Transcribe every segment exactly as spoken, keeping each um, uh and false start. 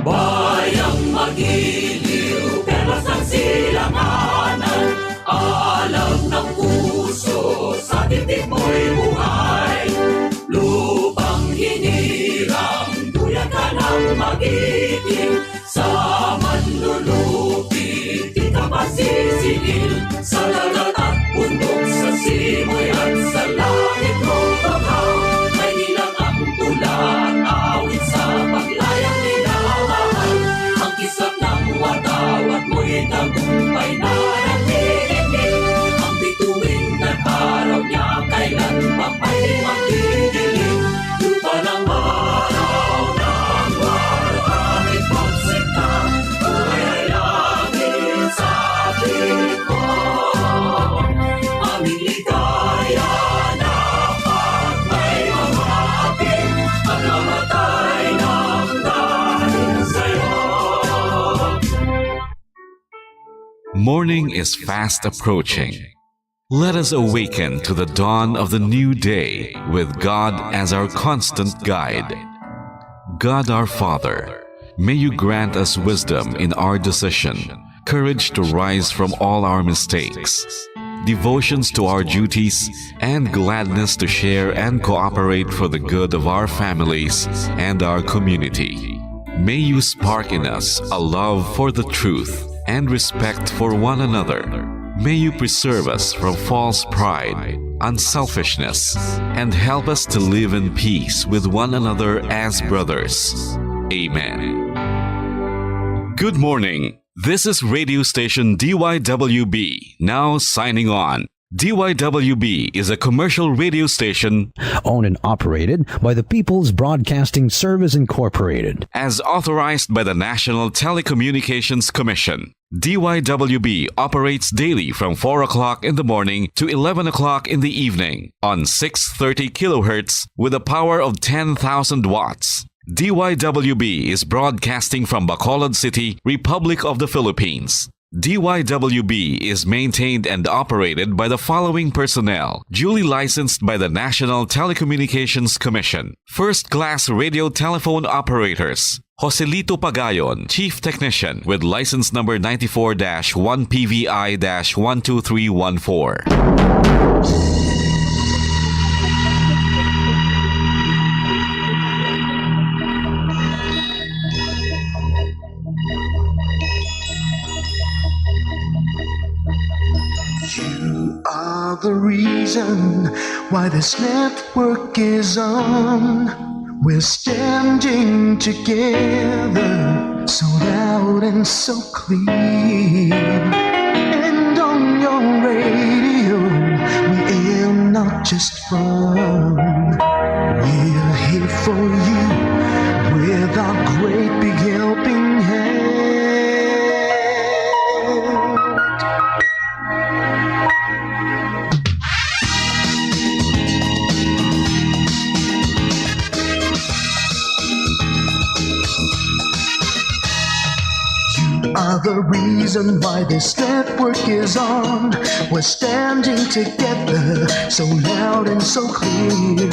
Bayang magiliw, perlas ng silanganan, alam ng puso, sa titik mo'y buhay. Lupang hinirang, duyan ka ng magiting, sa manlulupit, di ka masisingil, sa dagat at bundok, sa simoy at sa langit, Lupang, may nilang ang tula, awit sa paglayang minamahal. Ang kisap ng watawat mo'y tagumpay na nagdidikit. Ang bituin ng araw niya kailan pa pwede magdidilim. Lupa ng araw ng warangit pagsikta, buhay ay langit sa atin mo. Aming ligaya na pag may mga ating pagkamatay ng dahil sa'yo. Morning is fast approaching. Let us awaken to the dawn of the new day with God as our constant guide. God our Father, may you grant us wisdom in our decision, courage to rise from all our mistakes, devotions to our duties, and gladness to share and cooperate for the good of our families and our community. May you spark in us a love for the truth and respect for one another. May you preserve us from false pride, unselfishness, and help us to live in peace with one another as brothers. Amen. Good morning. This is radio station D Y W B, now signing on. D Y W B is a commercial radio station owned and operated by the People's Broadcasting Service Incorporated. As authorized by the National Telecommunications Commission. D Y W B operates daily from four o'clock in the morning to eleven o'clock in the evening on six thirty kilohertz with a power of ten thousand watts. D Y W B is broadcasting from Bacolod City, Republic of the Philippines. D Y W B is maintained and operated by the following personnel, duly licensed by the National Telecommunications Commission. First class radio telephone operators, Joselito Pagayon, Chief Technician, with license number ninety-four dash one P V I dash one two three one four. You are the reason why this network is on. We're standing together, so loud and so clear. And on your radio, we aim not just fun. We're here for you with our great big helping hand. You are the reason why this network is on. We're standing together, so loud and so clear.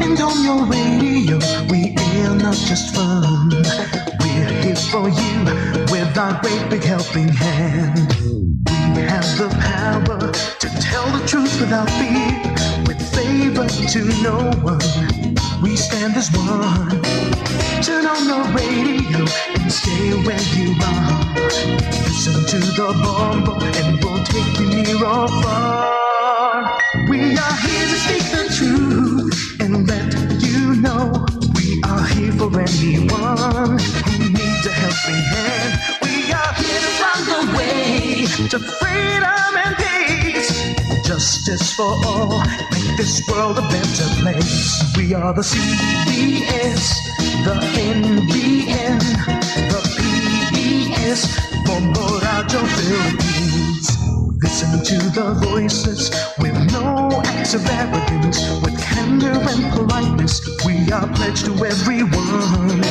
And on your radio, we air not just fun. We're here for you with our great big helping hand. We have the power to tell the truth without fear, with favor to no one. We stand as one. Turn on your radio and stay where you are. Listen to the bombo and we'll take you near or far. We are here to speak the truth and let you know we are here for anyone who needs a helping hand. We are here to find the way to freedom and peace. Justice for all, make this world a better place. We are the C B S, the N B N, the P B S, Bombo Radio Philippines. Listen to the voices with no acts of arrogance, with candor and politeness. We are pledged to everyone.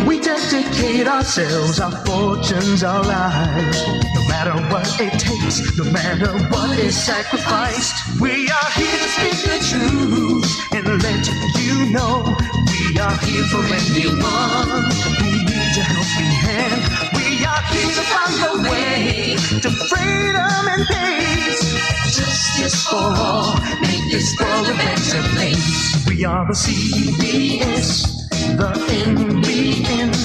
We dedicate ourselves, our fortunes, our lives. No matter what it takes, no matter what is sacrificed, we are here to speak the truth and let you know we are here for anyone who needs a To freedom and peace. Justice for all. Make this world a better place. We are the C B S, the N B N,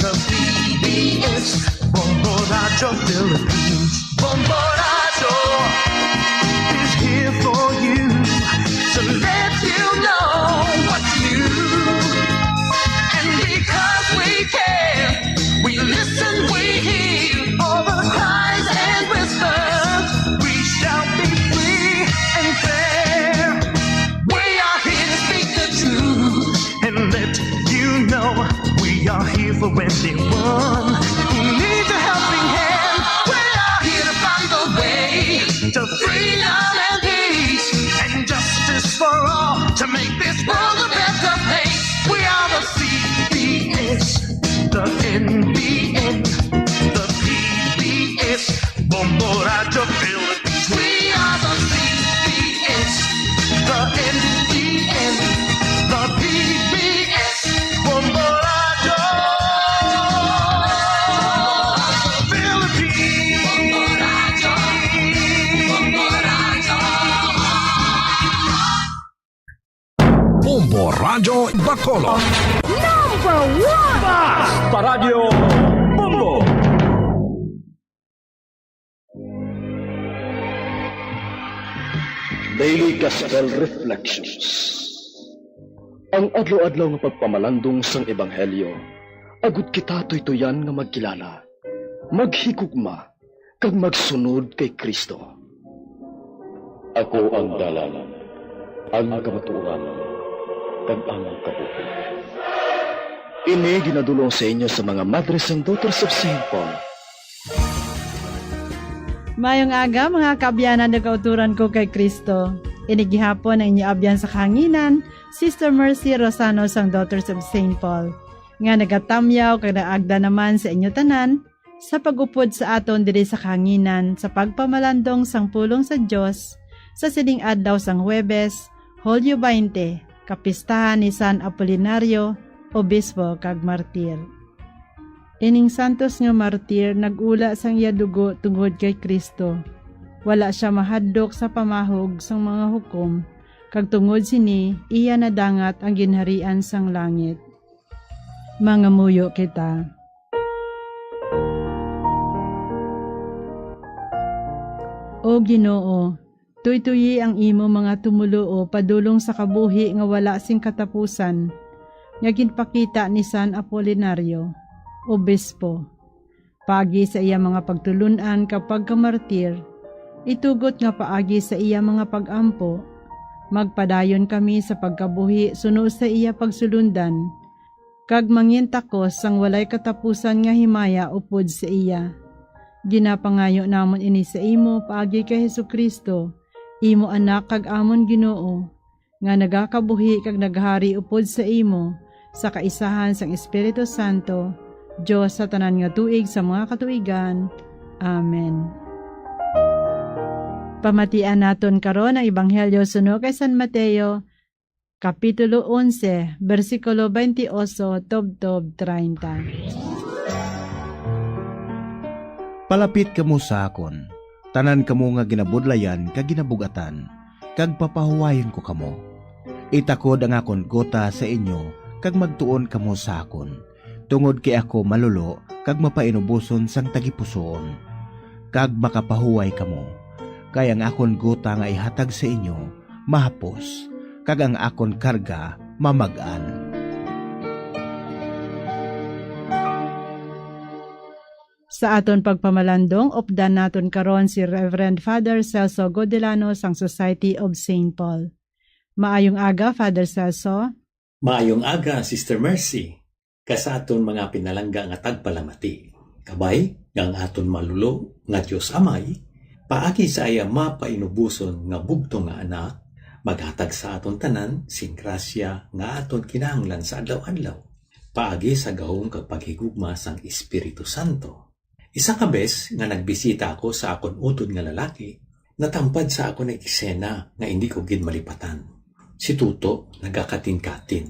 the P B S, Bombo Radyo Philippines. Bombo Radyo is here for you to let you know what's new. And because we care, we listen, we hear all the cries and whispers. We shall be free and fair. We are here to speak the truth and let you know we are here for anyone who needs a helping hand. We are here to find the way to freedom and peace and justice for all to make this world a better place. We are the C B S, the N B N, the P B S, Bombo Radyo Philippines. We are the C B S, the N B N, the P B S, Bombo Radyo Philippines. Bombo Radyo Bacolod. Number one! Basta Radyo Bombo! Daily Gospel Reflections. Ang adlaw-adlaw nga pagpamalandong sang ebanghelyo, agud kita tuytuyan nga magkilala, maghigugma, kag magsunod kay Cristo. Ako ang dalan, ang kamatuoran, kag ang kabuhi. Ini ginadul-ong sa inyo sa mga Madres and Daughters of Saint Paul. Maayong aga, mga kaabyanan ug kauturan ko kay Cristo. Ini gihapon ang inyo abyan sa kahanginan, Sister Mercy Rosano sang Daughters of Saint Paul, nga nagatamyaw kag nagaagda naman sa inyo tanan sa pag-upod sa aton diri sa kahanginan sa pagpamalandong sang pulong sa Dios sa sining adlaw sang Huwebes, Hulyo twenty, kapistahan ni San Apolinario, obispo kag martir. Ining santos nga martir nag-ula sang iya dugo tungod kay Cristo. Wala sia mahadlok sa pamahog sang mga hukom, kag tungod sini iya nadangat ang ginharian sang langit. Mangamuyo kita. O Ginoo, tuytoyi ang imo mga tumoluo padulong sa kabuhi nga wala sing katapusan, nga ginpakita ni San Apolinario, obispo. Paagi sa iya mga pagtulon-an kag pagkamartir, itugot nga paagi sa iya mga pag-ampo, magpadayon kami sa pagkabuhi suno sa iya pagsulundan, kag mangintakos sang walay katapusan nga himaya upod sa iya. Ginapangayo namon ini sa imo paagi kay Jesu-Cristo, imo Anak kag amon Ginoo, nga nagakabuhi kag naghari upod sa imo, sa kaisahan sang Espiritu Santo, Dios sa tanan nga tuig sa mga katuigan. Amen. Pamatian naton karon ang Ebanghelyo suno kay San Mateo, Kapitulo onse, bersikulo twenty-eight tubtob treinta. Palapit kamo sa akon, tanan kamo nga ginabudlayan kag ginabug-atan, kag papahuwayon ko kamo. Itakod ang akon guta sa inyo, kag magtuon kamo sa akon, tungod kay ako malulo kag mapainuboson sang tagipusoon, kag makapahuway kamo. Kay ang akon guta nga ihatag sa inyo mahapos, kag ang akon karga mamag-an. Sa aton pagpamalandong, updan naton karon si Reverend Father Celso Godelano sang Society of Saint Paul. Maayong aga, Father Celso. Maayong aga, Sister Mercy, kag sa aton mga pinalangga nga tagpalamati. Kabay nga ang aton malulo nga Dios Amay, paagi sa iya mapainuboson nga bugtong nga Anak, maghatag sa aton tanan sing grasya nga aton kinahanglan sa adlaw-adlaw, paagi sa gahom kag paghigugma sang Espiritu Santo. Isa ka bes nga nagbisita ako sa akon utod nga lalaki, natampad sa akon ang eksena nga indi ko gid malipatan. Si Tuto nagakatin-katin.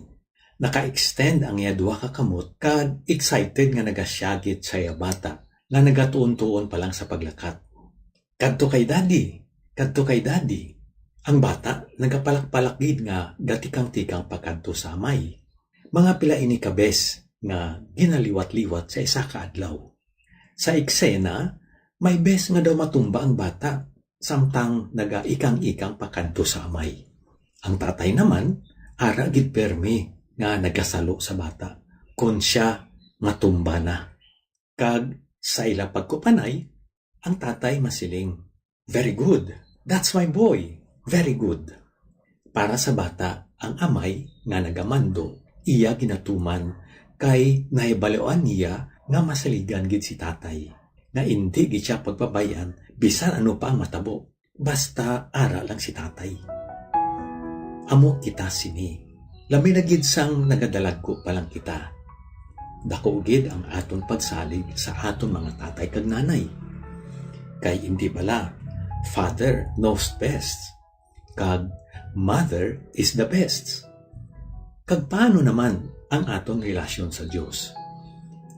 Naka-extend ang iya duha ka kamot kag excited nga nagasyagit sa iya bata. nga nagatuon-tuon pa lang sa paglakat. "Kadto kay Daddy! Kadto kay Daddy!" Ang bata nagapalak-palak gid nga gatikang-tikang pakadto sa amay. Mga pila ini ka bes nga ginaliwat-liwat sa isa ka adlaw. Sa eksena, may bes nga daw matumba ang bata samtang nagaikang-ikang pakadto sa amay. Ang tatay naman, ara gid permi nga nagasalo sa bata kon sia matumba na. Kag sa ila pagkupanay, ang tatay masiling, "Very good. That's my boy. Very good." Para sa bata, ang amay nga nagamando, iya ginatuman kay nahibaloan niya nga masaligan gid si tatay, nga indi gid siya pagpabay-an bisan ano pa ang matabo, basta ara lang si tatay. Amo kita sini. Labi na gid sang nagadalagko pa lang kita. Dako gid ang aton pagsalig sa aton mga tatay kag nanay. Kay indi bala, "Father knows best," kag "Mother is the best." Kag paano naman ang aton relasyon sa Dios?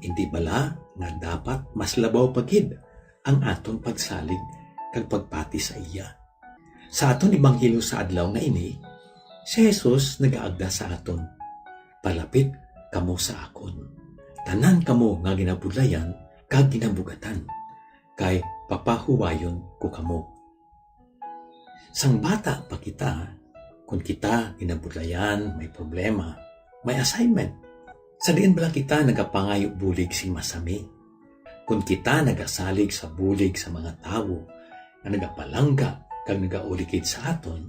Indi bala nga dapat mas labaw pa gid ang aton pagsalig kag pagpati sa iya? Sa aton ebanghelyo sa adlaw nga ini, si Jesus nagaagda sa aton, "Palapit kamo sa akon, tanan kamo nga ginabudlayan kag ginabugatan, kay papahuwayon ko kamo." Sang bata pa kita, kun kita ginabudlayan, may problema, may assignment, sa diin bala kita nagapangayo bulig sing masami? Kun kita nagasalig sa bulig sa mga tawo nga nagapalangga kag nagaulikid sa aton,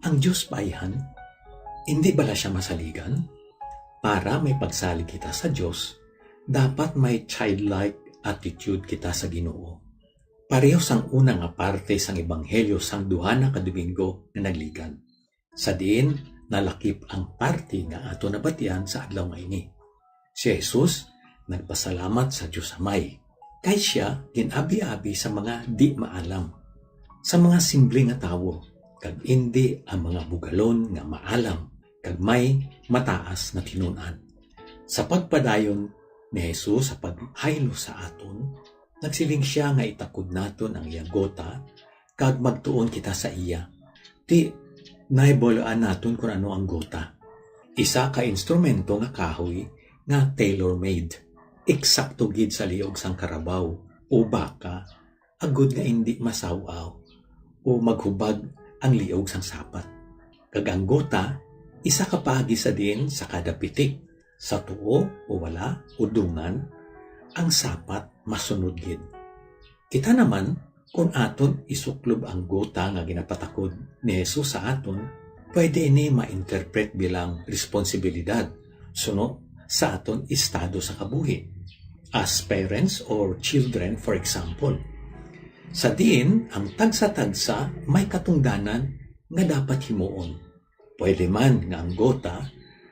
ang Dios ba ayhan? Indi bala sia masaligan? Para may pagsalig kita sa Dios, dapat may childlike attitude kita sa Ginoo. Pareho sang una nga parte sang ebanghelyo sang duha na ka Domingo nga nagligan, sa diin nalakip ang parte nga aton nabatian sa adlaw nga ini. Si Jesus nagpasalamat sa Dios Amay, kay sia gin-abi-abi sa mga di maalam, sa mga simple nga tawo, kag indi ang mga bugalon nga maalam kag may mataas nga tinun-an. Sa pagpadayon ni Jesus sa paghaylo sa aton, nagsiling sia nga itakod naton ang iya gota kag magtuon kita sa iya. Ti, nahibaloan naton kon ano ang gota. Isa ka instrumento nga kahoy nga tailor-made, eksakto gid sa liog sang karabaw o baka, agod nga indi masaw-aw o maghubag ang liog sang sapat. Kag ang gota, isa ka paagi sa diin sa kada pitik, sa tuo o wala o dungan, ang sapat masunod gid. Kita naman, kon aton isuklob ang gota nga ginapatakod ni Jesus sa aton, pwede ini ma-interpret bilang responsibilidad suno sa aton estado sa kabuhi, as parents or children, for example, sa diin ang tagsa-tagsa may katungdanan nga dapat himuon. Pwede man nga ang gota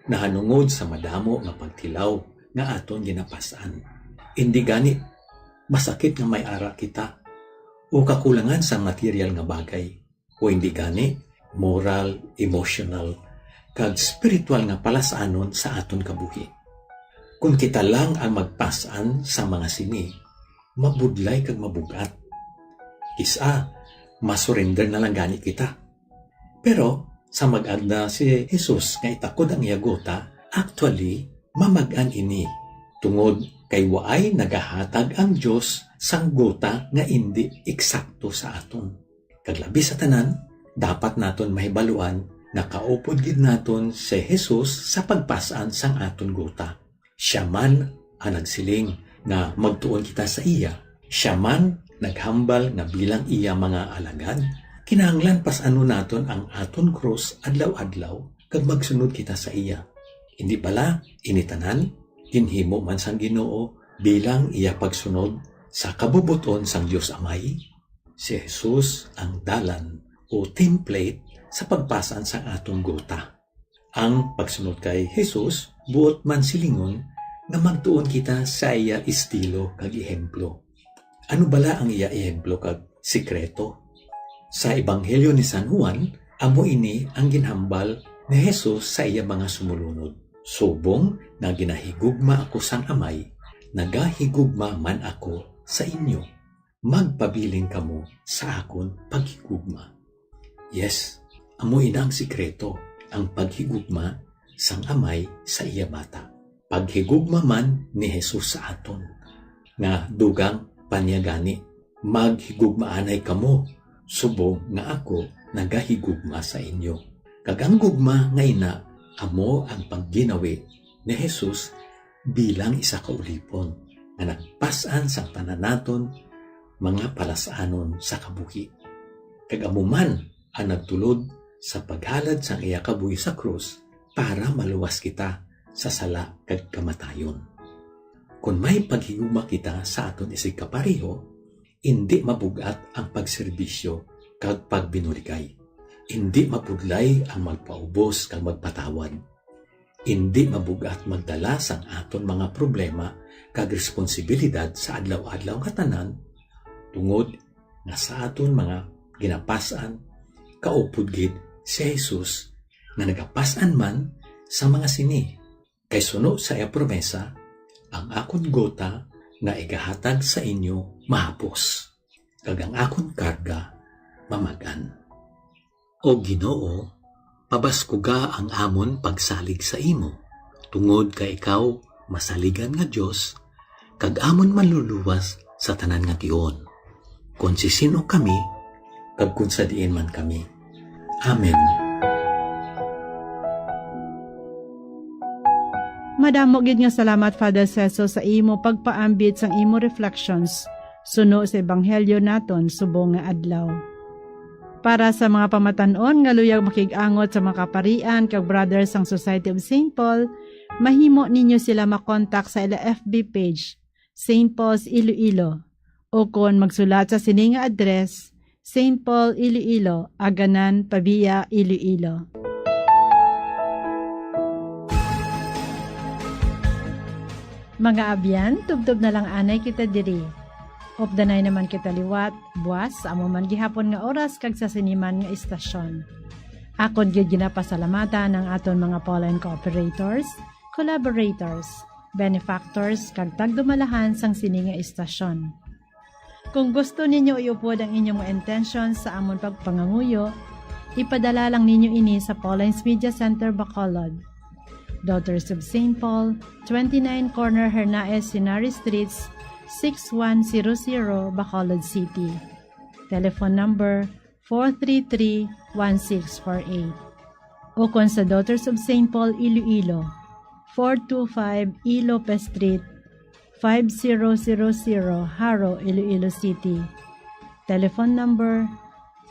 nahanungod sa madamo nga pagtilaw nga aton ginapas-an. Indi gani, masakit nga may ara kita o kakulangan sa material nga bagay, o indi gani, moral, emotional, kag spiritual nga palas-anon sa aton kabuhi. Kon kita lang ang magpas-an sa mga sini, mabudlay kag mabug-at. Kis-a, masurrender na lang gani kita. Pero sa mag-agda si Jesus nga itakod ang iya gota, actually, mamag-an ini, tungod kay waay nagahatag ang Dios sang gota nga indi eksakto sa aton. Kag labi sa tanan, dapat naton mahibaluan nga kaupod gid naton si Jesus sa pagpas-an sang aton gota. Sia man ang nagsiling nga magtuon kita sa iya. Sia man naghambal nga bilang iya mga alagad, kinahanglan pas-anon naton ang aton krus adlaw-adlaw kag magsunod kita sa iya. Indi bala ini tanan ginhimo man sang Ginoo bilang iya pagsunod sa kabubot-on sang Dios Amay? Si Jesus ang dalan o template sa pagpas-an sang aton gota. Ang pagsunod kay Jesus buot man silingon nga magtuon kita sa iya estilo kag ehemplo. Ano bala ang iya ehemplo kag sikreto? Sa Ebanghelyo ni San Juan, amo ini ang ginhambal ni Jesus sa iya mga sumolunod, "Subong nga ginahigugma ako sang Amay, nagahigugma man ako sa inyo, magpabilin kamo sa akon paghigugma. Yes, amo ina ang sikreto, ang paghigugma sang Amay sa iya bata. Paghigugma man ni Jesus sa aton, nga dugang pa niya gani, "Maghigugmaanay kamo, subong nga ako nagahigugma sa inyo." Kag ang gugma nga ina amo ang pagginawi ni Jesus bilang isa ka ulipon nga nagpas-an sang tanan naton mga palas-anon sa kabuhi. Kag amo man ang nagtulod sa paghalad sang iya kabuhi sa krus para maluwas kita sa sala kag kamatayon. Kon may paghigugma kita sa aton isigkapareho, indi mabug-at ang pagserbisyo kag pagbinuligay. Indi mabudlay ang magpaubos kag magpatawad. Indi mabug-at magdala sang aton mga problema kag responsibilidad sa adlaw-adlaw nga tanan, tungod nga sa aton mga ginapas-an, kaupod gid si Jesus nga nagapas-an man sa mga sini, kay suno sa iya promesa, "Ang akon gota nga igahatag sa inyo mahapos, kag ang akon karga mamag-an." O Ginoo, pabaskuga ang amon pagsalig sa imo, tungod kay ikaw masaligan nga Dios, kag amon manluluwas sa tanan nga tion, kon sisin-o kami, kag kon sa diin man kami. Amen. Madamo gid nga salamat, Father Celso, sa imo pagpaambit sang imo reflections suno sa ebanghelyo naton subong nga adlaw. Para sa mga pamatan-on nga luyag makig-angot sa mga kaparian kag brothers sang Society of Saint Paul, mahimo ninyo sila makontak sa ila F B page, Saint Paul's Iloilo, o kon magsulat sa sini nga address, Saint Paul, Iloilo, Aganan, Pavia, Iloilo. Mga abyan, tubtob na lang anay kita diri. Updanay naman kita liwat, buas, sa amo man gihapon nga oras kag sa sini man nga istasyon. Akon gid ginapasalamatan ang aton mga Pauline cooperators, collaborators, benefactors, kag tagdumalahan sang sini nga istasyon. Kung gusto ninyo iupod ang inyong mga intensyon sa amon pagpangamuyo, ipadala lang ninyo ini sa Pauline's Media Center, Bacolod, Daughters of Saint Paul, twenty-nine corner Hernaez Henares Streets, six one zero zero, Bacolod City. Telephone number four three three, one six four eight. O kon sa Daughters of Saint Paul, Iloilo, four two five E Lopez Street, five zero zero zero, Jaro, Iloilo City. Telephone number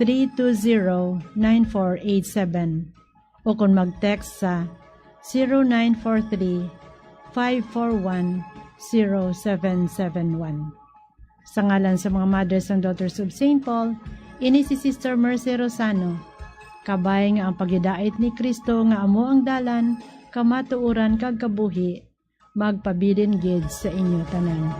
three two zero, nine four eight seven. O kon mag-text sa zero nine four three, five four one, zero seven seven one. Sa ngalan sa mga Mothers and Daughters of Saint Paul, ini si Sister Mercy Rosano. Kabay nga ang paghidait ni Cristo nga amo ang dalan, kamatuoran, kag kabuhi, magpabilin gid sa inyo tanan.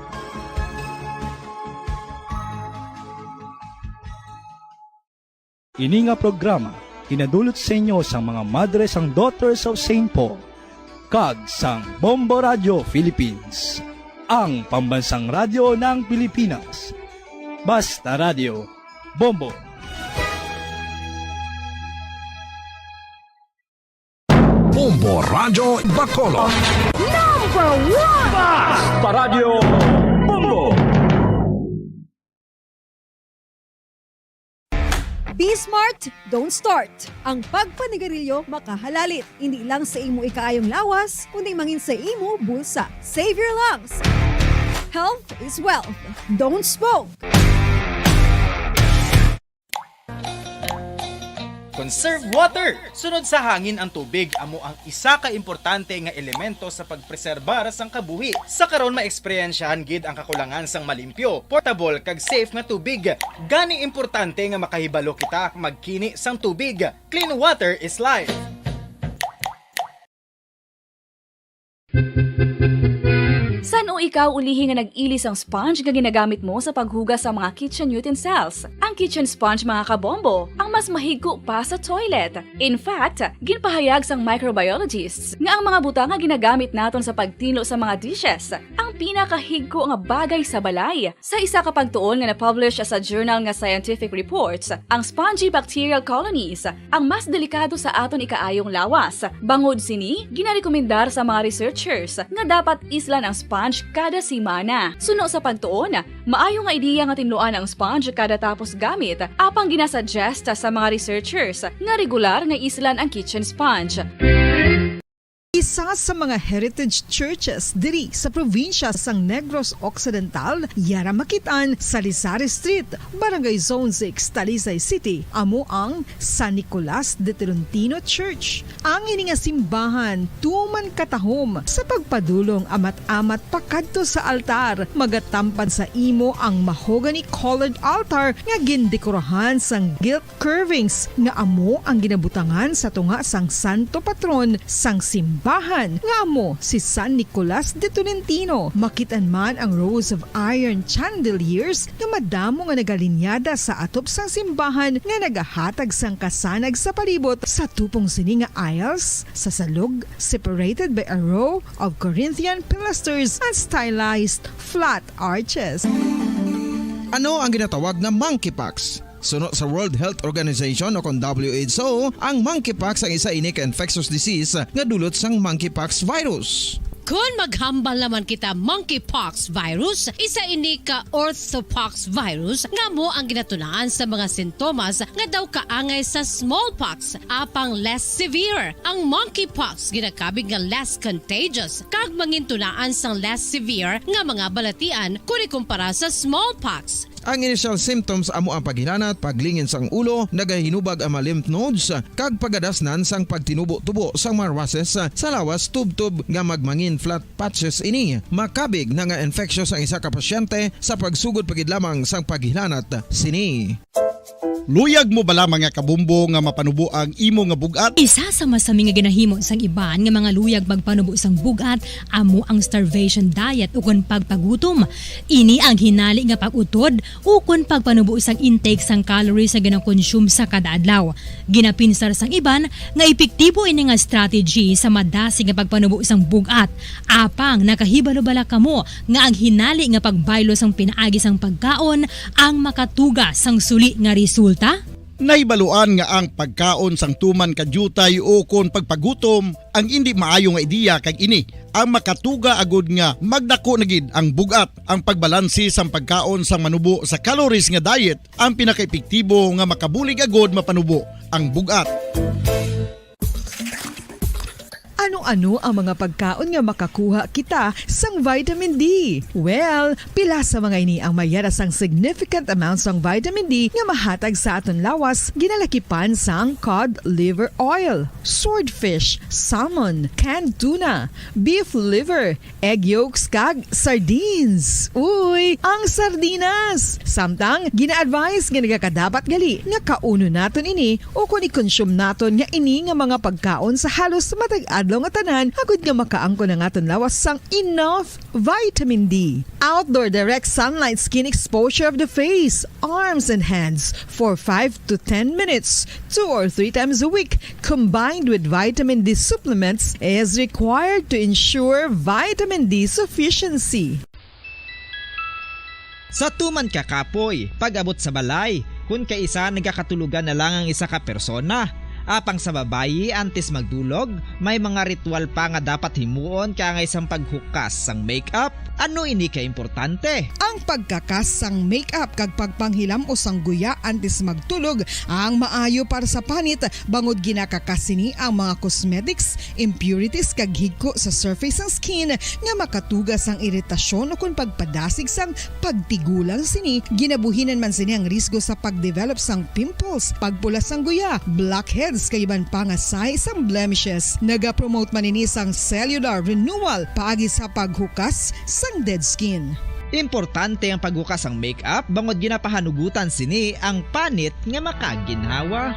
Ini nga programa ginadulot sa inyo sang mga Madres and Daughters of Saint Paul kag sang Bombo Radio Philippines, ang pambansang radyo ng Pilipinas. Basta Radio, Bombo. Bombo Radyo Bacolod. Number one! Basta Radyo Bombo! Be smart, don't start. Ang pagpanigarilyo makahalalit, hindi lang sa imo ikaayong lawas, kundi mangin sa imo bulsa. Save your lungs. Health is wealth. Don't smoke. Conserve water. Sunod sa hangin ang tubig amo ang isa ka importante nga elemento sa pagpreserbar sang kabuhi. Sa karon, maeksperyensyahan gid ang kakulangan sang malimpyo, portable, kag safe nga tubig. Gani importante nga makahibalo kita magkini sang tubig. Clean water is life. San Ano ikaw ulihi nga nag-ili sang sponge nga ginagamit mo sa paghugas sa mga kitchen utensils? Ang kitchen sponge, mga kabombo, ang mas mahigko pa sa toilet. In fact, ginpahayag sang microbiologists nga ang mga butang nga ginagamit naton sa pagtinlo sa mga dishes ang pinakahigko nga bagay sa balay. Sa isa ka pagtuon nga na-publish sa journal nga Scientific Reports, ang spongy bacterial colonies ang mas delikado sa aton ikaayong lawas. Bangod sini, ginarekomendar sa mga researchers nga dapat islan ang sponge kada semana. Suno sa pagtuon, maayo nga ideya nga tinluan ang sponge kada tapos gamit, apang ginasuggest sa mga researchers nga regular nga islan ang kitchen sponge. Isa sa mga heritage churches diri sa probinsya sang Negros Occidental, yara makit-an sa Lizares Street, Barangay Zone six, Talisay City, amo ang San Nicolas de Tolentino Church. Ang ini nga simbahan tuman katahom sa pagpadulong amat-amat pakadto sa altar. Magatampad sa imo ang mahogany-colored altar nga gindekorahan sang gilt curvings nga amo ang ginabutangan sa tunga sang santo patron sang simbahan, nga amo si San Nicolas de Tolentino. Makit-an man ang rows of iron chandeliers nga madamo nga nagalinyada sa atop sang simbahan nga nagahatag sang kasanag sa palibot. Sa tupong sini nga aisles, sa salog, separated by a row of Corinthian pilasters and stylized flat arches. Ano ang ginatawag na monkeypox? Suno sa World Health Organization o kon W H O, ang monkeypox ang isa ini ka infectious disease nga dulot sang monkeypox virus. Kon maghambal naman kita monkeypox virus, isa ini ka orthopox virus nga amo ang ginatunaan sa mga sintomas nga daw kaangay sa smallpox, apang less severe. Ang monkeypox ginakabig nga less contagious kag mangintunaan sang less severe nga mga balatian kon ikumpara sa smallpox. Ang initial symptoms amo ang paghilanat, paglingin sang ulo, nagahinubag ang mga lymph nodes, kag pagadasnan sang pagtinubo-tubo sang mga rushes sa lawas, tubtob nga magmangin flat patches ini. Makabig na nga infectious ang isa ka pasyente sa pagsugod pa gid lamang sang paghilanat sini. Luyag mo bala, mga kabombo, nga mapanubo ang imo nga bug-at? Isa sa masami nga ginahimo sang iban nga mga luyag magpanubo sang bug-at amo ang starvation diet ukon pagpagutom. Ini ang hinali nga pag-utod ukon pagpanubo sang intake sang calories nga ginakonsume sa kada adlaw. Ginapinsar sang iban nga epektibo ini nga strategy sa madasig nga pagpanubo sang bug-at. Apang nakahibalo bala kamo nga ang hinali nga pagbaylo sang pinaagi sang pagkaon ang makatuga sang suli nga resulta? Nahibaluan nga ang pagkaon sang tuman ka diutay ukon pagpagutom ang indi maayo nga ideya, kag ini ang makatuga agud nga magdako na gid ang bug-at. Ang pagbalanse sang pagkaon sang manubo sa calories nga diet ang pinakaepektibo nga makabulig agud mapanubo ang bug-at. Ano-ano ang mga pagkaon nga makakuha kita sang vitamin D? Well, pila sa mga ini ang may yara sang significant amount sang vitamin D nga mahatag sa aton lawas, ginalakipan sang cod liver oil, swordfish, salmon, canned tuna, beef liver, egg yolks, kag sardines. Uy, ang sardinas! Samtang, gina-advise nga nagakadapat gali nga kaunon naton ini ukon i-consume naton nga ini nga mga pagkaon sa halos matag adlaw nga tanan, agud nga makaangkon ang aton lawas sang enough vitamin D. Outdoor direct sunlight skin exposure of the face, arms, and hands for five to ten minutes, two or three times a week, combined with vitamin D supplements, is required to ensure vitamin D sufficiency. Sa tuman ka kapoy, pag-abot sa balay, kun kaisa nagakatulogan na lang ang isa ka persona. Apang sa babayi, antes magdulog, may mga ritual pa nga dapat himuon kaangay sang paghukas sang makeup. Ano ini ka importante? Ang pagkakas sang makeup kag pagpanghilam-os sang guya antes magtulog ang maayo para sa panit, bangod ginakakas sini ang mga cosmetics, impurities, kag higko sa surface sang skin nga makatuga sang iritasyon ukon pagpadasig sang pagtigulang sini. Ginabuhinan man sini ang risgo sa pagdevelop sang pimples, pagpula sang guya, blackheads, kag iban pa nga sign sang blemishes. Nagapromote man ini sang cellular renewal paagi sa paghukas sang dead skin. Importante ang paghukas sang makeup bangod ginapahanugutan sini ang panit nga makaginhawa.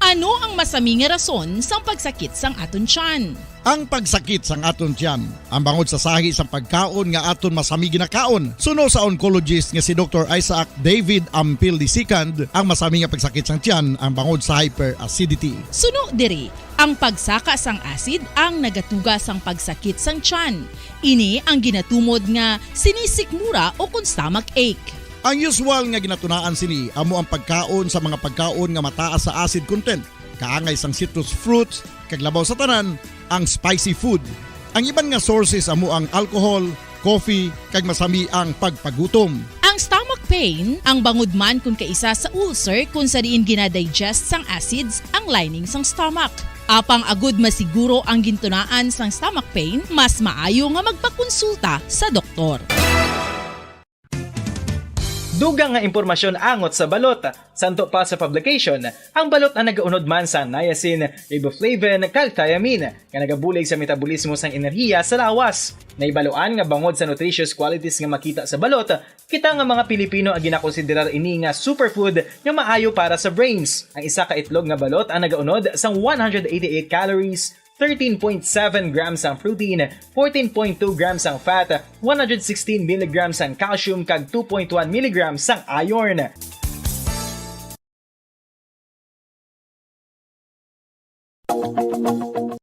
Ano ang masami nga rason sang pagsakit sang aton tiyan? Ang pagsakit sang aton tiyan, ang bangod sa sahi sang pagkaon nga aton masami ginakaon. Suno sa oncologist nga si Doktor Isaac David Ampil the second, ang masami nga pagsakit sang tiyan ang bangod sa hyperacidity. Suno diri, ang pagsaka sang acid ang nagatuga sang pagsakit sang tiyan. Ini ang ginatumod nga sinisikmura o kon stomach ache. Ang usual nga ginatunaan sini amo ang pagkaon sa mga pagkaon nga mataas sa acid content, kaangay sang citrus fruits, kag labaw sa tanan, ang spicy food. Ang iban nga sources amo ang alcohol, coffee, kag masami ang pagpagutom. Ang stomach pain, ang bangod man kon kaisa sa ulcer kon sa diin gina-digest sang acids ang lining sang stomach. Apang agud masiguro ang gintunaan sang stomach pain, mas maayo nga magpakonsulta sa doktor. Dugang nga impormasyon angot sa balot. Santo pa sa publication, ang balot ang nagaunod man sa niacin, riboflavin, kag thiamine, nga nagabulig sa metabolismo sang enerhiya sa lawas. Nahibaluan nga bangod sa nutritious qualities nga makita sa balot, kita nga mga Pilipino ang ginakonsiderar ini nga superfood nga maayo para sa brains. Ang isa ka itlog nga balot ang nagaunod sang one hundred eighty-eight calories, thirteen point seven grams ang protein, fourteen point two grams ang fat, one hundred sixteen milligrams ang calcium, kag two point one milligrams ang iron.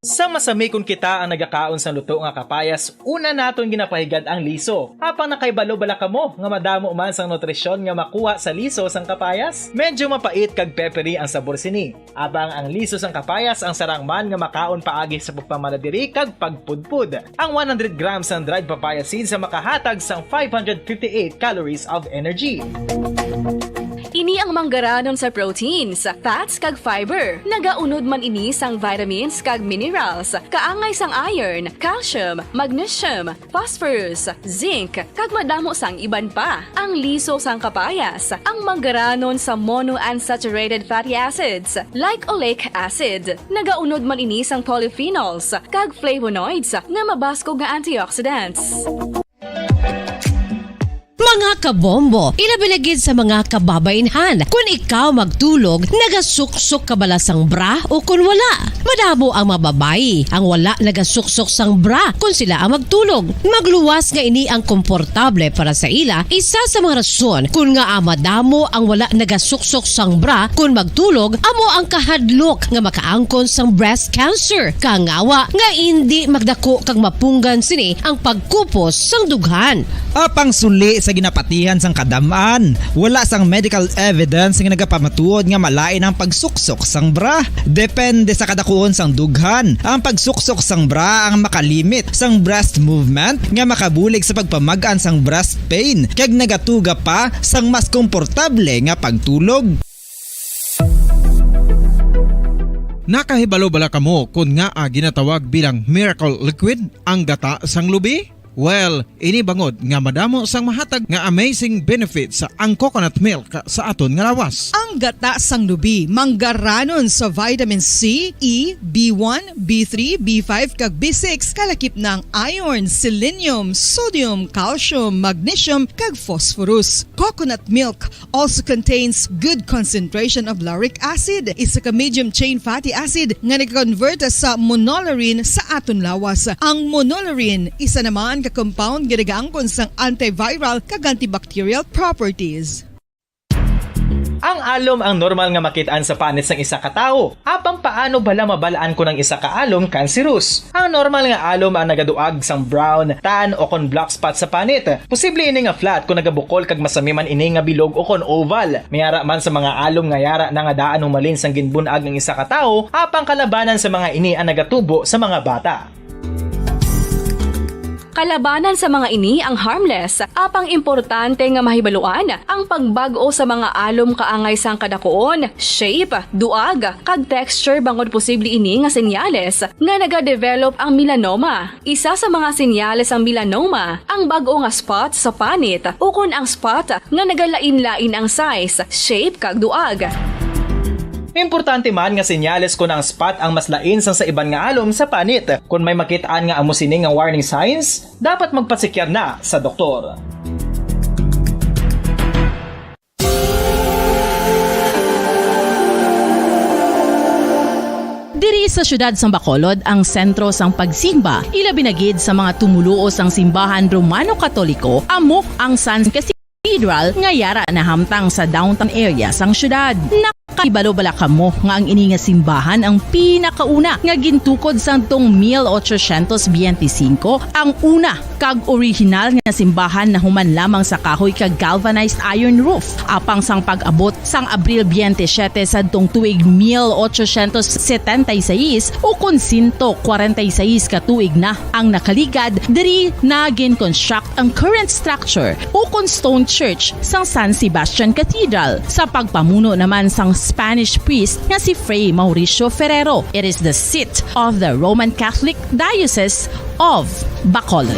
Sa masami kon kita ang nagakaon sang luto nga kapayas, una naton ginapahigad ang liso. Apang nakahibalo bala kamo nga madamo man sang nutrisyon nga makuha sa liso sang kapayas? Medyo mapait kag peppery ang sabor sini. Apang ang liso sang kapayas ang sarang man nga makaon paagi sa pagpamala diri kag pagpudpod. Ang one hundred grams sang dried papaya seeds ang makahatag sang five hundred fifty-eight calories of energy. Ini ang manggaranon sa proteins, fats, kag fiber. Nagaunod man ini sang vitamins kag minerals, kaangay sang iron, calcium, magnesium, phosphorus, zinc, kag madamo sang iban pa. Ang liso sang kapayas, ang manggaranon sa monounsaturated fatty acids, like oleic acid. Nagaunod man ini sang polyphenols kag flavonoids nga mabaskog nga antioxidants. Mga kabombo, ilabi na gid sa mga kababainhan, kun ikaw magtulog, nagasuksok ka bala sang bra o kun wala? Madamo ang mga babayi ang wala nagasuksok sang bra kun sila ang magtulog. Magluwas nga ini ang komportable para sa ila, isa sa mga rason kun ngaa madamo ang wala nagasuksok sang bra kun magtulog amo ang kahadlok nga makaangkon sang breast cancer, kangawa nga indi magdako kag mapunggan sini ang pagkupos sang dughan. Apang suli sa ginapatihan sang kadam-an, wala sang medical evidence nga nagapamatuod nga malain ang pagsuksok sang bra. Depende sa kadakuon sang dughan, ang pagsuksok sang bra ang makalimit sang breast movement nga makabulig sa pagpamag-an sang breast pain kag nagatuga pa sang mas komportable nga pagtulog. Nakahibalo bala kamo kon ngaa ginatawag bilang miracle liquid ang gata sang lubi? Well, ini bangod nga madamo sang mahatag nga amazing benefits ang coconut milk sa aton nga lawas. Ang gata sang lubi manggaranon sa vitamin C, E, B one, B three, B five, kag B six, kalakip na ang iron, selenium, sodium, calcium, magnesium, kag phosphorus. Coconut milk also contains good concentration of lauric acid, isa ka medium chain fatty acid nga nag-convert sa monolaurin sa aton lawas. Ang monolaurin isa naman ka compound nga nagaangkon sang antiviral kag antibacterial properties. Ang alom ang normal nga makit-an sa panit sang isa ka tawo. Apang paano bala mabal-an kon ang isa ka alom cancerous? Ang normal nga alom ang nagaduag sang brown, tan, o kon black spot sa panit. Posible ini nga flat kon nagabukol kag masami man ini nga bilog o kon oval. May ara man sa mga alom nga yara na nga daan humalin sang ginbun-ag ang isa ka tawo, apang kalabanan sa mga ini ang nagatubo sa mga bata. Kalabanan sa mga ini ang harmless, apang importante nga mahibaluan ang pagbag-o sa mga alom kaangay sang kadakuon, shape, duag, kag texture, bangod posible ini nga senyales nga nagadevelop ang melanoma. Isa sa mga senyales sang melanoma ang bag-o nga spot sa panit ukon ang spot nga nagalain-lain ang size, shape, kag duag. Importante man nga senyales kon ang spot ang mas lain sang sa iban nga alom sa panit. Kon may makit-an nga amo sini nga warning signs, dapat magpasekyar na sa doktor. Sa siyudad sang Bacolod ang sentro sang pagsimba, ilabi na gid sa mga tumoluo sang simbahan Romano-Katoliko, amo ang San Cathedral nga yara nahamtang sa downtown area sang siyudad. Nakahibalo bala kamo nga ang ini nga simbahan ang pinakauna nga gintukod sadtong mil ochocientos biyente singko, ang una kag orihinal nga simbahan nahuman lamang sa kahoy kag galvanized iron roof. Apang sang pag-abot sang Abril biyente siyete sadtong tuig mil ochocientos setenta y seis, ukon sento kwarenta y seis ka tuig na ang nakaligad, diri na gin-construct ang current structure ukon stone church sang San Sebastian Cathedral sa pagpamuno naman sang Spanish priest nga si Fray Mauricio Ferrero. It is the seat of the Roman Catholic Diocese of Bacolod.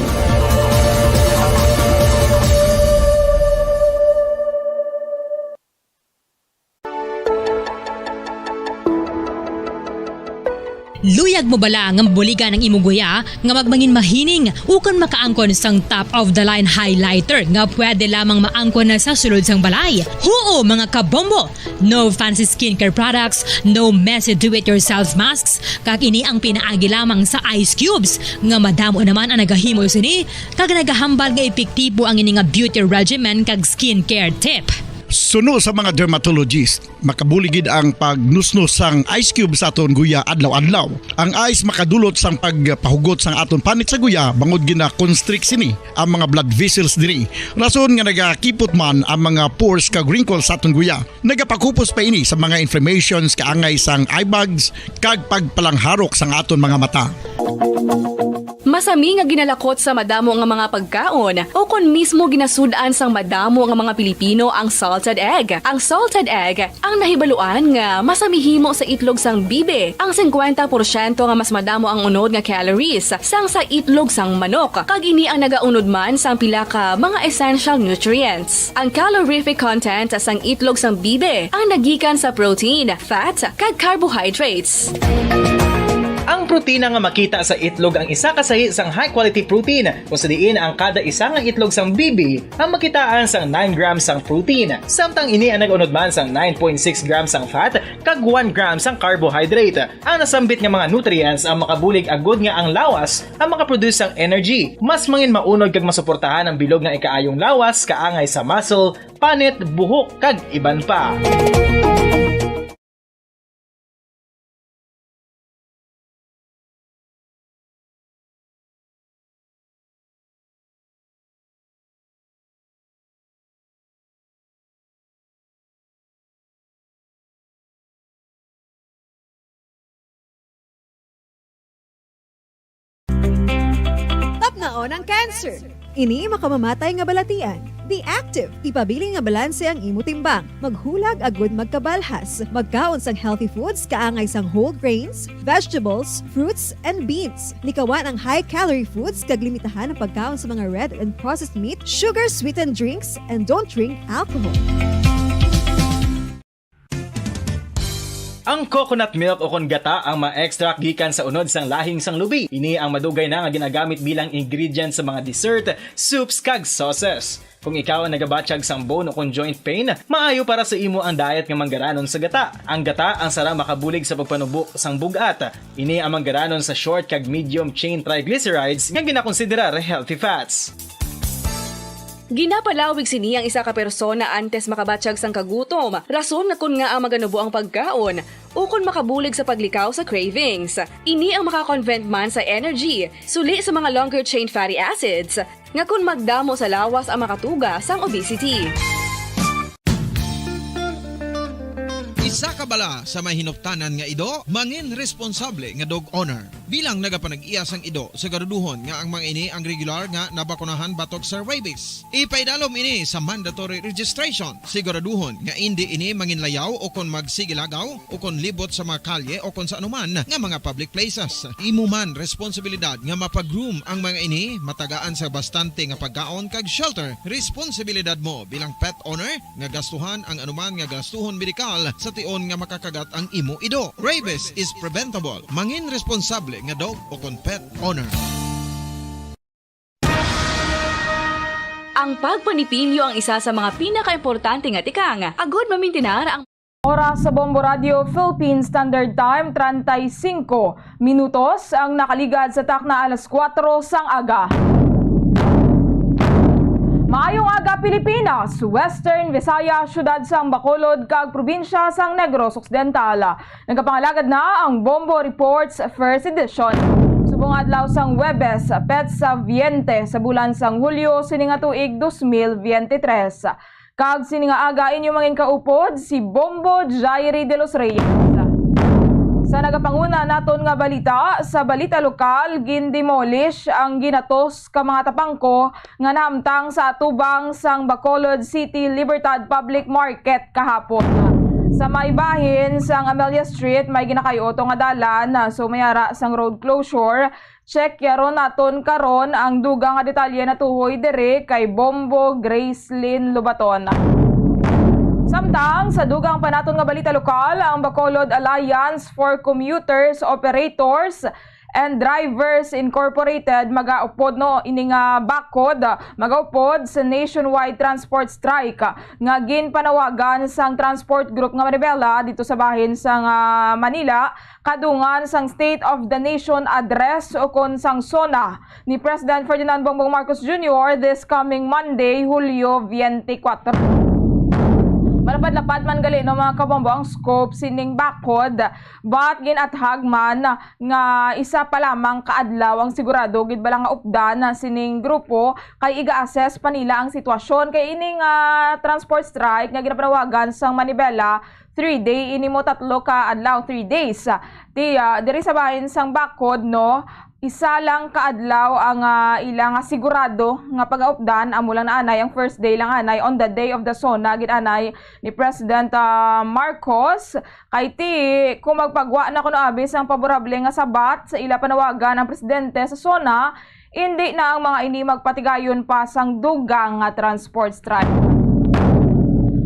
Luyag mo bala nga mabuligan ang imo guya nga magmangin mahining ukon makaangkon sang top of the line highlighter nga pwede lamang maangkon na sa sulod sang balay? Huo, mga kabombo! No fancy skincare products, no messy do-it-yourself masks, kag ini ang pinaagi lamang sa ice cubes nga madamo naman ang nagahimo sini kag nagahambal nga epektibo ang ini nga beauty regimen kag skincare tip. Suno sa mga dermatologist, makabulig gid ang pagnusnos sang ice cube sa aton guya adlaw-adlaw. Ang ice makadulot sang pagpahugot sang aton panit sa guya bangod gina-constrict sini ang mga blood vessels diri. Rason nga nagakipot man ang mga pores kag wrinkles sa aton guya. Nagapakupos pa ini sa mga inflammations kaangay sang eye bags kag pagpalangharok sang aton mga mata. Masami nga ginalakot sa madamo nga mga pagkaon, o kon mismo ginasud-an sang madamo nga mga Pilipino ang salted egg. Ang salted egg ang nahibaluan nga masami himo sa itlog sang bibi. Ang singkwenta porsyento nga mas madamo ang unod nga calories sang sa itlog sang manok, kag ini ang nagaunod man sang pila ka mga essential nutrients. Ang calorific content sang itlog sang bibi ang nagikan sa protein, fat, kag carbohydrates. Ang protina nga makita sa itlog ang isa ka sahi sang high-quality protein, kung sa diin ang kada isa nga itlog sang bibi ang makitaan sang nine grams sang protein, samtang ini ang nag-unod man sang nine point six grams sang fat kag one gram sang carbohydrate. Ang nasambit nga mga nutrients ang makabulig agud nga ang lawas ang makaproduce sang energy. Mas mangin maunod kag masuportahan ang bilog nga ikaayong lawas kaangay sa muscle, panit, buhok, kag iban pa. Tapnaon ang cancer. Ini makamamatay nga balatian. Be active. Ipabilin nga balanse ang imo timbang. Maghulag agud magkabalhas. Magkaon sang healthy foods kaangay sang whole grains, vegetables, fruits, and beans. Likawan ang high-calorie foods kag limitahan ang pagkaon sa mga red and processed meat, sugar-sweetened drinks, and don't drink alcohol. Ang coconut milk o kon gata ang ma-extract gikan sa unod sang lahing sang lubi. Ini ang madugay na nga ginagamit bilang ingredient sa mga dessert, soups, kag sauces. Kung ikaw ang nagabatyag sang bone o kon joint pain, maayo para sa imo ang diet nga manggaranon sa gata. Ang gata ang sara makabulig sa pagpanubo sang bug-at. Ini ang manggaranon sa short kag medium chain triglycerides nga ginakonsiderar healthy fats. Ginapalawig sini ang isa ka persona antes makabatyag sang kagutom, rason nga kon ngaa maganubo ang pagkaon, ukon makabulig sa paglikaw sa cravings. Ini ang makakonvert man sa energy, suli sa mga longer chain fatty acids, nga kon magdamo sa lawas ang makatuga sang obesity. Isa ka bala sa may hinuptanan nga ido, mangin responsable nga dog owner. Bilang nagapanag-iya sang ido, siguraduhon nga ang mga ini ang regular nga nabakunahan batok sa rabies. Ipaidalom ini sa mandatory registration. Siguraduhon nga indi ini manginlayaw o kon magsigilagaw o kon libot sa mga kalye o kon sa anuman nga mga public places. Imo man responsibilidad nga mapa-groom ang mga ini, matagaan sa bastante nga pagkaon kag shelter. Responsibilidad mo bilang pet owner nga gastuhan ang anuman nga gastuhon medikal sa tion nga makakagat ang imo ido. Rabies is preventable. Mangin responsable nga dog o kon pet owner. Ang pagpanipilyo ang isa sa mga pinakaimportante nga tikang agud mamintinar ang Oras sa Bombo Radio Philippine Standard Time, treinta y cinco minutos ang nakaligad sa takna alas kuwatro sang aga. Maayong aga, Pilipinas, Western Visayas, siyudad sang Bacolod, kag probinsya sang Negros Occidental. Nagapangalagad na ang Bombo Reports First Edition. Subong adlaw sang Huwebes, petsa veinte sa bulan sang Hulyo sini nga tuig dos mil veintitrés. Kag sini nga aga, inyo mangin kaupod si Bombo Jairi de los Reyes. Sa nagapanguna naton nga balita, sa balita lokal, gindemolish ang ginatos ka mga tapangko nga nahamtang sa atubang sang Bacolod City Libertad Public Market kahapon. Sa may bahin sang Amelia Street, may ginakay-oto nga dalan, so may ara sang road closure. Check yaron naton karon ang dugang nga detalye natuhoy diri kay Bombo Gracelyn Lobaton. Samtang sa dugang pa naton nga balita lokal, ang Bacolod Alliance for Commuters, Operators, and Drivers Incorporated magaupod, no, ini nga bakod, magaupod sa nationwide transport strike nga ginpanawagan sang transport group nga Manibela dito sa bahin sang, ah, Manila, kadungan sang State of the Nation Address ukon sang SONA ni President Ferdinand Bongbong Marcos Junior this coming Monday, Hulyo twenty-four. Malapad-lapad man gali, no, mga kabombo, ang scope sining bakod, but ginathag man nga isa pa lamang ka adlaw ang sigurado gid bala nga updan sining grupo, kay iga-assess pa nila ang sitwasyon. Kay ining, ah, transport strike nga ginapanawagan sang Manibela, three day ini mo, tatlo ka adlaw, three days. Ti, ah, diri sa bahin sang bakod, no, isa lang ka adlaw ang, ah, ila nga sigurado nga pag-aupdan, amo lang na anay, ang first day lang anay, on the day of the SONA, gid anay ni President, ah, Marcos. Kay ti, kung magpagwa na kuno abi sang paborable nga sabat sa ila panawagan ang presidente sa SONA, indi na ang mga ini magpatigayon pa sang dugang nga transport strike.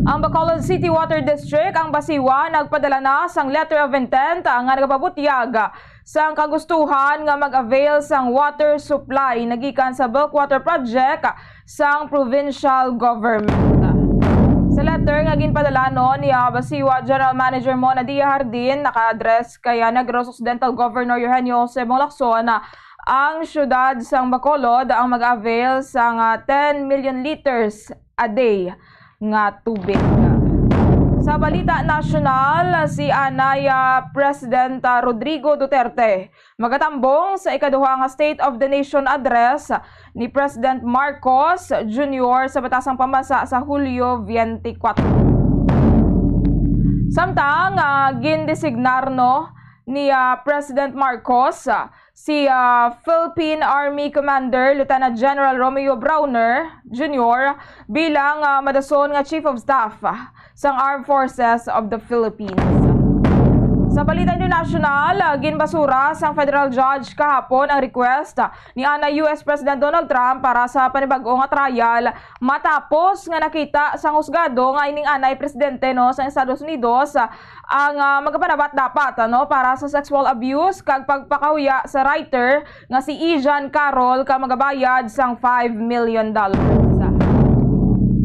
Ang Bacolod City Water District, ang BACIWA, nagpadala na sang letter of intent nga nagapabutyag sang kagustuhan nga mag-avail sang water supply nagikan sa bulk water project sang provincial government. Sa letter nga ginpadala, no, ni, ah, BACIWA General Manager Mona Dia Jardin, naka-address kay, ah, Negros Occidental Governor Eugenio Jose Bong Lacson, ah, ang siyudad sang Bacolod ang mag-avail sang, ah, ten million liters a day nga tubig. Sa balita nasyonal, si anay, ah, President, ah, Rodrigo Duterte magatambong sa ikaduha nga State of the Nation Address ni President Marcos Junior sa batasang pambansa sa Hulyo twenty-four. Samtang, ah, gindesignar, no, ni, ah, President Marcos, ah, si, ah, Philippine Army Commander Lieutenant General Romeo Brawner Junior bilang, ah, madason nga Chief of Staff, ah, sang Armed Forces of the Philippines. Sa balita internasyonal, ah, ginbasura sang federal judge kahapon ang request, ah, ni anay U S President Donald Trump para sa panibag-o nga trial, matapos nga nakita sang husgado nga ining anay presidente, no, sa Estados Unidos, ah, ang, ah, magapanabat dapat, ano, para sa sexual abuse kag pagpakahuya sa writer nga si Ijan Carol ka magabayad sang five million dollars.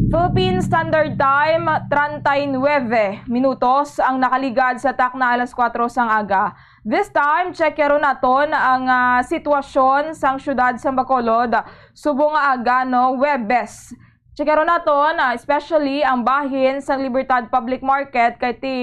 Philippine Standard Time, treinta y nueve minutos ang nakaligad sa takna alas kuwatro sang aga. This time, check yaron naton ang, ah, sitwasyon sang siyudad sang Bacolod subong nga aga, no, Huwebes. Check yaron naton, ah, especially ang bahin sang Libertad Public Market, kay ti,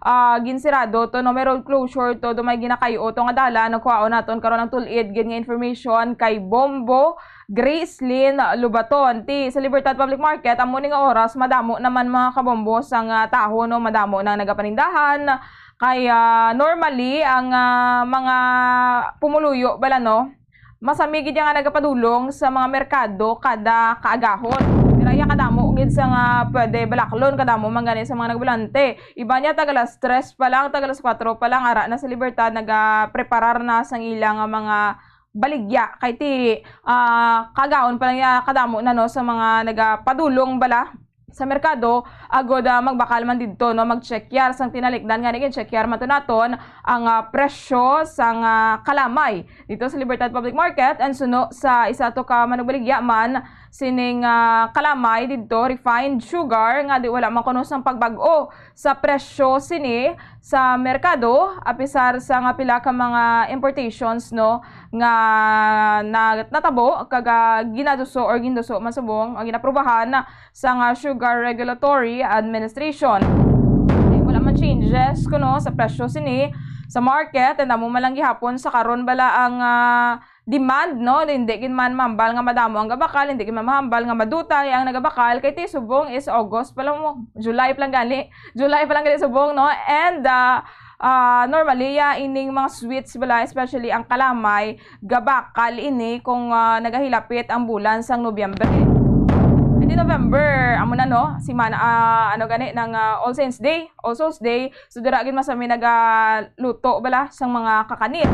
ah, ginsirado to, no, may road closure to, do may ginakay-o to nga dalan. Nagkuhaon naton karon ang tul-id gid nga information kay Bombo Gracelyn Lobaton. Ti sa Libertad Public Market, amo ni nga oras, madamo naman, mga kabombo, sang, ah, tawo, no, madamo nang nagapanindahan. Kay, ah, normally, ang, ah, mga pumuluyo bala, no, masami gid nga nagapadulong sa mga merkado kada kaagahon. Dira ya kadamo gid sa nga pwede balaklon, kadamo man gani sa mga nagbolante. Iban ya tag alas tres pa lang, tag alas kuwatro pa lang, ara na sa Libertad, nagapreparar na sang ila nga mga baligya. Kay ti, ah, kaagahon pa lang ya kadamo na, no, sa mga nagapadulong bala sa merkado, agod, ah, magbakal man didto, no, mag-check yar. Sang tinalikdan nga nagin-check yar man to naton ang, ah, presyo sang, ah, kalamay dito sa Libertad Public Market, and suno sa isa to ka manugbaligya man, sining, ah, kalamay didto, refined sugar, nga di wala man kuno sang pagbag-o sa presyo sini sa merkado, apisar sa nga pila ka mga importations, no, nga na-, natabo kag, ah, ginaduso or ginduso man subong, ah, ginaprubahan sang, ah, Sugar Regulatory Administration. Wala man changes kuno sa presyo sini sa market, and amo man lang gihapon sa karon bala ang, ah, demand, no? Hindi gid man mahambal nga madamo ang gabakal, hindi gid man mahambal nga madutay ang nagabakal, kay ti subong is August pa lang mo, July pa lang gani, July pa lang gani subong, no? And, ah, ah, normally, ya, ining mga sweets bala, especially ang kalamay, gabakal ini kung, ah, nagahilapit ang bulan sang Nobyembre. Hindi November, amo na, no? Simana, ah, ano gani, ng, ah, All Saints Day, All Souls Day. So, dira gid masami nagaluto bala sang mga kakanit.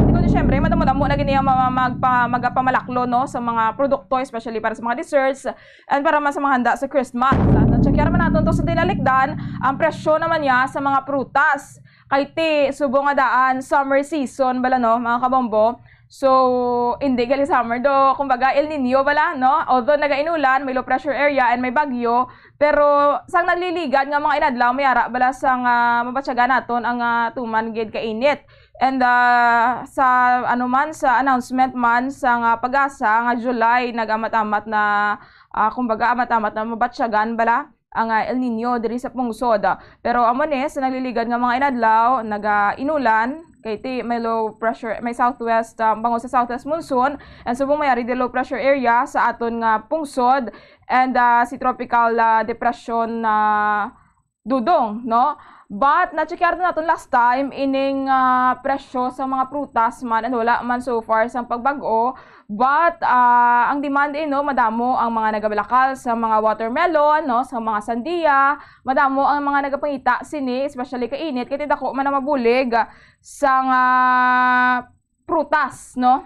Di ko, syempre, madamo-damo na gini ang mga magpa-, magapamalaklo, no, sa mga produkto, especially para sa mga desserts and para man sa mga handa sa Christmas. At na-check man naton to sa tinalikdan, ang presyo naman niya sa mga prutas. Kay ti, subong nga daan, summer season bala, no, mga kabombo. So, hindi gali summer do, kumbaga El Nino bala, no? Although nagainulan, may low pressure area and may bagyo, pero sang nagliligad nga mga inadlaw, may ara bala sang, ah, mabatyagan naton ang, ah, tuman gid ka init. And, ah, sa, ano man, sa announcement man sang, ah, PAGASA nga July, nag-amat-amat na, ah, kumbaga, amat-amat na mabatyagan bala ang, ah, El Nino diri sa pungsod. Pero amo ni, sa nagliligad nga mga inadlaw, nagainulan, kay ti may low pressure, may southwest, ah, bangod sa southwest monsoon, and subong may ari di low pressure area sa aton nga pungsod, and, ah, si tropical, ah, depression na Dudong, no? But na-check naton last time ining, ah, presyo sa mga prutas man, and wala man so far sang pagbag-o. But, ah, ang demand, eh, no, madamo ang mga nagabalakal sa mga watermelon, no, sa mga sandia, madamo ang mga nagapangita sini, especially kainit, kay ti dako man ang mabulig sang, ah, prutas, no?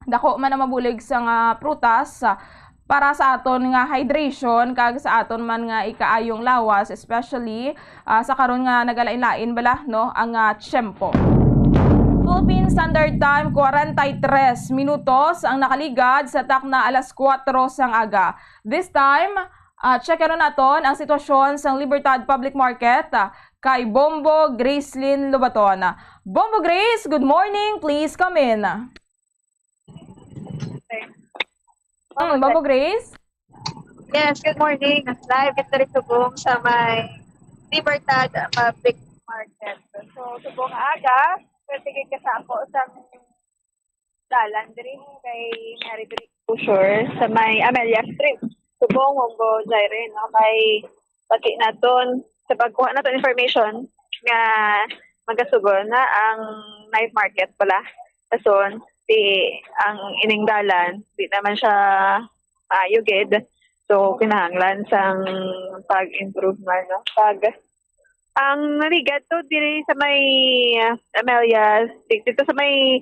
Dako man ang mabulig sang, ah, prutas, ah, para sa aton nga hydration kag sa aton man nga ikaayong lawas, especially, ah, sa karon nga nagalain-lain bala, no, ang, ah, tiyempo. Philippine Standard Time, kwarenta y tres minutos ang nakaligad sa takna alas kuwatro sang aga. This time, ah, check naton ang sitwasyon sang Libertad Public Market, ah, kay Bombo Gracelyn Lobaton. Bombo Grace, good morning. Please come in. Okay. Mm, Bombo Grace? Yes, good morning. Live kita rin subong sa may Libertad Public Market. So, subong aga, pwede ka sa ako sa dalan diri kay Mary Brig Sure sa may Amelia Street. Subong, Bombo Jaire, no? May pati naton sa pagkuha naton information nga magasugon na ang night market pala. Kason, si, ang ining dalan, di naman siya maayo gid. So, kinahanglan sang pag-improve man, no? Pag, ang naligat to diri sa may, ah, Amelia Street, dito sa may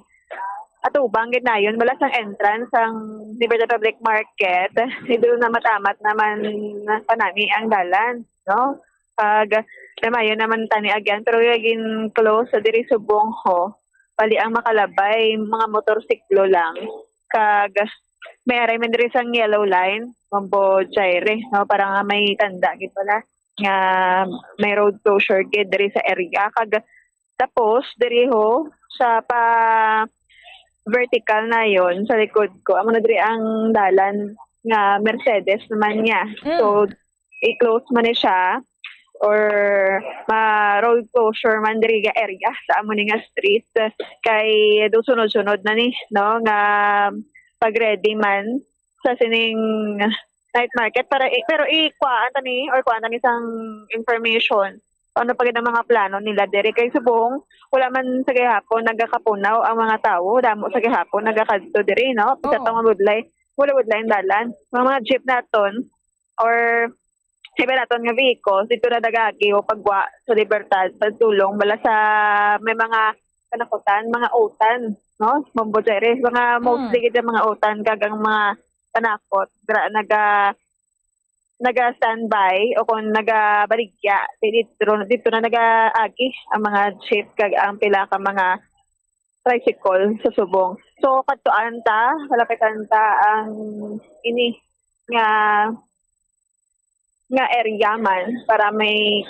atubang gid nayon, wala sang entrance ang Libertad Public Market. Dito na matamat naman pa nami ang dalan, no? Pag namayo naman tani again, pero gin close sa diri subong ho. Bali ang makalabay, mga motorsiklo lang. Kag may aray man diri sang yellow line, Bombo Jaire, no? Para nga may tanda gid pala nga may road closure gid diri sa area. Kag tapos, diri ho, sa pa vertical nayon, sa likod ko, amo na diri ang dalan nga Mercedes naman niya. Mm. So, i-close man ni siya or ma-road closure man diri nga area sa amo ni nga street kay do sunod-sunod na ni, no, nga pag-ready man sa sining night market para i-, pero i-kuhaan ta ni or kuhaan ta ni sang information. Ano pa gid ang mga plano nila diri kay subong wala man sa gihapon nagakapunaw ang mga tawo, damo sa gihapon nagakadto diri, no? Sa Oo. Pangabudlay, wala budlay ang dalan. Mga, mga jeep naton or iba naton nga vehicles dito na dagagi o pagwa sa Libertad, sa Tulong, wala sa may mga kanakutan, mga utan, no? Bombo Jerry, mga Mm. mostly gid ang mga utan kag ang mga panakot, gra-, naga-, naga-standby o kung nagabaligya, di dito, dito na nagaagi ang mga jeep kag ang pila ka mga tricycle sa subong. So, kadtuan ta, malapitan ta ang ini nga, nga area man para may,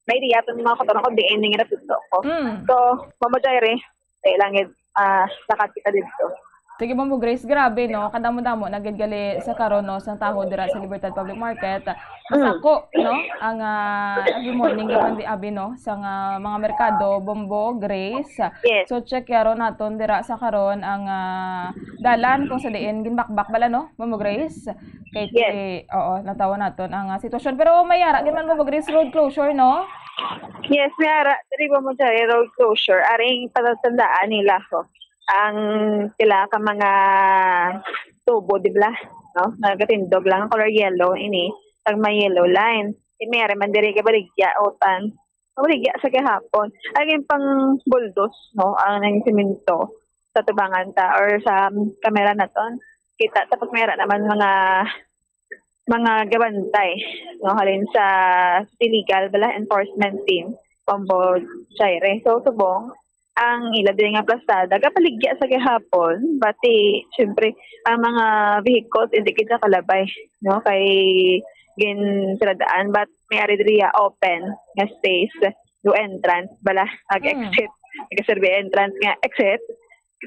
may idea ang mga kauturan kung diin nga natudlo ko. Mm. So, Mama Jaire, tayo lang yun, ah, lakat kita dito. Sige, Bombo Grace, grabe, no? Kadamo-damo na gid gali sa karon, no, sang tawo dira sa Libertad Public Market. Masako, no? Ang, ah, every morning, gid man di abi, no, sang, ah, mga merkado, Bombo Grace. Yes. So, check yaro naton dira sa karon ang, ah, dalan kung sa diin ginbakbak bala, no, Bombo Grace? Kay, yes, kay, oo, natawa naton ang, ah, sitwasyon. Pero may ara gid man, Bombo Grace, road closure, no? Yes, may ara diri, Bombo Jaire, road closure. Aring patatandaan nila ko ang pila ka mga tubo, di ba? No? Nagatindog lang, color yellow ini, ang may yellow line. Di may ara man diri gabaligya, utan. Gabaligya sa gahapon. Ang yung pang buldos, no? Ang nang semento sa tubangan ta or sa kamera naton. Kita, tapos may ara naman mga, mga gabantay, no? Halin sa illegal bala enforcement team, Bombo Jaire. So, subong, ang ila diri nga plastada, gabaligya sa gahapon, bati, syempre, ang mga vehicles, hindi kita kalabay, no? Kay ginsiradaan, but may ari diri, ah, open nga space, do entrance, bala, ag Mm. exit, nagaserbi entrance nga exit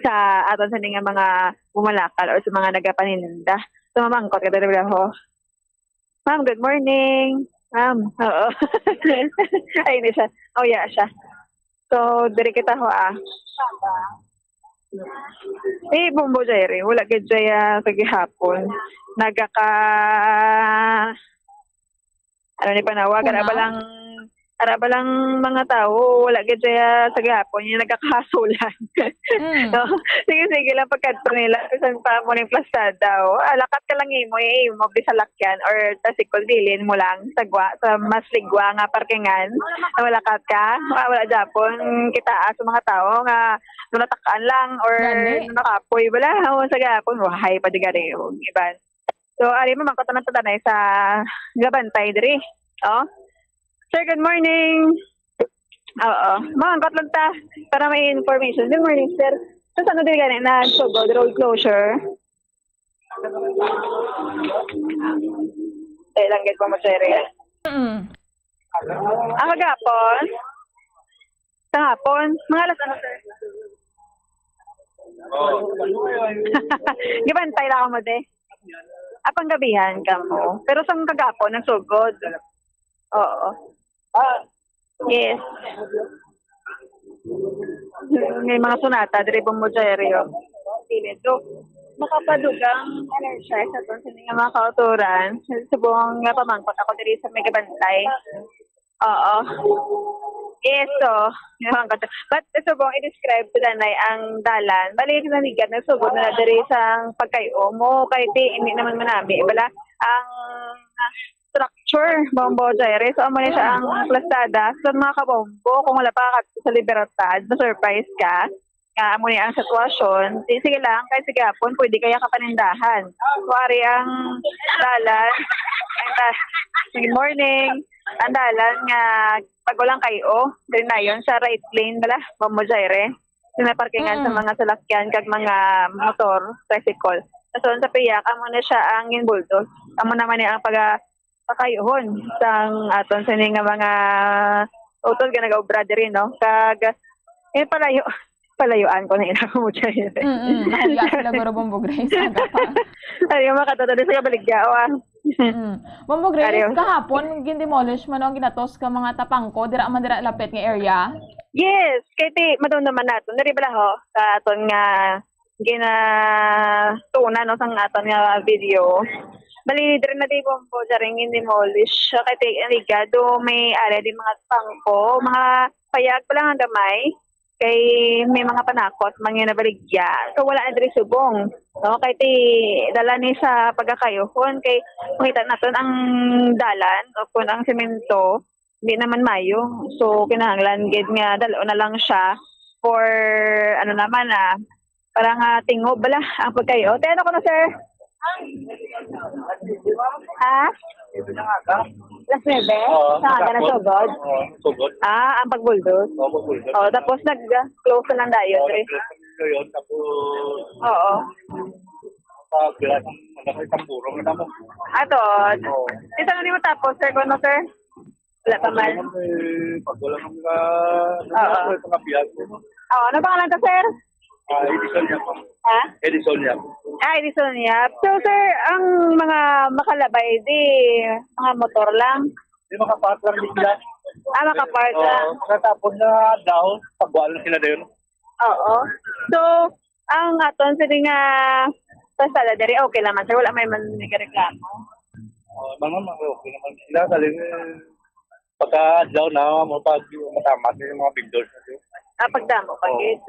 sa aton sa nga mga bumalakal or sa mga nagapaninda. So, mamangkot ka diri, ho. Ma'am, good morning. Ma'am, oo. Ay, hindi siya. Oh, yeah, siya. So, diri kita ho, ah. Eh, Bombo Jaire, wala gid siya sa gihapon. Nagaka-, ano ni panawag, Una? Ara ba lang, ara ba lang mga tao, wala gid siya sa gihapon, yung nagkakahasulan. Mm. No? Sige, sige lang pagkadto nila, bisan pa mo ning plastada, oh. Ah, lakat ka lang imo, eh, imo, bisalakyan or tricycle, bilin mo lang sa gwa, sa mas ligwa nga parkingan. Wala ka ka, ah, wala japon kita, ah, sa mga tao nga nunatakan lang or Gani. Nunakapoy, wala, oh, sa gihapon, wahay pa di gani, oh, iban. So, ari mo, mangkot na tatanay sa gabantay diri. Oh. Sir, good morning. Oo. Mangkot lang ta para may information. Good morning, sir. So, saan na diri gani na so, road closure? Eh, lang gid mo, sir, eh. Mm. Ang kagapon? Sa hapon? Mga alas ano, sir? Gibantay lang mo, de. Apang gabihan ka mo. Pero sa kagapon, nagsugod. Oo. Yes. May mga sunata, diri po mo, Jerry, oh. Dili, do. Makapadugang energize sa to sa mga kauturan. Sa buong nga pamangkot ako diri sa may gabantay. Oo. Yes, so, yung hanggat. But subong i-describe ko danay ang dalan. Bali, nanigan na subong na diri sa pagkayo mo, kay di, hindi naman manami. Bala, ang structure, Bombo Jaire. So, amo ni siya ang plastada. So, mga kabombo, kung wala pa ka sa Libertad, ma-surprise ka. Nga amo ni ang sitwasyon, di, sige lang, kay sige hapon, pwede kaya kapanindahan. Kuwari ang dalan, ang da-, good morning, ang dalan nga pag walang kayo, diri dayon sa right lane bala, Bombo Jaire. Sa may parkingan sa Mm. mga salakyan kag mga motor, tricycle. So, sa piyak, amo na siya ang ginbulto. Amo naman ni ang pag-, pakayuhon sang aton sini nga mga utod nga nagaobra diri, no? Kag, eh, palayo, palayuan ko na ina ko mo dyan. Mm-mm. Nahuya sila, guro, Bombo Grace. Aga pa. Ay, yung makatata din sa kabaligya, oh, ah. Mm. Bombo Grace, Ariyo. Kahapon, gindemolish man ang ginatos ka mga tapangko, dira man dira lapit nga area? Yes, kay ti, madumduman nato. Nari bala ho, sa aton nga ginatuna, no, sang aton nga video. Bali, diri na di Bombo, jaring in demolish. So, kay ti, ligado, may area di mga pangko, mga payag pa lang ang gamay. Kay may mga panakot, mga nabaligya. So, wala na diri subong. No? Kay ti, dala ni sa pagkakayuhon, kay makita naton ang dalan, o kung ang semento, hindi naman mayo. So, kinahanglan gid nga dalo na lang siya for, ano naman, ah, para nga tingob bala ang pagkayo. Te, ano ko na, sir? Ha? Alas nuebe? Oo, Sa aga na nagkakot. Sugod? Oo, sugod. Ah, ang pagbuldos? Oo, pagbuldos. Oh, tapos nag-close na lang dayon, Oo, eh. Nag-close. Yun, tapos Oo. Sa bilas ng ano, isang burong na mo. Ato. Oo. Isa na nimo tapos, sir, kuno, sir? Wala pa man. Eh, pag wala kang mga, Oo. Ano, mga biyahe. Oo, ano pangalan ka, sir? Ah, Edison Yap. Ha? Edison Yap. Ah, Edison Yap. So, sir, ang mga makalabay, di mga motor lang? Di makapark lang di sila. Ah, makapark Oo, lang. Katapos na daw, pagbuhan lang sila doon. Oo. So, ang aton sa nga pasada diri, okay naman, sir. Wala may man nagareklamo. Oh, mga, mga okay naman sila. Galing, eh, pagka adlaw na, mo pag matama sa mga vendors na yun. Ah, pagdamo pa Oo. gid.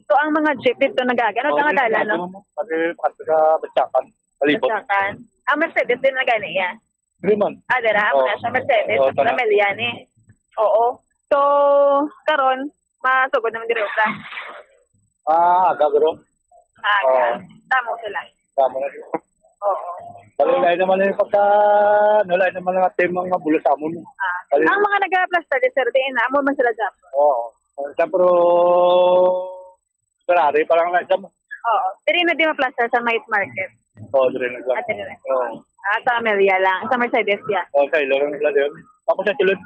So, ang mga jeep dito nagaga, ano Oo, ang dala, no? Pati pagka Batsakan, palibot. Batsakan. Ah, Mercedes din na gani, ya. Diri man. Ah, dira, Oo. Amo na siya, Mercedes, Oo, tama. Pamilya ni. Oo. So, karon, masugod naman diri, usa. Ah, aga, bro. Aga. Oo. Tamo sila. Tamo na. Oo. Bali, lain naman yung pagka, ano, lain naman ang team ang mabulo sa amon. Ah. Bali, Ang mga nagaplastar di, sir, diin na, amo man sila dyan. Oo. Sa pro, Ferrari, parang na siya. Oo. Diri na di maplastar sa night market. Oo, diri na siya. Ah, diri na. Oo. Ah, sa Amelia lang. Sa Mercedes, ya. Oo, sa ilo lang sila din. Tapos sa sulod.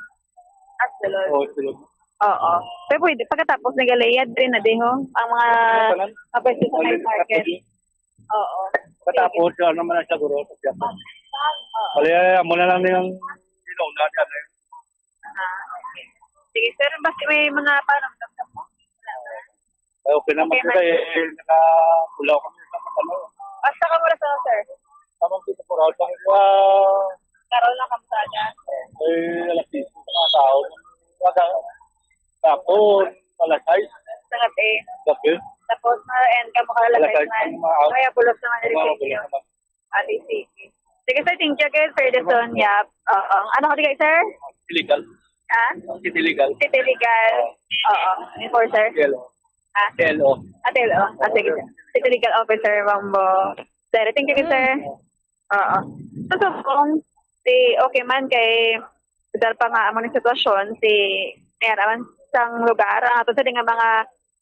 Ah, sulod. Oo, sulod. Oo. Pero pwede, pagkatapos ni Galea, diri na di, ho? Ang mga Ano, tanan? Kapwesto sa night market. Oo. Katapos, ano naman ang siguro, sa Piato. Oo. Bali, ay, amo na lang yung ilaw na dyan, eh. Ah, okay. Sige, sir, basta may mga paramdam ka po? Ay, okay naman, Okay, sir, ma'am. Eh, nakapulaw kami sa mga ano. Basta ka mura sa, sir? Tamang dito po, Raul, pang, ah, Karol lang kamo sa aga. Eh, alas siyete sa mga tao. Wala, tapos, alas sais. Sa gabi. Gabi. Tapos, ma-end ka mo ka alas Alas sais sais man. Ang mga out. Kaya bulos naman Mga rin bulos yun. Naman. Ate, sige. Sige, sir, thank you again, sir Edison. Yap. Oo. Ano ka di kayo, sir? Illegal. Ha? City legal. City legal. Oo. Enforcer. T L O. Ah. T L O. Ah, T L O. Ah, sige, sir. City legal officer, Mambo. Sir, thank you, sir. Oo. So, subong, si, okay man kay, dahil pa nga amo ni sitwasyon, si, ayan, aman sang lugar, ang ato sa nga mga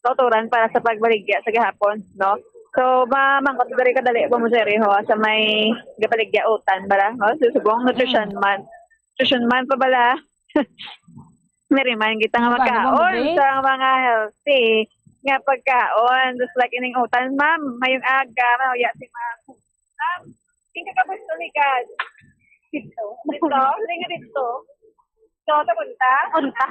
kauturan para sa pagbaligya sa gahapon, no? So, mamangkot diri kadali po mo, sir, ho, sa may gabaligya utan, bala, no? So, subong nutrition month. Nutrition month pa bala. Nariman kita nga Paano ba, magkaon Grace? Sa mga healthy nga pagkaon. Just like ining utan, ma'am, mayong aga, mahuya si ma'am. Ma'am, tingka ka gusto ni God. Dito. Dito? Hindi nga dito. So, sa punta? Punta.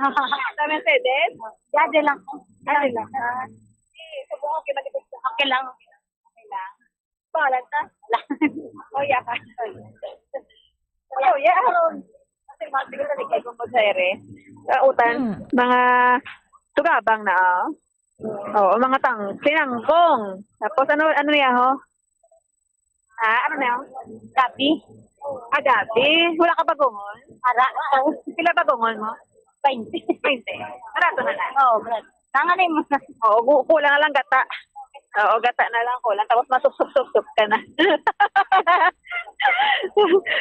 Sa Mercedes? Dade lang. Dade lang. Ah, eh, subukan ko yung matipid ko. Okay lang. Okay lang. Pangalan ka? Oh, yeah ka. Oh, yeah. Kasi mga siguro na ligay kong Bunsere. Sa utan, Hmm. mga tugabang na, oh. Oo, mga tang-, sinangkong. Tapos, ano, ano niya, ho? Ah, ano na yun? Gabi. Ah, gabi. Wala ka bagungon? Ara. Pila bagungon mo? Twenty. Twenty. Barato na na. Oo, barato. Tangan mo na. Oo, gu-, kulang na lang gata. Oo, gata na lang kulang. Tapos masup-sup-sup-sup ka na.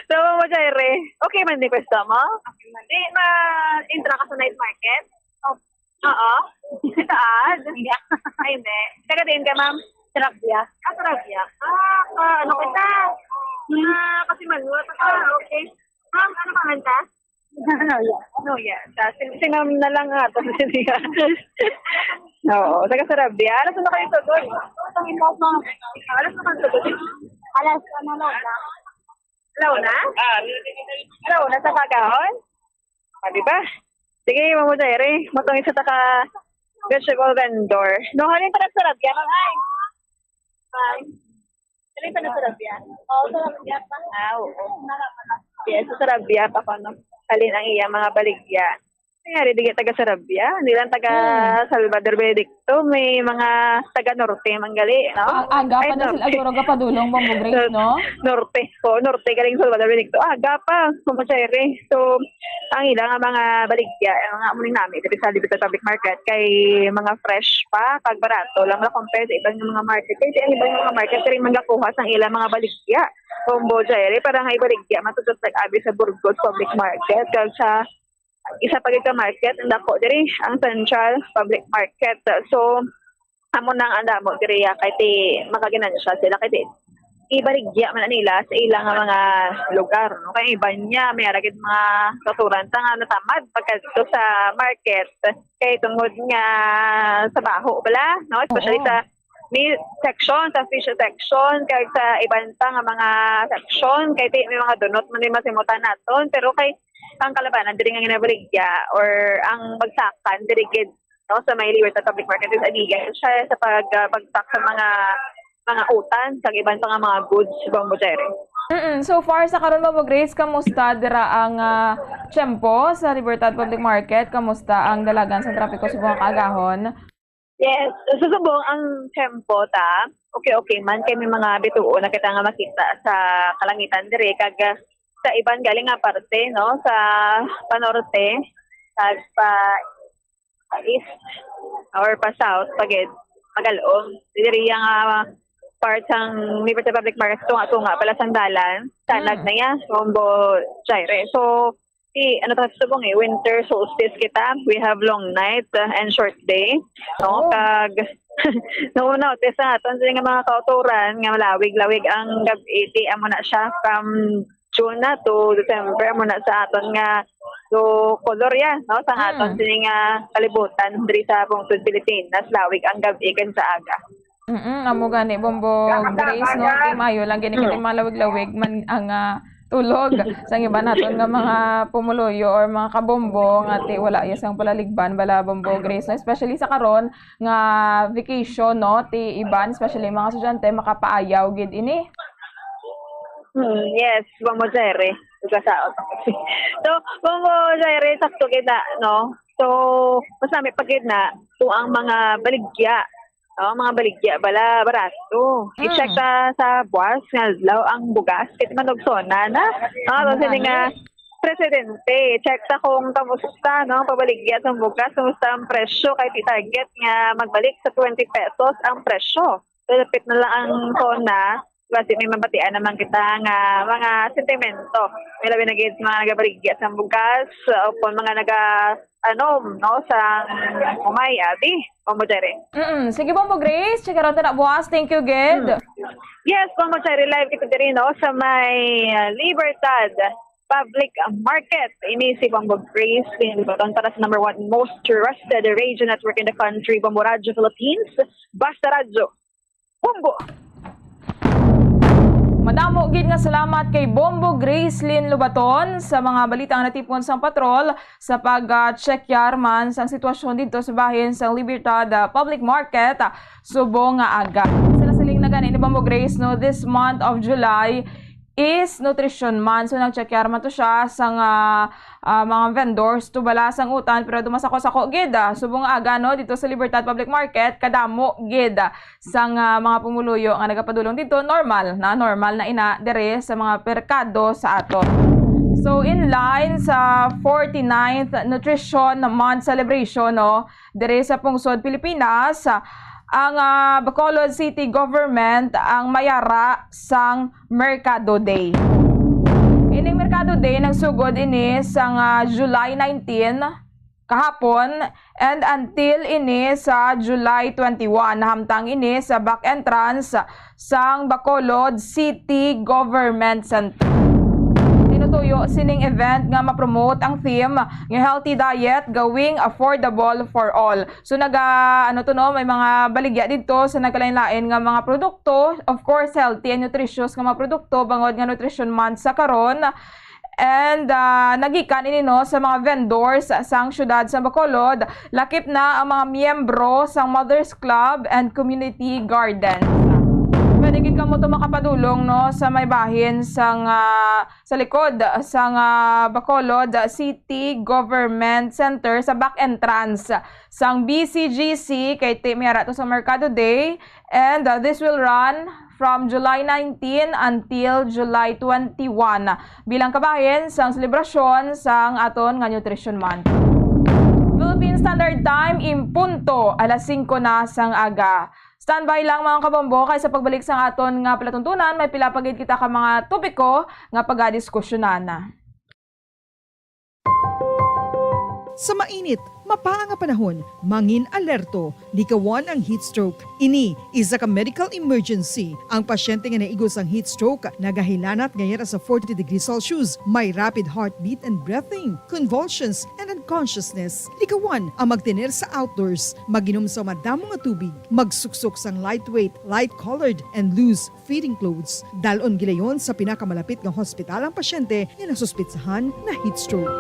So, mo, Jaire, okay man ni pwesto mo? Di ma-intra ka sa night market? Oo. Sa taas? Hindi. Ay, hindi. Taga diin ka, ma'am? Sarabia. Ah, Sarabia. Ah, ka, ano kita? Ah, kasi maluwa ka. Ah, okay. Ma'am, ano pangalan ka? Noya. Noya. Sa, sin-, sinam na lang nga to. Oo, taga Sarabia. Alas ano kayo sugod? Alas ano kayo sugod? Alas ano lang. Alaw na? Alaw na sa pagkaon? Ah, di ba? Sige, Mamo Jerry. Matong isa ta ka vegetable vendor. No, halin pa na Sarabia, ma'am, ay. Ay. Halin pa na Sarabia. Oo, Sarabia pa. Ah, oo. Yes, sa Sarabia pa ko, no? Halin ang iya mga baligya. Nangyari, di taga Sarabia. Hindi lang taga Hmm. Salvador Benedicto. May mga taga Norte, manggali, no? Ah, aga pa Ay, na sila, Norte. Guro, gapadulong, Bombo Grace, no? Norte. Oo, Norte, galing Salvador Benedicto. Aga pa, Mamo Jerry. So, ang ilang nga mga baligya, ang mga amo ni nami, dito sa Libertad Public Market, kay mga fresh pa, kag barato lang, wala compare sa ibang mga market. Kasi ang ibang mga market, kaya magakuha sa ilang mga baligya. Bombo Jerry, para nga ibaligya, matutod nag-abi sa Burgos Public Market, kag sa isa pa gid ka market, ang dako diri, ang Central Public Market. So, Amo nang ang damo diri, ah, kay ti makaginansya sila kay ti ibaligya man nila sa ilang mga lugar, no? Kay iban niya, may ara gid mga kautoran ta nga natamad pagkadto sa market kay tungod nga sa baho bala, no? Especially Oo. sa meat section, sa fish section, kag sa iban pa nga mga section, kay ti-, may mga dunot man din masimutan naton, pero kay ang kalabanan diri nga ginabaligya or ang bagsakan diri gid, no, sa may Libertad Public Market is agigan siya sa pag, ah, bagsak sa mga, mga utan, sa iban pa nga mga goods, Bombo Jerry. Mm, so far sa karon, Bombo Grace, kamusta dira ang, ah, tiyempo sa Libertad Public Market? Kamusta ang dalagan sa trapiko subong nga kaagahon? Yes, sa subong ang tiyempo ta, okay, okay man, kay may mga bituon na kita nga makita sa kalangitan diri, kag, ah, sa iban galing nga parte, no, sa panorte, kag pa, pa east or pa south, pa gid, pagalom. Diri nga part sang Liberty Public Market, tunga-tunga pala sang dalan, tanag Mm. na ya, Bombo Jaire. So, si, ano ta, subong eh, winter solstice kita. We have long night, uh, and short day. No? Oh. Kag, no, no, sa aton sila nga mga kautoran, nga malawig-lawig ang gab-i, ti, amo na siya from June na to December, amo na sa aton nga, so, color yan, no? Sa aton Mm. sila nga kalibutan, diri sa pungsod Pilipinas, lawig ang gab-i kag sa aga. Mm, amo gani, Bombo Grace, no? Ti maayo lang gani kay Mm. malawig-lawig man ang, ah, tulog sa iban naton nga mga pumuluyo or mga kabombo nga ti wala ya sang palaligban bala, Bombo Grace, no? Especially sa karon nga vacation, no? Ti iban, especially mga estudyante, makapaayaw gid ini. Hmm, yes, Bombo Jerry. Ugasaon. So, Bombo Jerry, sakto gid na, no? So, mas nami pa gid na kung ang mga baligya, no? Mga baligya bala, barato. I-check Mm. ta sa buwas nga adlaw ang bugas, kay manugso na na. No? Ano So, sini gani? nga, presidente, check ta kung kamusta, no? Pabaligya sa bugas, kamusta ang presyo, kay ti target nga magbalik sa twenty pesos ang presyo. So, lapit na lang ang SONA, basi may mabatian naman kita nga mga sentimento. May labi na gid mga nagabaligya sa bugas, o kung mga naga, ano, no, sa umay, abi, Bombo Jerry. Mm, sige, Bombo Grace, check out na buwas. Thank you, gid. Mm. Yes, Bombo Jerry, live kita diri, no, sa may, uh, Libertad Public Market. Ini si Bombo Grace Lin Baton para sa number one most trusted radio network in the country, Bombo Radyo Philippines. Basta Radyo. Bombo! Madamo gid nga salamat kay Bombo Gracelyn Lobaton sa mga balita nga natipon sang patrol sa pag, ah, check yar man sang sitwasyon didto sa bahin sang Libertad, ah, Public Market, ah, subong nga aga. Sa nasiling na gani ni Bombo Grace, no, this month of July is Nutrition Month. So, nag-check yar man to siya sang, ah, ah, mga vendors to bala sang utan, pero dumasako-sako gid, ah, subong nga aga, no, didto sa Libertad Public Market, kadamo gid, ah, sang, ah, mga pumuluyo nga nagapadulong didto, normal na, normal na ina diri sa mga merkado sa aton. So, in line sa forty-ninth Nutrition Month celebration, no, diri sa pungsod Pilipinas, ang, ah, Bacolod City Government ang mayara sang Mercado Day. Ining Mercado Day nagsugod ini sang, ah, July nineteen, kahapon, and until ini sa July twenty-one, nahamtang ini sa back entrance sang Bacolod City Government Center. Tinutuyo sining event nga ma-promote ang theme nga healthy diet, going affordable for all. So, naga, ano to, no, may mga baligya didto sa nagkalain-lain nga mga produkto. Of course, healthy and nutritious nga mga produkto, bangod nga Nutrition Month sa karon. And, ah, nagikan ini, no, sa mga vendors sang siyudad sa Bacolod, lakip na ang mga miyembro sang Mothers Club and Community Garden. Pwede gid kamo to makapadulong, no, sa may bahin sang, ah, sa likod sang, ah, Bacolod City Government Center sa back entrance sang B C G C, kay ti-, may ara to sa Mercado Day. And, uh, this will run from July nineteen until July twenty-one bilang kabahin sang selebrasyon sang aton nga Nutrition Month. Philippine Standard Time, in punto alas singko na sang aga. Standby lang, mga kabombo, kay sa pagbalik sang aton nga palatuntunan, may pila pa gid kita ka mga topiko nga pagadiskusyonan. Sa mainit, mapaa nga panahon, mangin-alerto, likawan ang heat stroke. Ini isa ka medical emergency. Ang pasyente nga naigo sang heat stroke nagahilanat nga yara sa forty degrees Celsius, may rapid heartbeat and breathing, convulsions, and unconsciousness. Likawan ang magtener sa outdoors, mag-inom sa madamo nga tubig, magsuksok sang lightweight, light-colored, and loose fitting clothes. Dalon gilayon sa pinakamalapit nga hospital ang pasyente nga nasuspetsahan na heat stroke.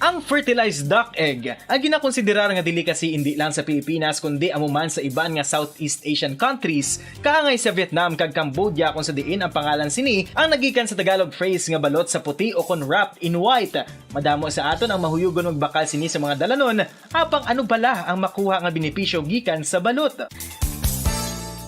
Ang fertilized duck egg ay ginakonsiderar nga delicacy indi lang sa Pilipinas kundi amo man sa iban nga Southeast Asian countries, kaangay sa Vietnam kag Cambodia, kung sa diin ang pangalan sini ang nagikan sa Tagalog phrase nga balot sa puti o kon wrapped in white. Madamo sa aton ang mahuyugon magbakal sini sa mga dalanon, apang ano bala ang makuha nga benepisyo gikan sa balot?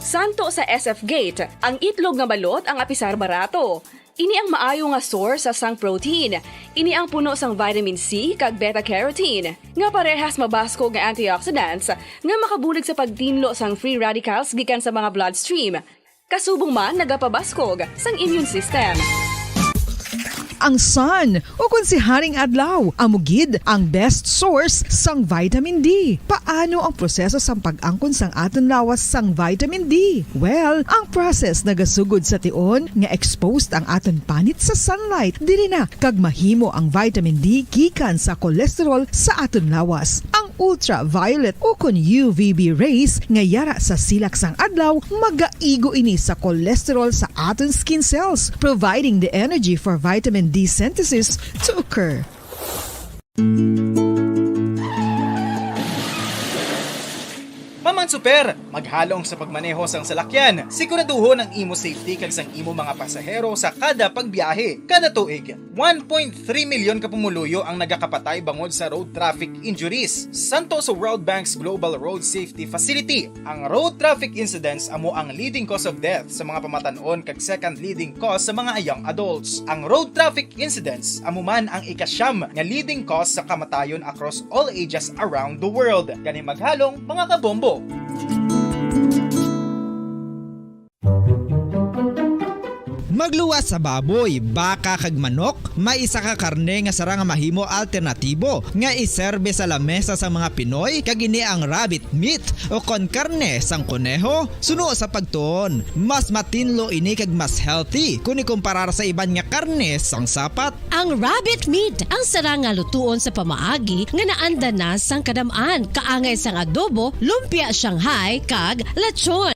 Santo sa S F Gate, ang itlog nga balot ang apisar barato. Ini ang maayo nga source sa sang protein. Ini ang puno sang vitamin C kag beta-carotene, nga parehas mabaskog nga antioxidants nga makabulig sa pagtinlo sang free radicals gikan sa mga bloodstream. Kasubong man nagapabaskog sang immune system. Ang sun, o kon si Haring Adlaw, amo gid ang best source sang vitamin D. Paano ang proseso sang pag-angkon sang aton lawas sang vitamin D? Well, ang process nagasugod sa tion nga exposed ang aton panit sa sunlight. Diri na kag mahimo ang vitamin D gikan sa cholesterol sa aton lawas. Ang ultraviolet o kon U V B rays nga yara sa silak sang adlaw, magaigo ini sa cholesterol sa aton skin cells, providing the energy for vitamin D synthesis to occur. Paman Super, maghalong sa pagmaneho sang salakyan. Siguraduhon ang imo safety kag sang imo mga pasahero sa kada pagbiyahe. Kada tuig, one point three milyon ka pumuluyo ang nagakapatay bangod sa road traffic injuries. Santo sa World Bank's Global Road Safety Facility, ang road traffic incidents amo ang leading cause of death sa mga pamatan-on kag second leading cause sa mga young adults. Ang road traffic incidents amo man ang ikasyam nga leading cause sa kamatayon across all ages around the world. Gani maghalong, mga kabombo! Magluwas sa baboy, baka kag manok, may isa ka karne nga sara nga mahimo alternatibo nga iserbe sa lamesa sang mga Pinoy, kag ini ang rabbit meat o kon karne sang koneho. Suno sa pagtuon, mas matinlo ini kag mas healthy kon ikumparar sa iban nga karne sang sapat. Ang rabbit meat ang sara nga lutuon sa pamaagi nga naanda na sang kadam-an, kaangay sang adobo, lumpia Shanghai, kag lechon.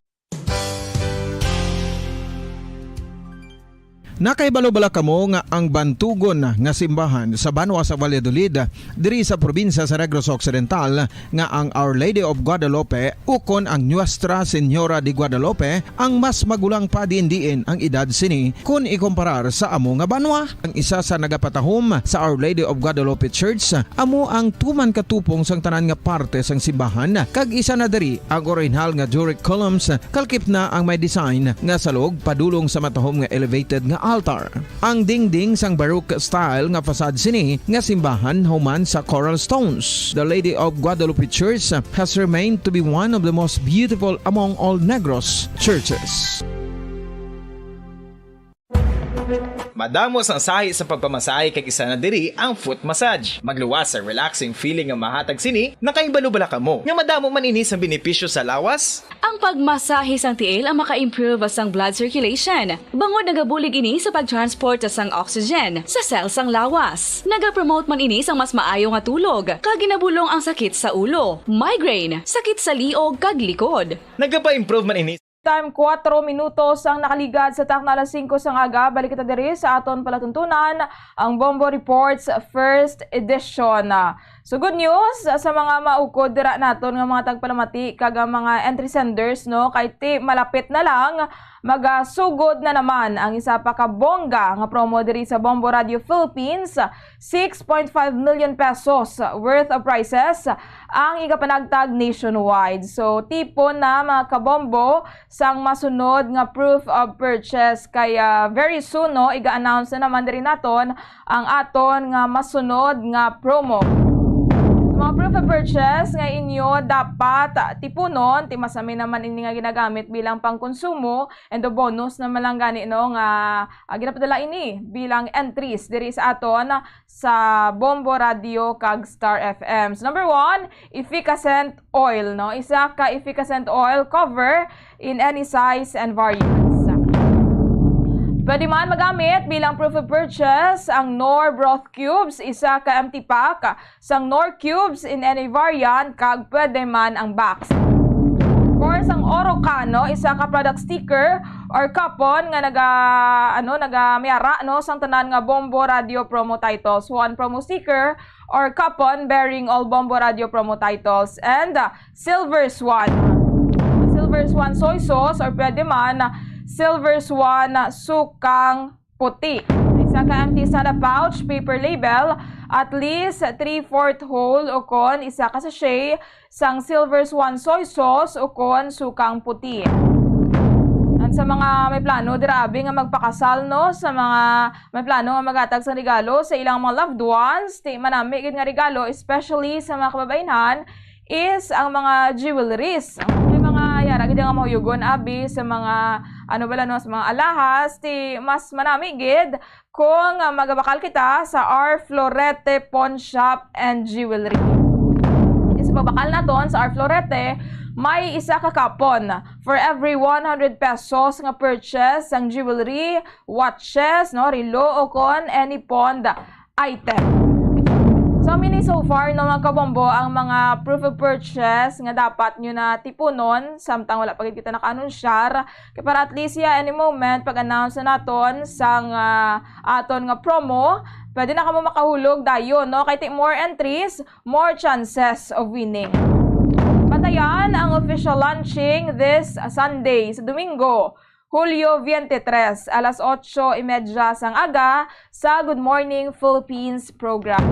Nakahibalo bala kamo nga ang bantugon nga simbahan sa banwa sa Valladolid, diri sa probinsya sa Negros Occidental, nga ang Our Lady of Guadalupe ukon ang Nuestra Señora de Guadalupe ang mas magulang pa diin-diin ang edad sini kon ikumparar sa amo nga banwa? Ang isa sa nagapatahom sa Our Lady of Guadalupe Church amo ang tuman katupong sang tanan nga parte sang simbahan, kag isa na diri ang orihinal nga Doric columns, kalkip na ang may design nga salog padulong sa matahom nga elevated nga altar. Ang dingding sang Baroque style nga facade sini nga simbahan human sa coral stones. The Lady of Guadalupe Church has remained to be one of the most beautiful among all Negros churches. Madamo sang sahi sa pagpamasahe kag isa na diri ang foot massage. Magluwas sa relaxing feeling nga mahatag sini. Nakahibalo bala kamo nga madamo man ini sang benepisyo sa lawas? Ang pagmasahe sang tiil ang maka-improve sang blood circulation, bangod nagabulig ini sa pag-transport sang oxygen sa cell sang lawas. Nagapromote man ini sang mas maayo nga tulog, kag ginabulong ang sakit sa ulo, migraine, sakit sa liog kag likod. Nagapa-improve man ini Time, kuwatro minutos ang nakaligad sa takna alas singko sang aga. Balik kita diri sa aton palatuntunan, ang Bombo Reports First Edition. So, good news sa mga maukod dira naton nga mga tagpalamati kag ang mga entry senders, no, kay ti malapit na lang magasugod na naman ang isa pa ka bongga nga promo diri sa Bombo Radio Philippines. Six point five million pesos worth of prizes ang igapanagtag nationwide. So, tipon na, mga kabombo, sang masunod nga proof of purchase. Kaya very soon, no, iga-announce na naman diri naton ang aton nga masunod nga promo. Mga proof of purchase nga inyo dapat tipunon, ti masami naman ini nga ginagamit bilang pangkonsumo, and the bonus naman lang gani, no, nga, ah, ginapadala ini bilang entries diri sa aton sa Bombo Radio kag Star F M. So, number one, efficascent oil, no? Isa ka efficascent oil cover in any size and variants. Pwede man magamit bilang proof of purchase ang Knorr broth cubes, isa ka empty pack sang Knorr cubes in any variant, kag pwede man ang box. Of course, ang Oro Ka, no? Isa ka product sticker or coupon nga naga, ano, nagamayara, no, sang tanan nga Bombo Radio promo titles. One promo sticker or coupon bearing all Bombo Radio promo titles. And, uh, Silver Swan. Silver Swan soy sauce or pwede man, uh, Silver Swan, uh, sukang puti. Isa ka empty sana pouch, paper label, at least three-fourth whole o kon isa ka sachet sang Silver Swan soy sauce o kon sukang puti. And sa mga may plano dira, abi, nga magpakasal, no, sa mga may plano nga maghatag sang regalo sa ilang mga loved ones, ti manami gid nga regalo, especially sa mga kababayenhan, is ang mga jewelries. May mga yara gid nga mahuyugon, abi, sa mga, ano bala, no, sa mga alahas, ti mas manami gid kung, ah, magabakal kita sa R Florete Pawn Shop and Jewelry. Sa pagbakal naton sa R Florete, may isa ka coupon for every one hundred pesos nga purchase sang jewelry, watches, no, relo, o kon any pawned item. So, mini so far, no, mga kabombo, ang mga proof of purchase nga dapat nyo na tipunon, samtang wala pa gid kita naka-anunsyar. Kay para at least, yeah, any moment, pag-announce na naton sang, ah, aton nga promo, pwede na kamo makahulog dayon, no? Kay ti more entries, more chances of winning. Bantayan ang official launching this Sunday, sa Domingo, Hulyo twenty-three, alas otso y media sang aga sa Good Morning Philippines program.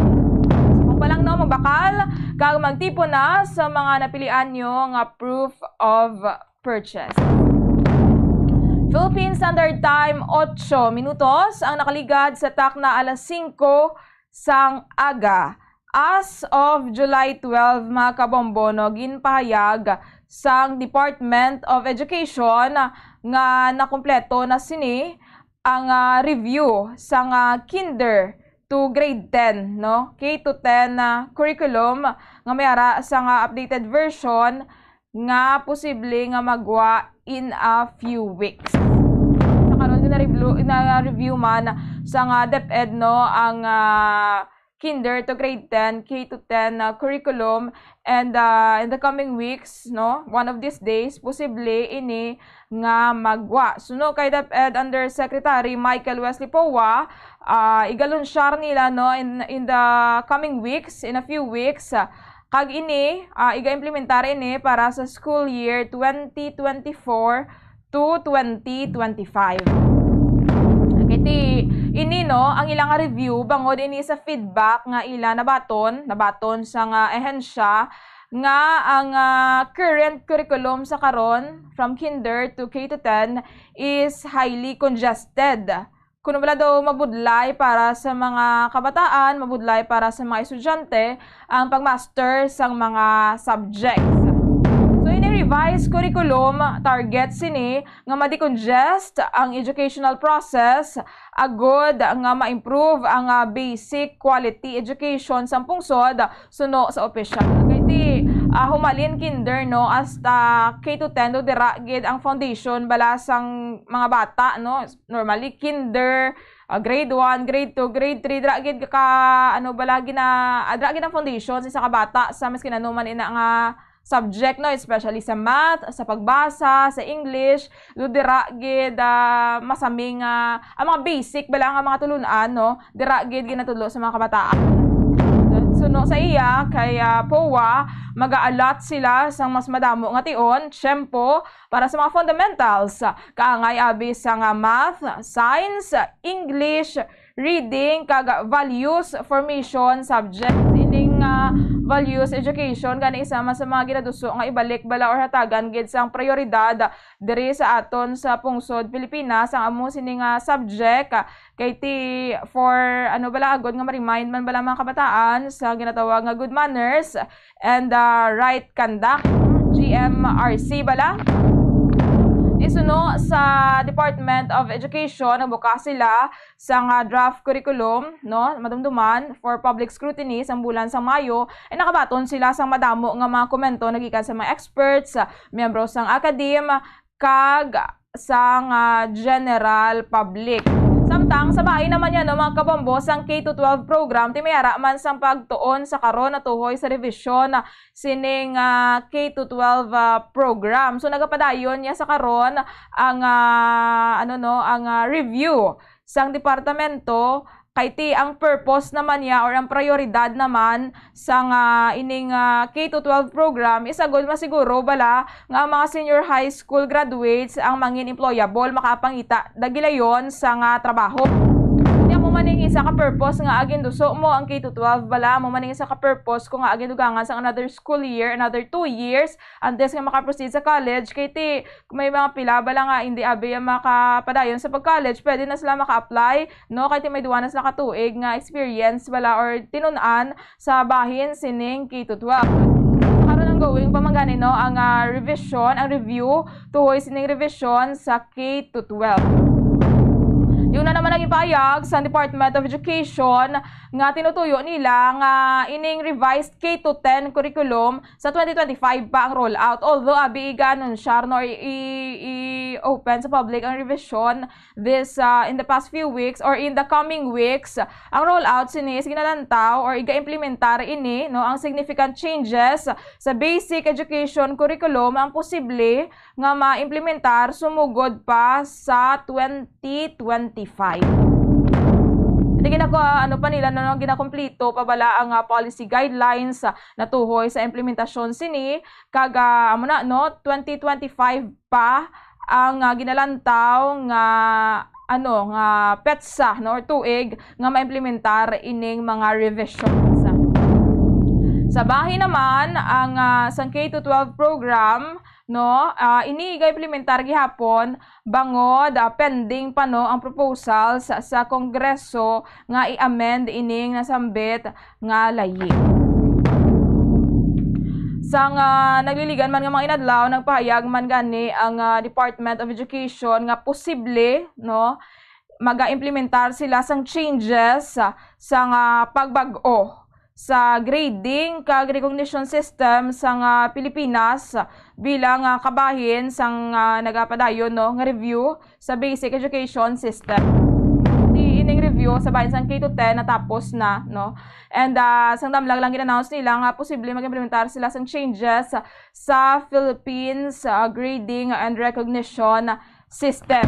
So, kung pa lang, no, magbakal kag magtipon na sa mga napilian nyo nga proof of purchase. Philippine Standard Time, otso minutos ang nakaligad sa takna alas singko sang aga. As of July twelve, mga kabombo, no, ginpahayag sang Department of Education nga nakumpleto na sini ang, ah, review sang, ah, kinder to grade ten, no, K to ten, ah, curriculum nga may ara sang, ah, updated version nga posible nga magwa in a few weeks. Sa karon, na-review, na-review man sang, ah, DepEd, no, ang, ah, kinder to grade ten, K to ten, ah, curriculum, and, ah, in the coming weeks, no, one of these days, posible ini nga magwa. Suno kay DepEd Undersecretary Michael Wesley Poa, ah, igalunsyar nila, no, in, in the coming weeks, in a few weeks, ah, kag ini, ah, iga-implementar ini para sa school year twenty twenty-four to twenty twenty-five. Okay, ti ini, no, ang ilang review bangod ini sa feedback nga ila nabaton, nabaton sa nga ehensya nga ang, ah, current curriculum sa karon, from kinder to K to ten, is highly congested. Kuno bala daw mabudlay para sa mga kabataan, mabudlay para sa mga estudyante ang pag-master sang mga subjects. So, ini revised curriculum target sini nga ma-decongest ang educational process, agud nga ma-improve ang, ah, basic quality education sa pungsod, suno sa opisyal. Kay ti, ah, humalin kinder, no, hasta K to ten, do dira gid ang foundation bala sang mga bata, no? Normally, kinder, ah, grade one, grade two, grade three, dira gid ka, ano bala, gina-, ah, dira gid ang foundation sa isa ka bata sa maskin ano man ina nga subject, no? Especially sa math, sa pagbasa, sa English, do dira gid, ah, masaming, ah, ang mga basic bala nga mga tulun-an, no? Dira gid ginatudlo sa mga kabataan. So, no, sa iya, kay, ah, poa, mag-a-allot sila sang mas madamo nga tion, tiyempo, para sa mga fundamentals, kaangay abi sang, ah, math, science, English, reading kag values formation subject. Ining, ah, values education gani isa man sa mga ginaduso nga ibalik bala or hatagan gid sang prioridad diri sa aton sa pungsod Pilipinas ang amo sini nga subject. Kay ti for ano bala agod nga ma-remind man bala mga kabataan sa ginatawag nga good manners and, ah, right conduct, G M R C bala. Isuno sa Department of Education, nagbukas sila sang, ah, draft curriculum, no, madumduman for public scrutiny sang bulan sang Mayo, ay nakabaton sila sang madamo nga mga komento nagikan sa mga experts, miyembro sang academe, kag sang, ah, general public. Samtang sa bahin naman niya, no, mga kabombo, sang K to twelve program, ti may ara man sang pagtuon sa karon natuhoy sa revision sining, ah, K to twelve, ah, program. So nagapadayon niya sa karon ang, ah, ano, no, ang, ah, review sang departamento, kay ti ang purpose naman niya or ang prioridad naman sang, ah, ining, ah, K to twelve program is agod masiguro bala nga ang mga senior high school graduates ang mangin employable, makapangita dagilayon sa nga trabaho. Kaya mo man ning isa ka purpose nga aginduso mo ang K to twelve bala, mo man ning isa ka purpose ko nga agindugangan sa another school year, another two years, until nga makaproceed sa college. Kay ti may mga pila bala nga hindi abi ang makapadayon sa pag-college, pwede na sila maka-apply, no? Kay ti may duwa na sila ka tuig nga experience bala or tinun-an sa bahin sining K to twelve. Karon ang going pa man gani, no, ang, ah, revision, ang review tuhoy sining revision sa K to twelve. Yun na naman ang ipahayag sa Department of Education nga tinutuyo nila nga ining revised K to ten curriculum sa twenty twenty-five pa ang rollout. Although, abi, iga-anunsyar, no, or i-, i-, i-open sa public ang revision this, ah, in the past few weeks or in the coming weeks, ang rollout sini is ginalantaw or iga-implementar ini, no, ang significant changes sa basic education curriculum ang posible nga ma-implementar sumugod pa sa twenty twenty-five. Hindi ginako, ano pa nila, no, ginakomplito pa bala ang, ah, policy guidelines, ah, natuhoy sa implementasyon sini, kag, ah, amo na, no, twenty twenty-five pa ang, ah, ginalantaw nga, ano, nga petsa, no, or tuig nga maimplementar ining mga revisions. Sa bahin naman, ang, ah, sang K to twelve program, no, ah, ini ga-implementar gihapon bangod, ah, pending pa, no, ang proposals sa Kongreso nga i-amend ining nasambit nga layi. Sang, ah, nagliligan man nga mga inadlaw, nagpahayag man gani ang, ah, Department of Education nga posible, no, maga-implementar sila sang changes, ah, sang, ah, pagbag-o sa grading kag recognition system sang, ah, Pilipinas bilang, ah, kabahin sang, ah, nagapadayon, no, nga review sa basic education system. Di ining review sa bahin sang K to ten natapos na, no? And, ah, sang damlag lang gin-announce nila nga posible mag-implementar sila sang changes sa Philippines, ah, grading and recognition system.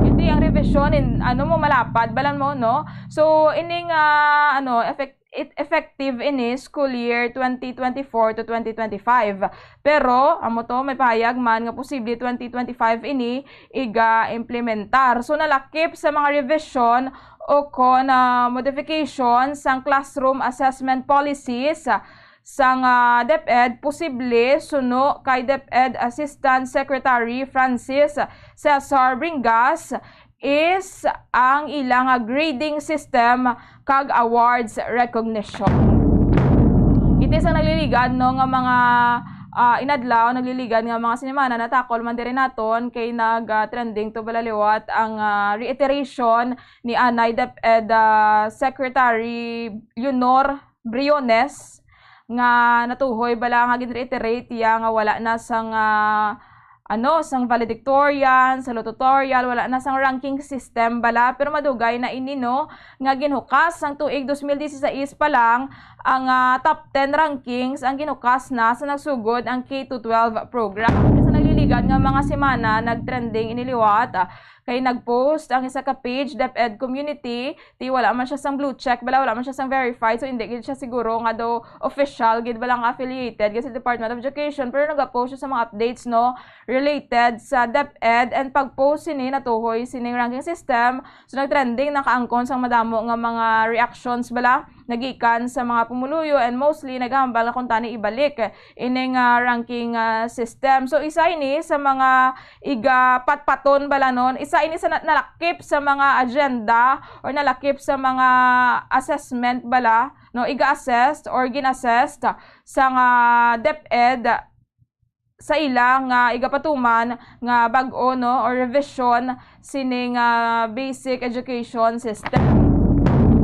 Hindi ang revision in, ano mo, malapad, balan mo, no? So, ining, ah, ano, effect-, it effective ini school year twenty twenty-four to twenty twenty-five. Pero, amo to, may pahayag man nga posible twenty twenty-five ini iga-implementar. So, nalakip sa mga revision o kon, ah, modification sang classroom assessment policies, sang, ah, DepEd, posible suno kay DepEd Assistant Secretary Francis Cesar Bringas, is ang ilang, ah, grading system kag awards recognition. It is ang nagliligad, no, nga mga, ah, inadlaw, nagliligad nga mga sinimana natakol man diri naton kay nag, ah, trending to bala liwat ang, ah, reiteration ni anay DepEd, ah, Secretary Leonor Briones nga natuhoy bala nga gin-reiterate iya nga wala na sang, ah, ano, sang valedictorian, salutatorian, wala na sang ranking system bala, pero madugay na ini, no, nga ginhukas sang tuig dos mil dieciséis pa lang ang, ah, top ten rankings ang ginukas na sa nagsugod ang K to twelve program. Sa nagliligad nga mga semana, nagtrending ini liwat, ah, kay nag-post ang isa ka page, DepEd Community, ti wala man siya sang blue check, bala, wala man siya sang verified, so hindi gid siya siguro nga daw official gid bala nga affiliated gid sa Department of Education, pero nag-post siya sa mga updates, no, related sa DepEd, and pag-post sini natuhoy sining ranking system, so nag-trending, nakaangkon sang madamo nga mga reactions bala nagikan sa mga pumuluyo, and mostly naghambal nga kung tani ibalik ining, ah, ranking, ah, system. So isa ini sa mga iga patpaton bala, no, isa ini sa na-, nalakip sa mga agenda or nalakip sa mga assessment bala, no, iga-assessed or gin-assessed sa nga DepEd sa ila nga igapatuman nga bag-o, no, or revision sining, ah, basic education system.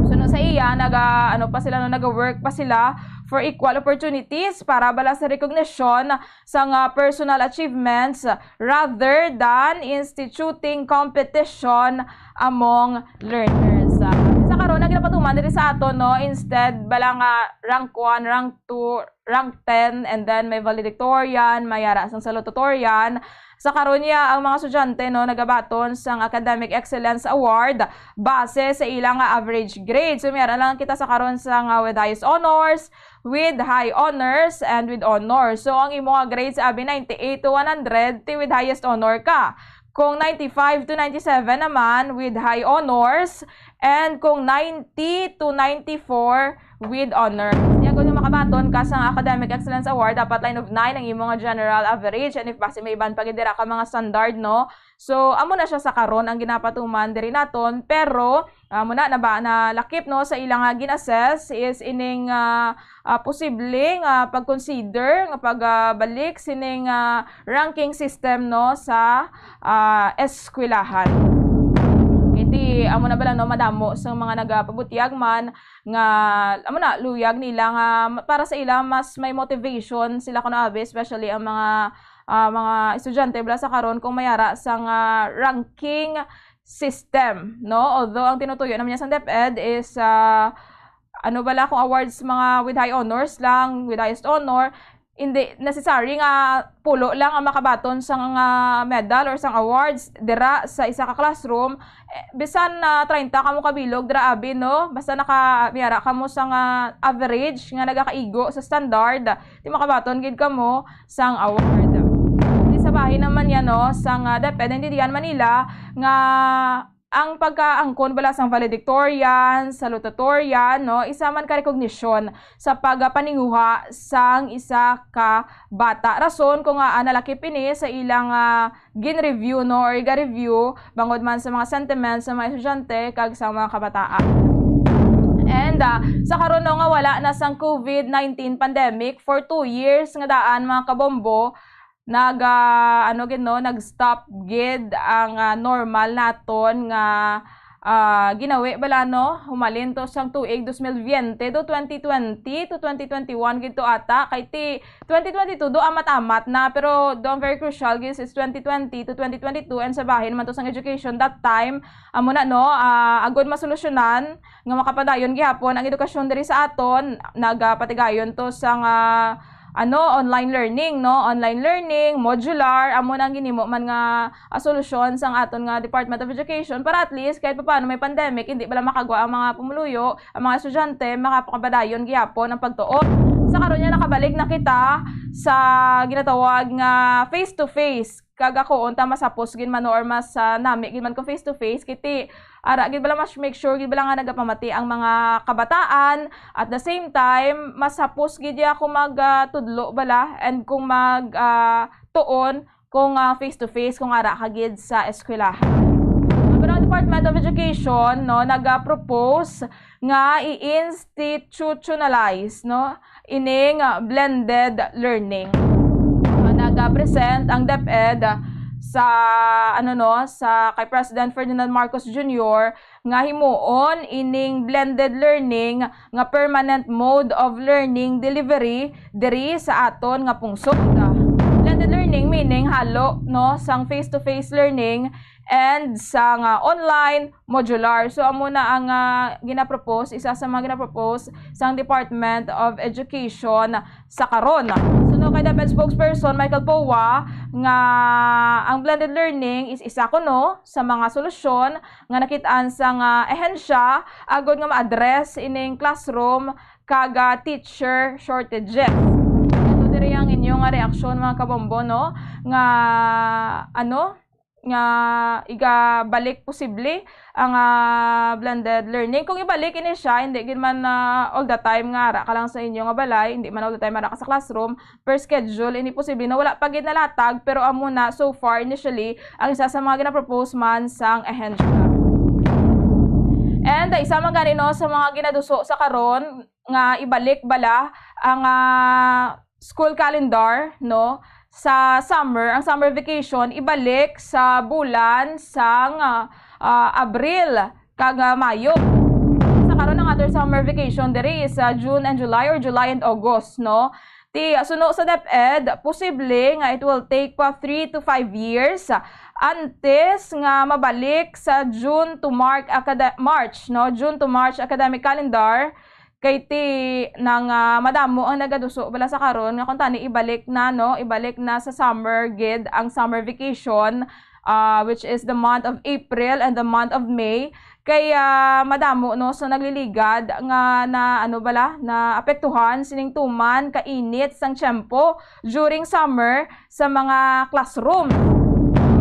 So, no, sa iya, naga, ano pa sila, no, naga-work pa sila for equal opportunities para bala sa recognition sa nga personal achievements rather than instituting competition among learners. Ah, sa karon, ang ginapatuman diri sa aton, no, instead bala nga rank one, rank two, rank ten, and then may valedictorian, may yara sang salutatorian. Sa karon niya, ang mga estudyante, no, nagabaton sang Academic Excellence Award base sa ilang nga average grade. So, may yara lang kita sa karon sa nga with highest honors, with high honors, and with honors. So, ang imo nga grade sa abi ninety-eight to one hundred, ti with highest honor ka. Kung ninety-five to ninety-seven naman, with high honors, and kung ninety to ninety-four, with honors. Kaya kung makabaton ka sa Academic Excellence Award, dapat line of nine ang imo nga general average. And if basi may iban pa gid dira ka mga standard, no? So, amo na siya sa karon ang ginapatuman diri naton. Pero, amo na, naba-, nalakip, no, sa ilang nga gin-assess is ining, ah, ah, posible nga pag-consider nga pagbalik sining, ah, ranking system, no, sa, ah, eskwelahan. Iti, amo na bala, no, madamo sa mga nagapabutyag man nga, amo na, luyag nila nga ma-, para sa ila, mas may motivation sila kuno abi, especially ang mga, ah, mga estudyante bala sa karon kung mayara sa nga ranking system, no? Although ang tinutuyo naman niya sa DepEd is, ah, ano bala, kung awards mga with high honors lang, with highest honor, hindi necessary nga pulo lang ang makabaton sa nga medal or sang awards dira sa isa ka classroom. Eh, bisan na treinta kamo kabilog dira abi, no? Basta naka-, miyara kamo sa nga average nga nagakaigo sa standard, ti makabaton gid kamo sang award. Ti sa bahin naman yan, no, sang, ah, DepEd, hindi diyan Manila, nga ang pagkaangkon bala sang valedictorian, salutatorian, no, isa man ka recognition sa pagpaninguha sang isa ka bata. Rason kung ngaa nalakip ini sa ilang, ah, gin-review, no, or iga-review bangod man sa mga sentiments sa mga estudyante kag sa mga kabataan. And, ah, sa karon, no, nga wala na sang COVID nineteen pandemic for two years nga daan, mga kabombo, nag, ah, ano gid, no, nag-stop gid ang, ah, normal naton nga, ah, ginawi bala, no, humalin to sang tuig dos mil veinte to twenty twenty to twenty twenty-one gid to ata, kay ti twenty twenty-two do amat-amat na, pero do ang very crucial gid is twenty twenty to twenty twenty-two, and sa bahin man to sang education that time, amo na, no, ah, agod masolusyonan nga makapadayon gihapon ang edukasyon diri sa aton, nagapatigayon to sang, ah, ano, online learning, no? Online learning, modular, amo na ang ginhimo man nga, ah, solusyon sang aton nga Department of Education para at least kahit papaano may pandemic, hindi bala makagwa ang mga pumuluyo, ang mga estudyante, makapadayon gihapon ang pagtuon. Sa karon niya, nakabalik na kita sa ginatawag nga face-to-face. Kag ako, unta mas hapos gid man, no, or mas, ah, nami gid man kung face-to-face, kay ti ara gid bala, mas make sure gid bala nga nagapamati ang mga kabataan. At the same time, mas hapos gid ya kung mag, ah, tudlo bala and kung mag, ah, tuon kung, ah, face-to-face kung ara ka gid sa eskwelahan. Pero ang Department of Education, no, naga-propose nga i-institutionalize, no, ining, ah, blended learning. Ah, naga-present ang DepEd sa, ano, no, sa kay President Ferdinand Marcos Junior nga himuon ining blended learning nga permanent mode of learning delivery diri sa aton nga pungsod. Blended learning meaning halo, no, sang face-to-face learning and sang ah, online modular. So, amo na ang ah, ginapropose, isa sa mga ginapropose sang Department of Education sa karon. Suno kay DepEd spokesperson Michael Poa nga ang blended learning is isa kuno sa mga solusyon nga nakit-an sang ah, ahensya agod nga ma-address ining classroom kag ah, teacher shortages. Ito diri ang inyo nga reaksyon, mga kabombo, no? Nga, ano? Nga igabalik posible ang ah, blended learning. Kung ibalik ini siya, hindi gid man ah, all the time nga ara ka lang sa inyo nga balay, hindi man all the time ara ka sa classroom, per schedule, ini posible na wala pa gid nalatag, pero amo na, so far, initially, ang isa sa mga ginapropose man sang ahensya. And ah, isa man gani, no, sa mga ginaduso sa karon nga ibalik bala ang ah, school calendar, no, sa summer, ang summer vacation ibalik sa bulan sang ah, ah, Abril kag ah, Mayo. Sa karon, ang aton summer vacation diri is ah, June and July or July and August, no? Ti, suno sa DepEd, posible nga it will take pa three to five years antes nga mabalik sa June to March acad-, March, no? June to March academic calendar. Kay ti nang ah, madamo ang nagaduso bala sa karon nga kung tani ibalik na, no? Ibalik na sa summer gid ang summer vacation, ah, which is the month of April and the month of May. Kay ah, madamo, no, sa nagliligad nga na, ano bala, naapektuhan sining tuman ka init sang tiyempo during summer sa mga classroom.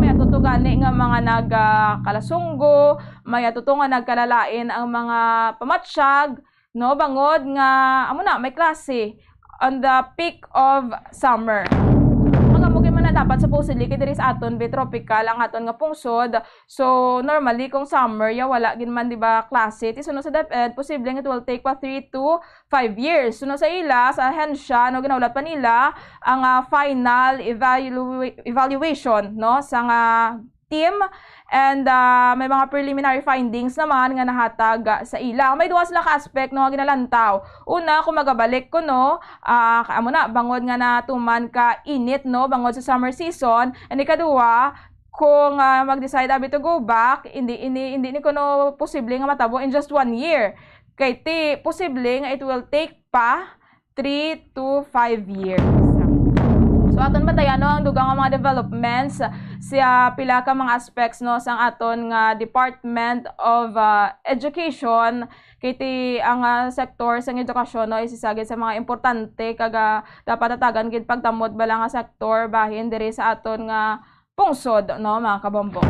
May atuto gani nga mga nagkalasunggo, may atuto nga nagkalalain ang mga pamatsyag, no, bangod nga amo na may klase on the peak of summer. Mga mugay man na dapat supposedly kay diri sa aton bi tropical ang aton nga pungsod. So, normally, kung summer, ya wala gid man, di ba, klase. Ti suno sa DepEd, posible nga it will take pa three to five years. Suno sa ila, sa ahensya, no, ginahulat pa nila ang ah, final evalu- evaluation, no, sa nga team. And ah, may mga preliminary findings naman nga nahatag ah, sa ila. May duha sila ka aspect, no, nga ginalantaw. Una, kung magabalik ko, no, ah, amo na, bangod nga natuman ka init, no, bangod sa summer season. And ikaduha, kung ah, mag-decide abi to go back, hindi, hindi, hindi ni kuno posible nga matabo in just one year. Kay ti, posible nga it will take pa three to five years. So, aton bantayan, no, ang dugang nga mga developments sa pila ka mga aspects, no, sang aton nga Department of ah, Education. Kay ti ang ah, sektor sang edukasyon, no, is isa gid sa mga importante kag ah, dapat tatagan gid pagtamod bala nga sektor bahin diri sa aton nga pungsod, no, mga kabombo.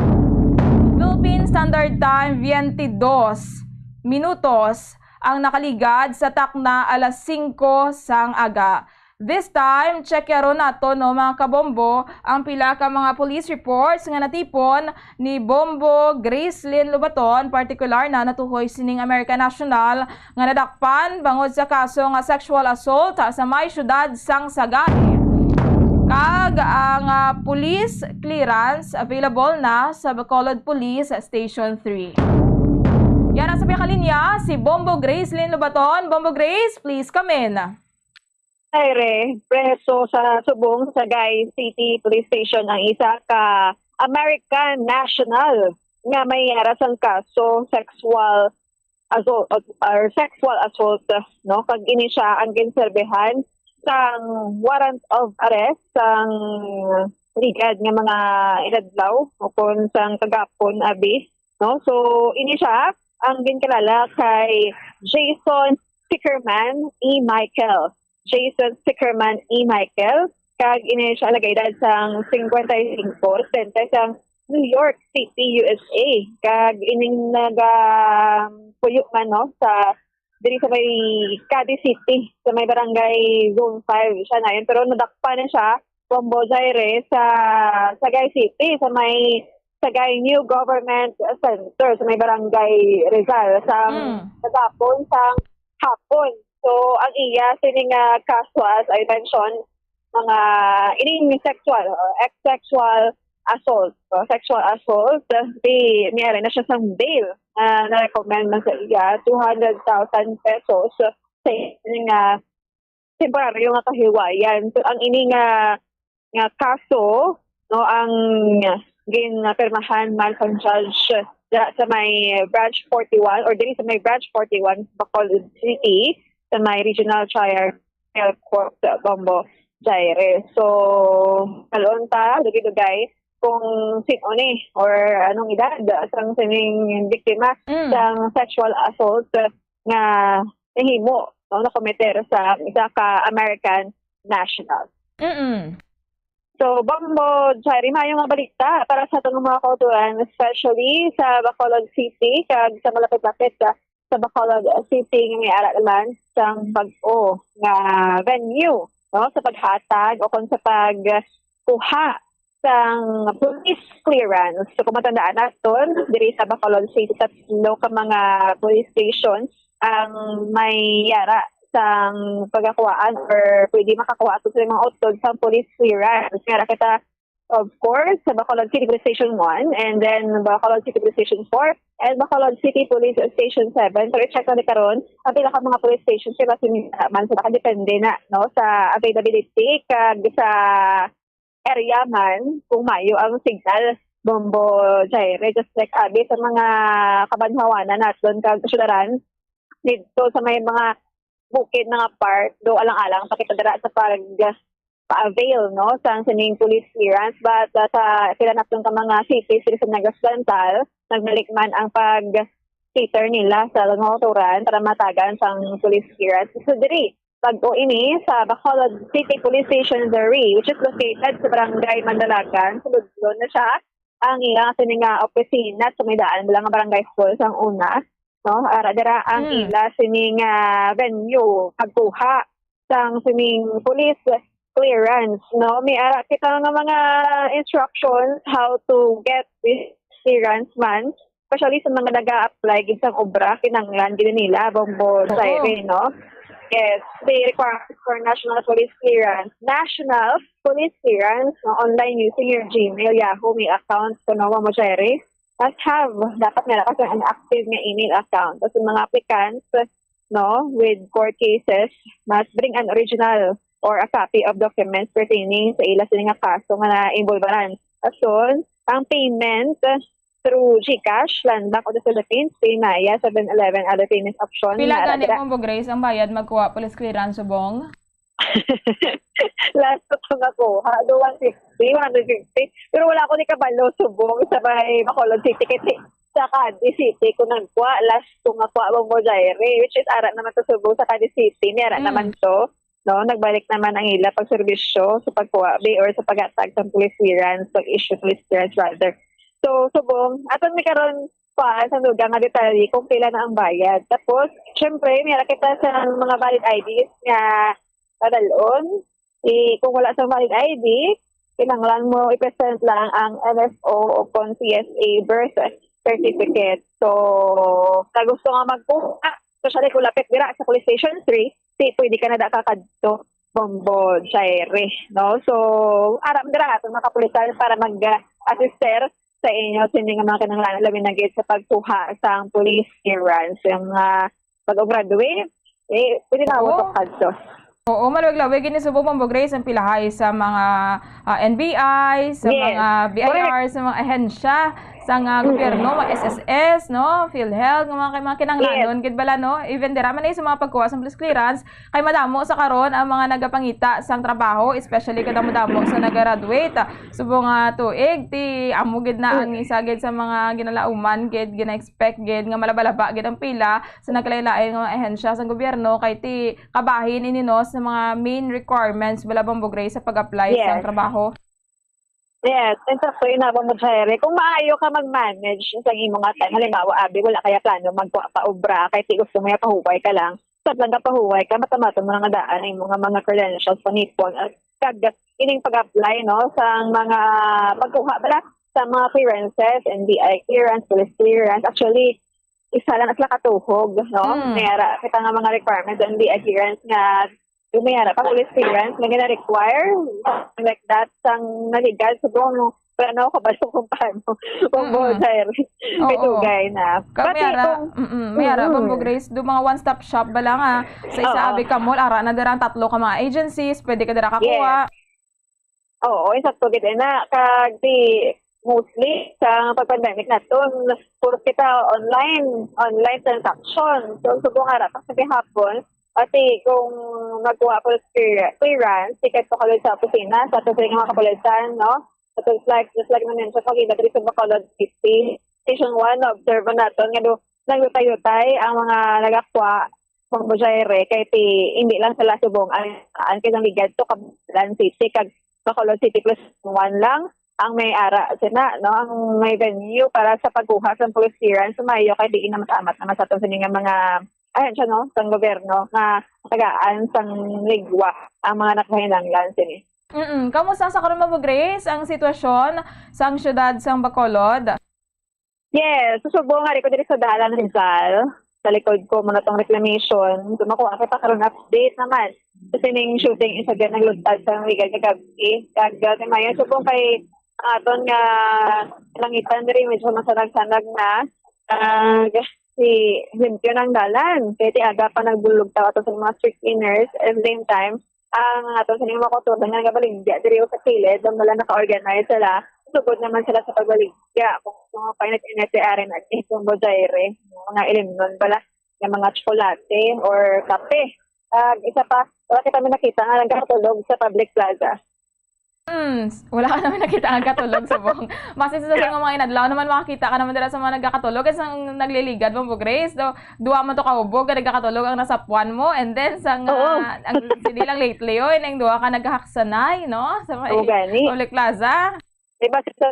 Philippine Standard Time, twenty-dos minutos ang nakaligad sa takna alas singko sang aga. This time, check-yaron nato, no, mga kabombo, ang pila ka mga police reports nga natipon ni Bombo Gracelyn Lobaton, partikular na natuhoy sining American national nga nadakpan bangod sa kaso nga sexual assault sa may siyudad sang Sagay. Kag ang ah, police clearance available na sa Bacolod Police Station three. Yana sa pinakalinya si Bombo Gracelyn Lobaton. Bombo Grace, please come in. Ire, preso sa subong Sagay City Police Station ang isa ka American national nga may yara sang kaso sexual assault or sexual assault, no, kag ini siya ang ginserbihan sang warrant of arrest sang ligad nga mga inadlaw o kon sang kagapon abi, no? So ini siya ang ginkilala kay Jason Sickerman E. Michael. Jason Sickerman E. Michael, kag ini siya nagaedad sang singkwenta y singko, residente sang New York City, U S A. Kag ining nagapuyo man, no, sa diri sa may Cadiz City, sa may barangay Zone five siya na yun. Pero nadakpan na siya from Bojaire sa Sagay City, sa may Sagay New Government Center, sa may barangay Rizal, sa Mm. kagapon, sa hapon. So, ang iya sini nga kaso, as I mentioned, mga ining sexual, uh, ex-sexual assault, uh, sexual assault, di niari na siya sang bail nga na-recommend man sa iya, two hundred thousand pesos sa ini nga temporaryo nga kahiwayan. So, ang ini nga nga kaso, no, ang ginapirmahan man sang judge dira sa may Branch forty-one or diri sa may Branch forty-one sa Bacolod City, sa may Regional Trial Court, Bombo Jaire. So, kalon ta, dugay-dugay, kung sino ni or anong edad sang sining biktima Mm. sang sexual assault nga nahimo, no, nakometer sa isa ka American national. Mm-mm. So, Bombo Jaire, maayo nga balita para sa atong mga kauturan, especially sa Bacolod City, kag sa malapit-lapit sa, sa Bacolod City nga may ara naman sang bag-o nga venue, no, sa paghatag o kung sa pagkuha sang police clearance. So, kung matandaan naton, diri sa Bacolod City, tatlo ka mga police stations ang may yara sang pagkakuhaan or pwede makakuha ato sa mga utod sang police clearance. May ara kita, of course, sa Bacolod City Police Station one, and then Bacolod City Police Station four, and Bacolod City Police Station seven. Pero i-check na ni karon, ang pila ka mga police stations kay basin man sa nakadepende na, no, sa availability kag sa area man kung maayo ang signal, Bombo Jaire. Just like abi sa mga kabanhawanan naton kag syudaran didto sa may mga bukid nga part, do alang-alang pa kita dira sa pag pa-avail, no, sa sining police clearance. But, ah, sa pila naton ka mga cities diri sa Negros Oriental, nagbalik man ang pag-cater nila sa mga kauturan para matagan sang police clearance. So, diri, bag-o ini sa Bacolod City Police Station three, which is located sa Barangay Mandalagan, sa Ludlon na siya. Ang iya sini nga opisina sa may daan lang nga Barangay Hall sang una, no? Ara dira ang Mm. ila sini nga venue pagkuha sang sining police clearance, no? May ara kita nga mga instructions how to get this clearance man, especially sa mga nag-a-apply gid sang obra, kinahanglan gid nila, Bombo Oo. Jaire, no? Yes, the requirements for national police clearance. National police clearance, no? Online using your Gmail, Yahoo, may account, kuno, Bombo Jaire. Must have, dapat meron ka sa an active nga email account. Tapos yung mga applicants, no, with court cases, must bring an original or a copy of documents pertaining sa ila sini nga kaso nga na-involbaran. Ason, ang payment through GCash, Land Bank of the Philippines, PayMaya, seven eleven, other payment option. Pila Nga, gani dira- mo, Bo Grace, ang bayad magkuha police clearance subong? Last ko nga kuha, do one fifty, one hundred fifty. Pero wala ko ni kabalo subong sa may Bacolod City. Kasi sa Cadiz City ko nagkuha, last ko nga kuha, Bombo Jaire, which is ara naman to subong sa Cadiz City. May ara Mm. naman to, no? Nagbalik naman ang ila pagserbisyo sa pagkuha, be, or sa paghatag sa police clearance, pag-issue police clearance rather. So, subong, aton ni karon pa sa dugang nga detalye kung pila na ang bayad. Tapos, syempre, may ara kita sa mga valid I Ds nga padalon. I, kung wala sa valid I D, kinahanglan mo i-present lang ang N S O o kung C S A birth certificate. So, kung gusto nga magkuha, especially kung lapit dira sa Police Station three, di pwede ka na da kakadto, Bombo Jaire, no? So, aram dira ato mga kapulisan para mag-assist sa inyo sini nga mga kinahanglan, labi na gid sa pagkuha sang police clearance, yung mga pag-graduate, eh, pwede na Oo. ako kadto. Oo, malawig-lawig ini subong, Bombo Grace, ang pilahay sa mga, ah, N B I, sa Yes. mga B I R, Correct. sa mga ahensya sa nga Mm. gobyerno, mga S S S, no, PhilHealth, nga mga, mga kinahanglanon, Yes. gid bala, no? Even dira man eh, sa mga pagkuha sa police clearance, kay madamo sa karon ang mga nagapangita sang trabaho, especially kadamo-damo sa nag-graduate. Subong nga tuig, ti amo gid na ang Mm. isa gid sa mga ginalauman gid, gina-expect gid nga malaba-laba gid ang pila sa nagkalain-lain nga mga ahensya sa gobyerno, kay ti kabahin ini, no, sa mga main requirements bala, Bombo Grace, sa pag-apply sa Yes. trabaho. Yes, and sakto, inabang mo, Jerry. Kung maayo ka mag-manage sa imong nga time, halimbawa, abi, wala kaya plano magkuha pa obra, kay ti gusto mo ya pahuway ka lang. Sa lang ka pahuway ka, mata-mata mo nga daan ang imong nga mga credentials panipon. At kag ining pag-apply, no, sa mga pagkuha bala sa mga clearances, N B I clearance, police clearance. Actually, isa lang sila katuhog, no? Mm. May ara kita nga mga requirements sa N B I clearance nga kung may ara pa police clearance nga gina-require, like that, sang naligal, subong, pero ano, kabalo kung paano. Kung Mm-mm. Mo, Jerry. May Oo. Dugay na. Kag Pati may ara, itong mm-mm, may ara, Mm-mm. Bombo Grace, do mga one-stop shop bala nga. Sa isa Oo. abi ka mall, ara na dira ang tatlo ka mga agencies, pwede ka dira kakuha. Yes. Oo, insakto gid na. Kag di, mostly sa pag-pandemic naton, puro kita online, online transaction. So, subong ara ta sa gihapon, pati kung magkuha ko clear-, clearance, ticket ko kagad sa opisina, sa ato sa mga kapulisan, no? So, it's like, just like na-mention ko, kita diri sa Bacolod City, Station one, na-observe naton nga do, nagdutay-dutay ang mga nagakuha, Bombo Jaire, kay ti, hindi lang sila subong ang, ang kinaligan to, Kabalan City, kag Bacolod City plus one lang ang may ara sina, no? Ang may venue para sa pagkuha sa police clearance, sumayo kay diin na mataamat naman sa aton sini nga mga ahensya, no? Sang gobyerno nga tagaan sang ligwa ang mga nakahinanglan sini. Mm-mm. Kamusta sa karon, Ma'am Grace, ang sitwasyon sang siyudad sang Bacolod? Yes, susubo nga di ko diri sa Dalan Rizal. Sa likod ko muna tong reclamation. So, makuha kita karon update naman. Kasi ning shooting incident nagluntad sa Riga kagabi. Kag, uh, si Mayan, subong kay ang aton nga langitan diri, medyo masanag-sanag na. Kag si limpyo ng dalan. Kaya ti aga pa nagbulog tao ato sa mga street cleaners. At the same time, ang ato sa mga kultura nga nagabaligya diri sa kilid, ang wala naka-organize sila, sugod naman sila sa pagbaligya. Kung mga finance N S A R na, eh, kung Bojaire, mga ilimnon pala, ng mga tsokolate or kape. Kag isa pa, wala kita may nakita nga nagkatulog sa public plaza. Hmm, s-, wala ka naman nakita ang katulog, subong. Masin sa, sa mga inadlaw naman, makakita ka naman dira sa mga nagkakatulog. Kasi ang nagliligad mo, Grace, do, duwa man to ka hubog nga nagkakatulog ang nasapuan mo, and then sang, Oo. ah, ang, hindi lang lately, oy, nang duwa ka nagkahaksanay, no? Sa may Oo, gani. Public Plaza. Diba, sa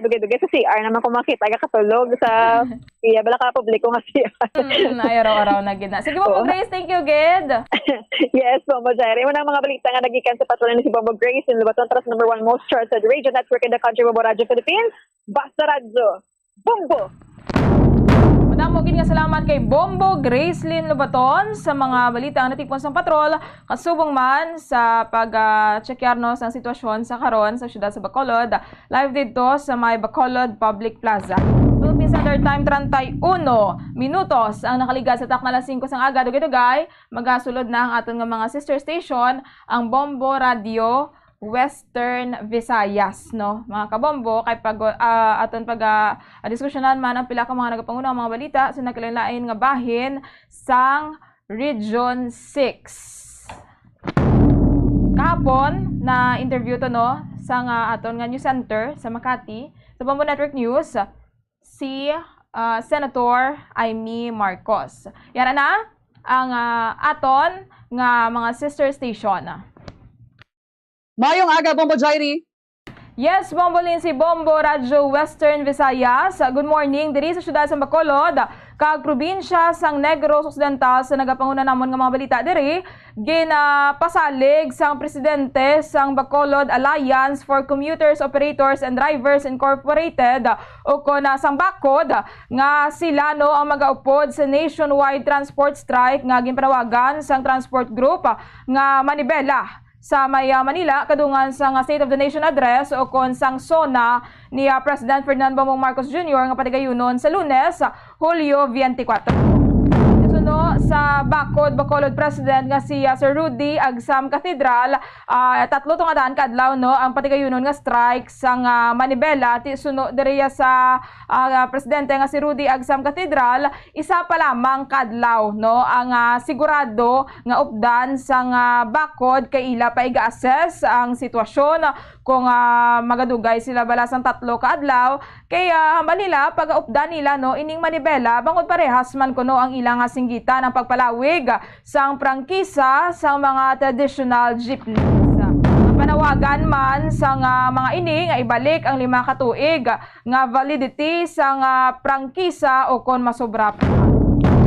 dugay-dugay sa C R naman kung makita ka katulog sa iya, bala ka publiko nga C R. Mm, ay, araw-araw na gid na. Sige po, Oo. Grace, thank you, gid. Yes, Bombo Jaire. Mo na ang mga balita nga nagikan sa patrol ni si Bombo Grace, yung Lubaton, Taras number one most trusted radio network in the country, Bombo Radio Philippines. Basta Radyo. Bombo! Madamo gid nga salamat kay Bombo Gracelyn Lobaton sa mga balita nga natipon sang patrol, kasubong man sa pag, ah, tsekyar, no, sang sitwasyon sa karon sa siyudad sa Bacolod. Live didto sa may Bacolod Public Plaza. Philippine Standard Time, treinta y uno minutos ang nakaligad sa takna alas singko sang aga. Dugay-dugay, magasulod na ang aton nga mga sister station, ang Bombo Radio Western Visayas, no? Mga kabombo, kay pag, ah, aton pag, ah, diskusyonan man ang pila ka mga nagapanguno nga mga balita sa nagkalain-lain nga bahin sang Region six. Kahapon, na-interview to, no, sa nga aton nga news center sa Makati, sa Bombo Network News, si, ah, Senator Imee Marcos. Yara na ang, ah, aton nga mga sister station. Mayong aga, Bombo Jairi. Yes, Bombo Lindsay, Bombo Radyo Western Visayas. Good morning diri sa siyudad sa Bacolod kag probinsya sang Negros Occidental. Sa nagapanguna namon nga mga balita diri, ginapasalig sang presidente sang Bacolod Alliance for Commuters, Operators, and Drivers Incorporated, o kon, ah, sang BACOD, nga sila, no, ang magaupod sa nationwide transport strike nga ginpanawagan sang transport group, ah, nga manibela sa may, ah, Manila, kadungan sang, ah, State of the Nation Address o kon sang SONA ni, ah, President Ferdinand Bongbong Marcos Junior nga patigayunon sa Lunes, ah, Hulyo twenty-four. Suno sa BACOD, Bacolod President nga si, ah, Sir Rudy Agsam Cathedral, ah, tatlo to nga daan ka adlaw, no, ang patigayunon nga strike sang, ah, manibela, ti suno diriya sa, ah, presidente nga si Rudy Agsam Cathedral, isa pa lamang ka adlaw, no, ang, ah, sigurado nga updan sang, ah, BACOD kay ila pa iga-assess ang sitwasyon kung, ah, magadugay sila bala sang tatlo ka adlaw. Kay, ah, hambal nila, pagaupdan nila, no, ining manibela bangod parehas man kuno ang ila nga singgitan ang pagpalawig sang prangkisa sang mga traditional jeepneys. Ang panawagan man sang, ah, mga ini nga ibalik ang lima ka tuig nga validity sang, ah, prangkisa o kon masobra pa.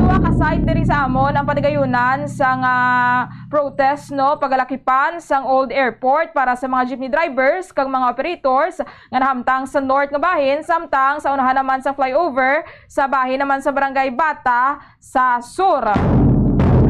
Duha ka site diri sa amon ang patigayunan sang, ah, protest, no, pagalakipan sang old airport para sa mga jeepney drivers kag mga operators nga nahamtang sa north nga bahin, samtang sa unahan naman sang flyover sa bahin naman sa Barangay Bata sa sur.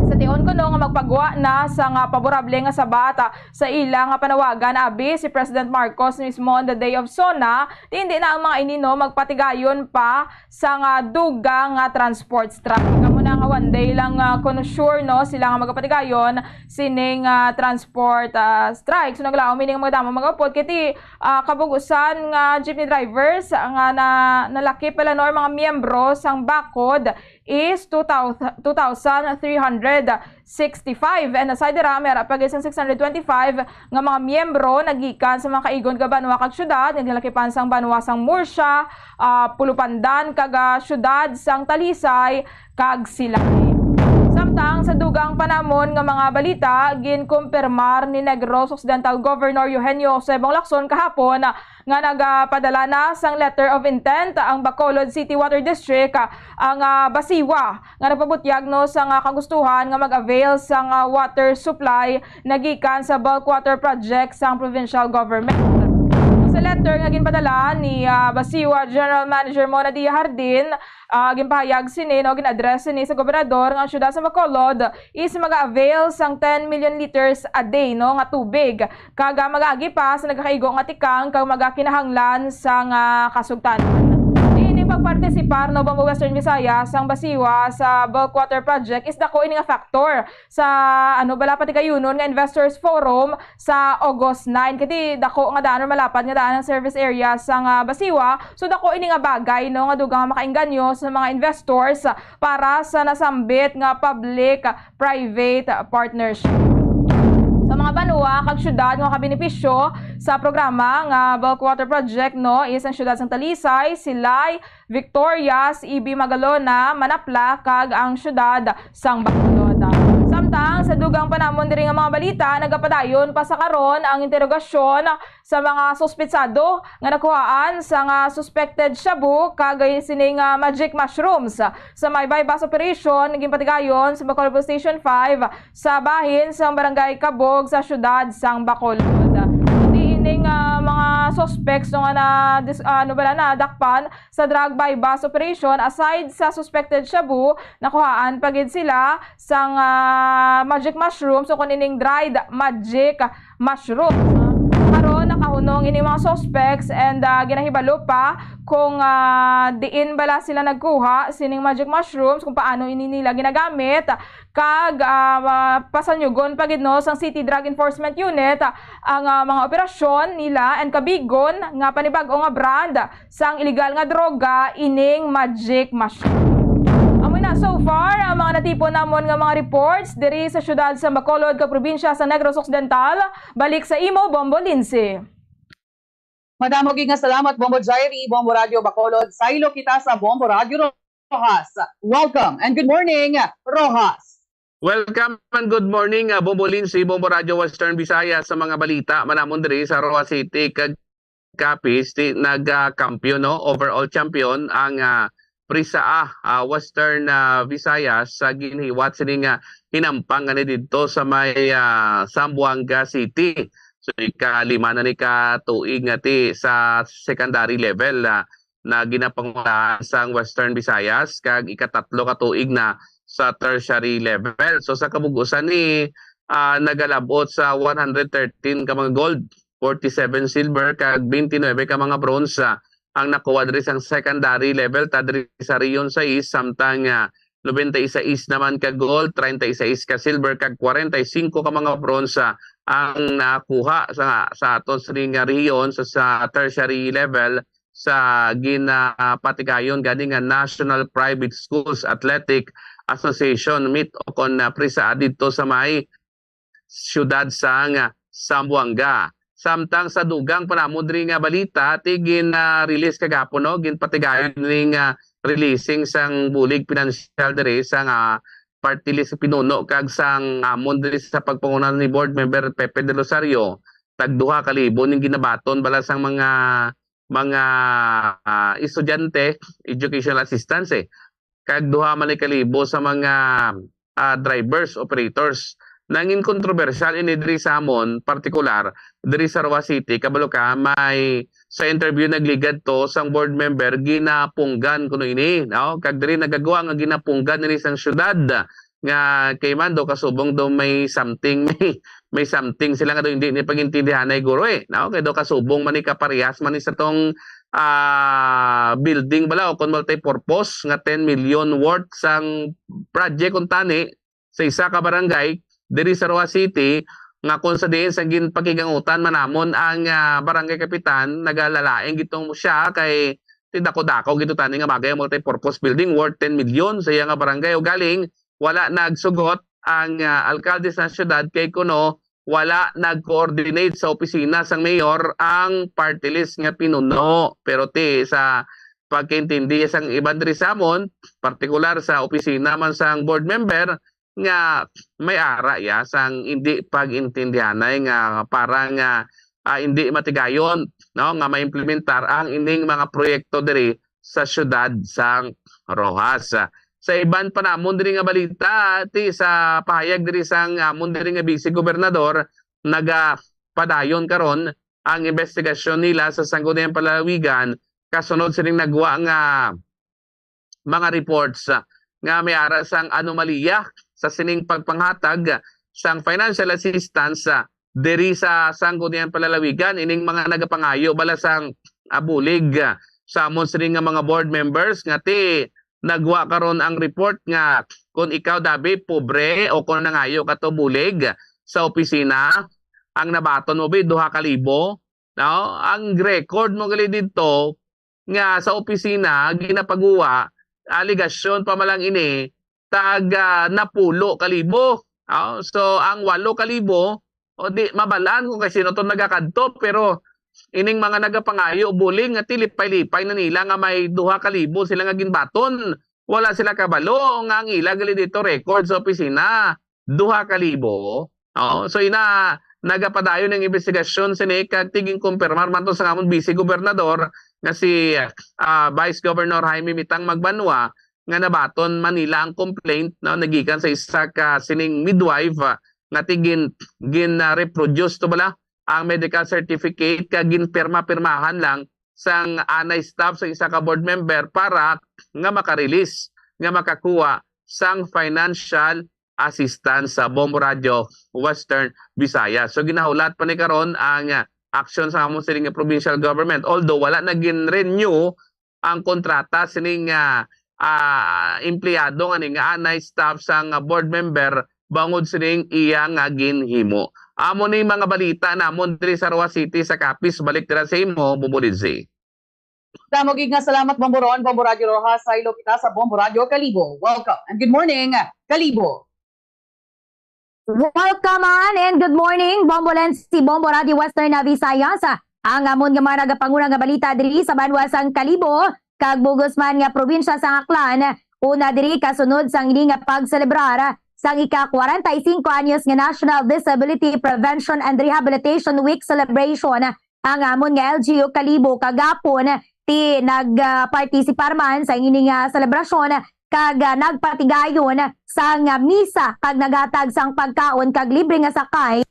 Sa tion kuno nga magpagwa na sa nga paborable nga sabat, ah, sa ila nga panawagan, abi si President Marcos mismo on the day of SONA, ti hindi na ang mga ini, no, magpatigayon pa sa nga dugang nga transport strike. Amo na nga one day lang, ah, kuno sure, no, sila nga magapatigayon sining, ah, transport, ah, strike. So, naglaom ini nga mga damo, mga upod, kay ti, ah, kabug-usan nga jeepney drivers nga na, nalakip pala, no, or mga miyembro sang bakod is two thousand, two thousand three hundred sixty-five. And aside dira, may ara pa gid sang six hundred twenty-five nga mga miyembro nagikan sa mga kaigon nga banwa kag syudad, nga ginlakipan sang banwa sang Murcia, ah, Pulupandan, kag, ah, syudad sang Talisay kag Silay. Samtang sa dugang pa namon nga mga balita, ginkumpirmar ni Negros Occidental Governor Eugenio Jose Bong Lacson kahapon nga nagapadala na sang letter of intent ang Bacolod City Water District, ah, ang, ah, BACIWA, nga nagpabutyag, no, sa nga kagustuhan nga mag-avail sa nga water supply nagikan sa bulk water project sang provincial government. Sa letter nga ginpadala ni, ah, BACIWA General Manager Mona Dia Jardin, ah, ginpahayag sini, no, gin-address sini sa gobernador nga ang siyudad sa Bacolod is mag-avail sang ten million liters a day, no, nga tubig. Kag, ah, mag-agi pa sa nagakaigo nga tikang kag magakinahanglan sa nga kasugtanan. Ini pagpartisipar, no, Bombo Western Visayas, sang BACIWA sa bulk water project is dako ini nga factor sa, ano, bala, patigayunon nga Investors Forum sa August nine. Kay ti dako nga daan or malapad nga daan ang service area sang, ah, BACIWA. So, dako ini nga bagay, no, nga dugang nga makainganyo sa mga investors para sa nasambit nga public private partnership. Sa mga banwa kag syudad nga makabenepisyo sa programa nga bulk water project, no, is ang syudad sang Talisay, Silay, Victorias, E B Magalona, Manapla, kag ang syudad sang Bacolod. Samtang sa dugang pa namon diri nga mga balita, nagapadayon pa sa karon ang interogasyon sa mga suspetsado nga nakuhaan sa nga suspected shabu kag sini nga magic mushrooms. Sa may buy-bust operation, ginpatigayon sa Bacolod Police Station five sa bahin sang Barangay Kabog sa siyudad sang Bacolod. Di ining, ah, mga suspects nga na, dis-, ah, ano bala, nadakpan sa drug buy-bust operation, aside sa suspected shabu, nakuhaan pa gid sila sang, ah, magic mushrooms o kun ining dried magic mushrooms. Karon, nakahunong ini mga suspects and, ah, ginahibalo pa kung, ah, diin bala sila nagkuha sining magic mushrooms, kung paano ini nila ginagamit, kag, ah, ma-, pasanyugon pa gid, no, sang City Drug Enforcement Unit ang, ah, mga operasyon nila and kabigon nga panibag-o nga brand sang iligal nga droga ining magic mushroom. Amo na so far ang mga natipon namon nga mga reports diri sa siyudad sa Bacolod kag probinsya sa Negros Occidental. Balik sa imo, Bombo Lindsay. Madamo gid nga salamat, Bombo Jairi, Bombo Radio Bacolod. Saylo kita sa Bombo Radio Roxas. Welcome and good morning, Roxas. Welcome and good morning, ah, Bombo Lindsay, Bombo Radio Western Visayas, sa mga balita manamon diri sa Roxas City kag Capiz. Ti nag, ah, kampiyon, no? Overall champion ang, ah, Prisa A, ah, Western, ah, Visayas sa ginhiwat sining, ah, hinampang nga ni didto sa may, ah, Zamboanga City. So, ikalima na ni ka tuig nga ti sa secondary level, ah, na ginapangunahan sang Western Visayas, kag ikatatlo ka tuig na sa tertiary level. So, sa kabug-usan ni, ah, nagalab-ot sa one hundred thirteen ka mga gold, forty-seven silver, kag twenty-nine ka mga bronze, ah, ang nakuha diri sang secondary level, ta diri sa Region sais, samtang, ah, nobenta y seis naman ka gold, treinta y seis ka silver, kag kwarenta y singko ka mga bronze, ah, ang nakuha sa, sa aton sini nga rehiyon sa, sa tertiary level sa ginapatigayon gani nga National Private Schools Athletic Association meet o kon, ah, Prisa A didto sa may siyudad sang Zamboanga. Samtang sa dugang pa namon diri nga balita, ti gin, ah, release kagapon, no? Ginpatigayon ning, ah, releasing sang bulig pinansyal diri sang, ah, party list pinuno kag sang amon diri sa pagpanguna ni Board Member Pepe De Rosario, tagduha ka libo ning ginabaton bala sang mga, mga, ah, estudyante, educational assistance, eh. Kag duha man ka libo sa mga, ah, drivers, operators. Nangin kontrobersyal ini diri sa amon, partikular diri sa Roxas City, kabalo ka, may sa interview nagligad to sang board member, ginapunggan kuno ini, no? Kag diri nagagwa nga ginapunggan ini sang syudad nga kay man daw kasubong daw may something, may, may something sila nga daw hindi ni pagintindihanay guro eh, no? Kay daw kasubong man ni kaparehas man ni sa tong, ah, building bala o kon multi-purpose nga ten million worth sang project kuntani sa isa ka barangay diri sa Roxas City, nga kung sa diin sang ginpakigangutan man namon ang, ah, barangay kapitan, nagalalaing gitong siya kay ti dako-dako gito tani nga bagay ang multi-purpose building worth ten million sa iya nga barangay. Ugaling wala nagsugot ang, ah, alkalde sa siyudad kay kuno wala nag-coordinate sa opisina sang mayor ang party list nga pinuno. Pero ti sa pagkaintindi sang iban diri sa amon, partikular sa opisina man sang board member, nga may ara ya sang hindi pag-intindihanay nga para nga, ah, hindi matigayon, no, nga maimplementar ang ining mga proyekto diri sa siyudad sang Roxas. Sa iban pa namon diri nga balita, ti sa pahayag diri sang amon diri nga Vice Gobernador, nagapadayon karon ang investigasyon nila sa Sangguniang Palalawigan kasunod sining nagwa nga mga reports, ah, nga may ara sang anomalya sa sining pagpanghatag sang financial assistance, ah, diri sa Sangguniang Palalawigan. Ining mga nagapangayo bala sang, ah, bulig, ah, sa amon sini nga mga board members nga ti nagwa karon ang report nga kung ikaw dabi pobre o kung nangayo ka to bulig sa opisina, ang nabaton mo bi duha ka libo, no? Ang record mo gali didto nga sa opisina ginapaguwa, alegasyon pa man lang ini, tag, ah, napulo ka libo. Ah, so ang walo ka libo, o di mabalaan kung kay sino to nagakadto, pero ining mga nagapangayo bulig nga ti lipay-lipay na nila nga may duha ka libo sila nga ginbaton. Wala sila kabalo nga ang ila gali dito record sa opisina, duha ka libo. Oo, so ina nagapadayon ang investigasyon sini kag ti ginkumpirmar man to sa amon Vice Gobernador nga si, ah, Vice Governor Jaime Mitang Magbanua nga nabaton man nila ang complaint, no, nagikan sa isa ka sining midwife, ah, nga ti gin, gin, ah, reproduce to bala ang medical certificate kag ginpirma-pirmahan lang sang anay staff sa isa ka board member para nga maka-release, nga makakuha sang financial assistance sa Bombo Radio Western Visayas. So ginahulat pa ni karon ang, ah, action sa amon siling nga provincial government. Although wala na gin-renew ang kontrata sining, ah, ah, empleyado nga ni nga anay staff sang, ah, board member bangod sining iya nga ginhimo. Amo ni mga balita namon diri sa Roxas City sa Capiz. Balik dira sa imo, Bombo Lindsay. Damo gid nga salamat, Bombo Ron, Bombo Radyo Roxas, saylo kita sa Bombo Radyo Kalibo. Welcome and good morning, Kalibo. Welcome man and good morning, Bombo Lensi, Bombo Radyo Western na Visayas. Ang amon nga mga nagapanguna nga balita diri sa banwa sang Kalibo kag bugos man nga probinsya sang Aklan. Una diri kasunod sang ini nga pagselebrar sang ika-kwarenta y singko anyos nga National Disability Prevention and Rehabilitation Week celebration ang amon nga L G U Kalibo kagapon ti nag, ah, partisipar man sa ini nga selebrasyon kag, ah, nagpatigayon sang misa kag naghatag sang pagkaon kag libre nga sakay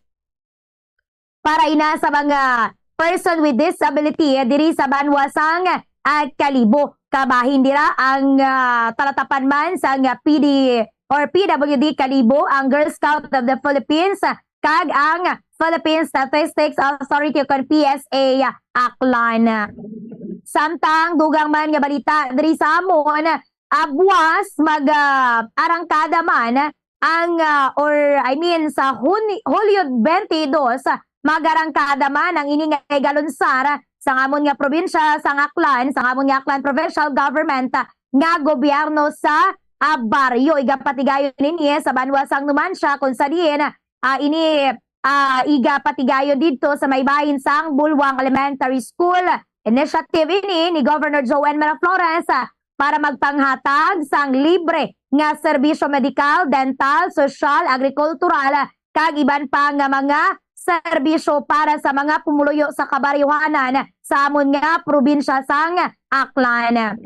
para ina sa mga person with disability diri sa banwa sang, ah, Kalibo. Kabahin dira ang, ah, talatapan man sang P D or P W D Kalibo, ang Girl Scout of the Philippines, kag ang Philippine Statistics Authority o kon P S A Aklan. Samtang dugang man nga balita diri sa amon, ah, buwas mag, ah, arangkada man ang, ah, or I mean sa Huni-, Hulyo twenty-two, mag-arangkada man ang ini nga igalunsar sa amon nga probinsya sang Aklan, sa amon nga Aklan Provincial Government, ah, nga gobyerno sa, ah, baryo. Igapatigayon ini sa banwa sang Numancia, kung sa diin, ah, ini, ah, igapatigayon didto sa may bahin sang Bulwang Elementary School. Initiative ini ni Governor Joel Mira Flores, ah, para magpanghatag sang libre nga serbisyo medikal, dental, sosyal, agrikultural, kag iban pa nga mga serbisyo para sa mga pumuluyo sa kabaryohanan sa amon nga probinsya sang Aklan.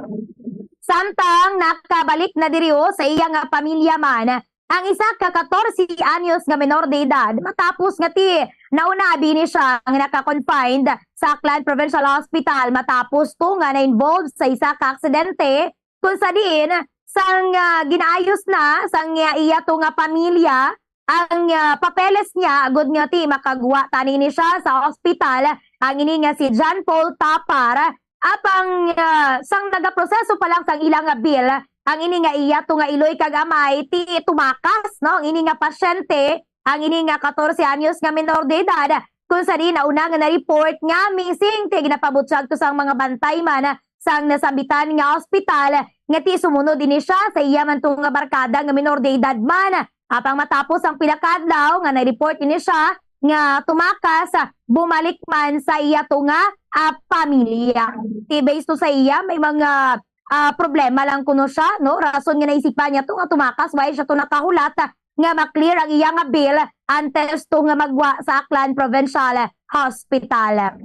Samtang nakabalik na diri, o, sa iya nga pamilya man ang isa ka katorse anyos nga menor de edad, matapos nga ti nauna bini siya nga naka-confined sa Aklan Provincial Hospital matapos to nga na-involve sa isa ka aksidente kung sa diin sang, ah, ginaayos na sang, ah, iya to nga pamilya ang, ah, papeles niya, agud nga ti makagwa tani ni siya sa ospital, ang ini nga si John Paul Tapar. Apang, ah, sang nagaproseso pa lang sang ila nga bill, ang ini nga iya to nga iloy kag amay ti tumakas, no? Ang ini nga pasyente, ang ini nga katorse anyos nga menor de edad, kung sa diin nauna nga na-report nga missing, ti ginapabutyag to sang mga bantay man sang nasambitan nga ospital, nga ti sumunod ini siya sa iya man to nga barkada nga menor de edad man. Apang matapos ang pila ka adlaw nga na-report ini siya nga tumakas, bumalik man sa iya to nga, ah, pamilya. Ti based to sa iya, may mga, ah, problema lang kuno siya, no? Rason nga naisipan niya to nga tumakas, why siya to nakahulat nga ma-clear ang iya nga bill antes to nga magwa sa Aklan Provincial Hospital.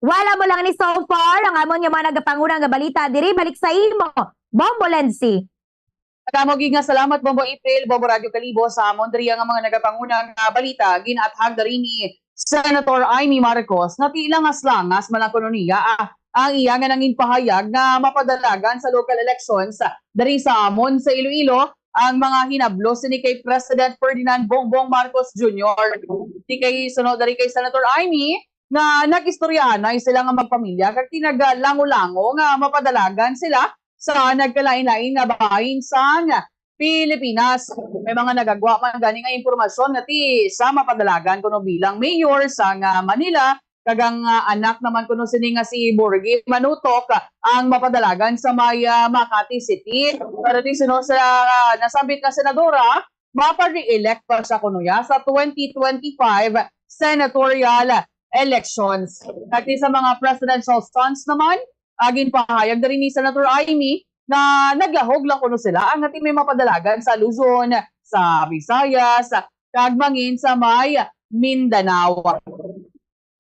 Wala mo lang ni so far ang amon nga mga nagapanguna nga balita diri. Balik sa imo, Bombo Lenzy. Madamo gid nga salamat, Bombo April, Bombo Radyo Kalibo, sa amon diri nga mga nagapanguna nga balita. Ginathag diri ni Senator Imee Marcos nga ti langas-langas man lang kuno niya, ah, ang iya nga nangin pahayag nga mapadalagan sa local elections diri sa amon sa Iloilo ang mga hinablos sini kay President Ferdinand Bongbong Marcos Junior. Ti kay suno diri kay Senator Imee nga nag-istoryahanay sila nga magpamilya kag ti naglango-lango nga mapadalagan sila sa nagkalain-lain nga bahin sang Pilipinas. May mga nagagwa man gani nga impormasyon nga ti sa mapadalagan kuno bilang mayor sang, ah, Manila, kag ang, ah, anak naman kuno sini nga si Borgie Manutok, ah, ang mapadalagan sa may, ah, Makati City. Pero ti suno sa, ah, nasambit nga senadora, mapa-re-elect pa siya kuno ya sa twenty twenty-five senatorial elections. Kag ti sa mga presidential stunts naman, ah, ginpahayag diri ni Senator Imee nga naglahog lang kuno sila ang nga ti may mapadalagan sa Luzon, sa Visayas, kag mangin sa may Mindanao.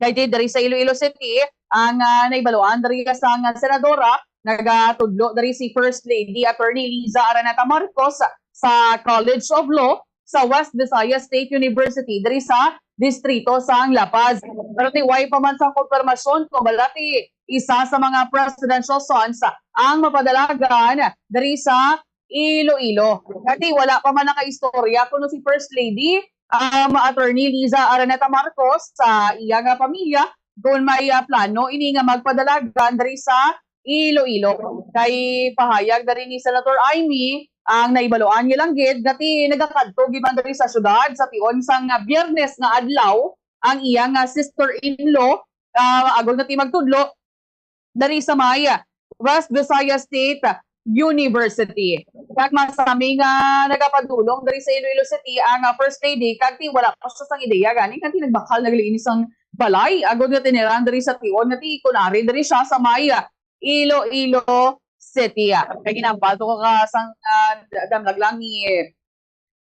Kay di diri sa Iloilo City, ang, ah, naibaluan diri sang senadora, nagatudlo diri si First Lady Attorney Liza Araneta Marcos sa College of Law sa West Visayas State University diri sa distrito sang La Paz. Pero ti way pa man sang konfirmasyon kung bala ti isa sa mga presidential sons ang mapadalagan diri sa Iloilo. Kati wala pa man nakaistorya kuno si First Lady, um, Attorney Liza Araneta Marcos sa iya nga pamilya kung may, ah, plano ini nga magpadalagan diri sa Iloilo. Kay pahayag na rin ni Senator Imee, ang naibaluan niya lang gid nga ti nagakadto gid man diri sa syudad sa tion sang, ah, Biyernes nga adlaw ang iya nga sister-in-law, ah, agod nga ti magtudlo diri sa may West Visayas State University. Kag masami nga nagapadulong diri sa Iloilo City ang, ah, First Lady, kag ti wala pa siya sang ideya gani, kag ti nagbakal na gali ini sang balay agod nga tiniran diri sa tion nga ti kunari diri siya sa may, ah, Iloilo City. Kay ginambal to ka sang, ah, damlag lang ni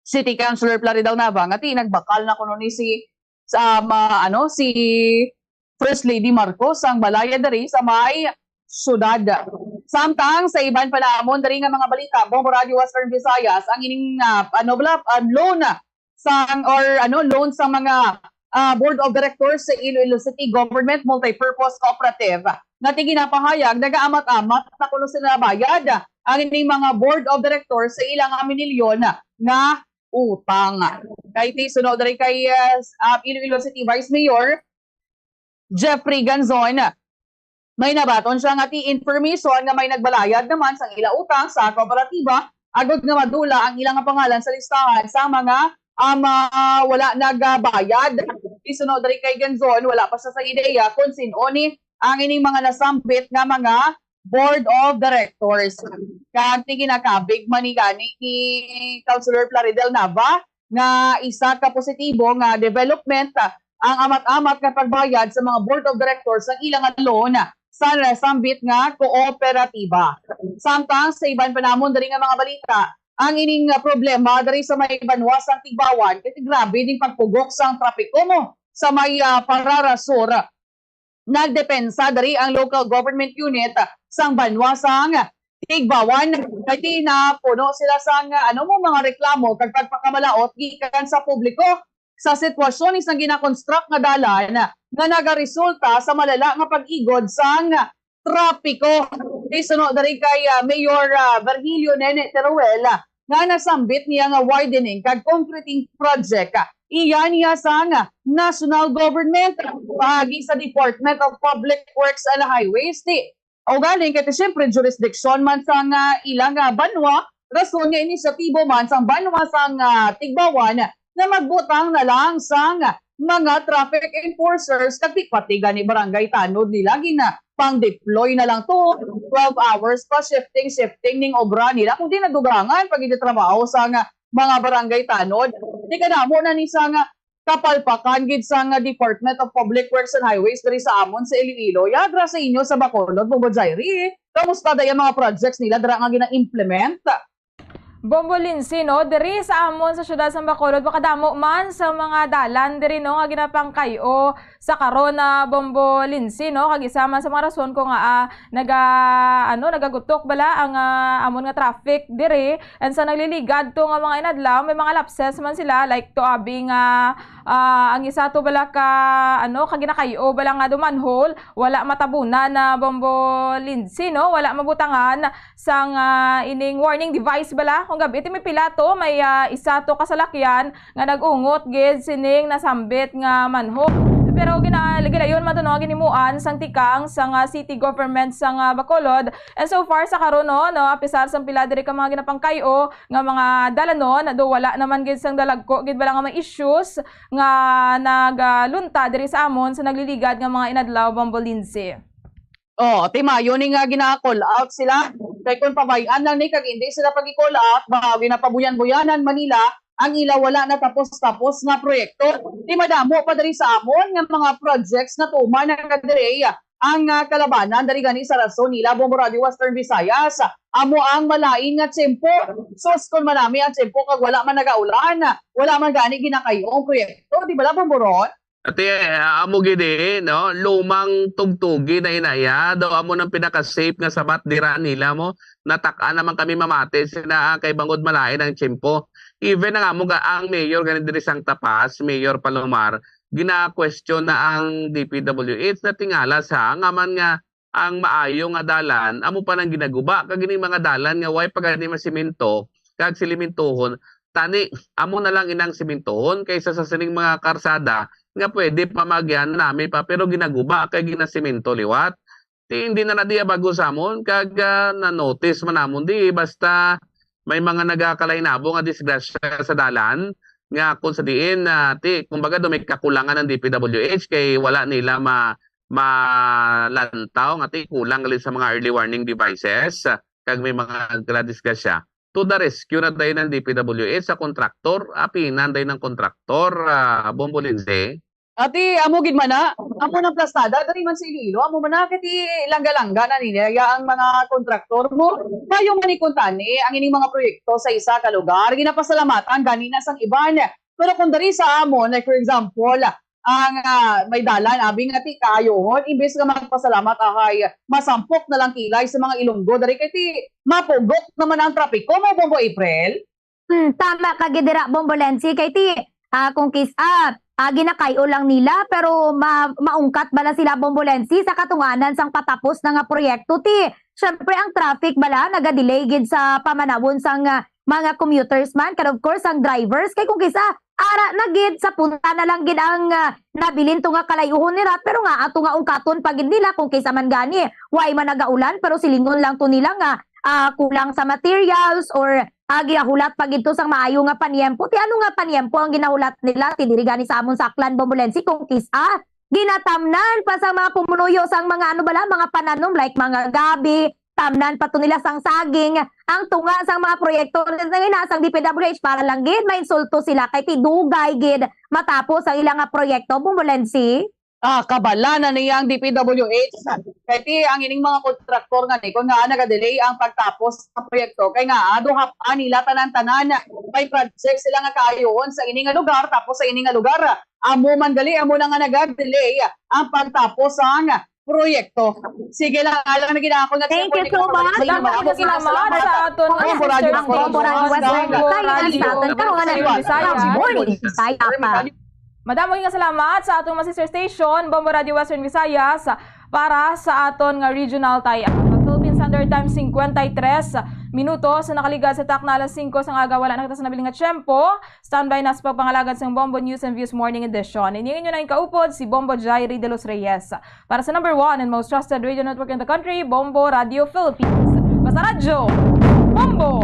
City Councilor Plaridel Nava nga ti nagbakal na kuno ni si sa ma-, ano, si First Lady Marcos ang balaya diri sa may syudad. Samtang sa iban pa namon diri nga mga balita, Bombo Radio Western Visayas, ang ining, ah, ano bala, ah, loan sang, or ano, loan sa mga, ah, Board of Directors sa Iloilo City Government Multipurpose Cooperative nga ti ginapahayag nagaamat-amat na kuno sila bayad ang ining mga Board of Directors sa ilang nga minilyon nga utang. Kay ti suno diri kay, ah, s-, ah, Iloilo City Vice Mayor Jeffrey Ganzon, may nabaton siya nga ti information nga may nagbalayad naman sang ila utang sa kooperatiba agod nga madula ang ilang pangalan sa listahan sa mga, um, ah, wala nagabayad. Ti suno diri kay Ganzon, wala pa siya sa ideya kung sin-o ni ang ining mga nasambit nga mga board of directors. Kag ti ginakabig man ni gani ni Councilor Plaridel Nava nga isa ka positibo nga development, ah, ang amat-amat nga pagbayad sa mga board of directors sang ila nga loan sa nasambit nga kooperatiba. Samtang sa iban pa namon diri nga mga balita, ang ining, ah, problema diri sa may banwa sang Tigbawan, kay grabe ding pagpugok sang trapiko mo sa may, ah, Parara Sur. Nagdepensa diri ang local government unit sang banwa sang Tigbawan. Kay ti napuno sila sang, ano mo, mga reklamo kag pagpakamalaot gikan sa publiko sa sitwasyon ni sang ginakonstruct nga dalan nga nagaresulta sa malala nga pag-igod sang trapiko. Di suno diri kay, ah, Mayor, ah, Virgilio Nene Teruel, ah, nga nasambit niya nga widening kag concreting project, ah, iya niya sang national government, paagi sa Department of Public Works and Highways. Di, o galing kay siyempre jurisdiction man sang, ah, ilang, ah, banwa, rason nga inisyatibo man sang banwa sang, ah, Tigbauan nga magbutang na lang sang mga traffic enforcers kag di pati gani barangay tanod nila gina pang-deploy na lang to twelve hours pa, shifting, shifting ning obra nila, kundi nadugangan pa gid ang trabaho sang mga barangay tanod. Di kadamo na ni sang kapalpakan gid sang Department of Public Works and Highways diri sa amon sa Iloilo. Yadra sa inyo sa Bacolod, Bombo Jairi. Kamusta day ang mga projects nila dira nga gina-implement? Bombo Lindsay, no? Diri sa amon sa siyudad sa Bacolod, makadamo man sa mga dalan diri, no, nga ginapangkay-o sa karon na, Bombo Lindsay, no? Kag isa man sa mga rason ko nga, ah, naga, ano, nagagutok bala ang, ah, amon nga traffic diri. And sa nagliligad to nga mga inadlaw, may mga lapses man sila, like to abi nga, ah, ang isa to bala ka, ano, ka ginakay-o bala nga do manhole, wala matabunan na, Bombo Lindsay, no? Wala mabutangan sang, ah, ining warning device bala. Kung gabi, ti may pila to, may, ah, isa to kasalakyan nga nag-ungot gid sining nasambit nga manhole. Pero gina-, gilayon man to, no, ginimuan sang tikang sang, ah, city government sang, ah, Bacolod. And so far sa karon, no, no, apisar sang pila diri ka mga ginapangkay-o nga mga dalanon, do wala naman gid sang dalagko gid bala nga may issues nga nagalunta diri sa amon sa nagliligad nga mga inadlaw, Bombo Lindsay. Oh, ti maayo ni nga gina-call out sila. Kay kung pabay-an lang ni kag hindi sila pag-i-call out, ba, ginapabuyan-buyanan man nila ang ila wala na tapos-tapos nga proyekto. Ti madamo pa diri sa amon nga mga projects nga tuman nga delay ang, ah, kalabanan diri gani sa rason nila, Bombo Radio Western Visayas. Amo ang malain nga tiyempo. Sus, kun manami ang tiyempo kag wala man nagaulan, wala man gani ginakay-o ang proyekto, di bala, Bombo Ron? Ati, ah, amo gid, eh, no? Lumang tugtugi na inaya. Daw amo nang pinaka-safe nga sabat dira nila mo. Natak-an naman kami mamati sina, ah, kay bangod malain ang tiyempo. Even ang amo ga, ang mayor gani diri sang Tapas, Mayor Palomar, gina-question na ang D P W H na tingala sa nga man nga ang maayo nga dalan, amo pa nang ginaguba, kag ining mga dalan nga way pa gani masimento kag silimentohon, tani amo na lang inang simentohon kaysa sa sining mga karsada nga pwede pa magyan nami pa, pero ginaguba kay ginasimento liwat. Ti hindi na na diya bago sa amon, kag, ah, na-notice man namon di basta may mga nagakalainabo nga disgrasya sa dalan, nga kung sa diin, ah, ti, kumbaga, do may kakulangan ang D P W H kay wala nila ma-, malantaw nga ti kulang gali sa mga early warning devices, ah, kag may mga gradisgrasya. To the rescue na dayon ang D P W H sa kontraktor, apinan dayon ang kontraktor, ah, Bombo Lindsay. Ati, amo gid man na, amo nang plastada, diri man sa Iloilo, amo man na, kay ti langga-langga na nila ang mga kontraktor mo. Mayo man ni kuntani ang ining mga proyekto sa isa ka lugar. Ginapasalamatan gani na sang iban. Pero kung diri sa amon, like for example, ang, ah, may dalan, abi nga ti kaayohon, imbes nga magpasalamat ahay, masampok na lang kilay sa mga Ilonggo, diri kay ti mapugok naman ang trapiko mo, Bombo April. Hmm, tama ka gid dira, Bombo Lensi, kay ti, ah, kung kis-, ah, ah, ginakay-o lang nila, pero ma-, maungkat bala sila, Bombo Lensi, sa katunganan sang patapos na nga proyekto, ti, syempre, ang traffic bala nagadelay gid sa pamanawon sang, ah, mga commuters man, kag of course, ang drivers, kay kung kis-a, ara na gid, sa punta na lang gid ang, ah, nabilin to nga kalay-uhon nira, pero nga ato nga ungkaton pa gid nila kung kis-a man gani, way man nagaulan, pero silingon lang to nila nga, ah, kulang sa materials or ah, ginahulat pa gid to sang maayo nga paniempo. Ti ano nga paniempo ang ginahulat nila? Ti diri gani sa amon sa Aklan, Bombo Lensi, kung kis-a, ginatamnan pa sa mga pumunuyo sang mga ano bala, mga pananom like mga gabi, tamnan pa to nila sang saging, ang tunga sang mga proyekto na ina sang D P W H para lang gid mainsulto sila kay ti dugay gid matapos ang ila nga proyekto, Bombo Lensi. Ah, kabala na niya ang D P W H. Kay ti ang ining mga kontraktor nga ni, kung nga nagadelay ang pagtapos sa proyekto, kay nga, ah, duhap-an nila tanan-tanan. May project sila nga kaayohon sa ini nga lugar, tapos sa ini nga lugar, amo man gali, amo na nga nagadelay ang pagtapos sang proyekto. Sige lang, alang na gid ako nga Thank you so much. Damo nga salamat sa aton nga Bombo Radio Sisters Station, Bombo Radio Western Visayas, sa aton karon nga Bisaya pa. Madamo nga salamat sa aton nga sister station, Bombo Radio Western Visayas, para sa aton nga regional tie-up. Philippine Standard Time, singkwenta y tres minutos na nakaligad sa takna alas singko sang aga. Wala na kita sa nabilin nga tiyempo. Standby na sa pagpangalagad sang Bombo News and Views Morning Edition. Ini ang inyo na kaupod, si Bombo Jairi de los Reyes. Para sa number one and most trusted radio network in the country, Bombo Radio Philippines. Basta radyo, Bombo!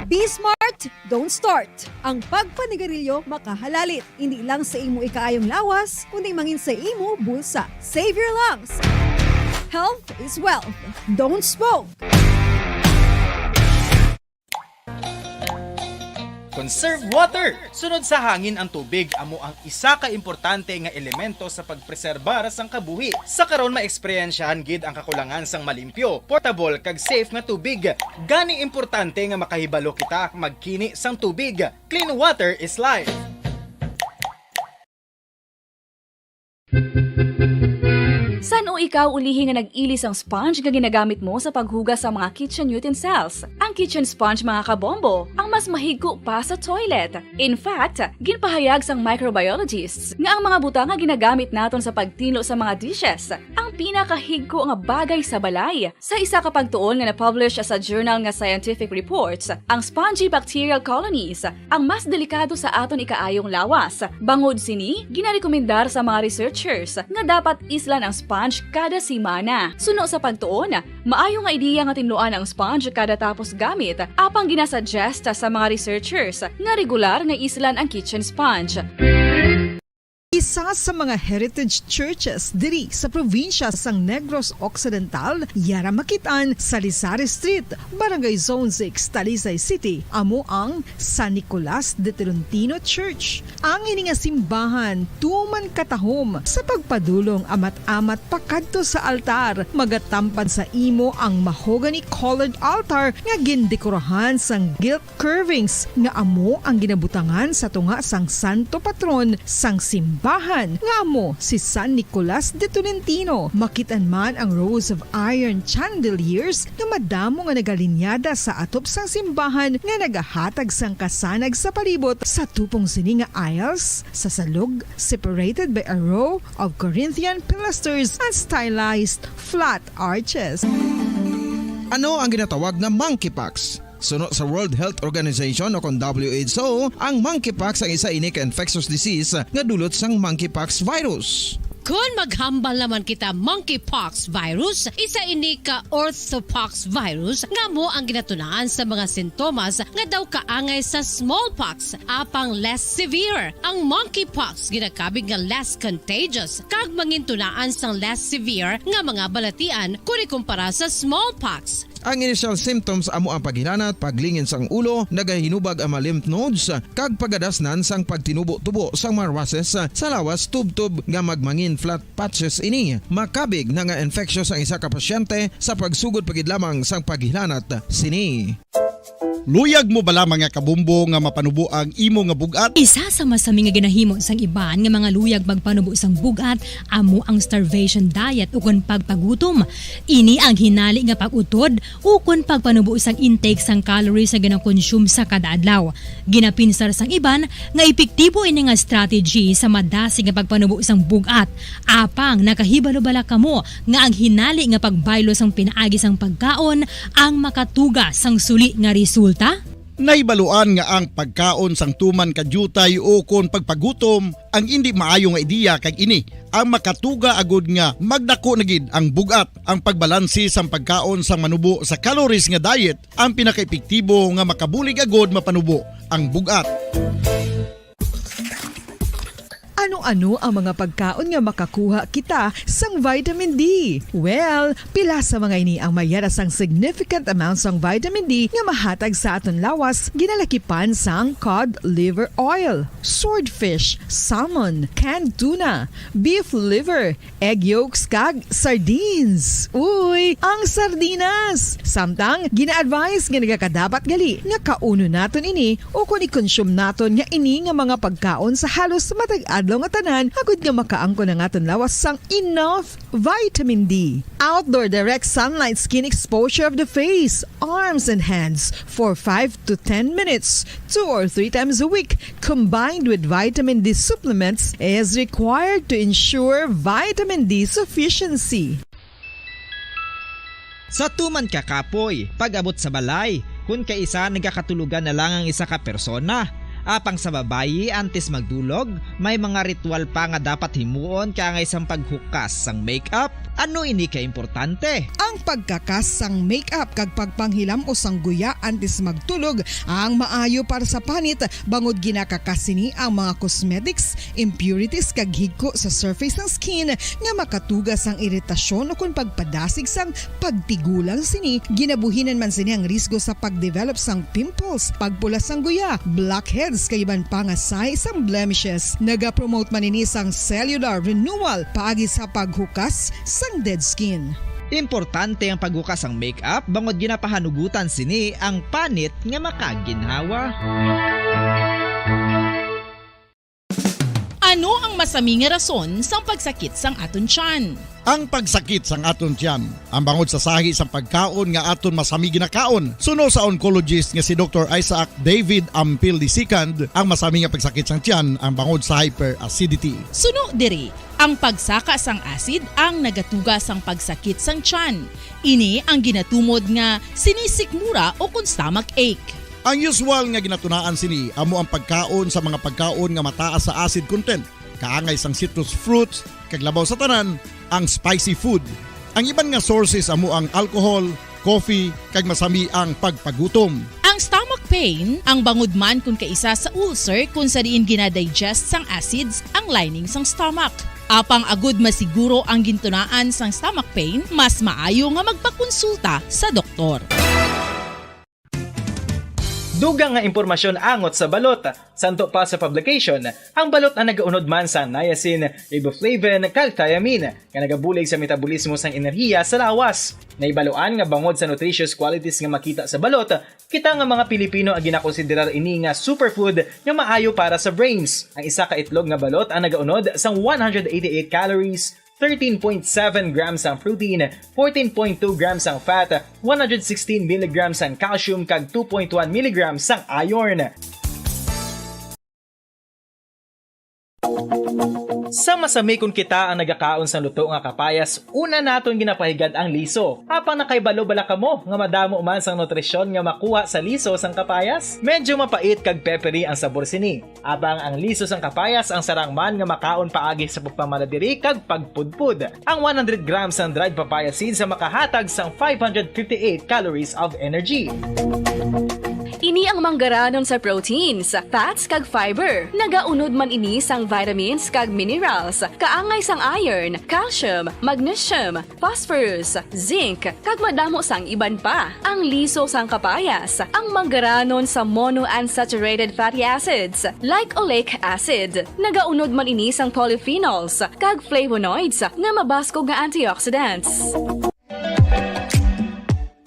Be smart, don't start. Ang pagpanigarilyo makahalalit, hindi lang sa imo ikaayong lawas, kundi mangin sa imo bulsa. Save your lungs. Health is wealth. Don't smoke. Conserve water. Sunod sa hangin ang tubig, amo ang isa ka importante nga elemento sa pagpreserbar sang kabuhi. Sa karon, maeksperyensyahan gid ang kakulangan sang malimpyo, portable, kag safe nga tubig. Gani, importante nga makahibalo kita magkini sang tubig. Clean water is life. San-o ikaw ulihi nga nag-ili sang sponge nga ginagamit mo sa paghugas sa mga kitchen utensils? Ang kitchen sponge, mga kabombo, ang mas mahigko pa sa toilet. In fact, ginpahayag sang microbiologists nga ang mga butang nga ginagamit naton sa pagtinlo sa mga dishes ang pinakahigko nga bagay sa balay. Sa isa ka pagtuon nga na-publish sa journal nga Scientific Reports, ang spongy bacterial colonies ang mas delikado sa aton ikaayong lawas. Bangod sini, ginarekomendar sa mga researchers nga dapat islan ang sponge kada semana. Suno sa pagtuon, maayo nga ideya nga tinluan ang sponge kada tapos gamit, apang ginasuggest sa mga researchers nga regular nga islan ang kitchen sponge. Isa sa mga heritage churches diri sa probinsya sang Negros Occidental, yara makit-an sa Lizares Street, Barangay Zone six, Talisay City, amo ang San Nicolas de Tolentino Church. Ang ini nga simbahan tuman katahom sa pagpadulong amat-amat pakadto sa altar. Magatampad sa imo ang mahogany colored altar nga gindekorahan sang gilt curvings nga amo ang ginabutangan sa tunga sang santo patron sang simbahan, nga amo si San Nicolas de Tolentino. Makit-an man ang rows of iron chandeliers nga madamo nga nagalinyada sa atop sang simbahan nga nagahatag sang kasanag sa palibot. Sa tupong sini nga aisles, sa salog, separated by a row of Corinthian pilasters and stylized flat arches. Ano ang ginatawag nga monkeypox? Suno sa World Health Organization o kon W H O, ang monkeypox ang isa ini ka infectious disease nga dulot sang monkeypox virus. Kon maghambal naman kita monkeypox virus, isa ini ka orthopox virus nga amo ang ginatunaan sa mga sintomas nga daw kaangay sa smallpox, apang less severe. Ang monkeypox ginakabig nga less contagious kag mangintunaan sang less severe nga mga balatian kon ikumpara sa smallpox. Ang initial symptoms amo ang paghilanat, paglingin sang ulo, nagahinubag ang mga lymph nodes, kag pagadasnan sang pagtinubo-tubo sang mga rashes sa lawas, tubtob nga magmangin flat patches ini. Makabig na nga infectious ang isa ka pasyente sa pagsugod pa gid lamang sang paghilanat sini. Luyag mo bala, mga kabombo, nga mapanubo ang imo nga bug-at? Isa sa masami nga ginahimo sang iban nga mga luyag magpanubo sang bug-at amo ang starvation diet ukon pagpagutom. Ini ang hinali nga pag-utod ukon pagpanubo sang intake sang calories nga ginakonsume sa kada adlaw. Ginapinsar sang iban nga epektibo ini nga strategy sa madasig nga pagpanubo sang bug-at. Apang nakahibalo bala kamo nga ang hinali nga pagbaylo sang pinaagi sang pagkaon ang makatuga sang suli nga resulta? Nahibaluan nga ang pagkaon sang tuman ka diutay ukon pagpagutom ang indi maayo nga ideya, kag ini ang makatuga agud nga magdako na gid ang bug-at. Ang pagbalanse sang pagkaon sang manubo sa calories nga diet ang pinakaepektibo nga makabulig agud mapanubo ang bug-at. Ano-ano ang mga pagkaon nga makakuha kita sang vitamin D? Well, pila sa mga ini ang may yara sang significant amount sang vitamin D nga mahatag sa aton lawas, ginalakipan sang cod liver oil, swordfish, salmon, canned tuna, beef liver, egg yolks, kag sardines. Uy, ang sardinas! Samtang, gina-advise nga nagakadapat gali nga kaunon naton ini ukon i-consume naton nga ini nga mga pagkaon sa halos matag adlaw nga tanan, agud nga makaangkon ang aton lawas sang enough vitamin D. Outdoor direct sunlight skin exposure of the face, arms, and hands for five to ten minutes, two or three times a week, combined with vitamin D supplements, is required to ensure vitamin D sufficiency. Sa tuman ka kapoy, pag-abot sa balay, kun kaisa nagakatulogan na lang ang isa ka persona. Apang sa babayi, antes magdulog, may mga ritual pa nga dapat himuon kaangay sang paghukas sang makeup. Ano ini ka importante? Ang pagkakas sang makeup kag pagpanghilam-os sang guya antes magtulog ang maayo para sa panit, bangod ginakakas sini ang mga cosmetics, impurities kag higko sa surface sang skin nga makatuga sang iritasyon ukon pagpadasig sang pagtigulang sini. Ginabuhinan man sini ang risgo sa pagdevelop sang pimples, pagpula sang guya, blackheads kag iban pa nga sign sang blemishes. Nagapromote man ini sang cellular renewal paagi sa paghukas sang dead skin. Importante ang paghukas sang makeup bangod ginapahanugutan sini ang panit nga makaginhawa. Ano ang masami nga rason sang pagsakit sang aton tiyan? Ang pagsakit sang aton tiyan, ang bangod sa sahi sang pagkaon nga aton masami ginakaon. Suno sa oncologist nga si Doktor Isaac David Ampil the second, ang masami nga pagsakit sang tiyan ang bangod sa hyperacidity. Suno diri, ang pagsaka sang acid ang nagatuga sang pagsakit sang tiyan. Ini ang ginatumod nga sinisikmura ukon stomach ache. Ang usual nga ginatunaan sini amo ang pagkaon sa mga pagkaon nga mataas sa acid content, kaangay sang citrus fruits, kag labaw sa tanan, ang spicy food. Ang iban nga sources amo ang alcohol, coffee, kag masami ang pagpagutom. Ang stomach pain, ang bangod man kun kaisa sa ulcer kun sa diin ginadigest sang acids ang lining sang stomach. Apang agud masiguro ang gintunaan sang stomach pain, mas maayo nga magpakonsulta sa doktor. Dugang nga impormasyon angot sa balot. Santo pa sa publication, ang balot ang nagaunod man sa niacin, riboflavin, kag thiamine, nga nagabulig sa metabolismo sang enerhiya sa lawas. Naibaluan nga bangod sa nutritious qualities nga makita sa balot, kita nga mga Pilipino ang ginakonsiderar ini nga superfood nga maayo para sa brains. Ang isa ka itlog nga balot ang nagaunod sang one hundred eighty-eight calories, thirteen point seven grams ang protein, fourteen point two grams ang fat, one hundred sixteen milligrams ang calcium, kag two point one milligrams ang iron. Sa masami kun kita ang nagakaon sang luto nga kapayas, una naton ginapahigad ang liso. Apang nakahibalo bala kamo nga madamo man sang nutrisyon nga makuha sa liso sang kapayas? Medyo mapait kag peppery ang sabor sini. Apang ang liso sang kapayas ang sarang man nga makaon paagi sa pagpamala diri kag pagpudpod. Ang one hundred grams sang dried papaya seeds ang makahatag sang five hundred fifty-eight calories of energy. Ini ang manggaranon sa proteins, fats, kag fiber. Nagaunod man ini sang vitamins kag minerals, kaangay sang iron, calcium, magnesium, phosphorus, zinc, kag madamo sang iban pa. Ang liso sang kapayas, ang manggaranon sa monounsaturated fatty acids, like oleic acid. Nagaunod man ini sang polyphenols kag flavonoids nga mabaskog nga antioxidants.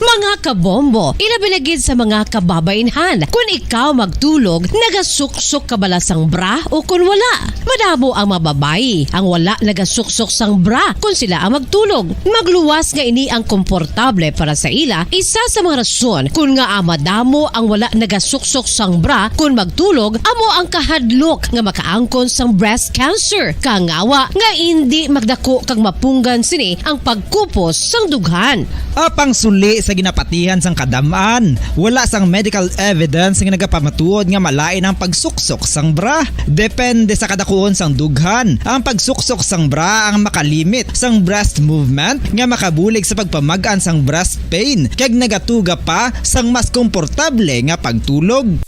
Mga kabombo, ilabi na gid sa mga kababainhan. Kun ikaw magtulog, nagasuksok ka bala sang bra o kun wala? Madamo ang mga babayi ang wala nagasuksok sang bra kun sila ang magtulog. Magluwas nga ini ang komportable para sa ila. Isa sa mga rason kun ngaa madamo ang wala nagasuksok sang bra kun magtulog amo ang kahadlok nga makaangkon sang breast cancer. Kangawa nga indi magdako kag mapunggan sini ang pagkupos sang dughan. Apang suli sa ginapatihan sang kadam-an, wala sang medical evidence nga nagapamatuod nga malain ang pagsuksok sang bra. Depende sa kadakuon sang dughan, ang pagsuksok sang bra ang makalimit sang breast movement nga makabulig sa pagpamag-an sang breast pain kag nagatuga pa sang mas komportable nga pagtulog.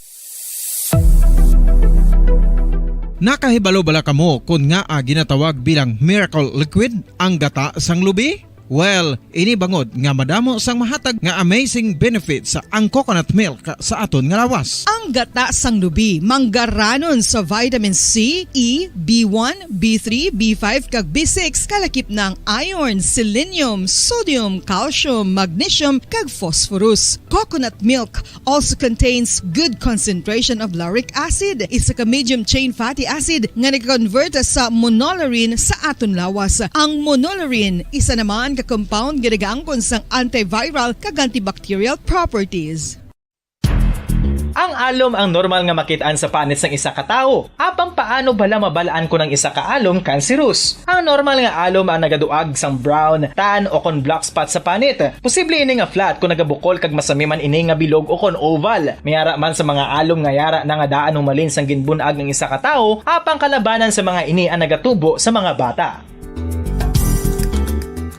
Nakahibalo bala kamo kon ngaa ginatawag bilang miracle liquid ang gata sang lubi? Well, ini bangod nga madamo sang mahatag nga amazing benefits ang coconut milk sa aton nga lawas. Ang gata sang lubi manggaranon sa vitamin C, E, B one, B three, B five, kag B six, kalakip na ang iron, selenium, sodium, calcium, magnesium, kag phosphorus. Coconut milk also contains good concentration of lauric acid, isa ka medium chain fatty acid nga nag-convert sa monolaurin sa aton lawas. Ang monolaurin isa naman ka compound nga nagaangkon sang antiviral kag antibacterial properties. Ang alom ang normal nga makit-an sa panit sang isa ka tawo. Apang paano bala mabal-an kon ang isa ka alom kanserus? Ang normal nga alom ang nagaduag sang brown, tan, o kon black spot sa panit. Posible ini nga flat kon nagabukol kag masami man ini nga bilog o kon oval. May ara man sa mga alom nga yara na nga daan humalin sang ginbun-ag ang isa ka tawo, apang kalabanan sa mga ini ang nagatubo sa mga bata.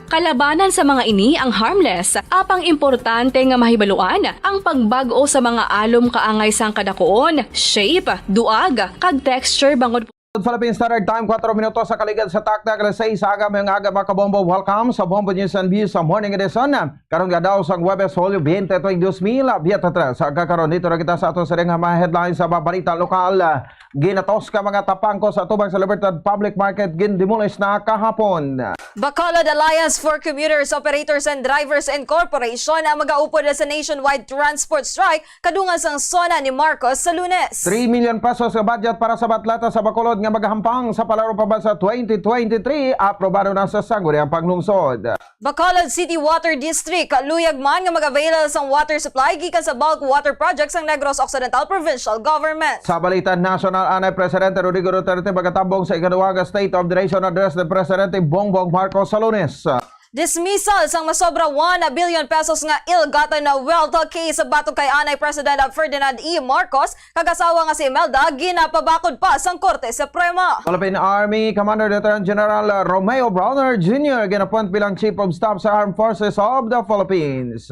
Kalabanan sa mga ini ang harmless, apang importante nga mahibaluan ang pagbag-o sa mga alom kaangay sang kadakuon, shape, duag, kag texture bangod Philippine Standard Time, kuwatro minutos sa kaligad sa takna, alas sais sa aga, mayong aga, mga kabombo. Welcome sa Bombo News and Views sa Morning Edition. Karon nga daw sang Huwebes, Hulyo twenty-three, dos mil veintitrés. Sa kakaron, dito na kita sa aton sa mga headlines sa mga balita lokal. Ginatos ka mga tapangko sa atubang sa Libertad Public Market, gindemolish na kahapon. Bacolod Alliance for Commuters, Operators and Drivers Incorporation ang magaupod sa nationwide transport strike kadungan sang SONA ni Marcos sa Lunes. Three million pesos nga budget para sa Batlata sa Bacolod nga magahampang sa Palarupaban sa twenty twenty-three, aprobado na sa Sangguniang Panglungsod. Bacolod City Water District, luyag man nga mag-avail sang water supply gikan sa bulk water project sang Negros Occidental Provincial Government. Sa balita nasyonal, anay Presidente Rodrigo Duterte magatambong sa ikaduha nga State of the Nation Address ni Presidente Bongbong Marcos sa Lunes. Dismissal sang masobra one billion pesos nga ill-gotten wealth case batok kay anay President Ferdinand E. Marcos kag asawa nga si Imelda ginapabakod pa sang Korte Suprema. Philippine Army Commander Lieutenant General Romeo Brawner Junior gin-appoint bilang Chief of Staff sa Armed Forces of the Philippines.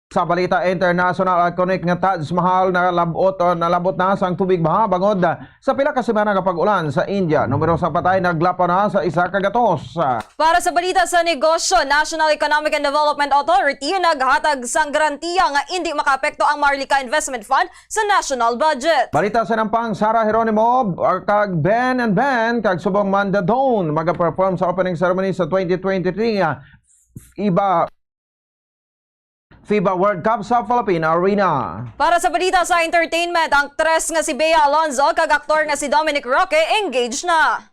Sa balita international, iconic nga Taj Mahal nalab-ot, o nalab-ot na sang tubig baha bangod sa pila ka semana nga pag-ulan sa India. Numero sa patay naglapaw na sa isa ka gatos. Para sa balita sa negosyo, National Economic and Development Authority naghatag sang garantiya nga indi makaapekto ang Maharlika Investment Fund sa national budget. Balita sa nampang, Sarah Geronimo, uh, kag Ben and Ben, kag subong man The Dawn, magaperform sa opening ceremony sa twenty twenty-three, uh, FIBA, FIBA World Cup sa Philippine Arena. Para sa balita sa entertainment, ang aktres nga si Bea Alonzo kag aktor nga si Dominic Roque engaged na.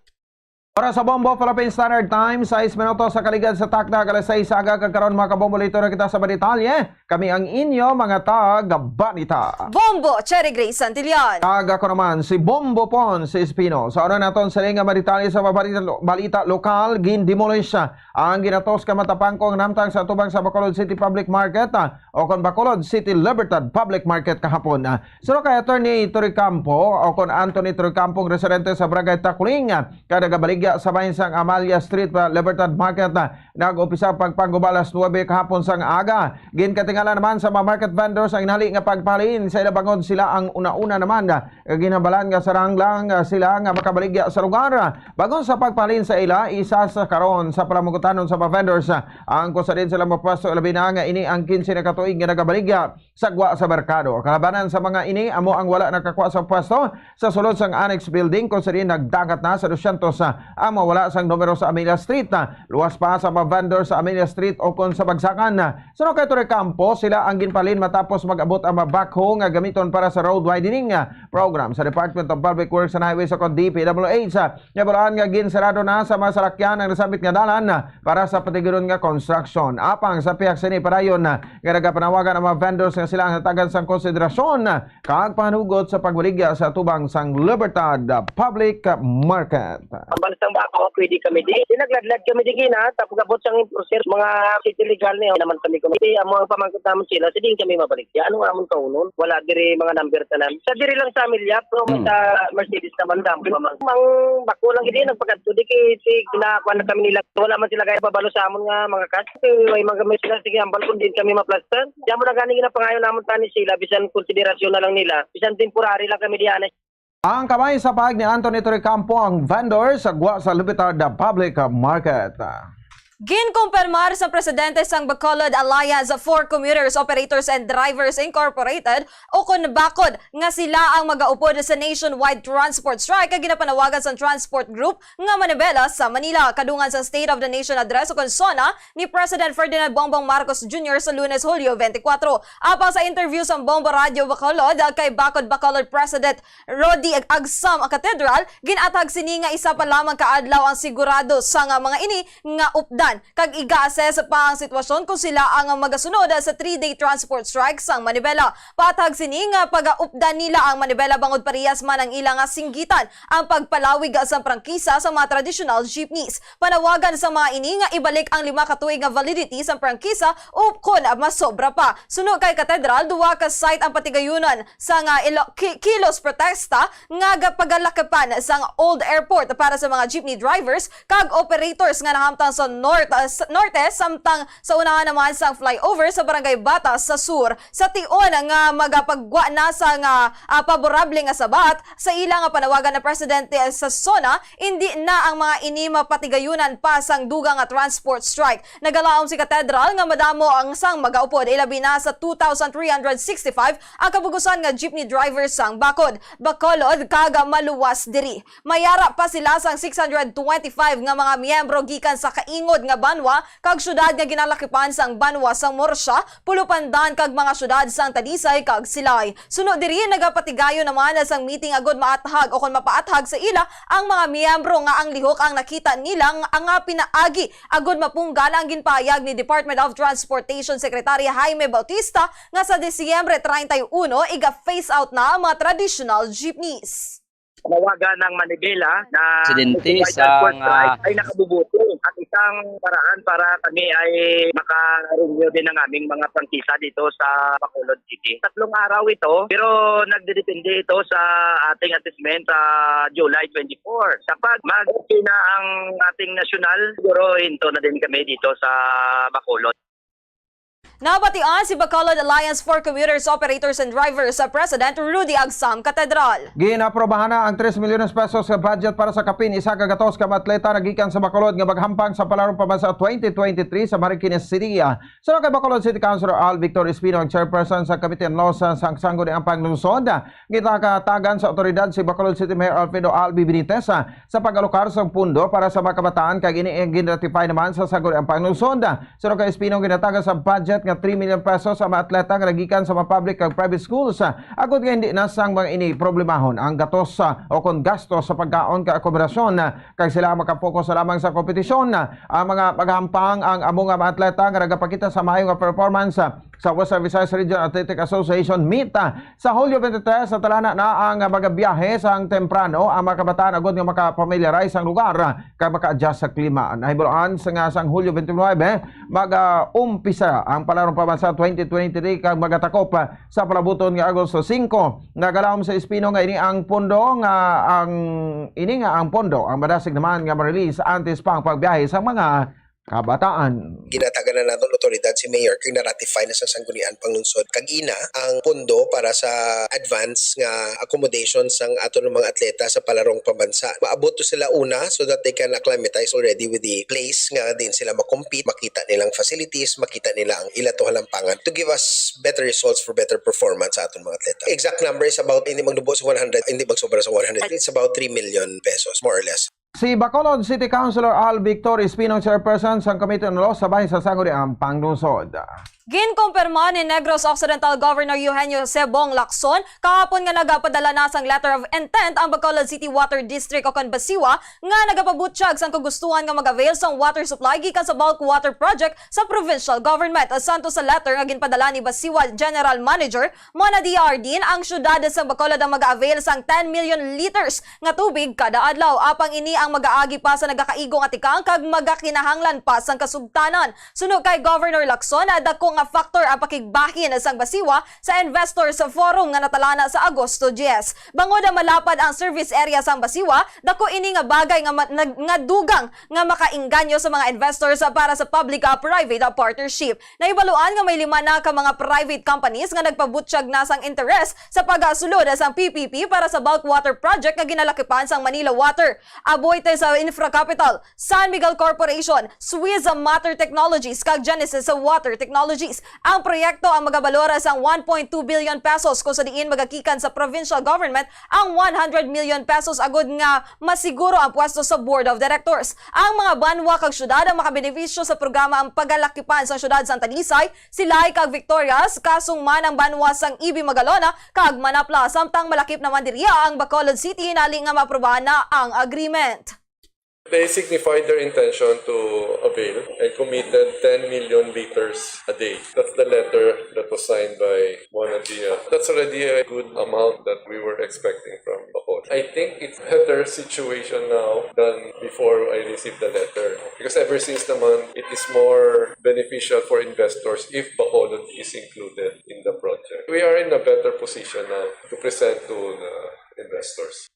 Para sa Bombo Philippine Standard Time, sais minutos sa kaligad sa takna, alas sais sa aga, kag karon, mga kabombo, lito na kita sa mga detalye. Kami ang inyo mga tag-balita. Bombo Cherry Grace Santillan. Kag ako naman, si Bombo Pons Espino. Sa una naton sa nga mga detalye sa mga balita, balita lokal, gindemolish ang ginatos ka matapangko nga namtang sa atubang sa Bacolod City Public Market, ah, o kon Bacolod City Libertad Public Market kahapon. Ah, suno kay Attorney Torrecampo, o kon Anthony Torrecampo, residente sa Barangay Taculing, ah, nga nagabaligya sa bahin sang Amalia Street, ah, Libertad Market, ah, nag-umpisa ang pagpanguba alas nuebe kahapon sang aga. Ginkatingala naman sa mga market vendors ang inali nga pagpahalin sa ila bangod sila ang una-una naman, ah, nga ginhambalan nga sarang lang, ah, sila nga makabaligya sa lugar. Bangod sa pagpahalin sa ila, isa sa karon sa palamugutanon sa mga vendors, ah, ang kusa din sila mapwesto, labi na nga ini ang kinse na ka tuig nga nagabaligya sa gwa sa merkado. Kalabanan sa mga ini, amo ang wala nakakuha sa pwesto sa sulod sang annex building, kung sa diin nagdagat na sa dusyentos ang mawala sang numero sa Amelia Street. Luwas pa sa mga vendor sa Amelia Street o kon sa Bagsakan. Suno kay Torrecampo, sila ang ginpahalin matapos mag-abot ang mga backhoe nga gamiton para sa road widening program sa Department of Public Works and Highways o kon D P W H. Nabalaan nga ginsarado na sa mga salakyan ang nasambit nga dalan para sa patigayon nga construction. Apang sa pihak sini, padayon nga nagapanawagan ang mga vendors nga sila ang hatagan sang konsiderasyon kag panghugot sa pagbaligya sa atubang sang Libertad Public Market. Ang balas ng bako, pwede kami di. Di nagladlad kami di gina, tapos abot sang enforcer, mga city legal niya naman kami kung di, amo ang pamangkot naman sila, sige kami mabaligya. Ano nga amon kaunon? Wala diri mga number tanan. Sa diri lang sa Amelia, pero may Mm. sa Mercedes naman damo pa man. Ang bako lang gid, nagpakadto di kay si, ginakuha na kami nila. Wala man sila kaya pabalo sa amon nga mga kas. Kay may mga gamit sila, sige, ambal kung din kami maplastan. Di amo na gani ginapangayo namon tani sila, bisan konsiderasyon na lang nila, bisan temporary lang kami diyan. Ang kamay sa pahayag ni Anthony Torrecampo, ang vendor sa gwa sa Libertad Public Market. Ginkumpirmar sa presidente sang Bacolod Alliance for Commuters, Operators and Drivers Incorporated, o kon BACOD, nga sila ang magaupod sa nationwide transport strike nga ginapanawagan sang transport group nga manibela sa Manila, kadungan sang State of the Nation Address o kon SONA ni President Ferdinand Bongbong Marcos Junior sa Lunes, Hulyo twenty-four. Apang sa interview sa Bombo Radio Bacolod kay BACOD Bacolod President Rody Agsam Catedral, gin-athag sini nga isa pa lamang ka adlaw ang sigurado sa nga mga ini nga updan. kag iga-assess pa ang sitwasyon kung sila ang magasunod sa three-day transport strike sang Manibela. Paathag sini nga pagaupdan nila ang Manibela bangod parehas man ang ila nga singgitan ang pagpalawig sang prangkisa sa mga traditional jeepneys. Panawagan sa mga ini nga ibalik ang lima ka tuig nga validity sang prangkisa ukon masobra pa. Suno kay Katedral, duha ka site ang patigayunan sa nga ilo-, ki-, kilos protesta nga ga-, pagalakipan sang Old Airport para sa mga jeepney drivers kag operators nga nahamtang sa north, ah, s-, norte, samtang sa unahan naman sang flyover sa Barangay Batas sa sur. Sa tion nga magapaggwa na sa nga, ah, paborable nga sabat sa ila nga panawagan na presidente sa SONA, indi na ang mga ini mapatigayunan pa sang dugang nga transport strike. Nagalaom si Katedral nga madamo ang sang magaupod, ilabi na sa two thousand three hundred sixty-five ang kabugusan nga jeepney driver sang Bacod, Bacolod, kag maluwas diri. Mayara pa sila sang six hundred twenty-five nga mga miyembro gikan sa kaingod nga banwa kag syudad nga ginalakipan sang banwa sang Murcia, Pulupandan kag mga syudad sang Talisay kag Silay. Suno diri, nagapatigayon naman sang meeting agud maathag o kon mapaathag sa ila ang mga miyembro nga ang lihok ang nakita nila nga, nga pinaagi agud mapunggan ang ginpahayag ni Department of Transportation Secretary Jaime Bautista nga sa Disyembre treinta y uno iga-phase out na ang mga traditional jeepneys. Panawagan ng Manibela na Presidente nationwide sa, transport strike ah, ay nakabubuto at isang paraan para kami ay maka-renew din ng aming mga prangkisa dito sa Bacolod City. Tatlong araw ito, pero nagdedepende ito sa ating assessment sa July twenty-four. Kapag mag-okay na ang ating nasyonal, siguro hinto na din kami dito sa Bacolod. Nabatian si Bacolod Alliance for Commuters, Operators, and Drivers, uh, President Rudy Agsam Catedral. Ginaprobahan na ang tres milyones pesos nga budget para sa kapin isa ka gatos ka mga atleta nga gikan sa Bacolod nga maghampang sa Palarong Pambansa twenty twenty-three sa Marikina City. Suno kay Bacolod City Councilor Al Victor Espino, ang chairperson sa Committee on Law sa Sang-, Sangguniang Panglungsod, gitakatagan sa awtoridad si Bacolod City Mayor Alfredo Albi Benitez, ah, sa pag-alokar sang pondo para sa mga kabataan, kag ini ang gin-ratify naman sa Sangguniang Panglungsod. Suno kay Espino, ginatagan sa budget nga three million pesos ang mga atleta nga nagikan sa mga public kag private schools, ah, agod nga hindi na sang mga ini problemahon ang gatos, ah, o kon gasto sa pagkaon kag akomodasyon, ah, kag sila makapokus na lamang sa kompetisyon. Ah, ang mga maghampang ang amo nga mga atleta nga nagapakita sa maayo nga performance, ah, sa Western Visayas Region Athletic Association meet, ah, sa Hulyo twenty-three. Sa talana na ang mga biyahe sang temprano ang mga kabataan agod nga makapamilyarize ang lugar, ah, kag maka-adjust sa klima. Nahibaluan sa nga sang Hulyo twenty-nine, mag-umpisa ang Palarong Pambansa twenty twenty-three kag magatakop, ah, sa palabuton nga Agosto singko. Nagalaom sa Espino nga ini ang pondo nga ang, ini nga ang pondo ang madasig naman nga ma-release antes pa ang pagbiyahe sa mga kabataan. Ginatagan na naton otoridad si Mayor kag na-ratify na sa Sangguniang Panglungsod kagina ang pondo para sa advance nga accommodation sang aton mga atleta sa Palarong Pambansa. Maabot to sila una so that they can acclimatize already with the place nga diin sila makompete, makita nilang facilities, makita nila ang ila to halampangan to give us better results for better performance sa aton mga atleta. Exact number is about, hindi magnubo sa one hundred, hindi magsobra sa one hundred. It's about three million pesos, more or less. Si Bacolod City Councilor Al Victor Espino, chairperson sang Committee on Law sa Bahin sa Sangguniang Panglungsod. Ginkumpirma ni Negros Occidental Governor Eugenio Sebong Lacson kahapon nga nagapadala na sang letter of intent ang Bacolod City Water District o kon BACIWA nga nagapabutyag sang kagustuhan nga mag-avail sang water supply gikan sa bulk water project sa provincial government. Santo sa letter nga ginpadala ni BACIWA General Manager Mona D. Ardin, ang siyudad sang Bacolod ang mag-avail sang ten million liters nga tubig kada adlaw. Apang ini ang mag-aagi pa sa nagakaigo nga tikang kag magakinahanglan pa sang kasugtanan. Suno kay Governor Lacson, dako nga factor ang pakigbahin sang BACIWA sa Investors Forum nga natalana sa Agosto diyes. Bangod malapad ang service area sang BACIWA, dako ini nga bagay nga ma-, nag-, nga dugang nga makainganyo sa mga investors para sa public, ah, private, ah, partnership. Nahibaluan nga may lima na ka mga private companies nga nagpabutyag na sang interes sa pagsulod sang P P P para sa bulk water project nga ginalakipan sang Manila Water, Aboitiz Infracapital, San Miguel Corporation, Swiss Matter Technologies, kag Genesis Water Technologies. Ang proyekto ang magabalor sang one point two billion pesos, kung sa diin magagikan sa provincial government ang one hundred million pesos agud nga masiguro ang pwesto sa Board of Directors. Ang mga banwa kag syudad ang makabenepisyo sa programa ang pagalakipan sa syudad sang Talisay, Silay kag Victorias, kasong man ang banwa sang Ibi Magalona kag Manapla, samtang malakip naman diriya ang Bacolod City hinali nga maaprubahan na ang agreement. They signified their intention to avail and committed ten million liters a day. That's the letter that was signed by Buendia. That's already a good amount that we were expecting from Bacolod. I think it's better situation now than before I received the letter. Because ever since naman, it is more beneficial for investors if Bacolod is included in the project. We are in a better position now to present to the investors.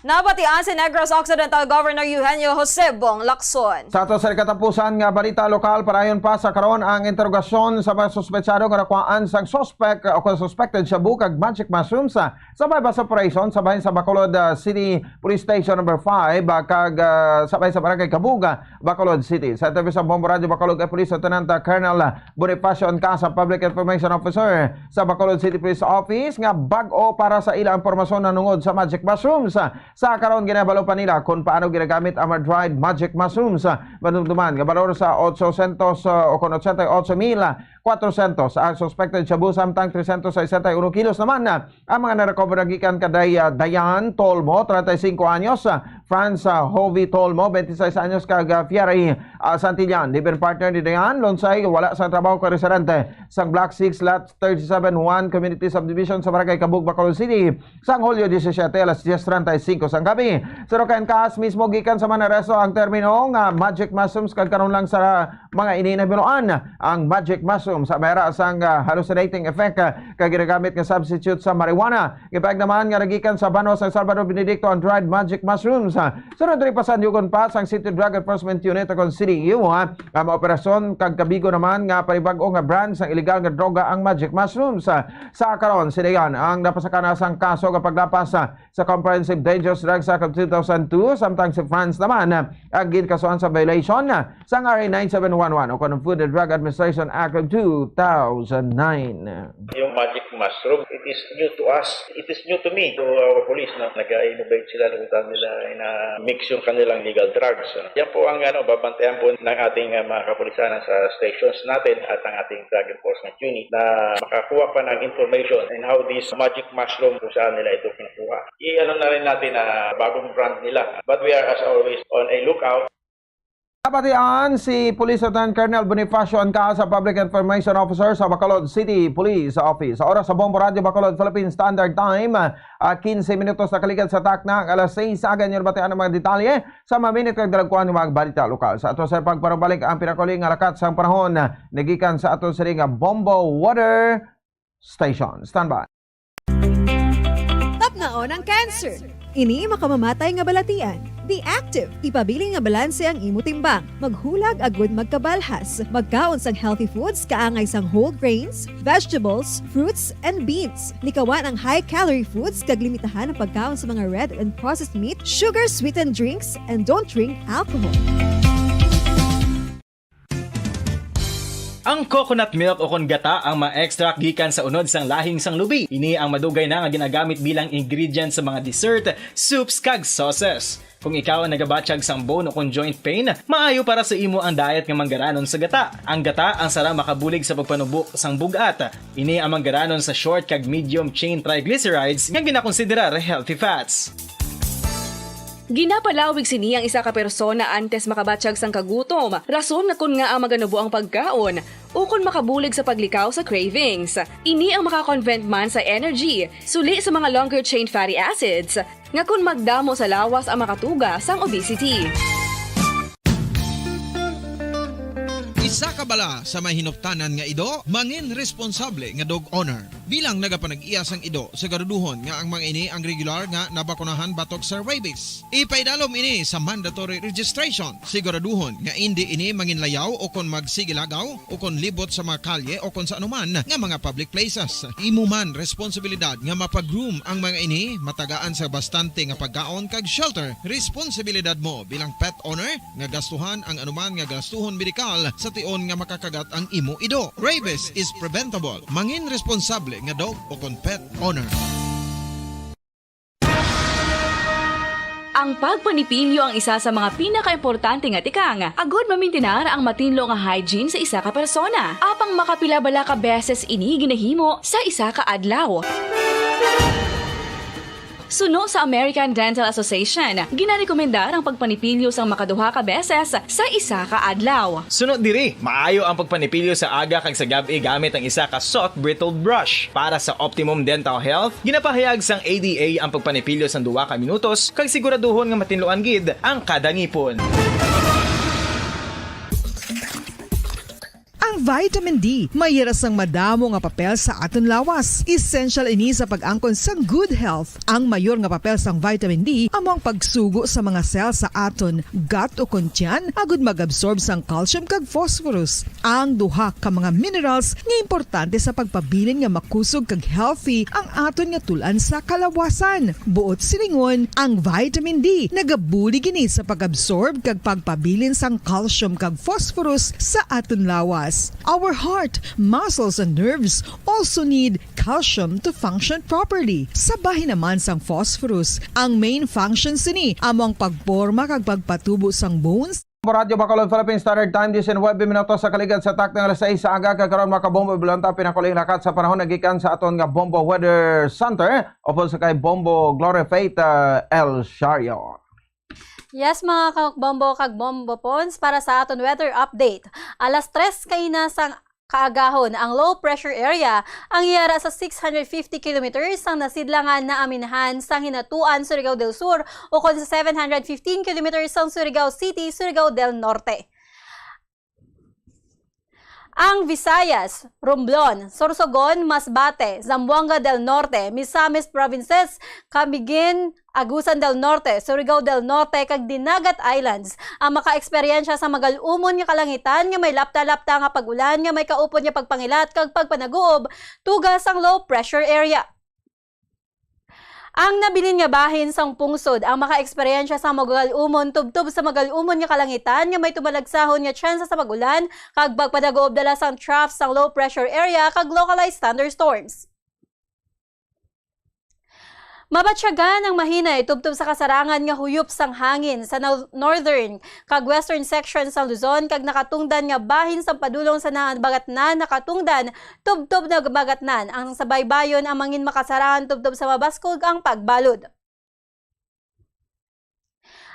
Nabatian si Negros Occidental Governor Eugenio Jose Bong Lacson. Sa ato sa katapusan nga balita lokal, padayon pa sa karon ang interogasyon sa mga suspetsado nga nakuhaan sang suspek o kon suspected shabu kag magic mushrooms sa, sa buy-bust operation sa bahin sa Bacolod ah, City Police Station number five ah, kag ah, sa bahin sa Barangay Kabug, ah, Bacolod City. Sa interview sa Bombo Radio Bacolod kay Police Lieutenant ah, Colonel Bonifacio Ancasa, Public Information Officer sa Bacolod City Police Office, nga bag-o para sa ila ang impormasyon nanungod sa magic mushrooms. Sa karon, ginabalo pa nila kon paano ginagamit ang mga dried magic mushrooms. Madumduman nga balor sa otso sentos, uh, o kon ochenta y ocho mil cuatrocientos ang suspected shabu, samtang trescientos sesenta y uno kilos naman ang mga narecover gikan kay Day-, uh, Dayan Tolmo, treinta y cinco anyos, uh, Franz, uh, Jovi Tolmo, veintiséis anyos, kag, uh, Fiery, uh, Santillan, live-in partner ni Dayan. Lunsay, wala sa trabaho kag residente sang Block six, Lot thirty-seven one Community Subdivision sa Barangay Kabug, Bacolod City, sang Hulyo disisiete, alas diez treinta y cinco sang gabi. Sa Roca and Cas mismo, gikan sa mga naresto ang termino nga magic mushrooms, kag karon lang sa mga ini nahibaluan ang magic mushroom sa may ara sang, ah, hallucinating effect, ah, kag ginagamit nga substitute sa marijuana. Gipahayag naman nga nagikan sa banwa sa Salvador Benedicto ang dried magic mushrooms. Sunod diri, pasanyugon pa sang City Drug Enforcement Unit o kon C D E U, ha, ang mga operasyon kag kabigo naman nga panibag-o nga brand sang illegal nga droga ang magic mushrooms. Sa karon, si Dayan ang napasakana sang kaso nga paglapas sa Comprehensive Dangerous Drugs Act of two thousand two, samtang si Franz naman ang ginkasuhan sa violation sang R A nine seven one one o kon Food and Drug Administration Act of two thousand nine. Yung magic mushroom, it is new to us. It is new to me, to our police, no? Nag-innovate sila, lutan nila na mix yung kanilang legal drugs. Ano? Yan po ang ano, babantayan po ng ating uh, mga kapulisan sa stations natin at ang ating drug enforcement unit na makakuha pa ng information and how this magic mushroom kung saan nila ito kinukuha. I-ano na rin natin na bagong brand nila. But we are as always on a lookout. Nabatian si Police Lieutenant Colonel Bonifacio Ancasa, Public Information Officer sa Bacolod City Police Office. Sa oras sa Bombo Radio Bacolod Philippine Standard Time, ah, quince minutos na kaligad sa takna ang alas sais. Aga ninyo nabatian ang mga detalye sa mga minute kag dalagkuan nga mga balita lokal. Sa ato sa pagparubalik ang pinakuli nga lakat sang panahon, nagikan sa ato sini nga Bombo Weather Station. Standby. Tapnaon ang cancer. Ini makamamatay nga balatian. Be active. Ipabilin nga balanse ang imo timbang. Maghulag agud magkabalhas. Magkaon sang healthy foods kaangay sang whole grains, vegetables, fruits, and beans. Likawan ang high-calorie foods kag limitahan ang pagkaon sa mga red and processed meat, sugar-sweetened drinks, and don't drink alcohol. Ang coconut milk o kon gata ang ma-extract gikan sa unod sang lahing sang lubi. Ini ang madugay na nga ginagamit bilang ingredient sa mga dessert, soups, kag sauces. Kung ikaw ang nagabatyag sang bone o kon joint pain, maayo para sa imo ang diet nga manggaranon sa gata. Ang gata ang sara makabulig sa pagpanubo sang bug-at. Ini ang manggaranon sa short kag medium chain triglycerides nga ginakonsiderar healthy fats. Ginapalawig sini ang isa ka persona antes makabatyag sang kagutom, rason nga kon ngaa maganubo ang pagkaon, ukon makabulig sa paglikaw sa cravings. Ini ang maka-convert man sa energy, suli sa mga longer chain fatty acids, nga kon magdamo sa lawas ang makatuga sang obesity. Isa ka bala sa may hinuptanan nga ido, mangin responsable nga dog owner. Bilang nagapanag-iya sang ido, siguraduhon nga ang mga ini ang regular nga nabakunahan batok sa rabies. Ipaidalom ini sa mandatory registration. Siguraduhon nga indi ini manginlayaw o kon magsigilagaw o kon libot sa mga kalye o kon sa anuman nga mga public places. Imo man responsibilidad nga mapag-groom ang mga ini, matagaan sa bastante nga pagkaon kag shelter. Responsibilidad mo bilang pet owner nga gastuhan ang anuman nga gastuhon medikal sa tion nga makakagat ang imo ido. Rabies is preventable. Mangin responsable nga dog o kon pet owner. Ang pagpanipilyo ang isa sa mga pinakaimportante nga tikang agud mamintinar ang matinlo nga hygiene sa isa ka persona. Apang makapila bala ka beses ini ginahimo sa isa ka adlaw? Suno sa American Dental Association, ginarekomendar ang pagpanipilyo sang makaduha ka beses sa isa ka adlaw. Suno diri, maayo ang pagpanipilyo sa aga kag sa gab-i gamit ang isa ka soft bristled brush. Para sa optimum dental health, ginapahayag sang A D A ang pagpanipilyo sang duha ka minutos kag siguraduhon nga matinluan gid ang kada ngipon. Ang vitamin D may yara sang madamo nga papel sa aton lawas. Essential ini sa pag-angkon sang good health. Ang mayor nga papel sang vitamin D amo ang pagsugo sa mga cell sa aton gut o kon tiyan agud mag-absorb sang calcium kag phosphorus, ang duha ka mga minerals nga importante sa pagpabilin nga makusog kag healthy ang aton nga tul-an sa kalawasan. Buot silingon, ang vitamin D nagabulig ini sa pag-absorb kag pagpabilin sang calcium kag phosphorus sa aton lawas. Our heart, muscles, and nerves also need calcium to function properly. Sa bahin naman sang phosphorus, ang main function sini amo ang pagporma kag pagpatubo sang bones. Radyo Bacolod, Philippine Standard Time, diecinuebe minutos sa kaligad sa takna nga alas sais sa aga. Kag karon, mga kabombo, bulanta, pinakuling lakat sa panahon nagikan sa aton nga Bombo Weather Center, upod sa kay Bombo Glory Faith, ah, El Shario. Yes, mga ka-, Bombo kag Bombo Pons, para sa aton weather update. Alas tres kaina sang kaagahon, ang low pressure area ang yara sa six hundred fifty kilometers sang nasidlangan naaminhan sang Hinatuan, Surigao del Sur, ukon sa seven hundred fifteen kilometers sang Surigao City, Surigao del Norte. Ang Visayas, Romblon, Sorsogon, Masbate, Zamboanga del Norte, Misamis Provinces, Camiguin, Agusan del Norte, Surigao del Norte, kag Dinagat Islands ang makaeksperyensya sa magal-umon nga kalangitan nga may lapta-lapta nga pag-ulan nga may kaupod nga pagpangilat kag pagpanaguob tuga sang low pressure area. Ang nabilin nga bahin sang pungsod ang makaeksperyensya sa magal-umon tubtob sa magal-umon nga kalangitan nga may tumalagsahon nga tsansa sa pag-ulan kag pagpanaguob dala sang trough sang low pressure area kag localized thunderstorms. Mabatyagan ang mahinay tubtob sa kasarangan nga huyop sang hangin sa nor-, northern kag western section sang Luzon kag nakatungdan nga bahin sa padulong sa nabagatnan nakatungdan tubtob nabagatnan ang sa baybayon ang mangin makasarangan tubtob sa mabaskog ang pagbalod.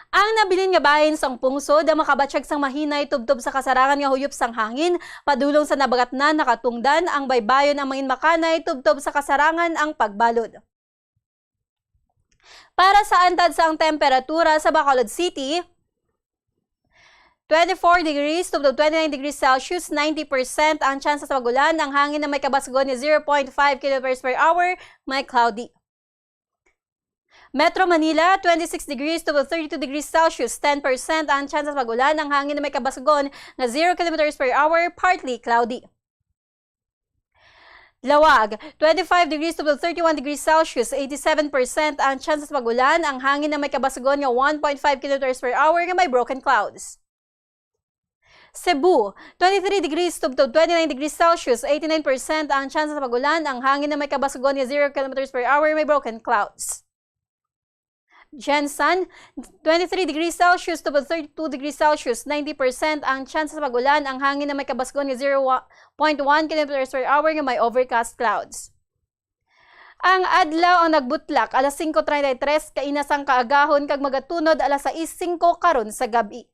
Ang nabilin nga bahin sang pungsod ang makabatyag sang mahinay tubtob sa kasarangan nga huyop sang hangin padulong sa nabagatnan nakatungdan ang baybayon ang mangin makanay tubtob sa kasarangan ang pagbalod. Para sa antad sang temperatura sa Bacolod City, twenty-four degrees to twenty-nine degrees Celsius, ninety percent ang tsansa sa pag-ulan, ang hangin na may kabasgon ni zero point five kilometers per hour, may cloudy. Metro Manila, twenty-six degrees to thirty-two degrees Celsius, ten percent ang tsansa sa pag-ulan, ang hangin na may kabasgon nga zero kilometers per hour, partly cloudy. Laoag, twenty-five degrees to thirty-one degrees Celsius, eighty-seven percent ang tsansa sa pag-ulan, ang hangin na may kabasgon nga one point five kilometers per hour nga may broken clouds. Cebu, twenty-three degrees to twenty-nine degrees Celsius, eighty-nine percent ang tsansa sa pag-ulan, ang hangin na may kabasgon nga zero kilometers per hour may broken clouds. Gensan, twenty-three degrees Celsius to thirty-two degrees Celsius, ninety percent ang tsansa sa pag-ulan, ang hangin na may kabasgon nga zero point one kilometers per hour nga may overcast clouds. Ang adlaw ang nagbutlak alas singko treinta y tres kaina sang kaagahon kag magatunod alas sais singko karon sa gab-i.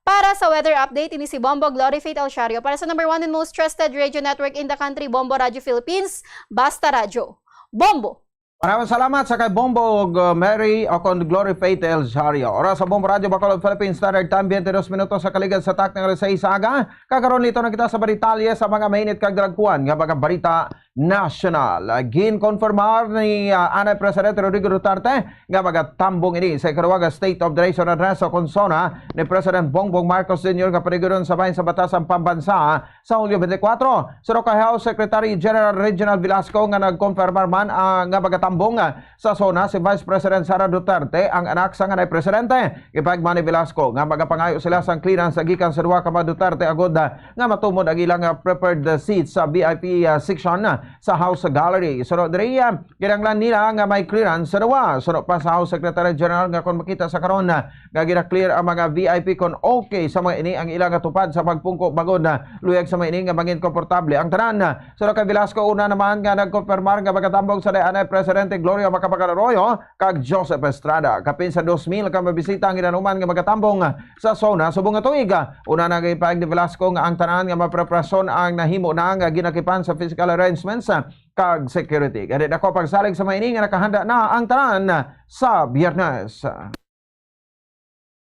Para sa weather update, ini si Bombo Glory Faith Alciario para sa number one and most trusted radio network in the country, Bombo Radio Philippines, Basta Radyo. Bombo! Maraming salamat sa kay Bombo ug, uh, Mary o kon Glory Faith El Zario. Oras sa Bombo Radio Bacolod, Philippine Standard Time, twenty-two minutos sa kaligad sa takna nga alas sais sa aga. Kag karon, lito na kita sa detalye sa mga mainit kag dalagkuan nga mga balita nasyonal. Ginkonfirmar ni, uh, anay Presidente Rodrigo Duterte nga magatambong ini sa ikaduha nga State of the Nation Address o kon SONA ni President Bongbong Marcos Junior nga panigiron sa bahin sa Batasan Pambansa sa Hulyo twenty-four. Suno kay House Secretary General Reginald Velasco nga nagkonfirmar man, ah, nga magatambong, ah, sa SONA si Vice President Sara Duterte, ang anak sang anay presidente. Gipahayag man ni Velasco nga magapangayo sila sang clearance gikan sa duha ka mga Duterte agud, ah, nga matumod ang ilang, ah, preferred, ah, seats sa V I P, ah, section, ah, sa House Gallery. Suno diri, ah, kinahanglan nila nga may clearance sa duwa. Suno pa sa House Secretary General nga kon makita sa karon, ah, nga gina-clear ang mga V I P kon okay sa mga ini ang ilang tupad sa pagpungko bangod na luyag sa mga ini nga mangin komportable ang tanan. Suno kay Velasco, una naman nga nagkonfirmar nga magatambong sa anay Presidente Gloria Macapagal Arroyo kag Joseph Estrada. Kapin sa dos mil ka mabisita ang ginanuman nga magatambong sa SONA subong nga tuig. Una na gipahayag ni Velasco nga ang tanan nga mga preparasyon ang nahimo na nga ginakipan sa physical arrangements kag security. Gani dako pagsalig sa mga ini nga nakahanda na ang tanan sa Biyernes.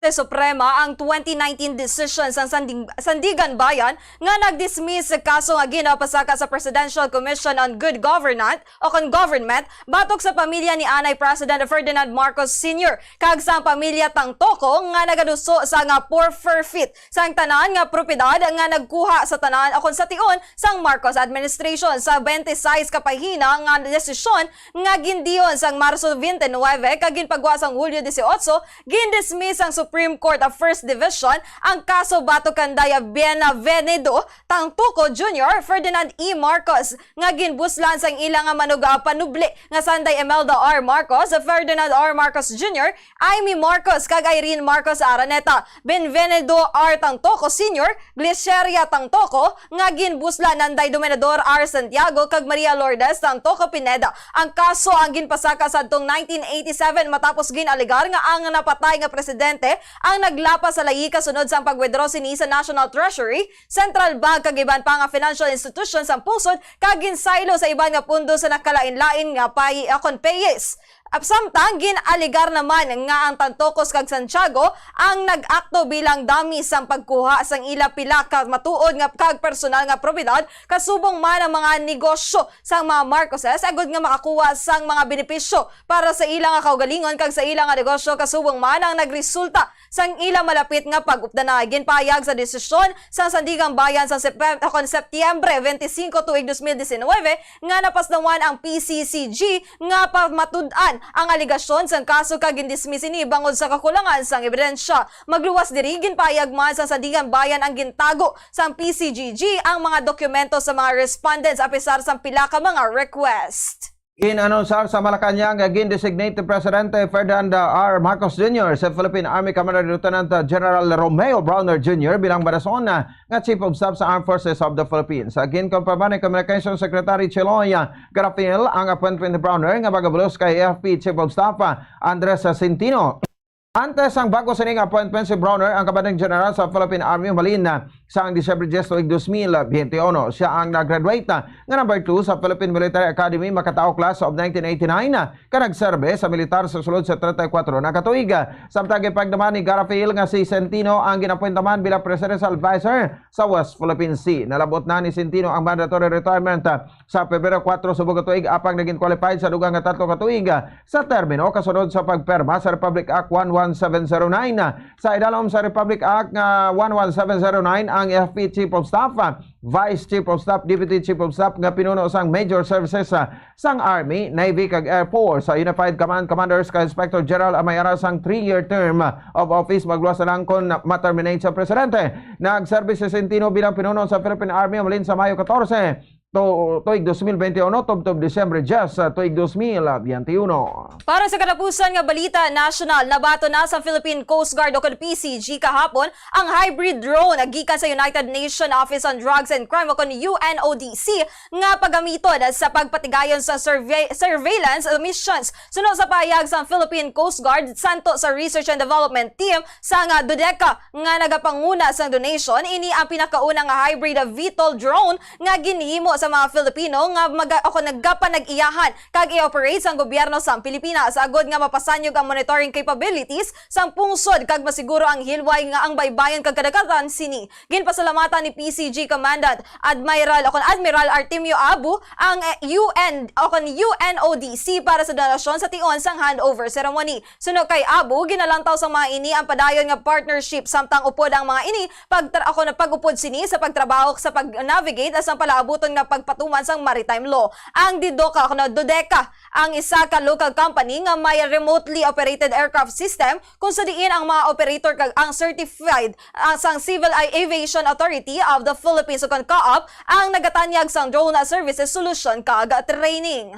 Korte Suprema ang twenty nineteen decision sang Sanding-, Sandiganbayan nga nag-dismiss sa kaso nga ginapasaka sa Presidential Commission on Good Governance o kon Government batok sa pamilya ni anay President Ferdinand Marcos Senior kag sang pamilya Tangtoco nga nagaduso sa nga forfeit sang tanan nga propiedad nga nagkuha sa tanan o kon sa tion sang Marcos administration. Sa twenty-six ka pahina nga desisyon nga gindiyon sang Marso twenty-nine kag ginpagwa sang Hulyo dieciocho, gindismiss sang Supreme Court of First Division ang kaso batok kanday Bienvenido Tangtoco Junior, Ferdinand E. Marcos, nga ginbuslan sang ila nga manuga panubli nga sanday Imelda R. Marcos, Ferdinand R. Marcos Junior, Imee Marcos, kag Irene Marcos Araneta, Benvenido R. Tangtoco Senior, Gliceria Tangtoco, nga ginbuslan nanday Dominador R. Santiago kag Maria Lourdes Tangtoco Pineda. Ang kaso ang ginpasaka sadtong nineteen eighty-seven matapos gin-alegar nga ang napatay nga presidente ang naglapas sa layi kasunod sang pag-withdraw sini sa National Treasury, Central Bank kag iban pa nga financial institution sang pungsod kag ginsaylo sa iban nga pondo sa nakalain-lain nga pay-, ah, kon payes. Ap-, samtang gin-alegar naman nga ang Tangtocos kag Santiago ang nag-akto bilang dummy sang pagkuha sang ila pila ka matuod nga kag personal nga propiedad, kasubong man ang mga negosyo sang mga Marcoses, agud nga makakuha sang mga benepisyo para sa ila nga kaugalingon kag sa ila nga negosyo, kasubong man ang nagresulta sang ila malapit nga pag-updanay. Ginpahayag sa desisyon sang Sandiganbayan sa Sep-, kon Setyembre twenty-five tuig dos mil diecinuebe nga napasnawan ang P C C G nga pamatud-an ang alegasyon sang kaso kag gindismiss ini bangod sa kakulangan sang ebidensya. Magluwas diri, ginpahayag man sang Sandiganbayan ang gintago sang P C G G ang mga dokumento sa mga respondents apisar sang pila ka mga request. Gin-anunsar sa Malacañang nga gin-designate ni Presidente Ferdinand R. Marcos Junior si Philippine Army Commander Lieutenant General Romeo Brawner Junior bilang banason nga Chief of Staff sa Armed Forces of the Philippines. Ginkumpirma ni Communications Secretary Chiloy Garafil ang appointment ni Brawner nga magabulos kay A F P Chief of Staff Andres Centino. Antes sang bag-o sining appointment, si Brawner ang Commanding General sa Philippine Army, umalin sang Disyembre diyes tuig dos mil bente uno. Siya ang nag-graduate nga number two sa Philippine Military Academy, Macatao Class of nineteen eighty-nine, ka nagserbe sa militar sa sulod sa treinta y cuatro na ka tuig. Samtang gipagdaman ni Garafil nga si Centino ang gin-appoint naman bilang Presidential Advisor sa West Philippine Sea. Nalabot na ni Centino ang mandatory retirement sa Pebrero kuwatro subong nga tuig, apang naging qualified sa dugang nga tatlo ka tuig sa termino kasunod sa pagpirma sa Republic Act one one seven zero nine. Sa idalom sa Republic Act nga one one seven zero nine, ang F P Chief of Staff, Vice Chief of Staff, Deputy Chief of Staff nga pinuno sang major services, ah, sang Army, Navy, kag Air Force, sa Unified Command Commanders kay Inspector General ang may ara sang three-year term of office, magluwas na lang kon ma-terminate sa Presidente. Nagserbi si Centino bilang pinuno sa Philippine Army umalin sa Mayo katorse, to-, tuig dos mil bente uno, tubtob Disyembre diyes, sa tuig dos mil bente uno. Para sa katapusan nga balita nasyonal, nabaton na sa Philippine Coast Guard o kon P C G kahapon ang hybrid drone nga gikan sa United Nations Office on Drugs and Crime o kon U N O D C nga pagamiton sa pagpatigayon sa survey-, surveillance missions. Suno sa pahayag sa Philippine Coast Guard, santo sa Research and Development Team sa nga DODECA nga nagapanguna sang donation, ini ang pinakauna nga hybrid VTOL drone nga ginhimo sa mga Filipino nga maga-, o kon nagapanag-iyahan kag i-operate sang gobyerno sang Pilipinas, agud nga mapasanyog ang monitoring capabilities sang pungsod kag masiguro ang hilway nga ang baybayon kag kadagatan sini. Ginpasalamatan ni P C G Commandant Admiral, o kon Admiral Artemio Abu ang, eh, U N, o kon U N O D C para sa donasyon sa tion sang handover ceremony. Suno kay Abu, ginalantaw sang mga ini ang padayon nga partnership, samtang upod ang mga ini pagtra-, o kon pag-upod sini sa pagtrabaho sa pag-navigate sang palaabuton nga pagpatuman sang maritime law. Ang DODECA, kuno DODECA, ang isa ka local company nga may remotely operated aircraft system, kung sa diin ang mga operator kag ang certified, ah, sang Civil Aviation Authority of the Philippines, o kon CAAP, ang nagatanyag sang drone services solution kag training.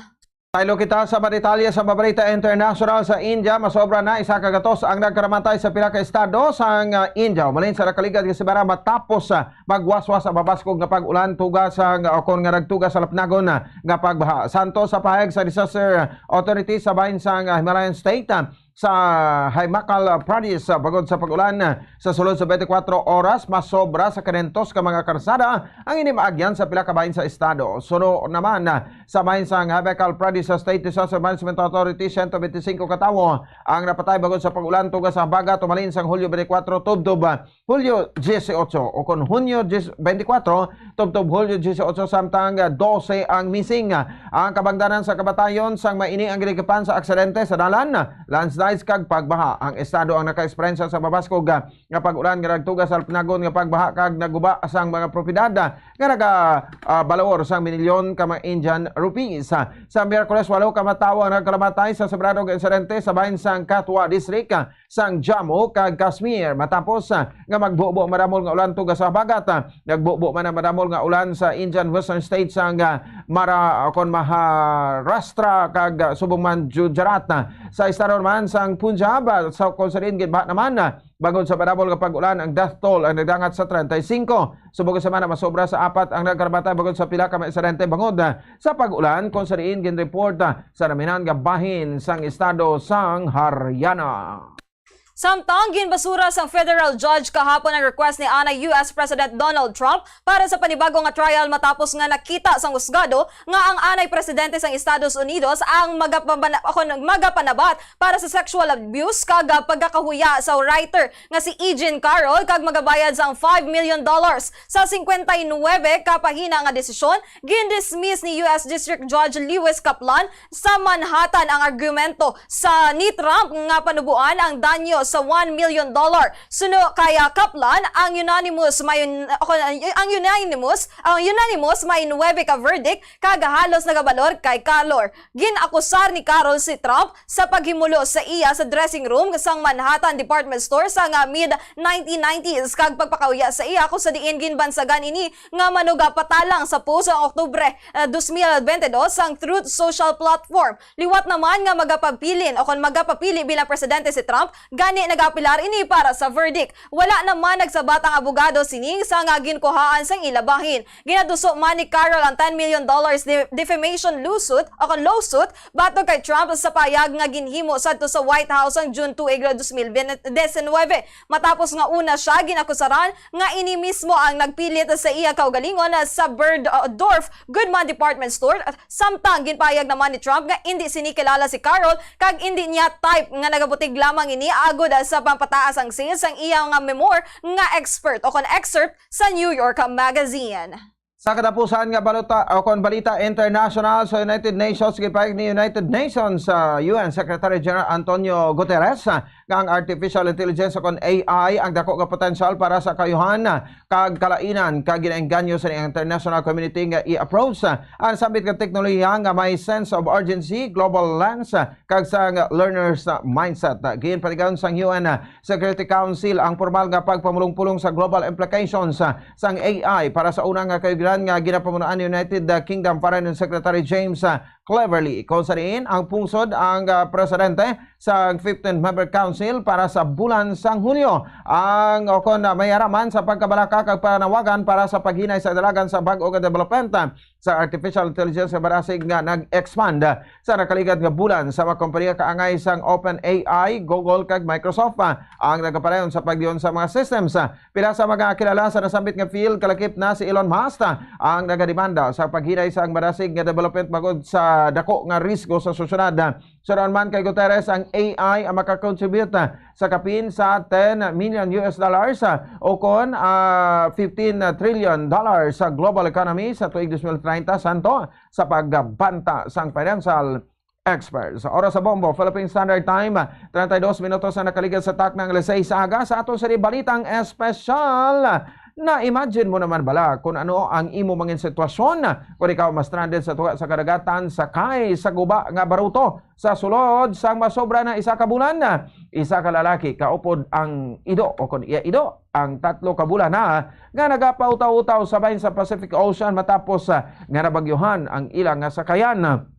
Saylo kita sa mga detalye sa balita international. Sa India, masobra na isa ka gatos ang nagkaramatay sa pila ka estado sang, ah, India. Umalin sa nakaligad nga semana matapos, ah, magwaswas ang mabaskog nga pag-ulan tuga sang, ah, kon nga nagtuga sa lapnagon, ah, nga pagbaha. Santo sa pahayag sa disaster authority sa bahin sang, ah, Himalayan State, ah, sa Himachal Pradesh, ah, bangod sa pag-ulan, ah, sa sulod sa twenty-four oras, masobra sa kinentos ka mga karsada ang inimaagyan sa pila ka bahin sa estado. Suno naman, ah, sa bahin sang Himachal Pradesh sa State Disaster Management Authority, siyento benti singko ka tawo ang napatay bangod sa pag-ulan tuga sa habagat umalin sang Hulyo twenty-four tubtob, ah, Hulyo dieciocho, o kon Hunyo diyes, twenty-four, tubtob Hulyo dieciocho, samtang, ah, dose ang missing. Ang kabangdanan sa kamatayon sang maini ang ginikapan sa aksidente sa dalan, landslides kag pagbaha. Ang estado ang naka-eksperyensya sa mabaskog, ah, nga pag-ulan nga nagtuga sa lapnagon nga pagbaha kag naguba sang mga propiedad, ah, nga naga, ah, balor sang minilyon ka mga Indian rupees. Sa Miyerkules, walo ka mga tawo ang nagkalamatay sa separado nga insidente sa bahin sang Kathua District, ah, sang Jammu kag Kashmir, matapos, ah, nga magbubo madamol nga ulan tuga sa habagat. Ah, nagbubo man ang madamol nga ulan sa Indian western states sang, ah, Mara, kon Maharashtra kag, ah, subong man Gujarat. Ah, sa estado naman sang Punjab, ah, sa kung sa diin ginbaha naman, ah, bangod sa madamol nga pag-ulan, ang death toll ang nagdangat sa treinta y cinco. Subong sa semana, masobra sa apat ang nagkaramatay bangod sa pila ka mga insidente bangod, ah, sa pag-ulan, kung sa diin ginreport, ah, sa naminan nga bahin sang estado sang Haryana. Samtang ginbasura sang federal judge kahapon ang request ni anay U S President Donald Trump para sa panibago nga trial matapos nga nakita sang husgado nga ang anay presidente sang Estados Unidos ang magapabana-, ako, magapanabat para sa sexual abuse kag, ah, pagkakahuya sa writer nga si E. Jean Carroll kag magabayad sang five million dollars. Sa singkwenta y nuwebe ka pahina nga desisyon, gindismiss ni U S District Judge Lewis Kaplan sa Manhattan ang argumento sa ni Trump nga panuboan ang danyo sa one million dollar. Suno kay, ah, Kaplan, ang unanimous may, ang unanimous, ang unanimous may nuwebe ka verdict kag halos nagabalor kay Carroll. Gin-akusar ni Carroll si Trump sa paghimulo sa iya sa dressing room sang Manhattan Department Store sa nga mid nineteen nineties kag pagpakauya sa iya, kung sa diin ginbansagan ini nga manugapatalang sa post sa Oktubre, ah, dos mil bente dos sang Truth Social platform. Liwat naman nga magapabilin o kon magapapili bilang presidente si Trump, gani nagaapelar ini para sa verdict. Wala naman nagsabat ang abogado sining sa nga ginkuhaan sang ila bahin. Ginaduso man ni Carroll ang ten million dollars de-, defamation lawsuit o kon lawsuit batok kay Trump sa payag nga ginhimo sadto sa White House ang June two, dos mil diecinuebe. Matapos nga una siya ginakusaran nga ini mismo ang nagpilit sa iya kaugalingon sa Bergdorf Goodman Department Store, samtang ginpahayag naman ni Trump nga indi sini kilala si Carroll kag indi niya type nga nagabutig lamang ini agod sa pampataas ang sales sang iya nga memoir nga expert o kon excerpt sa New York Magazine. Sa katapusan nga balota, o kon balita international, sa United Nations, gipahayag ni United Nations, ah, U N Secretary General Antonio Guterres, ah, nga ang artificial intelligence o kon A I ang dako nga potensyal para sa kaayuhan, ah, kag kalainan, kag ginaengganyo sa international community nga i-approach, ah, ang sambit nga teknolohiya nga may sense of urgency, global lens, ah, kag sa nga learner's, ah, mindset. Ah, ginpatigayon sang U N, ah, Security Council ang pormal nga pagpamulong-pulong sa global implications, ah, sang A I para sa una nga kaayuhan nga ginapamunuan ni United Kingdom Foreign Secretary James, ah, Cleverly, kung sa diin ang pungsod ang, ah, presidente sa fifteen Member Council para sa bulan sang Hulyo. Ang, o kon, ah, may ara man sa pagkabalaka kag panawagan para sa paghinay sa dalagan sa bag-o nga development, ah, sa artificial intelligence nga barasig nga nag-expand sa nakaligad nga bulan sa mga kompanya kaangay sang OpenAI, Google, kag Microsoft, ah, ang nagapadayon sa pagdiyon sa mga systems. Ah, pila sa mga kilala sa nasambit nga field, kalakip na si Elon Musk, ah, ang nagademanda sa paghinay sang barasig nga development bangod sa dako nga risgo sa sosyedad. Suno man kay Guterres, ang A I ang makakontribute, ah, sa kapin sa ten million U S dollars, ah, o kon, ah, fifteen trillion dollars sa global economy sa tuig dos mil treinta, santo sa pagbanta sang financial experts. Oras sa bombo, Philippine Standard Time, treinta y dos minutos na nakaligad sa takna nga alas seis sa aga. Sa aton sini balitang espesyal, Na-imagine mo naman bala kung ano ang imo mangin sitwasyon kung ikaw ma-stranded sa tunga sa kadagatan, sakay sa guba nga baruto sa sulod sang masobra na isa ka bulan? Isa ka lalaki kaupod ang ido o kon iya ido ang tatlo ka bulan na nga nagapautaw-utaw sa bahin sa Pacific Ocean matapos, ah, nga nabagyuhan ang ila nga sakayan.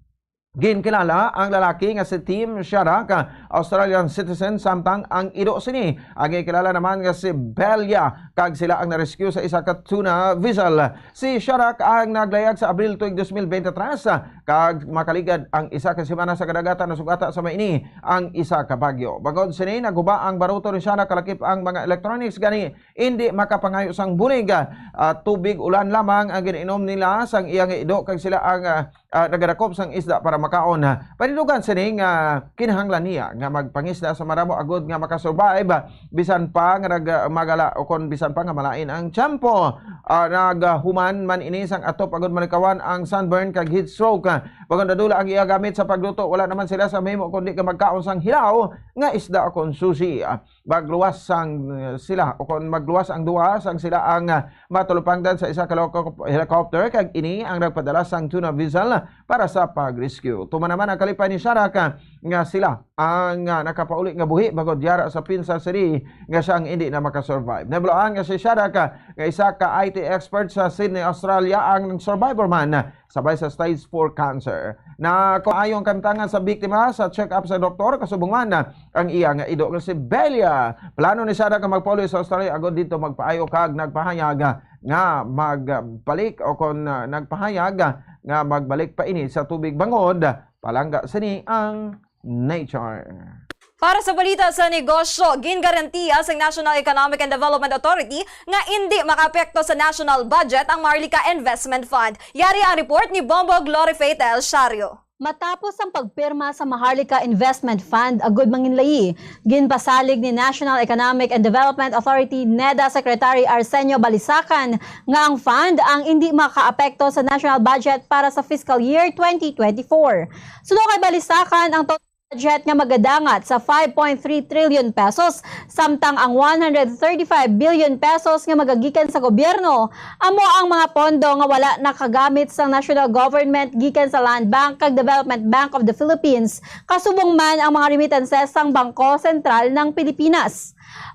Ginkilala ang lalaki nga si Tim Sharak, Australian citizen, samtang ang ido sini ang ginkilala naman nga si Belia, kag sila ang na-rescue sa isa ka tuna vessel. Si Sharak ang naglayag sa Abril tuig dos mil bente tres, kag makaligad ang isa ka semana sa kadagatan, nasugata sa maini ang isa ka bagyo. Bangod sini, naguba ang baruto ni Sharak, kalakip ang mga electronics, gani indi makapangayo sang bulig. Ah, tubig ulan lamang ang gin-inom nila sang iya nga ido, kag sila ang, ah, ah, nagarakop sang isda para makaon. Panidugan sini nga kinahanglan niya nga magpangisda sa maramo agud nga makasurvive, ah, bisan pa nga nag-, ah, magala o kon bisan pa nga malain ang tiyempo. Ah, naghuman man ini sang atop agud malikawan ang sunburn kag heat stroke. Ah, bangod nadula ang iya gamit sa pagluto, wala naman sila sa mahimo kundi nga magkaon sang hilaw nga isda o kon sushi. Ah, magluwas sang, uh, sila, o kon magluwas ang duha sang sila ang, uh, matalupangdan sa isa ka loco-, helicopter, kag ini ang nagpadala sang tuna vessel para sa pag-rescue. Tuman naman ang kalipay ni Sharak, uh, nga sila ang, uh, nakapauli nga buhi bangod yara sa pinsa sini nga siya ang hindi na makasurvive. Nabaluan nga si Sharak, uh, nga isa ka I T expert sa Sydney, Australia, ang survivor man sabay sa stage four cancer. Na kung ayo ang kamtangan sa biktima sa check-up sa doktor, kasubong man ang iya nga ido nga si Belia. Plano ni Sharak nga magpauli sa Australia agud didto magpaayo kag nagpahayag nga magbalik o kon, ah, nagpahayag nga magbalik pa ini sa tubig bangod palangga sini ang nature. Para sa balita sa negosyo, gingarantiya sang National Economic and Development Authority nga indi makaapekto sa national budget ang Maharlika Investment Fund. Yari ang report ni Bombo Glory Faith El Shario. Matapos ang pagpirma sa Maharlika Investment Fund agud manginlayi, ginpasalig ni National Economic and Development Authority, NEDA, Secretary Arsenio Balisacan nga ang fund ang indi makaapekto sa national budget para sa fiscal year twenty twenty-four. Suno kay Balisacan, ang budget nga magadangat sa five point three trillion pesos, samtang ang one hundred thirty-five billion pesos nga magagikan sa gobyerno amo ang mga pondo nga wala nakagamit sang national government gikan sa Land Bank kag Development Bank of the Philippines, kasubong man ang mga remittances sang Bangko Sentral ng Pilipinas.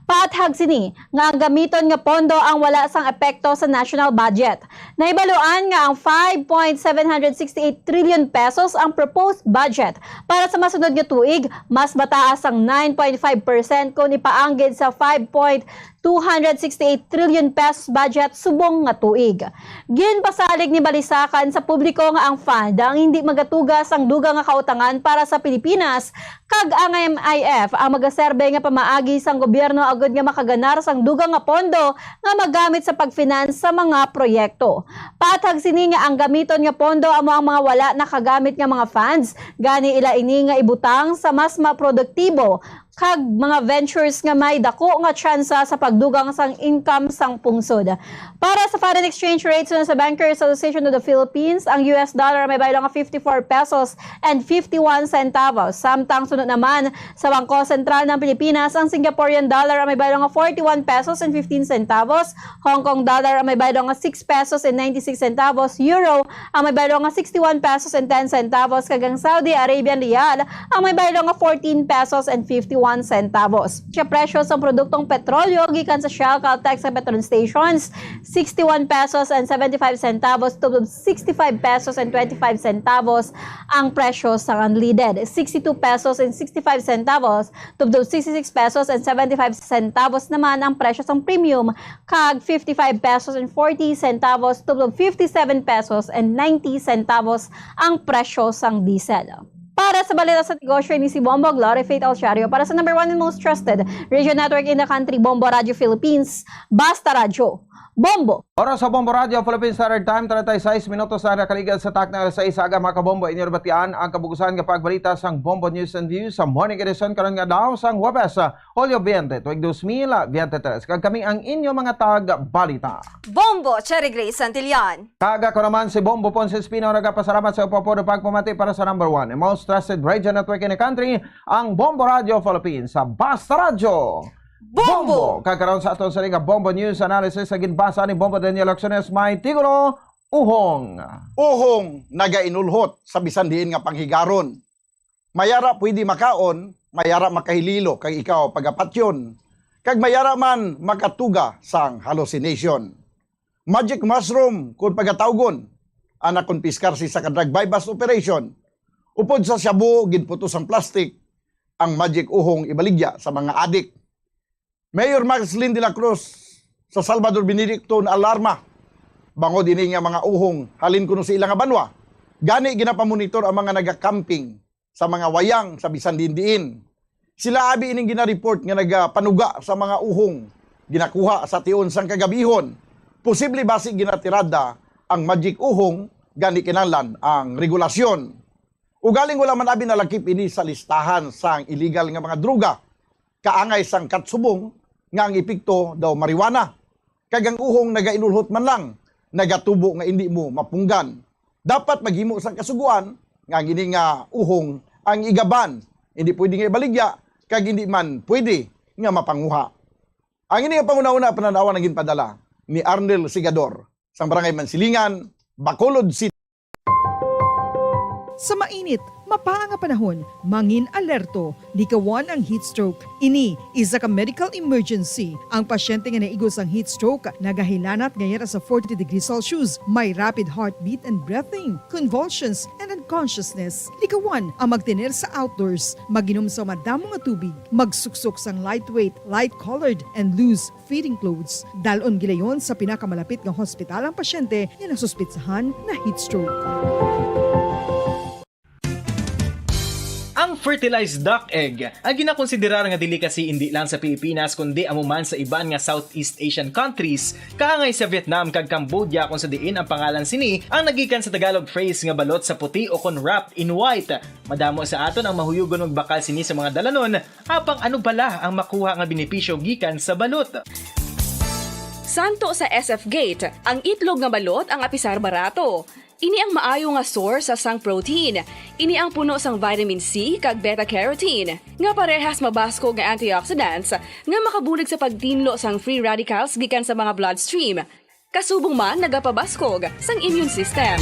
Paathag sini nga ang gamiton nga pondo ang wala sang epekto sa national budget. Nahibaluan nga ang five point seven hundred sixty-eight trillion pesos ang proposed budget para sa masunod nga tuig, mas mataas ang nine point five percent kon ipaanggid sa five point two hundred sixty-eight trillion pesos budget subong nga tuig. Ginpasalig ni Balisacan sa publiko nga ang fund ang hindi magatuga sang dugang nga kautangan para sa Pilipinas, kag ang M I F ang magaserbe nga pamaagi sang gobyerno agud nga makaganar sang dugang nga pondo nga magamit sa pag-finance sa mga proyekto. Paathag sini nga ang gamiton nga pondo amo ang mga wala nakagamit nga mga funds, gani ila ini nga ibutang sa mas maproduktibo kag mga ventures nga may dako nga tsansa sa pagdugang sang income sang pungsod. Para sa foreign exchange rate, suno sa Bankers Association of the Philippines, ang U S dollar may baylo nga fifty-four pesos and fifty-one centavos. Samtang suno naman sa Bangko Sentral ng Pilipinas, ang Singaporean dollar ang may baylo nga forty-one pesos and fifteen centavos, Hong Kong dollar ang may baylo nga six pesos and ninety-six centavos, euro ang may baylo nga sixty-one pesos and ten centavos, kag ang Saudi Arabian riyal ang may baylo nga fourteen pesos and fifty-one centavos. Sa presyo sa produktong petrolyo gikan sa Shell, Caltex, kag Petron stations, sixty-one pesos and seventy-five centavos tubtob sixty-five pesos and twenty-five centavos ang presyo sa unleaded, sixty-two pesos and sixty-five centavos tubtob sixty-six pesos and seventy-five centavos naman ang presyo sa premium, kag fifty-five pesos and forty centavos tubtob fifty-seven pesos and ninety centavos ang presyo sang diesel. Para sa balita sa negosyo, ini si Bombo Glory Faith Alciario para sa number one and most trusted radio network in the country, Bombo Radio Philippines, Basta Radyo. Bombo! Oras sa Bombo Radio Philippines Standard Time, treinta y seis minutos na nakaligad sa takna alas sais sa aga, mga kabombo. Inyo nabatian ang kabugusan nga pagbalita sang Bombo News and Views sa Morning Edition karon nga adlaw sang Huwebes, Hulyo veinte, tuig dos mil veintitrés. Kag kami ang inyo mga tag-balita. Bombo, Cherry Grace Santillan. Kag ako naman si Bombo Ponce Espino, nagapasalamat sa upapod pagpamati para sa number one and most trusted radio network in the country, ang Bombo Radio Philippines, sa Basta Radyo. Bombo! Kag karon sa aton sa nga Bombo News Analysis, sa ginbasa ni Bombo Daniel Acciones, may titulo, Uhong. Uhong nagainulhot sa bisan diin nga panghigaron. Mayara pwede makaon, mayara makahililo kag ikaw pagapatyon, kag mayara man makatuga sang hallucination. Magic mushroom, kung pagatawgon, ang nakumpiskar sa isa ka drug buy-bust operation. Upod sa shabu, ginputos ang plastic, ang magic uhong ibaligya sa mga adik. Mayor Maxlin de la Cruz sa Salvador Benedicto naalarma bangod ini nga mga uhong halin kuno sa ila nga banwa. Gani, ginapamonitor ang mga nagakamping sa mga wayang sa bisan diin-diin. Sila abi ining ginareport nga nagapanuga sa mga uhong ginakuha sa tion sang kagabihon. Posible basi ginatirada ang magic uhong, gani kinahanglan ang regulasyon. Ugaling wala man abi nalakip ini sa listahan sang illegal nga mga droga, kaangay sang katsubong nga ang epekto daw marijuana, kag ang uhong nagainulhot man lang, nagatubo nga indi mo mapunggan. Dapat maghimo sang kasugoan nga ang ini nga uhong ang igaban, hindi pwede nga ibaligya, kag hindi man pwede nga mapanguha. Ang ini nga panghunahuna, panan-awan ang ginpadala ni Arnel Sigador sang Barangay Mansilingan, Bacolod City. Sa mainit, mapaa nga panahon, mangin alerto, likawan ang heat stroke. Ini isa ka medical emergency. Ang pasyente nga naigo sang heat stroke nagahilanat nga yara sa forty degrees Celsius, may rapid heartbeat and breathing, convulsions, and unconsciousness. Likawan ang magtener sa outdoors, mag-inom sa madamo nga tubig, magsuksok sang lightweight, light-colored, and loose fitting clothes. Dal-on gilayon sa pinakamalapit nga hospital ang pasyente nga nasuspetsahan na heat stroke. Ang fertilized duck egg ang ginakonsiderar nga delicacy indi lang sa Pilipinas kundi amo man sa iban nga Southeast Asian countries, kaangay sa Vietnam kag Cambodia, kung sa diin ang pangalan sini ang nagikan sa Tagalog phrase nga balot sa puti o kon wrapped in white. Madamo sa aton ang mahuyugon magbakal sini sa mga dalanon, apang ano bala ang makuha nga benepisyo gikan sa balot? Santo sa S F Gate, ang itlog nga balot ang apisar barato. Ini ang maayo nga source sang protein. Ini ang puno sang vitamin C kag beta-carotene, nga parehas mabaskog nga antioxidants nga makabulig sa pagtinlo sang free radicals gikan sa mga bloodstream. Kasubong man nagapabaskog sang immune system.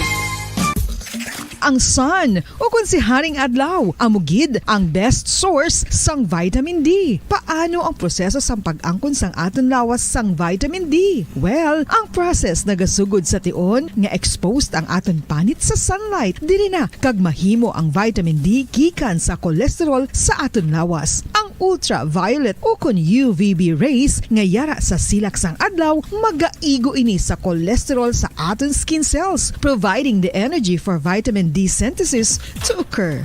Ang sun, ukon si Haring Adlaw, amo gid ang best source sang vitamin D. Paano ang proseso sang pag-angkon sang aton lawas sang vitamin D? Well, ang process nagasugod sa tion nga exposed ang aton panit sa sunlight, diri na kag mahimo ang vitamin D gikan sa cholesterol sa aton lawas. Ang ultraviolet ukon U V B rays nga yara sa silak sang adlaw magaigo ini sa cholesterol sa aton skin cells, providing the energy for vitamin D synthesis to occur.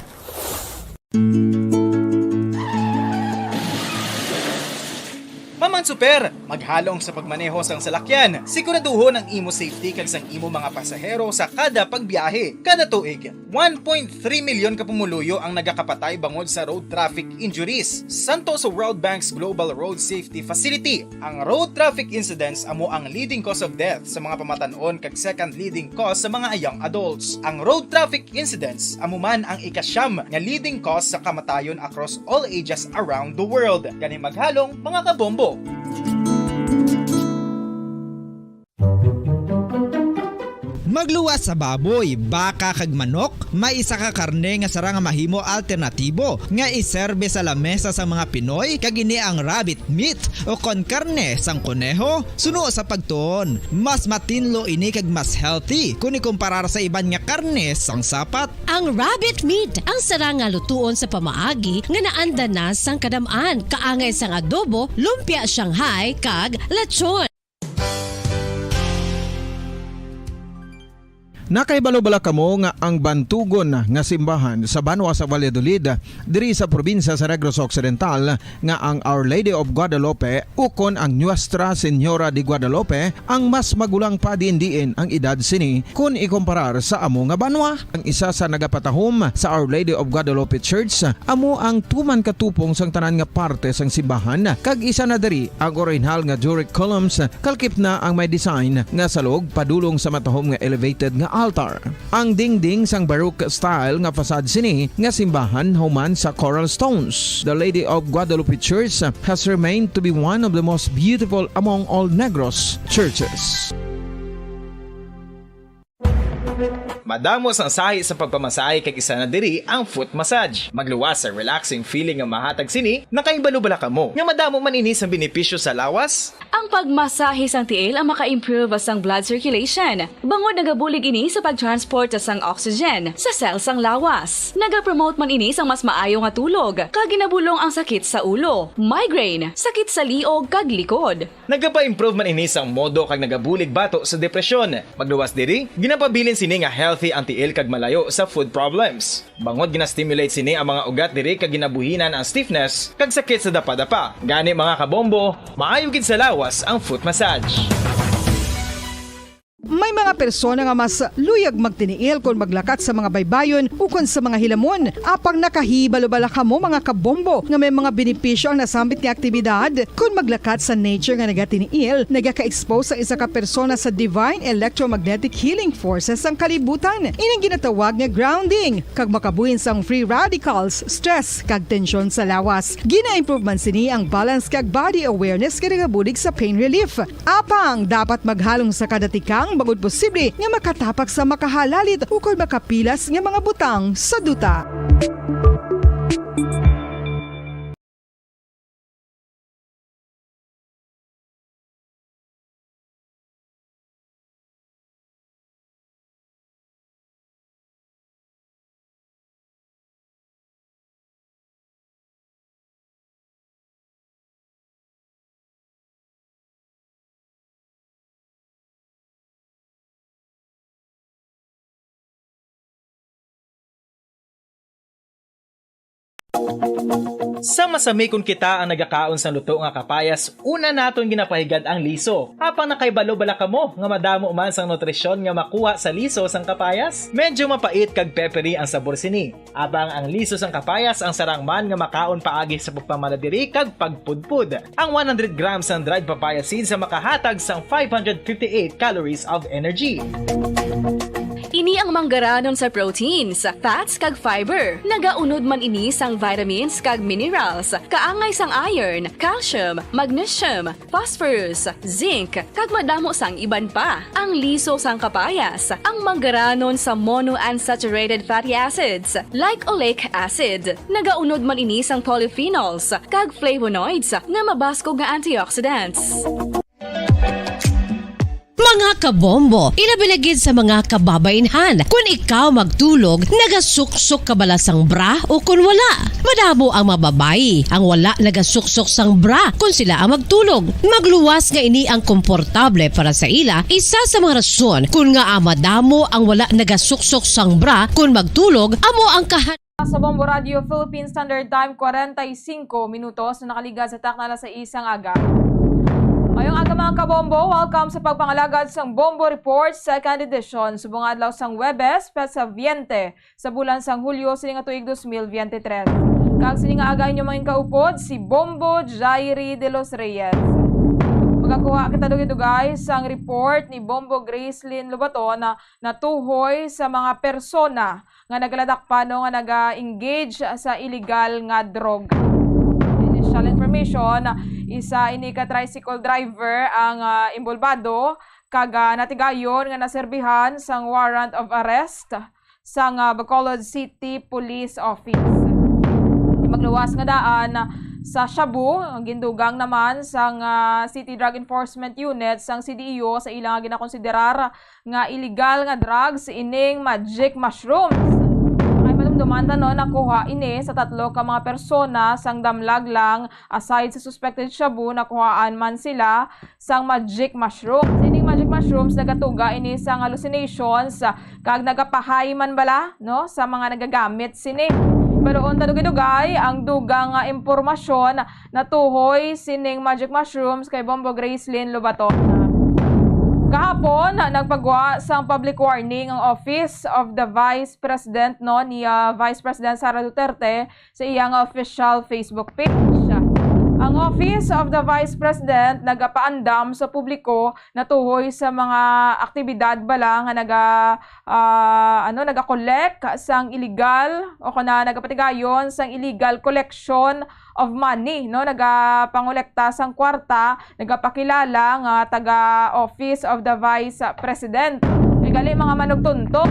Paman Super, maghalong sa pagmaneho sang salakyan. Siguraduhon ang imo safety kag sang imo mga pasahero sa kada pagbiyahe. Kada tuig, one point three milyon ka pumuluyo ang nagakapatay bangod sa road traffic injuries. Santo sa World Bank's Global Road Safety Facility, ang road traffic incidents amo ang leading cause of death sa mga pamatan-on kag second leading cause sa mga young adults. Ang road traffic incidents amo man ang ikasyam nga leading cause sa kamatayon across all ages around the world. Gani maghalong, mga kabombo! Magluwas sa baboy, baka kag manok, may isa ka karne nga sarang nga mahimo alternatibo nga iserbe sa lamesa sa mga Pinoy, kag ini ang rabbit meat o kon karne sang koneho. Suno sa pagtuon, mas matinlo ini kag mas healthy kun ikumparar sa iban nga karne sang sapat. Ang rabbit meat ang sarang nga lutuon sa pamaagi nga naanda na sang kadam-an, kaangay sang adobo, lumpia Shanghai, kag lechon. Nakahibalo bala kamo nga ang bantugon nga simbahan sa banwa sa Valladolid, diri sa probinsya sa Negros Occidental, nga ang Our Lady of Guadalupe ukon ang Nuestra Señora de Guadalupe ang mas magulang pa diin-diin ang edad sini kun ikomparar sa amo nga banwa? Ang isa sa nagapatahom sa Our Lady of Guadalupe Church amo ang tuman katupong sang tanan nga parte sang simbahan, kag isa na diri ang orihinal nga Doric columns, kalkip na ang may design nga salog padulong sa matahom nga elevated nga altar. Ang dingding sang Baroque style nga facade sini nga simbahan human sa coral stones. The Lady of Guadalupe Church has remained to be one of the most beautiful among all Negros churches. Madamo sang sahi sa pagpamasahe kag isa na diri ang foot massage. Magluwas sa relaxing feeling nga mahatag sini. Nakahibalo bala kamo nga madamo man ini sang benepisyo sa lawas? Ang pagmasahe sang tiil ang maka-improve sang blood circulation, bangod nagabulig ini sa pag-transport sang oxygen sa cell sang lawas. Nagapromote man ini sang mas maayo nga tulog, kag ginabulong ang sakit sa ulo, migraine, sakit sa liog, kag likod. Nagapa-improve man ini sang modo kag nagabulig bato sa depresyon. Magluwas diri, ginapabilin sini nga healthy ang tiil kag malayo sa food problems. Bangod gina-stimulate sini ang mga ugat diri kag ginabuhinan ang stiffness kag sakit sa dapadapa. Gani, mga kabombo, maayo gid sa lawas ang foot massage. May mga persona nga mas luyag magtiniil kon maglakat sa mga baybayon ukon sa mga hilamon. Apang nakahibalo bala kamo, mga kabombo, nga may mga benepisyo ang nasambit nga aktibidad kon maglakat sa nature nga nagatiniil? Nagaka-expose ang isa ka persona sa divine electromagnetic healing forces sang kalibutan. Ining ginatawag nga grounding, kag makabuhin sang free radicals, stress, kag tensyon sa lawas. Gina-improve man sini ang balance kag body awareness nga nagabulig sa pain relief. Apang dapat maghalong sa kada tikang bangod posible nga makatapak sa makahalalit ukon makapilas nga mga butang sa duta. Sa masamikon kita ang nagakaon sang luto nga kapayas, una naton ginapahigad ang liso. Apang nakahibalo bala kamo nga madamo man sang nutrisyon nga makuha sa liso sang kapayas? Medyo mapait kag peppery ang sabor sini. Apang ang liso sang kapayas ang sarang man nga makaon paagi sa pagpamala diri kag pagpudpod. Ang one hundred grams sang dried papaya seeds ang makahatag sang five hundred fifty-eight calories of energy. Ini ang manggaranon sa proteins, fats, kag fiber. Nagaunod man ini sang vitamins kag minerals, kaangay sang iron, calcium, magnesium, phosphorus, zinc, kag madamo sang iban pa. Ang liso sang kapayas, ang manggaranon sa monounsaturated fatty acids, like oleic acid, nagaunod man ini sang polyphenols kag flavonoids nga mabaskog nga antioxidants. Mga kabombo, ilabi na gid sa mga kababainhan, kun ikaw magtulog, nagasuksok ka bala sang bra o kun wala? Madamo ang mga babayi ang wala nagasuksok sang bra kon sila ang magtulog. Magluwas nga ini ang komportable para sa ila. Isa sa mga rason kon ngaa madamo ang wala nagasuksok sang bra kon magtulog amo ang kahan- Sa Bombo Radio Philippine Standard Time, kwarenta y singko minutos na nakaligad sa takna alas sais sang aga. Mayong aga, mga kabombo. Welcome sa pagpangalagad sang Bombo Report, second edition, subong adlaw sang Huwebes, petsa veinte sa bulan sang Hulyo sini nga tuig dos mil veintitrés. Kag sini nga aga inyo mangin kaupod si Bombo Jairi de los Reyes. Magakuha kita dugay-dugay sang report ni Bombo Gracelyn Lobaton na natuhoy sa mga persona nga nagaladakpano nga naga-engage sa illegal nga droga. Initial information, isa ini ka tricycle driver ang, ah, inbolbado kag, ah, natigayon nga naserbihan sang warrant of arrest sang, ah, Bacolod City Police Office. Magluwas nga daan sa shabu, ang gindugang naman sang, ah, City Drug Enforcement Unit sang C D E U sa ila nga ginakonsiderar nga illegal nga drugs ining magic mushrooms. Ay, madumduman ta, no, nakuha ini sa tatlo ka mga persona sang damlag lang. Aside sa suspected shabu, nakuhaan man sila sang magic mushrooms. Ining magic mushrooms nagatuga ini sang hallucinations, ah, kag nagapahay man bala, no, sa mga nagagamit sini. Pero unta dugay-dugay ang dugang nga impormasyon natuhoy sining magic mushrooms kay Bombo Gracelyn Lobaton. Kahapon, nagpagwa sang public warning ang Office of the Vice President, no, ni, ah, Vice President Sara Duterte sa iya nga official Facebook page. Ang Office of the Vice President nagapaandam sa publiko natuhoy sa mga aktibidad bala nga naga, ah, ano, nagakollect sang illegal o kana nagapatigayon sang illegal collection of money, no? Nagapangolekta sang kwarta, nagapakilala nga taga Office of the Vice President. Kay gali mga manugtunto,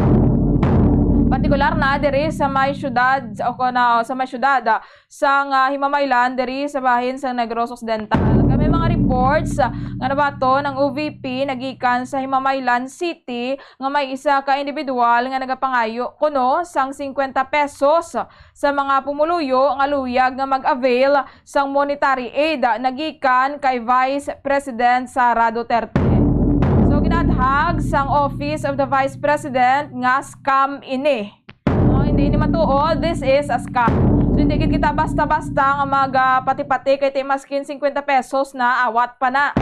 partikular na diri sa may syudad o kana sa may syudad, sang, ah, Himamaylan diri sa bahin sang Negros Occidental. Kay may mga reports, ah, nga nabaton ang O V P nagikan sa Himamaylan City nga may isa ka individual nga nagapangayo kuno sang singkwenta pesos sa mga pumuluyo nga luyag nga mag-avail sang monetary aid nagikan kay Vice President Sara Duterte. So, ginathag sang Office of the Vice President nga scam ini. No, hindi ini matuod, this is a scam. So, hindi gid kita basta-basta nga magpati-pati kay ti maskin singkwenta pesos na, awat pa na.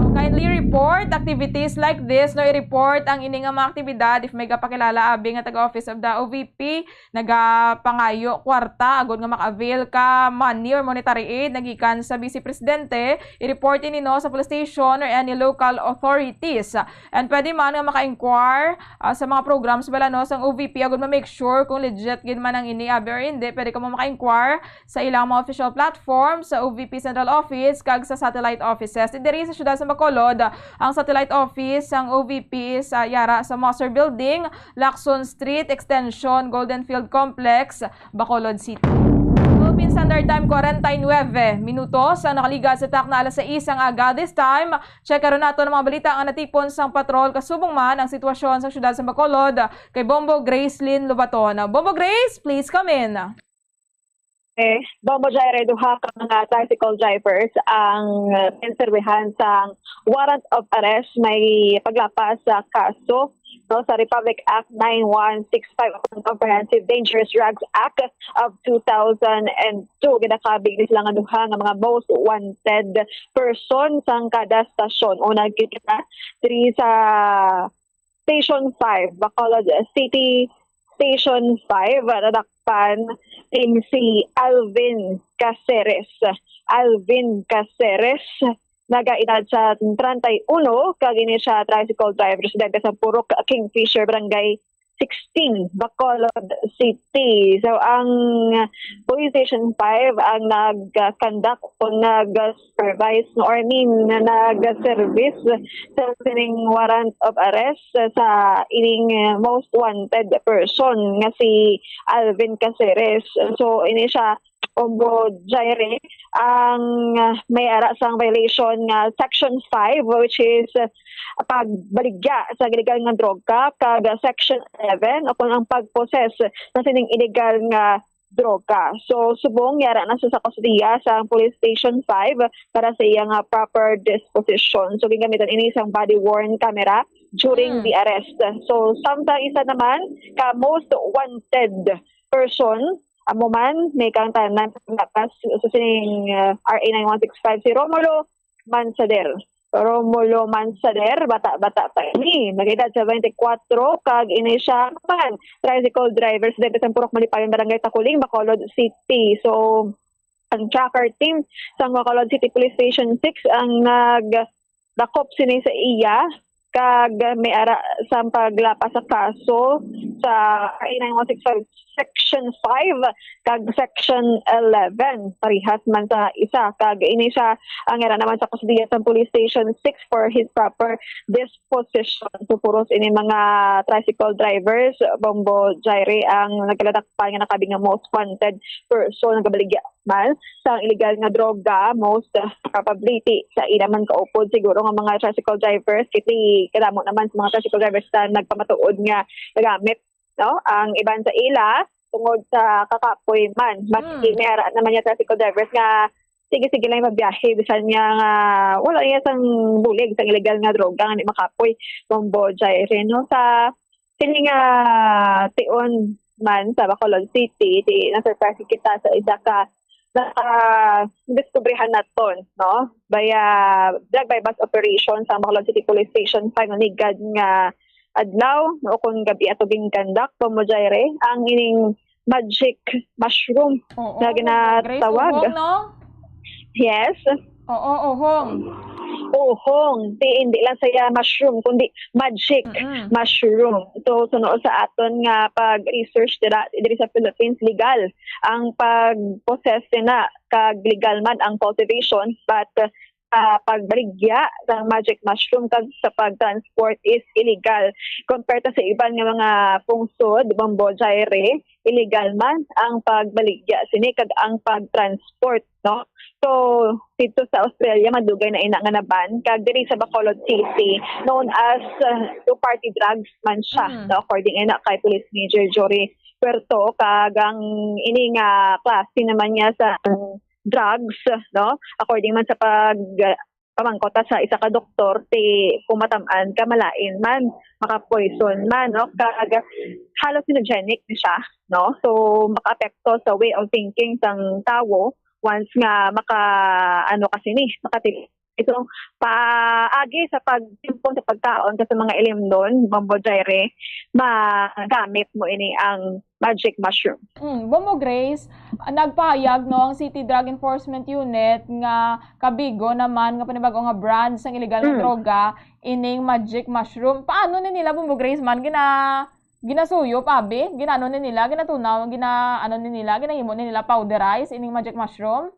So, kindly report activities like this, no, i-report ang ini nga mga aktibidad if may gapakilala abi nga taga Office of the O V P, nagapangayo kwarta agod nga maka-avail ka money or monetary aid nagikan sa Vice Presidente, i-report ini, no, sa police station or any local authorities. And pwede man nga maka-inquire, ah, sa mga programs bala, no, sang O V P agud ma-make sure kung legit gid man ang ini abi or hindi. Pwede kamo maka-inquire sa ilang mga official platform sa O V P Central Office kag sa satellite offices. Diri sa siyudad sa Bacolod, ang satellite office sang O V P sa yara sa Mosser Building, Lacson Street Extension, Golden Field Complex, Bacolod City. Philippine Standard Time, kwarenta y nuebe minutos ang nakaligas sa takna alas sais ang aga. This time, check karon nato ang mga balita nga natipon sang patrol. Kasubong man ang sitwasyon sa siyudad sa Bacolod kay Bombo Gracelyn Lobaton. Bombo Grace, please come in. Eh, Bombo Jaire, duha ka mga tricycle drivers ang, uh, pinserbihan sang warrant of arrest may paglapas sa kaso, no, sa Republic Act nine one six five o Comprehensive Dangerous Drugs Act of two thousand and two. Ginakabig ni sila nga duha nga mga most wanted person sang kada stasyon. Una, kita diri sa Station five, Bacolod City Station five, nadakpan ning si Alvin Caceres. Alvin Caceres, nagaedad sa treinta y uno, kag ini siya tricycle driver, residente sa Purok Kingfisher, Barangay sixteen, Bacolod City. So, ang Police Station five ang nag-conduct o nag-supervise, no, or I mean, nag-service sa sining warrant of arrest sa ining most wanted person nga si Alvin Caceres. So, ini siya, Ombo Jaire, ang, ah, may ara sang violation nga Section five, which is, ah, pagbaligya sa illegal nga droga, kag Section eleven, o kung ang pag-possess sa sining illegal nga droga. So, subong yara na siya sa kustodiya sa Police Station five para sa iya nga proper disposition. So, gingamitan ini sang body-worn camera during Hmm. the arrest. So, samtang isa naman ka most wanted person, amo man, may kaangtanan sa paglapas sa sining, uh, R A nine one six five, si Romulo Mansader. Romulo Mansader, bata-bata pa ini. Nag-edad sa twenty-four, kag ini siya man, tricycle driver sa Depetang Purok Malipayon, Barangay Taculing, Bacolod City. So, ang tracker team sa Bacolod City Police Station six ang nag- dakop sini sa iya, kag may ara sang paglapas sa kaso sa R A nine one six five Section five kag Section eleven, parehas man sa isa. Kag ini siya ang ira naman sa kustodiya sa Police Station six for his proper disposition. So, puros ini mga tricycle drivers, Bombo Jaire, ang nagkalatakpan nga nakabig nga most wanted person, nagabaligya man sang illegal nga droga, most, uh, probably ti sa ila man kaupod siguro nga mga tricycle drivers, kay kadamo naman sa mga tricycle drivers na nagpamatuod nga nagamit, no, ang iban sa ila tungod sa kakapoy man. Maski Hmm. may ara naman nga tricycle drivers nga sige-sige lang mabiyahe, bisan nga, nga wala niya sang bulig sang illegal nga droga nga di makapoy, Bombo Jaire, no? Sa sini nga tion man sa Bacolod City, di na-surprise kita sa isa ka naka-diskubrihan naton, no? By, ah, drug buy-bust operation sa Bacolod City Police Station five, manigad nga adlaw, no, kung gabi ato gin-conduct, Bombo Jaire, ang ining magic mushroom Oo, na ginatawag. Grace, no? Yes. Oo, uhong. Uhong. Di, hindi lang saya mushroom, kundi magic Mm-mm. mushroom. So, suno sa aton nga pag-research dira, diri sa Philippines, legal ang pag-possess na, kag legal man ang cultivation, but uh, pagbaligya sang magic mushroom kag sa pag-transport is illegal. Compare ta sa iban nga mga pungsod, Bombo Jaire, illegal man ang pagbaligya sini kag ang pag-transport, no? So, dito sa Australia, madugay na ina nga naban, kag diri sa Bacolod City, known as uh, two-party drugs man siya, Mm. no? According ina kay Police Major Jory Puerto, kag ang ini nga klase naman niya sa drugs, no? According man sa pag pamangkot ta sa isa ka doktor, ti kung matamaan ka, malain man, maka-poison man, no? Kag hallucinogenic ni siya, no? So, makaapekto sa way of thinking sang tawo once nga maka, ano kasi ni, makatili. So, paagi sa pagtimpon sa pagkaon ka sa mga ilimnon, Bombo Jaire, magamit mo ini ang magic mushroom. Mm, Bombo Grace, nagpahayag, no, ang City Drug Enforcement Unit nga kabigo naman nga panibag-o nga brand sang illegal nga Mm. droga, ining magic mushroom. Paano ni nila, Bombo Grace, man gina ginasuyop, abi? Ginano ni nila, ginatunaw, gina ano ni nila, ginahimo ni nila powderize ining magic mushroom?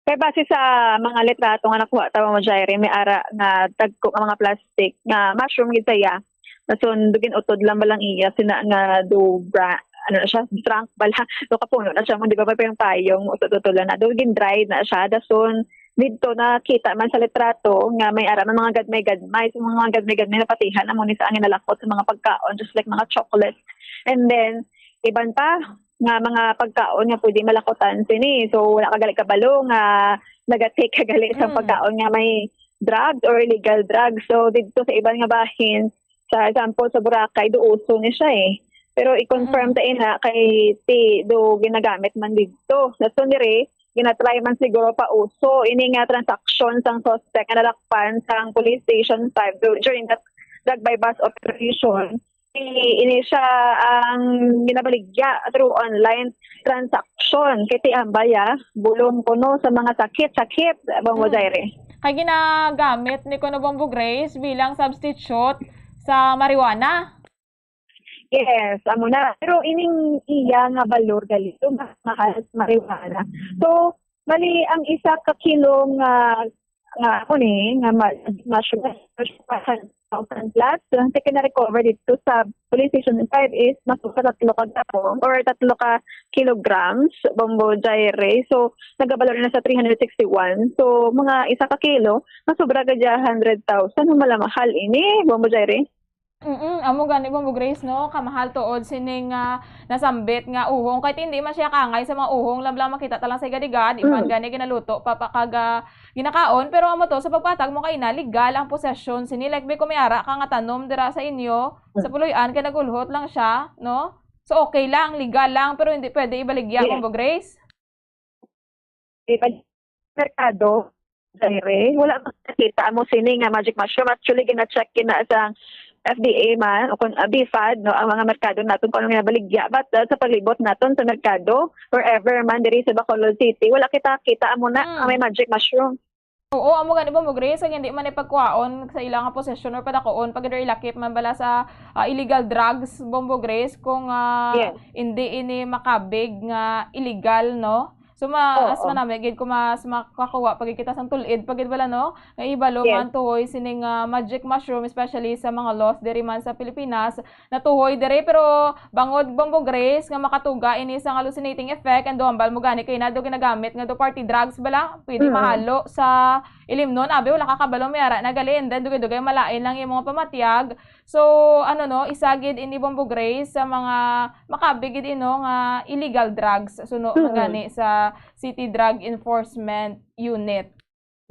Kay base sa mga litrato nga nakuha ta, Bombo Jaire, may ara nga dagko nga mga plastic nga mushroom gid saya. Dason, do gin-utod lang ba lang iya, sina nga do bra, ano na siya, drunk bala, do kapuno na siya, di ba, pa yung payong, utod-utod lang na, do gin-dry na siya. Dason, dito nakita man sa litrato nga may ara man mga gadmay-gadmay. So, mga gadmay-gadmay, napatihan na mo ni sa ang ginalakot sa mga pagkaon, just like mga chocolate. And then, iban pa nga mga pagkaon nga pwede malakotan sini. So, wala ka gali kabalo nga nagatake ka gali sa Mm. pagkaon nga may drugs or illegal drugs. So, dito sa iban nga bahin, sa example, sa Boracay, do uso ni siya eh. Pero i-confirm Mm. ta ina kay ti do ginagamit man dito. Dason diri, ginatry man siguro pa uso ini nga transaction sang suspect nga nalakpan sang Police Station five do, during that drug buy-bust operation. Ti ini siya ang ginabaligya through online transaction. Kay ti ambay, ah, bulong kuno sa mga sakit-sakit, Bombo Mm. Jaire. Kay ginagamit ni kuno, Bombo Grace, bilang substitute sa marijuana. Yes, amo na. Pero ining iya nga balor gali, mas mahal sa marijuana. So, bali, ang isa ka kilo nga, nga, ano ni, nga ma-, mushroom, thousand plus, ang tika na-recover dito sa Police Station five is mas sa tatlo ka gramo or tatlo ka kilograms, Bombo Jaire. So, nagabalor na sa three hundred sixty-one. So, mga isa ka kilo, masobra ka dya hundred thousand. Malamahal ini, Bombo Jaire. Mm, amo gani, Bombo Grace, no? Kamahal tuod sining, ah, nasambit nga uhong. Kay hindi man siya kangay sa mga uhong, labla makita ta lang sa igad-igad, iban Mm. gani ginaluto pa, pa kag, ah, ginakaon. Pero amo to, sa pagpatag mo kay na, legal ang possession sini. Like, be, kung may ara ka nga tanom dira sa inyo, sa Mm. Puloy-an, kay nagulhot lang siya, no? So, okay lang, legal lang, pero hindi pwede ibaligya, Yes. Bombo Grace? Di ba, merkado, Jaire, wala makita amo sini nga magic mushroom. Actually, gina-check gina sa F D A man, o kung, ah, BFAD, no, ang mga merkado naton kung ano nga baligya. But, uh, sa palibot naton sa merkado, wherever man, diri sa Bacolod City, wala kita kita amo na Mm. ang may magic mushroom. Oo, amo gani, Bombo Grace, ang hindi man ipagkuhaon sa ilang posesyon or padakuon, pag ilakip man bala sa, ah, illegal drugs, Bombo Grace, kung, ah, Yes. hindi ini makabig nga illegal, no? So, ma-, Oo. Mas manami gid kung mas makakuha pag kita sang tulid, pag gid bala, no? Nga ibalo Yes. man tuhoy sining, ah, magic mushroom, especially sa mga laws diri man sa Pilipinas, natuhoy diri, pero bangod, Bombo Grace, nga makatuga ini sa hallucinating effect, and do hambal mo gani kay na do ginagamit nga do party drugs bala, pwede Mm. mahalo sa ilimnon, abi, wala ka kabalo, may ara na gali, and then dugay-dugay malain lang yung mga pamatyag. So, ano, no, isa gid ini, Bombo Grace, sa mga makabig gid ino nga illegal drugs, suno man Mm. gani sa City Drug Enforcement Unit.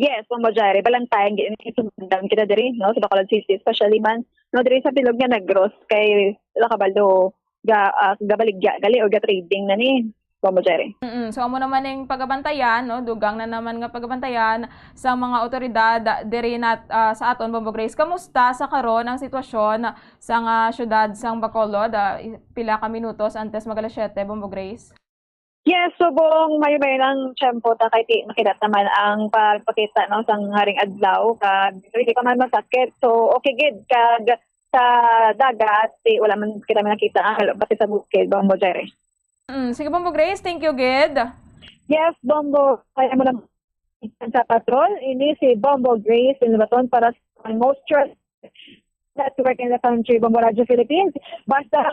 Yes, Bombo Jaire, balantayan gid ini, sumandang kita diri, no, sa Bacolod City, especially man, no, diri sa bilog nga Negros, kay wala kabalo ga, ah, gabaligya gali o ga-trading na ni, Bombo Jaire. Mm, so, amo naman yung pagabantayan, no? Dugang na naman nga pagabantayan sa mga otoridad diri na, ah, sa aton, Bombo Grace. Kamusta sa karon ang sitwasyon sa nga syudad sang Bacolod? Ah, i-, pila ka minutos antes mag alas siyete, Bombo Grace? Yes, subong mayo-mayo lang tiyempo ta kay ti-, makita naman ang pagpakita, no, sang haring adlaw, kag hindi pa man masakit. So, okay gid, kag sa dagat, ti, wala man kita man nakita ang halo, pati sa bukid, Bombo Jerry. Mm, sige, Bombo Grace, thank you gid. Yes, Bombo, kaya mo lang sa patrol, ini si Bombo Grace Innovaton para sa most trusted network in the country, Bombo Radyo Philippines. Basta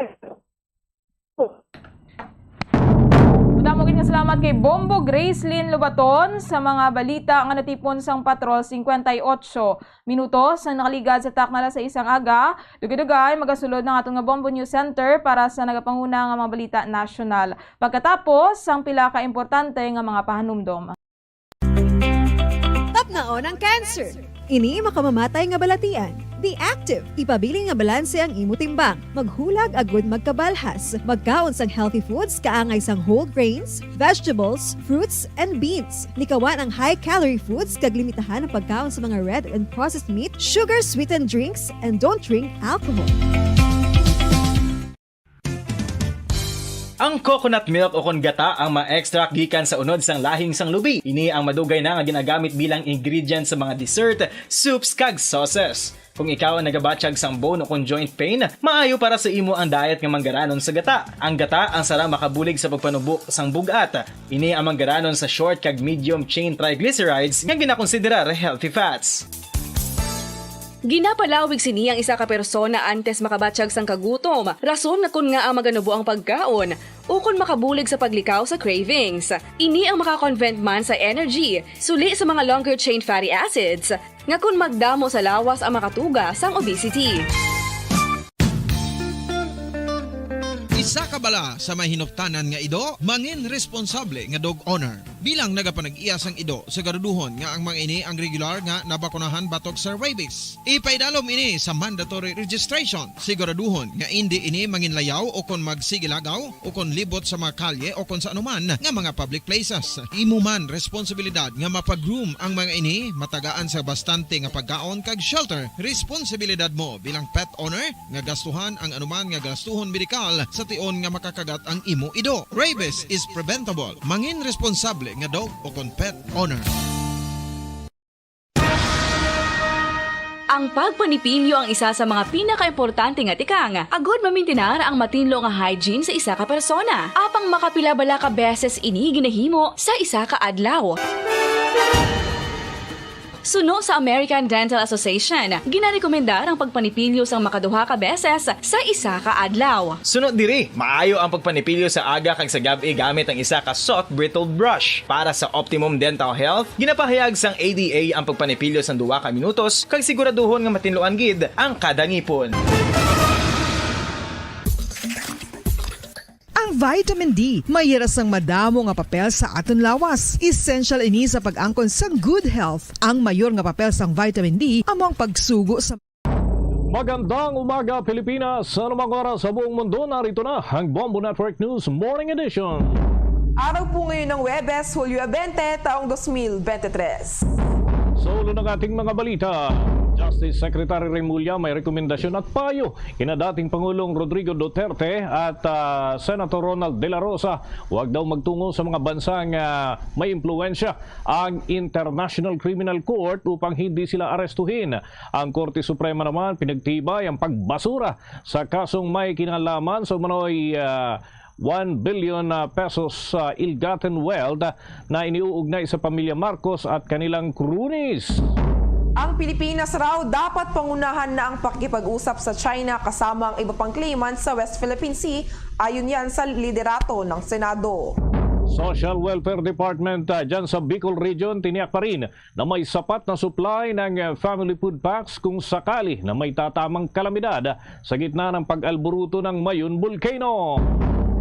Madamo gid nga salamat kay Bombo Gracelyn Lobaton sa mga balita nga natipon sang Patrol. Singkwenta y otso minutos ang nakaligad sa takna alas sais sang aga. Dugay-dugay, magasulod ang aton nga Bombo News Center para sa nagapanguna nga mga balita nasyonal. Pagkatapos, ang pila ka importante nga mga pahanumdom. Tapnaon ang cancer. Ini makamamatay nga balatian. Be active. Ipabilin nga balanse ang imo timbang. Maghulag agud magkabalhas. Magkaon sang healthy foods kaangay sang whole grains, vegetables, fruits, and beans. Likawan ang high-calorie foods kag limitahan ang pagkaon sa mga red and processed meat, sugar-sweetened drinks, and don't drink alcohol. Ang coconut milk o kon gata ang ma-extract gikan sa unod sang lahing sang lubi. Ini ang madugay na nga ginagamit bilang ingredient sa mga dessert, soups, kag sauces. Kung ikaw ang nagabatyag sang bone o kon joint pain, maayo para sa imo ang diet nga manggaranon sa gata. Ang gata ang sara makabulig sa pagpanubo sang bug-at. Ini ang manggaranon sa short kag medium chain triglycerides nga ginakonsiderar healthy fats. Ginapalawig sini ang isa ka persona antes makabatyag sang kagutom, rason nga kon ngaa maganubo ang pagkaon, ukon makabulig sa paglikaw sa cravings. Ini ang makakonvert man sa energy, suli sa mga longer chain fatty acids, nga kon magdamo sa lawas ang makatuga sang obesity. Isa ka bala sa may hinuptanan nga ido, mangin responsable nga dog owner. Bilang nagapanag-iya sang ido, siguraduhon nga ang mga ini ang regular nga nabakunahan batok sa rabies. Ipaidalom ini sa mandatory registration. Siguraduhon nga indi ini manginlayaw o kon magsigilagaw o kon libot sa mga kalye o kon sa anuman nga mga public places. Imo man responsibilidad nga mapag-groom ang mga ini, matagaan sa bastante nga pagkaon kag shelter. Responsibilidad mo bilang pet owner nga gastuhan ang anuman nga gastuhon medikal sa tion nga makakagat ang imo ido. Rabies is preventable. Mangin responsable nga dog o kon pet owner. Ang pagpanipilyo ang isa sa mga pinakaimportante nga tikang agud mamintinar ang matinlo nga hygiene sa isa ka persona. Apang makapila bala ka beses ini ginahimo sa isa ka adlaw? Suno sa American Dental Association, ginarekomendar ang pagpanipilyo sang makaduha ka beses sa isa ka adlaw. Suno diri, maayo ang pagpanipilyo sa aga kag sa gab-i gamit ang isa ka soft bristled brush. Para sa optimum dental health, ginapahayag sang A D A ang pagpanipilyo sang duha ka minutos kag siguraduhon nga matinluan gid ang kada ngipon. Ang vitamin D may ira sang madamo nga papel sa aton lawas. Essential ini sa pag-angkon sang good health. Ang mayor nga papel sang vitamin D amo ang pagsugo sa Magandang umaga, Pilipinas. Sa anumang oras sa buong mundo, narito na ang Bombo Network News Morning Edition. Araw po ngayon ng Huwebes, Hulyo twenty, taong dos mil bente tres. Sa ulo ng ating mga balita, Justice Secretary Remulla may rekomendasyon at payo kina dating Pangulong Rodrigo Duterte at, ah, Senator Ronald De La Rosa. Huwag daw magtungo sa mga bansang, ah, may impluwensya ang International Criminal Court upang hindi sila arestuhin. Ang Korte Suprema naman pinagtibay ang pagbasura sa kasong may kinalaman sa umano'y, ah, one billion, ah, pesos, ah, ill-gotten wealth, ah, na iniuugnay sa pamilya Marcos at kanilang cronies. Ang Pilipinas raw dapat pangunahan na ang pakikipag-usap sa China kasama ang iba pang claimants sa West Philippine Sea, ayon yan sa liderato ng Senado. Social Welfare Department, ah, dyan sa Bicol Region, tiniyak pa rin na may sapat na supply ng, eh, family food packs kung sakali na may tatamang kalamidad sa gitna ng pag-alburuto ng Mayon Volcano.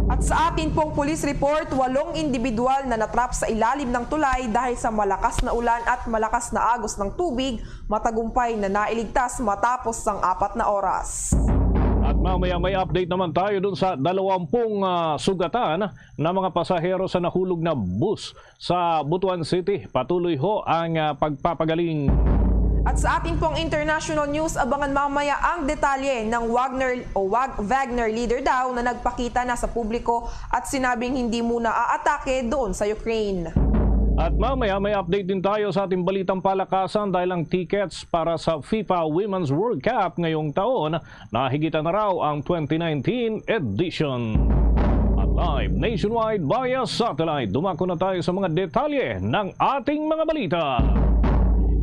At sa atin pong police report, walong individual na natrap sa ilalim ng tulay dahil sa malakas na ulan at malakas na agos ng tubig, matagumpay na nailigtas matapos ang apat na oras. At mamaya may update naman tayo dun sa dalawampung, ah, sugatan na mga pasahero sa nahulog na bus sa Butuan City. Patuloy ho ang, ah, pagpapagaling. At sa ating pong international news, abangan mamaya ang detalye ng Wagner o Wag-, Wagner leader daw na nagpakita na sa publiko at sinabing hindi muna aatake doon sa Ukraine. At mamaya may update din tayo sa ating balitang palakasan dahil ang tickets para sa FIFA Women's World Cup ngayong taon, nahigitan na raw ang twenty nineteen edition. At live nationwide via satellite, dumako na tayo sa mga detalye ng ating mga balita.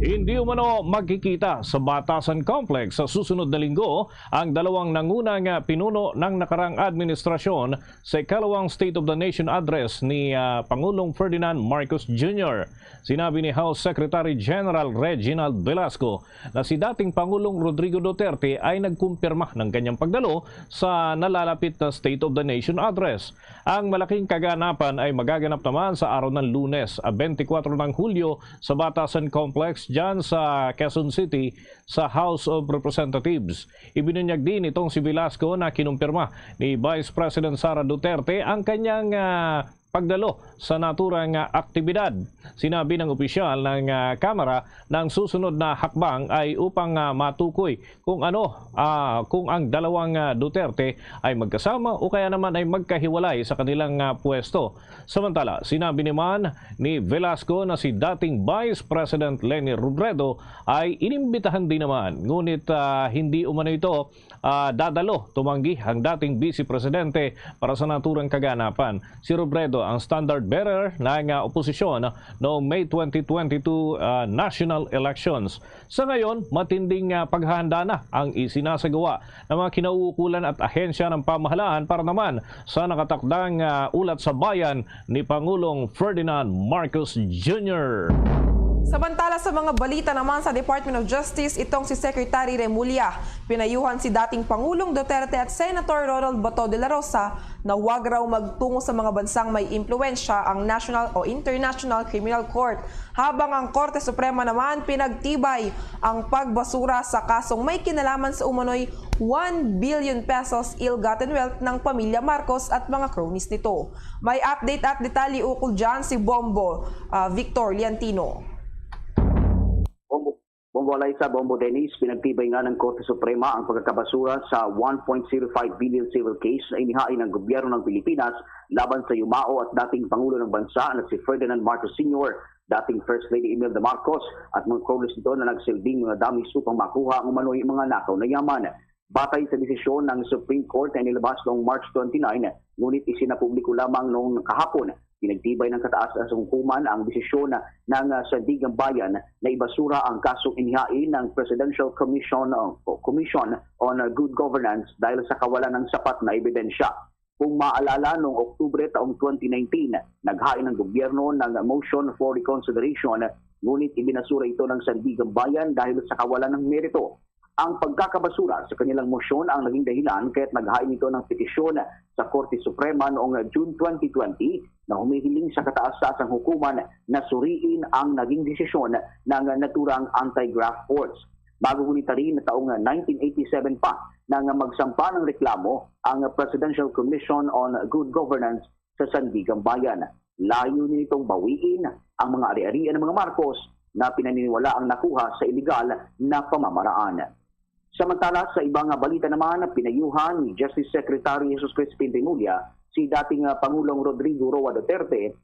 Hindi umano magkikita sa Batasan Complex sa susunod na linggo ang dalawang nangunang pinuno ng nakarang administrasyon sa ikalawang State of the Nation Address ni ah, Pangulong Ferdinand Marcos Junior. Sinabi ni House Secretary General Reginald Velasco na si dating Pangulong Rodrigo Duterte ay nagkumpirma ng kanyang pagdalo sa nalalapit na State of the Nation Address. Ang malaking kaganapan ay magaganap naman sa araw ng Lunes, ah, twenty-four ng Hulyo sa Batasan Complex dyan sa Quezon City sa House of Representatives. Ibinunyag din itong si Velasco na kinumpirma ni Vice President Sara Duterte ang kanyang ah, pagdalo sa naturang ah, aktibidad. Sinabi ng opisyal ng ah, Kamara na ang susunod na hakbang ay upang ah, matukoy kung ano, ah, kung ang dalawang ah, Duterte ay magkasama o kaya naman ay magkahiwalay sa kanilang ah, pwesto. Samantala, sinabi naman ni Velasco na si dating Vice President Leni Robredo ay inimbitahan din naman, ngunit ah, hindi umano ito ah, dadalo. Tumanggi ang dating Vice Presidente para sa naturang kaganapan. Si Robredo ang standard bearer ng ah, oposisyon noong May twenty twenty-two ah, national elections. Sa ngayon, matinding ah, paghahanda na ang isinasagawa ng mga kinauukulan at ahensya ng pamahalaan para naman sa nakatakdang ah, ulat sa bayan ni Pangulong Ferdinand Marcos Junior. Samantala, sa mga balita naman sa Department of Justice, itong si Secretary Remulla, pinayuhan si dating Pangulong Duterte at Senator Ronald Bato de la Rosa na wag raw magtungo sa mga bansang may impluwensya ang national o international criminal court, habang ang Korte Suprema naman pinagtibay ang pagbasura sa kasong may kinalaman sa umano'y one billion pesos ill-gotten wealth ng pamilya Marcos at mga cronies nito. May update at detalye ukol dyan si Bombo, ah, Victor Liantino. Bombo, Bombo Alaysa, Bombo Dennis, pinagtibay nga ng Korte Suprema ang pagkakabasura sa one point zero five billion civil case na inihain ng gobyerno ng Pilipinas laban sa yumao at dating Pangulo ng Bansa na si Ferdinand Marcos Senior, dating First Lady Imelda Marcos, at mga cronies nito na nagsilbing mga damis upang makuha ang umano'y mga nakaw na yaman. Batay sa desisyon ng Supreme Court na inilabas noong March twenty-nine, ngunit isinapubliko lamang noong kahapon, pinagtibay ng kataas-taas hukuman ang desisyon ng, ah, Sandigang Bayan na ibasura ang kasong inihain ng Presidential Commission, o Commission on Good Governance dahil sa kawalan ng sapat na ebidensya. Kung maalala, noong Oktubre taong twenty nineteen, naghain ang gobyerno ng motion for reconsideration, ngunit ibinasura ito ng Sandigang Bayan dahil sa kawalan ng merito. Ang pagkakabasura sa kanilang motion ang naging dahilan kaya't naghain ito ng petisyon sa Korte Suprema noong June twenty twenty na humihiling sa kataas-taasang hukuman na suriin ang naging desisyon ng naturang anti-graft courts. Bago ngunit taon, taong nineteen eighty-seven pa, nang magsampa ng reklamo ang Presidential Commission on Good Governance sa Sandigang Bayan. Layunin nitong bawiin ang mga ari-arian ng mga Marcos na pinaniniwalaang nakuha sa iligal na pamamaraan. Samantala, sa ibang balita naman, pinayuhan ni Justice Secretary Jesus Crispin Remulla si dating, ah, Pangulong Rodrigo Roa Duterte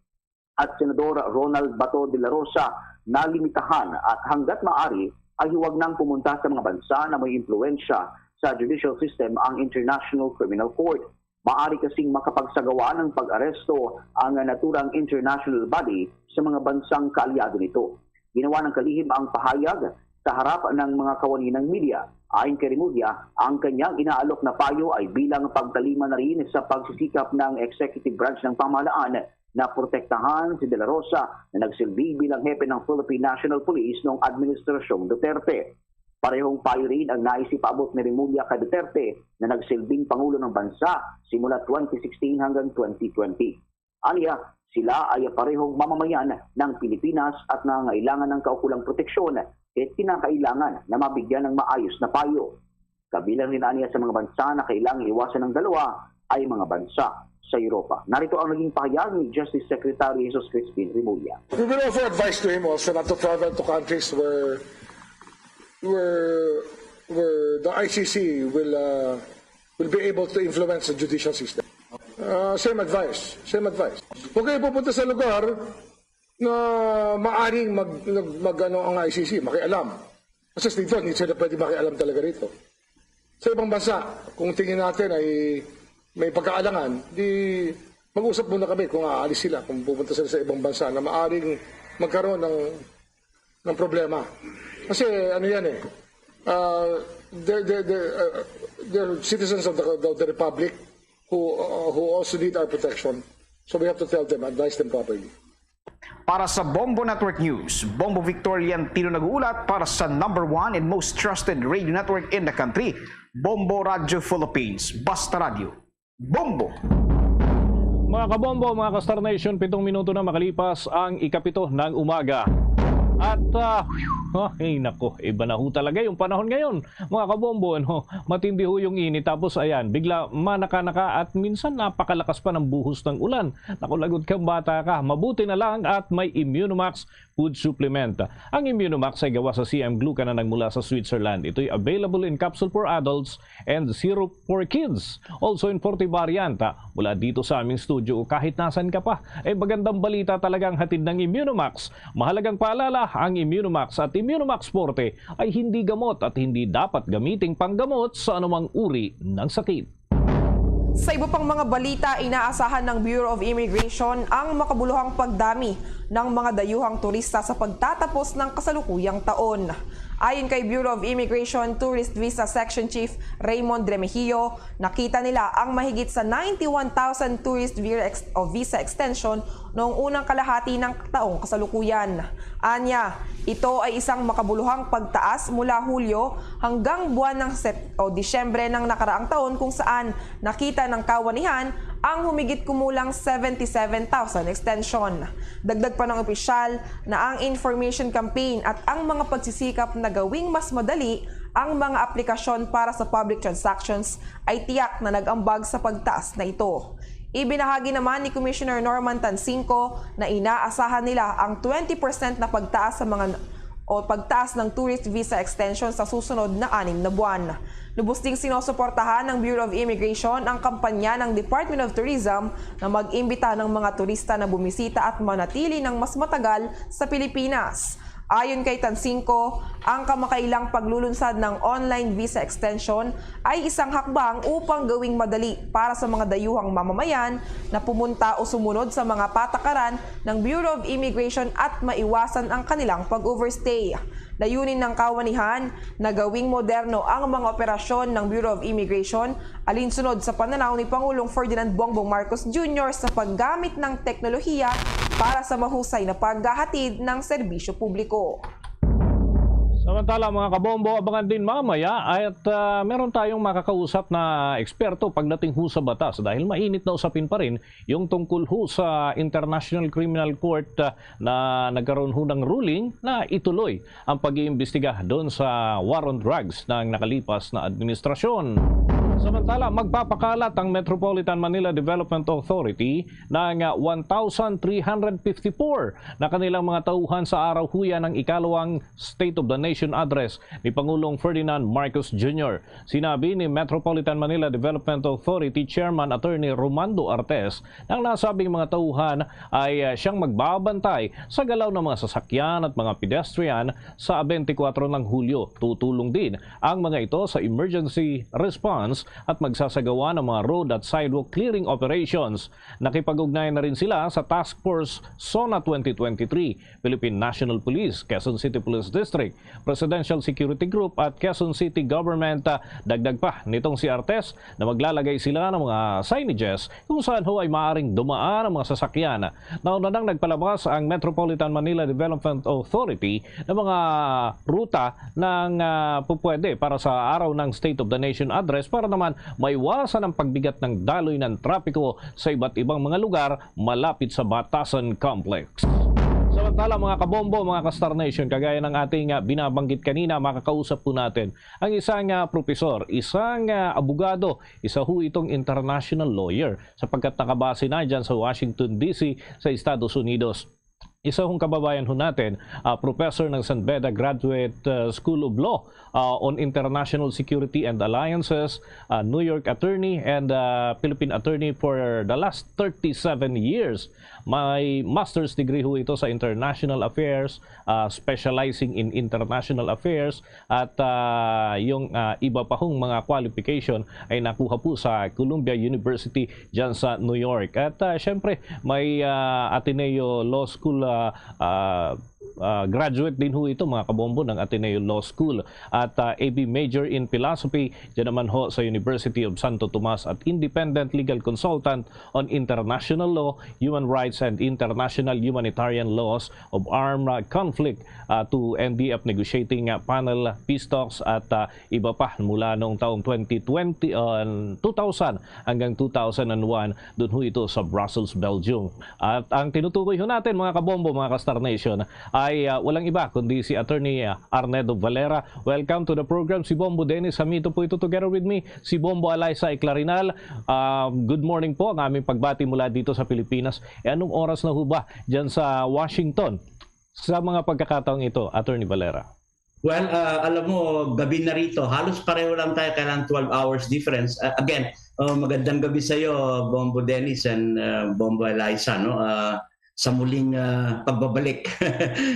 at Senador Ronald Bato de la Rosa na limitahan at hanggat maaari ay huwag nang pumunta sa mga bansa na may impluwensya sa judicial system ang International Criminal Court. Maari kasing makapagsagawa ng pag-aresto ang naturang international body sa mga bansang kaalyado nito. Ginawa ng kalihim ang pahayag sa harap ng mga kawani ng media. Ayon kay Remulla, ang kanyang inaalok na payo ay bilang pagtalima na rin sa pagsisikap ng executive branch ng pamahalaan na protektahan si De La Rosa na nagsilbi bilang hepe ng Philippine National Police noong Administrasyong Duterte. Parehong payo rin ang nais ipaabot ni Remulla kay Duterte na nagsilbing Pangulo ng Bansa simula twenty sixteen hanggang twenty twenty. Anya, sila ay parehong mamamayan ng Pilipinas at nangangailangan ng kaukulang proteksyon, kaya't kinakailangan na mabigyan ng maayos na payo. Kabilang rin anya sa mga bansa na kailangang iwasan ng dalawa ay mga bansa sa Europa. Narito ang naging pahayag ni Justice Secretary Jesus Crispin Remulla. We will offer advice to him also not to travel to countries where where where the I C C will uh, will be able to influence the judicial system. Uh, same advice, same advice. Huwag kayo pupunta sa lugar na maaring mag, mag, mag ano, ang I C C, makialam. Kasi dito, hindi sila pwede makialam talaga rito. Sa ibang bansa, kung tingin natin ay may pagkaalangan, di mag-usap muna kami kung aalis sila, kung pupunta sila sa ibang bansa na maaring magkaroon ng ng problema. Kasi ano yan eh, uh, they're, they're, they're, uh, they're citizens of the, of the Republic who, uh, who also need our protection. So we have to tell them, advise them properly. Para sa Bombo Network News, Bombo Victorian Tino nag-uulat para sa number one and most trusted radio network in the country, Bombo Radio Philippines. Basta Radio. Bombo! Mga kabombo, mga ka-Star Nation, pitong minuto na makalipas ang ikapito ng umaga. At, ah, ay nako, iba na ho talaga yung panahon ngayon. Mga kabombo, ano, matindi ho yung init. Tapos ayan, bigla manakanaka at minsan napakalakas pa ng buhos ng ulan. Naku, lagot kang bata ka. Mabuti na lang at may Immunomax food supplement. Ang Immunomax ay gawa sa C M glucan na nagmula sa Switzerland. Ito'y available in capsule for adults and syrup for kids. Also in forty variant. Mula dito sa aming studio o kahit nasan ka pa, ay magandang balita talaga ang hatid ng Immunomax. Mahalagang paalala, ang Immunomax at Immunomax Forte ay hindi gamot at hindi dapat gamiting panggamot sa anumang uri ng sakit. Sa iba pang mga balita, inaasahan ng Bureau of Immigration ang makabuluhang pagdami ng mga dayuhang turista sa pagtatapos ng kasalukuyang taon. Ayon kay Bureau of Immigration Tourist Visa Section Chief Raymond Remigio, nakita nila ang mahigit sa ninety-one thousand tourist visa ex- o visa extension noong unang kalahati ng taong kasalukuyan. Anya, ito ay isang makabuluhang pagtaas mula Hulyo hanggang buwan ng Sep- o Disyembre ng nakaraang taon, kung saan nakita ng kawanihan ang humigit kumulang seventy-seven thousand extension. Dagdag pa ng opisyal na ang information campaign at ang mga pagsisikap na gawing mas madali ang mga aplikasyon para sa public transactions ay tiyak na nag-ambag sa pagtaas na ito. Ibinahagi naman ni Commissioner Norman Tansingco na inaasahan nila ang twenty percent na pagtaas sa mga o pagtaas ng tourist visa extension sa susunod na anim na buwan. Lubos ding sinusuportahan ng Bureau of Immigration ang kampanya ng Department of Tourism na mag-imbita ng mga turista na bumisita at manatili ng mas matagal sa Pilipinas. Ayon kay Tansingco, ang kamakailang paglulunsad ng online visa extension ay isang hakbang upang gawing madali para sa mga dayuhang mamamayan na pumunta o sumunod sa mga patakaran ng Bureau of Immigration at maiwasan ang kanilang pag-overstay. Layunin ng kawanihan na gawing moderno ang mga operasyon ng Bureau of Immigration alinsunod sa pananaw ni Pangulong Ferdinand Bongbong Marcos Junior sa paggamit ng teknolohiya para sa mahusay na paghahatid ng serbisyo publiko. Samantala, mga kabombo, abangan din mamaya at ah, meron tayong makakausap na eksperto pagdating ho sa batas dahil mainit na usapin pa rin yung tungkol ho sa International Criminal Court ah, na nagkaroon ho ng ruling na ituloy ang pag-iimbestiga doon sa war on drugs ng nakalipas na administrasyon. Samantala, magpapakalat ang Metropolitan Manila Development Authority ng ah, one thousand three hundred fifty-four na kanilang mga tauhan sa araw huya ng ikalawang State of the Nation Address ni Pangulong Ferdinand Marcos Junior. Sinabi ni Metropolitan Manila Development Authority Chairman Attorney Romando Artes na ang nasabing mga tauhan ay ah, siyang magbabantay sa galaw ng mga sasakyan at mga pedestrian sa twenty-four ng Hulyo. Tutulong din ang mga ito sa emergency response at magsasagawa ng mga road at sidewalk clearing operations. Nakipag-ugnayan na rin sila sa Task Force SONA twenty twenty-three, Philippine National Police, Quezon City Police District, Presidential Security Group at Quezon City Government. Ah, dagdag pa nitong si Artes na maglalagay sila ng mga signages kung saan ho ay maaaring dumaan ang mga sasakyan. Nauna nang nagpalabas ang Metropolitan Manila Development Authority ng mga ruta ng ah, pupwede para sa araw ng State of the Nation Address para naman maiwasan ang pagbigat ng daloy ng trapiko sa iba't ibang mga lugar malapit sa Batasan Complex. Samantala, mga kabombo, mga ka-Star Nation, kagaya ng ating ah, binabanggit kanina, makakausap po natin ang isang ah, propesor, isang ah, abogado, isa ho itong international lawyer sapagkat nakabase na dyan sa Washington D C sa Estados Unidos. Isa hong kababayan ho natin, ah, professor ng San Beda Graduate, ah, School of Law, ah, on International Security and Alliances, ah, New York attorney, and, ah, Philippine attorney for the last thirty-seven years. May master's degree ho ito sa International Affairs, ah, specializing in International Affairs, at, ah, yung, ah, iba pa hong mga qualification ay nakuha po sa Columbia University dyan sa New York. At, ah, syempre, may, ah, Ateneo Law School, ah, ah, ah, graduate din ho ito, mga kabombo, ng Ateneo Law School. At, ah, A B major in Philosophy, dyan naman ho sa University of Santo Tomas, at independent legal consultant on international law, human rights, and international humanitarian laws of armed, ah, conflict, ah, to N D F negotiating, ah, panel, peace talks, at, ah, iba pa mula noong taong twenty twenty, ah, two thousand hanggang two thousand and one, doon ho ito sa Brussels, Belgium. At ang tinutukoy ho natin, mga kabombo, mga ka-Star Nation, ay, ah, walang iba kundi si Attorney, ah, Arnedo Valera. Welcome to the program. Si Bombo Dennis Hamito po ito, together with me, si Bombo Alaysa Eclarinal. Ah, good morning po, ang aming pagbati mula dito sa Pilipinas. E, anong oras na ho ba dyan sa Washington sa mga pagkakataong ito, Attorney Valera? Well, ah, alam mo, gabi na rito. Halos pareho lang tayo, kailangan twelve hours difference. Ah, again, ah, magandang gabi sa iyo, Bombo Dennis and, ah, Bombo Eliza, no? Ah, sa muling, ah, pagbabalik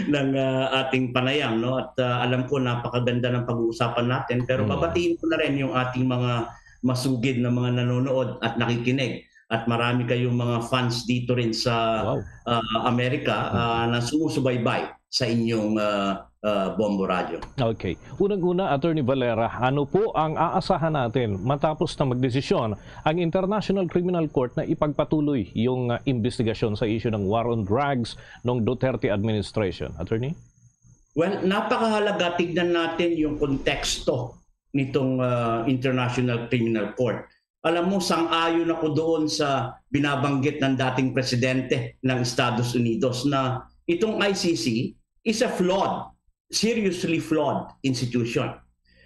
ng, ah, ating panayam, no? At, ah, alam ko, napakaganda ng pag-uusapan natin, pero Mm. babatiin ko na rin yung ating mga masugid na mga nanonood at nakikinig. At marami kayong mga fans dito rin sa, Wow. ah, Amerika, Mm. ah, na sumusubaybay sa inyong, ah, ah, Bombo Radyo. Okay. Unang-una, Attorney Valera, ano po ang aasahan natin matapos na magdesisyon ang International Criminal Court na ipagpatuloy yung, ah, investigasyon sa issue ng war on drugs ng Duterte administration? Attorney? Well, napakahalaga tignan natin yung konteksto nitong, ah, International Criminal Court. Alam mo, sang-ayon ako doon sa binabanggit ng dating presidente ng Estados Unidos na itong I C C is a flawed, seriously flawed institution.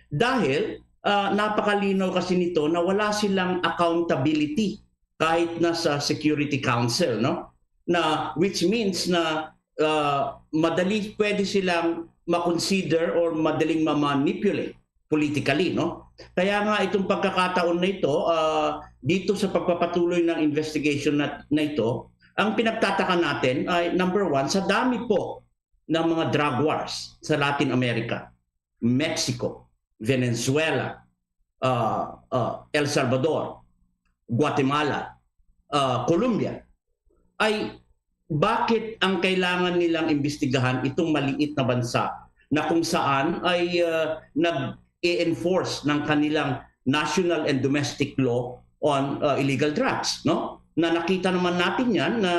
Dahil, ah, napakalinaw kasi nito na wala silang accountability kahit na sa Security Council, no? Na, which means na, ah, madali pwede silang ma-consider or madaling ma-manipulate politically, no? Kaya nga itong pagkakataon na ito, ah, dito sa pagpapatuloy ng investigation na, na ito, ang pinagtataka natin ay, number one, sa dami po ng mga drug wars sa Latin America, Mexico, Venezuela, ah, ah, El Salvador, Guatemala, ah, Colombia, ay bakit ang kailangan nilang imbestigahan itong maliit na bansa na kung saan ay, ah, nag-e-enforce ng kanilang national and domestic law on, ah, illegal drugs, no? Na nakita naman natin yan na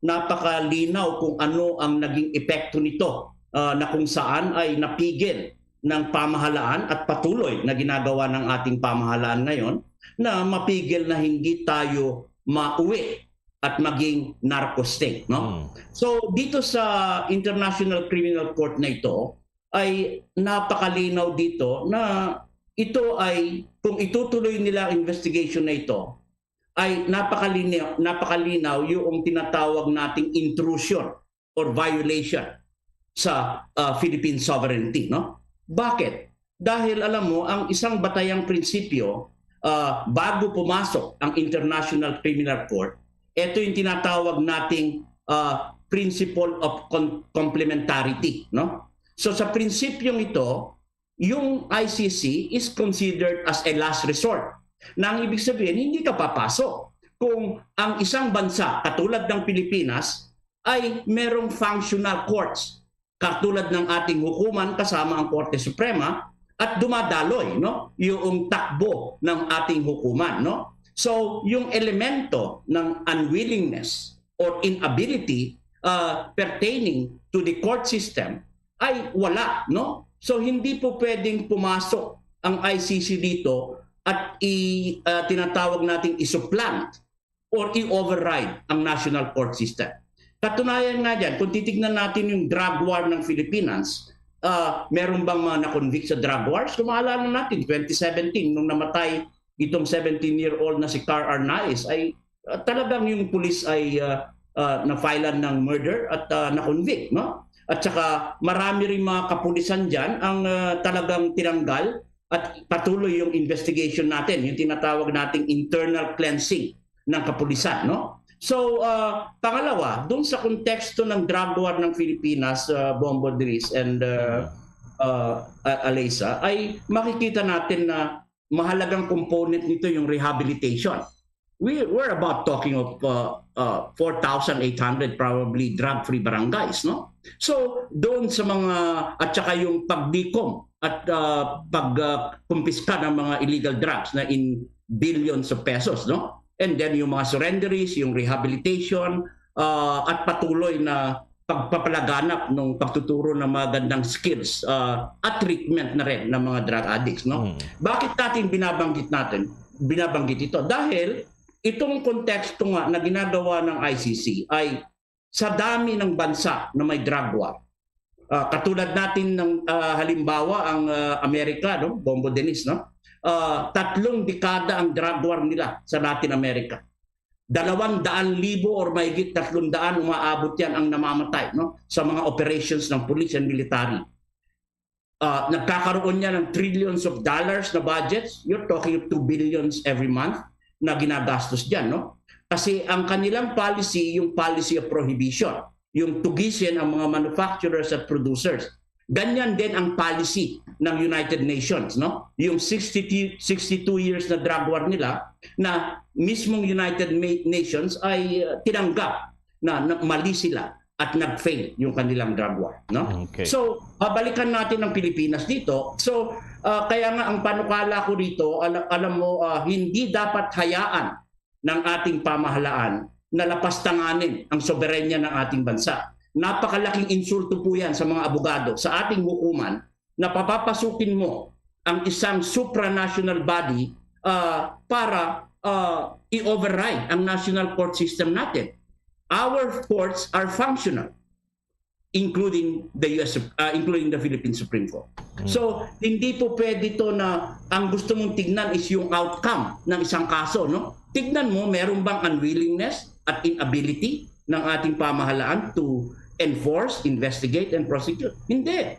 napakalinaw kung ano ang naging epekto nito, ah, na kung saan ay napigil ng pamahalaan at patuloy na ginagawa ng ating pamahalaan ngayon na mapigil na hindi tayo mauwi at maging narco state, no? Hmm. So, dito sa International Criminal Court na ito, ay napakalinaw dito na ito ay, kung itutuloy nila ang investigation na ito, ay napakalinaw, napakalinaw yung tinatawag nating intrusion or violation sa, ah, Philippine sovereignty, no? Bakit? Dahil alam mo, ang isang batayang prinsipyo, ah, bago pumasok ang International Criminal Court, ito yung tinatawag nating, ah, principle of con-, complementarity, no? So sa prinsipyong ito, yung I C C is considered as a last resort. Na ang ibig sabihin, hindi ka papasok kung ang isang bansa, katulad ng Pilipinas, ay merong functional courts, katulad ng ating hukuman kasama ang Korte Suprema, at dumadaloy, no, yung takbo ng ating hukuman, no? So, yung elemento ng unwillingness or inability, ah, pertaining to the court system ay wala, no? So, hindi po pwedeng pumasok ang I C C dito at i-, ah, tinatawag nating i-supplant or i-override ang national court system. Katunayan nga dyan, kung titignan natin yung drug war ng Philippines, ah, meron bang mga na-convict sa drug wars? Kung maalala natin, twenty seventeen, nung namatay itong seventeen-year-old na si Car Arnaiz, ay, ah, talagang yung pulis ay, ah, ah, na-filean ng murder at, ah, na-convict, no? At saka marami rin mga kapulisan diyan ang, ah, talagang tinanggal at patuloy yung investigation natin, yung tinatawag nating internal cleansing ng kapulisan, no? So, ah, pangalawa, dun sa konteksto ng drug war ng Pilipinas, ah, Bombo Dries and, ah, ah, A- Alisa, ay makikita natin na mahalagang component nito yung rehabilitation. We, we're about talking of, uh, uh, four thousand eight hundred probably drug-free barangays, no? So, doon sa mga, at saka yung pagdikom at, uh, pag, uh, kumpiska ng mga illegal drugs na in billions of pesos, no? And then yung mga surrenderies, yung rehabilitation, uh, at patuloy na pagpapalaganap ng pagtuturo ng magandang skills, uh, at treatment na rin ng mga drug addicts, no? Mm. Bakit natin binabanggit natin, binabanggit ito? Dahil itong konteksto nga na ginagawa ng I C C ay sa dami ng bansa na may drug war. Ah, katulad natin ng, ah, halimbawa ang, ah, Amerika, no? Bombo Dennis, no? Ah, tatlong dekada ang drug war nila sa Latin America. Dalawang daan libo or mahigit tatlong daan umaabot yan ang namamatay, no? Sa mga operations ng police and military. Ah, nagkakaroon niya ng trillions of dollars na budgets. You're talking of two billions every month na ginagastos diyan, no? Kasi ang kanilang policy, yung policy of prohibition, yung tugisin ang mga manufacturers at producers. Ganyan din ang policy ng United Nations, no? Yung sixty, sixty-two years na drug war nila, na mismong United Ma-, Nations ay, uh, tinanggap na, na mali sila at nag-fail yung kanilang drug war, no? Okay. So, babalikan natin ang Pilipinas dito. So, uh, kaya nga ang panukala ko dito, ala-, alam mo, uh, hindi dapat hayaan ng ating pamahalaan na lapastanganin ang soberanya ng ating bansa. Napakalaking insulto po yan sa mga abogado, sa ating hukuman, na papapasukin mo ang isang supranational body, ah, para, ah, i-override ang national court system natin. Our courts are functional, including the U S, ah, including the Philippine Supreme Court. Mm. So, hindi po pwede to na ang gusto mong tignan is yung outcome ng isang kaso, no? Tignan mo, meron bang unwillingness at inability ng ating pamahalaan to enforce, investigate, and prosecute? Hindi.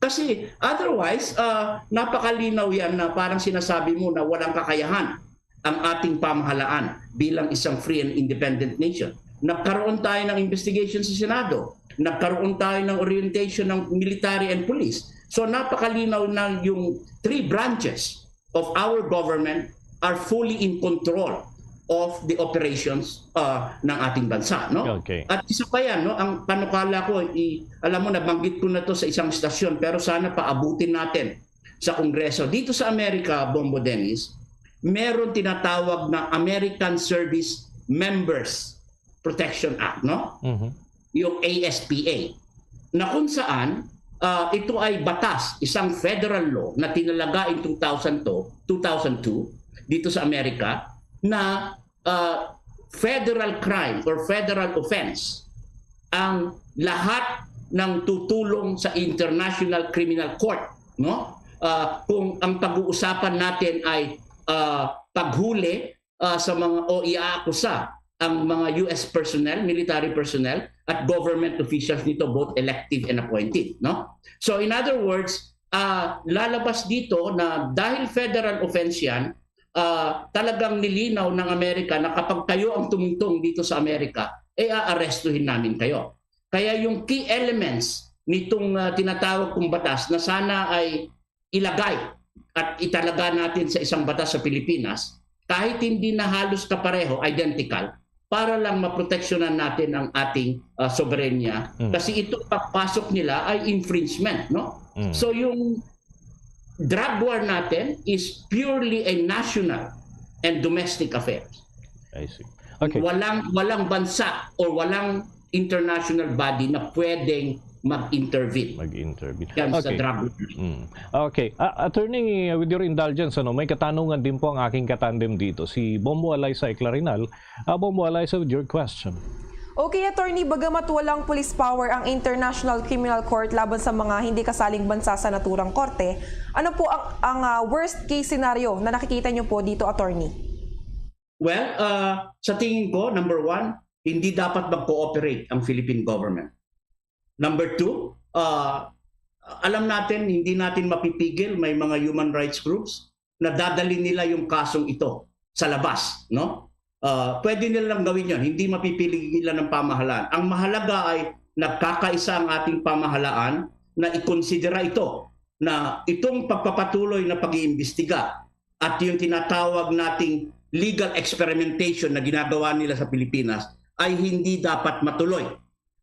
Kasi otherwise, ah, napakalinaw yan na parang sinasabi mo na walang kakayahan ang ating pamahalaan bilang isang free and independent nation. Nagkaroon tayo ng investigation sa Senado. Nagkaroon tayo ng orientation ng military and police. So, napakalinaw na yung three branches of our government are fully in control of the operations, uh, ng ating bansa, no? Okay. At isa pa yan, no? Ang panukala ko, i-, alam mo, nabanggit ko na to sa isang istasyon, pero sana paabutin natin sa Kongreso. Dito sa Amerika, Bombo Dennis, meron tinatawag na American Service Members Protection Act, no? Mhm. Yung A S P A, na kung saan, ah, ito ay batas, isang federal law na tinalaga in two thousand two, two thousand two dito sa Amerika, na, ah, federal crime or federal offense ang lahat ng tutulong sa International Criminal Court, no? Ah, kung ang pag-uusapan natin ay, ah, paghuli, ah, sa mga, o iaakusa ang mga U S personnel, military personnel, at government officials nito, both elective and appointed, no? So, in other words, ah, lalabas dito na dahil federal offense yan, ah, talagang nilinaw ng Amerika na kapag kayo ang tumungtong dito sa Amerika, eh, aarestuhin namin kayo. Kaya yung key elements nitong, ah, tinatawag kong batas na sana ay ilagay at italaga natin sa isang batas sa Pilipinas, kahit hindi na halos kapareho, identical, para lang maproteksyonan natin ang ating, ah, soberanya. Mm. Kasi itong pagpasok nila ay infringement, no? Mm. So yung drug war natin is purely a national and domestic affairs. I see. Okay. Walang, walang bansa or walang international body na pwedeng mag-intervene Mag-intervene. Yan sa Okay. drug war. Mm. Okay. Ah, Attorney, with your indulgence, ano, may katanungan din po ang aking katandem dito, si Bombo Alaysa Eclarinal. Ah, Bombo Alaysa, with your question. Okay, Attorney, bagamat walang police power ang International Criminal Court laban sa mga hindi kasaling bansa sa naturang korte, ano po ang, ang, ah, worst case scenario na nakikita niyo po dito, Attorney? Well, uh, sa tingin ko, number one, hindi dapat mag-cooperate ang Philippine government. Number two, uh, alam natin, hindi natin mapipigil, may mga human rights groups na dadali nila yung kasong ito sa labas, no? Uh, pwede nilang gawin yon, hindi mapipigilan ng pamahalaan. Ang mahalaga ay nagkakaisa ang ating pamahalaan na ikonsidera ito, na itong pagpapatuloy na pag-iimbestiga at yung tinatawag nating legal experimentation na ginagawa nila sa Pilipinas ay hindi dapat matuloy,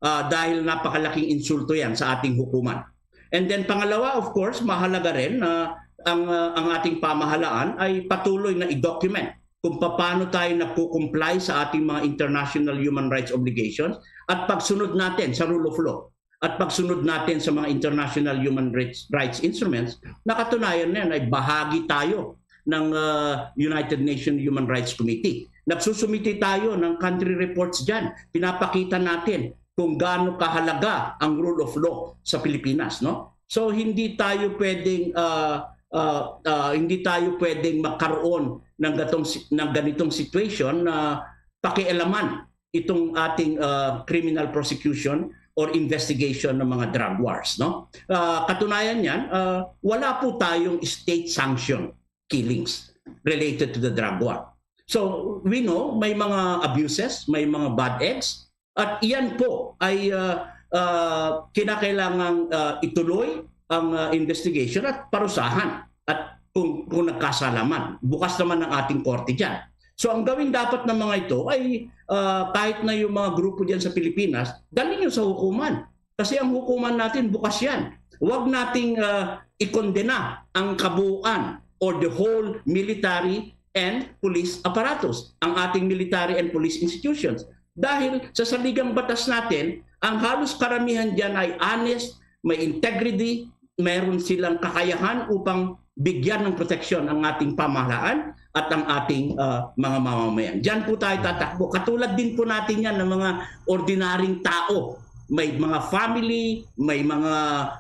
ah, dahil napakalaking insulto yan sa ating hukuman. And then pangalawa, of course, mahalaga rin na ang, ah, ang ating pamahalaan ay patuloy na i-document kung paano tayo nagko-comply sa ating mga international human rights obligations at pagsunod natin sa rule of law at pagsunod natin sa mga international human rights, rights instruments, nakatunayan na yan ay bahagi tayo ng, ah, United Nations Human Rights Committee. Nagsusumite tayo ng country reports diyan. Pinapakita natin kung gaano kahalaga ang rule of law sa Pilipinas, no? So hindi tayo pwedeng, ah, ah, ah, hindi tayo pwedeng magkaroon ng gatong si-, ng ganitong situation na pakialaman itong ating, ah, criminal prosecution or investigation ng mga drug wars, no? Ah, katunayan niyan, ah, wala po tayong state sanction killings related to the drug war. So we know may mga abuses, may mga bad eggs, at iyan po ay, ah, ah, kinakailangang, ah, ituloy ang, ah, investigation at parusahan at kung, kung nagkasala man. Bukas naman ang ating korte diyan. So ang gawin dapat ng mga ito ay, ah, kahit na yung mga grupo diyan sa Pilipinas, dali nyo sa hukuman. Kasi ang hukuman natin bukas yan. Huwag nating, ah, ikondena ang kabuuan or the whole military and police apparatus, ang ating military and police institutions. Dahil sa saligang batas natin, ang halos karamihan diyan ay honest, may integrity, mayroon silang kakayahan upang bigyan ng proteksyon ang ating pamahalaan at ang ating, ah, mga mamamayan. Diyan po tayo tatakbo. Katulad din po natin yan ng mga ordinaryong tao. May mga family, may mga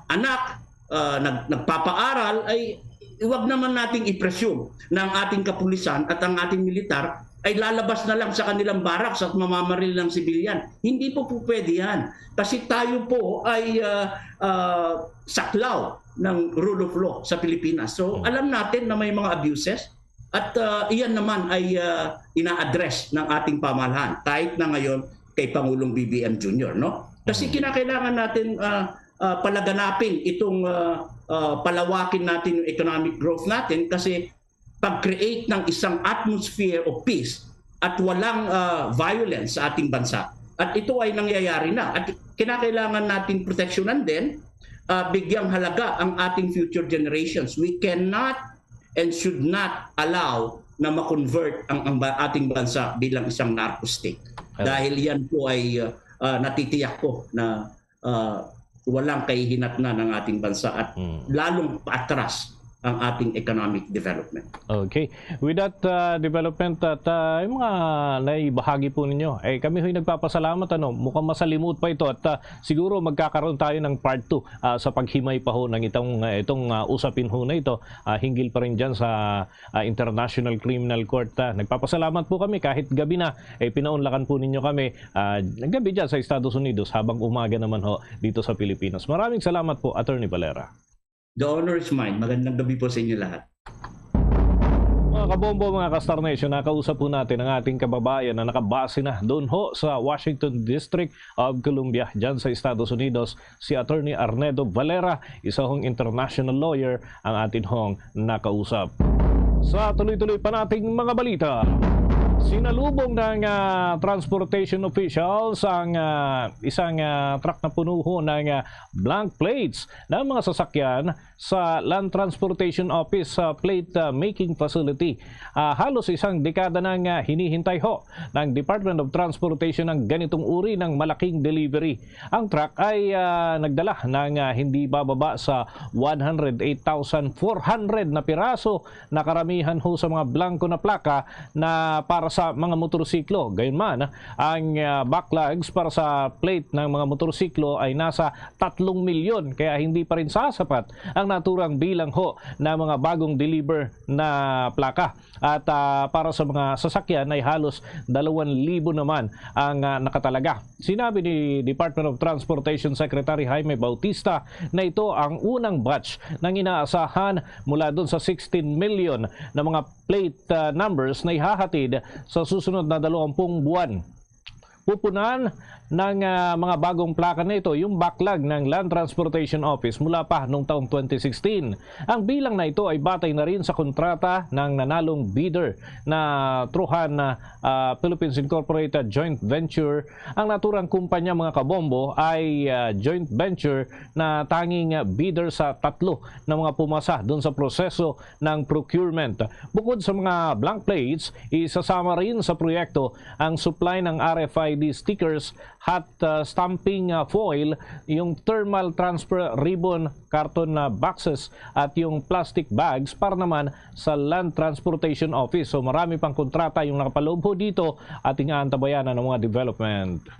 anak, ah, nag-, nagpapaaral, ay huwag naman nating i-presume na ang ating kapulisan at ang ating militar ay lalabas na lang sa kanilang barracks at mamamaril ng sibilyan. Hindi po po pwede yan. Kasi tayo po ay, ah, ah, saklaw ng rule of law sa Pilipinas. So, Hmm. alam natin na may mga abuses at, ah, iyan naman ay, ah, ina-address ng ating pamahalaan kahit na ngayon kay Pangulong B B M Junior, no? Kasi Hmm. kinakailangan natin, ah, ah, palaganapin itong, ah, ah, palawakin natin yung economic growth natin kasi pag-create ng isang atmosphere of peace at walang, ah, violence sa ating bansa. At ito ay nangyayari na. At kinakailangan natin proteksyonan din, ah, bigyang halaga ang ating future generations. We cannot and should not allow na ma-convert ang, ang ba-, ating bansa bilang isang narco state. Correct. Dahil yan po ay, ah, natitiyak ko na, ah, walang kahihinatnan ang ating bansa at Hmm. lalong paatras ang ating economic development. Okay. With that, ah, development at, ah, yung mga naibahagi po ninyo, eh, kami ho'y nagpapasalamat, ano, mukhang masalimuot pa ito at, ah, siguro magkakaroon tayo ng part two, ah, sa paghimay pa ho ng itong, ah, itong, ah, usapin ho na ito, ah, hinggil pa rin dyan sa, ah, International Criminal Court, ah. Nagpapasalamat po kami kahit gabi na, eh, pinaunlakan po ninyo kami, ah, gabi dyan sa Estados Unidos habang umaga naman ho dito sa Pilipinas. Maraming salamat po, Attorney Valera. The honor is mine. Magandang gabi po sa inyo lahat. Mga kabombo, mga ka-Star Nation, nakausap po natin ang ating kababayan na nakabase na doon ho sa Washington District of Columbia, dyan sa Estados Unidos, si Attorney Arnedo Valera, isa hong international lawyer, ang atin hong nakausap. Sa tuloy-tuloy pa nating mga balita, sinalubong ng, ah, transportation officials ang, ah, isang, ah, truck na puno ho ng, ah, blank plates ng mga sasakyan sa Land Transportation Office sa plate, ah, making facility. Ah, halos isang dekada nang, ah, hinihintay ho ng Department of Transportation ang ganitong uri ng malaking delivery. Ang truck ay, ah, nagdala ng, ah, hindi bababa sa one hundred eight thousand four hundred na piraso na karamihan ho sa mga blanko na plaka na para sa mga motorsiklo. Gayunman, ang, ah, backlogs para sa plate ng mga motorsiklo ay nasa tatlong milyon, kaya hindi pa rin sasapat ang naturang bilang ho ng mga bagong deliver na plaka. At, ah, para sa mga sasakyan ay halos dalawang libo naman ang, ah, nakatalaga. Sinabi ni Department of Transportation Secretary Jaime Bautista na ito ang unang batch ng inaasahan mula dun sa sixteen million na mga plate, ah, numbers na ihahatid sa susunod na dalawampung buwan. Pupunan ng, ah, mga bagong plaka na ito yung backlog ng Land Transportation Office mula pa noong taong twenty sixteen. Ang bilang na ito ay batay na rin sa kontrata ng nanalong bidder na Truhan, ah, Philippines Incorporated Joint Venture. Ang naturang kumpanya, mga kabombo, ay, ah, joint venture na tanging, ah, bidder sa tatlo na mga pumasa dun sa proseso ng procurement. Bukod sa mga blank plates, isasama rin sa proyekto ang supply ng R F I D stickers, hot, ah, stamping, ah, foil, yung thermal transfer ribbon, carton na boxes, at yung plastic bags para naman sa Land Transportation Office. So, marami pang kontrata yung nakapaloob ho dito. Ating aantabayanan ang mga development.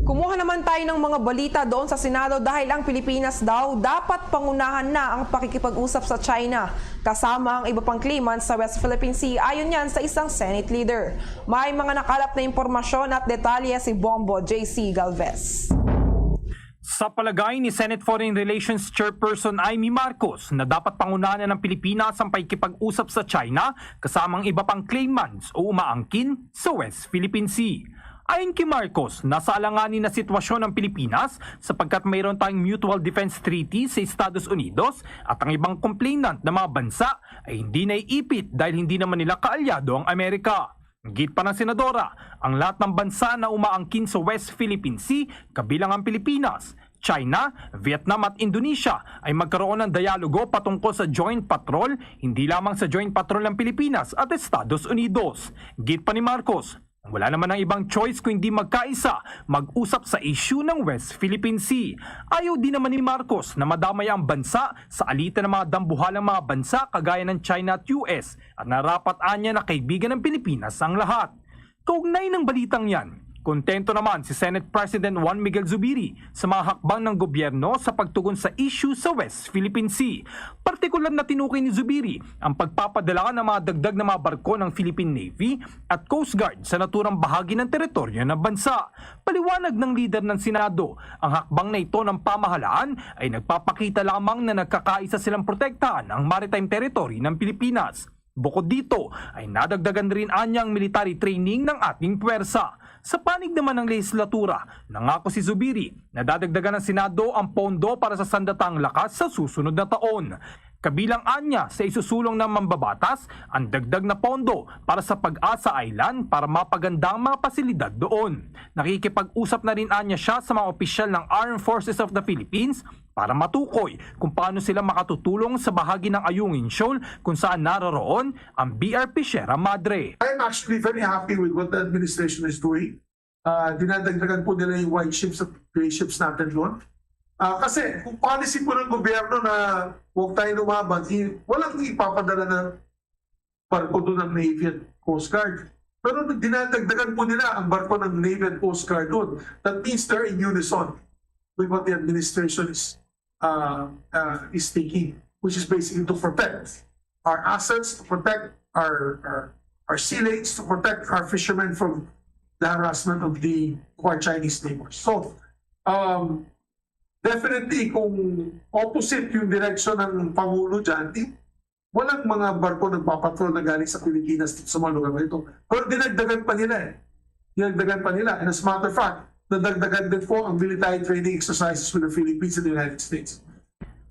Kumuha naman tayo ng mga balita doon sa Senado dahil ang Pilipinas daw dapat pangunahan na ang pakikipag-usap sa China, kasama ang iba pang claimants sa West Philippine Sea, ayon yan sa isang Senate leader. May mga nakalap na impormasyon at detalye si Bombo J C Galvez. Sa palagay ni Senate Foreign Relations Chairperson Imee Marcos na dapat pangunahan na ng Pilipinas ang pakikipag-usap sa China kasama ang iba pang claimants o umaangkin sa West Philippine Sea. Ayon kay Marcos, nasa alanganin na sitwasyon ang Pilipinas sapagkat mayroon tayong Mutual Defense Treaty sa Estados Unidos at ang ibang complainant na mga bansa ay hindi naiipit dahil hindi naman nila kaalyado ang Amerika. Git pa ng senadora, ang lahat ng bansa na umaangkin sa West Philippine Sea, kabilang ang Pilipinas, China, Vietnam at Indonesia ay magkaroon ng dialogo patungkol sa joint patrol, hindi lamang sa joint patrol ng Pilipinas at Estados Unidos. Git pa ni Marcos, wala naman ang ibang choice kung hindi magkaisa, mag-usap sa issue ng West Philippine Sea. Ayaw din naman ni Marcos na madamay ang bansa sa alitan ng mga dambuhalang mga bansa kagaya ng China at U S at narapat anya na kaibigan ng Pilipinas ang lahat. Kaugnay ng balitang yan, kontento naman si Senate President Juan Miguel Zubiri sa mga hakbang ng gobyerno sa pagtugon sa issue sa West Philippine Sea. Partikular na tinukoy ni Zubiri ang pagpapadala ng mga dagdag na mga barko ng Philippine Navy at Coast Guard sa naturang bahagi ng teritoryo ng bansa. Paliwanag ng lider ng Senado, ang hakbang na ito ng pamahalaan ay nagpapakita lamang na nagkakaisa silang protektahan ang maritime territory ng Pilipinas. Bukod dito, ay nadagdagan rin anya ang military training ng ating puwersa. Sa panig naman ng lehislatura, nangako si Zubiri na dadagdagan ng Senado ang pondo para sa Sandatang Lakas sa susunod na taon. Kabilang anya sa isusulong ng mambabatas ang dagdag na pondo para sa Pag-asa Island para mapaganda ang mga pasilidad doon. Nakikipag-usap na rin anya siya sa mga opisyal ng Armed Forces of the Philippines para matukoy kung paano sila makatutulong sa bahagi ng Ayungin Shoal kung saan naroroon ang B R P Sierra Madre. I'm actually very happy with what the administration is doing. Uh, dinadagdagan po nila yung white ships at gray ships natin doon. Uh, kasi kung policy po ng gobyerno na huwag tayo lumaban, i- walang ipapadala na barko doon ng Navy at Coast Guard. Pero dinadagdagan po nila ang barko ng Navy at Coast Guard doon. That means they're in unison with what the administration is uh, uh, is taking, which is basically to protect our assets, to protect our, our, our sea lanes, to protect our fishermen from the harassment of the of our Chinese neighbors. So, um, definitely, kung opposite yung direksyon ng Pangulo dyan, di, walang mga barko nagpapatrol na galing sa Pilipinas dito sa mga lugar na ito. Pero dinagdagan pa nila eh. Dinagdagan pa nila. And as a matter of fact, nadagdagan din po ang military training exercises with the Philippines and the United States.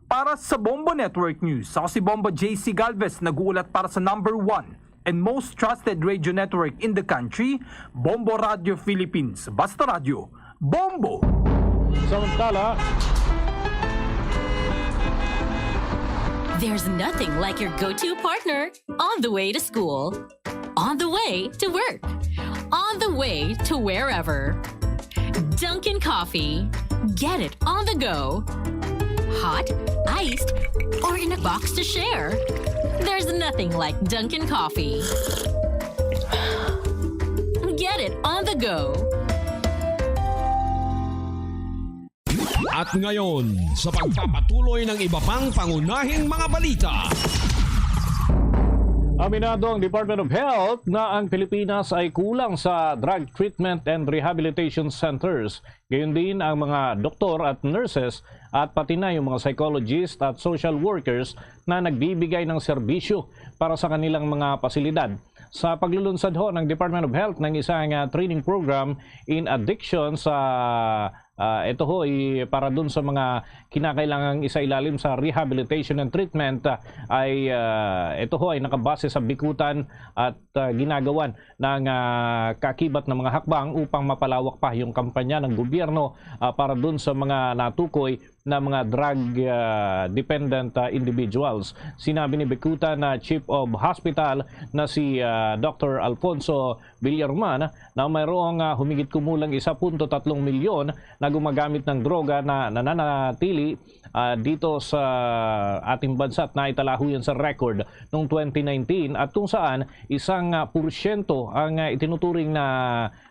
Para sa Bombo Network News, ako si Bombo J C Galvez, nag-uulat para sa number one and most trusted radio network in the country, Bombo Radio Philippines. Basta Radyo, Bombo! Samantala, There's nothing like your go-to partner on the way to school, on the way to work, on the way to wherever. Dunkin' Coffee. Get it on the go. Hot, iced, or in a box to share. There's nothing like Dunkin' Coffee. Get it on the go. At ngayon, sa pagpapatuloy ng iba pang pangunahing mga balita. Aminado ang Department of Health na ang Pilipinas ay kulang sa drug treatment and rehabilitation centers. Gayon din ang mga doktor at nurses at pati na yung mga psychologist at social workers na nagbibigay ng serbisyo para sa kanilang mga pasilidad. Sa paglulunsad ho ng Department of Health ng isang, ah, training program in addiction sa, ah, ito ho, i-, para dun sa mga kinakailangang isailalim sa rehabilitation and treatment, ah, ay, ah, ito ho ay nakabase sa bikutan at, ah, ginagawan ng, ah, kaakibat ng mga hakbang upang mapalawak pa yung kampanya ng gobyerno, ah, para dun sa mga natukoy na mga drug, ah, dependent, ah, individuals. Sinabi ni Bicutan na Chief of Hospital na si, ah, Doctor Alfonso Villarman na mayroong, ah, humigit kumulang isa punto tatlong milyon na gumagamit ng droga na nananatili, ah, dito sa ating bansa at naitalaho yan sa record noong twenty nineteen, at kung saan isang, ah, porsyento ang, ah, itinuturing na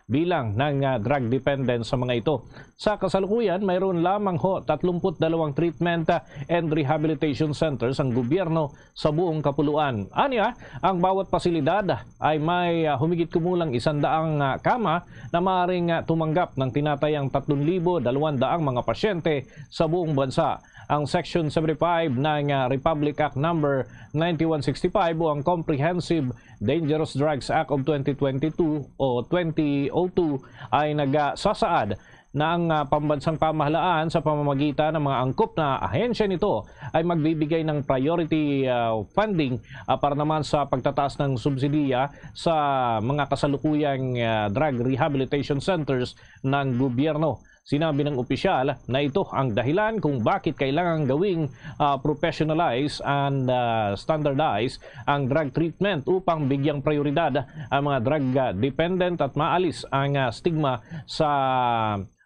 bilang ng, ah, drug dependent sa mga ito. Sa kasalukuyan, mayroon lamang ho tatlumput dalawang treatment, ah, and rehabilitation centers ang gobyerno sa buong kapuluan. Anya, ang bawat pasilidad ay may, ah, humigit kumulang isandaang, ah, kama na maaaring, ah, tumanggap ng tinatayang tatlong libo dalawang daang mga pasyente sa buong bansa. Ang Section seventy-five ng, ah, Republic Act Number ninety-one sixty-five o ang Comprehensive Dangerous Drugs Act of twenty twenty-two o twenty oh two ay nagasasaad na ang, ah, pambansang pamahalaan sa pamamagitan ng mga angkop na ahensya nito ay magbibigay ng priority, ah, funding, ah, para naman sa pagtataas ng subsidiya sa mga kasalukuyang, ah, drug rehabilitation centers ng gobyerno. Sinabi ng opisyal na ito ang dahilan kung bakit kailangang gawing, ah, professionalize and, ah, standardize ang drug treatment upang bigyang prioridad ang mga drug, ah, dependent at maalis ang, ah, stigma sa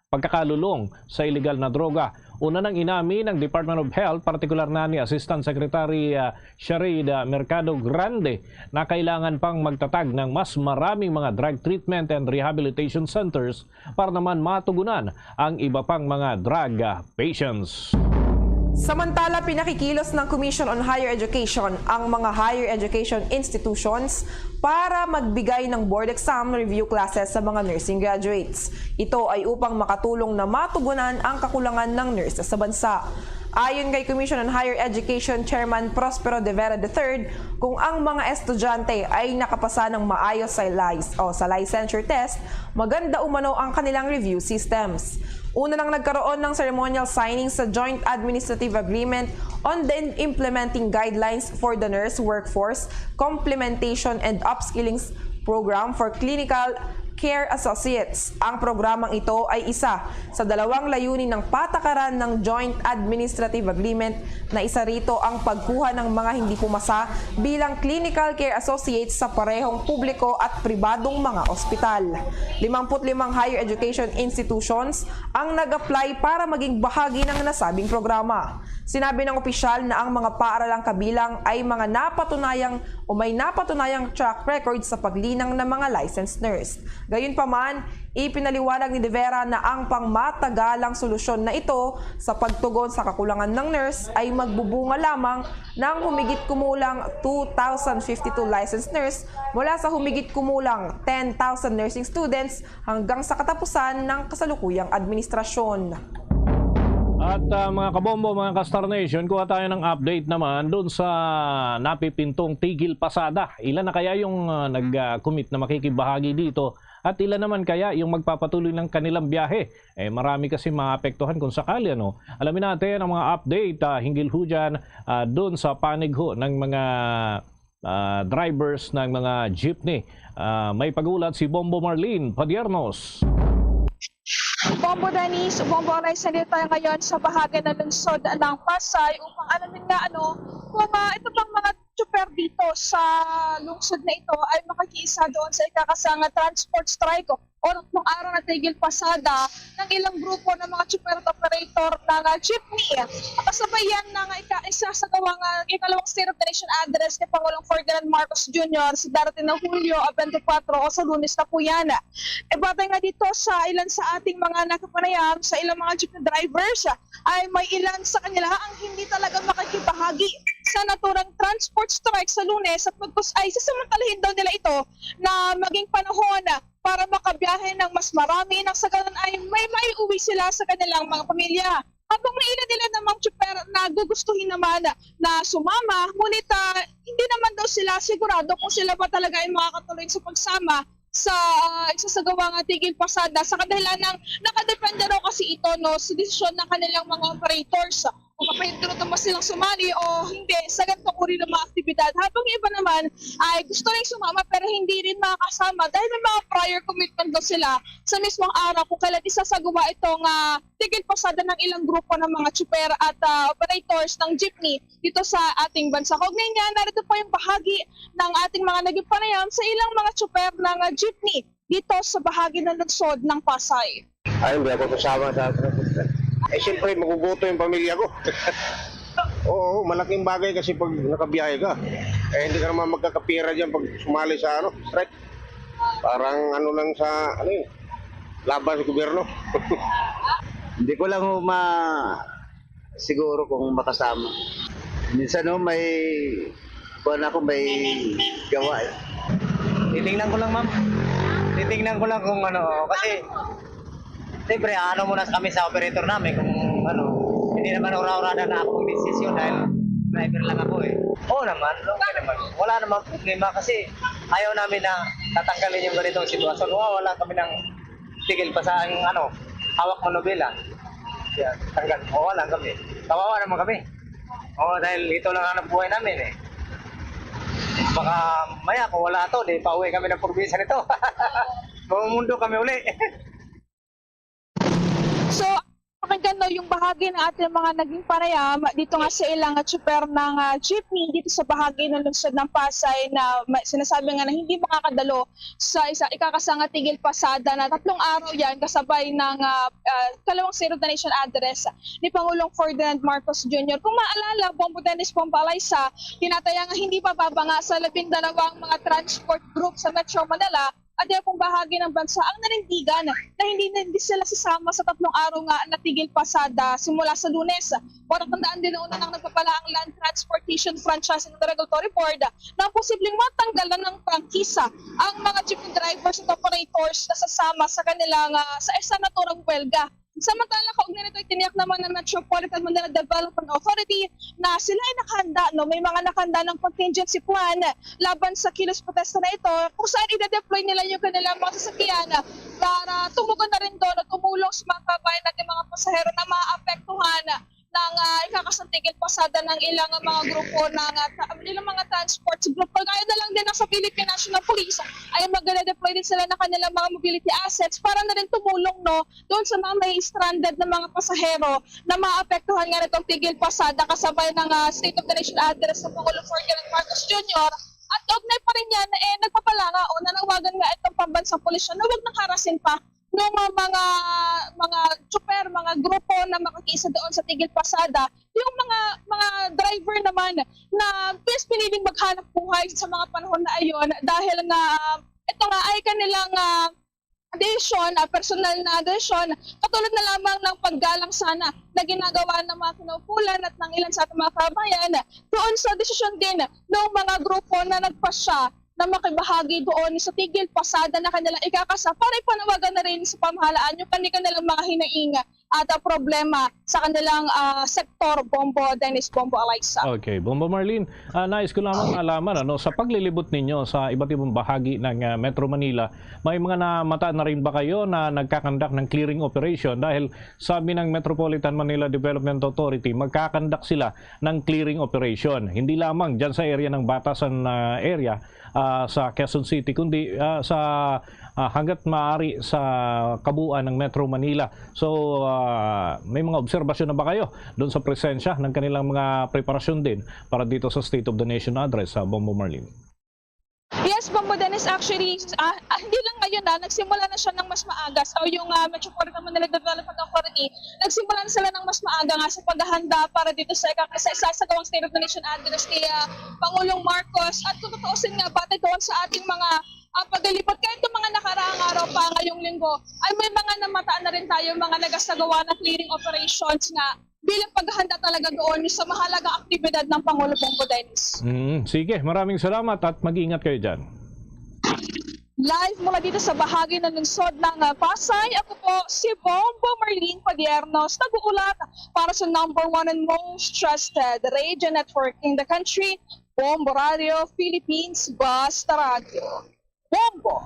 pagkakalulong sa iligal na droga. Una nang inamin ng Department of Health, partikular na ni Assistant Secretary, ah, Sharade, ah, Mercado Grande, na kailangan pang magtatag ng mas maraming mga drug treatment and rehabilitation centers para naman matugunan ang iba pang mga drug, ah, patients. Samantala, pinakikilos ng Commission on Higher Education ang mga higher education institutions para magbigay ng board exam review classes sa mga nursing graduates. Ito ay upang makatulong na matugunan ang kakulangan ng nurses sa bansa. Ayon kay Commission on Higher Education Chairman Prospero de Vera the third, kung ang mga estudyante ay nakapasa ng maayos sa lic-, o sa licensure test, maganda umano ang kanilang review systems. Una nang nagkaroon ng ceremonial signing sa Joint Administrative Agreement on the Implementing Guidelines for the Nurse Workforce Complementation and Upskilling Program for Clinical Care Associates. Ang programang ito ay isa sa dalawang layunin ng patakaran ng Joint Administrative Agreement, na isa rito ang pagkuha ng mga hindi pumasa bilang clinical care associates sa parehong publiko at pribadong mga ospital. Limampu't limang higher education institutions ang nag-apply para maging bahagi ng nasabing programa. Sinabi ng opisyal na ang mga paaralang kabilang ay mga napatunayang o may napatunayang track record sa paglinang ng mga licensed nurse. Gayunpaman, ipinaliwanag ni De Vera na ang pangmatagalang solusyon na ito sa pagtugon sa kakulangan ng nurse ay magbubunga lamang ng humigit kumulang two thousand fifty-two licensed nurse mula sa humigit kumulang ten thousand nursing students hanggang sa katapusan ng kasalukuyang administrasyon. At, ah, mga kabombo, mga ka-Star Nation, kuha tayo ng update naman doon sa napipintong tigil pasada. Ilan na kaya yung, ah, nag, ah, commit na makikibahagi dito? At ilan naman kaya yung magpapatuloy ng kanilang biyahe? Eh, marami kasi maapektuhan kung sakali, ano? Alamin natin ang mga update, ah, hinggil ho dyan, ah, doon sa panig ho ng mga, ah, drivers ng mga jeepney. Ah, may pag-ulat si Bombo Marlene Padiernos. Bombo Dennis, Bombo Aray, sandito tayo ngayon sa bahagi ng lungsod ng Pasay upang alamin nga, ano, kung, ah, ito pang mga tsuper dito sa lungsod na ito ay makikiisa doon sa ikakasang transport strike o tatlong araw na tigil pasada ng ilang grupo ng mga tsuper at operator ng, ah, jeepney. Kasabay yan ng ika-, isasagawang, ah, ikalawang State of the Nation Address ni Pangulong Ferdinand Marcos Junior sa darating na Hulyo, ah, twenty-four o sa Lunes na po yan. E, batay nga dito sa ilan sa ating mga nakapanayam, sa ilang mga jeepney drivers, ay may ilan sa kanila ang hindi talaga makikibahagi sa naturang transport strike sa Lunes at magkus-, ay sasamantalahin daw nila ito na maging panahon para makabiyahe ng mas marami nang sa ganun ay may maiuwi sila sa kanilang mga pamilya. Habang may ilan nila namang tsuper na gugustuhin naman na sumama, ngunit, ah, hindi naman daw sila sigurado kung sila ba talaga ay makakatuloy sa pagsama sa, ah, isasagawang tigil pasada sa kadahilan ng nakadepende raw kasi ito, no, sa desisyon ng kanilang mga operators kung papahintulutan ba silang sumali o hindi sa ganitong uri ng mga aktibidad. Habang yung iba naman ay gusto rin sumama pero hindi rin makakasama dahil may mga prior commitment daw sila sa mismong araw kung kailan isasagawa itong, ah, tigil pasada ng ilang grupo ng mga tsuper at, ah, operators ng jeepney dito sa ating bansa. Kaugnay niya, narito po yung bahagi ng ating mga naging panayam sa ilang mga tsuper ng, ah, jeepney dito sa bahagi ng lungsod ng Pasay. Ay, hindi ako kasama sa transport. Eh, siyempre, maguguto yung pamilya ko. Oo, malaking bagay kasi pag nakabiyahe ka, eh, hindi ka naman magkakapira dyan pag sumali sa, ano, strike. Parang ano lang sa, ano yun, laban sa gobyerno. Hindi ko lang ho ma-, siguro kung makasama. Minsan ho, may, kuwan ako, may gawa eh. Titingnan ko lang, ma'am. Titingnan ko lang kung ano, kasi siyempre, ano muna kami sa operator namin kung ano, hindi naman ura-urada na ako magdesisyon dahil driver lang ako eh. Oo naman, okay naman. Wala namang problema kasi ayaw namin na tatanggalin yung ganitong sitwasyon. Wala, wala kami ng tigil pa sa ang ano, hawak manubela. Yan, tanggal. Oo lang kami. Kawawa naman kami. Oo, dahil ito lang hanap buhay namin eh. Baka maya kung wala to, di pauwi kami ng probinsya nito. Mamumundo kami uli. So, pakinggan, no, yung bahagi ng ating mga naging panayam dito nga sa ilang tsuper ng, ah, jeepney dito sa bahagi ng lungsod ng Pasay na ma-, sinasabi nga na hindi makakadalo sa isa, ikakasang tigil pasada na tatlong araw yan kasabay ng, ah, ah, kalawang State of the Nation Address ni Pangulong Ferdinand Marcos Junior. Kung maalala, Bombo Dennis, Bombo Alaysa, tinataya nga hindi mababa nga sa labing dalawang mga transport group sa Metro Manila at yung bahagi ng bansa ang nanindigan na hindi, hindi sila sasama sa tatlong araw nga natigil pasada simula sa Lunes. Matatandaan din, noon na nang nagpapala ang Land Transportation Franchising and Regulatory Board na posibleng matanggalan ng prangkisa ang mga jeepney drivers at operators na sasama sa kanilang, ah, sa isang naturang huwelga. Samantala, kaugnay nito, itiniyak naman ng Metropolitan Manila Development Authority na sila ay nakahanda, no? May mga nakahanda ng contingency plan laban sa kilos protesta na ito, kung saan ide-deploy nila yung kanilang mga sasakyan para tumugon na rin doon at tumulong sa mga kabayan natin, mga pasahero na maapektuhan ng, ah, ikakasang tigil pasada ng ilang mga grupo ng, ah, tra-, ilang mga transports group. Kagaya na lang din ng sa Philippine National Police, ay magde-deploy din sila ng kanilang mga mobility assets para na rin tumulong, no, doon sa mga may stranded na mga pasahero na maapektuhan nga nitong tigil pasada kasabay ng, ah, State of the Nation Address ng Pangulong Ferdinand Marcos Junior. At kaugnay pa rin yan, eh, nagpapalanga o nanawagan nga itong pambansang pulisya na wag nang harasin pa ng mga, mga, mga tsuper, mga grupo na makikiisa doon sa tigil pasada. Yung mga, mga driver naman na mas piniling maghanap buhay sa mga panahon na ayon dahil nga, ah, ito nga ay kanilang, ah, desisyon, ah, personal na desisyon, katulad na lamang ng paggalang sana na ginagawa ng mga kinaukulan at ng ilan sa ating mga kabayan doon sa desisyon din ng mga grupo na nagpasya na makibahagi doon sa tigil pasada na kanilang ikakasa para ipanawagan na rin sa pamahalaan yung kanilang mga hinaing at, ah, problema sa kanilang, ah, sektor, Bombo Dennis, Bombo Alaysa. Okay, Bombo Marlene, ah, nais ko lamang malaman, ano, sa paglilibot ninyo sa iba't ibang bahagi ng, ah, Metro Manila, may mga namata na rin ba kayo na nagkakandak ng clearing operation? Dahil sabi ng Metropolitan Manila Development Authority, magkakandak sila ng clearing operation. Hindi lamang dyan sa area ng Batasan, ah, area, ah, sa Quezon City, kundi, ah, sa ah, hanggat maaari sa kabuuan ng Metro Manila. So, ah, may mga obserbasyon na ba kayo doon sa presensya ng kanilang mga preparasyon din para dito sa State of the Nation Address, sa Bombo Marlene? Yes, Bombo Dennis, actually, ah, ah, hindi lang ngayon na nagsimula na siya ng mas maaga. So, yung uh, Metropolitan Manila Development Authority, nagsimula na sila ng mas maaga nga sa paghahanda para dito sa, ika- sa isasagawang State of the Nation Address kay ah, Pangulong Marcos. At kung tutuusin nga, batay doon sa ating mga uh, paglilibot, kahit yung mga nakaraang araw pa ngayong linggo, ay may mga namataan na rin tayo, mga nagasagawa ng clearing operations nga bilang paghahanda talaga doon sa mahalagang aktibidad ng Pangulo, Bombo Dennis. Mm, sige, maraming salamat at mag-ingat kayo dyan. Live mula dito sa bahagi ng lungsod ng ah, Pasay, ako po si Bombo Marlene Padiernos, nag-uulat para sa number one and most trusted radio network in the country, Bombo Radio Philippines, Basta Radio. Bombo!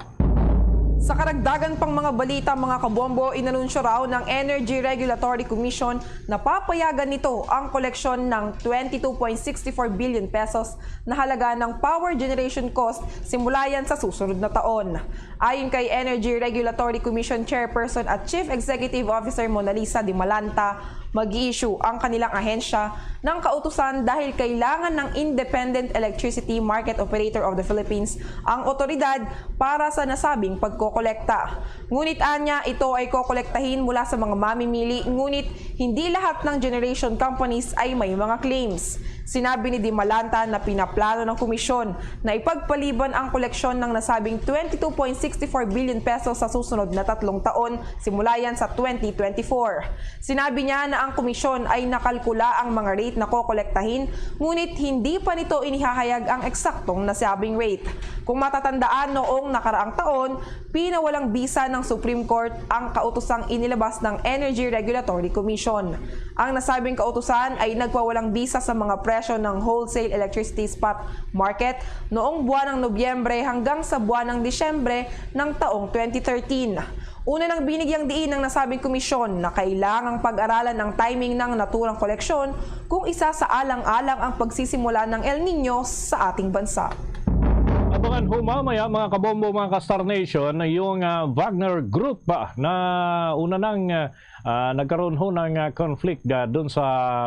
Sa karagdagan pang mga balita, mga kabombo, inanunsyo raw ng Energy Regulatory Commission na papayagan nito ang koleksyon ng twenty-two point six four billion pesos na halaga ng power generation cost simula yan sa susunod na taon. Ayon kay Energy Regulatory Commission Chairperson at Chief Executive Officer Monalisa Dimalanta, mag-i-issue ang kanilang ahensya ng kautusan dahil kailangan ng Independent Electricity Market Operator of the Philippines ang otoridad para sa nasabing pagkokolekta. Ngunit anya, ito ay kokolektahin mula sa mga mamimili, ngunit hindi lahat ng generation companies ay may mga claims. Sinabi ni Dimalanta na pinaplano ng komisyon na ipagpaliban ang koleksyon ng nasabing twenty-two point six four billion pesos sa susunod na tatlong taon, simula yan sa twenty twenty-four. Sinabi niya na ang komisyon ay nakalkula ang mga rate na kokolektahin, ngunit hindi pa nito inihahayag ang eksaktong nasabing rate. Kung matatandaan, noong nakaraang taon, pinawalang bisa ng Supreme Court ang kautosang inilabas ng Energy Regulatory Commission. Ang nasabing kautusan ay nagpawalang bisa sa mga presyo ng wholesale electricity spot market noong buwan ng Nobyembre hanggang sa buwan ng Disyembre ng taong twenty thirteen. Una nang binigyang diin ng nasabing komisyon na kailangang pag-aralan ang timing ng naturang koleksyon kung isa sa alang-alang ang pagsisimula ng El Niño sa ating bansa. Abangan ho mamaya, mga kabombo, mga ka-Star Nation, yung ah, Wagner Group ba na una nang ah, ah, nagkaroon ho ng ah, conflict ah, doon sa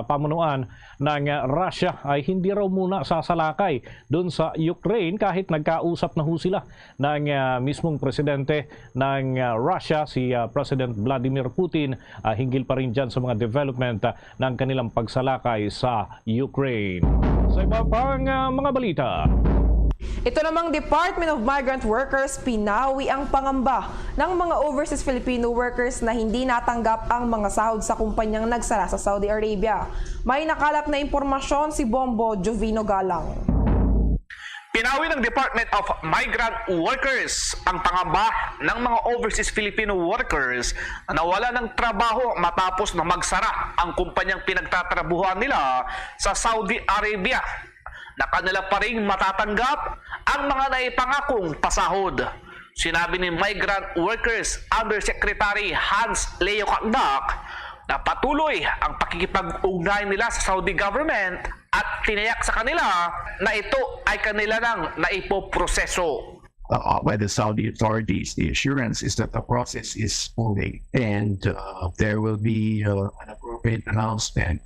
pamunuan ng ah, Russia ay hindi raw muna sasalakay doon sa Ukraine kahit nagkausap na ho sila ng ah, mismong presidente ng ah, Russia, si ah, President Vladimir Putin, ah, hinggil pa rin dyan sa mga development ah, ng kanilang pagsalakay sa Ukraine. Sa iba pang ah, mga balita. Ito namang Department of Migrant Workers pinawi ang pangamba ng mga overseas Filipino workers na hindi natanggap ang mga sahod sa kumpanyang nagsara sa Saudi Arabia. May nakalap na impormasyon si Bombo Jovino Galang. Pinawi ng Department of Migrant Workers ang pangamba ng mga overseas Filipino workers na nawala ng trabaho matapos na magsara ang kumpanyang pinagtatrabuhan nila sa Saudi Arabia. Na kanila pa rin matatanggap ang mga naipangakong pasahod. Sinabi ni Migrant Workers Undersecretary Hans Leo Cagdac na patuloy ang pakikipag-ugnay nila sa Saudi government at tinayak sa kanila na ito ay kanila nang naipoproseso. Uh, by the Saudi authorities, the assurance is that the process is moving and uh, there will be uh, an appropriate announcement,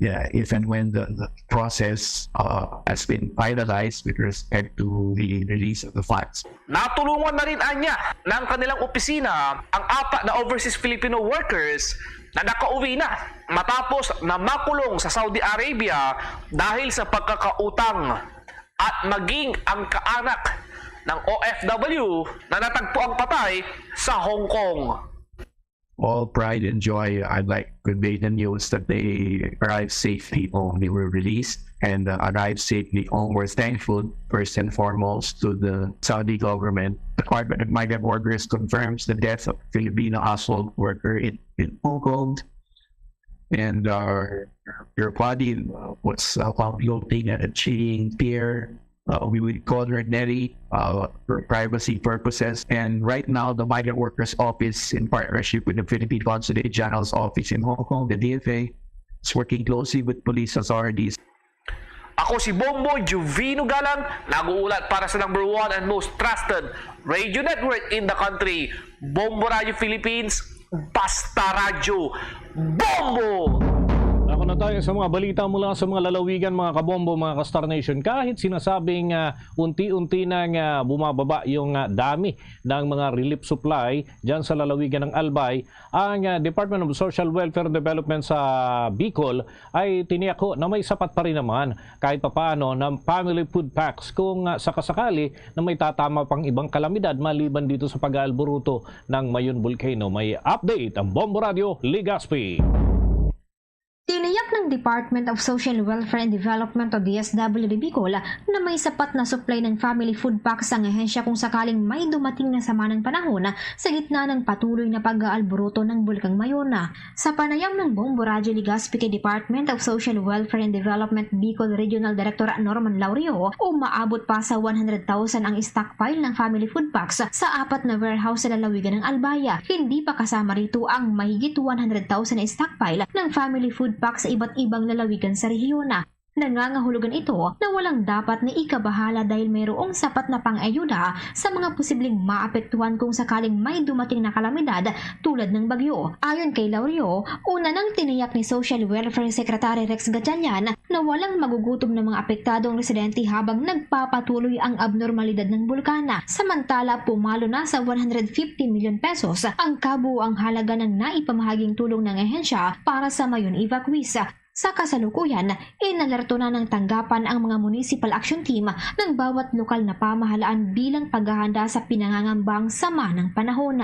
yeah, if and when the, the process uh, has been finalized with respect to the release of the funds. Natulungan na rin anya ng kanilang opisina ang apat na overseas Filipino workers na nakauwi na matapos na makulong sa Saudi Arabia dahil sa pagkakautang at maging ang kaanak ng O F W na natagpuang patay sa Hong Kong. All pride and joy, I'd like to convey the news that they arrived safely home. They were released and uh, arrived safely home. We're thankful, first and foremost, to the Saudi government. Department of Migrant Workers confirms the death of Filipino household worker in, in Hong Kong. And uh, your body uh, was uh, found floating at a Ching pier. Uh, we would call her Nelly uh, for privacy purposes. And right now, the Migrant Workers Office, in partnership with the Philippine Consulate General's Office in Hong Kong, the D F A, is working closely with police authorities. Ako si Bombo Juvino Galang, nag-uulat para sa number one and most trusted radio network in the country, Bombo Radio Philippines, Basta Radyo Bombo! Ako na tayo sa mga balita mula sa mga lalawigan, mga kabombo, mga ka-Star Nation. Kahit sinasabing ah, unti-unti nang ah, bumababa yung ah, dami ng mga relief supply dyan sa lalawigan ng Albay, ang ah, Department of Social Welfare and Development sa Bicol ay tiniyak ho na may sapat pa rin naman kahit papaano ng family food packs kung ah, sakasakali na may tatama pang ibang kalamidad maliban dito sa pag-aalburuto ng Mayon Volcano. May update ang Bombo Radio Legazpi. Tiniyak ng Department of Social Welfare and Development o D S W D Bicol na may sapat na supply ng family food packs ang ahensya kung sakaling may dumating na sama ng panahon sa gitna ng patuloy na pag-aalburuto ng Bulkang Mayon. Sa panayam ng Bombo Radyo Legazpi kay Department of Social Welfare and Development Bicol Regional Director Norman Laurio, umaabot pa sa one hundred thousand ang stockpile ng family food packs sa apat na warehouse sa lalawigan ng Albay. Hindi pa kasama rito ang mahigit one hundred thousand na stockpile ng family food packs sa iba't ibang lalawigan sa rehiyon. Nangangahulugan ito na walang dapat na ikabahala dahil mayroong sapat na pang-ayuda sa mga posibleng maapektuhan kung sakaling may dumating na kalamidad tulad ng bagyo. Ayon kay Laurio, una nang tiniyak ni Social Welfare Secretary Rex Gatchalian na walang magugutom na mga apektadong residente habang nagpapatuloy ang abnormalidad ng bulkan. Samantala, pumalo na sa one hundred fifty million pesos ang kabuoang halaga ng naipamahaging tulong ng ahensya para sa Mayon evacuees. Sa kasalukuyan, inalerto na ng tanggapan ang mga Municipal Action Team ng bawat lokal na pamahalaan bilang paghahanda sa pinangangambang sama ng panahon.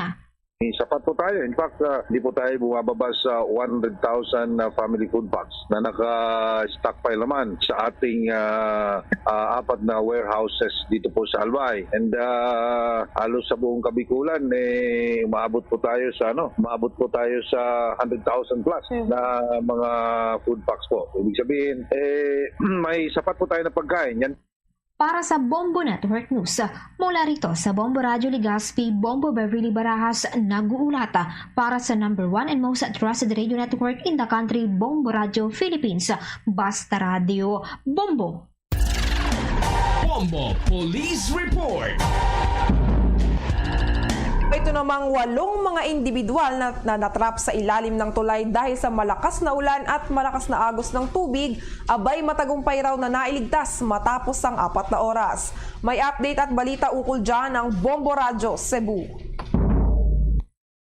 Sapat po tayo. In fact, ah, di po tayo bumababa sa one hundred thousand na family food packs na naka-stockpile naman sa ating ah, ah, apat na warehouses dito po sa Albay. And ah, halos sa buong Kabikulan, eh, umaabot po tayo sa, ano, umaabot po tayo sa hundred thousand plus na mga food packs po. Ibig sabihin, eh, may sapat po tayo na pagkain. Yan. Para sa Bombo Network News, mula rito sa Bombo Radyo Legazpi, Bombo Beverly Barajas nag-uulat para sa number one and most trusted radio network in the country, Bombo Radyo Philippines. Basta Radyo Bombo. Bombo Police Report. Ito namang walong mga individual na, na natrap sa ilalim ng tulay dahil sa malakas na ulan at malakas na agos ng tubig, abay matagumpay raw na nailigtas matapos ang apat na oras. May update at balita ukol dyan ang Bombo Radyo Cebu.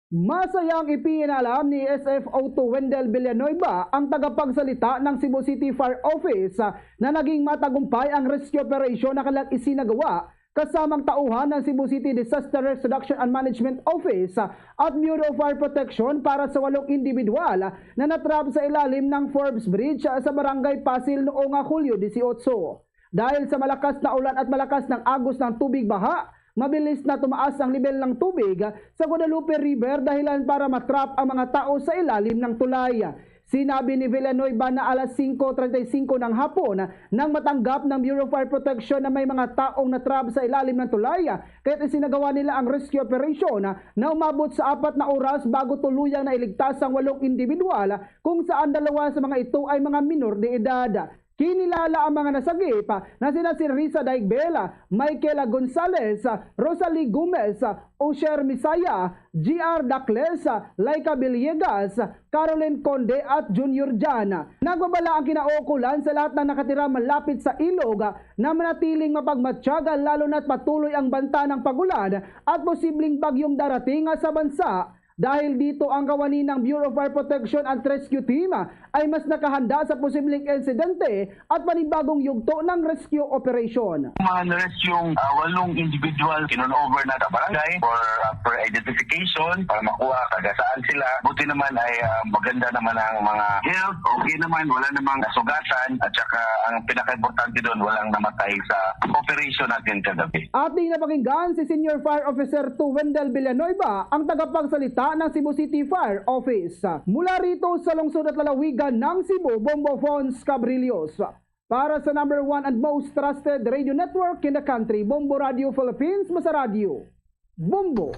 Masayang ipinalam ni S F O two Wendell Villanueva, ang tagapagsalita ng Cebu City Fire Office, na naging matagumpay ang rescue operation na kanilang isinagawa kasamang tauhan ng Cebu City Disaster Risk Reduction and Management Office at Bureau of Fire Protection para sa walong individual na natrap sa ilalim ng Forbes Bridge sa Barangay Pasil noong Hulyo dieciocho. Dahil sa malakas na ulan at malakas ng agos ng tubig baha, mabilis na tumaas ang lebel ng tubig sa Guadalupe River, dahilan para matrap ang mga tao sa ilalim ng tulay. Sinabi ni Villanueva na alas singko treinta y cinco ng hapon nang matanggap ng Bureau of Fire Protection na may mga taong natrap sa ilalim ng tulay, kaya't isinagawa nila ang rescue operation na umabot sa apat na oras bago tuluyang nailigtas ang walong individual, kung saan dalawa sa mga ito ay mga minor de edad. Kinilala ang mga nasagip na sina si Risa Daigbel, Michaela Gonzalez, Rosalie Gomez, Usher Misaya, G R Dacles, Laika Villegas, Caroline Conde at Junior Jan. Nagbabala ang kinauukulan sa lahat ng nakatira malapit sa ilog na manatiling mapagmatyaga, lalo na't patuloy ang banta ng pagulan at posibleng bagyong darating sa bansa. Dahil dito, ang kawani ng Bureau of Fire Protection and Rescue Team ay mas nakahanda sa posibleng insidente at panibagong yugto ng rescue operation. Mga na-rescue, ah, walong individual, kinurnover na sa barangay for, ah, for identification, para makuha kung saan sila. Buti naman ay, ah, maganda naman ang mga health, okay naman, wala namang nasugatan, at saka ang pinakaimportante doon, walang namatay sa operation natin kagabi. Ating napakinggan si Senior Fire Officer two Wendell Villanueva, ang tagapagsalita ng Cebu City Fire Office. Mula rito sa lungsod at lalawigan ng Cebu, Bombo Fons Cabrillos. Para sa number one and most trusted radio network in the country, Bombo Radio Philippines, Basta Radyo Bombo.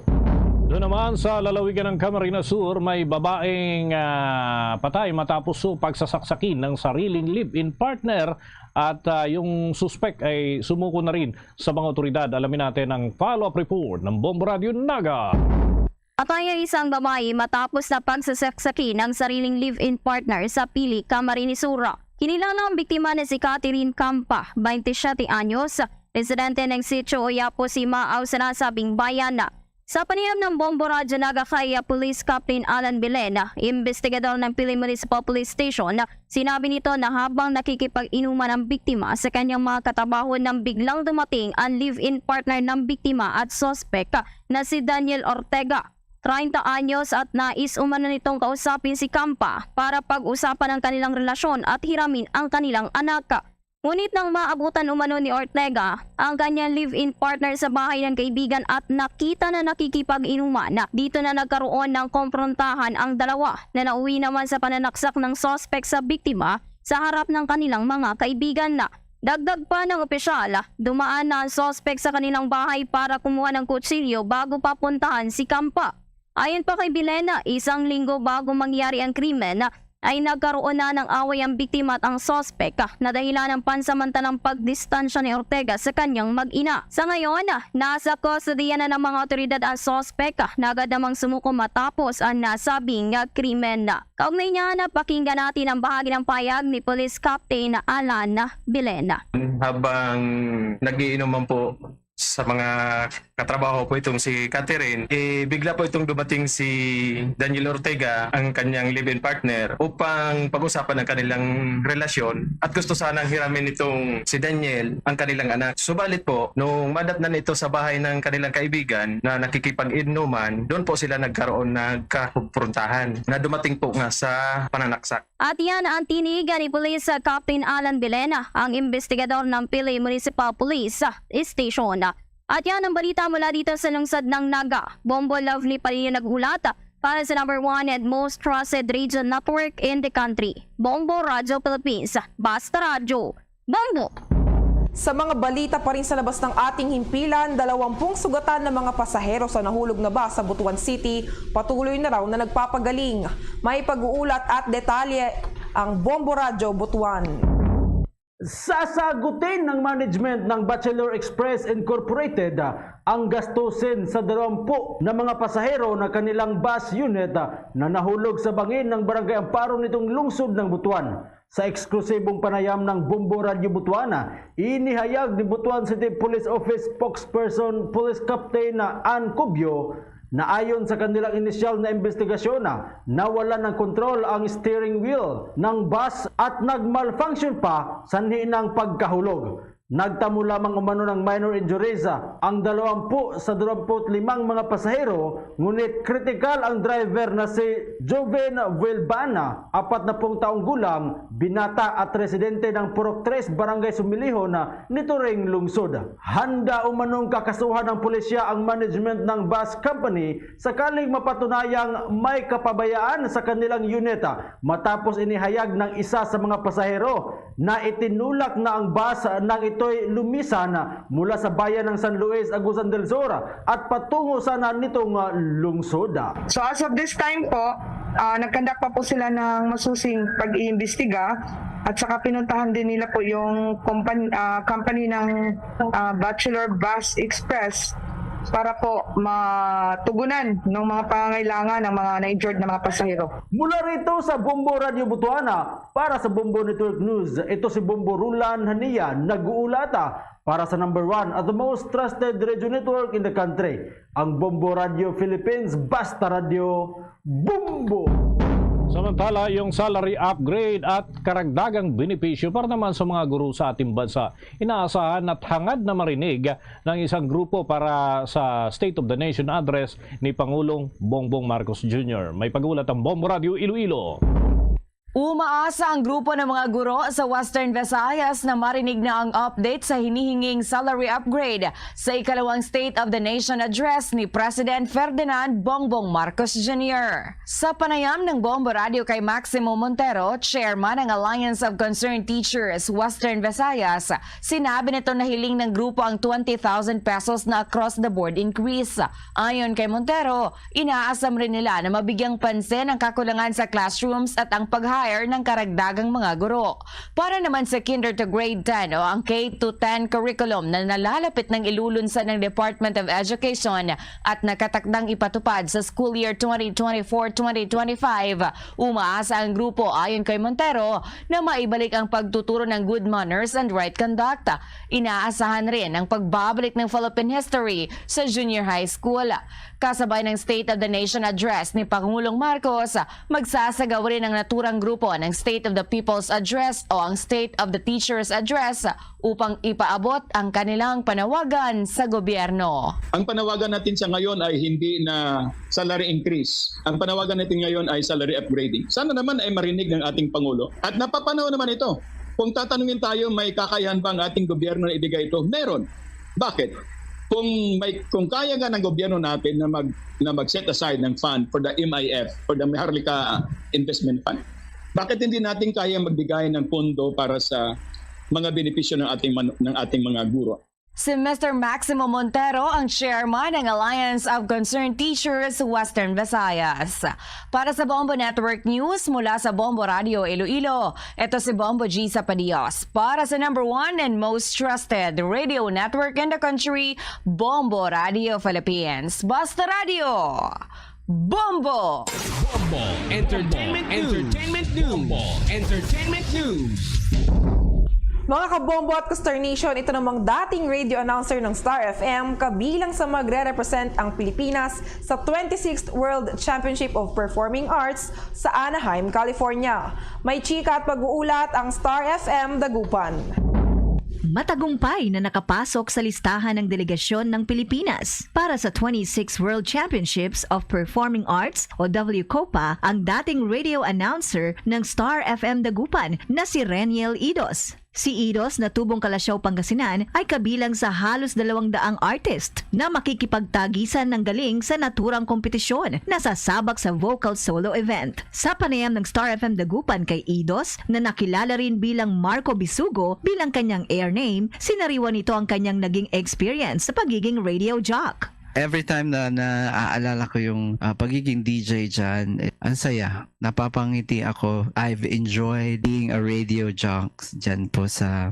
Doon naman sa lalawigan ng Camarines Sur, may babaeng, ah, patay matapos su pagsasaksakin ng sariling live-in partner at, ah, yung suspek ay sumuko na rin sa mga otoridad. Alamin natin ang follow-up report ng Bombo Radio Naga. Patay ang isang babae matapos na pagsasaksaki ng sariling live-in partner sa Pili, Camarines Sur. Kinilala ang biktima na si Catherine Campa, twenty-seven anyos, residente ng Sitio Oyapo, Simao, sa nasabing bayan. Sa panayam ng Bombo Radyo Naga kay, ah, Police Captain Alan Belen, ah, investigador ng Pili Municipal Police Station, ah, sinabi nito na habang nakikipag-inuman ang biktima sa kanyang mga katrabaho nang biglang dumating ang live-in partner ng biktima at suspek, ah, na si Daniel Ortega, treinta anyos, at nais umano nitong kausapin si Campa para pag-usapan ang kanilang relasyon at hiramin ang kanilang anak. Ngunit nang maabutan umano ni Ortega ang kanyang live-in partner sa bahay ng kaibigan at nakita na nakikipag-inuman, dito na nagkaroon ng komprontahan ang dalawa na nauwi naman sa pananaksak ng suspek sa biktima sa harap ng kanilang mga kaibigan. Dagdag pa ng opisyal, dumaan na ang suspek sa kanilang bahay para kumuha ng kutsilyo bago papuntahan si Campa. Ayon pa kay Bilena, isang linggo bago mangyari ang krimen, ay nagkaroon na ng away ang biktima at ang suspek, ah, na dahilan ng pansamantalang pagdistansya ni Ortega sa kanyang mag-ina. Sa ngayon, ah, nasa kustodiya na ng mga otoridad ang suspek, ah, na agad namang sumuko matapos ang nasabing, ah, krimen. Kaugnay niya, napakinggan natin ang bahagi ng payag ni Police Captain Alan Bilena. Habang nagiinuman po sa mga katrabaho po itong si Catherine, eh, bigla po itong dumating si Daniel Ortega, ang kanyang live-in partner, upang pag-usapan ang kanilang relasyon at gusto sanang hiramin itong si Daniel ang kanilang anak. Subalit po, nung madatnan ito sa bahay ng kanilang kaibigan na nakikipag-inuman, doon po sila nagkaroon, nagkakumprontahan na dumating po nga sa pananaksak. At yan ang tinig ni Police Captain Alan Bilena, ang investigador ng Pili Municipal Police Station. At yan ang balita mula dito sa lungsod ng Naga. Bombo Lovely pa rin yung nag-ulat para sa number one and most trusted radio network in the country, Bombo Radio Philippines. Basta Radyo, Bombo! Sa mga balita pa rin sa labas ng ating himpilan, dalawampung sugatan ng mga pasahero sa nahulog na bus sa Butuan City patuloy na raw na nagpapagaling. May pag-uulat at detalye ang Bombo Radyo Butuan. Sasagutin ng management ng Bachelor Express Incorporated ang gastusin sa dalawampu na mga pasahero na kanilang bus unit na nahulog sa bangin ng Barangay Amparo nitong lungsod ng Butuan. Sa eksklusibong panayam ng Bombo Radyo Butuan, inihayag ni Butuan City Police Office Spokesperson Police Captain Ann Cubio na ayon sa kanilang inisyal na imbestigasyon, nawala ng kontrol ang steering wheel ng bus at nag-malfunction pa sanhi ng pagkahulog. Nagtamo lamang umano ng minor injuries ang dalawampu sa dalawampu't limang mga pasahero, ngunit kritikal ang driver na si Joven Vuelbana, apat na pung taong gulang, binata at residente ng Purok Tres, Barangay Sumilihon, nito ring lungsod. Handa umanong kakasuhan ng pulisya ang management ng bus company sakaling mapatunayang may kapabayaan sa kanilang unit, matapos inihayag ng isa sa mga pasahero na itinulak na ang bus nang ito'y lumisan mula sa bayan ng San Luis, Agusan del Sur, at patungo sana nitong, ah, lungsod. So, as of this time po, ah, nagkandak pa po sila ng masusing pag-iimbestiga at saka pinuntahan din nila po yung kompan-, ah, company ng, ah, Bachelor Bus Express para po matugunan ng mga pangangailangan ng mga na-injured na mga pasahero. Mula rito sa Bombo Radio Butuana, para sa Bombo Network News, ito si Bombo Rulan Hania, nag-uulata para sa number one at the most trusted radio network in the country, ang Bombo Radio Philippines, Basta Radio, Bombo! Samantala, yung salary upgrade at karagdagang benepisyo para naman sa mga guro sa ating bansa, inaasahan at hangad na marinig ng isang grupo para sa State of the Nation Address ni Pangulong Bongbong Marcos Junior. May pag-ulat ang Bombo Radio Iloilo. Umaasa ang grupo ng mga guro sa Western Visayas na marinig na ang update sa hinihinging salary upgrade sa ikalawang State of the Nation Address ni President Ferdinand Bongbong Marcos Junior. Sa panayam ng Bombo Radio kay Maximo Montero, chairman ng Alliance of Concerned Teachers Western Visayas, sinabi nito na hiling ng grupo ang twenty thousand pesos na across-the-board increase. Ayon kay Montero, inaasam rin nila na mabigyang pansin ang kakulangan sa classrooms at ang pag-hire ng karagdagang mga guro. Para naman sa kinder to grade ten o ang K to ten curriculum na nalalapit ng ilulunsad ng Department of Education at nakatakdang ipatupad sa school year twenty twenty-four twenty twenty-five, umaasa ang grupo, ayon kay Montero, na maibalik ang pagtuturo ng good manners and right conduct. Inaasahan rin ang pagbabalik ng Philippine history sa junior high school. Kasabay ng State of the Nation Address ni Pangulong Marcos, magsasagawa rin ang naturang grupo ng State of the People's Address o ang State of the Teacher's Address upang ipaabot ang kanilang panawagan sa gobyerno. Ang panawagan natin sa ngayon ay hindi na salary increase. Ang panawagan natin ngayon ay salary upgrading. Sana naman ay marinig ng ating Pangulo. At napapanaw naman ito. Kung tatanungin tayo, may kakayahan ba ang ating gobyerno na ibigay ito? Meron. Bakit? Kung may, kung kaya nga ng gobyerno natin na mag, na mag-set aside ng fund for the M I F, for the Maharlika Investment Fund, bakit hindi natin kaya magbigay ng pondo para sa mga benepisyo ng ating man-, ng ating mga guro? Si Mister Maximo Montero ang chairman ng Alliance of Concerned Teachers Western Visayas. Para sa Bombo Network News mula sa Bombo Radio Iloilo, ito si Bombo G Sapadios para sa number one and most trusted radio network in the country, Bombo Radio Philippines. Basta Radio! Bombo! Bombo Entertainment News. Entertainment News. Bombo Entertainment News. Mga kabombo at Star Nation, ito namang dating radio announcer ng Star F M, kabilang sa magre-represent ang Pilipinas sa twenty-sixth World Championship of Performing Arts sa Anaheim, California. May chika at pag-uulat ang Star F M Dagupan. Matagumpay na nakapasok sa listahan ng delegasyon ng Pilipinas para sa twenty-six World Championships of Performing Arts o W COPA ang dating radio announcer ng Star F M Dagupan na si Reniel Idos. Si Idos na tubong Calasiao, Pangasinan, ay kabilang sa halos dalawang daang artist na makikipagtagisan ng galing sa naturang kompetisyon na sasabak sa vocal solo event. Sa panayam ng Star F M Dagupan kay Idos, na nakilala rin bilang Marco Bisugo bilang kanyang air name, sinariwan nito ang kanyang naging experience sa pagiging radio jock. Every time na naaalala ko yung, ah, pagiging D J dyan, eh, ang saya. Napapangiti ako. I've enjoyed being a radio jock dyan po sa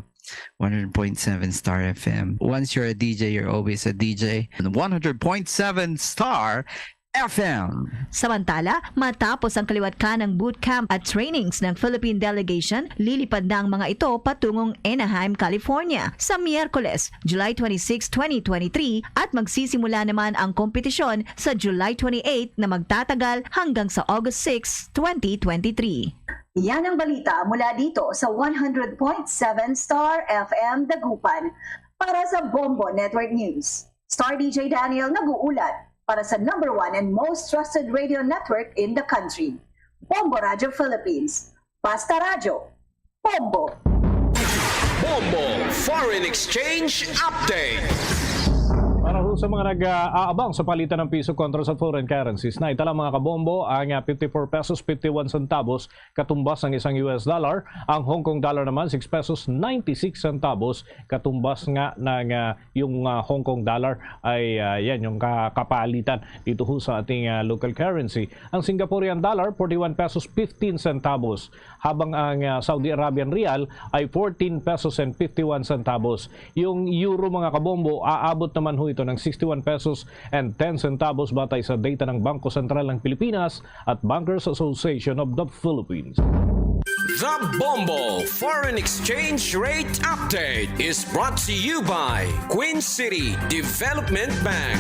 one hundred point seven Star F M. Once you're a D J, you're always a D J. One hundred point seven Star F M. Samantala, matapos ang kaliwat ka ng bootcamp at trainings ng Philippine delegation, lilipad na ang mga ito patungong Anaheim, California sa Miyerkules, July twenty-six, twenty twenty-three, at magsisimula naman ang kompetisyon sa July twenty-eight na magtatagal hanggang sa August six, twenty twenty-three. Yan ang balita mula dito sa one hundred point seven Star F M Dagupan. Para sa Bombo Network News, Star D J Daniel nag-uulat para sa number one and most trusted radio network in the country, Bombo Radio Philippines. Basta Radyo, Bombo! Bombo Foreign Exchange Update. Para ho sa mga nag-aabang sa palitan ng piso kontra sa foreign currencies, naitala, mga kabombo, ang, ah, fifty-four pesos fifty-one centavos katumbas ng isang U S dollar. Ang Hong Kong dollar naman, six pesos ninety-six centavos katumbas nga ng, ah, yung, ah, Hong Kong dollar ay, ah, yan, yung ka-, kapalitan dito ho sa ating, ah, local currency. Ang Singaporean dollar, forty-one pesos fifteen centavos, habang ang, ah, Saudi Arabian rial ay fourteen pesos and fifty-one centavos. Yung euro, mga kabombo, aabot naman ho ito ng sixty-one pesos and ten centavos batay sa data ng Bangko Sentral ng Pilipinas at Bankers Association of the Philippines. The Bombo Foreign Exchange Rate Update is brought to you by Queen City Development Bank.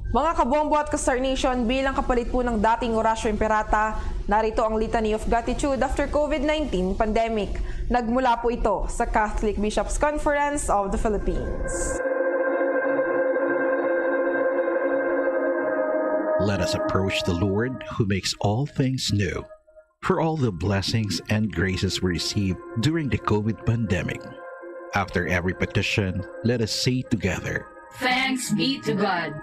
Mga kabombo at ka-Star Nation, bilang kapalit po ng dating Horacio Imperata, narito ang Litany of Gratitude after COVID nineteen pandemic. Nagmula po ito sa Catholic Bishops' Conference of the Philippines. Let us approach the Lord who makes all things new. for all the blessings and graces we received during the COVID pandemic. After every petition, let us say together, Thanks be to God.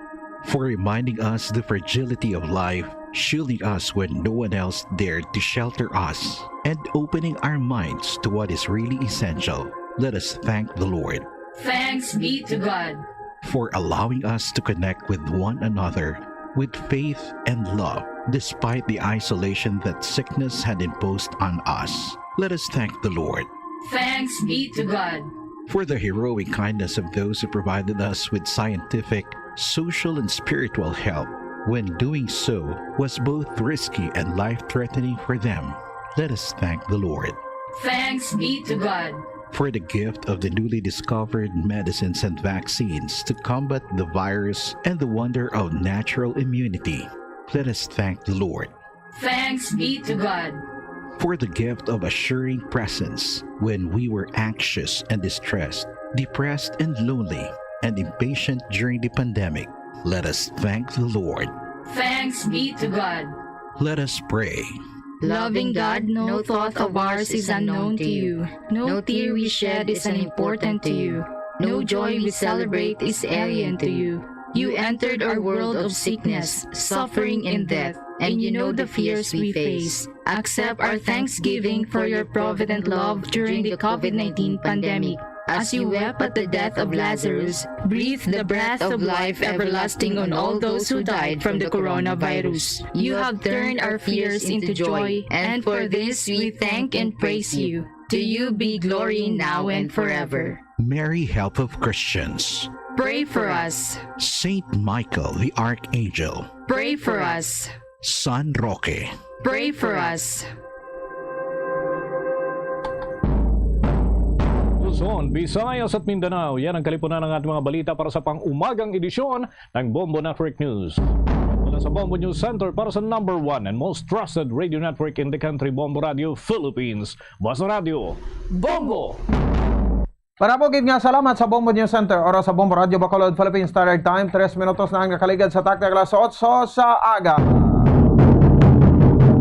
For reminding us the fragility of life, shielding us when no one else dared to shelter us, and opening our minds to what is really essential. Let us thank the Lord. Thanks be to God. For allowing us to connect with one another with faith and love, despite the isolation that sickness had imposed on us. Let us thank the Lord. Thanks be to God. For the heroic kindness of those who provided us with scientific, social, and spiritual help when doing so was both risky and life threatening for them. Let us thank the Lord. Thanks be to God. For the gift of the newly discovered medicines and vaccines to combat the virus and the wonder of natural immunity. Let us thank the Lord. Thanks be to God. For the gift of assuring presence when we were anxious and distressed, depressed and lonely, and impatient during the pandemic. Let us thank the Lord. Thanks be to God. Let us pray. Loving God, no thought of ours is unknown to you. No tear we shed is unimportant to you. No joy we celebrate is alien to you. You entered our world of sickness, suffering, and death, and you know the fears we face. Accept our thanksgiving for your provident love during the COVID nineteen pandemic. As you wept at the death of Lazarus, breathe the breath of life everlasting on all those who died from the coronavirus. You have turned our fears into joy, and for this we thank and praise you. To you be glory now and forever. Mary, help of Christians, pray for us. Saint Michael the Archangel, pray for us. San Roque, pray for us. Luzon, Visayas at Mindanao, yan ang kalipunan ng ating mga balita para sa pang-umagang edisyon ng Bombo Network News. Mula sa Bombo News Center para sa number one and most trusted radio network in the country, Bombo Radio Philippines. Basta Radio Bombo! Para po gid nga salamat sa Bombo News Center, oras sa Bombo Radio Bacolod, Philippine Standard Time, tres minutos na ang nakaligad sa takna alas otso sa aga.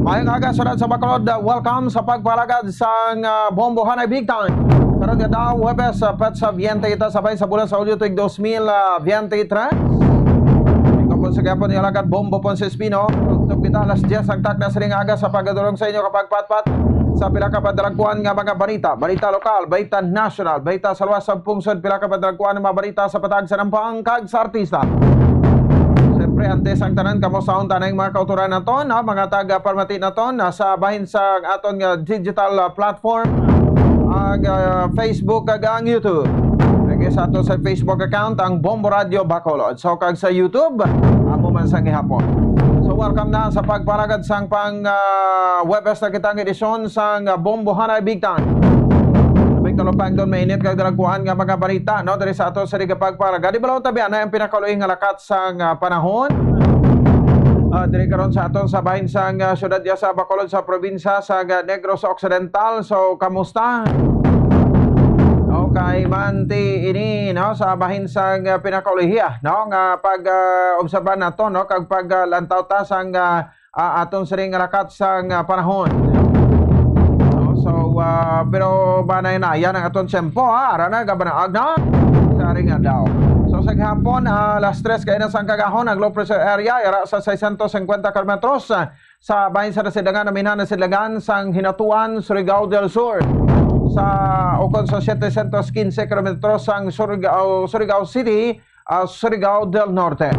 Mayong aga, syudad sa Bacolod. Welcome sa pagpalagad sang, ah, Bombo Hanay Big Time. Karon nga daw, Huwebes, ah, petsa biyente ita sa bahin sa bulan sa Hulyo tuig dos mil, ah, biyente tres. Ikaw po sa gihapon ni Alagad Bombo Ponce Espino. Tugtog kita alas diyes ang takna sining aga sa pagdulong sa inyo kapagpatpat sa pila ka padalagkuan nga mga balita. Balita lokal, balita national, balita sa luwas sa pungsod, pila ka padalagkuan nga mga balita sa patag sa nampang kag sa artista. Siyempre, antes ang tanan, kamusta ang tanang mga kautoran naton, ha, mga taga-pamati naton, ha, sa bahin sa aton nga digital, ah, platform, ang, ah, Facebook kag ang YouTube. Lagi sa ato sa Facebook account, ang Bombo Radio Bacolod. So, kag sa YouTube, amo man sang gihapon. So, welcome na sa pagpalagad sang pang, ah, Huwebes na kita nga edisyon sang, ah, Bombo Hanay Big Time. Big talupang doon, mainit kag dalagkuan nga mga balita, no? Diri sa ato sa Liga Pagpalagad. Di ba, tabi, anay ang pinakaluoy nga lakat sang, ah, panahon. Ah, diri karon sa aton sa bahin sang, ah, siyudad diya sa Bacolod sa probinsya sa, ah, Negros Occidental. So, kamusta? Okay, manti ini, no, sa bahin sang, ah, pinakaulihi, no, nga pag, ah, obserba nato, no, kag pag, ah, lantaw ta sang, ah, ah, aton sining lakat sang, ah, panahon. No? So, ah, pero banay na, yan ang aton tiyempo, ha? Ara na, gabanaag na sa aring adlaw. So, sa gihapon, ah, alas tres kaina sang kagahon, ang low pressure area, yara sa seiscientos cincuenta kilometros, ah, sa bahin sa Nasilangan, naminhan Nasilangan sang Hinatuan, Surigao del Sur. Sa, ukon sa setecientos quince kilometros sang Surigao, Surigao City, ah, Surigao del Norte.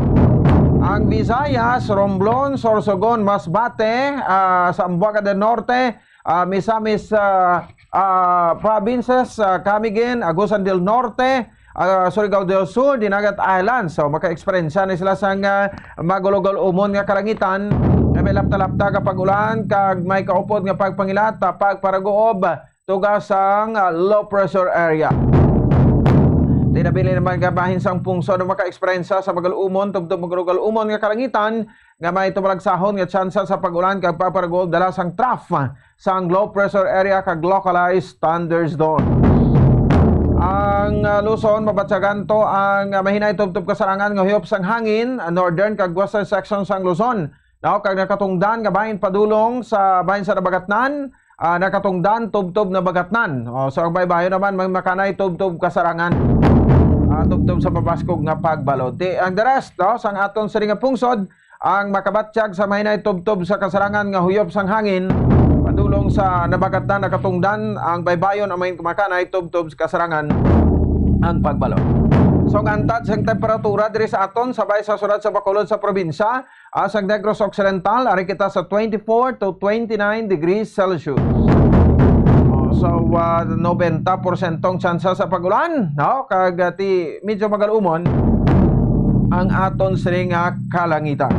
Ang Visayas, Romblon, Sorsogon, Masbate, ah, Zamboanga del Norte, ah, Misamis, ah, ah, provinces, ah, Camiguin, Agusan del Norte, ah, Surigao del Sur, Dinagat Islands. So, maka-eksperyensya ni sila sang, ah, magulog-umon nga kalangitan, nga may lapta-lapta nga pag-ulan, kag may kaupod nga pagpangilat, ah, pagparaguob, tuga sang, ah, low pressure area. Tinabili naman nga bahin sang pungsod ang maka-eksperyensya sa magal-umon, tubtob magal-umon nga kalangitan, nga may tumalagsahon nga tsansa sa pag-ulan kag paparaguob dala sang trough sang low pressure area kag localized thunderstorm. Ang, ah, Luzon, mabatyagan to ang, ah, mahinay tubtob kasarangan nga huyop sang hangin, ah, northern kag western section sang Luzon. no, kag nakatungdan nga bahin padulong sa bahin sa Nabagatnan, ah, nakatungdan tubtob Nabagatnan. O, so ang baybayon naman may makanay tubtob Kasarangan, ah, tubtob sa mabaskog nga pagbalod. Ti, ang the rest, no, sang aton sini nga pungsod, ang makabatyag sa mahinay tubtob sa Kasarangan nga huyop sang hangin, padulong sa Nabagatnan, nakatungdan ang baybayon, ang mahin makanay tubtob sa Kasarangan ang pagbalod. So, ang antad sang temperatura diri sa aton, sa bay sa syudad sa Bacolod sa probinsya, ah, sang Negros Occidental, ari kita sa twenty-four to twenty-nine degrees Celsius. Oh, so, ah, nobenta porsyento ang tsansa sa pag-ulan, no? Kag, ah, ti, medyo magalumon ang aton sini nga kalangitan.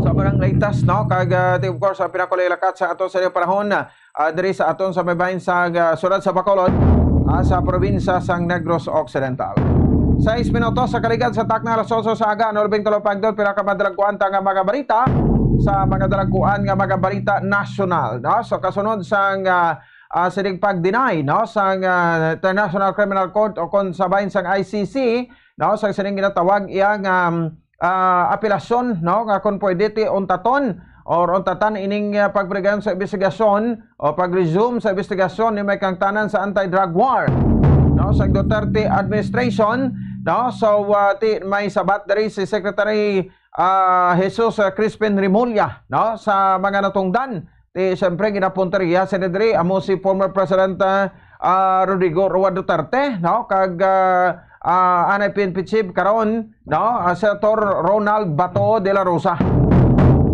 So, amo ang latest, no? Kag, ah, ti, of course, ang pinakulakat sa aton sini panahon, ah, diri sa aton sa may bahin sa, ah, syudad sa Bacolod, ah, sa probinsya sang Negros Occidental. Sais minutos sa kaligad sa takna alas otso sa aga, ano labing tulo pagdot, pila ka madalagkuan ta nga mga balita sa mga dalagkuan nga mga balita nasyonal, no? So, kasunod sang, ah, ah, sining pag-deny, no, sang, ah, International Criminal Court o kon sa bahin sang I C C, no, sa sining ginatawag iyang, um, ah, apelasyon, no, nga kon pwede ti untaton or untatan ining, ah, pagpadayon sa imbestigasyon o pag-resume sa imbestigasyon ni may kaangtanan sa anti-drug war, no, sa Duterte administration, no. So, ah, ti may sabat diri si Secretary, ah, Jesus, ah, Crispin Remulla, no, sa mga natungdan. Ti, siyempre, ginapuntirya sini diri, amo si former President, ah, ah, Rodrigo Roa Duterte, no, kag, ah, ah, anay P N P chief karon, no, ah, Senator Ronald Bato de la Rosa.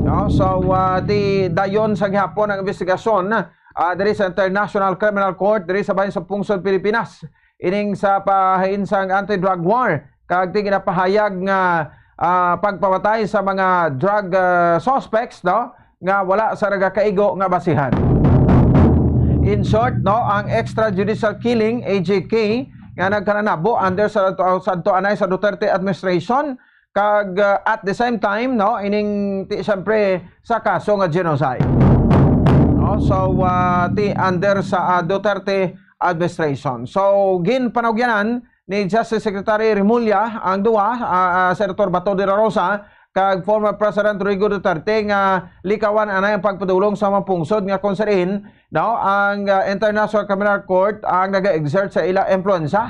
No, so, ah, ti dayon sa gihapon ang investigasyon, ah, diri sa International Criminal Court diri sa bahin sa pungsod Pilipinas, ining sa pahain sang anti-drug war, kag ti ginapahayag nga, ah, pagpapatay sa mga drug, ah, suspects, no, nga wala sa nagakaigo nga basihan. In short, no, ang extrajudicial killing, A J K, nga nagkananabo under sa, sa, sa anay sa Duterte administration, kag, uh, at the same time, no, ining ti, siyempre, sa kaso nga genocide, no? So, uh, ti under sa, uh, Duterte administration. So, ginpanugyanan ni Justice Secretary Remulla ang duwa, uh, uh, Senator Bato de la Rosa kag former President Rodrigo Duterte nga likawan anay ang pagpadulong sa mga pungsod nga kung sa diin, no, ang, ah, International Criminal Court ang naga-exert sa ila impluwensya.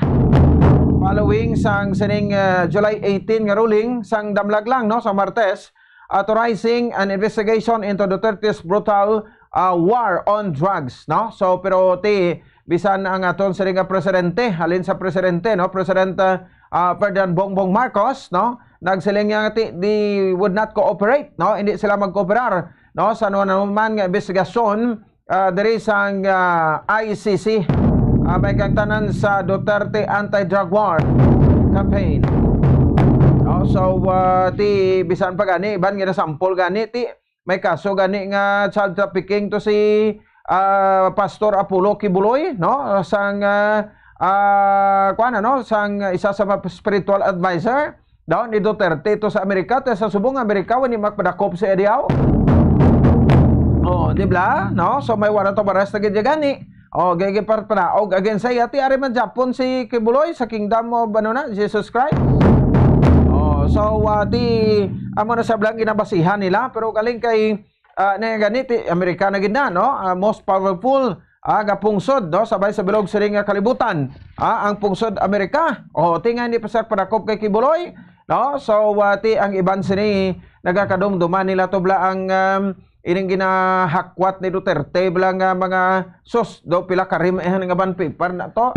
Following sang sining, ah, July eighteen nga ruling sang damlag lang, no, sa Martes, authorizing an investigation into Duterte's brutal, ah, war on drugs, no? So, pero ti, bisan ang aton sini nga presidente, halin sa presidente, no, President, ah, ah, Ferdinand Bongbong Marcos, no, nagsiling niya nga ti, they would not cooperate, no, hindi sila magkooperar, no, sa ano naman nga investigasyon, ah, diri sang, ah, I C C, ah, may kaangtanan sa Duterte Anti-Drug War Campaign. No, so, ah, ti, bisan pa gani, iban nga nasampol gani, ti, may kaso gani nga child trafficking to si, ah, Pastor Apollo Quiboloy, no? Sang, ah, ah, kuwan, ano, sang isa sa mga spiritual advisor daw ni Duterte to sa Amerika, to sa subong Amerika, wala ni magpadakop sa diyaw. Oh, di ba? No? So may warrant of arrest na gid gani. Oh, gigi par panaog again sa iya, ti ari man Japon si Quiboloy sa Kingdom of, ano na, Jesus Christ. Oh, so, ah, ti, amo na sa blang ginabasihan nila, pero galing kay, ah, na gani, ti, Amerika na gid na, no? Ah, most powerful, ah, nga pungsod, no? Sabay sa bilog siring nga kalibutan, ah, ang pungsod Amerika. Oh, ti nga hindi pa sa padakop kay Quiboloy, no? So, ah, ti, ang iban sini nagakadumduman nila to bala ang, um, ining ginahakwat ni Duterte bala nga mga sus, daw pila ka rim, eh, nga ban paper na to.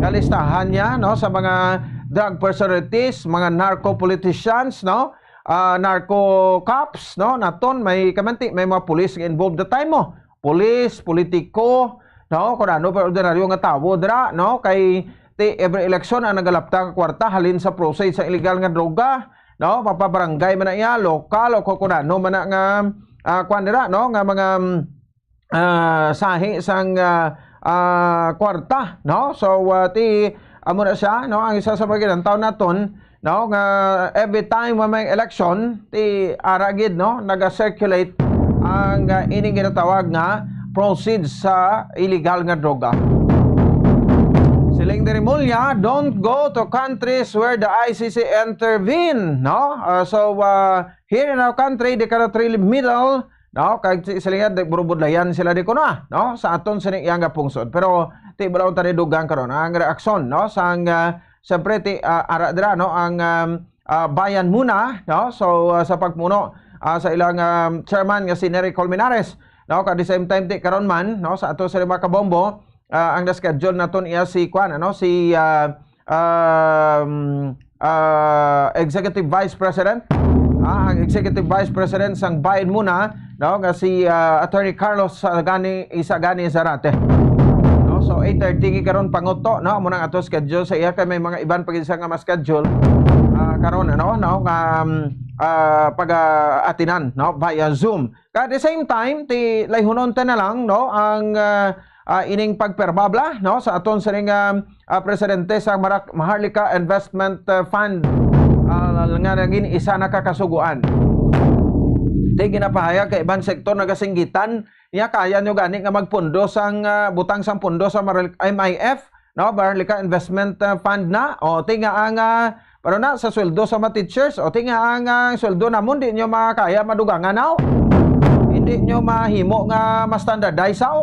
Kalistahan niya, no, sa mga drug personalities, mga narco politicians, no, ah, narco cops, no, naton may kamanti, may mga pulis nga involved the time mo. Pulis, politiko, no, kung ano pa ordinaryo nga tawo dira, no, kay ti every election ang nagalapta nga kwarta halin sa proceeds sa illegal nga droga, no, mapabarangay man na iya, lokal o kung ano man na nga, ah, kwan dira, no, nga mga, mm, ah, sahi sang, ah, ah, kwarta, no? So, ah, ti, amo na siya, no? Ang isa sa mga ginantaw naton, no, nga every time nga may election, ti ara gid, no, naga-circulate ang, ah, ining ginatawag nga proceeds sa illegal nga droga. Ling Dirimulla, "Don't go to countries where the I C C intervene," no? Uh, so, uh, here in our country, they cannot really meddle, no? Kag si-, sila nga, burubudlayan sila di ko na, no? Sa aton sini iyang nga pungsod. Pero, ti, balaon tani dugang karon ang reaksyon, no? Sang, uh, siyempre, ti, uh, ara dira, no? Ang, um, uh, Bayan Muna, no? So, uh, sa pagmuno, uh, sa ilang, um, chairman nga si Nery Colmenares, no? Kag the same time, ti, karon man, no? Sa ato sa mga kabombo, ah, ang na-schedule naton iya si kuan, ano, si, ah, um, ah, Executive Vice President. Ah, ang Executive Vice President sang Bayan Muna, no, nga si, ah, Attorney Carlos Sagani, Isagani Zarate. No, so eight thirty karon panguto, no, amo nang ato schedule sa iya kay may mga iban pa gid siya nga ma-schedule. Ah, karon, ano, no, nga, um, ah, pag-aatinan, no, via Zoom. At the same time, ti layhunon ta na lang, no, ang, ah, ah, ining pagperbabla, no, sa aton sining, ah, ah, presidente sa Marak-, Maharlika Investment, ah, Fund, ah, nga naging isa na ka kasugoan. Ti ginapahayag kay iban sektor nagasinggitan niya, kaya nyo gani nga magpundo sang, ah, butang sang pundo sa Maral-, M I F, no, Maharlika Investment, ah, Fund na. O, ti nga ang, ah, pero na sa sweldo sa mga teachers, o ti nga ang, ah, sweldo namon di nyo makaya madugangan, aw. Hindi nyo mahimo nga ma-standardize, aw.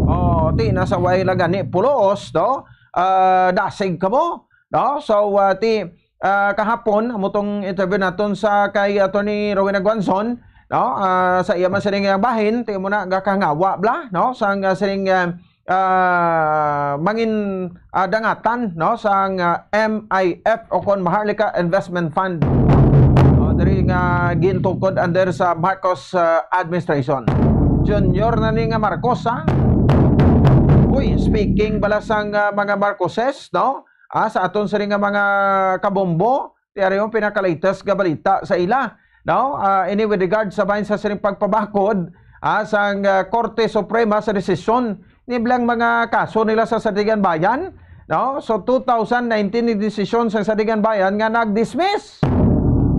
O, ti na sa way lang gani pulos, no? Ah, dasig kamo, no? So, ah, ti, ah, kahapon, amo tong interview naton sa kay Attorney Rowena Guanzon, no? Ah, sa iya man sining bahin, ti mo na gakangawa bla, no? Sang, ah, sining, ah, ah, mangin, ah, dangatan, no, sang, ah, M I F o kon Maharlika Investment Fund. O, diri nga gintukod under sa Marcos, ah, administration. Junior na ni nga Marcos, ha? Uy, speaking bala sang, ah, mga Marcoses, no? Ah, sa aton sini nga mga kabombo, ti ari ang pinaka-latest nga balita sa ila, no? Ah, ini with regard sa bahin sa sining pagpabakod, ah, sang, ah, Korte Suprema sa desisyon ni bilang mga kaso nila sa Sandiganbayan, no? So, two thousand nineteen ni desisyon sa Sandiganbayan nga nag-dismiss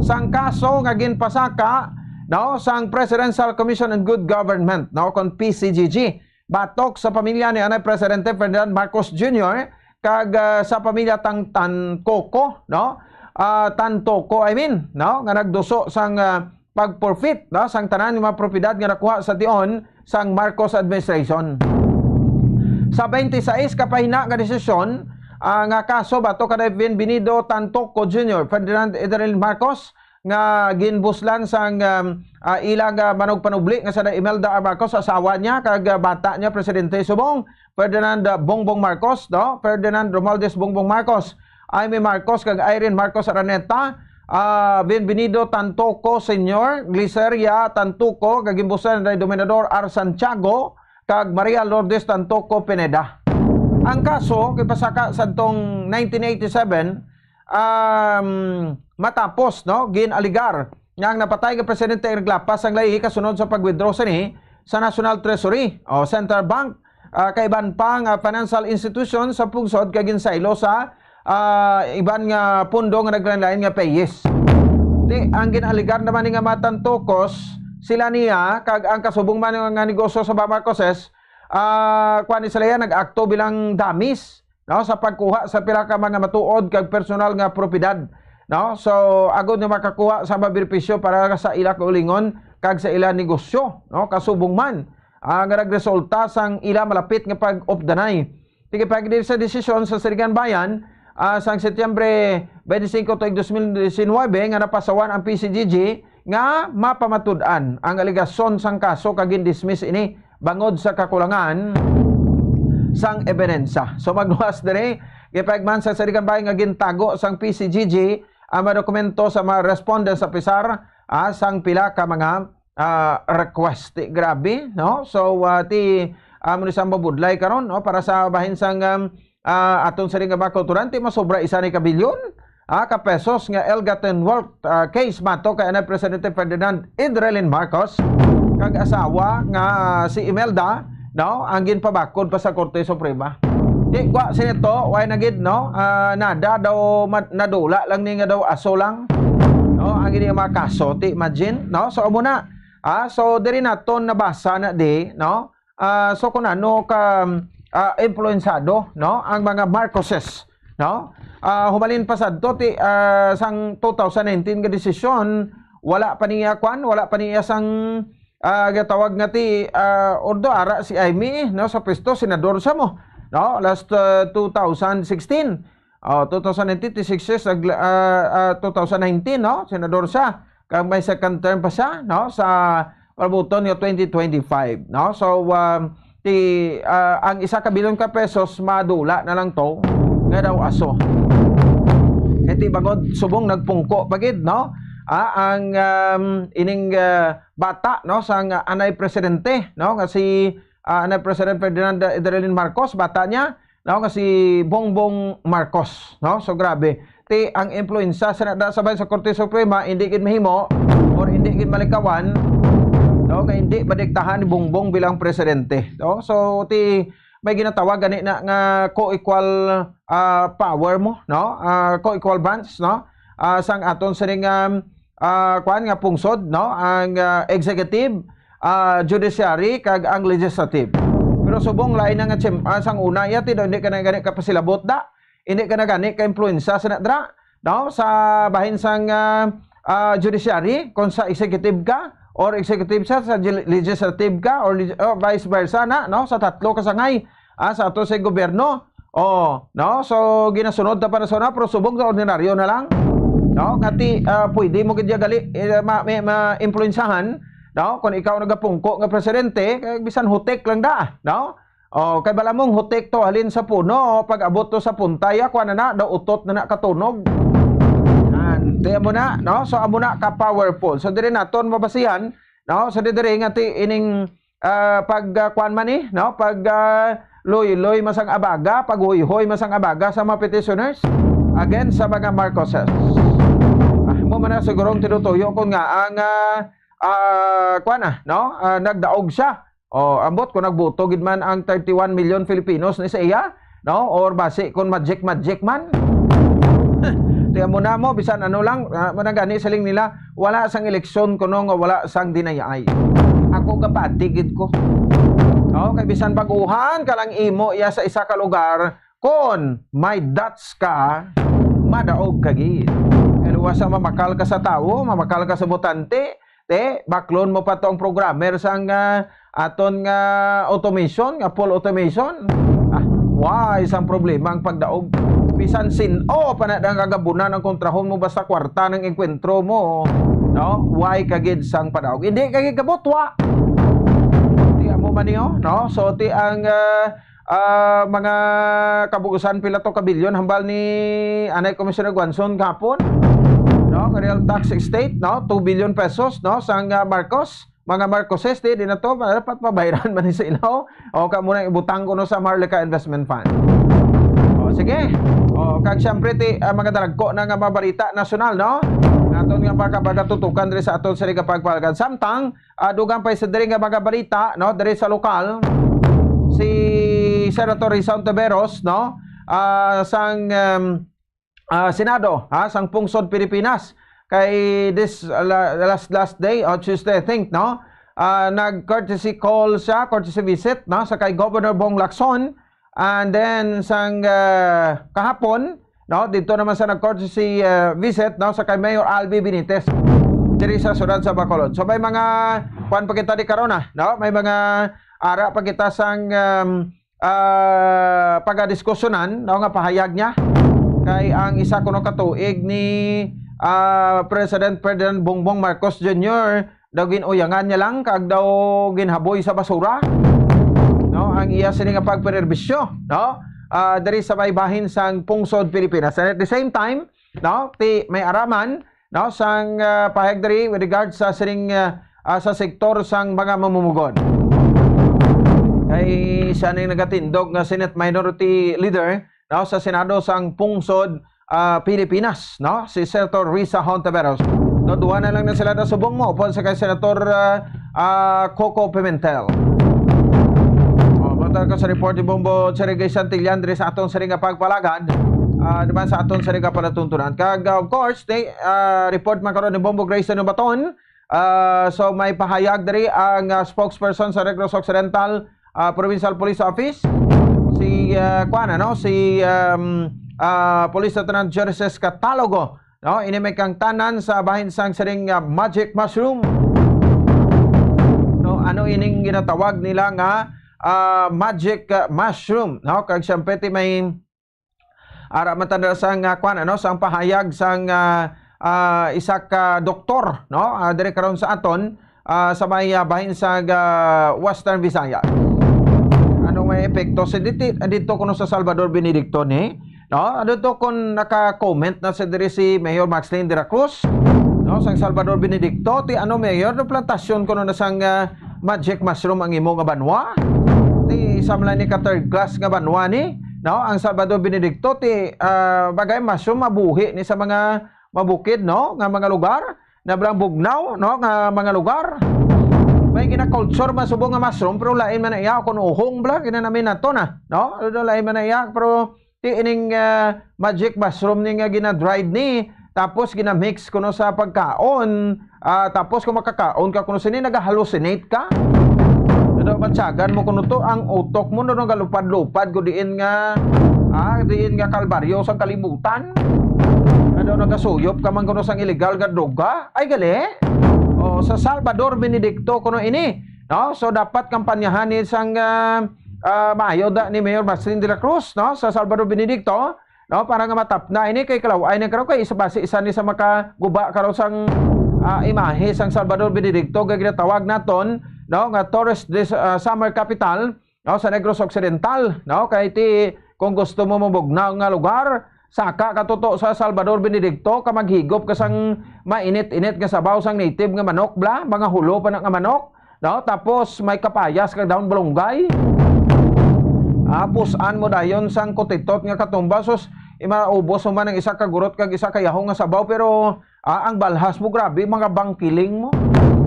sang kaso nga ginpasaka, no, sang Presidential Commission on Good Government, no, kon P C G G, batok sa pamilya ni anay Presidente Ferdinand Marcos Junior kag, ah, sa pamilya tang Tancoco, no? Ah, Tantoco, I mean, no? Nga nagduso sang, ah, pag-forfeit, no? Sang tanan nga mga propiedad nga nakuha sa tion sang Marcos administration. Sa twenty-six ka pahina nga desisyon, ah, nga kaso batok kay Bienvenido Tantoco Junior, Ferdinand Idril Marcos, nga ginbuslan sang, um, ah, ilang, ah, manugpanubli nga si Imelda R. Marcos, asawa niya, kag, ah, bata niya, Presidente subong, Ferdinand, ah, Bongbong Marcos, no? Ferdinand Romualdez Bongbong Marcos, Aimee Marcos, kag Irene Marcos Araneta, ah, Bienvenido Tantoco Senior, Gliceria Tantoco, kag ginbuslan ni Dominador R. Santiago, kag Maria Lourdes Tantoco Pineda. Ang kaso, gipasaka sadtong nineteen eighty-seven, um, matapos, no, gin-alegar nga ang napatay nga Presidente Eric Lapa sang lahi kasunod sa pag-withdraw sini sa National Treasury o Central Bank, ah, kay iban pa nga financial institution sa pungsod kay ginsaylo sa, ah, iban nga pundo nga naglain-lain nga payis. Ti, ang gin-alegar naman ni nga mga Tantocos, sila niya kag ang kasubong man nga negosyo sa mga Marcoses, ah, kuwan ni sila yan, nag-akto bilang dummies, no, sa pagkuha sa pila ka mga matuod kag personal nga propiedad, no? So, agod nga makakuha sa mga benepisyo para sa ila kaugalingon kag sa ila negosyo, no, kasubong man, ah, nga nagresulta sang ila malapit nga pag-updanay. Tigpahayag diri sa desisyon sa Sandiganbayan, ah, sang Setyembre twenty-cinco tuig dos mil diecinuebe nga napasawan ang P C G G nga mapamatud-an ang alegasyon sang kaso kag gin-dismiss ini bangod sa kakulangan sang ebidensya. So, magluwas diri, gipahayag man sa Sandiganbayan nga gintago sang P C G G ang mga dokumento sa mga respondents sa pisar, ah, sang pila ka mga, ah, request. Ti, grabe, no? So, ah, ti, ah, amo ni sang mabudlay karon, no? Para sa bahin sang, um, ah, aton sini nga mga kautoran, ti masobra isa ni ka bilyon, ah, ka pesos nga ill-gotten wealth, ah, case batok kay anay Presidente Ferdinand Idrelin Marcos kag asawa nga si Imelda, no, ang ginpabakod pa sa Korte Suprema. Di kwa sini to, why na gid, no? Ah, nada daw ma-, nadula lang ni nga daw aso lang. No, ang ini mga kaso, ti imagine, no? So, amo na. Ah, so diri naton nabasa na di, no? Ah, so kung ano ka, ah, impluwensado, no, ang mga Marcoses, no? Ah, humalin pa sadto ti, ah, sang two thousand nineteen nga desisyon, wala pa niya kwan, wala pa niya sang, ah, gatawag nga ti, ah, ordo ara si Imee, no, sa pwesto, senador sa mo, no, last, ah, two thousand sixteen. Oh, two thousand nineteen, ti six years, nag-, ah, ah, two thousand nineteen, no? Senador siya. Kag may second term pa siya, no? Sa palabuton nga twenty twenty-five, no? So, um, ti, ah, ang isa ka bilyon ka pesos, madula na lang to, nga daw aso. Kay ti bangod, subong nagpungko pa gid, no? Ah, ang, um, ining, ah, bata, no? Sang anay presidente, no? Nga si, ah, anay President Ferdinand Edralin Marcos, bata niya, no, nga si Bongbong Marcos, no? So, grabe. Ti, ang impluwensya sa nada sa bahin sa Korte Suprema, hindi gid mahimo or hindi gid malikawan, no, nga hindi madiktahan ni Bongbong bilang presidente, no? So, ti, may ginatawag gani na nga co-equal, ah, power mo, no? Ah, co-equal branch, no? Ah, sang aton sining, um, ah, kuan nga pungsod, no? Ang, ah, executive, ah, judiciary, kag ang legislative. Pero subong lain na nga chim-, ah, sang una, iya ti daw hindi ka na gani kapasilabot da. Hindi ka na gani ka-impluwensya sa nadra, no? Sa bahin sang, ah, ah, judiciary, kung sa executive ka, or executive siya, sa gil-, legislative ka, or leg-, or vice versa na, no? Sa tatlo ka sangay, ah, sa ato sa gobyerno. Oh, no? So, ginasunod ta pa na sa una, pero subong sa ordinaryo na lang. No? Kati, ah, pwede mo gid ya gali, eh, ma-, ma-, ma-impluwensyahan, no? Kung ikaw nagapungko nga presidente, kay bisan hutik lang da, no? Oh, kay bala mong hutik to halin sa puno, pag-abot to sa punta, ya, kuwan na na, daw utot na na katunog. Yan, ti amo na, no? So, amo na ka powerful. So, diri naton mabasihan, no? So, di diri nga ti ining, ah, pag, ah, kuwan man ni, no? Pag, ah, luy-luy masang abaga, pag huyhoy masang abaga sa mga petitioners against sa mga Marcoses. Ah, mo man na siguro ang tinutuyo kung nga ang, ah, ah, kuwan na, no? Ah, nagdaog siya. O, ambot kung nagboto gid man ang thirty-one million Filipinos ni sa iya, no? Or basi kung magic-magic man. Ti amo na mo, bisan ano lang, ah, managani siling nila, wala sang eleksyon kuno nga wala sang dinayaay. Ako gabati gid ko. No? Kay bisan baguhan ka lang imo iya sa isa ka lugar, kon may dots ka, madaog ka gid. Kay luwas sa mamakal ka sa tawo, mamakal ka sa botante, te, baklon mo pa to ang programmer sang, ah, aton nga automation, nga full automation. Ah, wa isang problema ang pagdaog. Bisan sin-o pa na dang kagabunan ang kontrahon mo, basta kwarta nang engkwentro mo, no? Way ka gid sang padaog. Hindi ka gid kabutwa. Ti amo man niyo, no? So, ti ang, ah, ah, mga kabuusan, pila to ka bilyon hambal ni anay Commissioner Guanzon kahapon, no? Real tax estate, no? Two billion pesos, no? Sang, ah, Marcos, mga Marcoses, di, di na to, dapat pabayran man ni sa ilaw. O, ka muna ibutang kuno sa Maharlika Investment Fund. O, sige. O, kag siyempre, ti, ah, mga dalagko na nga mga balita nasyonal, no? Naton nga pagkabagatutukan diri sa aton sa Liga Pagpalagad. Samtang, ah, dugang pa sa diri nga mga balita, no, diri sa lokal, si Senator Risa Hontiveros, no, ah, sang, um, ah, Senado, ha, sang pungsod Pilipinas, kay this, ah, la-, last, last day, o Tuesday, I think, no, ah, nag-courtesy call siya, courtesy visit, no, sa kay Governor Bong Lacson, and then sang, ah, kahapon, no, dito naman sa nag-courtesy, ah, visit, no, sa kay Mayor Albi Benitez diri sa siyudad sa Bacolod. So may mga kuan pa kita di karon, ah, no? May mga ara pa kita sang, um, ah, pagadiskusyonan, no, nga pahayag niya. Kay ang isa kuno ka tuig ni, ah, President Ferdinand Bongbong Marcos Junior, daw gin-uyangan niya lang kag daw ginhaboy sa basura, no, ang iya sini nga pagpenerbisyo, no, ah, diri sa may bahin sang pungsod Pilipinas. And at the same time, no, ti may araman, no, sang, ah, pahayag diri with regard sa sining, ah, ah, sa sektor sang mga mamumugon. Kay siya ning nagatindog nga Senate Minority Leader, no, sa Senado sang pungsod, ah, Pilipinas, no? Si Senator Risa Hontiveros. No, duha na lang na sila nasubong mo upon sa kay Senator, ah, ah, Coco Pimentel. O, bantay ka sa report ni Bombo Cherry Gay Santillan diri sa aton sini nga pagpalagad, ah, di ba, sa aton sini nga palatuntunan. Kag, ah, of course, ni, ah, report man karon ni Bombo Grayson Baton. Ah, so, may pahayag diri ang, ah, spokesperson sa Negros Occidental, ah, Provincial Police Office, si, ah, kuan, ano, si, um, ah, Police Lieutenant Jerses Catalogo, no? Ini may kangtanan sa bahin sang siring nga magic mushroom. No, ano ining ginatawag nila nga, ah, magic, ah, mushroom, no? Kag siyempre, ti may ara man ta na sang, ah, kuan, ano, sang pahayag sang, ah, ah, isa ka doktor, no? Ah, diri karon sa aton, ah, sa may, ah, bahin sa, ah, Western Visayas. Ano may epekto sa diti-, dito kuno sa Salvador Benedicto ni? No? Ano to kung naka-comment na sa diri si Mayor Maxlene de la Cruz? No, sang Salvador Benedicto, ti ano, Mayor, no, plantasyon kuno na sang, ah, magic mushroom ang imo nga banwa? Ti isa man lang ni ka third class nga banwa ni, no? Ang Salvador Benedicto, ti, ah, bagay mushroom mabuhi ni sa mga mabukid, no, nga mga lugar, na blang bugnaw, no, nga mga lugar. May gina-culture man subong nga mushroom, pero lain man na iya kung uhong bla, ginanami nato na, no? Ano daw, lain man na iya, pero ti ining, ah, magic mushroom ni nga gina-dried ni, tapos gina-mix kuno sa pagkaon, ah, tapos kung makakaon ka kuno sini, nagahallucinate ka. Ano, batyagan mo kuno to, ang utok mo, no, nagalupad-lupad ko diin nga, ah, diin nga kalbaryo sang kalibutan. Ano, nagasuyop ka man kuno sang illegal nga droga? Ay, gali. O, sa Salvador Benedicto kuno ini, no? So, dapat kampanyahan ni sang, ah, ah, maayo da ni Mayor Maxlene de la Cruz, no? Sa Salvador Benedicto, no? Para nga matapna ini kay kalaw-ay na karon kay isa, basi isa ni sa makaguba karon sang, ah, imahe sang Salvador Benedicto nga ginatawag naton, no, nga tourist des-, ah, summer capital, no, sa Negros Occidental, no? Kay ti, kung gusto mo mabugnaw nga lugar, saka ka tuto sa Salvador Benedicto, ka maghigop ka sang mainit-init nga sabaw sang native nga manok, bla, mga hulo pa na nga manok, no? Tapos may kapayas kag dahon balunggay. Ah, pus-an mo dayon sang kutitot nga katumba, sus, imaubos mo man ang isa ka gurot kag isa ka yahong nga sabaw, pero, ah, ang balhas mo, grabe, mga bangkiling mo.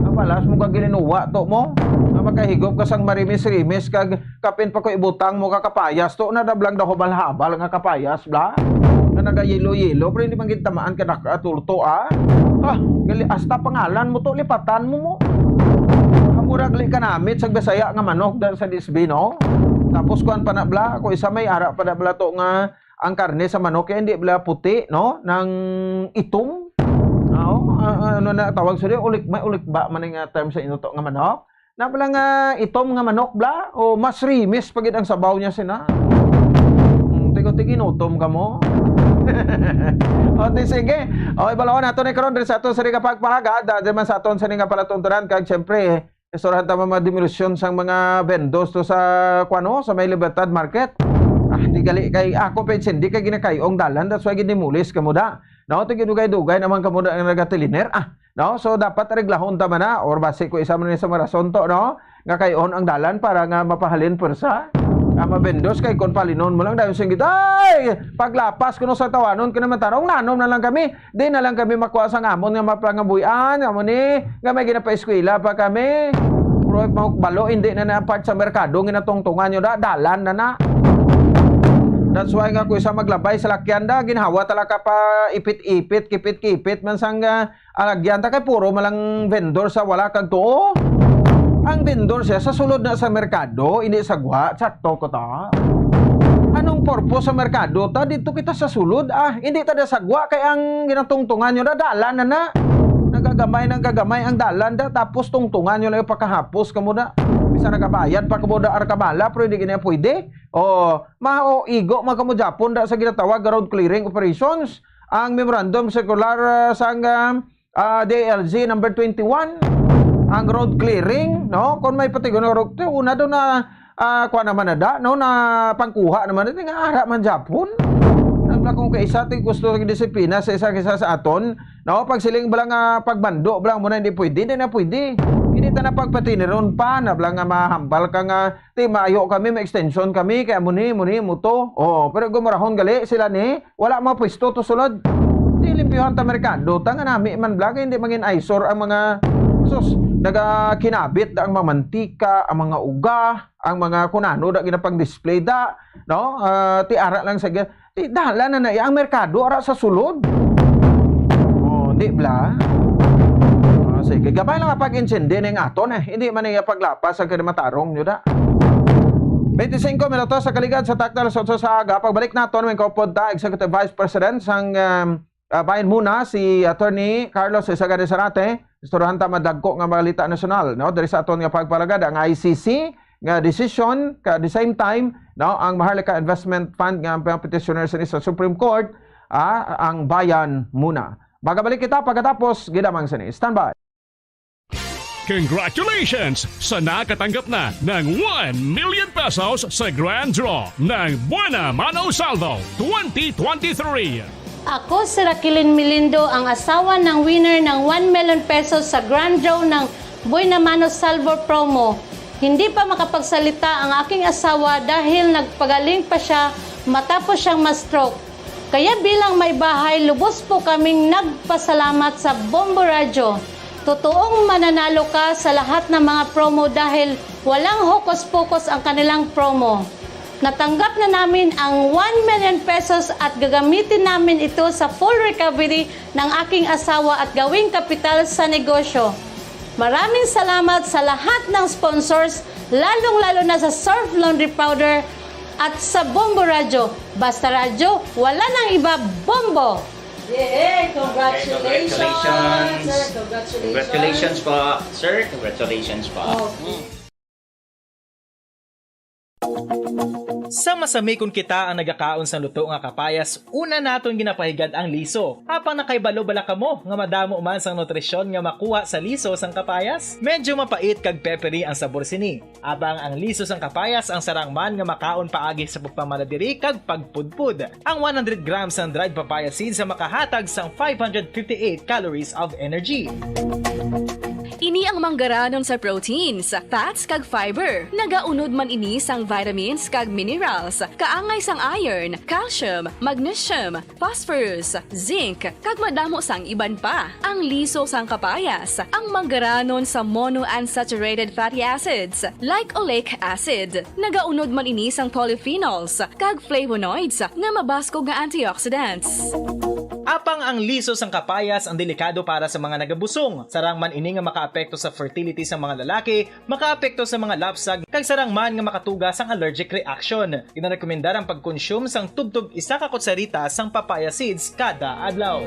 Ang balhas mo kag gilinuwa to mo. Nga makahigop ka sang marimis-rimis kag kapin pa ko ibutang mo ka kapayas to, na dablang daw habal-habal nga kapayas, bla. Nga nagayelo-yelo, pero hindi man gid tamaan ka nakaturto, ah. Ah, gali, hasta pangalan mo to, lipatan mo mo. Ang murag li ka namit sa Bisaya nga manok dahil sa D S B, no? Tapos kuan pa na, bla, kung isa may ara pa na, bla, to nga ang karne sa manok kay hindi bala puti, no? Nang itom. Oo, ah, ah, ano na tawag sa ulik, may ulik ba man nga term sa inyo to nga manok? Na bala nga itom nga manok bla o mas rimis pa gid ang sabaw niya sina. Mm, tigo-tigo inutom ka mo. O, di sige. O, ibalon nato ni karon diri sa aton sa nga pagpahagad, ah, diri man sa aton sa nga palatuntunan kag siyempre, istoryahan ta man mga demolisyon sang mga vendors to sa, kuwano, sa may Libertad Market. Ah, di gali kay ako pa, hindi kay ginakay-ong dalan, that's why ginimulis kamo da. No, tigidugay-dugay naman kamo da ang nagatiliner. Ah, no, so dapat areglahon ta man na, or basi ko isa man ni sa mga rason to, no? Nga kay-on ang dalan para nga mapahalin pwersa. Ang mga vendors kay kon palinon mo lang dayon sing gid, ay, paglapas kuno sa tawanon kay naman tarong nanom na lang kami. Di na lang kami makuha sang amon nga mapangabuy-an, amo ni, nga may ginapaeskwela pa kami. Pero mahukbalo, hindi na na part sa merkado, ginatungtungan nyo na, dalan na na. That's why nga kung isa maglabay sa lakyan da, ginhawa talaga pa ipit-ipit, kipit-kipit man sang, ah, alagyan ta kay puro malang vendor sa wala kag tuo. Ang vendor siya sa sulod na sa merkado, hindi sa gwa, sakto ko ta. Anong purpose sa merkado ta? Dito kita sa sulod, ah, hindi ta da sa gwa kay ang ginatungtungan nyo na dalan na na. Nagagamay, nagagamay ang dalan da, tapos tungtungan nyo lang yung pakahapos kamo da. Bisa nagabayad pa kamo da arkabala, pero hindi gina pwede. O, mao, igo man kamo Japon da sa ginatawag nga road clearing operations. Ang memorandum circular, ah, sang, ah, ah, D I L G number twenty-one, ang road clearing, no? Kung may patigo na road, te, una doon na, ah, kuha naman na da, no? Na pangkuha naman na, nga ara man Japon. Nagla kung kaisa, ti gusto ng disiplina sa isa, isa sa aton, no? Pag siling bala nga pagbando, bala mo na hindi pwede, hindi na pwede. Hindi ta na pagpatiniron pa, na bala nga mahambal ka nga, ti maayo kami, may extension kami, kaya mo ni, mo ni, mo to. Oh, pero gumurahon gali sila ni, wala mga pwesto to sulod. Di limpyuhan ta merkado, ta nga nami man bala, hindi mangin eyesore ang mga, sus, nagakinabit da ang mga mantika, ang mga uga, ang mga kunano da ginapang-display da, no? Ah, ti ara lang sa gi-, ti dalan na na ang merkado ara sa sulod. Oh, di bala? Ah, sige, gabay lang pag-intindi ning aton eh. Hindi man niya paglapas ang kanimatarong nyo da. Twenty-five minutos sa kaligad sa takna alas otso sa aga. Pagbalik naton, may kaupod ta, Executive Vice President sang, um, ah, Bayan Muna, si Attorney Carlos Isagani Zarate. Istoryahan ta madagko nga balita nasyonal, no? Diri sa aton nga pagpalagad, ang I C C nga decision, ka the same time, no, ang Maharlika Investment Fund nga ang mga petitioners ni sa Supreme Court, ah, ang Bayan Muna. Magabalik kita pagkatapos gid lamang sini. Standby. Congratulations sa nakatanggap na ng one million pesos sa Grand Draw ng Buena Mano Salvo twenty twenty-three. Ako si Raquelin Milindo, ang asawa ng winner ng one million pesos sa Grand Draw ng Buena Mano Salvo Promo. Hindi pa makapagsalita ang aking asawa dahil nagpagaling pa siya matapos siyang ma-stroke. Kaya bilang may bahay, lubos po kaming nagpasalamat sa Bombo Radyo. Totoong mananalo ka sa lahat ng mga promo dahil walang hokus-pokus ang kanilang promo. Natanggap na namin ang one million pesos at gagamitin namin ito sa full recovery ng aking asawa at gawing kapital sa negosyo. Maraming salamat sa lahat ng sponsors, lalong-lalo na sa Surf Laundry Powder at sa Bombo Radyo. Basta radyo, wala nang iba, Bombo! Yay! Congratulations! Congratulations! Sir, congratulations! Congratulations po, sir. Congratulations po. Okay. Sa masami kon kita ang nagakaon sang luto nga kapayas, una naton ginapahigad ang liso. Apang nakahibalo bala kamo nga madamo man sang nutrisyon nga makuha sa liso sang kapayas? Medyo mapait kag peppery ang sabor sini. Apang ang liso sang kapayas ang sarang man nga makaon paagi sa pagpamanadiri kag pagpudpod. Ang one hundred grams sang dried papaya seeds ang makahatag sang five hundred fifty-eight calories of energy. Ini ang manggaranon sa proteins, fats, kag fiber. Nagaunod man ini sang vitamins kag minerals, kaangay sang iron, calcium, magnesium, phosphorus, zinc, kag madamo sang iban pa. Ang liso sang kapayas, ang manggaranon sa monounsaturated fatty acids, like oleic acid. Nagaunod man ini sang polyphenols kag flavonoids nga mabaskog nga antioxidants. Apang ang liso sang kapayas ang delikado para sa mga nagabusong. Sarang man ini nga makaapekto sa fertility sa mga lalaki, makaapekto sa mga lapsag, kag sarang man nga makatuga sang allergic reaction. Ginarekomendar ang pagkonsume sang tubtob isa ka kutsarita sang papaya seeds kada adlaw.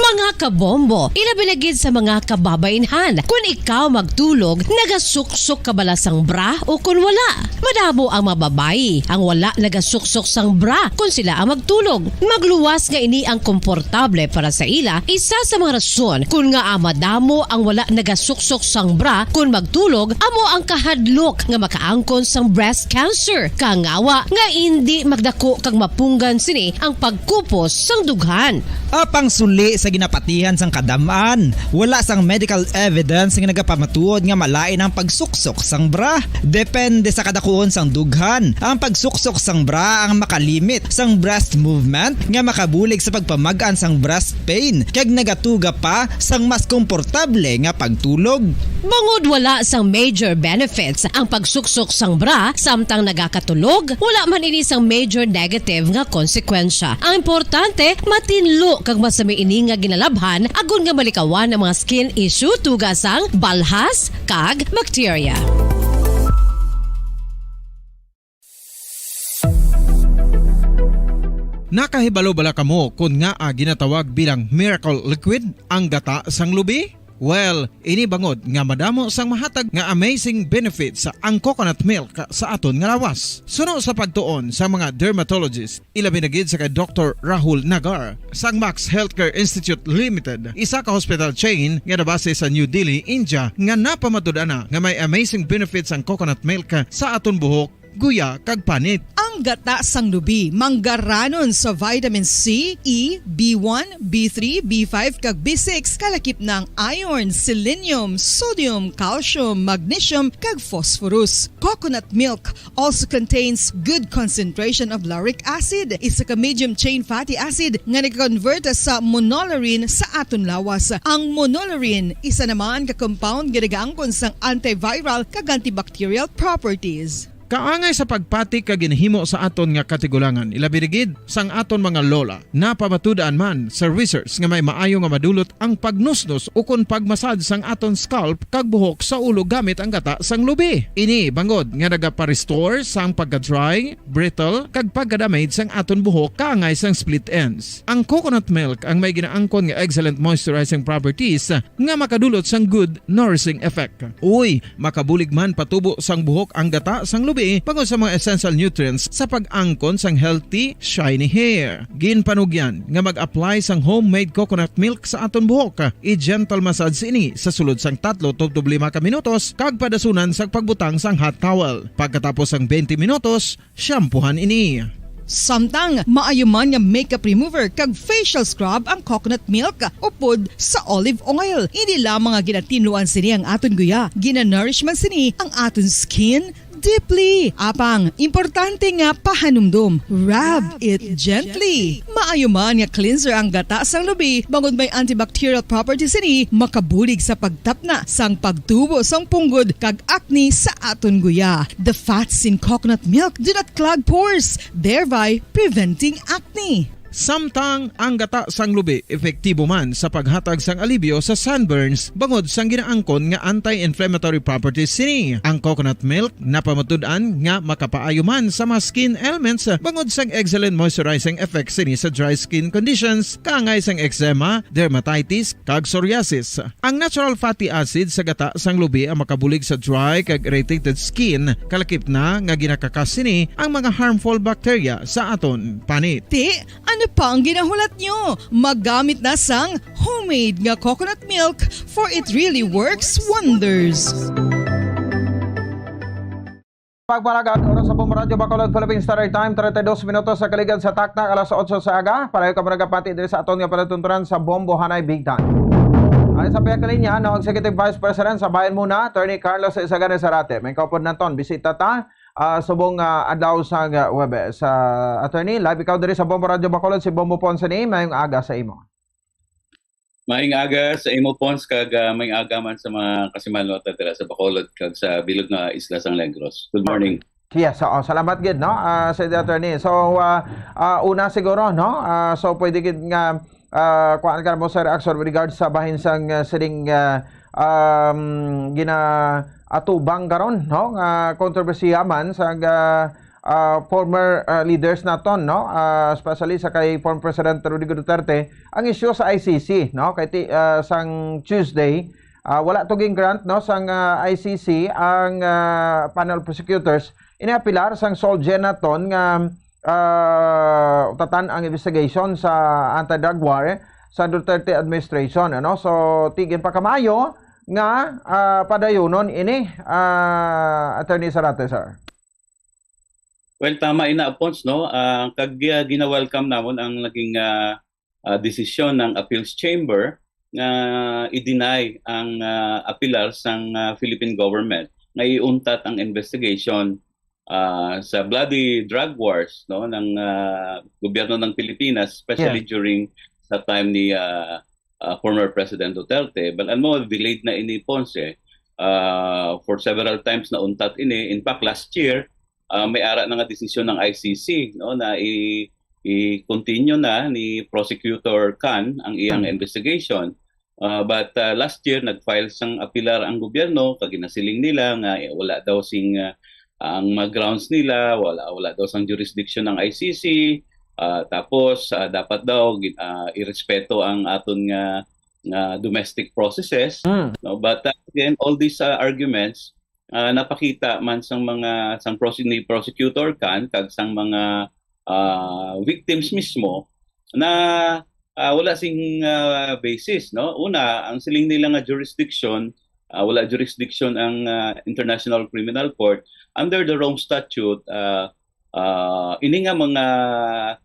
Mga kabombo, ilabi na gid sa mga kababainhan, kun ikaw magtulog, nagasuksok ka bala sang bra o kun wala? Madamo ang mga babayi ang wala nagasuksok sang bra kun sila ang magtulog. Magluwas nga ini ang komportable para sa ila, isa sa mga rason kun ngaa madamo ang wala nagasuksok sang bra kun magtulog amo ang kahadlok nga makaangkon sang breast cancer, kangawa nga indi magdako kag mapunggan sini ang pagkupos sang dughan. Apang suli sa ginapatihan sang kadam-an, wala sang medical evidence nga nagapamatuod nga malain ang pagsuksok sang bra. Depende sa kadakuon sang dughan, ang pagsuksok sang bra ang makalimit sang breast movement nga makabulig sa pagpamag-an sang breast pain kag nagatuga pa sang mas komportable nga pagtulog. Bangod wala sang major benefits ang pagsuksok sang bra samtang nagakatulog, wala man ini sang major negative nga konsekwensya. Ang importante, matinlo kag masami ini nga ginalabhan agod nga malikawan ang mga skin issue tuga sang balhas kag bakterya. Nakahibalo bala kamo kon ngaa ginatawag bilang miracle liquid ang gata sang lubi? Well, ini bangod nga madamo sang mahatag nga amazing benefits ang coconut milk sa aton nga lawas. Suno sa pagtuon sa mga dermatologist, ilabi na gid sa kay Doktor Rahul Nagar sang Max Healthcare Institute Limited, isa ka hospital chain nga nabase sa New Delhi, India, nga napamatud-an na nga may amazing benefits ang coconut milk sa aton buhok, guya, kag panit. Ang gata sang lubi manggaranon sa vitamin C, E, B one, B three, B five, kag B six, kalakip na ang iron, selenium, sodium, calcium, magnesium, kag phosphorus. Coconut milk also contains good concentration of lauric acid, isa ka medium chain fatty acid nga nagakonvert sa monolaurin sa aton lawas. Ang monolaurin, isa naman ka compound nga nagaangkon sang antiviral kag antibacterial properties. Kaangay sa pagpati kag ginhimo sa aton nga katigulangan, ilabi na gid sang aton mga lola. Napamatud-an man sa research nga may maayo nga madulot ang pagnusnos ukon pagmasad sang aton scalp kag buhok sa ulo gamit ang gata sang lubi. Ini bangod nga nagapa-restore sang pagka-dry, brittle, kag pagka-damage sang aton buhok kaangay sang split ends. Ang coconut milk ang may ginaangkon nga excellent moisturizing properties nga makadulot sang good nourishing effect. Uy, makabulig man patubo sang buhok ang gata sang lubi bangod sa mga essential nutrients sa pag-angkon sang healthy, shiny hair. Ginpanugyan nga mag-apply sang homemade coconut milk sa aton buhok. I-gentle massage ini sa sulod sang tatlo tubtob lima ka minutos kag padasunan sang pagbutang sang hot towel. Pagkatapos sang twenty minutos, shampoohan ini. Samtang maayo man nga makeup remover kag facial scrub ang coconut milk upod sa olive oil. Hindi lamang nga ginatinluan sini ang aton guya, ginanourish man sini ang aton skin deeply. Apang, importante nga pahanumdom, rub it gently. Maayo man nga cleanser ang gata sang lubi bangod may antibacterial properties sini, makabulig sa pagtapna sang pagtubo sang punggod kag acne sa aton guya. The fats in coconut milk do not clog pores, thereby preventing acne. Samtang ang gata sang lubi epektibo man sa paghatag sang alibyo sa sunburns bangod sang ginaangkon nga anti-inflammatory properties sini. Ang coconut milk napamatud-an nga makapaayo man sa mga skin ailments bangod sang excellent moisturizing effects sini sa dry skin conditions, kaangay sang eczema, dermatitis, kag psoriasis. Ang natural fatty acid sa gata sang lubi ang makabulig sa dry kag irritated skin, kalakip na nga ginakakas sini ang mga harmful bacteria sa aton panit. Ti, ano pa ang ginahulat nyo? Magamit na sang homemade nga coconut milk, for it really works wonders. Pagpalagad, oras sa Bombo Radyo Bacolod, Philippine Standard Time, treinta y dos minutos sa kaligad sa takna, alas otso sa aga. Pareho ka nagapati diri sa aton nga palatuntunan sa Bombo Hanay Big Time. Ayon sa pihak linya, no, Executive Vice President sa Bayan Muna, Attorney Carlos Isagane Zarate. May kaupod naton, bisita ta, ah, subong, ah, adlaw sa, ah, Huwebes. Ah, Attorney, live ikaw diri sa Bombo Radyo Bacolod, si Bombo Ponce ni, mayong aga sa imo. Maayong aga sa imo, Pons, kag, ah, maayong aga man sa mga kasimanluta dira sa Bacolod kag sa bilog nga isla sang Negros. Good morning. Yes, oo. Salamat gid, no, ah, sa attorney. So, ah, ah, una siguro, no, ah, so pwede gid nga, ah, kuhaan ka mo sa reaction with regards sa bahin sang, ah, sining, ah, um, ginaatubang karon, no, nga kontrobersiya man sa, ah, ah, former, ah, leaders naton, no, ah, especially sa kay former President Rodrigo Duterte, ang isyu sa I C C, no? Kay ti-, ah, sang Tuesday, ah, wala to gin-grant, no, sang, ah, I C C ang, ah, panel of prosecutors ini apilar sang Sol Jenaton nga, ah, utatan ang investigation sa anti-drug war sa Duterte administration, ano? So, ti ginpakamaayo nga, ah, padayunon ini, ah, Attorney Zarate, sir. Well, tama ina, Pons, no? Ah, kag, ah, gina-welcome namon ang naging, ah, ah, desisyon ng Appeals Chamber nga i-deny ang, ah, apilar sang, ah, Philippine government nga iuntat ang investigation, ah, sa bloody drug wars, no, ng, ah, gobyerno ng Pilipinas, especially Yeah. during sa time ni, ah, ah, former President Duterte. But ano, delayed na ini, Pons, eh. Ah, for several times nauntat ini. In fact, last year, ah, may ara na nga desisyon ng I C C, no, na i-, i-continue na ni Prosecutor Khan ang iyang Hmm. investigation. Ah, but, ah, last year, nag-file sang apilar ang gobyerno, kag ginasiling nila nga, eh, wala daw sing, ah, ang mga grounds nila, wala, wala daw sang jurisdiction ng I C C, ah, tapos, ah, dapat daw gin-, ah, irespeto ang aton nga, nga domestic processes, Hmm. no? But, ah, again, all these, ah, arguments, ah, napakita man sang mga, sang prose-, ni Prosecutor Khan kag sang mga, ah, victims mismo na, ah, wala sing, ah, basis, no? Una, ang siling nila nga jurisdiction, ah, wala jurisdiction ang, ah, International Criminal Court under the Rome Statute, ah, ah, ini nga mga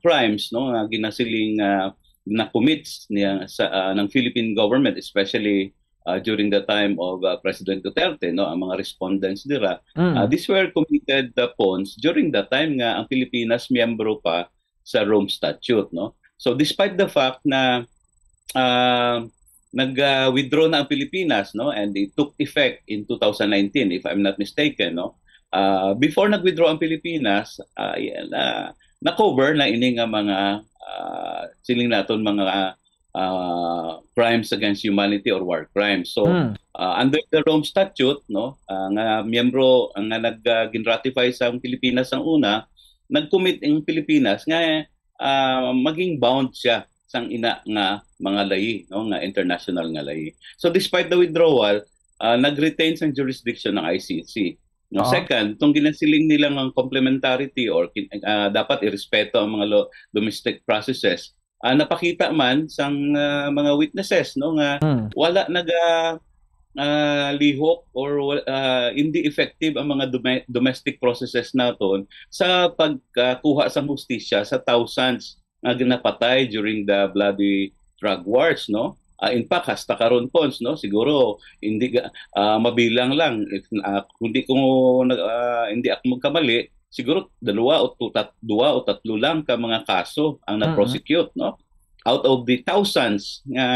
crimes, no, nga ginasiling, ah, na-commits niya sa, ah, ng Philippine government, especially, ah, during the time of, ah, President Duterte, no, ang mga respondents dira, Mm. ah, these were committed, ah, Pons during the time nga ang Pilipinas miyembro pa sa Rome Statute, no. So, despite the fact na, ah, nag, ah, withdraw na ang Pilipinas, no, and it took effect in two thousand nineteen, if I'm not mistaken, no. Ah, before nag-withdraw ang Pilipinas, ah, yan, ah, na-cover na ini nga mga, ah, siling naton mga, ah, crimes against humanity or war crimes. So, Hmm. ah, under the Rome Statute, no, ah, nga miyembro nga nag, ah, ginratify sa Pilipinas ang una, nag-commit ang Pilipinas nga, ah, maging bound siya sang ina nga mga layi, no, nga international nga layi. So, despite the withdrawal, ah, nag-retain sang jurisdiction ng I C C. No, Oo. Second, itong ginasiling nila nga complementarity or kin-, ah, dapat irespeto ang mga lo-, domestic processes, ah, napakita man sang, ah, mga witnesses, no, nga Hmm. wala naga, ah, lihok or wal-, ah, hindi effective ang mga dome-, domestic processes naton sa pagkakuha sang hustisya sa thousands nga ginapatay during the bloody drug wars, no? Ah, in fact, hasta karon, Pons, no, siguro hindi ga-, ah, mabilang lang, if, ah, hindi ko nag-, ah, hindi ako magkamali, siguro dalawa o tu-, tat-, duwa o tatlo lang ka mga kaso ang Mm-mm. na-prosecute, no? Out of the thousands nga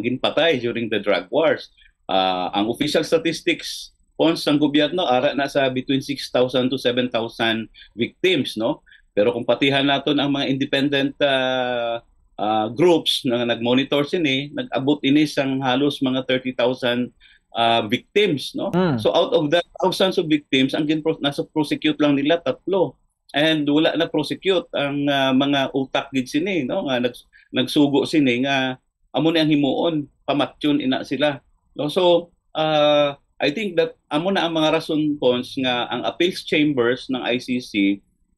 ginpatay during the drug wars, ah, ang official statistics, Pons, sang gobyerno, ara na sa between six thousand to seven thousand victims, no? Pero kung patihan naton ang mga independent, ah, ah, groups na nag-monitor sini, nag-abot ini sang halos mga thirty thousand, ah, victims, no? Mm. So, out of the thousands of victims, ang ginpro-, nasa prosecute lang nila tatlo. And wala na prosecute ang, ah, mga utak gid sini, no? Nga nags-, nagsugo sini nga amo ni ang himuon, pamatyon ina sila. No? So, ah, I think that amo na ang mga rason, Pons, nga ang appeals chambers ng I C C,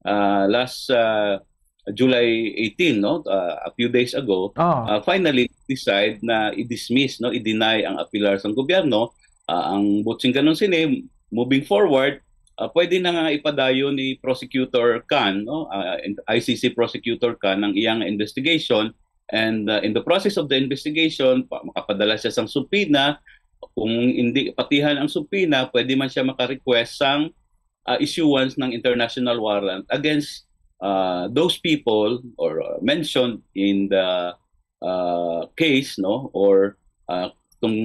ah, last, ah, July eighteen, no, ah, a few days ago, Oh. ah, finally decide na i-dismiss, no, i-deny ang apelar sang gobyerno. Ah, ang buot sing ganon sini, moving forward, ah, pwede na nga ipadayon ni Prosecutor Khan, no, ah, I C C Prosecutor Khan ang iyang investigation. And, uh, in the process of the investigation, pa-, makapadala siya sang subpoena. Kung hindi patihan ang subpoena, pwede man siya maka-request sang, uh, issuance ng international warrant against, uh, those people or, uh, mentioned in the, uh, case, no? Or, uh, kung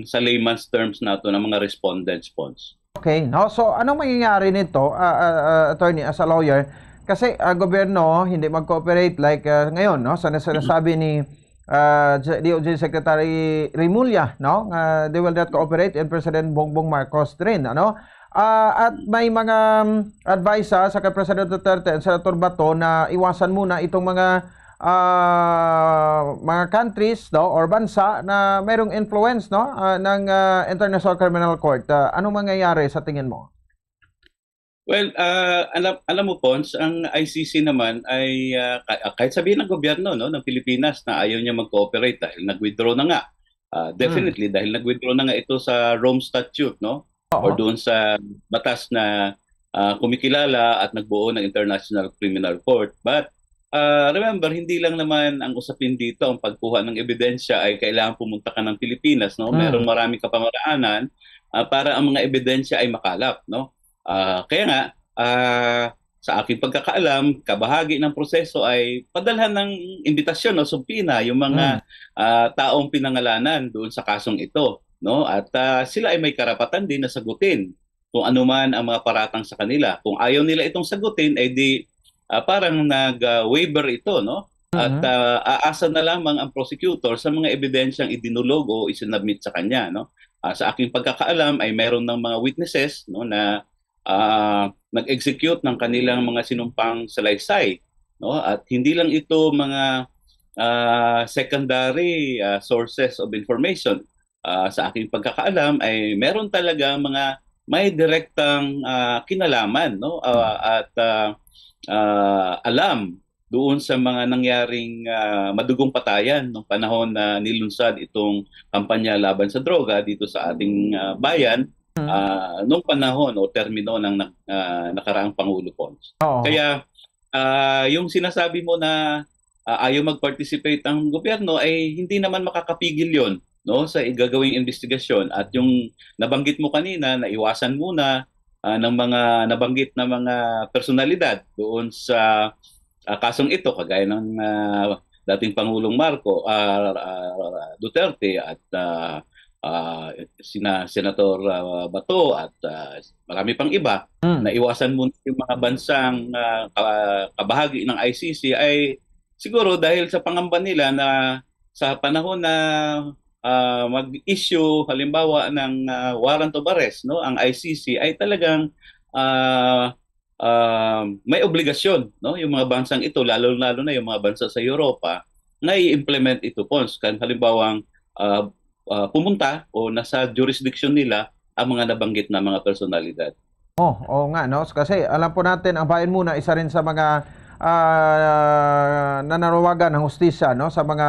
sa layman's terms nato, ng mga respondents, Pons. Okay, no? So, anong mangyayari nito, ah, ah, ah, attorney, as a lawyer? Kasi, ah, gobyerno hindi mag-cooperate like, ah, ngayon, no? Sa nas-, sinasabi ni, ah, J-, D O J Secretary Remulla, no? Nga they will not cooperate and President Bongbong Marcos rin, ano? Ah, at may mga, um, advice, ah, sa kay President Duterte and Senator Bato na iwasan muna itong mga, ah, mga countries, no, or bansa na mayroong influence, no, ah, ng, ah, International Criminal Court. Ah, anong mangyayari sa tingin mo? Well, ah, alam, alam mo, Pons, ang I C C naman ay, ah, ka-, ah, kahit sabihin ng gobyerno, no, ng Pilipinas na ayaw niya mag-cooperate dahil nag-withdraw na nga. Ah, Hmm. Definitely, dahil nag-withdraw na nga ito sa Rome Statute, no? Or Oo. doon sa batas na, ah, kumikilala at nagbuo ng International Criminal Court. But, ah, remember, hindi lang naman ang usapin dito, ang pagkuha ng ebidensya ay kailangan pumunta ka ng Pilipinas, no? Hmm. Merong maraming kapamaraanan, ah, para ang mga ebidensya ay makalap, no? Ah, kaya nga, ah, sa aking pagkakaalam, kabahagi ng proseso ay padalhan ng imbitasyon o subpoena yung mga, Hmm. ah, taong pinangalanan doon sa kasong ito, no? At, ah, sila ay may karapatan din na sagutin kung ano man ang mga paratang sa kanila. Kung ayaw nila itong sagutin, ay di, ah, parang nag, ah, waiver ito, no? At, Mhm. ah, aasa na lamang ang prosecutor sa mga ebidensyang idinulog o isinabmit sa kanya, no? Ah, sa aking pagkakaalam ay meron ng mga witnesses, no, na, ah, nag-execute ng kanilang mga sinumpang salaysay, no? At hindi lang ito mga, ah, secondary, ah, sources of information. Ah, sa aking pagkakaalam ay meron talaga mga may direktang, ah, kinalaman, no? Ah, at, ah, ah, alam doon sa mga nangyaring, ah, madugong patayan nung panahon na nilunsad itong kampanya laban sa droga dito sa ating, ah, bayan, Hmm. ah, nung panahon o termino ng nak-, ah, nakaraang Pangulo, Pons. Oo. Kaya, ah, yung sinasabi mo na, ah, ayaw mag-participate ang gobyerno ay hindi naman makakapigil yon, no, sa igagawing investigasyon. At yung nabanggit mo kanina, naiwasan muna, ah, ng mga nabanggit na mga personalidad doon sa, ah, kasong ito, kagaya ng, ah, dating Pangulong Marco, ah, ah, Duterte at, ah, ah, sina Senator, ah, Bato at, ah, marami pang iba, Mm. na iwasan muna yung mga bansang, ah, ka- kabahagi ng I C C, ay siguro dahil sa pangamba nila na sa panahon na, ah, mag-issue halimbawa ng, ah, warrant of arrest, no, ang I C C ay talagang, ah, ah, may obligasyon, no, yung mga bansang ito, lalo-lalo na yung mga bansa sa Europa, na i-implement ito, Pons. Kan halimbawang, ah, ah, pumunta o nasa jurisdiction nila ang mga nabanggit na mga personalidad. Oh, oo nga, no? Kasi alam po natin, ang bayan muna isa rin sa mga ah, nananawagan ng hustisya, no? Sa mga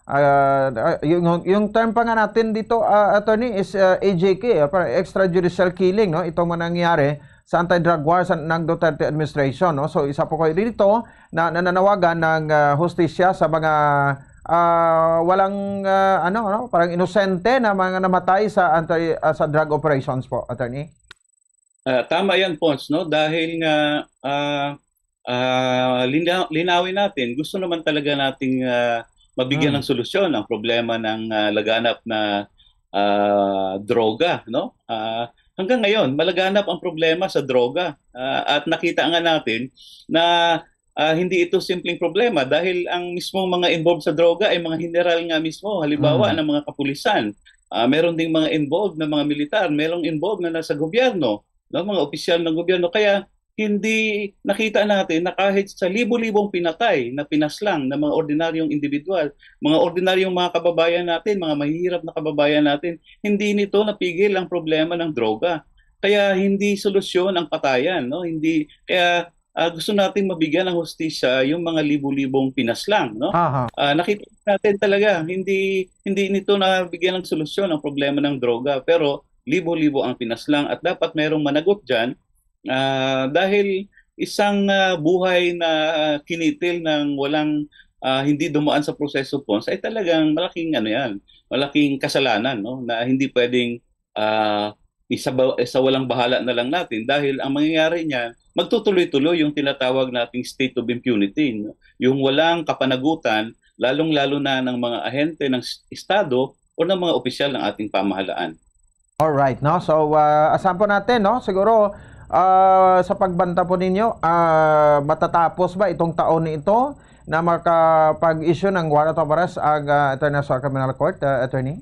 ah, ah, yung, yung term pa nga natin dito, ah, attorney, is ah, E J K, ah, parang extrajudicial killing, no? Itong mga nangyari sa anti-drug war sa ng Duterte administration, no? So isa po kayo dito na nananawagan ng ah, hustisya sa mga ah, walang ah, ano, no? Parang inosente na mga namatay sa anti ah, sa drug operations po, attorney. Ah, tama yan, Pons, no? Dahil nga ah, ah, lina- linawin natin, gusto naman talaga nating ah, mabigyan Hmm. ng solusyon ang problema ng ah, laganap na ah, droga, no? Ah, hanggang ngayon, malaganap ang problema sa droga. Ah, at nakita nga natin na ah, hindi ito simpleng problema dahil ang mismong mga involved sa droga ay mga general nga mismo, halimbawa Mm. ng mga kapulisan. Ah, meron ding mga involved na mga militar, merong involved na nasa gobyerno, no, mga opisyal ng gobyerno. Kaya hindi nakita natin na kahit sa libo-libong pinatay na pinaslang ng mga ordinaryong individual, mga ordinaryong mga kababayan natin, mga mahihirap na kababayan natin, hindi nito napigil ang problema ng droga. Kaya hindi solusyon ang patayan, no? Hindi kaya ah, gusto nating mabigyan ng hustisya yung mga libo-libong pinaslang, no? Aha. Ah, nakita natin talaga hindi hindi nito nabigyan ng solusyon ang problema ng droga, pero libo-libo ang pinaslang at dapat merong managot diyan ah, dahil isang ah, buhay na ah, kinitil ng walang ah, hindi dumaan sa proseso, Pons, ay talagang malaking ano yan, malaking kasalanan, no, na hindi pwedeng ah, isa ba, isa walang bahala na lang natin dahil ang mangyayari niyan, magtutuloy-tuloy yung tinatawag nating state of impunity, no? Yung walang kapanagutan, lalong-lalo na ng mga ahente ng s- Estado o ng mga opisyal ng ating pamahalaan. All right, no? So, ah, asahan po natin, no? Siguro ah, sa pagbanta po ninyo, ah, matatapos ba itong taon na ito na makapag-issue ng warrant of arrest ang ah, International Criminal Court, ah, attorney?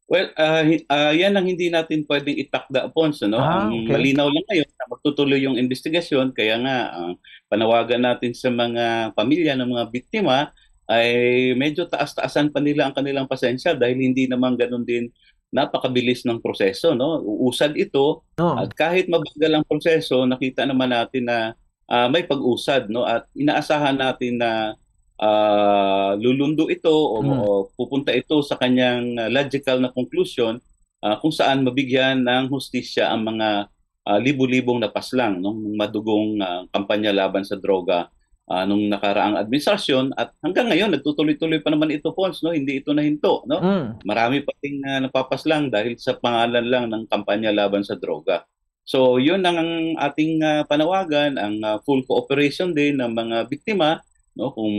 Well, ah, hi- ah, yan ang hindi natin pwedeng itakda, Pons, ano? Ah, Ang okay. malinaw lang ngayon na magtutuloy yung investigasyon, kaya nga ang panawagan natin sa mga pamilya ng mga biktima ay medyo taas-taasan pa nila ang kanilang pasensya dahil hindi naman ganun din napakabilis ng proseso, no? Uusad ito No. at kahit mabagal ang proseso, nakita naman natin na ah, may pag-usad, no? At inaasahan natin na ah, lulundo ito o, Hmm. o pupunta ito sa kanyang ah, logical na conclusion ah, kung saan mabigyan ng hustisya ang mga ah, libo-libong napaslang ng madugong ah, kampanya laban sa droga ah, nung nakaraang administrasyon at hanggang ngayon nagtutuloy-tuloy pa naman ito, Pons, no? Hindi ito nahinto, no? Mm. Marami pa rin ah, napapaslang dahil sa pangalan lang ng kampanya laban sa droga. So, yun ang ating ah, panawagan, ang ah, full cooperation din ng mga biktima, no? Kung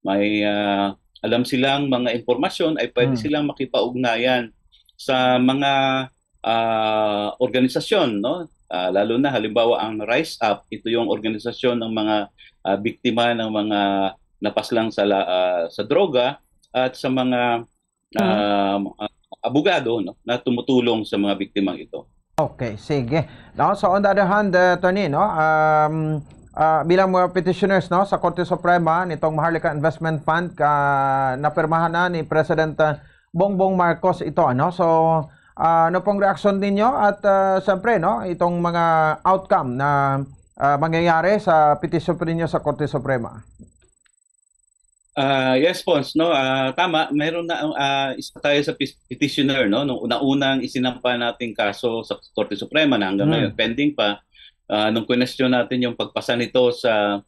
may ah, alam silang mga impormasyon, ay pwede Hmm. silang makipag-ugnayan sa mga ah, organisasyon, no? Ah, lalo na halimbawa ang Rise Up, ito yung organisasyon ng mga ah, biktima ng mga napaslang sa la- ah, sa droga at sa mga Hmm. ah, ah, abogado, no, na tumutulong sa mga biktimang ito. Okay, sige. No, so on the other hand, uh, Tony, no, um, uh, bilang mga petitioners, no, sa Korte Suprema nitong Maharlika Investment Fund, ka napirmahan na ni President uh, Bongbong Marcos ito, ano? So, uh, ano pong reaksyon ninyo at uh, siyempre, no, itong mga outcome na uh, mangyayari sa petition po ninyo sa Korte Suprema? Ah, yes, Pons, no? Ah, tama, mayroon na ah, isa tayo sa pis- petitioner, no? Nung una-unang isinampa nating kaso sa Korte Suprema na hanggang Hmm. ngayon pending pa, ah, nung kwestiyon natin yung pagpasa nito sa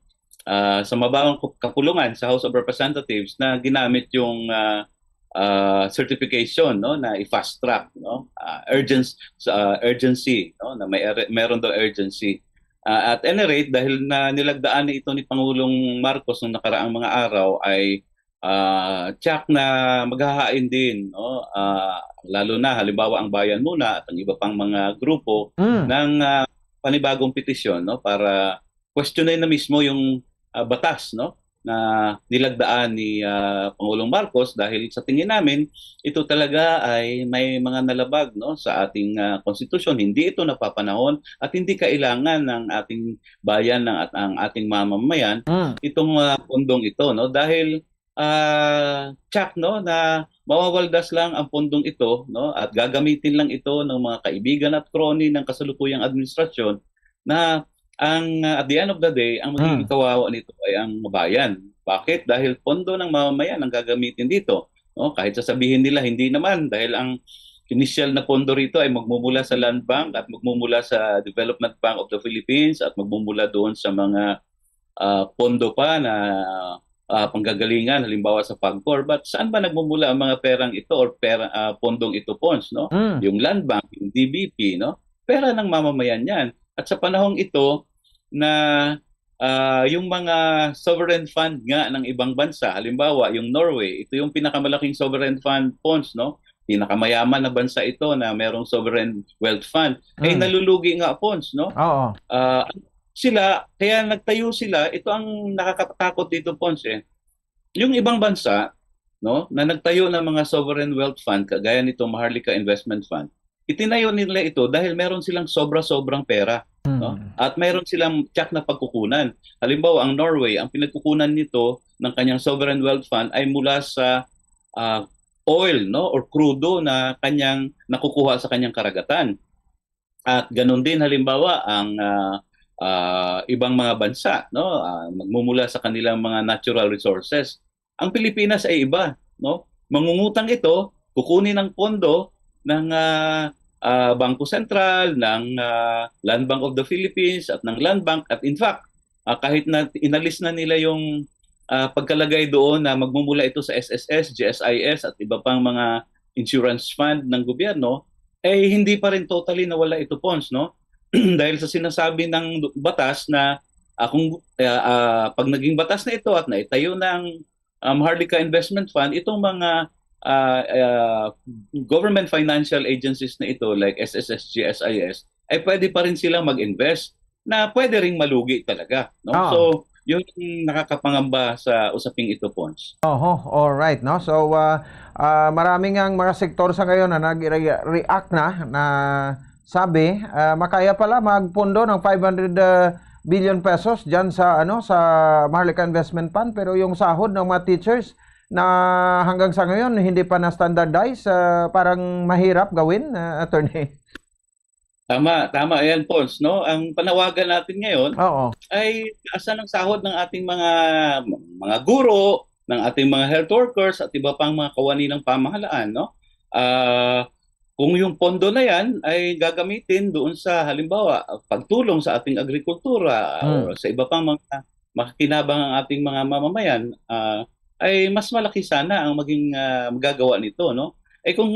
ah, sa mababang kup- kapulungan sa House of Representatives na ginamit yung ah, ah, certification, no, na i-fast track, no? Ah, urgency, ah, urgency, no, na may ur- meron daw urgency. Ah, at any rate, dahil na nilagdaan na ito ni Pangulong Marcos nung nakaraang mga araw, ay ah, tiyak na maghahain din, no? Ah, lalo na, halimbawa, ang Bayan Muna at ang iba pang mga grupo Mm. ng, ah, panibagong petisyon, no? Para questionin na mismo yung, ah, batas, no? Na nilagdaan ni, ah, Pangulong Marcos, dahil sa tingin namin, ito talaga ay may mga nalabag, no, sa ating, ah, konstitusyon. Hindi ito napapanahon at hindi kailangan ng ating bayan, ng, at ang ating mamamayan Mm. itong, ah, pondong ito, no? Dahil, ah, tiyak, no, na mawawaldas lang ang pondong ito, no, at gagamitin lang ito ng mga kaibigan at crony ng kasalukuyang administrasyon na ang, ah, at the end of the day, ang magiging Hmm. kawawa nito ay ang bayan. Bakit? Dahil pondo ng mamamayan ang gagamitin dito, no? Kahit sasabihin nila, hindi naman, dahil ang initial na pondo rito ay magmumula sa Land Bank at magmumula sa Development Bank of the Philippines at magmumula doon sa mga, ah, pondo pa na, ah, panggagalingan, halimbawa sa PAGCOR. But saan ba nagmumula ang mga perang ito or pera, ah, pondong ito, Pons, no? Mm. Yung Land Bank, yung D B P, no? Pera ng mamamayan yan. At sa panahong ito na, ah, yung mga sovereign fund nga ng ibang bansa, halimbawa yung Norway, ito yung pinakamalaking sovereign fund, Pons, no? Pinakamayaman na bansa ito na merong sovereign wealth fund. Eh, Mm. nalulugi nga, Pons, no? Oo. Ah, sila, kaya nagtayo sila, ito ang nakakatakot dito, Pons, eh. Yung ibang bansa, no, na nagtayo ng mga sovereign wealth fund, kagaya nitong Maharlika Investment Fund, itinayo nila ito dahil meron silang sobra-sobrang pera, no? Hmm. At meron silang tiyak na pagkukunan. Halimbawa, ang Norway, ang pinagkukunan nito ng kanyang sovereign wealth fund ay mula sa, ah, oil, no, or krudo na kanyang nakukuha sa kanyang karagatan. At ganun din, halimbawa, ang, ah, ah, ibang mga bansa, no, ah, magmumula sa kanilang mga natural resources. Ang Pilipinas ay iba, no? Mangungutang ito, kukunin ang pondo ng, ah, ah, Bangko Sentral, ng, ah, Land Bank of the Philippines at ng Land Bank, at in fact, ah, kahit na inalis na nila yung, ah, pagkalagay doon na magmumula ito sa S S S, G S I S at iba pang mga insurance fund ng gobyerno, eh hindi pa rin totally nawala ito, Pons, no? Dahil sa sinasabi ng batas na, ah, kung, ah, ah, pag naging batas na ito at naitayo na ang, ah, Maharlika Investment Fund, itong mga, ah, ah, government financial agencies na ito like S S S, G S I S, ay pwede pa rin silang mag-invest na pwede ring malugi talaga, no? Oo. So, yun ang nakakapangamba sa usaping ito, Pons. Oho, all right, no? So, ah, ah, marami nga ang mga sektor sa ngayon na nag-react na, na sabi, ah, makaya pala magpundo ng five hundred, ah, billion pesos diyan sa, ano, sa Maharlika Investment Fund, pero yung sahod ng mga teachers na hanggang sa ngayon hindi pa na-standardize, ah, parang mahirap gawin, ah, attorney. Tama, tama yan, Pons, no? Ang panawagan natin ngayon Oo. ay taasan ang sahod ng ating mga, mga guro, ng ating mga health workers at iba pang mga kawani ng pamahalaan, no? Ah, kung yung pondo na yan ay gagamitin doon sa, halimbawa, pagtulong sa ating agrikultura Hmm. o sa iba pang mga makakinabang ang ating mga mamamayan, ah, ay mas malaki sana ang maging, ah, magagawa nito, no? Eh, kung,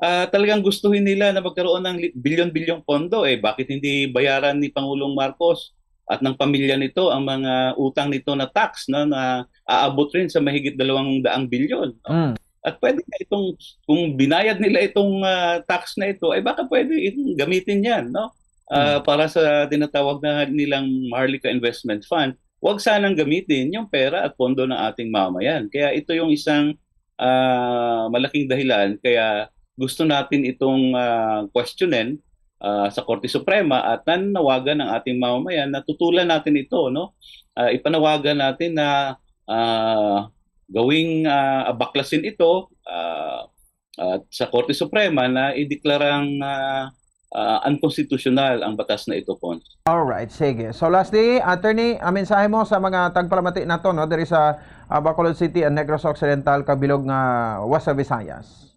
ah, talagang gustuhin nila na magkaroon ng li-, bilyon-bilyong pondo, eh, bakit hindi bayaran ni Pangulong Marcos at ng pamilya nito ang mga utang nito na tax, no, na aabot rin sa mahigit dalawang daang bilyon, no? Mm. At pwede na itong, kung binayad nila itong, ah, tax na ito, ay baka pwede itong gamitin yan, no? Ah, Mm. para sa tinatawag na nilang Maharlika Investment Fund. Huwag sanang gamitin yung pera at pondo ng ating mamayan. Kaya ito yung isang, ah, malaking dahilan kaya gusto natin itong, ah, questionin, ah, sa Korte Suprema at nananawagan ang ating mamamayan na tutulan natin ito, no? Ah, ipanawagan natin na, ah, gawing, ah, abaklasin ito, ah, at sa Korte Suprema na ideklarang, ah, ah, unconstitutional ang batas na ito, Pons. All right, sige. So lastly, attorney, ang mensahe mo sa mga tagpalamati nato, no, diri sa, ah, Bacolod City and Negros Occidental, kabilog nga Western Visayas.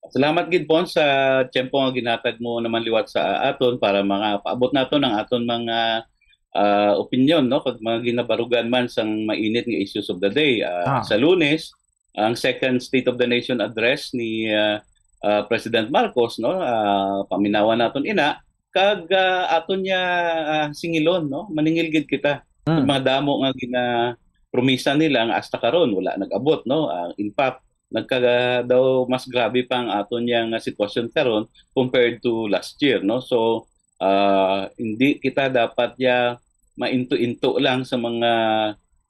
Salamat gid, Pons, sa tiyempo nga ginhatag mo naman liwat sa aton para mga paabot naton ang aton mga, ah, opinyon, no, kag mga ginabarugan man sang mainit nga issues of the day. Ah, Ah. sa Lunes, ang second State of the Nation address ni, ah, ah, President Marcos, no, ah, paminawan naton ina, kag, ah, aton niya, ah, singilon, no, maningil gid kita. Mm. Mga damo nga gina-, promisa nila nga hasta karon wala nag-abot, no? Ah, in fact, nagka daw mas grabe pa ang aton niya nga sitwasyon karon compared to last year, no? So, ah, hindi kita dapat ya mainto-into lang sa mga,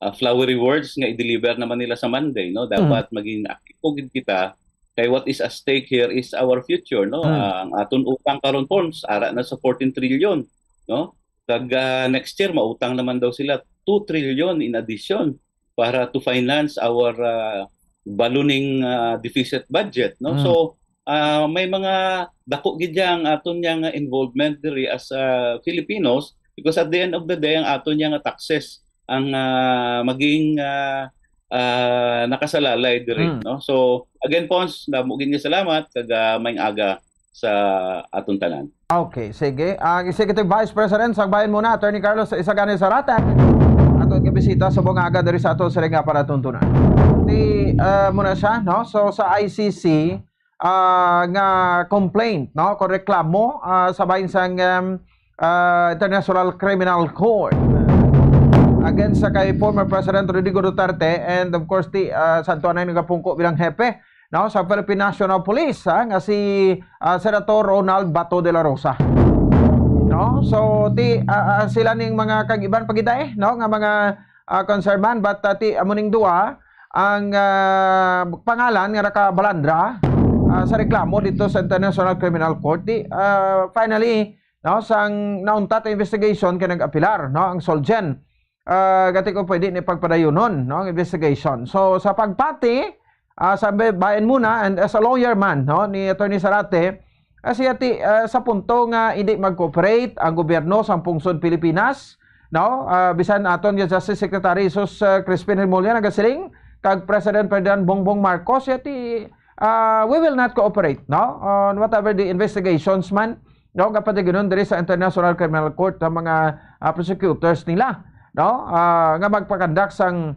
ah, flowery words nga i-deliver naman nila sa Monday, no? Dapat maging aktibo gid kita kay what is at stake here is our future, no? Mm. Ah, ang aton utang karon, Pons, ara na sa fourteen trillion, no? Kag, ah, next year mautang naman daw sila two trillion in addition para to finance our, ah, ballooning, ah, deficit budget, no? Mm. So, ah, may mga dako gid ya ang aton niya nga involvement diri as, ah, Filipinos, because at the end of the day, ang aton niya nga taxes ang, ah, maging, ah, ah, nakasalalay diri, Mm. no? So, again, Pons, damo gid nga salamat kag, ah, maayong aga sa aton tanan. Okay, sige. Ang Executive Vice President sang Bayan Muna, Attorney Carlos Isagani Zarate, aton gabisita sa buong aga diri sa aton siring nga palatuntunan. Di, ah, muna siya, no? So, sa I C C, ah, nga complaint, no? Kung reklamo, ah, sa bahin sang, um, ah, International Criminal Court against sa kay former President Rodrigo Duterte and, of course, ti, ah, sa ato anay nagapungko bilang hepe, no, sa Philippine National Police, ha, nga si, ah, Senator Ronald Bato de la Rosa. No? So, ti, ah, ah, sila ning mga kag iban pa gid, eh, no, nga mga, ah, concerned man, but, ah, ti, amo ning duha ang, ah, pangalan nga nakabalandra, ah, sa reklamo dito sa International Criminal Court. Ti, ah, finally, no, sang nauntat ang investigation kay nag-apilar, no, ang Solgen. Ah, gati ko pwede ni pagpadayunon, no, ang investigation. So, sa pagpati, ah, sa Bay-, Bayan Muna, and as a lawyer man, no, ni Attorney Zarate, ah, siya ti, ah, sa punto nga hindi mag-cooperate ang gobyerno sang pungsod Pilipinas, no, ah, bisan aton nga Justice Secretary Jesus, ah, Crispin Remulla nagasiling, kag President Ferdinand Bongbong Marcos, siya ti, ah, we will not cooperate, no, on whatever the investigations man, no, nga padayonon diri sa International Criminal Court ang mga, ah, prosecutors nila, no, ah, nga magpakandak sang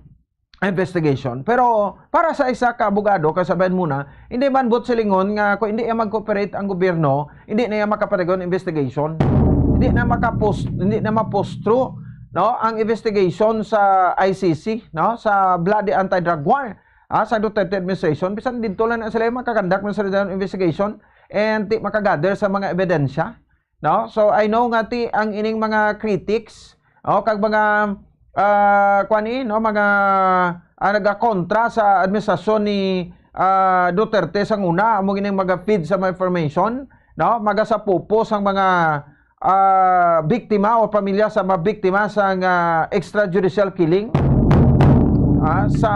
investigation. Pero para sa isa ka abogado, kasabihan mo na, hindi man buot silingon nga kung hindi iya mag-cooperate ang gobyerno, hindi na iya makapadayon investigation. Hindi na makapos-, hindi na mapostro, no, ang investigation sa I C C, no, sa bloody anti-drug war, ah, sa Duterte administration. Bisan dito lang na sila makakandak ng sila investigation and di makagather sa mga ebidensya. No? So, I know nga ti ang ining mga critics, oh, kag mga, ah, kuan ni, no, mga, ah, nagakontra sa administrasyon ni, ah, Duterte sang una, amo gining mga feed sa mga information, no, magasapupo sang mga, ah, biktima o pamilya sa mga biktima sang, ah, extrajudicial killing, ah, sa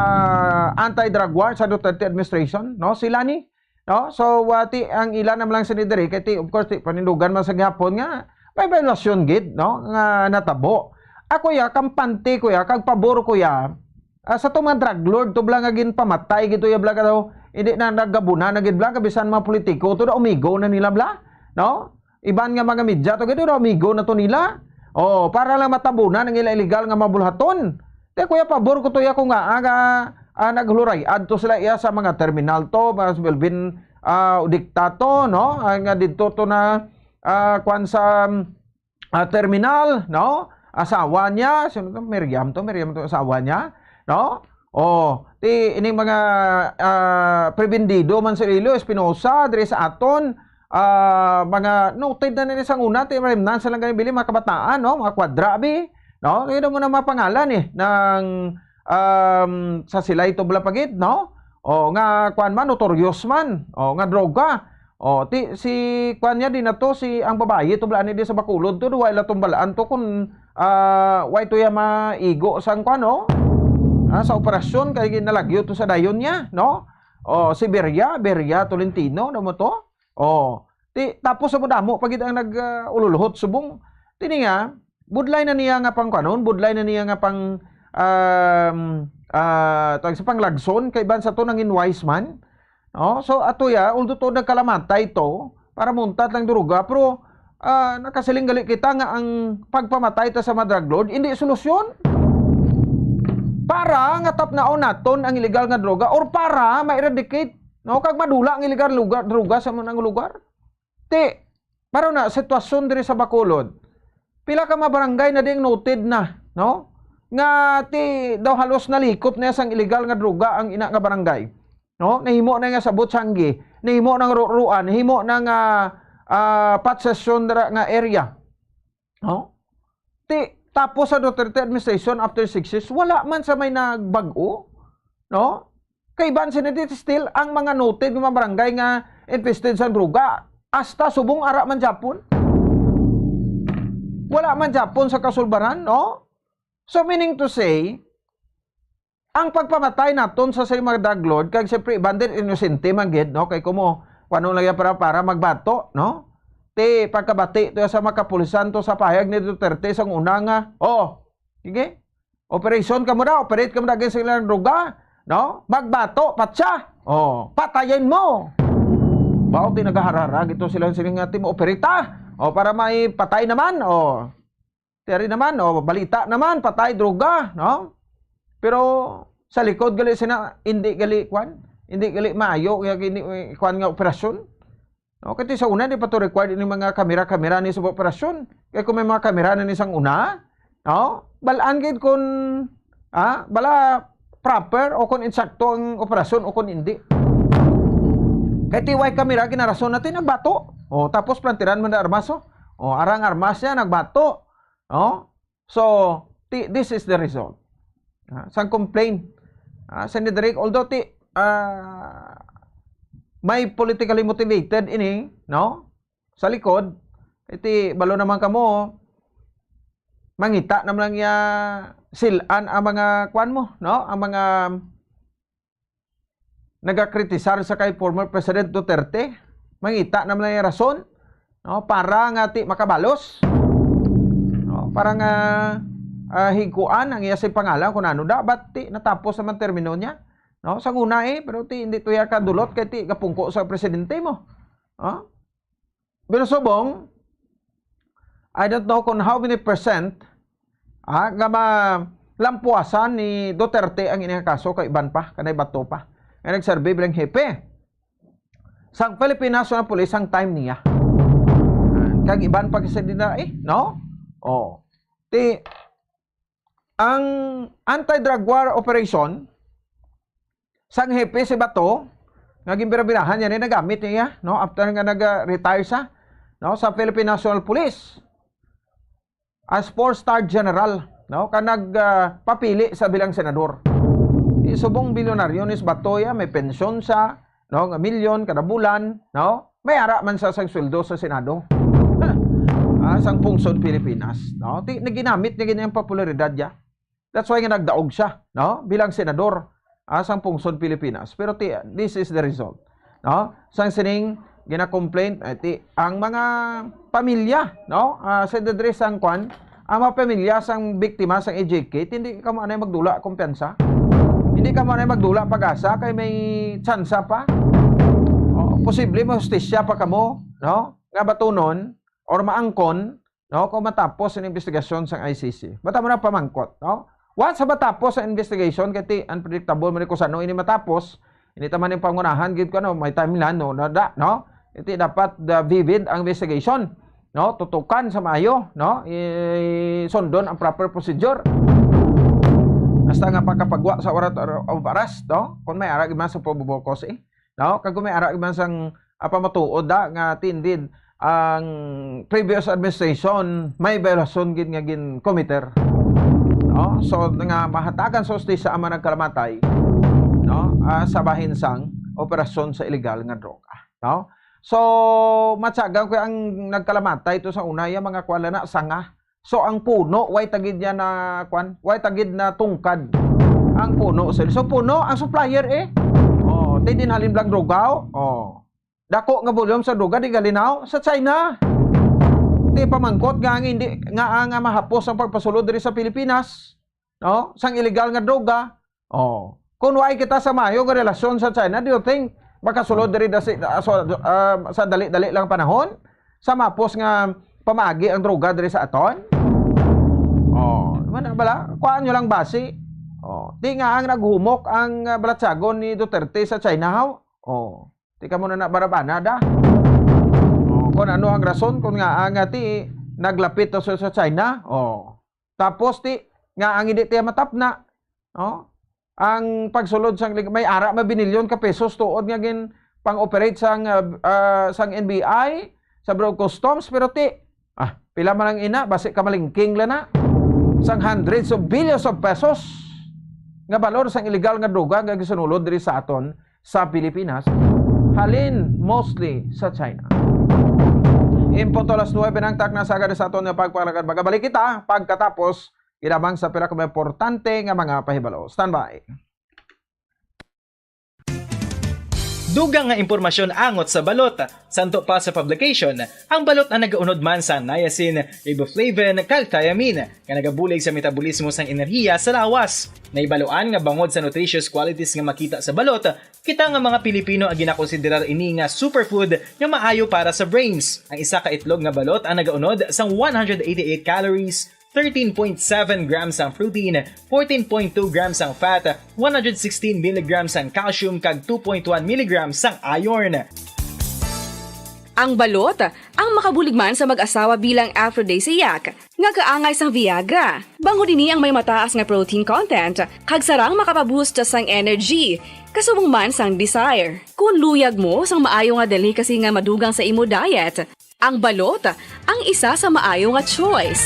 anti-drug war sa Duterte administration, no? Sila ni No? So, wa ti ang ila naman lang sini diri, kay ti, of course, ti panindugan man sa gihapon nga may violasyon gid, no, nga natabo. Ako ya, kampante ko ya, kag pabor ko ya, ah, sa tong mga drug lord to bala nga ginpamatay gid to ya bala ka daw, hindi na nagabuna na gid bala, ka bisan mga politiko to na umigo na nila bala, no? Iban nga mga media to gid na umigo na to nila. Oh, para lang matabunan ang ila illegal nga mga bulhaton. Te, kuya, pabor ko to iya ko nga, ah, nga, ah, naghuluray. Adto sila iya sa mga terminal to, mas Melvin, ah, Udiktato, no? Ah, nga didto to na, ah, kwan sa, ah, terminal, no? Asawa niya, sino to? Miriam to, Miriam to, asawa niya, no? Oh, ti, ining mga, ah, prebendido man sa Iloilo, Espinosa, diri sa aton, ah, mga noted na nila sang una, ti, remnants na lang gani bili, mga kabataan, no? Mga kwadra, bi, no? Kaya mo na mga pangalan, eh, ng, um, sa sila ito bala pagid, no? O, nga, kwan man, notorious man. O, nga droga. O, ti, si, kwan niya din na to, si, ang babayi, to bala ni di sa Bacolod to, duwa ila tumbalaan to kung, ah, way to ya maigo sang, kwan, no? Ah, sa operasyon, kay nalagyo to sa dayon niya, no? O, si Beria, Beria Tolentino, no mo to? O, ti, tapos sa damo, pagid ang nag, ah, ululuhot subong. Tini nga, budlay na niya nga pang, kanon, budlay na niya nga pang, um, ah, tawag sa panglagson, kay iban sa to nangin wise man. No? So, ato ya, although to nagkalamatay to, para muntat lang duruga, pero, ah, nakasiling gali kita nga ang pagpamatay ta sa mga drug lord, hindi solusyon. Para nga tapnaon naton ang illegal nga droga or para ma-eradicate, no, kag madula ang illegal lugar, droga sa mga lugar. Ti, para na sitwasyon diri sa Bacolod. Pila ka mga barangay na ding noted na, no? nga ti daw halos nalikop na sang illegal nga droga ang ina nga barangay. No? Nahimo na nga sa Butsangi, nahimo ng Ruruan, nahimo na nga ah, Potsesyon dira nga area. No? Ti, tapos sa Duterte administration after six years, wala man sa may nagbag-o. No? Kay ban sila di still ang mga noted nga mga barangay nga infested sa droga. Hasta subong ara man Japon. Wala man Japon sa kasulbaran, no? So, meaning to say, ang pagpamatay naton sa, sa mga drug lord, kag siyempre, bandit, inosente man gid, no? Kay kumo, kuno lang yan para, para magbato, no? Ti, pagkabati to sa mga kapulisan to sa pahayag ni Duterte sang una nga, "Oh, sige, operasyon kamo na, operate kamo na against sa ilang droga, no? Magbato, patsa, oh, patayin mo." Bao, ti nagaharara gito sila sila nga, "Ti mo operita, oh, para may patay naman, oh." Tiyari naman, oh, balita naman, patay, droga, no? Pero sa likod gali sina, hindi gali, kwan, hindi gali maayo, kaya gini, eh, kwan nga operasyon. No? Kasi sa una, di pa to required ini mga kamera-kamera ni sa operasyon. Kaya kung may mga kamera na ni sang una, no? Balaan gid kung, ah, bala proper o kung insakto ang operasyon o kung hindi. Kay ti way kamera, ginarason natin, nagbato. O, tapos plantiran man na armaso. O, arang armas niya, nagbato. No? So, ti-, this is the result. Ah, sang complaint. Ah, Senator Rick, although ti, ah, may politically motivated ini, no? Sa likod, iti balo naman kamo, mangita naman lang ya silan ang mga kwan mo, no? Ang mga nagakritisar sa kay former President Duterte, mangita naman lang yung rason, no, para nga ti makabalos, no, para nga, ah, higkuan ang iya sing pangalan kung ano da, but ti natapos naman termino niya, no, sa una, eh, pero ti hindi to ya kadulot kay ti kapungko sa presidente mo, no? Pero subong, I don't know kung how many percent, ah, nga malampuasan ni Duterte ang ini nga kaso kay iban pa, kanay bato pa, nga nagserbi bilang hepe sang Philippine National Police ang time niya. Ah, kag iban pa kasi din na, eh, no? Oh. Ti, ang anti-drug war operation sang hepe si Bato, nga ginbirabirahan niya ni nagamit niya, no? After nga nag-retire sa, no, sa Philippine National Police as four-star general, no? Ka nag, ah, papili sa bilang senador. Di subong bilyonaryo ni si Bato ya, may pensyon sa, no, nga milyon kada bulan, no? May ara man sa sang sweldo sa Senado. Ah, sang pungsod Pilipinas, no? Ti, naginamit niya gid ang popularidad niya. That's why nga nagdaog siya, no? Bilang senador, ah, sang pungsod Pilipinas. Pero ti, this is the result, no? Sang sining gina-complain, eh, ti, ang mga pamilya, no? Ah, sa diri sang kwan, ang mga pamilya sang biktima sang A J K, hindi kamo anay magdula kumpiyansa. Hindi kamo anay magdula pag-asa kay may tsansa pa. Oh, posible mahustisya pa kamo, no? Nga batunon or maangkon, no, kung matapos ang investigasyon sang I C C. Bata mo na pamangkot, no? Once sa matapos ang investigation, kay ti unpredictable man kung saan ini matapos, hindi ta man yung pangunahan, gid ko, no, may timeline, no, na, da, no? Iti dapat, da, vivid ang investigation, no? Tutukan sa maayo, no? I-, sundon ang proper procedure. Hasta nga pagkapagwa sa warrant of arrest, no? Kung may ara gid man sa probable cause, eh. No? Kag kung may ara gid man sang, ah, pamatuod da nga ti indeed ang previous administration may violation gid nga gin-committer. No? So, nga mahatagan sa hustisya ang mga nagkalamatay, no? Ah, sa bahin sang operasyon sa illegal nga droga, no? So, matyagan ko ang nagkalamatay to sa una, yung mga kuwan na sanga. So, ang puno, way tagid niya na, kwan, way tagid na tungkad. Ang puno, sir. So, puno, ang supplier, eh. Oh, ti din halin blang droga, oh. Dako nga volume sa droga, di galinaw, sa China. Ti pamangkot nga ang hindi, nga ang, ah, mahapos ang pagpasulod diri sa Pilipinas, no? Sang illegal nga droga. Oh. Kung way kita sa mayo nga relasyon sa China, do you think makasulod diri da si, ah, so, ah, sa dali-dali lang panahon? Sa mapos nga pamagi ang droga diri sa aton? Oh, man bala, kuhaan nyo lang basi. Oh, di nga ang naghumok ang, ah, balatsagon ni Duterte sa China, haw? Oh, di ka mo na nabarabana da. Oh, kung ano ang rason kung nga ang ati naglapit to sa, sa China? Oh. Tapos ti, nga ang hindi tiya matapna, no? Ang pagsulod sang lig-, may ara mabinilyon ka pesos tuod nga gin pang-operate sang, ah, ah, sang N B I, sa Bureau of Customs, pero ti, ah, pila man ang ina, basi kamalingking la na. Sang hundreds of billions of pesos nga balor sang illegal nga droga nga gisunulod diri sa aton sa Pilipinas, halin mostly sa China. In punto alas nuebe na ang takna sa agad sa aton nga pagpalakad. Magabalik kita pagkatapos ginamang sa pila ka mga importante nga mga pahibalo. Standby. Dugang nga impormasyon angot sa balot. Santo pa sa publication, ang balot ang nagaunod man sa niacin, riboflavin, kag thiamine, nga nagabulig sa metabolismo sang enerhiya sa lawas. Naibaluan nga bangod sa nutritious qualities nga makita sa balot, kita nga mga Pilipino ang ginakonsiderar ini nga superfood nga maayo para sa brains. Ang isa ka itlog nga balot ang nagaunod sang one hundred eighty-eight calories, thirteen point seven grams ang protein, fourteen point two grams ang fat, one hundred sixteen milligrams ang calcium, kag two point one milligrams ang iron. Ang balot ang makabulig man sa mag-asawa bilang aphrodisiac nga kaangay sang Viagra. Bangod ini ang may mataas nga protein content kag sarang makapaboost sang energy, kasubong man sang desire. Kung luyag mo sang maayo nga delicacy nga madugang sa imo diet, ang balot ang isa sa maayo nga choice.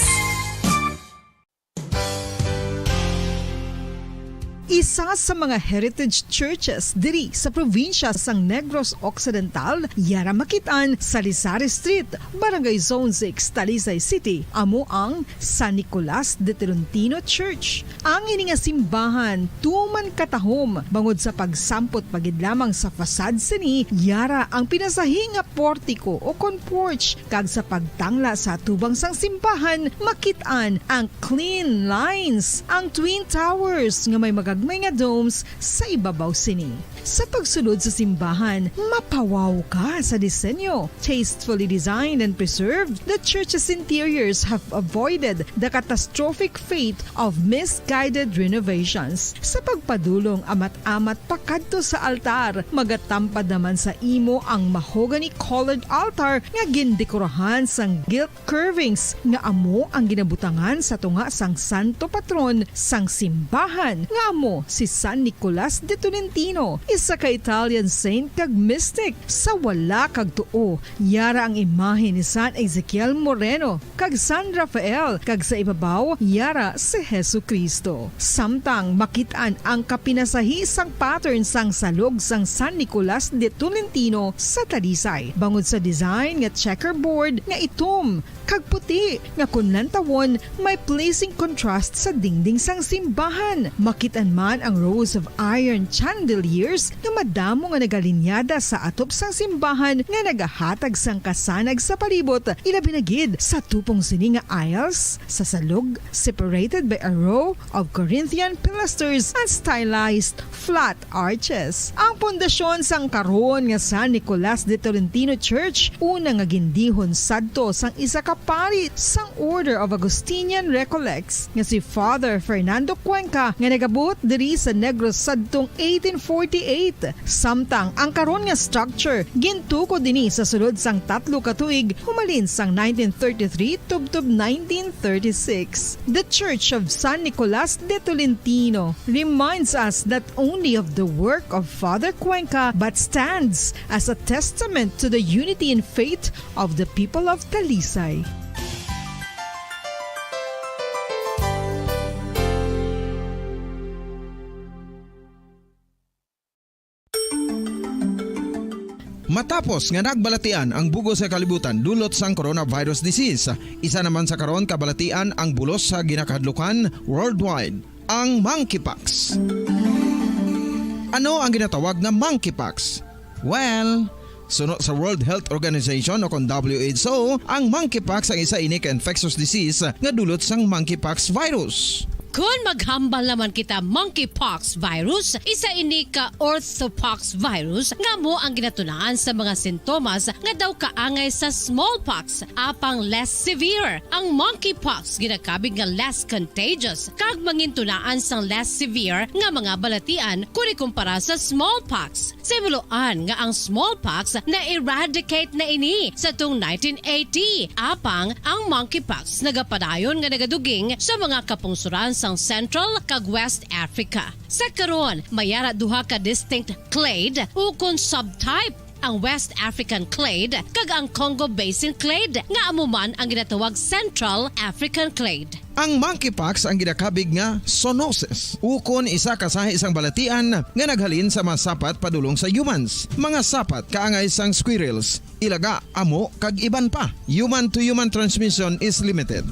Isa sa mga heritage churches diri sa probinsya sang Negros Occidental, yara makit-an sa Lisari Street, Barangay Zone six, Talisay City, amo ang San Nicolas de Tolentino Church. Ang ini nga simbahan tuman katahom bangod sa pagsampot pa gid lamang sa facade sini, yara ang pinasahi nga portiko o kon porch, kag sa pagtangla sa atubang sang simbahan, makit-an ang clean lines, ang twin towers nga may magagmay nga domes sa ibabaw sini. Sa pagsulod sa simbahan, mapawaw ka sa disenyo. Tastefully designed and preserved, the church's interiors have avoided the catastrophic fate of misguided renovations. Sa pagpadulong amat-amat pakadto sa altar, magatampad naman sa imo ang mahogany-colored altar nga gindekorahan sang gilt curvings nga amo ang ginabutangan sa tunga sang santo patron sang simbahan, nga amo si San Nicolas de Tolentino, isa ka Italian saint kag mystic. Sa wala kag tuo, yara ang imahe ni San Ezekiel Moreno kag San Rafael, kag sa ibabaw, yara si Jesu-Cristo. Samtang makit-an ang kapinasahi sang pattern sang salog sang San Nicolas de Tolentino sa Talisay, bangod sa design nga checkerboard nga itom kag puti nga kon lantawon may pleasing contrast sa dingding sang simbahan. Makit-an man ang rows of iron chandeliers nga madamo nga nagalinyada sa atop sang simbahan nga nagahatag sang kasanag sa palibot, ilabi na gid sa tupong sini nga aisles sa salog, separated by a row of Corinthian pilasters and stylized flat arches. Ang pundasyon sang karon nga San Nicolas de Tolentino Church, una nga gindihon sadto sang isa ka pari sang Order of Augustinian Recollects nga si Father Fernando Cuenca, nga nagabuot diri sa Negros sadtong eighteen forty-eight. Samtang ang karon nga structure gintukod ini sa sulod sang tatlo ka tuig humalin sang nineteen thirty-three tubtob nineteen thirty-six. The Church of San Nicolas de Tolentino reminds us not only of the work of Father Cuenca but stands as a testament to the unity in faith of the people of Talisay. Matapos nga nagbalatian ang bug-os nga kalibutan dulot sang coronavirus disease, isa naman sa karon kabalatian ang bulos sa ginakahadlukan worldwide, ang monkeypox. Ano ang ginatawag nga monkeypox? Well, suno sa World Health Organization o kon W H O, ang monkeypox ang isa ini ka infectious disease nga dulot sang monkeypox virus. Kon maghambal naman kita monkeypox virus, isa ini ka orthopox virus nga amo ang ginatunaan sa mga sintomas nga daw kaangay sa smallpox, apang less severe. Ang monkeypox ginakabig nga less contagious kag mangintunaan sang less severe nga mga balatian kon ikumpara sa smallpox. Sa ibaluan nga ang smallpox na-eradicate na ini sa tung nineteen eighty, apang ang monkeypox nagapadayon nga nagaduging sa mga kapungsoran sa sang Central kag West Africa. Sa karon, may ara duha ka distinct clade ukon subtype, ang West African clade kag ang Congo Basin clade, nga amo man ang ginatawag Central African clade. Ang monkeypox ang ginakabig nga zoonosis, ukon isa ka sahi sang balatian nga naghalin sa mga sapat padulong sa humans, mga sapat kaangay sang squirrels, ilaga, amo, kag iban pa. Human-to-human transmission is limited.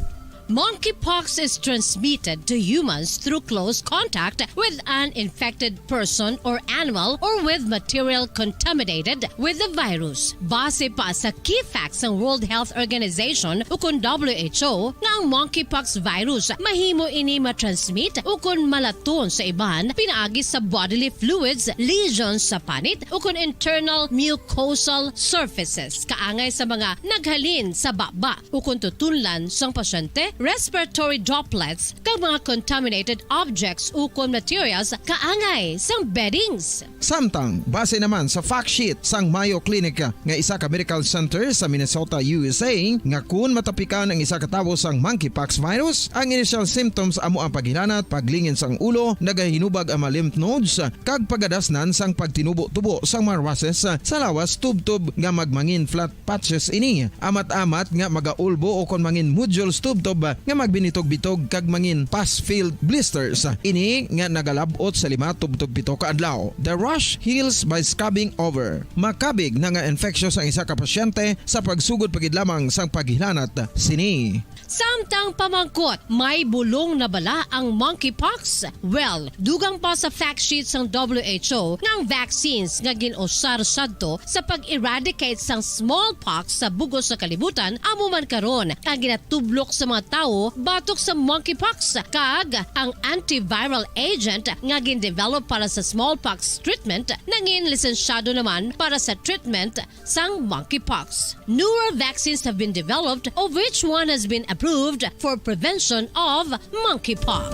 Monkeypox is transmitted to humans through close contact with an infected person or animal or with material contaminated with the virus. Base pa sa key facts sang World Health Organization ukon W H O, nga ang monkeypox virus mahimo ini matransmit ukon malaton sa iban pinaagi sa bodily fluids, lesions sa panit, ukon internal mucosal surfaces, kaangay sa mga naghalin sa baba ukon tutunlan sang pasyente, respiratory droplets, kag mga contaminated objects ukon materials kaangay sang beddings. Samtang, base naman sa fact sheet sang Mayo Clinic nga isa ka medical center sa Minnesota, U S A, nga kun matapikan ang isa ka tawo sang monkeypox virus, ang initial symptoms amo ang paghilanat, paglingin sang ulo, nagahinubag ang mga lymph nodes, kag pagadasnan sang pagtinubo-tubo sang mga rushes sa lawas tubtob nga magmangin flat patches ini, amat-amat nga magaulbo ukon mangin nodules tubtob nga magbinitog-bitog kag mangin pus-filled blisters. Ini nga nagalab-ot sa lima tubtob pito ka adlaw. The rash heals by scabbing over. Makabig na nga infectious ang isa ka pasyente sa pagsugod pa gid lamang sang paghilanat sini. Samtang pamangkot, may bulong na bala ang monkeypox? Well, dugang pa sa fact sheet sang W H O nga ang vaccines nga gin-usar sadto sa pag-eradicate sang smallpox sa bug-os sa kalibutan amo man karon ang ginatublok sa mga tawo batok sa monkeypox, kag ang antiviral agent nga gin-develop para sa smallpox treatment nangin lisensyado naman para sa treatment sang monkeypox. Newer vaccines have been developed, of which one has been approved for prevention of monkeypox.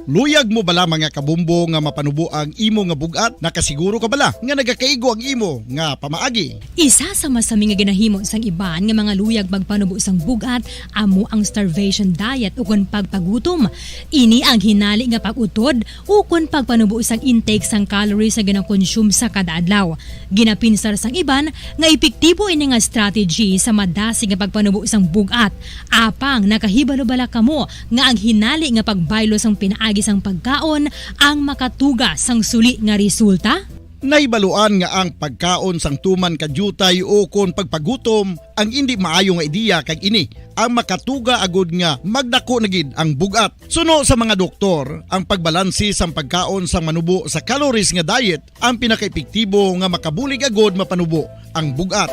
Luyag mo bala, mga kabumbo, nga mapanubo ang imo nga bug-at? Nakasiguro ka bala nga nagakaigo ang imo nga pamaagi? Isa sa masami nga ginahimo sang iban nga mga luyag magpanubo sang bug-at amo ang starvation diet ukon pagpagutom. Ini ang hinali nga pag-utod ukon pagpanubo sang intake sang calories nga ginakonsume sa kada adlaw. Ginapinsar sang iban nga epektibo ini nga strategy sa madasig nga pagpanubo sang bug-at. Apang nakahibalo bala kamo nga ang hinali nga pagbaylo sang pinaagi sang pagkaon ang makatuga sang suli nga resulta? Nahibaluan nga ang pagkaon sang tuman ka diutay ukon pagpagutom ang indi maayo nga ideya, kag ini ang makatuga agud nga magdako na gid ang bug-at. Suno sa mga doktor, ang pagbalanse sang pagkaon sang manubo sa calories nga diet ang pinakaepektibo nga makabulig agud mapanubo ang bug-at.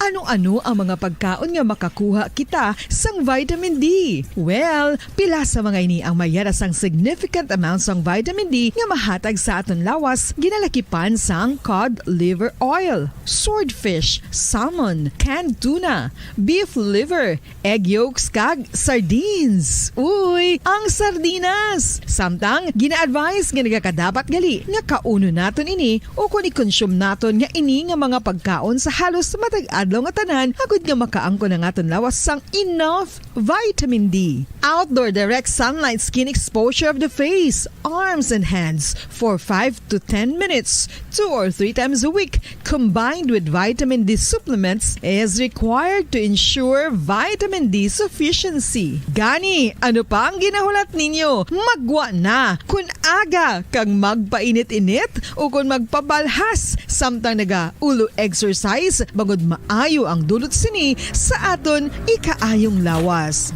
Ano-ano ang mga pagkaon nga makakuha kita sang vitamin D? Well, pila sa mga ini ang may yara sang significant amount sang vitamin D nga mahatag sa aton lawas, ginalakipan sang cod liver oil, swordfish, salmon, canned tuna, beef liver, egg yolks, kag sardines. Uy, ang sardinas! Samtang, gina-advise nga nagakadapat gali nga kaunon naton ini ukon i-consume naton nga ini nga mga pagkaon sa halos matag adlaw nga tanan, agud nga makaangkon ang aton lawas sang enough vitamin D. Outdoor direct sunlight skin exposure of the face, arms, and hands for five to ten minutes, two or three times a week, combined with vitamin D supplements, is required to ensure vitamin D sufficiency. Gani, ano pa ang ginahulat ninyo? Maggwa na! Kun aga kag magpainit-init ukon magpabalhas samtang naga-ulo exercise, bangod maayo ang dulot sini sa aton ikaayong lawas.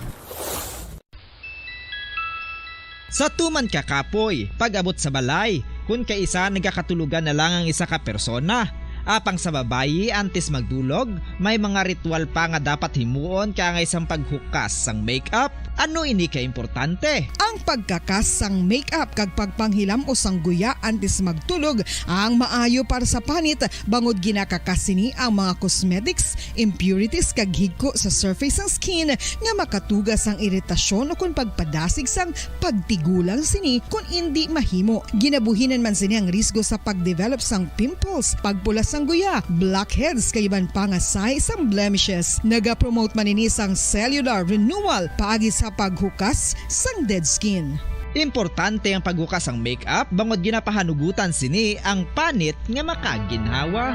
Sa tuman ka kapoy, pag-abot sa balay, kun kaisa nagakatulogan na lang ang isa ka persona. Apang sa babayi, antes magdulog, may mga ritual pa nga dapat himuon kaangay sang paghukas sang makeup, Ano ini ka importante? Ang pagkakas sang makeup kag pagpanghilam-os sang guya antes magtulog ang maayo para sa panit, bangod ginakakas sini ang mga cosmetics, impurities kag higko sa surface sang skin nga makatuga sang iritasyon ukon pagpadasig sang pagtigulang sini kon indi mahimo. Ginabuhinan man sini ang risgo sa pagdevelop sang pimples, pagpula sang guya, blackheads kag iban pa nga sahi sang blemishes. Nagapromote man ini sang cellular renewal paagi sa paghukas sang dead skin. Importante ang paghukas sang makeup bangod ginapahanugutan sini ang panit nga makaginhawa.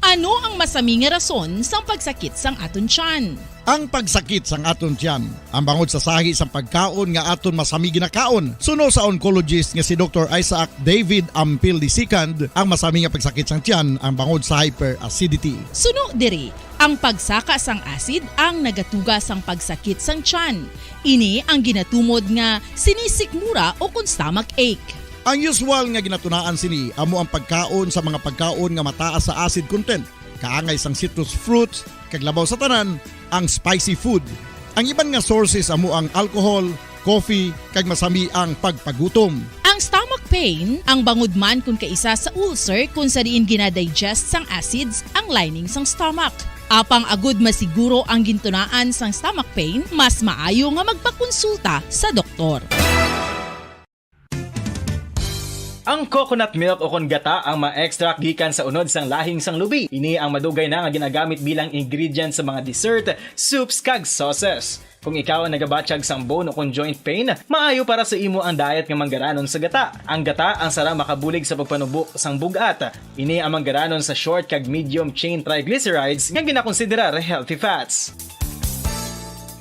Ano ang masami nga rason sang pagsakit sang aton tiyan? Ang pagsakit sang aton tiyan ang bangod sa sahi sang pagkaon nga aton masami ginakaon. Suno sa oncologist nga si Doktor Isaac David Ampil the second, ang masami nga pagsakit sang tiyan ang bangod sa hyperacidity. Suno diri, ang pagsaka sang acid ang nagatuga sang pagsakit sang tiyan. Ini ang ginatumod nga sinisikmura ukon stomach ache. Ang usual nga ginatunaan sini amo ang pagkaon sa mga pagkaon nga mataas sa acid content, kaangay sang citrus fruits, kag labaw sa tanan, ang spicy food. Ang iban nga sources amo ang alcohol, coffee, kag masami ang pagpagutom. Ang stomach pain ang bangod man kon kaisa sa ulcer kon sa diin gina-digest sang acids ang lining sang stomach. Apang agud masiguro ang gintunaan sang stomach pain, mas maayo nga magpakonsulta sa doktor. Ang coconut milk o kon gata ang ma-extract gikan sa unod sang lahing sang lubi. Ini ang madugay na nga ginagamit bilang ingredient sa mga dessert, soups, kag sauces. Kung ikaw ang nagabatyag sang bone o kon joint pain, maayo para sa imo ang diet nga manggaranon sa gata. Ang gata ang sara makabulig sa pagpanubo sang bug-at. Ini ang manggaranon sa short kag medium chain triglycerides nga ginakonsiderar healthy fats.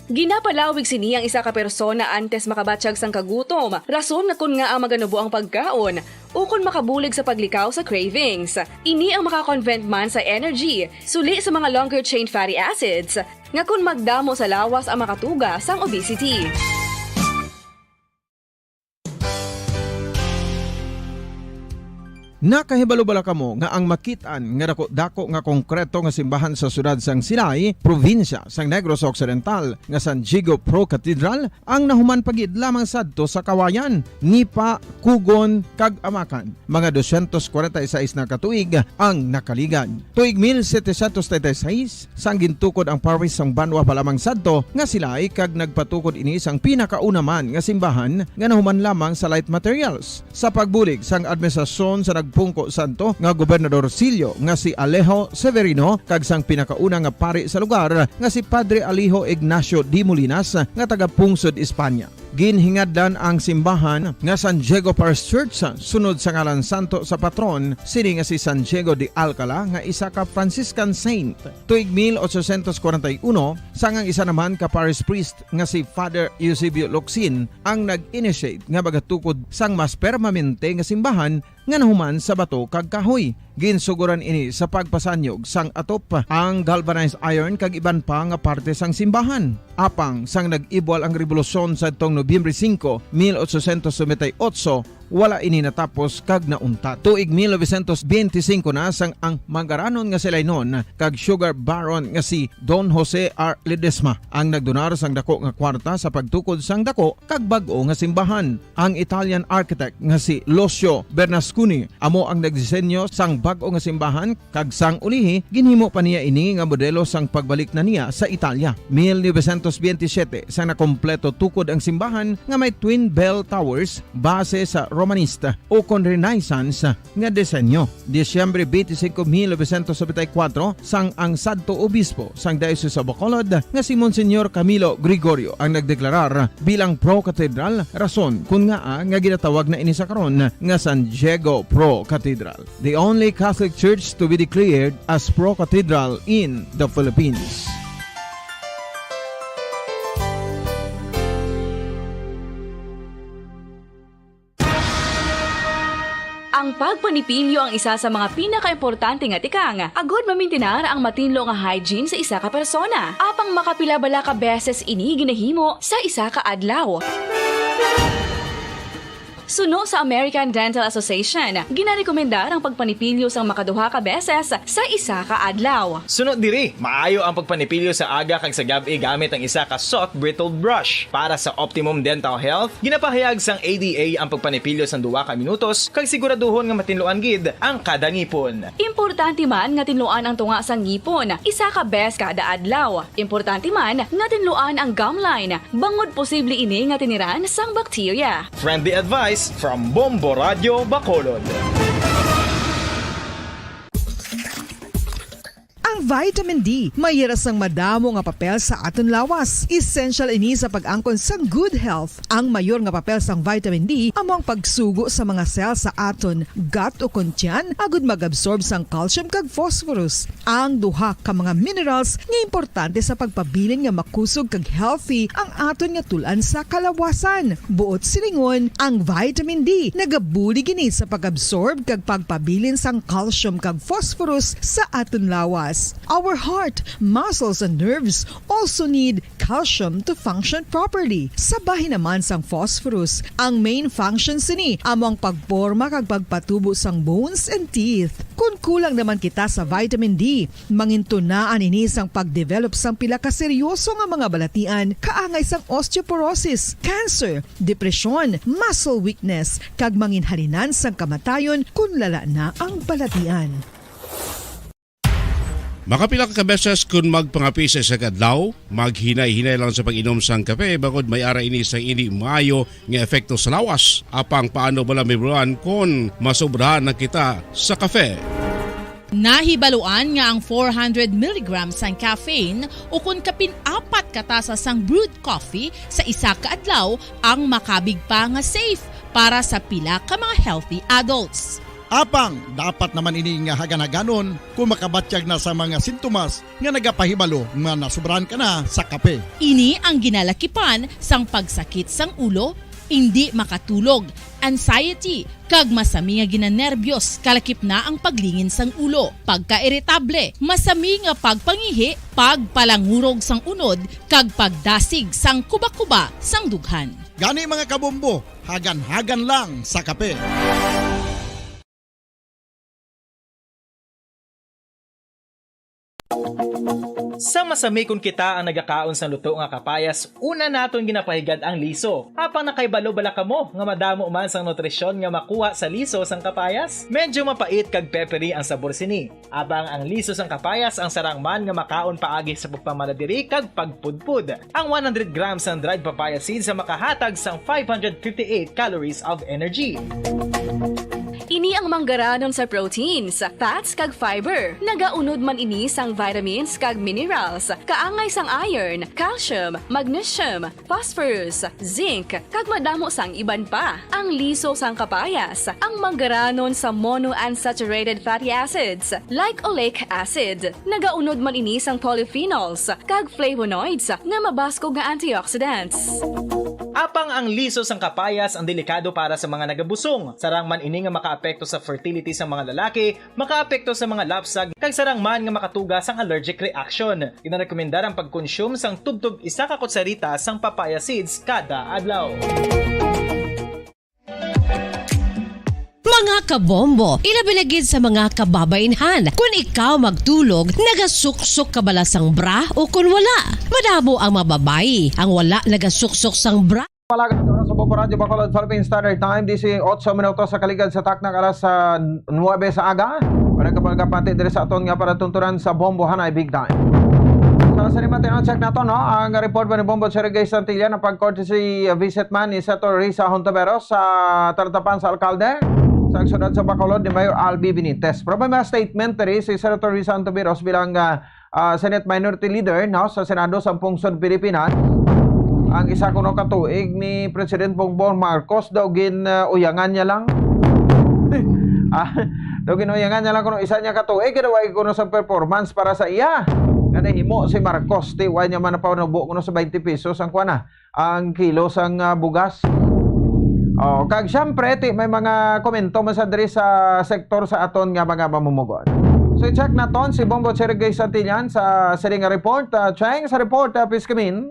Ginapalawig sini ang isa ka persona antes makabatyag sang kagutom, rason nga kon ngaa maganubo ang pagkaon, ukon makabulig sa paglikaw sa cravings. Ini ang maka-convert man sa energy, suli sa mga longer chain fatty acids, nga kon magdamo sa lawas ang makatuga sang obesity. Nakahibalo bala kamo nga ang makit-an nga daku-daku nga konkreto nga simbahan sa siyudad sang Silay, probinsya sang Negros Occidental, nga San Diego Pro Cathedral ang nahuman pa gid lamang sadto sa Kawayan, Nipa, Cogon, kag Amacan? Mga dosyentos kwarenta y seis na ka tuig ang nakaligad. Tuig mil setecientos treinta y seis, sang gintukod ang parish sang banwa pa lamang sadto nga Silay, kag nagpatukod ini sang pinakauna man nga simbahan nga nahuman lamang sa light materials. Sa pagbulig sang administrasyon sa nagpungko sadto nga Gobernador Sillo nga si Alejo Severino kag sang pinakauna nga pari sa lugar nga si Padre Alejo Ignacio de Molinas nga taga-pungsod Espanya. Ginhingadlan ang simbahan nga San Diego Parish Church sunod sa ngalan santo sa patron sini nga si San Diego de Alcala nga isa ka Franciscan saint. Tuig mil ochocientos kwarenta y uno, sang ang isa naman ka parish priest nga si Father Eusebio Locsin ang nag-initiate nga magatukod sang mas permanente nga simbahan nga nahuman sa bato kag kahoy. Ginsugoran ini sa pagpasanyog sang atop, ang galvanized iron kag iban pa nga parte sang simbahan. Apang sang nag-ibwal ang rebolusyon sadtong Nobyembre singko, mil ochocientos noventa y ocho, wala ini natapos kag nauntat. Tuig mil novecientos benti singko na sang ang manggaranon nga si Lainon kag sugar baron nga si Don Jose R. Ledesma ang nagdonar sang dako nga kwarta sa pagtukod sang dako kag bag-o nga simbahan. Ang Italian architect nga si Lucio Bernasconi amo ang nagdisenyo sang bag-o nga simbahan, kag sang ulihi ginhimo pa niya ini nga modelo sang pagbalik na niya sa Italia. Mil novecientos benti siyete sang nakompleto tukod ang simbahan nga may twin bell towers base sa Romanista ukon Renaissance nga disenyo. Disyembre benti singko, mil novecientos nobenta y kuwatro, sang ang sadto obispo sang Diocese of Bacolod nga si Monsignor Camilo Gregorio ang nagdeklarar bilang pro-cathedral, rason kon ngaa nga ginatawag na ini sa karon nga San Diego Pro Cathedral, the only Catholic Church to be declared as pro-cathedral in the Philippines. Ang pagpanipilyo ang isa sa mga pinakaimportante nga tikang agud mamintinar ang matinlo nga hygiene sa isa ka persona. Apang makapila bala ka beses ini ginahimo sa isa ka adlaw? Suno sa American Dental Association, ginarekomendar ang pagpanipilyo sang makaduha ka beses sa isa ka adlaw. Suno diri, maayo ang pagpanipilyo sa aga kag sa gab-i gamit ang isa ka soft bristled brush. Para sa optimum dental health, ginapahayag sang A D A ang pagpanipilyo sang duha ka minutos kag siguraduhon nga matinluan gid ang kada ngipon. Importante man nga tinluan ang tunga sang ngipon isa ka bes kada adlaw. Importante man nga tinluan ang gum line, bangod posible ini nga tiniran sang bakterya. Friendly advice from Bombo Radio Bacolod. Ang vitamin D may hira sang madamo nga papel sa aton lawas. Essential ini sa pag-angkon sang good health. Ang mayor nga papel sang vitamin D amo ang pagsugo sa mga cell sa aton gut o kon tiyan agud mag-absorb sang calcium kag phosphorus, ang duha ka mga minerals nga importante sa pagpabilin nga makusog kag healthy ang aton nga tul-an sa kalawasan. Buot silingon, ang vitamin D nagabulig ini sa pag-absorb kag pagpabilin sang calcium kag phosphorus sa aton lawas. Our heart, muscles, and nerves also need calcium to function properly. Sa bahin naman sang phosphorus, ang main function sini amo ang pagporma kag pagpatubo sang bones and teeth. Kon kulang naman kita sa vitamin D, mangintunaan ini sang pagdevelop sang pila ka seryoso nga mga balatian, kaangay sang osteoporosis, cancer, depresyon, muscle weakness, kag manginhalinan sang kamatayon kon lala na ang balatian. Makapila ka beses kon magpangape sa isa ka adlaw, maghinay-hinay lang sa pag-inom sang kape, bangod may ara ini sang indi maayo nga epekto sa lawas. Apang paano bala mahibaluan kon masobrahan na kita sa kape? Nahibaluan nga ang four hundred milligrams sang caffeine, ukon kapin apat ka tasa sang brewed coffee sa isa ka adlaw, ang makabig pa nga safe para sa pila ka mga healthy adults. Apang dapat naman ini nga hagan-haganon kon makabatyag na sa mga sintomas nga nagapahibalo nga nasobrahan ka na sa kape. Ini ang ginalakipan sang pagsakit sang ulo, indi makatulog, anxiety, kag masami nga ginanerbiyos, kalakip na ang paglingin sang ulo, pagkairitable, masami nga pagpangihi, pagpalangurog sang unod, kag pagdasig sang kuba-kuba sang dughan. Gani, mga kabombo, hagan-hagan lang sa kape. Sa masami kon kita ang nagakaon sang luto nga kapayas, una naton ginapahigad ang liso. Apang nakahibalo bala kamo nga madamo man sang nutrisyon nga makuha sa liso sang kapayas? Medyo mapait kag peppery ang sabor sini. Apang ang liso sang kapayas ang sarang man nga makaon paagi sa pagpamala diri kag pagpudpod. Ang one hundred grams sang dried papaya seeds ang makahatag sang five hundred fifty-eight calories of energy. Ini ang manggaranon sa proteins, fats, kag fiber. Nagaunod man ini sang vitamins kag minerals, kaangay sang iron, calcium, magnesium, phosphorus, zinc, kag madamo sang iban pa. Ang liso sang kapayas, ang manggaranon sa monounsaturated fatty acids, like oleic acid. Nagaunod man ini sang polyphenols kag flavonoids nga mabaskog nga antioxidants. Apang ang liso sang kapayas ang delikado para sa mga nagabusong. Sarang man ini nga makaapekto sa fertility sang mga lalaki, makaapekto sa mga lapsag, kag sarang man nga makatuga sang allergic reaction. Ginarekomendar ang pagkonsume sang tubtob isa ka kutsarita sang papaya seeds kada adlaw. Mga kabombo, ilabi na gid sa mga kababainhan, kun ikaw magtulog, nagasuksok ka bala sang bra o kun wala? Madamo ang mga babayi ang wala nagasuksok sang bra. Palagad oras sa Bombo Radyo Bacolod, Philippine Standard Time, disi otso minutos sa kaligad sa takna alas, ah, nuebe sa aga. Wala ka pagkapati diri sa aton nga palatuntunan sa Bombo Hanay Big Time. Sa sini man, check nato, no? Ang report ba ni Bombo Sergey Santillan, ang pag-courtesy visit man ni Senator Risa Hontiveros sa talatapan sa alkalde sa syudad sa Bacolod ni Mayor Albi Benitez. Pero may mga statement diri si Senator Risa Hontiveros bilang, ah, ah, Senate Minority Leader, no, sa Senado sa Pungsod Pilipinas. Ang isa kuno ka tuig ni President Bongbong Marcos daw gin, ah, uyangan niya lang. Ah, daw gin-uyangan niya lang kuno isa niya ka tuig, kay daw wala kuno sa performance para sa iya. Nga nahimo si Marcos, ti, wa niya man napanubo kuno sa twenty pesos ang kuan na, ang kilo sang, ah, bugas. Oh, kag siyempre, ti, may mga komento man sa diri sa sektor sa aton nga mga mamumugot. So, i-check naton si Bombo Cherry Grace Santillan sa sining nga report. Ah, Cheng, sa report, ah, please come in.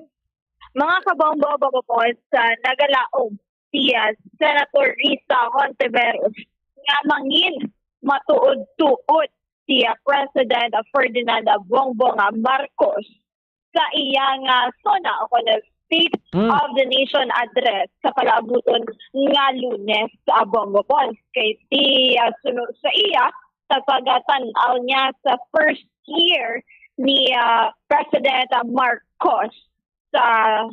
Mga kabombo, Bombo Pods, sa nagalaom si, ah, Senator Risa Hontiveros nga mangin matuod-tuod si, ah, President, ah, Ferdinand, ah, Bongbong, ah, Marcos sa iya nga SONA o kon State Mm. of the Nation Address sa palaabuton nga Lunes, ah, Bongbong Pons. Kay ti, ah, suno sa iya, sa pagkatan-aw niya sa first year ni, ah, President, ah, Marcos sa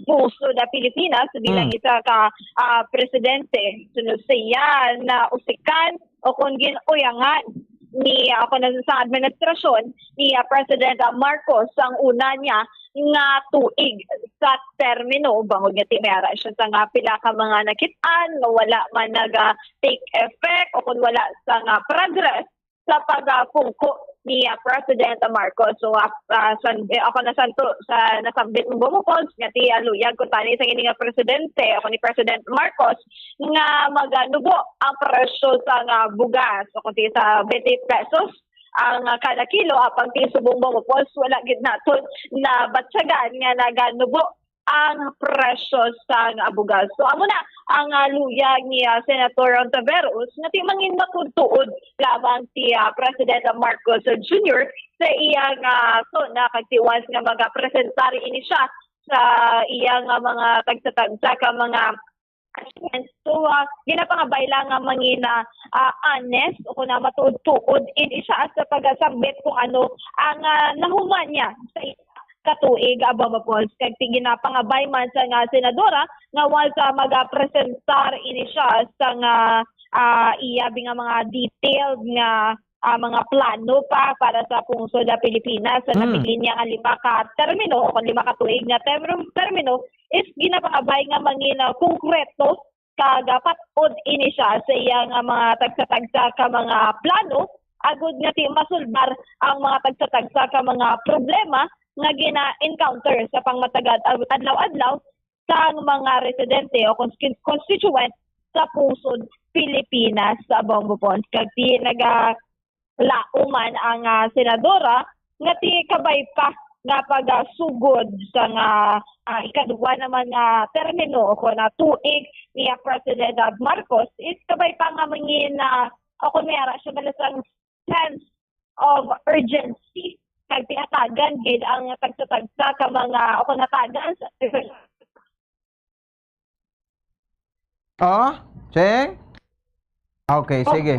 pungsod sa Pilipinas bilang Mm. isa ka, ah, presidente. Suno sa iya, nausikan o kon gin-uyangan ni, ah, o kon sa administrasyon ni, ah, President, ah, Marcos ang una niya nga tuig sa termino, bangod nga ti may ara siya sa nga pila ka mga nakit-an nga wala man naga take effect o kon wala sa nga progress sa pagapungko ni, ah, President Marcos. So, ah, ah, san-, eh, ako na santo sa nasambit ng Bongbong Pons nga ti, ah, luyag ko tani sa ini nga presidente, ako ni President Marcos, nga maganubo ang presyo sa nga bugas o kung sa twenty pesos ang, ah, kada kilo, apang ti subong Bongbong Pons, wala gid naton nabatyagan nga naganubo ang presyo sang bugas. So, amo na ang, ah, luyag ni, ah, Senator Ontiveros nga ti mangin matuod-tuod lamang si, ah, President Marcos Junior sa iya nga SONA kag ti once nga magapresentar ini siya sa iya nga mga tagsa-tagsa ka mga achievements. So, ah, ginapangabay lang nga mangin, ah, honest o kung na matuod-tuod ini siya sa pagasambit kung ano ang, ah, nahuman niya sa katuig, ah, Bongbong Pons. Kag ti ginapangabay man sa nga senadora nga once magapresentar ini siya sa nga, ah, iya bi nga mga detailed nga, ah, mga plano pa para sa pungsod sa Pilipinas sa Mm. nabilin niya nga lima ka termino o lima ka tuig nga term-, termino is ginapangabay nga mangin, ah, konkreto kag, ah, pat-od ini siya sa iya nga mga tagsa-tagsa ka mga plano agud nga ti masulbar ang mga tagsa-tagsa ka mga problema nga gina-encounter sa pangmatagad adlaw-adlaw sang mga residente o cons-, constituent sa pungsod Pilipinas sa Bongbong Pons. Kag ti naga-, laom man ang, ah, senadora nga ti kabay pa nga pagasugod sa nga, ah, ikaduha naman nga termino o kon, ah, tuig ni, ah, President, ah, Marcos is kabay pa nga mangin, ah, o kon may ara siya bala sang sense of urgency kag tihatagan gid ang tagsa-tagsa ka mga o kon hatagan sa Oh? Cheng? Okay, sige.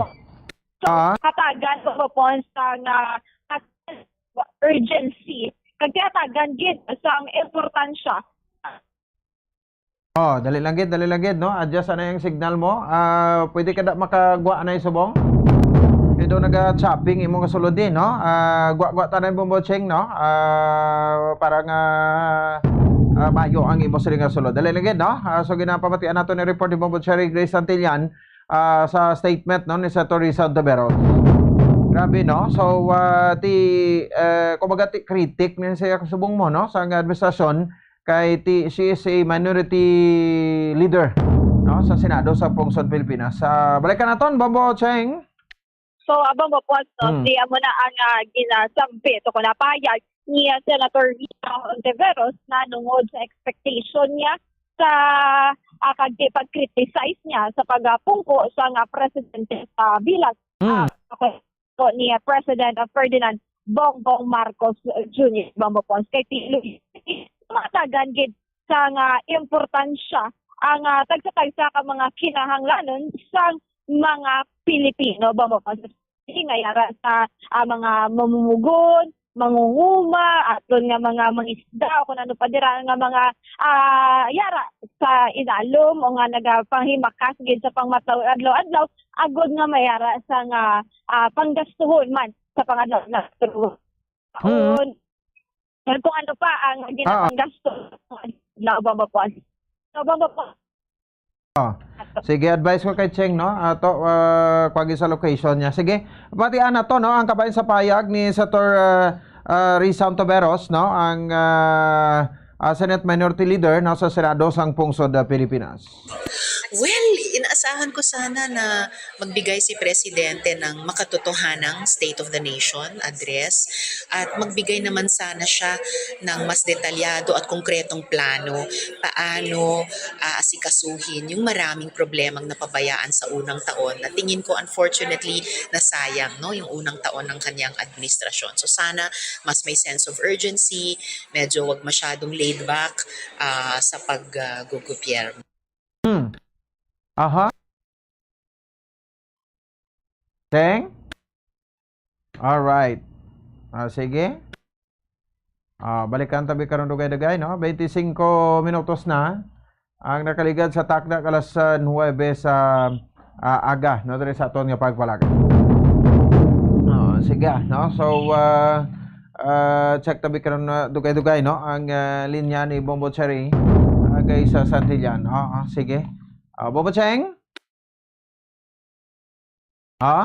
So, Ah. hatagan ko po sa nga urgency. Kag tihatagan gid sang importansya. Oh, dali lang gid, dali lang gid, no? Adjust na yung signal mo. Ah, pwede ka da makagwa na yung subong? Kaya daw naga-chopping imo nga sulod din, no? Ah, gwa-gwa tanan mo, Bocheng, no? Ah, para nga, ah, mayo ang imo sila nga sulod. Dali lang gid, no? Ah, so, ginapamatian nato ni report ni Bombo Cherry Grace Santillan, ah, sa statement, no, ni Senator Risa Ontiveros. Grabe, no? So, ah, ti, eh, kumbaga, ti critic ni siya subong mo, no? Sa nga administrasyon, kay ti, she is a minority leader, no, sa Senado sa Pungsod Pilipinas. Ah, balikan naton, Bombo Cheng. So, abang mo po, no, Hmm. di amo na ang, ah, ginasambit o kung napayag ni, ah, Senator Rita Ontiveros na nungod sa expectation niya sa, ah, kag di pag-criticize niya sa pagpungko sa nga presidente sa bilang, Hmm. ah, po ni, ah, President, ah, Ferdinand Bongbong Marcos Junior Bongbong Pons. Kay ti-, matagan gid sa nga importansya ang, ah, tagsa-tagsa ka mga kinahanglanon sa mga Pilipino, ba mo pa sa nga yara sa, ah, mga mamumugon, mangunguma, aton nga mga mangisda, o kung ano pa dira nga mga, ah, yara sa inalom o nga nagapanghimakas gid sa pangmatlaw adlaw-adlaw, agod nga mayara sa nga, ah, panggastuhon man sa pangadlaw-adlaw. Mm. Kung ano pa ang Ah. ginapanggasto na ubang bapuan. Sa ubang bapuan. Oh. Sige, advice ko kay Cheng, no? Ato, ah, kuwagi sa location niya. Sige, pati ana to, no? Ang kabahin sa payag ni Senator, ah, ah, Risa Ontiveros, no? Ang, ah, ah, Senate Minority Leader, no, sa Senado sang Pungsod, ah, Pilipinas. Well, inaasahan ko sana na magbigay si Presidente ng makatotohanang State of the Nation address at magbigay naman sana siya ng mas detalyado at konkretong plano paano aasikasuhin yung maraming problemang napabayaan sa unang taon na tingin ko, unfortunately, nasayang, no, yung unang taon ng kanyang administrasyon. So sana mas may sense of urgency, medyo wag masyadong laid back ah, sa pag-gobyerno. Hmm. Aha. Teng? All right. Ah, sige. Ah, balikan tabi karon dugay-dugay, no? Twenty-cinco minutos na ang nakaligad sa takna kalas sa nuwebe sa ah, aga, no, diri sa aton nga pagpalakad. Oh, sige, no? So, ah, ah, check tabi karon na dugay-dugay, no? Ang ah, linya ni Bombo Cherry agay sa Santillan. Oo, sige. Ah, Bombo Cheng? Ha?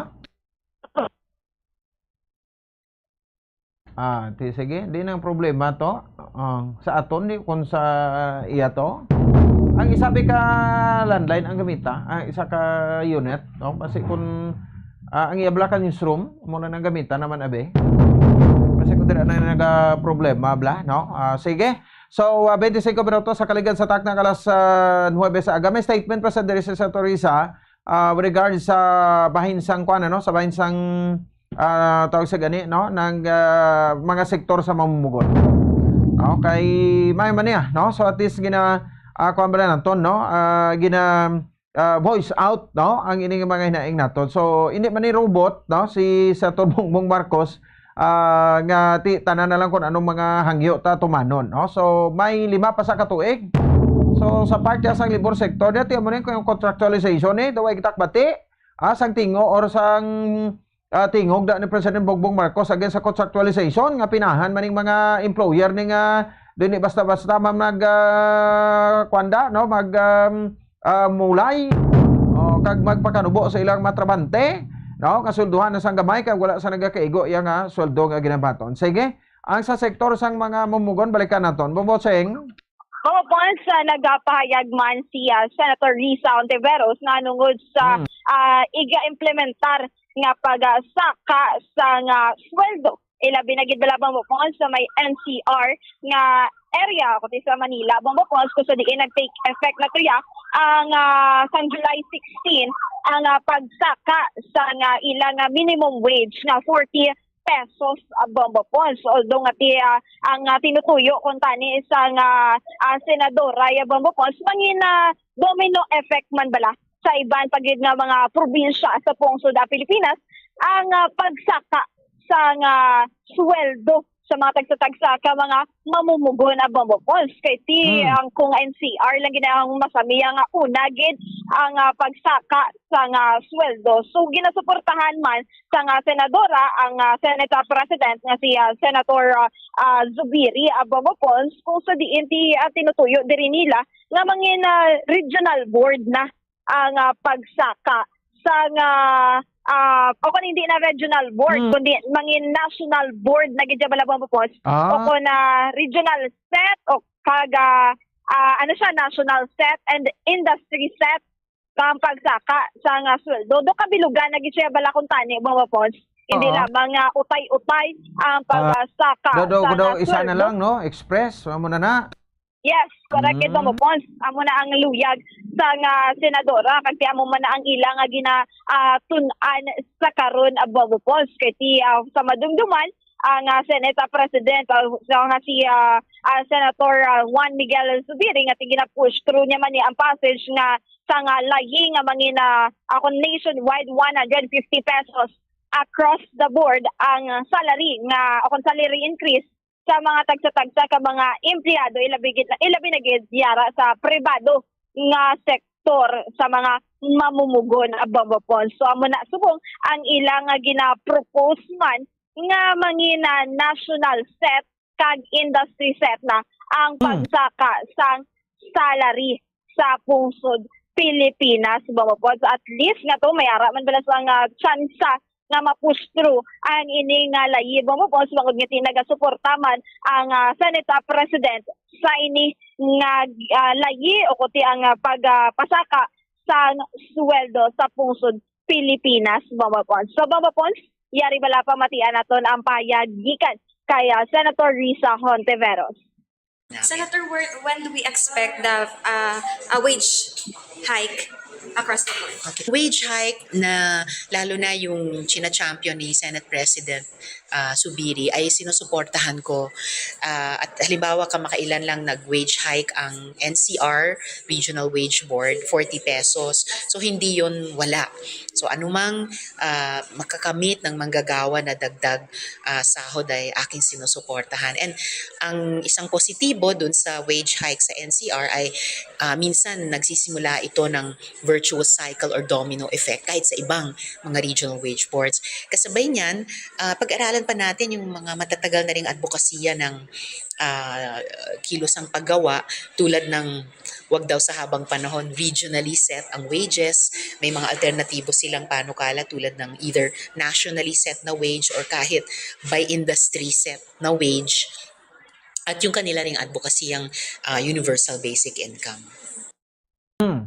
Ah, ti sige, di nang problema to. Ah, sa aton ni kung sa iya to. Ang isa bi ka landline ang gamita, ang isa ka unit, no? Kasi kung ah, ang iya bala ka newsroom, mo na nang gamita naman abi. Kasi kung dira na naga problema bla, no? Ah, sige. So, ah, twenty-cinco minutos sa kaligad sa takna kalas uh, nuwebe sa aga. May statement pa sa diri sa Teresa ah, with regards sa bahin sang kuan, ano, sa bahin sang ah, tawag sa gani, no, ng ah, mga sektor sa mamumugon. Okay, may man niya, no? So at least gina ah, kuan ba na naton, no? Ah, gina ah, voice out, no, ang ining mga hinaing naton. So hindi man ni robot, no, si Senator Bongbong Marcos ah, nga ti tanan na lang kung anong mga hangyo ta tumanon, no? So may lima pa sa katuig. So sa parte sang labor sector, dati mo ni yung contractualization eh, daw ay gitakbati ah, sang tingo or sang ah, tingog da ni President Bongbong Marcos against sa contractualization nga pinahan maning mga employer ni nga dili basta-basta man mag ah, kwanda, no, mag um, ah, mulay o kag magpakanubo sa ilang mga trabante, no, nga sweldohan na sang gamay kag wala sa nagakaigo iya nga sweldo nga ginabaton. Sige, ang sa sektor sang mga mumugon, balikan naton. Bobocheng. Mao po sa nagapahayag man si ah, Senator Risa Ontiveros na nungod sa Mm. ah, iga-implementar nga pagsaka sa nga sweldo. Ilabi na gid bala mo po sa may N C R nga area kundi sa Manila, Bombo Falls, kung sa diin nag-take effect na tuya ang ah, sang July sixteen ang ah, pagsaka sa nga ilang ah, minimum wage nga forty pesos, ah, Bombo Falls. Although nga ti, ah, ang ah, tinutuyo kung tani sa nga ah, senadora ya Bombo Falls, mangin ah, domino effect man bala sa iban pa gid nga mga probinsya sa pungsod sa Pilipinas ang ah, pagsaka sa nga sweldo sa mga tagsa-tagsa ka mga mamumugon, ah, Bombo Falls. Kay ti Hmm. ang kung N C R lang ginahang masami nga una gid ang ah, pagsaka sa nga sweldo. So ginasuportahan man sa nga senadora ang ah, Senate ah, President nga si ah, Senator ah, ah, Zubiri, ah, Bombo Falls, kung sa diin ti ah, tinutuyo diri nila nga mangin ah, regional board na ang ah, pagsaka sa nga ah, o kung hindi na regional board, Hmm. kundi mangin national board na gid bala, Bombo Falls, o Ah, kung na regional set o kag ah, ah, ano siya, national set and industry set ang pagsaka sa nga sweldo. Do kabilugan na gid siya bala kung tani, Bombo Falls. Hindi Oo. lamang nga utay-utay ang pagsaka do, do, sa do, nga isa na sweldo. Lang, no? Express, amo na na. Yes, correct it, Mm. Bombo Falls. Amo na ang luyag sa nga senadora kag ti amo man na ang ila nga gina ah, tun-an sa karon, ah, Bombo Falls. Kay ti ah, sa madumduman ang ah, Senate ah, President ah, sa nga si ah, ah, Senator ah, Juan Miguel Zubiri nga ti gina-push through niya man ni ang passage nga sa nga layi nga mangin ah, ako nationwide one hundred fifty pesos across the board ang salary nga o kung salary increase sa mga tagsa-tagsa ka mga empleyado, ilabi gid na, ilabi na gid yara sa pribado nga sektor sa mga mamumugon, ah, Bombo Falls. So amo na subong ang ila nga gina-propose man nga mangina national set kag industry set na ang Mm. pagsaka sang salary sa pungsod Pilipinas, Bombo Falls. At least nga to may ara man bala sa nga tsansa nga ma-push through ang ini nga layi, Bombo Falls, bangod nga ti nagasuporta man ang ah, Senate ah, President sa ini nga ah, layi o kuti ang ah, pag ah, pasaka sang sweldo sa pungsod Pilipinas, Bombo Pons. So, Bombo Pons, yari bala pamatian naton ang pahayag gikan kay, ah, Senator Risa Hontiveros. Senator, where, when do we expect the uh, a wage hike across the board? Okay. Wage hike na lalo na yung china-champion ni Senate President ah, Subiri ay sinusuportahan ko. Ah, at halimbawa, kamakailan lang nag-wage hike ang N C R, Regional Wage Board, forty pesos. So, hindi yon wala. So, anumang ah, makakamit ng manggagawa na dagdag ah, sahod ay aking sinusuportahan. And ang isang positibo dun sa wage hike sa N C R ay ah, minsan nagsisimula ito ng virtuous cycle or domino effect kahit sa ibang mga regional wage boards. Kasabay niyan, ah, pag-aralan pa natin yung mga matatagal na ring adbokasiya ng ah, kilusang paggawa, tulad ng wag daw sa habang panahon regionally set ang wages. May mga alternatibo silang panukala, tulad ng either nationally set na wage or kahit by industry set na wage, at yung kanila ring advokasiyang ah, universal basic income.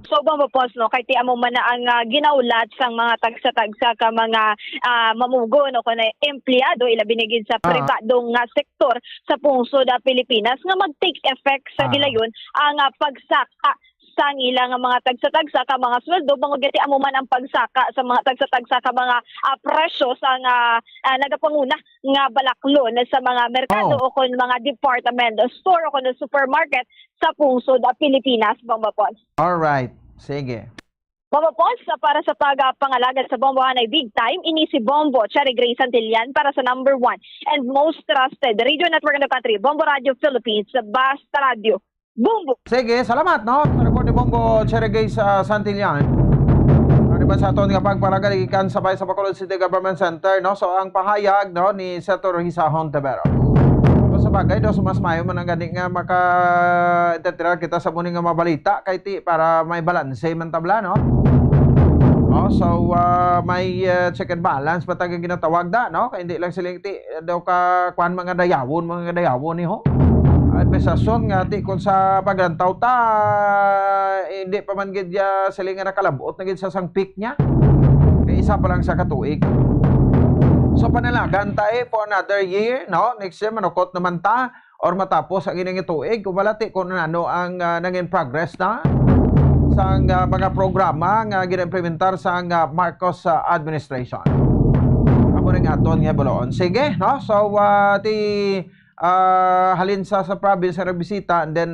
So, Bombo Pons, no, kay ti amo man na ang ah, ginaulat sang mga tagsa-tagsa ka mga ah, mamugod o kuno empleyado, ilabi na gid sa Ah. pribadong nga sektor sa pungsod sa Pilipinas, nga mag-take effect sa Ah. gilayon ang ah, pagsaka sang ila nga mga tagsa-tagsa ka mga sweldo, bangod nga ti amo man ang pagsaka sa mga tagsa-tagsa ka mga ah, presyo sa nga ah, nagapanguna nga balaklon sa mga merkado Oh. o kon mga department store o kon supermarket sa pungsod sa Pilipinas, Bombo Pons. Alright. Sige. Bombo Pons, sa para sa pag ah, pangalagad sa Bombo Hanay Big Time, ini si Bombo Cherry Gray Santillan para sa number one and most trusted radio network in the country, Bombo Radio Philippines, Basta Radio. Bombo! Sige, salamat, no? Sa report ni Bombo Cherry Gray sa Santillan. Ano ba sa aton nga pagpalagad ikan sa Bay sa Bacolod City Government Center, no? So, ang pahayag, no, ni Senator Risa Hontiveros. Kung sa bagay, daw, so mas mayo man ang gani nga maka-entertain kita sa muni nga mabalita kay ti para may balanse man tabla, no? Oh, so, ah, may ah, check and balance pa tayo ginatawag da, no? Kay hindi lang sila ti daw ka kuan mga dayawon, mga dayawon ni ho. Administrasyon nga ti kung sa paglantaw ta, eh, hindi pa man gid ya sila nga nakalabot na gid sa sang peak niya. Kay isa pa lang sa katuig. So, panalagan ta eh for another year, no? Next year, manukot naman ta or matapos ang ining tuig kung wala ti kung ano ang ah, nangin progress na sang ah, mga programa nga gina-implementar sang ah, Marcos ah, administration. Amo ning aton nga buloon. Sige, no? So, ah, ti ah, halin sa sa province nga nagbisita, and then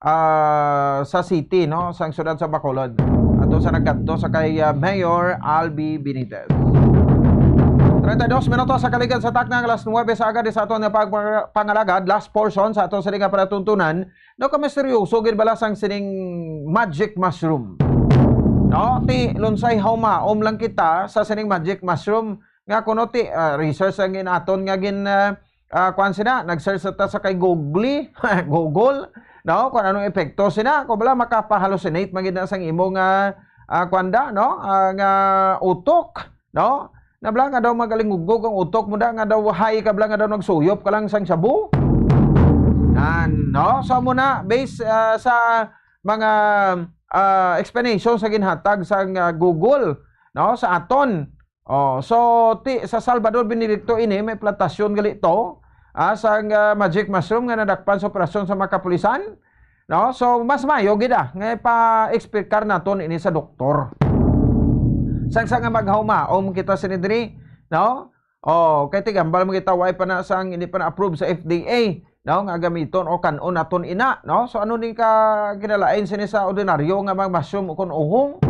ah, sa city, no, sang siyudad sa Bacolod. Ato sa nagkadto sa kay ah, Mayor Albi Benitez. Treinta y dos minutos sa kaligad sa takna nga alas nuebe sa aga di sa aton nga pagpangalagad, last portion sa aton sa nga palatuntunan, no, kamisteryoso gid bala sang sining magic mushroom. No, ti lunsay hawmaom lang kita sa sining magic mushroom nga kuno ti ah, research ang gin-aton nga gin ah, ah, kuan sina, nag-search ta sa kay Google, Google, no, kung anong epekto sina, kung bala makapahallucinate man gid na sang imo nga ah, kuan da, no, ah, nga utok, no? Nabla nga daw magalingugog ang utok mo da, nga daw high ka bala nga daw nagsuyop ka lang sang shabu. Nan, no? So, amo na, based ah, sa mga ah, explanation sa ginhatag sa ah, Google, no, sa aton. Oh, so ti sa Salvador Benedicto ini may plantasyon gali to ah, sang ah, magic mushroom nga nadakpan sa operasyon sa mga kapulisan. No? So mas mayo gid ah, nga ipa-explicar naton ini sa doktor. Sang sa nga maghawmaom kita sini diri, no? Oh, kay tigambal mo kita way pa na sang hindi pa na-approve sa F D A, no, nga gamiton o kan-on naton ina, no? So ano ni ka kinalain sini sa ordinaryo nga mga mushroom o kon uhong?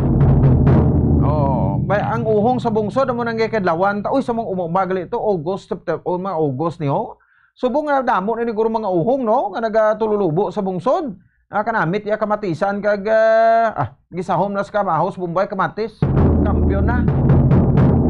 Oh, may ang uhong sa bungsod amo nang gikadlawan ta, uy, sa mga umumag to, August, September, o mga August ni ho. Subong nga damo na ni guro mga uhong, no, nga nagatululubo sa bungsod. Nakanamit ya kamatisan kag ah, ah, gisahom na sa kamahos, Bombay, kamatis. Kampiyon na.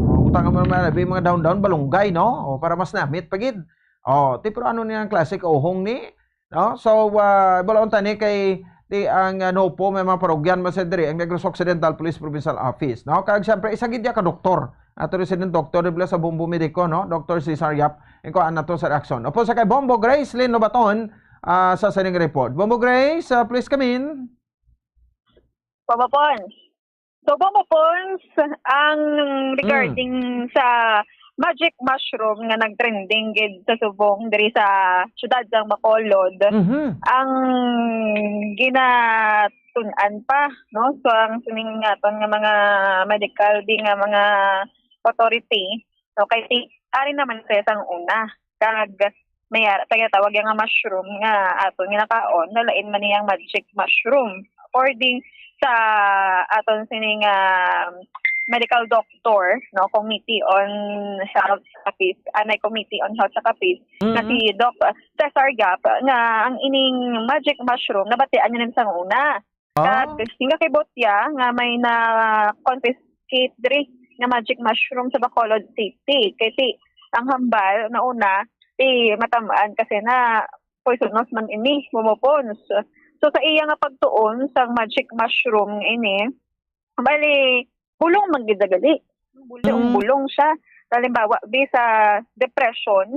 Oh, utang mo naman labi mga daon-daon balunggay, no? O, para mas namit pa gid. Oh, ti pero ano ni ang classic uhong ni? No? So, uh, balaon tani kay ti ang uh, NOPO may mga parugyan man sa diri ang Negros Occidental Police Provincial Office, no? Kag siyempre isa gid ya ka doktor. Ato resident doctor dibla sa Bombo Medico, no? Doctor Cesar Yap. Ang kuan nato sa reaksyon. Opo sa kay Bombo Grace Lynn Lobaton ah, sa sining report. Bombo Grace, ah, please come in. Bombo Pons. So, Bongo Pons, ang regarding sa magic mushroom nga nagtrending gid sa subong diri sa siyudad sang Bacolod, Mhm. ang ginatun-an pa, no? So, ang sining aton nga mga medical, di nga mga authority, no? Kay ti-, ari naman siya sang una. Kag may ara, taga tawag nga mushroom nga aton nga nakaon, nalain man niyang magic mushroom. According sa aton sining, ah, medical doctor, no, Committee on Health sa Capiz, anay Committee on Health sa Capiz, na Mhm. si Doc Cesar Yap, nga ang ining magic mushroom, nabatian niya na sang una. Ah? Kag hingakibot ya nga may na-confiscate diri nga magic mushroom sa Bacolod City. Kay ti, ang hambal na una, ti matam-an kasi na poisonous man ini, Bongo Pons. So, sa iya nga pagtuon sang magic mushroom ini, bali, bulong man gid gali. Bulong, Mm. bulong siya. Halimbawa, bi sa depression,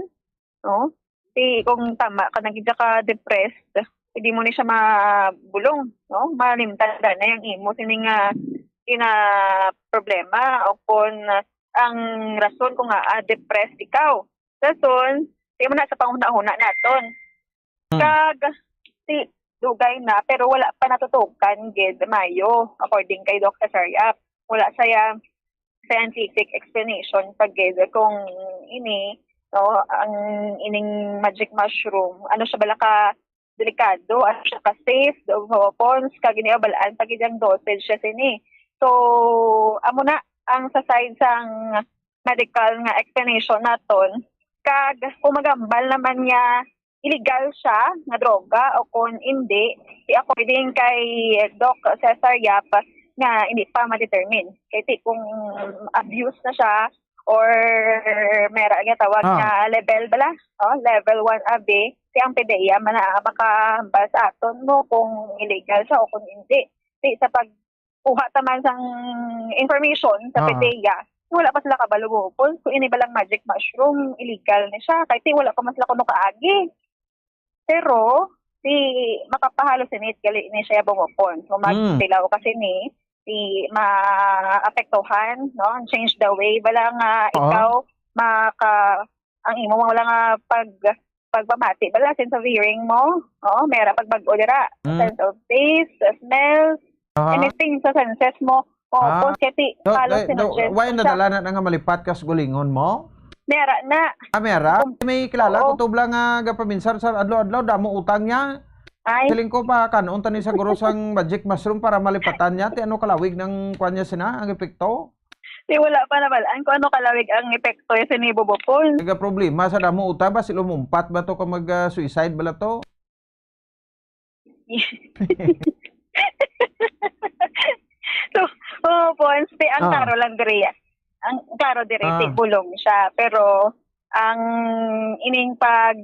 no? Ti kung tama ka na gid ka depressed, pwede mo ni siya mabulong, no? Malimtan na yung imo sining, ah, ina problema o kung ang rason kung nga, ah, depressed ikaw. Rason, di mo na sa panghuna-huna naton. Hmm. Kag, si, dugay na, pero wala pa natutukan gid mayo, according kay Doctor Saryap. Wala saya scientific explanation pa gid kung ini, no, ang ining magic mushroom, ano siya bala ka delikado, ano siya ka safe, do weapons, kag ginabal-an pa gid ang dosage siya sini. So, amo na ang sa side sang medical nga explanation naton. Kag kung magambal naman niya illegal siya nga droga o kung hindi, si according kay Doc Cesar Yap nga hindi pa ma-determine. Kay ti kung abuse na siya or mera nga tawag Ah. nga level bala, oh, level one abi, si ang PDEA man na makahambal sa aton mo kung illegal siya o kung hindi. Ti sa pagkuha ta man sang information sa Ah. PDEA, wala pa sila kabalo kung, kung ini balang magic mushroom, illegal ni siya. Kay ti wala pa man sila kuno kaagi. Pero, si makapahalos init gali ni siya bungopon. So, Mm. magtilaw kasi ni, si maapektuhan, no? Change the way. Bala nga Oo. ikaw, maka, ang imo wala nga pag, pagpamati. Bala, sense of hearing mo, oh, mera pagbag-o dira. Mm. Sense of taste, smell, Ah. anything sa senses mo. Oh, Ah. kung kati, Do, follow do, si do, Nugent. why nadala na nga malipat ka sa gulingon mo? Mera na. Ah, mera? May kilala Oo. ko tubla nga gapaminsar sa adlaw-adlaw, damo utang niya. Ay, Feeling ko pa kanon tani sa guro sang magic mushroom para malipatan niya. Ti ano kalawig ng kwan niya sina, ang epekto? di wala pa nabalaan kung ano kalawig ang epekto sa ni Bubopol. Naga problema sa damo utang ba, si lumumpat ba to ka mag ah, suicide bala to? So, oh, Pons, ti ang Ah. klaro lang diri. Ang klaro diri, Ah. ti bulong siya. Pero, ang ining pag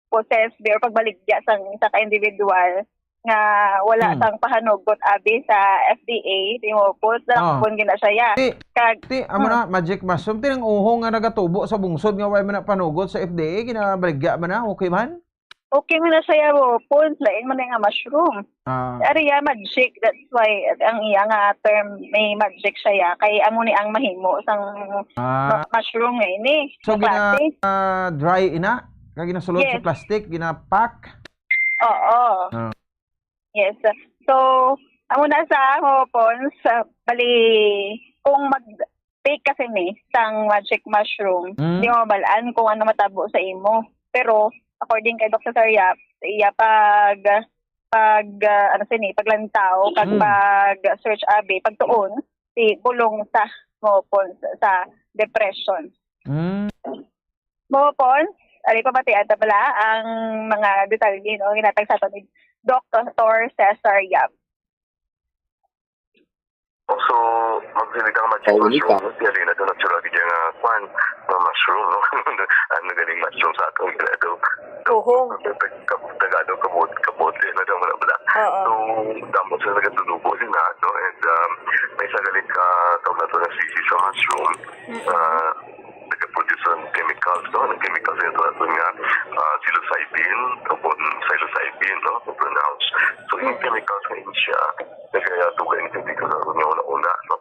possess or pagbaligya sang isa ka individual nga wala Hmm. sang pahanugot abi sa F D A, di mo po, sa Ah. kung gina siya. Ti, Kag, ti, amo hmm. na, magic mushroom. Ti ang uhong nga nagatubo sa bungsod nga way man na panugot sa F D A, ginabaligya man na, okay man? Okay man na siya, Pons, lain man na nga mushroom. Ah. Ari ya, magic. That's why ang iya nga term, may magic siya ya. Kay amo ni ang mahimo sang Ah. ma- mushroom nga ini. So, Sa klase. gina-dry ina? Kag ginasulod sa Yes. plastic, gina-pack? Oo. Ah. Yes. So, amo na sa hopon, sa bali, kung mag-take kasi ni sang magic mushroom, Mm. di mo mabalaan kung ano matabo sa imo. Pero, according kay Doctor Saryap, sa iya pag, pag, ah, ano sini, paglantaw, kag Mm. pag search abi, pagtuon, si bulong sa hopon sa depression. Mm. Mohopon, ali pa mati ata pala ang mga detalye, no, ginatag sa aton ni Doctor Cesar Yap. So, magsinig ang magic Kauli mushroom, ka. no? Siya rin natin natural gid nga kwan, nga mushroom, no? Ano galing mushroom sa atong grado? Uhong. Tagalog, kabot, kabot, eh, na daw wala, wala. Oo. So, damo sila nagatudubo din na, no? And, um, may isa galing ka, tawag nato na species sa mushroom, Mm-mm. ah, nag-produce ng chemicals, no? Ng chemicals na ito, ito nga, ah, psilocybin, o kung psilocybin, no? Kung pronounce. So, yung Mm. chemicals na yun siya, nagkayatugay ng chemicals na ito nga una-una, no?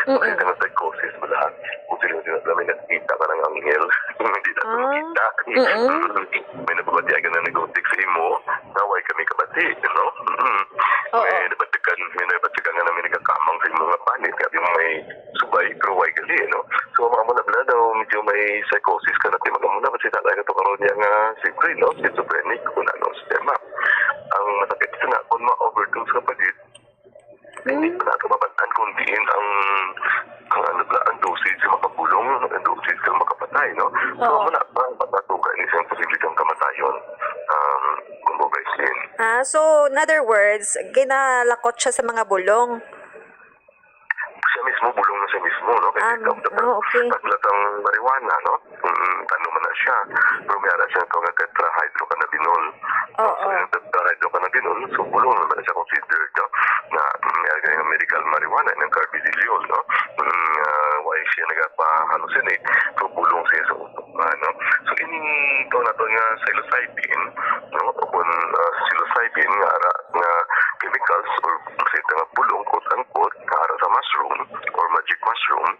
Mm-mm. Kaya ka na psychosis mo lahat. Kung sino-sino na may nakita ka ng anghel, hindi na Ah. Nakita. Mm-mm. May nababatian ka na nag-text sa imo, na way kami kabati, no? Mm. Oo. May nabatikan, may nabatikan nga na may nagkakamang sa imo nga panit, kaya yung may subay, pero way gali, no? So, mga muna bala daw, medyo may psychosis ka na, di magkamuna, kasi tatay ka to karon niya nga, siyempre, no? Schizophrenic, kung ano ang sistema. Ang masakit sa na, kung ma-overdose ka pa din, hindi Hmm. pa nato mabatan kung diin ang, ang ano ba, ang dosage sa makabulong, ang dosage sa makapatay, no? So, Oo. Muna, ang pagkatuga ni isang posible kang kamatayon, um, kung mo guys din. Ah, so, in other words, ginalakot siya sa mga bulong? Siya mismo, bulong na siya mismo, no? Kasi Um, ikaw, oh, okay. Paglat ang marijuana, no? Mm, ano man na siya. Pero may ara siya ito nga tetrahydrocannabinol. No? Oo. So, yung tetrahydrocannabinol, so bulong naman siya considered, no? Na may ara yung medical marijuana, yung cannabidiol, no? Mm, ah, why siya nagapa-hallucinate? So, bulong siya sa utok, ah, no? So, ini ito na to nga psilocybin, no? O kung, ah, psilocybin nga ara nga chemicals or sa ito nga bulong, quote unquote, nga ara sa mushroom or magic mushroom,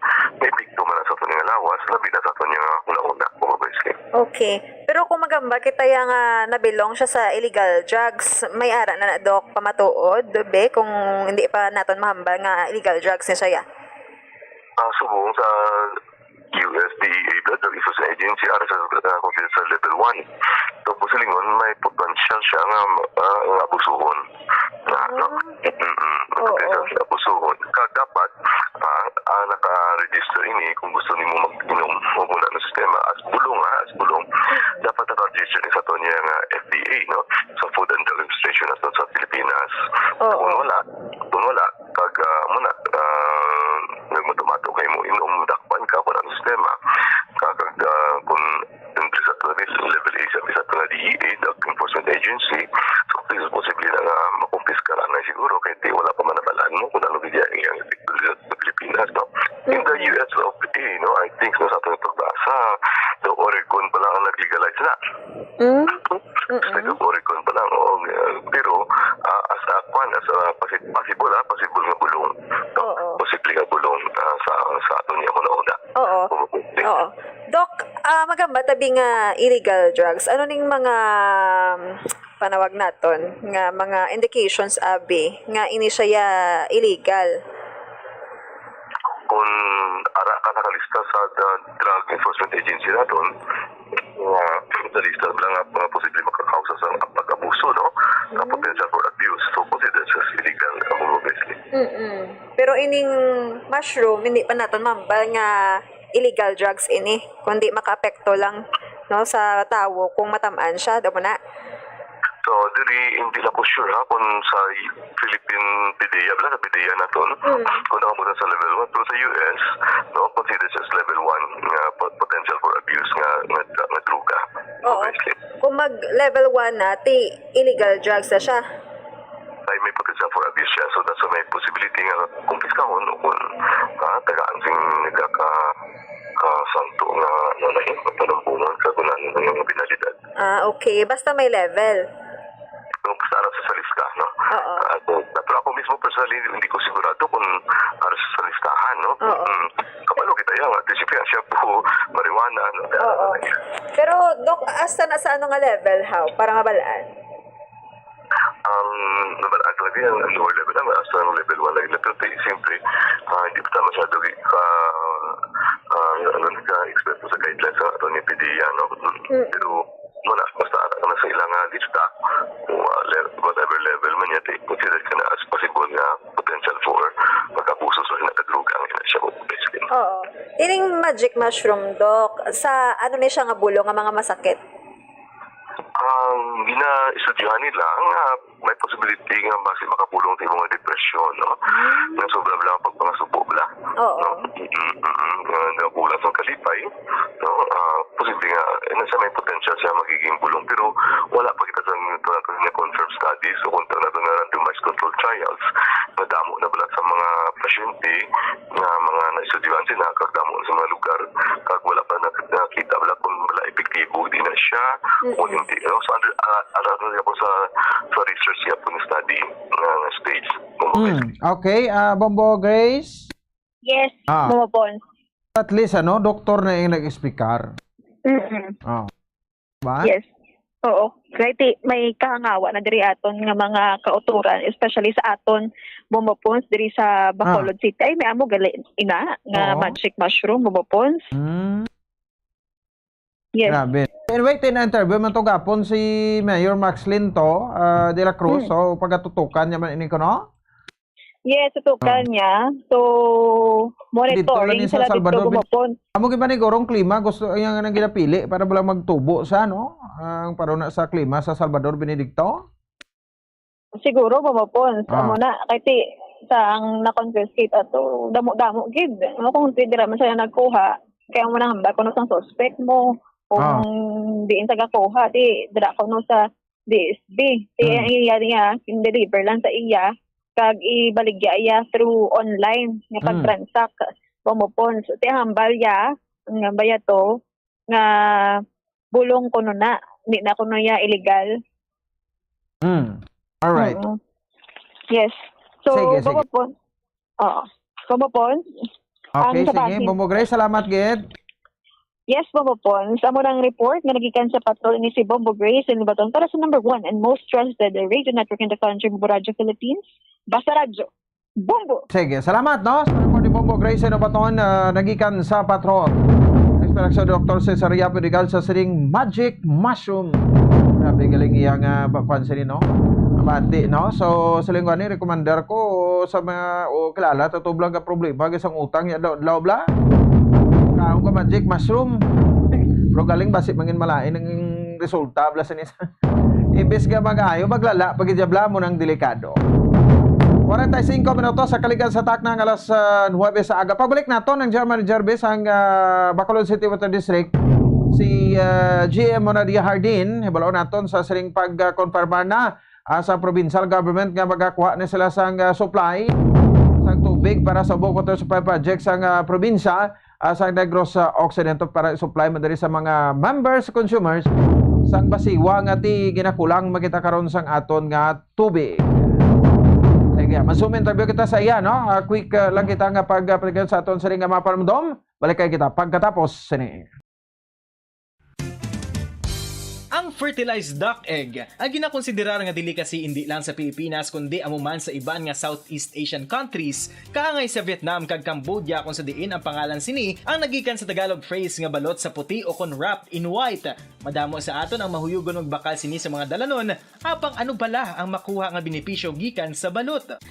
may epekto man sa ato nga lawas, labi na sa ato nga huna-huna, mga boys. Okay. Pero kung magamba kita ya nga nabilong siya sa illegal drugs, may ara na na, Doc, pamatuod, be, kung hindi pa naton mahambal nga illegal drugs ni siya ya? Ah, subong sa U S D E A, Drug Enforcement Agency, ara sa, ah, kung sa level one. So, posilingon, may potential siya nga, ah, nga abusuhon. Na, no? Ah. Mm-mm. Oo. Potential siya abusuhon. Kag dapat, ah, ah, naka-register ini kung gusto nimo mag-inom o wala na sistema. As bulong, ah, as bulong. Mm. Dapat naka-register ni sa ato niya nga F D A, no? Sa Food and Drug Administration ato sa Pilipinas. Oo. Kung wala, kung wala, kag, ah, muna, ah, nagmatumato kay mo inom, dakpan ka kung ang sistema. Kag, ah, kung yung sa level, level A, sa, sa D E A, Drug Enforcement Agency, so, pwede posible na nga makumpiskar na siguro, kay di, wala pa man nabalaan mo kung ano gid ang iyang epekto sa Pilipinas, no? In the Mm. U S of A, no, I think, no, sa ating pagbasa, the Oregon pa lang ang nag-legalize na. Mm. Mm-mm. State of Oregon pa lang, oo. Pero, ah, as a, kwan, as a posi-, possible, ah, possible nga bulong, no? Oo. Posible nga bulong, ah, sa, sa ato niya, una-una. Oo. Oo. Oo. Doc, ah, magamba tabi nga illegal drugs. Ano ning mga, um, panawag naton nga mga indications, abi, nga ini siya ya illegal? Kung ara ka nakalista sa the Drug Enforcement Agency naton, nga sa lista lang nga mga posible makakausa sa pag-abuso, no? Nga Mm. Potential for abuse. So, consider siya as illegal ang mga, obviously. Mm-mm. Pero ining mushroom, hindi pa naton mahambal nga illegal drugs ini, kundi makaapekto lang, no, sa tawo kung matam-an siya, daw mo na. So, diri, hindi na ko sure, ha, kung sa Philippine PDEA, bala sa PDEA naton, Mm. kung nakabuta sa level one, pero sa U S, no, consider siya as level one nga po-, potential for abuse nga, nga, nga droga. Oo. Obviously. Kung mag level one na, ti illegal drugs na siya. Ay, may potential for abuse siya. So, that's why may possibility nga kumpiskahon o kung, ah, tagaan sing nagkaka-, kasangto nga, ano na yun, pagpalumbungan sa kung ano na yung penalidad. Ah, okay. Basta may level. Yung basta ara sa, sa lista, no? Oo. Ah, so, pero ako mismo personally, hindi ko sigurado kung ara sa, sa listahan, no? Oo. Mm. Kabalo kita yan, at least siya po, marijuana, no? Oo. Pero, Doc, hasta na sa ano nga level, how? Para mabalaan? Ang nabalaan talaga yan, ang lower level naman, hasta ang level one lang. Pero, siyempre, ah, hindi pa tayo masyado, ah, ah, ano, nagka-expert po sa guidelines sa ato ni PDEA, no? Mm. Pero, muna, basta ara ka na sa ilang, ah, lista, o, ah, le-, whatever level man yan, eh, consider ka na as possible nga potential for pag-abuso sa nakadruga ang ina siya, obviously. Oo. Ining magic mushroom, Doc, sa ano ni siya nga bulong nga mga masakit? Ang ginaestudyahan nila nga may possibility nga basi makabulong sa imong depression, no? Mm. Nga sobra bala ang pagpangasubo bala. Oo. No? Mm, mm, mm. Nga nakulang sa kalipay, no? Ah, posible nga, eh, nasa may potential siya magiging bulong, pero wala pa kita sa, sa, sa confirmed studies o kung tawag nato nga randomized control trials, nga damo na bala sa mga pasyente nga mga naestudyohan sila, kag damo sa mga lugar, kag wala pa nak-, nakita bala kung wala epektibo, di na siya, o Mm-mm. hindi, no? So, under, ah, ano, ano niya po sa, sa research niya po na study, nga stage. Mm, okay, ah, Bombo Grace? Yes, Ah. Mama Pons. At least, ano, doktor na yung nag-explicar. Mm-mm. Ah. Ba? Yes. Oo. Kay ti, may kahangawa na diri aton nga mga kauturan, especially sa aton Mama Pons diri sa Bacolod Ah. City. Ay, may amo gali ina nga Oo. magic mushroom, Mama Pons. Mm. Yes. Grabe. Anyway, tin-interview man to gapon si Mayor Max Linto, ah, de la Cruz. Hmm. So, pagatutukan niya man ini ko, no? Yes, tutukan Oh. niya. So, Dito lang monitoring ni sa sila dito Salvador, bin-, gumapon. Amo gid ba ni Gorong klima? Gusto, yung nang ginapili para bala magtubo sa, no? Ang paruna sa klima sa Salvador, Benedicto? Siguro, Mama Pons, Ah. amo na, kay ti, sa ang na-confiscate ato, damo-damo gid. Ano kung ti dira man sila nagkuha, kaya mo nang hambal kuno sang suspect mo, kung Ah. diin taga kuha, ti dira kuno sa D S B. Ti Hmm. ang iya niya, i-deliver lang sa iya, kag ibaligya iya through online nga Hmm. pag-transact, Mama Pons. Ti hambal ya, nga baya to, nga bulong kuno na, di na kuno ya illegal. Hmm. Alright. Oo. Yes. So, Sige, sige. Bobo Pon, oo. Bobo Pon, Okay, ang sige. Sabahing Bombo Grace, salamat gid. Yes, Bobo Pon. Sa amo nang report nga nagikan sa patrol ni si Bombo Grace in Libaton para sa number one and most trusted radio network in the country, Bombo Radio Philippines. Basta Radyo. Bombo. Sige, salamat, no? Sa report ni Bombo Grace Inobaton, ah, nagikan sa patrol. Next pa lang sa Doktor Cesaria Pedigal sa sining Magic Mushroom. Grabe, galing iya nga ba-, kwan sini, no? Abati, no? So, sa lingwa ni, recommender ko sa mga, o, kilala, tatublang ka problema, isang utang, ya, daw, daw, bla? Kaon ka Magic Mushroom. Pero galing, basi mangin malain ang resulta, bla, sini. Imbis nga mag-ayo, maglala, pagidya, bla, mo nang delikado. Forty-five minutos sa kaligan sa takna nga alas, ah, nuwebe sa aga. Pagbalik naton ang General Manager Bis ang, ah, Bacolod City Water District, si, ah, G M Monadia Hardin. Hibalo naton sa siring pag-confirmar na, ah, sa provincial government nga magakuha na sila sang, ah, supply sang tubig para sa bulk water supply project sang, ah, probinsya, ah, sang Negros, ah, Occidental para i-supply man diri sa mga members, consumers sang Basiwa nga ti ginakulang makita karon sang aton nga tubig. Sige, mag-Zoom interview kita sa iya, no? Ah, quick, ah, lang kita nga pag, ah, paligan sa aton sini nga mga panumdom. Balik kay kita pagkatapos sini. Ang fertilized duck egg ang ginakonsiderar nga delicacy indi lang sa Pilipinas, kundi amo man sa iban nga Southeast Asian countries, kaangay sa Vietnam kag Cambodia, kung sa diin ang pangalan sini ang nagikan sa Tagalog phrase nga balot sa puti o kon wrapped in white. Madamo sa aton ang mahuyugon magbakal sini sa mga dalanon, apang ano bala ang makuha nga benepisyo gikan sa balot?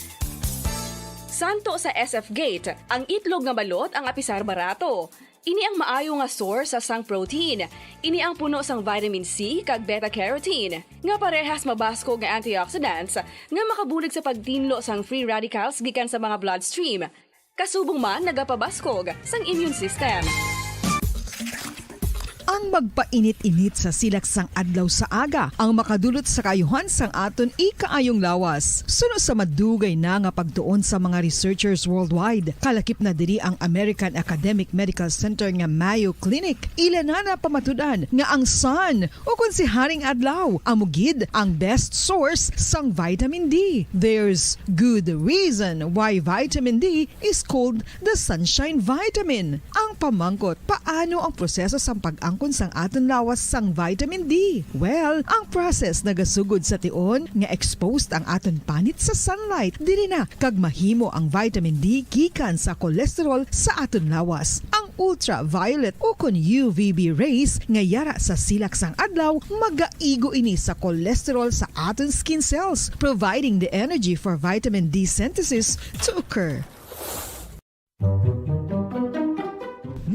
Santo sa S F Gate, ang itlog nga balot ang apisar barato. Ini ang maayo nga source sa sang protein. Ini ang puno sang vitamin C kag beta carotene, nga parehas mabaskog nga antioxidants nga makabulig sa pagtinlo sang free radicals gikan sa mga bloodstream. Kasubong man nagapabaskog sang immune system. Ang magpainit-init sa silak sang adlaw sa aga ang makadulot sa kaayuhan sang aton ikaayong lawas. Suno sa madugay na nga pagtuon sa mga researchers worldwide, kalakip na diri ang American Academic Medical Center nga Mayo Clinic. Ila na napamatud-an nga ang sun, o kon si Haring Adlaw, amo gid ang best source sang vitamin D. There's good reason why vitamin D is called the sunshine vitamin. Ang pamangkot, paano ang proseso sang pag-angkon sang aton lawas sang vitamin D? Well, ang process nagasugod sa tion nga exposed ang aton panit sa sunlight. Diri na kag mahimo ang vitamin D gikan sa cholesterol sa aton lawas. Ang ultraviolet o kon U V B rays nga yara sa silak sang adlaw magaigo ini sa cholesterol sa aton skin cells, providing the energy for vitamin D synthesis to occur.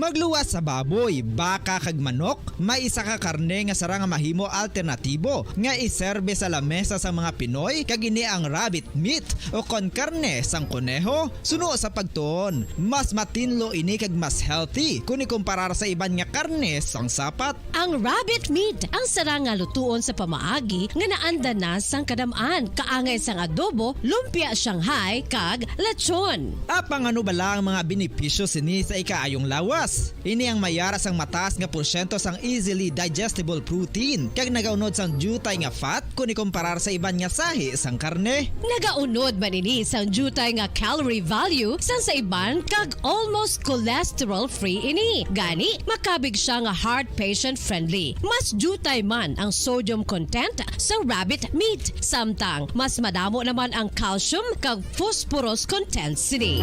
Magluwas sa baboy, baka, kag manok, may isa ka karne nga sarang nga mahimo alternatibo nga iserbe sa lamesa sang mga Pinoy, kag ini ang rabbit meat o kon karne sang koneho. Suno sa pagtuon, mas matinlo ini kag mas healthy kon ikumparar sa iban nga karne sang sapat. Ang rabbit meat ang sarang nga lutuon sa pamaagi nga naanda na sang kadam-an, kaangay sang adobo, lumpia Shanghai, kag lechon. Apang ano bala ang mga benepisyo sini sa ikaayong lawas? Ini ang may ara sang mataas nga porsyento sang easily digestible protein kag nagaunod sang diutay nga fat kon ikumparar sa iban nga sahi sang karne. Nagaunod man ini sang diutay nga calorie value sang sa iban kag almost cholesterol-free ini. Gani, makabig siya nga heart patient-friendly. Mas diutay man ang sodium content sa rabbit meat, samtang mas madamo naman ang calcium kag phosphorus content sini.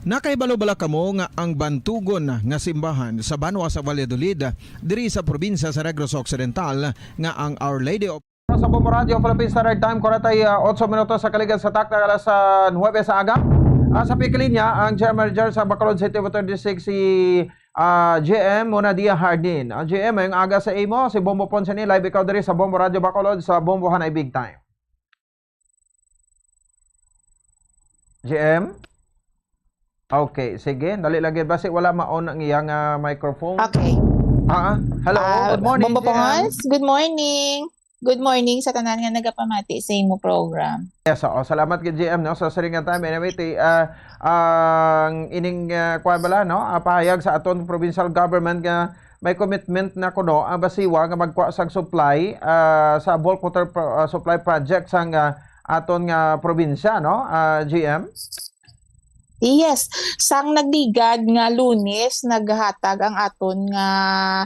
Nakahibalo bala kamo nga ang bantugon nga simbahan sa banwa sa Valladolid, diri sa probinsya sa Negros Occidental, nga ang Our Lady of Sa Bombo Radio Philippine Standard Time, kuwarenta y otso minutos sa kaligad sa takna alas, ah, nuwebe sa aga. Ah, sa pikilinya, ang General Manager sa Bacolod City Water District, si, ah, G M Monadia Hardin. Ah, G M, ang aga sa imo, si Bombo Ponce ni live ikaw diri sa Bombo Radio Bacolod sa Bombohan ay Big Time. G M? Okay, sige. Dali lagi. Basi wala ma-on ang iyang, ah, microphone. Okay. Ah, hello. Ah, good morning, Bombo G M. Ponce, good morning. Good morning sa tanan nga nagapamati sa imo program. Yes, oo. Salamat gid, G M, no, sa siring nga time. Anyway, ti, ah, ang ining, ah, kuwan bala, no, ah, pahayag sa aton provincial government nga may commitment na kuno ang Basiwa nga magkuha sang supply, ah, sa bulk water pro-, ah, supply project sang, ah, aton nga probinsya, no, ah, G M? Yes, sang nagligad nga Lunes, naghatag ang aton nga,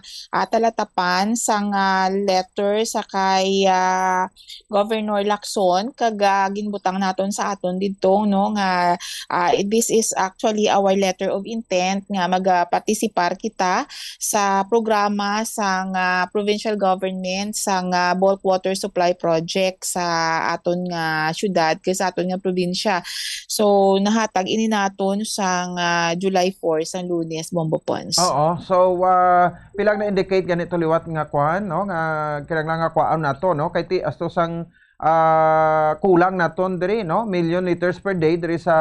ah, talatapan sang, ah, letter sa kay, ah, Governor Lacson, kag, ah, ginbutang naton sa aton didto, no, nga, ah, this is actually our letter of intent nga magapartisipar kita sa programa sang, ah, provincial government sang, ah, bulk water supply project sa aton nga syudad kag sa aton nga probinsya. So, nahatag ini naton sang, ah, July four, sang Lunes, Bombo Ponce. Oo. So, ah, pila ang na-indicate gani to liwat nga kwan, no? Nga kinahanglan nga kwaon nato, no? Kay ti asto sang, ah, kulang naton diri, no? Million liters per day diri sa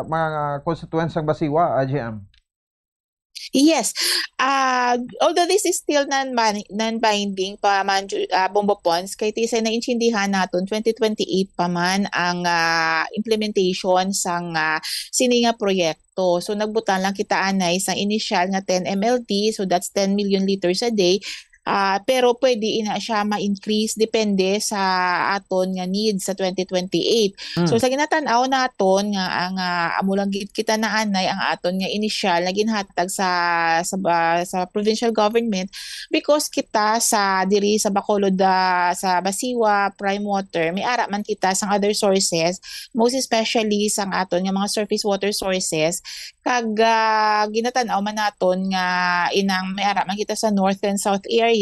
mga constituents sang Basiwa, ah, G M. Yes. Ah, although this is still non-ban-, non-binding pa man, Ju-, ah, Bombo Ponce, kay ti sa naintindihan naton, twenty twenty-eight pa man ang, ah, implementation sang, ah, sini nga proyekto. So, nagbutang lang kita anay sang initial nga ten M L T, so that's ten million liters a day. Ah, pero pwede ina siya ma-increase depende sa aton nga needs sa twenty twenty-eight. Mm. So, sa ginatan-aw naton nga ang, ah, amo lang gid kita naanay ang aton nga inisyal na ginhatag sa, sa ba-, sa provincial government because kita sa diri sa Bacolod, ah, sa Basiwa, Prime Water, may ara man kita sang other sources, most especially sang aton nga mga surface water sources, kag, ah, ginatan-aw man naton nga inang may ara man kita sa north and south area.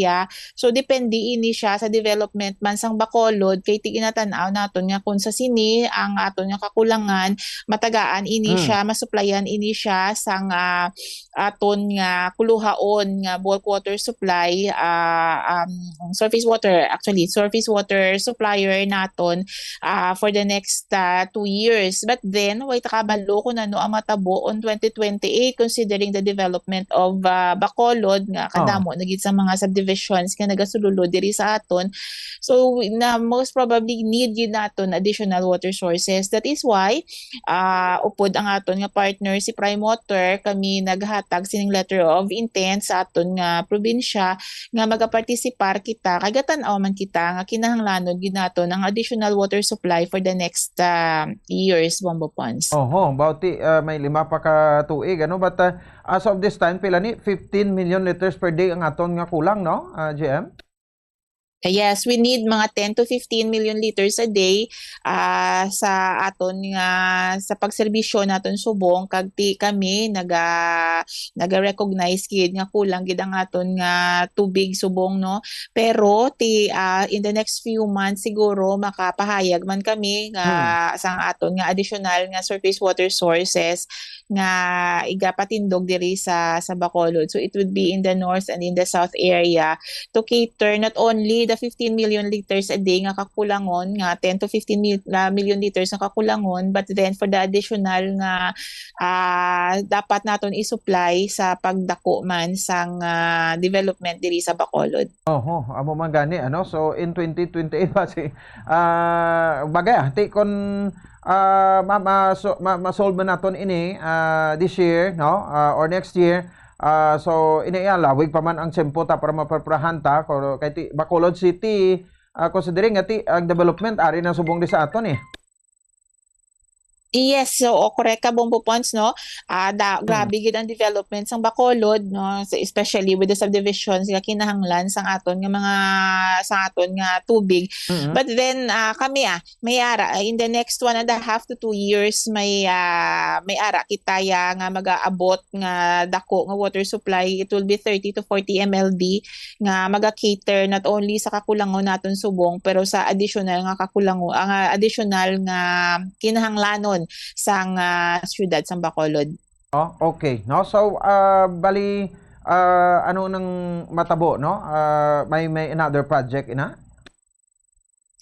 So, depende ini siya sa development man sang Bacolod, kay ti ginatan-aw naton nga kung sa sini ang aton nga kakulangan, matagaan ini Hmm. siya, masuplayan ini siya sang, ah, aton nga kuluhaon nga bulk water supply, ah, um, surface water, actually, surface water supplier naton, ah, for the next, ah, two years. But then, way ta kabalo kung ano ang matabo on twenty twenty-eight, considering the development of, ah, Bacolod, nga Oh. kadamo na gid sa mga subdivisions nga nagasululod diri sa aton. So, na most probably need yun naton additional water sources. That is why, ah, upod ang aton nga partner, si Prime Water, kami naghatag sining letter of intent sa aton nga probinsya nga magapartisipar kita, kay gatan-aw man kita nga kinahanglanon gid naton ang additional water supply for the next, ah, years, Bombo Ponce. Oho, about ti, ah, may lima pa ka tuig, ano? But, ah, as of this time, pila ni? Fifteen million liters per day ang aton nga kulang, no, ah, G M? Yes, we need mga ten to fifteen million liters a day, ah, sa aton nga, sa pagserbisyo naton subong, kag ti kami naga-, naga-recognize gid nga kulang gid ang aton nga tubig subong, no? Pero ti, ah, in the next few months siguro makapahayag man kami nga Hmm. sang aton nga additional nga surface water sources nga igapatindog diri sa, sa Bacolod. So it would be in the north and in the south area to cater not only fifteen million liters a day nga kakulangon, nga ten to fifteen mil-, ah, million liters nga kakulangon, but then for the additional nga, ah, dapat naton i-supply sa pagdako man sang, ah, development diri sa Bacolod. Oho, amo man gani, ano? So, in twenty twenty-eight, basi, ah, bagay, ah, ti kon, ah, ma-, ma-, so-, ma-, ma-solve man naton ini, ah, this year, no? Ah, or next year. Ah, so, ini, ah, lawig pa man ang tiyempo ta para mapreparahan ta, kay ti-, Bacolod City, ah, considering nga ti-, ang development ari na subong di sa aton, eh. Yes, so, o, correct ka, Bombo Pons, no? Ah, da-, Mm. grabe gid ang development sang Bacolod, no? So, especially with the subdivisions nga kinahanglan sang aton nga mga, sa aton nga tubig. Mm. But then, ah, kami, ah, may ara, ah, in the next one and a half to two years, may, ah, may ara kita ya nga mag-aabot nga dako nga water supply. It will be thirty to forty M L D nga maga-cater not only sa kakulangon naton subong, pero sa additional nga kakulangon, ah, nga additional nga kinahanglanon sang, ah, siyudad sang Bacolod. Oh, okay, no? So, ah, bali, ah, ano nang matabo, no? Ah, may, may another project ina?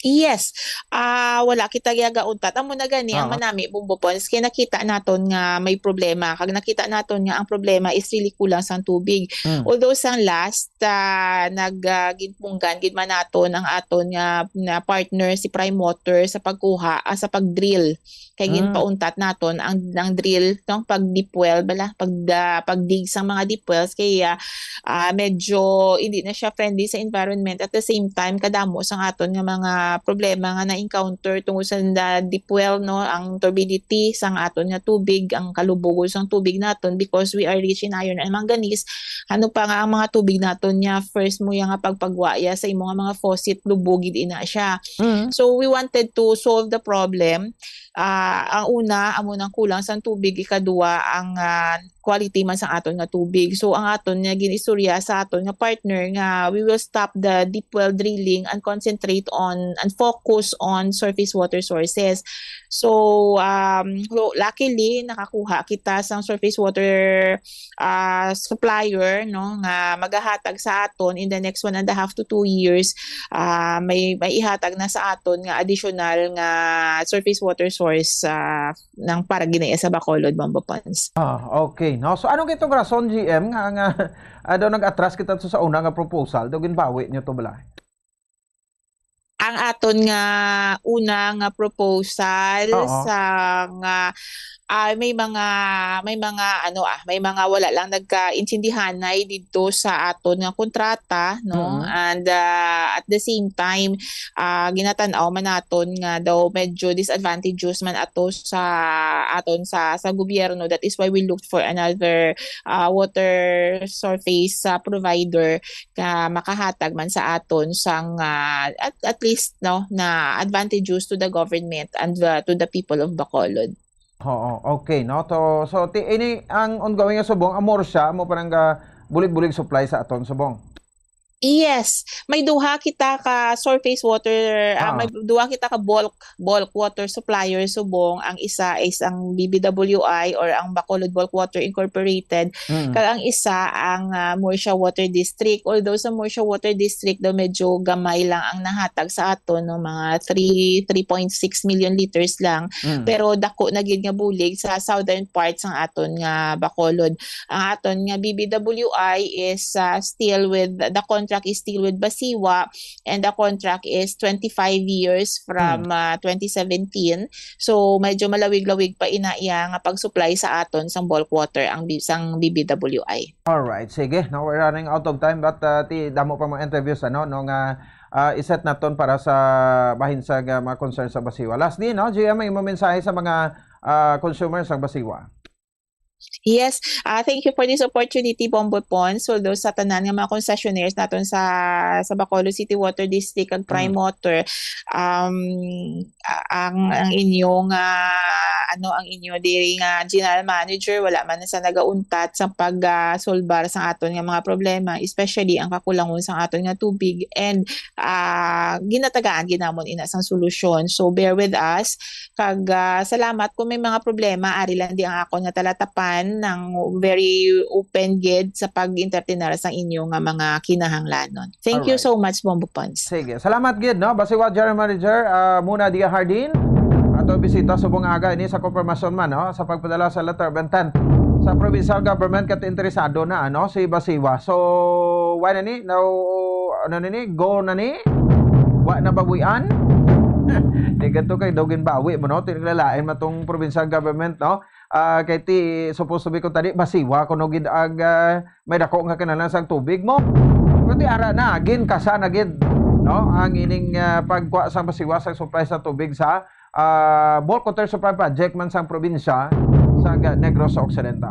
Yes. Ah, wala kita gagauntat. Amo na gani ang Ah. manami, Bombo Pons, kay nakita naton nga may problema. Kag nakita naton nga ang problema is really kulang sang tubig. Mm. Although sang last, ah, nag, ah, ginpunggan gid man naton ang aton nga, nga partner, si Prime Water, sa pagkuha, ah, sa pag-drill. Kay Mm. ginpauntat naton ang, ang drill, no, pag deep well bala, pag, ah, pag-dig sa mga deep wells, kay, ah, ah, medyo hindi na siya friendly sa environment. At the same time, kadamo sang aton nga mga problema nga na-encounter tungod sa na-, deep well, no, ang turbidity sang aton nga tubig, ang kalubugon sang tubig naton, because we are rich in iron and manganese. Ano pa nga ang mga tubig naton nga first mo ya nga pagpagwa ya sa imo nga mga faucet, lubog gid ina siya. Mm. So, we wanted to solve the problem. Ah, ang una, amo nang kulang sang tubig. Ikaduha, ang, ah, quality man sang aton nga tubig. So, ang aton nga gin-istorya sa aton nga partner nga we will stop the deep well drilling and concentrate on and focus on surface water sources. So, um, lu-, luckily, nakakuha kita sang surface water, ah, supplier, no, nga magahatag sa aton in the next one and a half to two years. Ah, may, may ihatag na sa aton nga additional nga surface water source, ah, nang para ginaya sa Bacolod, Bombo Pons. Ah, okay, no? So, ano gid tong rason, G M, nga, nga, ah, daw nag-atras kita sa, sa una nga proposal, daw ginbawi nyo to bala? Ang aton nga una nga proposal Oo. sa nga, ah, may mga, may mga, ano, ah, may mga wala lang nagkaintindihanay didto sa aton nga kontrata, no? Mm. And, ah, at the same time, ah, ginatan-aw man naton nga daw medyo disadvantageous man ato sa aton sa, sa gobyerno. That is why we looked for another, ah, water surface, ah, provider nga makahatag man sa aton sang, ah, at, at least, no, na advantageous to the government and, ah, to the people of Bacolod. Oo, okay, no? So, so, ti-, ini ang ongoing nga subong, amo ra siya, amo pa nang ga-, bulig-bulig supply sa aton subong. Yes, may duha kita ka surface water, ah, Ah. may duha kita ka bulk, bulk water supplier subong. Ang isa is ang B B W I or ang Bacolod Bulk Water Incorporated. Mm. Kag ang isa ang, ah, Murcia Water District. Although sa Murcia Water District daw medyo gamay lang ang nahatag sa aton, no, mga three, three point six million liters lang. Mm. Pero dako na gid nga bulig sa southern part sang aton nga Bacolod. Ang aton nga B B W I is, ah, still with, the contract is still with Basiwa, and the contract is twenty-five years from, Hmm. ah, twenty seventeen. So, medyo malawig-lawig pa ina iya nga pag-supply sa aton sang bulk water ang bi-, sang B B W I. Alright, sige. No, we're running out of time, but, ah, ti, damo pa mga interviews, ano, no, nga, ah, iset naton para sa bahin sa, ah, mga concern sa Basiwa. Lastly, no, G M, ang imong mensahe sa mga, ah, consumers sa Basiwa? Yes, ah, thank you for this opportunity, Bombo Pons. Although sa tanan nga mga concessionaires naton sa, sa Bacolod City Water District kag Prime Mm. Water, um, a-, ang, ang inyong, ah, ano, ang inyo diri nga general manager, wala man sa nagauntat sa pag, ah, solbar sa aton nga mga problema, especially ang kakulangon sa aton nga tubig, and, ah, ginatagaan gid namon ina sang solusyon. So, bear with us. Kag, ah, salamat. Kung may mga problema, ari lang di ang akon nga talatapan. nang very open gid sa pag-entertainer sang inyo nga mga kinahanglanon. Thank you Alright. so much, Bombo Pons. Sige. Salamat gid, no? Basiwa General Manager, ah, Mona Dia Hardin. Ato bisita subong aga ini sa konfirmasyon man, no? Sa pagpadala sa letter of intent sa provincial government kat interesado na, ano, si Basiwa. So, why na ni? No, ano na ni? Go na ni? Wa na bawian? Di ganito kay daw ginbawi mo, no? Tiniglalain matong provincial government, no? Ah, kay ti, supposed to be kung tani, Basiwa, kuno gid ang, ah, may dako nga kinahanglan sang tubig mo. Pero ti ara na, gin kasa na gid, no? Ang ining, ah, pagkuha sang Basiwa sang supply sa tubig sa, ah, bulk water supply project man sang probinsya sa Ga-, Negros Occidental.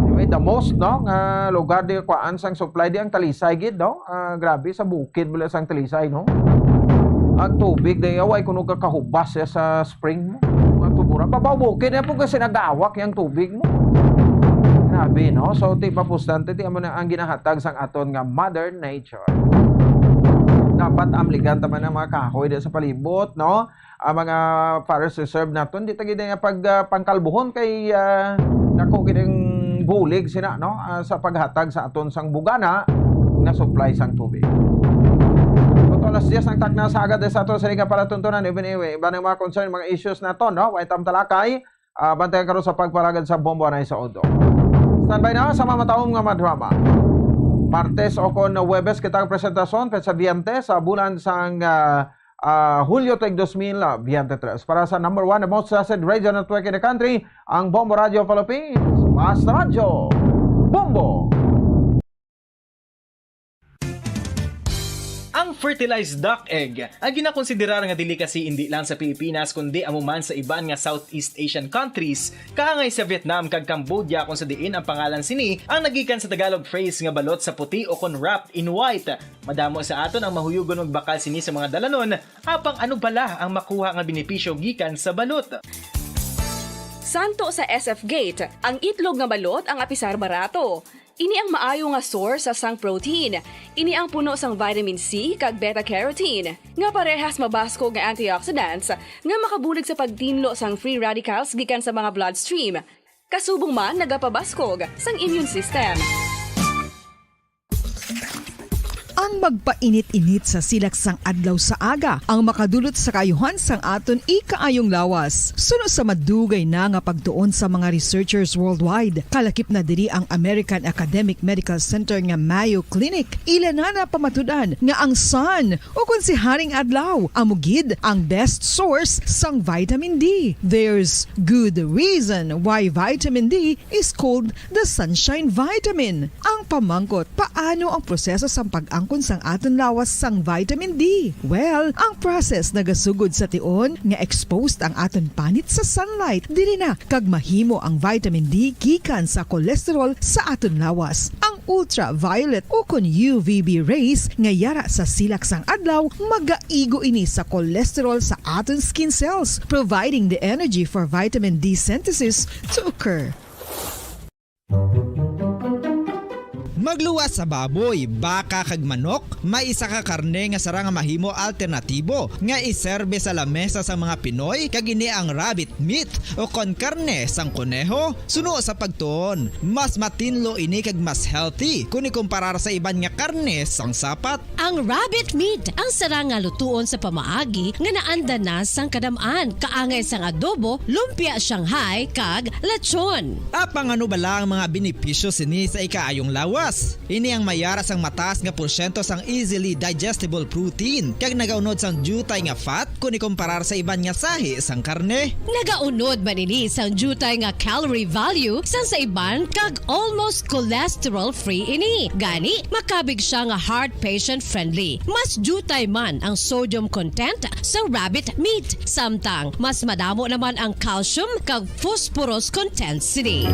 Anyway, the most, no, nga lugar di kuhaan sang supply di ang Talisay gid, no? Ah, grabe sa bukid bala sang Talisay, no? Ang tubig di away kuno ka kahubas siya sa spring mo. Mga tubura, babaw bukid na po kasi nagawak yung tubig mo. Grabe, no? So, ti mapustan, ti, ti amo na ang ginahatag sang aton nga Mother Nature. Dapat amligan ta man ang mga kahoy di sa palibot, no? Ang mga forest reserve naton, di ta gid nga pag, ah, pangkalbuhon kay, ah, dako gid ang bulig sina, no? Ah, sa paghatag sa aton sang bugana nga supply sang tubig. Kuto alas diyes ang takna sa agad sa aton sa liga palatuntunan, even anyway, iba ng mga concern, mga issues naton, no? Way tam talakay, ah, bantayan karon sa pagpalagad sa Bombo Anay sa Odo. Standby na sa mga mataom nga mga drama. Martes o kon Huwebes kita ang presentasyon, petsa biyente sa bulan sang, ah, ah, Hulyo tuig dos mil biyente tres. Para sa number one, the most trusted radio network in the country, ang Bombo Radio Philippines. Basta Radyo, Bombo! Ang fertilized duck egg, ang ginakonsiderar nga delicacy indi lang sa Pilipinas, kundi amo man sa iban nga Southeast Asian countries, kaangay sa Vietnam kag Cambodia, kung sa diin ang pangalan sini ang nagikan sa Tagalog phrase nga balot sa puti o kon wrapped in white. Madamo sa aton ang mahuyugon magbakal sini sa mga dalanon, apang ano bala ang makuha nga benepisyo gikan sa balot? Santo sa S F Gate, ang itlog nga balot ang apisar barato. Ini ang maayo nga source sang protein. Ini ang puno sang vitamin C kag beta carotene, nga parehas mabaskog nga antioxidants nga makabulig sa pagtinlo sang free radicals gikan sa mga bloodstream. Kasubong man nagapabaskog sang immune system. Ang magpainit-init sa silak sang adlaw sa aga ang makadulot sa kaayuhan sang aton ikaayong lawas. Suno sa madugay na nga pagtuon sa mga researchers worldwide, kalakip na diri ang American Academic Medical Center nga Mayo Clinic. Ila na napamatud-an nga ang sun, o kon si Haring Adlaw, amo gid ang best source sang vitamin D. There's good reason why vitamin D is called the sunshine vitamin. Ang pamangkot, paano ang proseso sang pag-angkon sang aton lawas sang vitamin D? Well, ang process nagasugod sa tion nga exposed ang aton panit sa sunlight, diri na kag mahimo ang vitamin D gikan sa cholesterol sa aton lawas. Ang ultraviolet o kon U V B rays nga yara sa silak sang adlaw magaigo ini sa cholesterol sa aton skin cells, providing the energy for vitamin D synthesis to occur. Magluwas sa baboy, baka kag manok, may isa ka karne nga sarang nga mahimo alternatibo nga iserbe sa lamesa sang mga Pinoy, kag ini ang rabbit meat o kon karne sang koneho. Suno sa pagtuon, mas matinlo ini kag mas healthy kon ikumparar sa iban nga karne sang sapat. Ang rabbit meat ang sarang nga lutuon sa pamaagi nga naanda na sang kadam-an, kaangay sang adobo, lumpia Shanghai, kag lechon. Apang ano bala ang mga benepisyo sini sa ikaayong lawas? Ini ang mayara sang mataas nga porsyento sang easily digestible protein kag nagaunod sang diutay nga fat kon ikumparar sa iban nga sahi sang karne. Nagaunod man ini sang diutay nga calorie value sang sa iban kag almost cholesterol-free ini. Gani, makabig sia nga heart patient-friendly. Mas diutay man ang sodium content sa rabbit meat, samtang mas madamo naman ang calcium kag phosphorus content sini.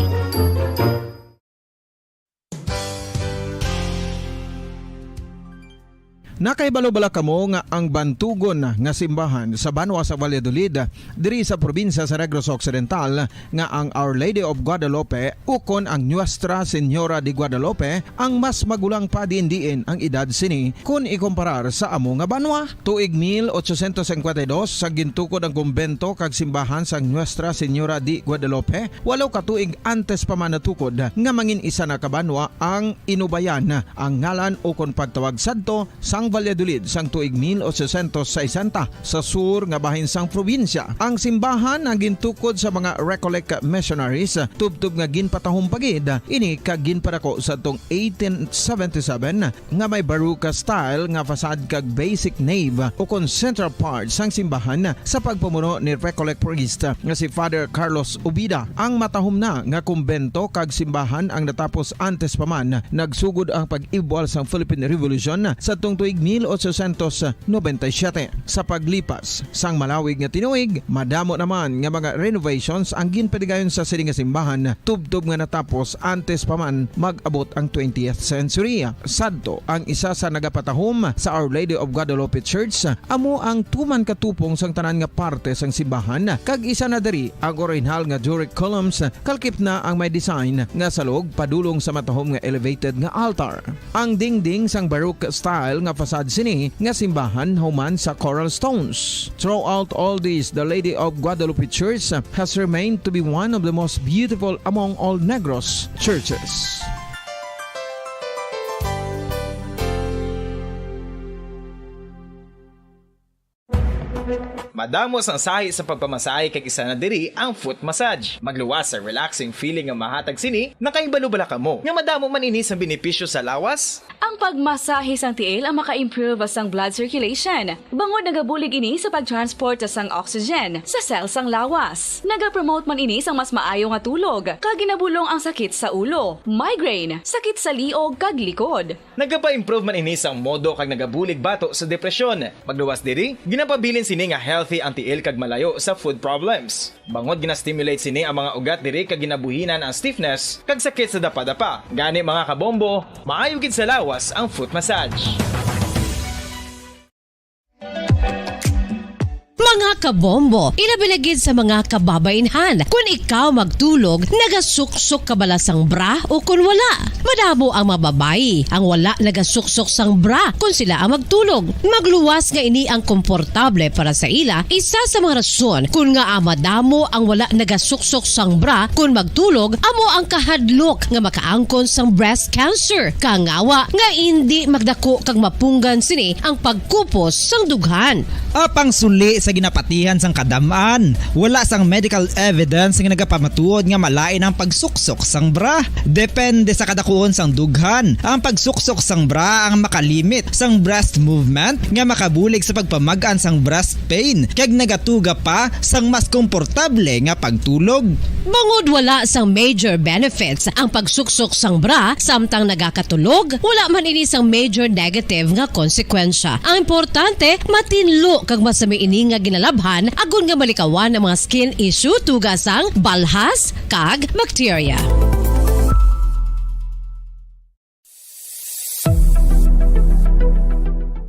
Nakahibalo bala kamo nga ang bantugon nga simbahan sa banwa sa Valladolid, diri sa probinsya sa Negros Occidental, nga ang Our Lady of Guadalupe ukon ang Nuestra Señora de Guadalupe ang mas magulang pa diin-diin ang edad sini kon ikumparar sa amo nga banwa? Tuig mil ochocientos cincuenta y dos, sa gintukod ang kumbento kag simbahan sang Nuestra Señora de Guadalupe, walo ka tuig antes pa man natukod nga mangin isa na ka banwa ang Inubayan, ang ngalan ukon pagtawag sadto sang Valladolid sang tuig mil ochocientos sesenta, sa sur nga bahin sang probinsya. Ang simbahan ang gintukod sa mga Recollect missionaries, tubtob nga ginpatahom pa gid ini kag ginpadako sadtong eighteen seventy-seven, nga may Baroque style nga facade kag basic nave ukon central part sang simbahan sa pagpamuno ni Recollect priest nga si Father Carlos Ubida. Ang matahom na nga kumbento kag simbahan ang natapos antes pa man nagsugod ang pag-ibwal sang Philippine Revolution sadtong tuig mil ochocientos noventa y siete. Sa paglipas sang malawig nga tinuig, madamo naman nga mga renovations ang ginpadigayon sa sini nga simbahan, tubtob nga natapos antes pa man mag-abot ang twentieth century. Sadto, ang isa sa nagapatahom sa Our Lady of Guadalupe Church amo ang tuman ka tupong sang tanan nga parte sang simbahan, kag isa na diri ang orihinal nga Doric columns, kalakip na ang may design nga salog padulong sa matahom nga elevated nga altar. Ang dingding sang Baroque style nga facade sini nga simbahan human sa coral stones. Throughout all this, the Lady of Guadalupe Church has remained to be one of the most beautiful among all Negros churches. Madamo sang sahi sa pagpamasahe kag isa na diri ang foot massage. Magluwas sa relaxing feeling nga mahatag sini. Nakahibalo bala kamo nga madamo man ini sang benepisyo sa lawas? Ang pagmasahe sang tiil ang maka-improve sang blood circulation, bangod nagabulig ini sa pag-transport sang oxygen sa cell sang lawas. Nagapromote man ini sang mas maayo nga tulog, kag ginabulong ang sakit sa ulo, migraine, sakit sa liog, kag likod. Nagapa-improve man ini sang modo kag nagabulig bato sa depresyon. Magluwas diri, ginapabilin sini nga healthy ang tiil kag malayo sa foot problems. Bangod gina-stimulate sini ang mga ugat diri kag ginabuhinan ang stiffness kag sakit sa dapadapa. Gani, mga kabombo, maayo gid sa lawas ang foot massage. Mga kabombo, ilabi na gid sa mga kababainhan, kun ikaw magtulog, nagasuksok ka bala sang bra o kun wala? Madamo ang mga babayi ang wala nagasuksok sang bra kun sila ang magtulog. Magluwas nga ini ang komportable para sa ila, isa sa mga rason kun ngaa madamo ang wala nagasuksok sang bra kun magtulog amo ang kahadlok nga makaangkon sang breast cancer. Kangawa nga indi magdako kag mapunggan sini ang pagkupos sang dughan. Apang suli sa ginapatihan sang kadam-an, wala sang medical evidence nga nagapamatuod nga malain ang pagsuksok sang bra. Depende sa kadakuon sang dughan, ang pagsuksok sang bra ang makalimit sang breast movement nga makabulig sa pagpamag-an sang breast pain kag nagatuga pa sang mas komportable nga pagtulog. Bangod wala sang major benefits ang pagsuksok sang bra samtang nagakatulog, wala man ini sang major negative nga konsekwensya. Ang importante, matinlo kag masami ini nga ginalabhan agod nga malikawan ang mga skin issue tuga sang balhas kag bakterya.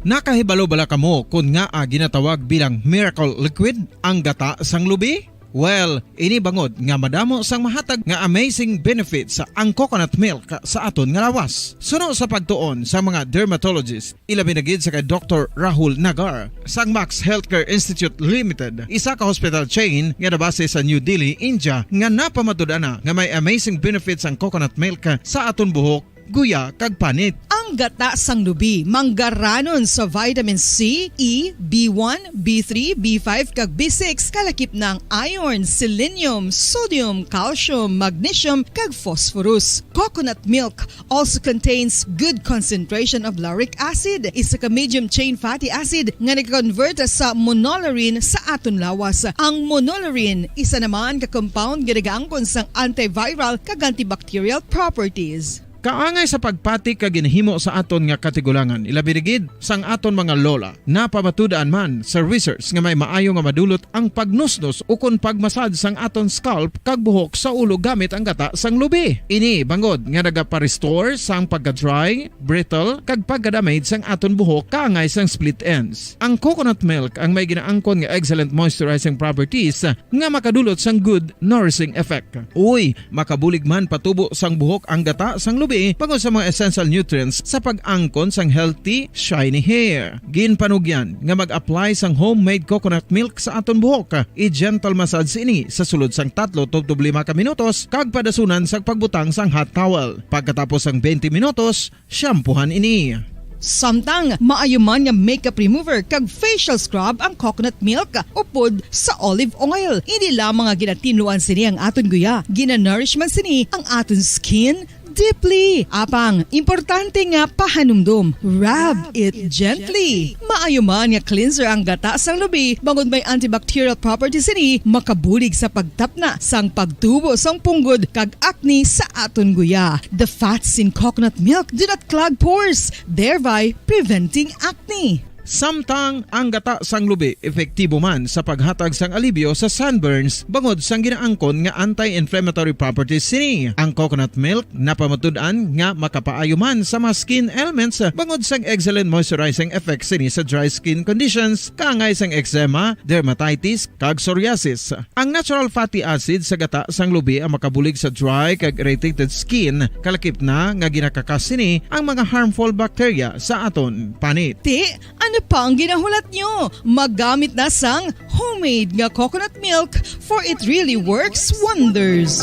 Nakahibalo bala kamo kon ngaa ginatawag bilang miracle liquid ang gata sang lubi? Well, ini bangod nga madamo sang mahatag nga amazing benefits ang coconut milk sa aton nga lawas. Suno sa pagtuon sa mga dermatologist, ilabi na gid sa kay Doktor Rahul Nagar sang Max Healthcare Institute Limited, isa ka hospital chain nga nabase sa New Delhi, India, nga napamatud-an na nga may amazing benefits ang coconut milk sa aton buhok, guya, kag panit. Ang gata sang lubi manggaranon sa vitamin C, E, B one, B three, B five, kag B six, kalakip na ang iron, selenium, sodium, calcium, magnesium, kag phosphorus. Coconut milk also contains good concentration of lauric acid, isa ka medium chain fatty acid nga nag-convert sa monolaurin sa aton lawas. Ang monolaurin, isa naman ka compound nga nagaangkon sang antiviral kag antibacterial properties. Kaangay sa pagpati kag ginhimo sa aton nga katigulangan, ilabi na gid sang aton mga lola. Napamatud-an man sa research nga may maayo nga madulot ang pagnusnos ukon pagmasad sang aton scalp kag buhok sa ulo gamit ang gata sang lubi. Ini bangod nga nagapa-restore sang pagka-dry, brittle, kag pagka-damage sang aton buhok kaangay sang split ends. Ang coconut milk ang may ginaangkon nga excellent moisturizing properties nga makadulot sang good nourishing effect. Uy, makabulig man patubo sang buhok ang gata sang lubi bangod sa mga essential nutrients sa pag-angkon sang healthy, shiny hair. Ginpanugyan nga mag-apply sang homemade coconut milk sa aton buhok. I-gentle massage ini sa sulod sang tatlo tubtob lima ka minutos kag padasunan sang pagbutang sang hot towel. Pagkatapos sang twenty minutos, shampoohan ini. Samtang maayo man nga makeup remover kag facial scrub ang coconut milk upod sa olive oil. Hindi lamang nga ginatinluan sini ang aton guya, ginanourish man sini ang aton skin deeply. Apang, importante nga pahanumdom, rub it gently. Maayo man nga cleanser ang gata sang lubi, bangod may antibacterial properties sini, makabulig sa pagtapna sang pagtubo sang punggod kag acne sa aton guya. The fats in coconut milk do not clog pores, thereby preventing acne. Samtang ang gata sang lubi epektibo man sa paghatag sang alibyo sa sunburns bangod sang ginaangkon nga anti-inflammatory properties sini. Ang coconut milk napamatud-an nga makapaayo man sa mga skin ailments bangod sang excellent moisturizing effect sini sa dry skin conditions, kaangay sang eczema, dermatitis, kag psoriasis. Ang natural fatty acid sa gata sang lubi ang makabulig sa dry kag irritated skin, kalakip na nga ginakakas sini ang mga harmful bacteria sa aton panit. Ti, ano pa ang ginahulat nyo? Magamit na sang homemade nga coconut milk, for it really works wonders.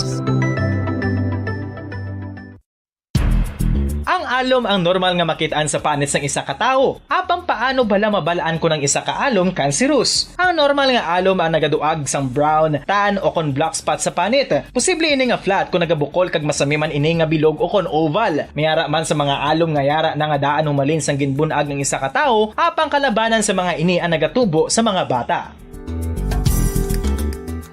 Ang alom ang normal nga makit-an sa panit sang isa ka tawo. Apang paano bala mabal-an kon ang isa ka alom cancerous? Ang normal nga alom ang nagaduag sang brown, tan, o kon black spot sa panit. Posible ini nga flat kon nagabukol kag masami man ini nga bilog o kon oval. May ara man sa mga alom nga yara na nga daan humalin sang ginbun-ag ang isa ka tawo, apang kalabanan sa mga ini ang nagatubo sa mga bata.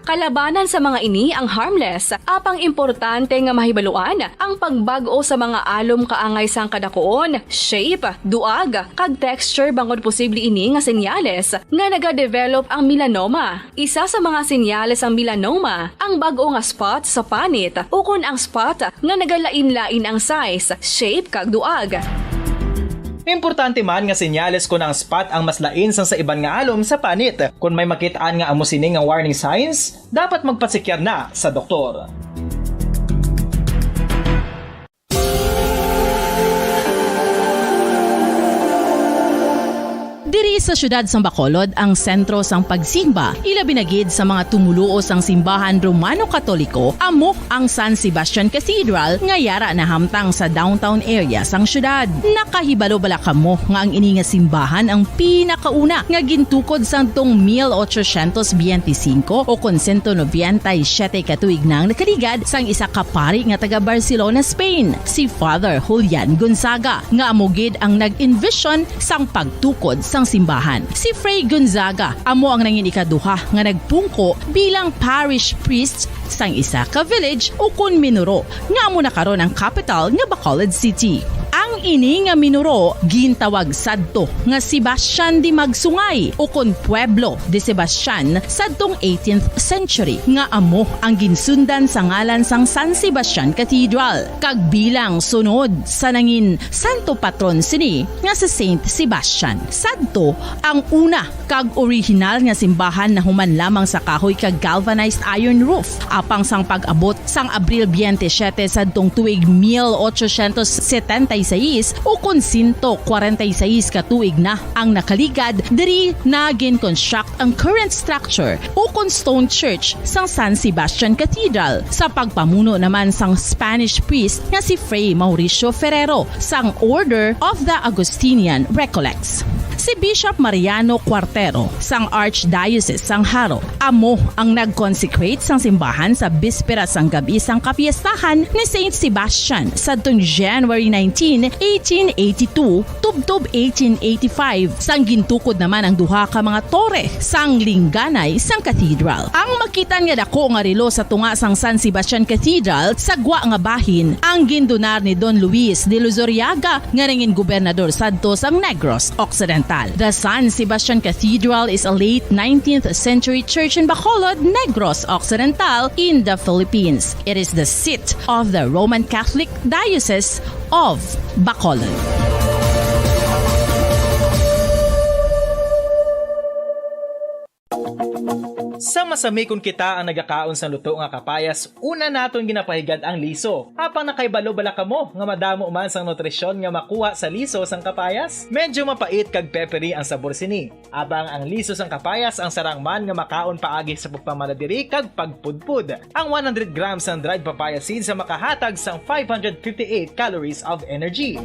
Kalabanan sa mga ini ang harmless, apang importante nga mahibaluan ang pagbag-o sa mga alom kaangay sang kadakuon, shape, duag, kag texture bangod posible ini nga senyales nga nagadevelop ang melanoma. Isa sa mga senyales sang melanoma ang bag-o nga spot sa panit ukon ang spot nga nagalain-lain ang size, shape, kag duag. Importante man nga senyales kon ang spot ang mas lain sang sa iban nga alom sa panit. Kon may makit-an nga amo sini nga warning signs, dapat magpatsikyar na sa doktor. Diri sa siyudad sang Bacolod ang sentro sang pagsimba, ilabi na gid sa mga tumoluo sang simbahan Romano Katoliko, amo ang San Sebastian Cathedral nga yara nahamtang sa downtown area sang siyudad. Nakahibalo bala kamo nga ang ini nga simbahan ang pinakauna nga gintukod sadtong mil ochocientos biyente singko o kon sento nobenta y siyete ka tuig na ang nakaligad sang isa ka pari nga taga Barcelona, Spain, si Father Julian Gonzaga, nga amo gid ang nag-envision sang pagtukod sang simbahan. Si Fray Gonzaga amo ang nangin ikaduha nga nagpungko bilang parish priest sang isa ka village ukon minuro nga amo na karon ang kapital nga Bacolod City. Ang ini nga minuro gintawag sadto nga Sebastian de Magsungay ukon Pueblo de Sebastian sadtong eighteenth century, nga amo ang ginsundan sa ngalan sang San Sebastian Cathedral, kag bilang sunod sa nangin santo patron sini nga si Saint Sebastian. Sadto ang una kag orihinal nga simbahan nahuman lamang sa kahoy kag galvanized iron roof. Apang sang pag-abot sang Abril biyente siyete sadtong tuig mil ochocientos setenta y seis, ukon sento kwarenta y seis ka tuig na ang nakaligad, diri na gin-construct ang current structure ukon stone church sang San Sebastian Cathedral, sa pagpamuno naman sang Spanish priest nga si Fray Mauricio Ferrero sang Order of the Augustinian Recollects. Si Bishop Mariano Cuartero sang Archdiocese sang Jaro amo ang nag-consecrate sang simbahan sa bispera sang gab-i sang kapiestahan ni Saint Sebastian sadtong January nineteen, eighteen eighty-two, tubtob eighteen eighty-five, sang gintukod naman ang duha ka mga tore sang lingganay sang cathedral. Ang makitan nga dako nga relo sa tunga sang San Sebastian Cathedral sa gwa nga bahin ang gindonar ni Don Luis de Luzuriaga nga nangin gobernador sadto sang Negros Occidental. The San Sebastian Cathedral is a late nineteenth century church in Bacolod, Negros Occidental, in the Philippines. It is the seat of the Roman Catholic Diocese of Bacolod. Sa masami kon kita ang nagakaon sang luto nga kapayas, una naton ginapahigad ang liso. Apang nakahibalo bala kamo nga madamo man sang nutrisyon nga makuha sa liso sang kapayas? Medyo mapait kag peppery ang sabor sini. Apang ang liso sang kapayas ang sarang man nga makaon paagi sa pagpamaladiri kag pagpudpod. Ang one hundred grams sang dried papaya seeds ang makahatag sang five hundred fifty-eight calories of energy.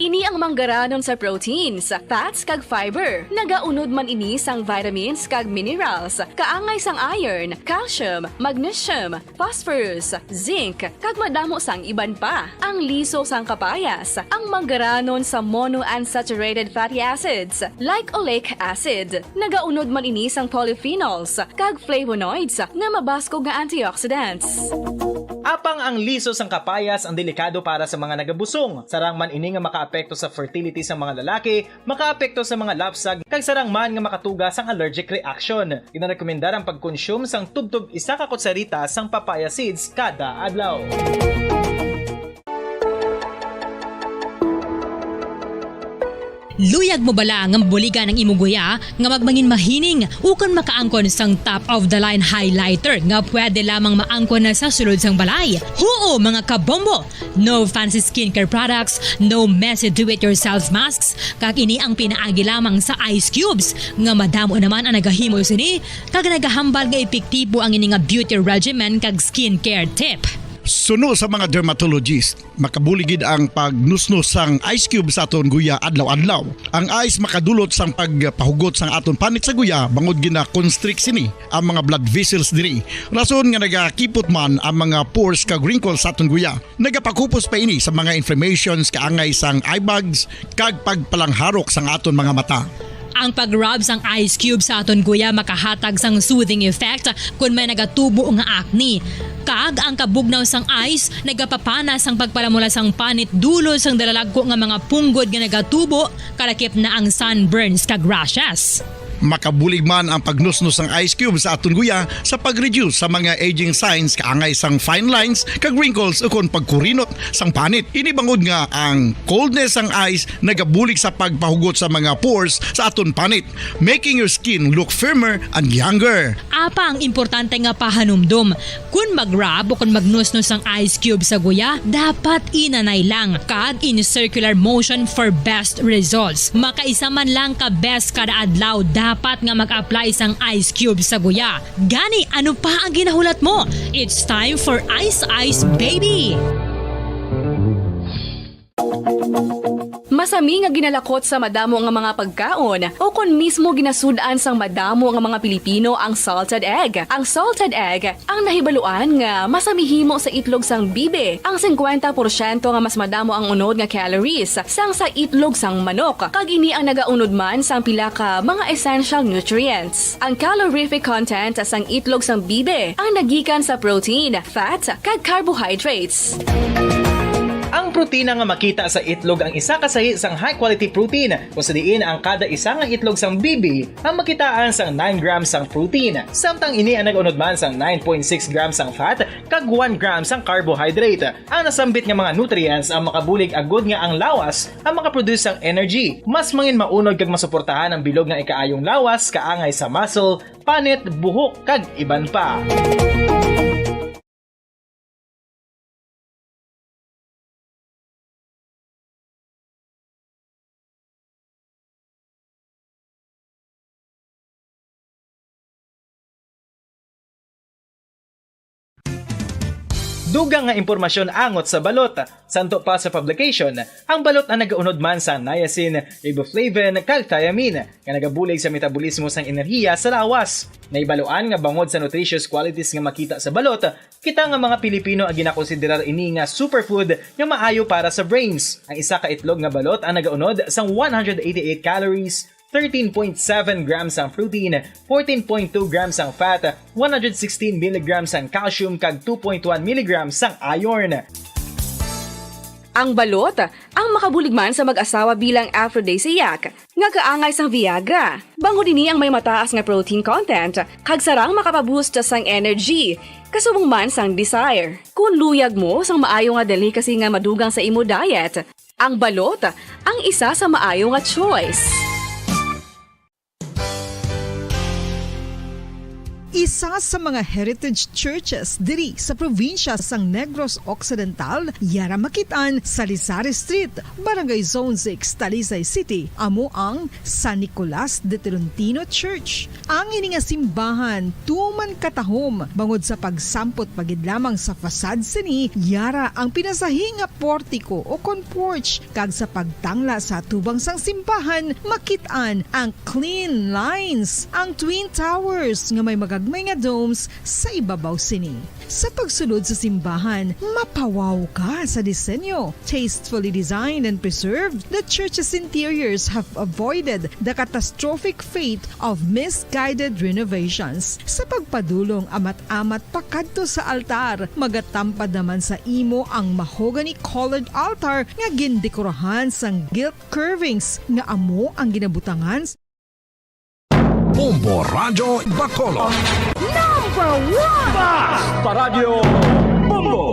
Ini ang manggaranon sa proteins, fats kag fiber. Nagaunod man ini sang vitamins kag minerals, kaangay sang iron, calcium, magnesium, phosphorus, zinc, kag madamo sang iban pa. Ang liso sang kapayas, ang manggaranon sa monounsaturated fatty acids, like oleic acid. Nagaunod man ini sang polyphenols kag flavonoids nga mabaskog nga antioxidants. Apang ang liso sang kapayas ang delikado para sa mga nagabusong. Sarang man ini nga makaapekto sa fertility sa mga lalaki, makaapekto sa mga lapsag, kag sarang man nga makatuga sang allergic reaction. Ginarekomendar ang pagkonsume sang tubtob isa ka kutsarita sang papaya seeds kada adlaw. Luyag mo bala nga mabuligan ang imo guya nga magmangin mahining ukon makaangkon sang top of the line highlighter nga pwede lamang maangkon na sa sulod sang balay? Huo, mga kabombo! No fancy skincare products, no messy do-it-yourself masks, kag ini ang pinaagi lamang sa ice cubes nga madamo naman ang nagahimo sini kag nagahambal nga epektibo ang ini nga beauty regimen kag skincare tip. Suno sa mga dermatologist, makabulig gid ang pagnusnos sang ice cube sa aton guya adlaw-adlaw. Ang ice makadulot sang pagpahugot sang aton panit sa guya bangod gina-constrict sini ang mga blood vessels diri. Rason nga nagakipot man ang mga pores kag wrinkles sa aton guya. Nagapakupos pa ini sa mga inflammations kaangay sang eye bags kag pagpalangharok sang aton mga mata. Ang pag-rub sang ice cube sa aton guya makahatag sang soothing effect kon may nagatubo nga acne. Kag ang kabugnaw sang ice nagapapana sang pagpalamula sang panit dulot sang dalalagko nga mga punggod nga nagatubo, kalakip na ang sunburns kag rashes. Makabulig man ang pagnusnos sang ice cube sa aton guya sa pag-reduce sa mga aging signs kaangay sang fine lines kag wrinkles ukon pagkurinot sang panit. Ini bangod nga ang coldness sang ice nagabulig sa pagpahugot sa mga pores sa aton panit, making your skin look firmer and younger. Apang importante nga pahanumdom, kon mag-rub o kon magnusnos ang ice cube sa guya, dapat inanay lang kag in circular motion for best results. Makaisa man lang ka beses kada adlaw dapat nga mag-apply sang ice cube sa guya. Gani, ano pa ang ginahulat mo? It's time for Ice Ice Baby! Masami nga ginalakot sa madamo nga mga pagkaon o kon mismo ginasud-an sang madamo nga mga Pilipino ang salted egg. Ang salted egg ang nahibaluan nga masami himo sa itlog sang bibi. Ang singkwenta porsyento nga mas madamo ang unod nga calories sang sa itlog sang manok, kag ini ang nagaunod man sang pila ka mga essential nutrients. Ang calorific content sang itlog sang bibi ang nagikan sa protein, fat, kag carbohydrates. Ang protina nga makita sa itlog ang isa ka sahi sang high-quality protein, kung sa diin ang kada isa nga itlog sang bibi ang makitaan sang nine grams sang protein, samtang ini ang nag-unod man sang nine point six grams sang fat kag one gram sang carbohydrate. Ang nasambit nga mga nutrients ang makabulig agud nga ang lawas ang makaproduce sang energy. Mas mangin maunod kag masuportahan ang bilog nga ikaayong lawas kaangay sa muscle, panit, buhok, kag iban pa. Dugang nga impormasyon angot sa balot. Santo pa sa publication, ang balot ang nagaunod man sa niacin, riboflavin, kag thiamine, nga nagabulig sa metabolismo sang enerhiya sa lawas. Naibaluan nga bangod sa nutritious qualities nga makita sa balot, kita nga mga Pilipino ang ginakonsiderar ini nga superfood nga maayo para sa brains. Ang isa ka itlog nga balot ang nagaunod sang one hundred eighty-eight calories, thirteen point seven grams ang protein, fourteen point two grams ang fat, one hundred sixteen milligrams ang calcium, kag two point one milligrams ang iron. Ang balot, ang makabulig man sa mag-asawa bilang aphrodisiac, nga kaangay sang Viagra. Bangod ini ang may mataas nga protein content, kag sarang makapaboost sang energy, kasubong man sang desire. Kung luyag mo sang maayo nga delicacy nga madugang sa imo diet, ang balot, ang isa sa maayo nga choice. Isa sa mga heritage churches diri sa probinsya sang Negros Occidental, yara makit-an sa Lizares Street, Barangay Zone six, Talisay City, amo ang San Nicolas de Tolentino Church. Ang ini nga simbahan tuman katahom bangod sa pagsampot pa gid lamang sa facade sini, yara ang pinasahi nga portiko o kon porch, kag sa pagtangla sa atubang sang simbahan, makit-an ang clean lines, ang twin towers nga may magagmay nga domes sa ibabaw sini. Sa pagsulod sa simbahan, mapawaw ka sa disenyo. Tastefully designed and preserved, the church's interiors have avoided the catastrophic fate of misguided renovations. Sa pagpadulong amat-amat pakadto sa altar, magatampad naman sa imo ang mahogany-colored altar nga gindekorahan sang gilt curvings nga amo ang ginabutangan Bombo Radyo Bacolod. Number one! Basta Radyo Bombo!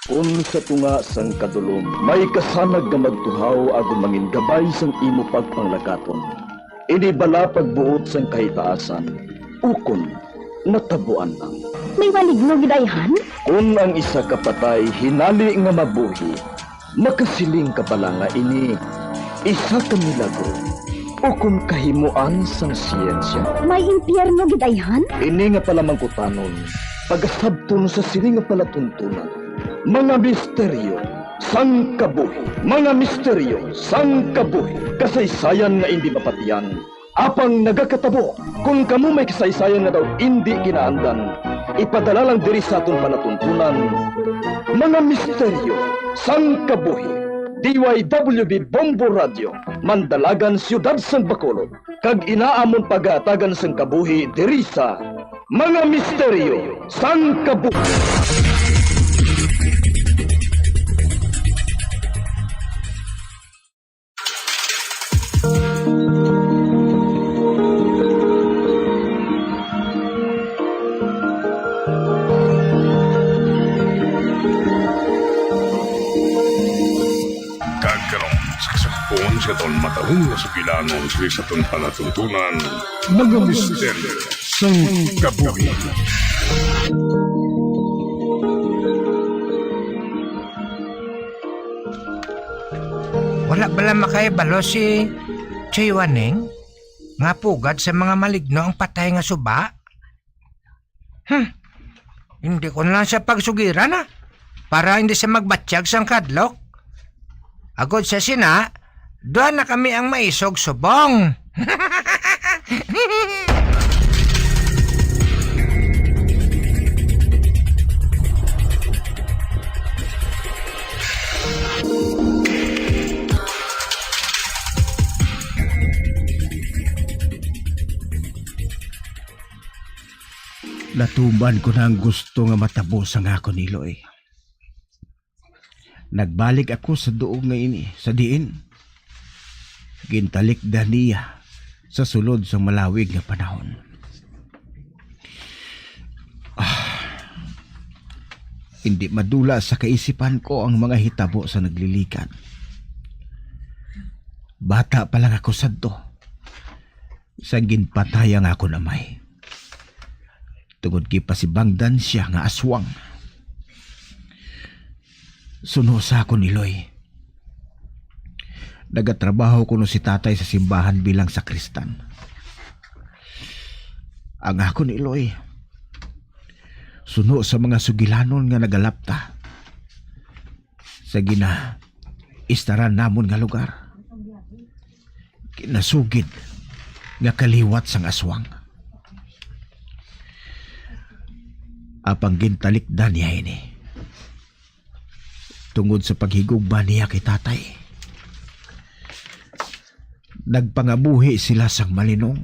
Kun sa tunga sang kadulom may kasanag nga magtuhaw agud mangin gabay sang imo pagpanglakaton, ini bala pagbuot sang kahitaasan, ukon natabuan lang. May maligno gid ayhan? Kun ang isa ka patay hinali nga mabuhi, makasiling ka bala nga ini isa ka milagro ukon kahimoan sang siyensya? May impyerno gid ayhan? Ini nga palamangkutanon, pagasabton sa sini nga palatuntunan, mga misteryo sang kabuhi, mga misteryo sang kabuhi, kasaysayan nga indi mapatiyan, apang nagakatabo. Kon kamo may kasaysayan nga daw indi kinaandan, ipadala lang diri sa aton palatuntunan, mga misteryo sang kabuhi. D Y W B Bombo Radio, Mandalagan, Siyudad sang Bacolod, kag ina amon pagahatagan sang kabuhi diri sa Mga Misteryo sang Kabuhi. Kag karon, sa kasugpon sa aton matahom nga sugilanon sa aton palatuntunan, mga misteryo sang kabuhi. Wala bala makahibalo si Choy Waneng nga pugad sa mga maligno ang patay nga suba? Hmm. Hindi ko na lang siya pagsugiran, ah, para hindi siya magbatyag sang kadlok. Agod sa sina, duha na kami ang maisog subong. Natuman ko na ang gusto nga matabo sang akon iloy. Nagbalik ako sa duog nga ini, sa diin gintalikdan niya sa sulod sang malawig nga panahon. Ah, hindi madula sa kaisipan ko ang mga hitabo sa naglilikan. Bata pa lang ako sadto, sang ginpatay ang akon amay, tungod ginpasibangdan sia nga aswang. Suno sa akon iloy, nagatrabaho kuno si tatay sa simbahan bilang sakristan. Ang akon iloy, suno sa mga sugilanon nga nagalapta sa ginaistaran namon nga lugar, kinasugid nga kaliwat sang aswang. Apang gintalikdan niya ini tungod sa paghigugma niya kay tatay. Nagpangabuhi sila sang malinong.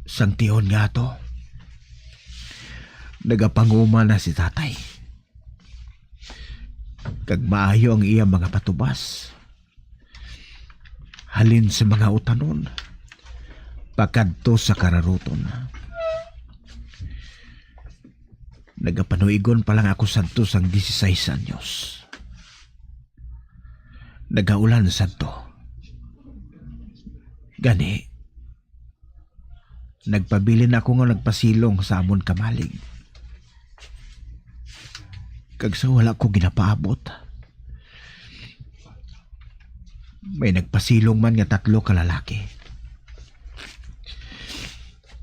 Sang tion nga ato, nagapanguma na si tatay, kag maayo ang iya mga patubas, halin sa mga utanon pakadto sa kararuton. Nagapanuigon pa lang ako sadto sang dieciséis anyos. Nagaulan sadto. Gani, nagpabilin ako nga nagpasilong sa amon kamalig. Kag sa wala ko ginapaabot, may nagpasilong man nga tatlo ka lalaki.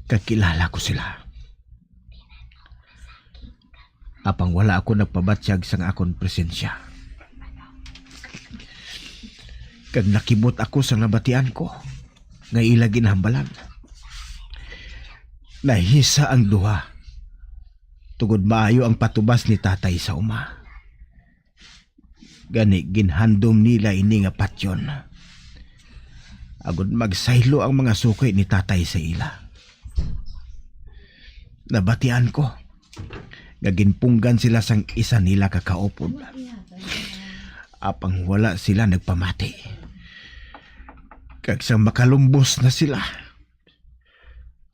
Kag kilala ko sila. Apang wala ako nagpabatyag sang akon presensya. Kag nakibot ako sa nabatian ko nga ila ginhambalan. Nahisa ang duha, tungod maayo ang patubas ni tatay sa uma. Gani, ginhandom nila ini nga patyon, agod magsaylo ang mga suki ni tatay sa ila. Nabatian ko nga ginpunggan sila sang isa nila ka kaupod, apang wala sila nagpamati. Kag sang makalumbos na sila,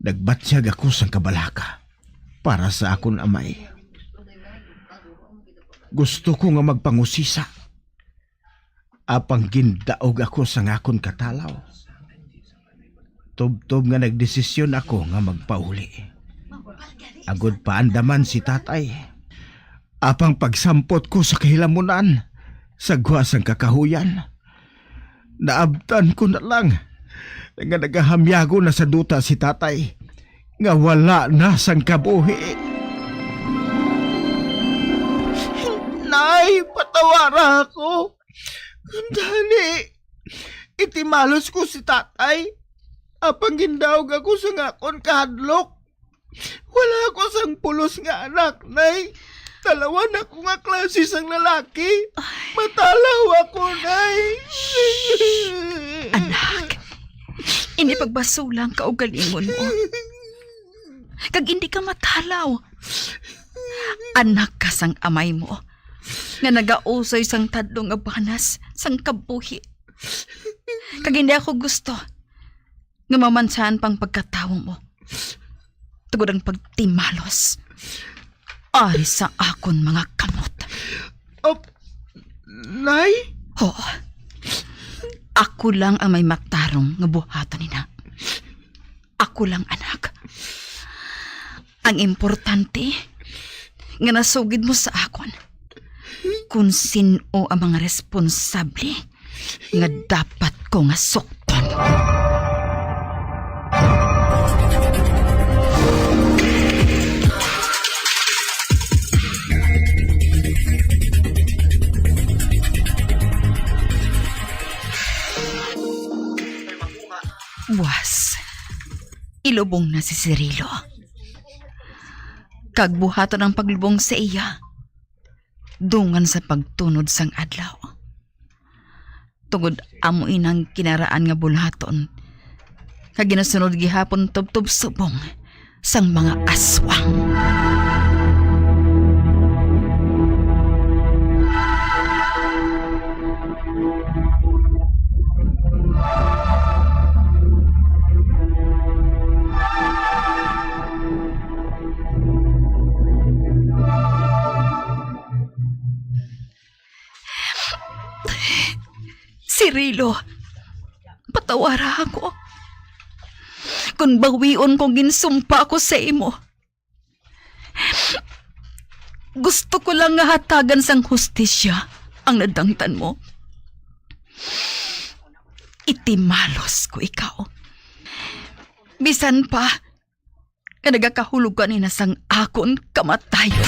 nagbatyag ako sang kabalaka para sa akon amay. Gusto ko nga magpangusisa, apang gindaog ako sang akon katalaw. Tubtob nga nagdesisyon ako nga magpauli, agod paandaman si tatay. Apang pagsampot ko sa kahilamunan, sa gwa sang kakahuyan, naabtan ko na lang nga nagahamyagon na sa duta si tatay, nga wala na sang kabuhi. Nay, patawara ako. Kuntani, itimalos ko si tatay. Apang gindaog ako sa akon kahadlok. Wala ako sang pulos nga anak, nay. Talawan ako nga klase sang lalaki. Ay. Matalaw ako, nay. Anak, indi pagbasula ang kaugalingon mo. Kag indi ka matalaw. Anak ka sang amay mo, nga nagausoy sang tadlong nga banas sang kabuhi. Kag indi ako gusto nga mamansahan pang pagkatawo mo, tungod ang pagtimalos ari sa akon mga kamot. Ap-, Nay? Oo. Ako lang ang may matarong nga buhaton nina. Ako lang, anak. Ang importante, nga nasugid mo sa akon kung sin-o ang mga responsable nga dapat ko nga sukton. Buwas, ilubong na si Cirilo. Kag buhaton ang paglubong sa iya, dungan sa pagtunod sang adlaw. Tungod amo inang kinaraan nga bulhaton, nga ginasunod gihapon tubtob subong sang mga aswang. Cirilo, patawara ako. Kung bawion kong ginsumpa ako sa imo, gusto ko lang nga hatagan sang hustisya ang nadangtan mo. Itimalos ko ikaw. Bisan pa, nga nagakahulog ko anina sang akon kamatayon.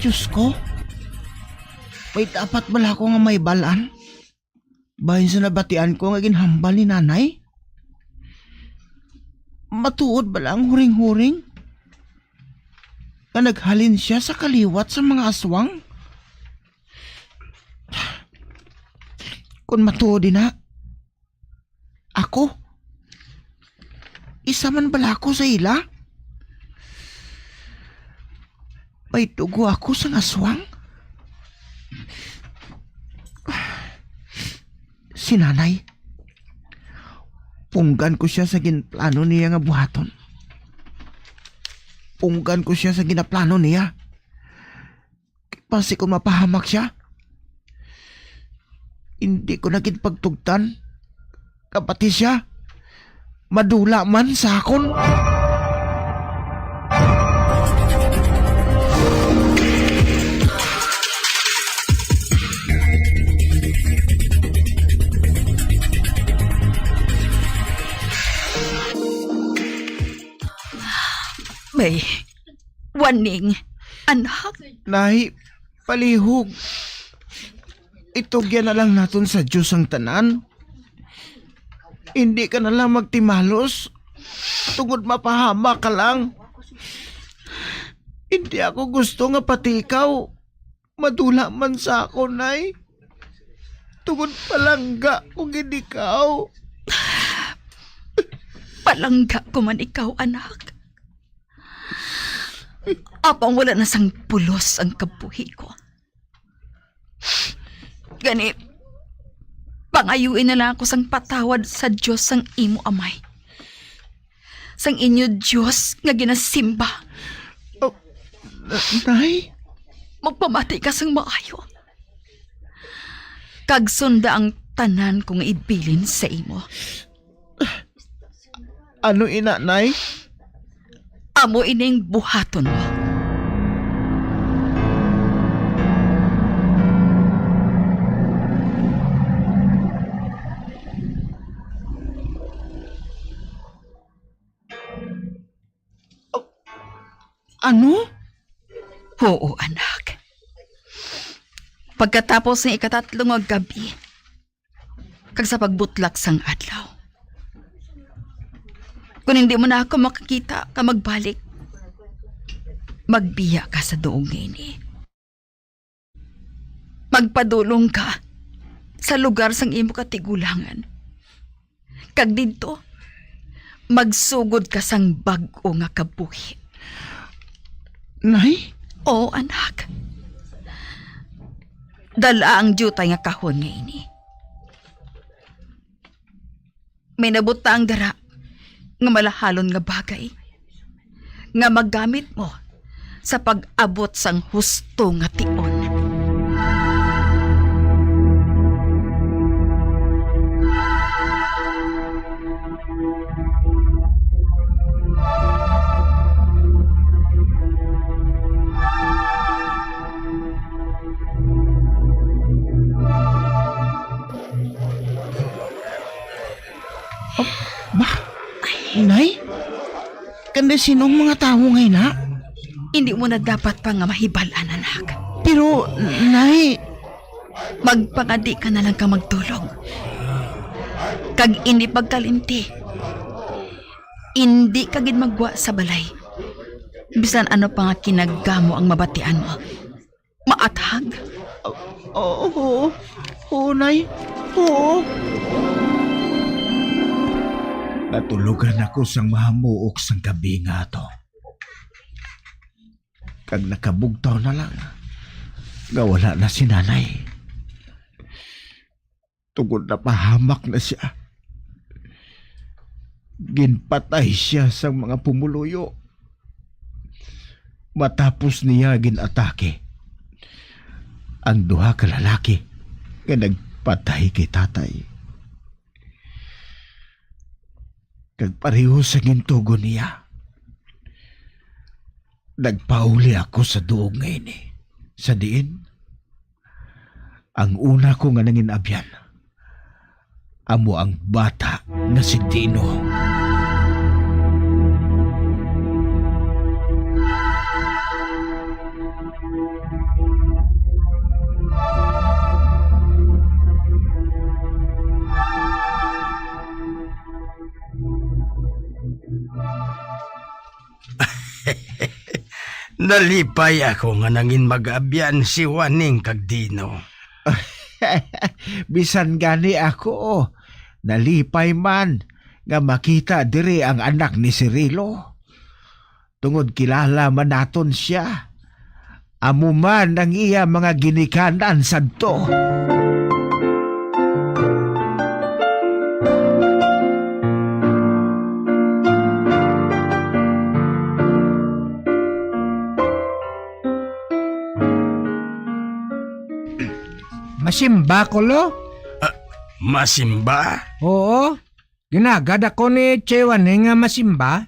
Diyos ko, may dapat bala ako nga mahibal-an bahin sa nabatian ko nga ginhambal ni Nanay? Matuod bala ang huring-huring nga naghalin sia sa kaliwat sa mga aswang? Kon matuod ina, ako, isa man bala ako sa ila? May dugo ako sang aswang? Si Nanay, punggan ko sia sa ginplano niya nga buhaton. Punggan ko sia sa ginaplano niya. Basi kon mapahamak sia, hindi ko na gid pagtugtan. Kapati sia, madula man sa akon. May Waning, anak. Nay, palihog. Itugyan na lang naton sa Dios ang tanan. Hindi ka na lang magtimalos, tungod mapahamak ka lang. Hindi ako gusto nga pati ikaw madula man sa akon, Nay. Tungod palangga ko gid ikaw. Palangga ko man ikaw, anak. Apang wala na sang pulos ang kabuhi ko. Gani, pangayui na lang ako sang patawad sa Dios sang imo amay, sang inyo Dios nga ginasimba. Oh, na-, Nay? Magpamati ka sang maayo, kag sunda ang tanan ko nga ibilin sa imo. Ano ina, Nay? Amo ining buhaton mo. Ano? Oo, anak. Pagkatapos ng ikatatlo nga gabi, kag sa pagbutlak sang adlaw. Kon hindi mo na ako makakita ka magbalik, magbiya ka sa duog nga ini. Magpadulong ka sa lugar sang imo katigulangan. Kag didto, magsugod ka sang bag-o nga kabuhi. Nay? Oo, anak. Dala ang diutay nga kahon nga ini. May nabutang dira nga malahalon nga bagay nga magamit mo sa pag-abot sang husto nga tion. Oh, ba? Nay? Kanda sinong mga tawo nga ina? Hindi mo na dapat pa nga mahibal-an, anak. Pero, Nay, magpangadi ka na lang ka magtulog. Kag hindi pagkalimti, hindi ka gid magwa sa balay. Bisan ano pa nga kinagamo ang mabatian mo. Maathag? Oo, oo, oo, Nay. Oo. Natulogan ako sang mahamuok sang gabi nga ato. Kag nakabugtaw na lang nga wala na si Nanay. Tungod napahamak na sia. Ginpatay siya sang mga pumuluyo. Matapos niya gin-atake ang duha ka lalaki nga nagpatay kay tatay. Kag pareho sa gintugon niya, nagpauli ako sa duog nga ini, sa diin ang una ko nga nangin-abyan amo ang bata nga si Dino. Nalipay ako nga nangin mag-abyan si Juaning kag Dino. Bisan gani ako, nalipay man nga makita diri ang anak ni Cirilo. Tungod kilala man naton sia, amo man ang iya mga ginikanan sadto. Masimba ko, lo? Ah, masimba? Oo. Ginagad ako ni Chewane nga masimba.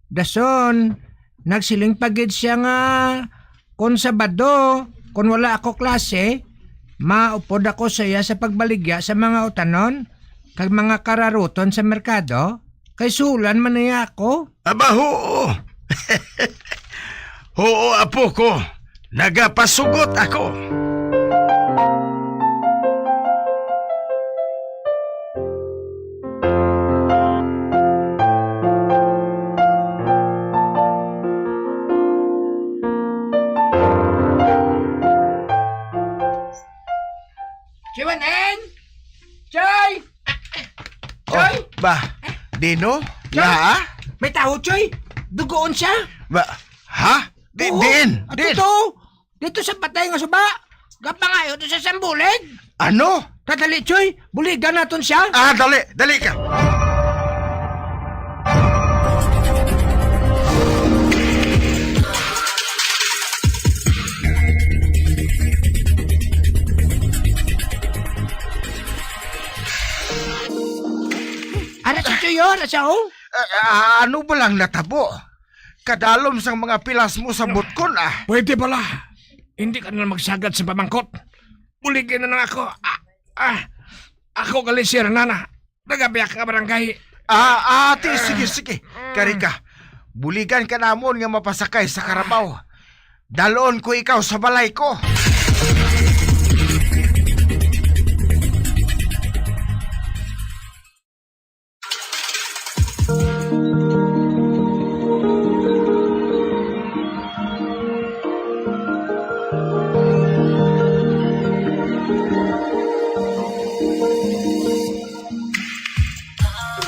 Dason, nagsiling pa gid sia nga kon Sabado, kon wala ako klase, maupod ako sa iya sa pagbaligya sa mga utanon kag mga kararuton sa merkado, kay sulan man niya ako. Aba, huo. Huo, apo ko. Nagapasugot ako. Siwanen! Choy! Oh, Choy! Ba, Dino? Choy! Yaa? May tawo, Choy! Dugoon siya! Ba, ha? Di, Oo. Din! Ato Din! to! Dito sa patay nga suba! Gapangayo to sa sambulig! Ano? Kadali, Choy! Buligan naton siya! Ah, dali! Dali ka! Ara sa tuyo, ara sa o. Ah, ah, ano ba lang natabo? Kadalom sang mga pilas mo sa butkon, ah. Pwede bala. Hindi ka na magsagad sa pamangkot. Buligin na lang ako. Ah, ah, ako gali si Hernana. Nagabiyak nga barangay. Ah, ah, ti, sige, sige. Kari ka. Buligan ka namon nga mapasakay sa karabaw. Dalon ko ikaw sa balay ko.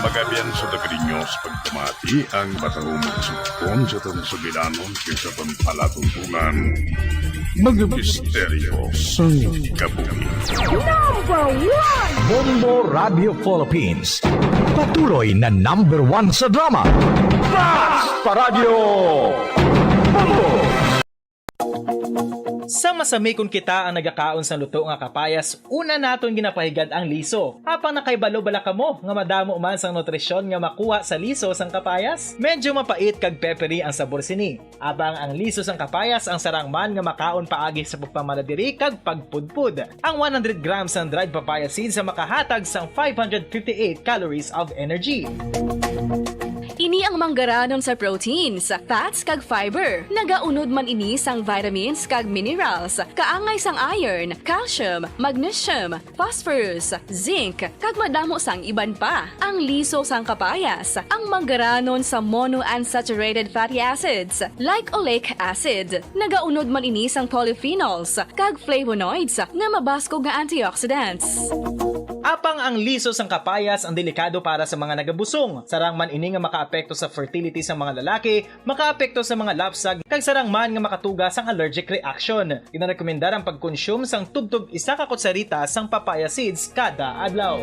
Magabian sa Dagriños pagpamati ang matahumong sugpon sa aton sugilanon kag sa aton palatuntunan. Mga misteryo sang kabuhi. Number one! Bombo Radio Philippines. Patuloy na number one sa drama. Basta Radyo Bombo! Sa masami kon kita ang nagakaon sang luto nga kapayas, una naton ginapahigad ang liso. Apang nakahibalo bala kamo nga madamo man sang nutrisyon nga makuha sa liso sang kapayas? Medyo mapait kag peppery ang sabor sini. Apang ang liso sang kapayas ang sarang man nga makaon paagi sa pagpamaladiri kag pagpudpod. Ang one hundred grams sang dried papaya seeds ang makahatag sang five hundred fifty-eight calories of energy. Ini ang manggaranon sa proteins, fats, kag fiber. Nagaunod man ini sang vitamins kag minerals, kaangay sang iron, calcium, magnesium, phosphorus, zinc, kag madamo sang iban pa. Ang liso sang kapayas, ang manggaranon sa monounsaturated fatty acids, like oleic acid. Nagaunod man ini sang polyphenols kag flavonoids nga mabaskog nga antioxidants. Apang ang liso sang kapayas ang delikado para sa mga nagabusong. Sarang man ini nga makaapekto sa fertility sa mga lalaki, makaapekto sa mga lapsag, kag sarang man nga makatuga sang allergic reaction. Ginarekomendar ang pagkonsume sang tubtob isa ka kutsarita sang papaya seeds kada adlaw.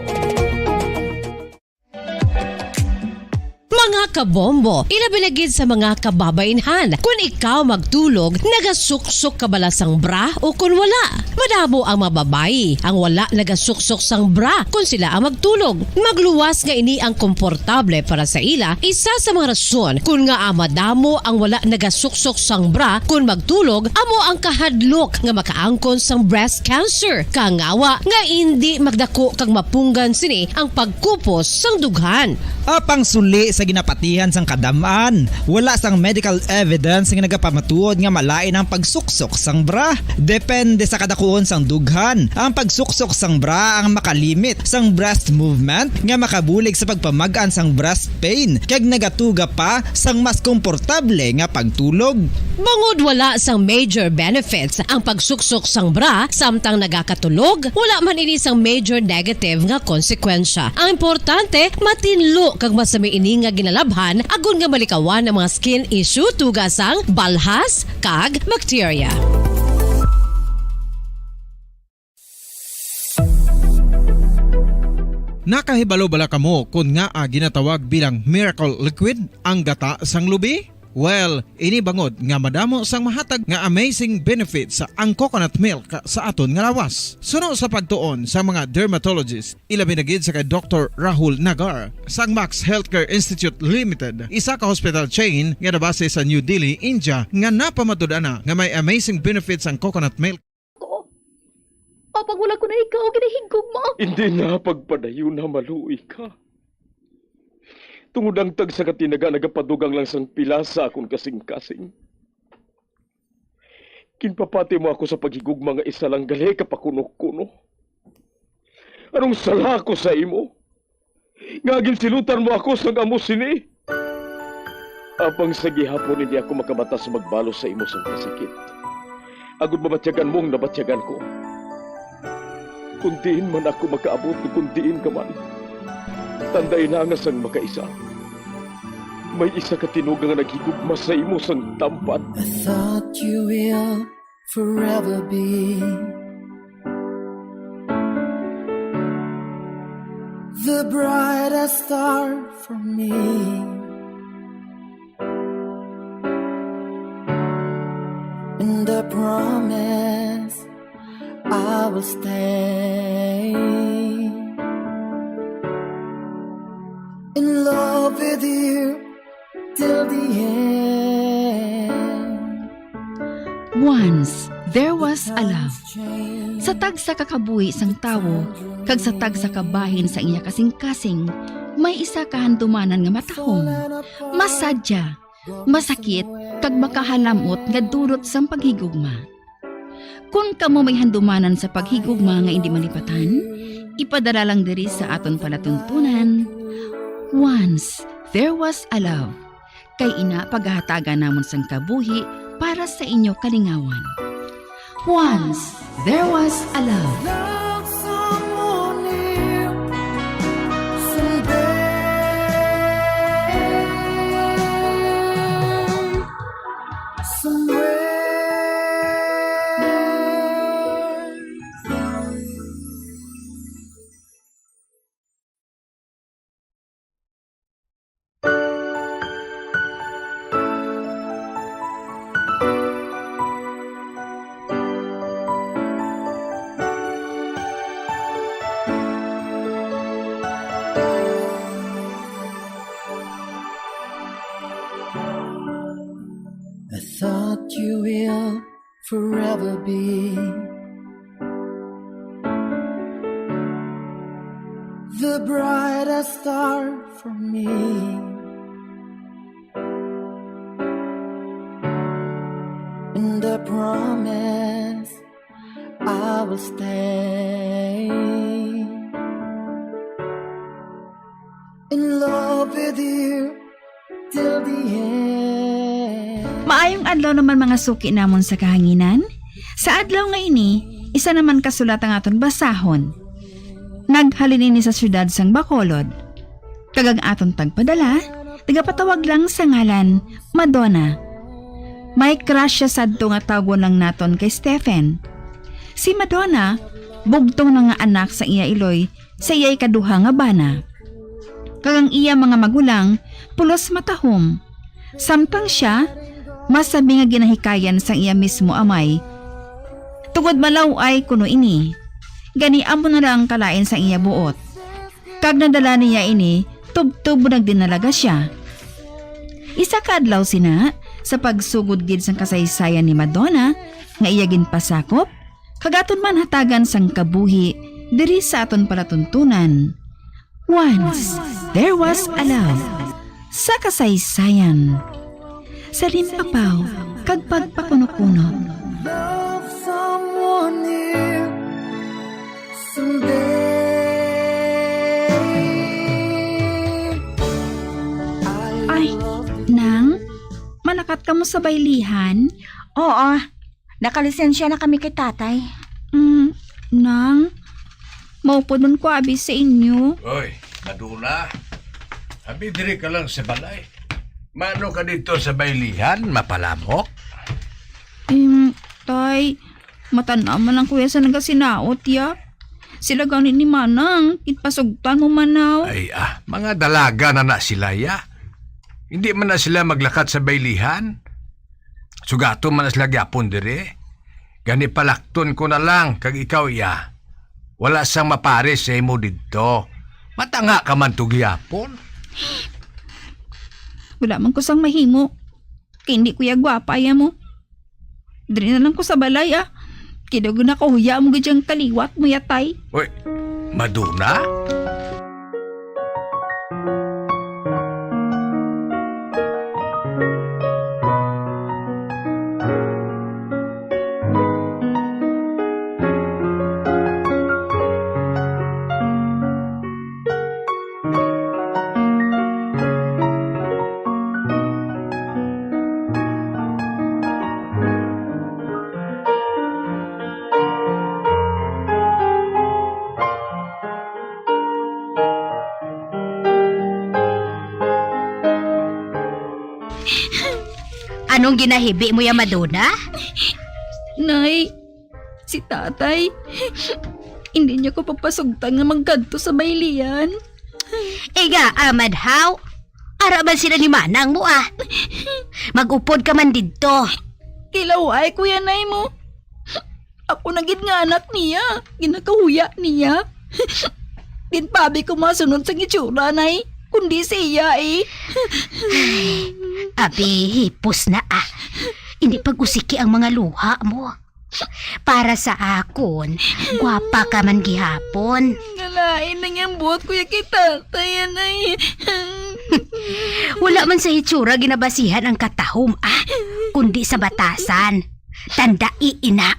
Kabombo, ilabi na gid sa mga kababaynhan. Kun ikaw magtulog, nagasuksok ka bala sang bra o kun wala? Madamo ang mga babayi ang wala nagasuksok sang bra kun sila ang magtulog. Magluwas nga ini ang komportable para sa ila, isa sa mga rason kun ngaa madamo ang wala nagasuksok sang bra kun magtulog, amo ang kahadlok nga makaangkon sang breast cancer. Kangawa nga indi magdako kag mapunggan sini ang pagkupos sang dughan. Apang suli sa ginapatihan sang kadam-an, wala sang medical evidence nga nagapamatuod nga malain ang pagsuksok sang bra. Depende sa kadakuon sang dughan, ang pagsuksok sang bra ang makalimit sang breast movement nga makabulig sa pagpamag-an sang breast pain kag nagatuga pa sang mas komportable nga pagtulog. Bangod wala sang major benefits ang pagsuksok sang bra samtang nagakatulog, wala man ini sang major negative nga konsekwensya. Ang importante, matinlo kag masami ini nga ginalabhan agod nga malikawan ang mga skin issue tuga sang balhas kag bakterya. Nakahibalo bala kamo kon ngaa ginatawag bilang miracle liquid ang gata sang lubi? Well, ini bangod nga madamo sang mahatag nga amazing benefits ang coconut milk sa aton nga lawas. Suno sa pagtuon sa mga dermatologist, ilabi na gid sa kay Doktor Rahul Nagar sang Max Healthcare Institute Limited, isa ka hospital chain nga nabase sa New Delhi, India, nga napamatud-an na nga may amazing benefits ang coconut milk. Ko. Apang wala ko na ikaw ginahigugma. Hindi na pagpadayon na maluoy ka. Tungod ang tagsa ka tinaga nagapadugang lang sang pila sa akon kasing-kasing. Ginpapati mo ako sa paghigugma nga isa lang gali ka pakuno-kuno. Anong sala ko sa imo? Nga ginsilutan mo ako sang amo sini. Apang sa gihapon hindi ako makabata sa magbalo sa imo sang kasakit, agod mabatyagan mo ang nabatyagan ko. Kung diin man ako makaabot, kung diin ka man, tandai na nga sang makaisa, may isa ka tinuga nga naghigugma sa imo sang tampad. I thought you will forever be the brightest star for me and the promise I will stay in love with you till the end. Once there was a love. Sa tagsa ka kabuhi sang tawo kag sa tagsa ka bahin sa iya kasing-kasing, may isa ka handumanan nga matahom, masadya, masakit, kag makahalam-ot nga dulot sang paghigugma. Kon kamo may handumanan sa paghigugma nga indi malipatan, ipadala lang diri sa aton palatuntunan, Once There Was a Love, kay ina pagahatagan namon sang kabuhi para sa inyo kalingawan. Once There Was a Love. Love someone new someday. Somewhere. I thought you will forever be the brightest star for me. And I promise I will stay in love with you till the end. Maayong adlaw naman, mga suki namon sa kahanginan. Sa adlaw nga ini, isa naman ka sulat ang aton basahon. Naghalin ini sa siyudad sang Bacolod. Kag ang aton tagpadala, nagapatawag lang sa ngalan Madonna. May crush siya sadto nga tawgon lang naton kay Stephen. Si Madonna, bugtong na nga anak sa iya iloy sa iya ikaduha nga bana. kag ang iya mga magulang pulos matahom. Samtang sia, masabi nga ginahikayan sang iya mismo amay, tungod malaw-ay kuno ini. Gani amo na lang ang kalain sang iya buot. Kag nadala niya ini tubtob nagdinalaga sia. Isa ka adlaw sina, sa pagsugod gid sang kasaysayan ni Madonna nga iya ginpasakop, kag aton man hatagan sang kabuhi diri sa aton palatuntunan. Once, there was a love. Sa kasaysayan, sa limpapaw kag pagpakunokuno. Love someone new someday. Ay, Nang, malakat kamo sa baylihan? Oo, nakalisensya na kami kay tatay. Mm, Nang, maupod man ko abi sa inyo. Oy, Maduna, abi diri ka lang sa balay. Mano ka dito sa baylihan, mapalamok? Em, tay, matan-aw man lang kuya sa nagasinaot, ya. Sila gani ni Manang, ginpasugtan mo, Manaw. Ay, ah, mga dalaga na na sila, ya. Hindi man na sila maglakat sa baylihan. Sugaton man na sila gyapon dire. Gani palakton ko na lang kag ikaw, iya. Wala sang mapares sa imo didto. Matanga ka man to gihapon. Wala man ko sang mahimo. Kay hindi ko ya gwapa, iya mo. Diri na lang ko sa balay, ah. Kay daw nakahuya mo gid yang kaliwat mo, ya, tay. Uy, Maduna? Anong ginahibi mo ya, Madonna? Nay, si tatay, hindi niya ko papasugtan nga magkadto sa baylihan. Iga, Amad, haw? Ara man sila ni Manang mo, ah. Mag-upod ka man didto. Kilaw ay, Kuya Nay mo. Ako na gid nga anak niya, ginakahuya niya. Din pabi ko masunod sa itsura, Nay, kundi siya, eh. Abi, hipos na, ah. Hindi pag-usiki ang mga luha mo. Para sa akon, gwapa ka man gihapon. Nalain na niyang buot, Kuya, kay tatay, anay. Wala man sa hitsura ginabasihan ang katahom, ah, kundi sa batasan. Tandai ina.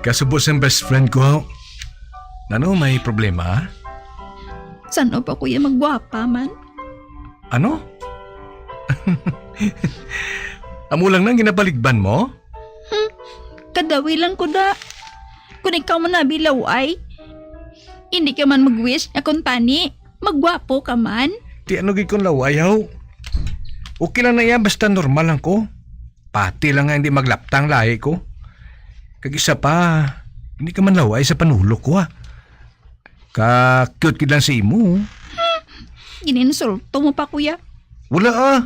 Kasubo sang best friend ko, nano may problema? San-o pa, kuya, magwapa man? Ano? Amo lang nang ginabaligban mo? Hmm, kadawi lang ko, da. Kung ikaw man abi law-ay, hindi ka man mag-wish nga kung tani, magwapo ka man. Ti ano gid kon law-ay, haw? Okay lang na yan, basta normal lang ko. Pati lang nga hindi maglaptang lahi ko. Kag isa pa, hindi ka man law-ay sa panulok ko, ha. Ka-cute gid lang sa imo. Gininsulto mo pa, kuya. Wala, ah.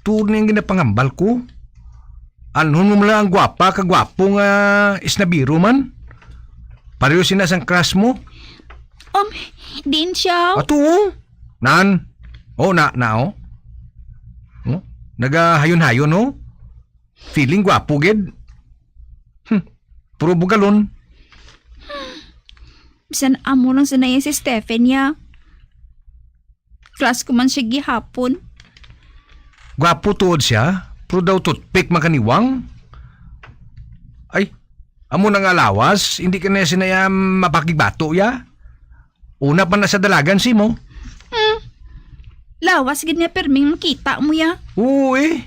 Tuod na yung ginapangambal ko. Anhon mo lang ang gwapa, kagwapo nga isnabiro man. Pareho sina sang crush mo. Um, din siya. Ato, oh. Nan. Oh, na, na, oh. Oh, nagahayon-hayon, oh. Feeling gwapo gid. Hmm. Puro bugalon. Bisan amo lang sa naiya si Stephen niya. Crush ko man siya gihapon. Gwapo tuod siya, pero daw toothpick man kaniwang. Ay, amo na nga lawas, hindi ka na siya naya mapakigbato, ya? Una pa na sa dalagan si mo. Hmm. Lawas gid niya, pirming makita mo, ya. Oo, eh.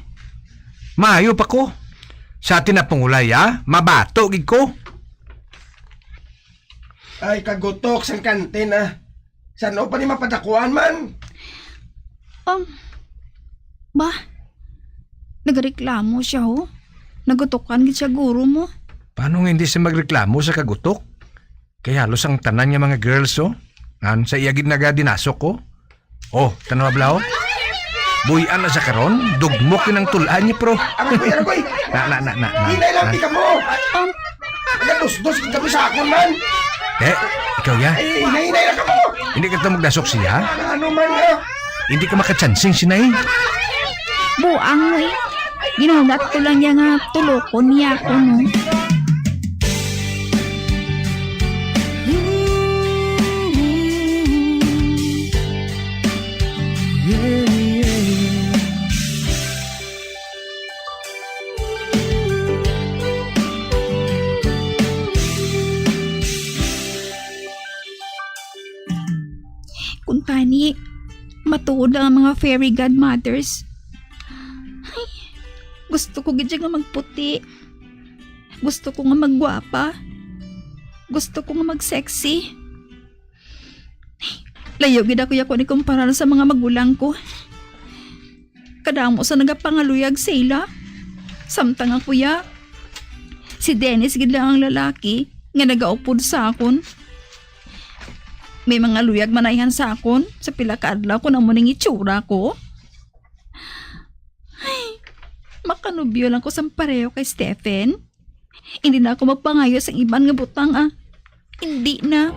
Maayo pa ko. Sa atin na pangulay, ah. Mabato gid ko. Ay, kagutok sang kantin, ah. San-o pa ni mapadakuan man? Um, ba? Nagreklamo siya, oh. Nagutukan gid siya guro mo. Paano nga hindi siya magreklamo sa kagutok? Kay halos ang tanan nga mga girls, oh. Ngan sa iya gid nagadinasok, oh. Oh, tanawa bala, oh. Buy-an na sa karon, dugmok yun ang tulaan niya, pro. Aray ko, aray ko, eh. Na, na, na, na, na. Hinay lang, di ka mo. Um, Nagdusdos gid kami sa akon man. Eh, ikaw ya? Ay, hinay-hinay lang kamo. Hindi ka ta magdasok siya? Ano man, ah? Hindi ka makachansing, Sinay. Buang mo eh. Ginahulat ko lang niya nga tulokon niya ako, no? Kung tani, matuod lang ang mga fairy godmothers. Ay, gusto ko gid siya nga magputi. Gusto ko nga maggwapa. Gusto ko nga mag-sexy. Layo gid ako ya ko ni kumparar sa mga magulang ko. Kadamo sa nagapangaluyag sa ila. Samtang ako ya, si Dennis gid lang ang lalaki nga nagaupod sa akon. May mga luyag manayhan sa akon sa pila ka adlaw kun amo ning itsura ko. Ay, makanubyo lang ko sang pareho kay Stephen. Hindi na ako magpangayo sang iban nga butang, ah. Hindi na.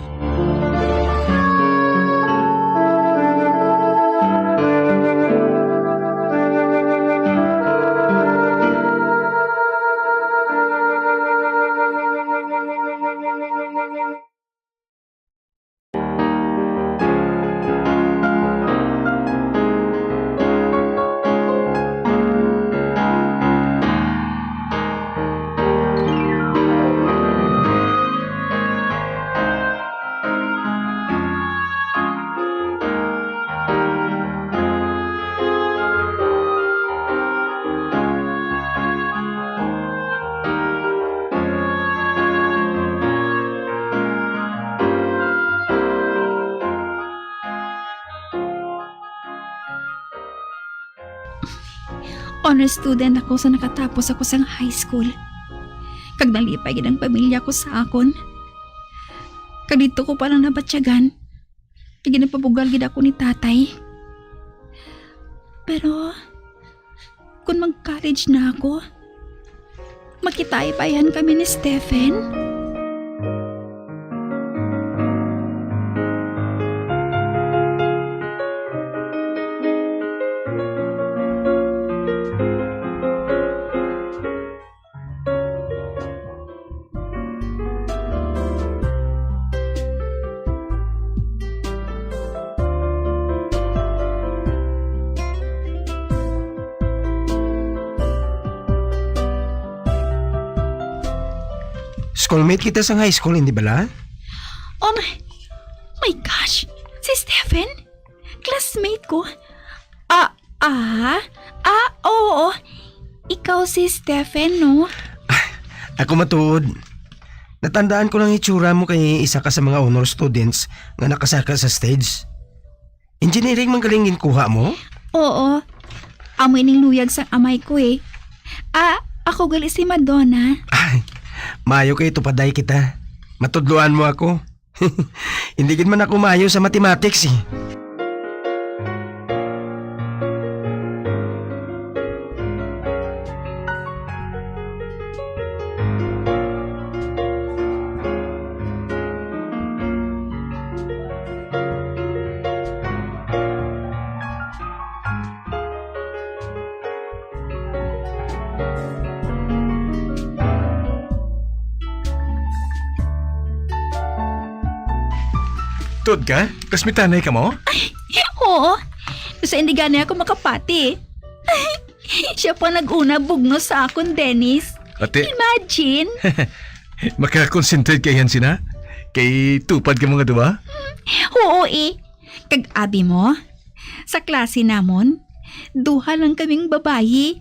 Honor student ako sa nakatapos ako sang high school. Kag nalipay gid ang pamilya ko sa akon. Kag didto ko pa lang nabatyagan, kag ginapabugal gid ako ni tatay. Pero, kung mag-college na ako, makitaybayan kami ni Stephen? Schoolmate kita sa high school, hindi bala? Oh my, my gosh! Si Stephen? Classmate ko? Ah, ah? Ah, oo. Ikaw si Stephen, no? Ako matuod. Natandaan ko lang itsura mo kay isa ka sa mga honor students nga nakasaka sa stage. Engineering man galing ginkuha mo? Oo. Amo ining luyag sang amay ko eh. Ah, ako gali si Madonna. Ay, maayo kay tupaday kita. Matudloan mo ako. Hindi gid man ako maayo sa mathematics eh. Tuod ka? Kasmitanay ka mo? Ay, oo. Sa hindi gani ako makapati. Siya pa nag-una bugno sa akon, Dennis. Ate. Imagine. Maka-concentrate ka yan, Sina? Kay tupad ka mga duwa? Oo, eh. Kag abi mo, sa klase namon, duha lang kaming babayi.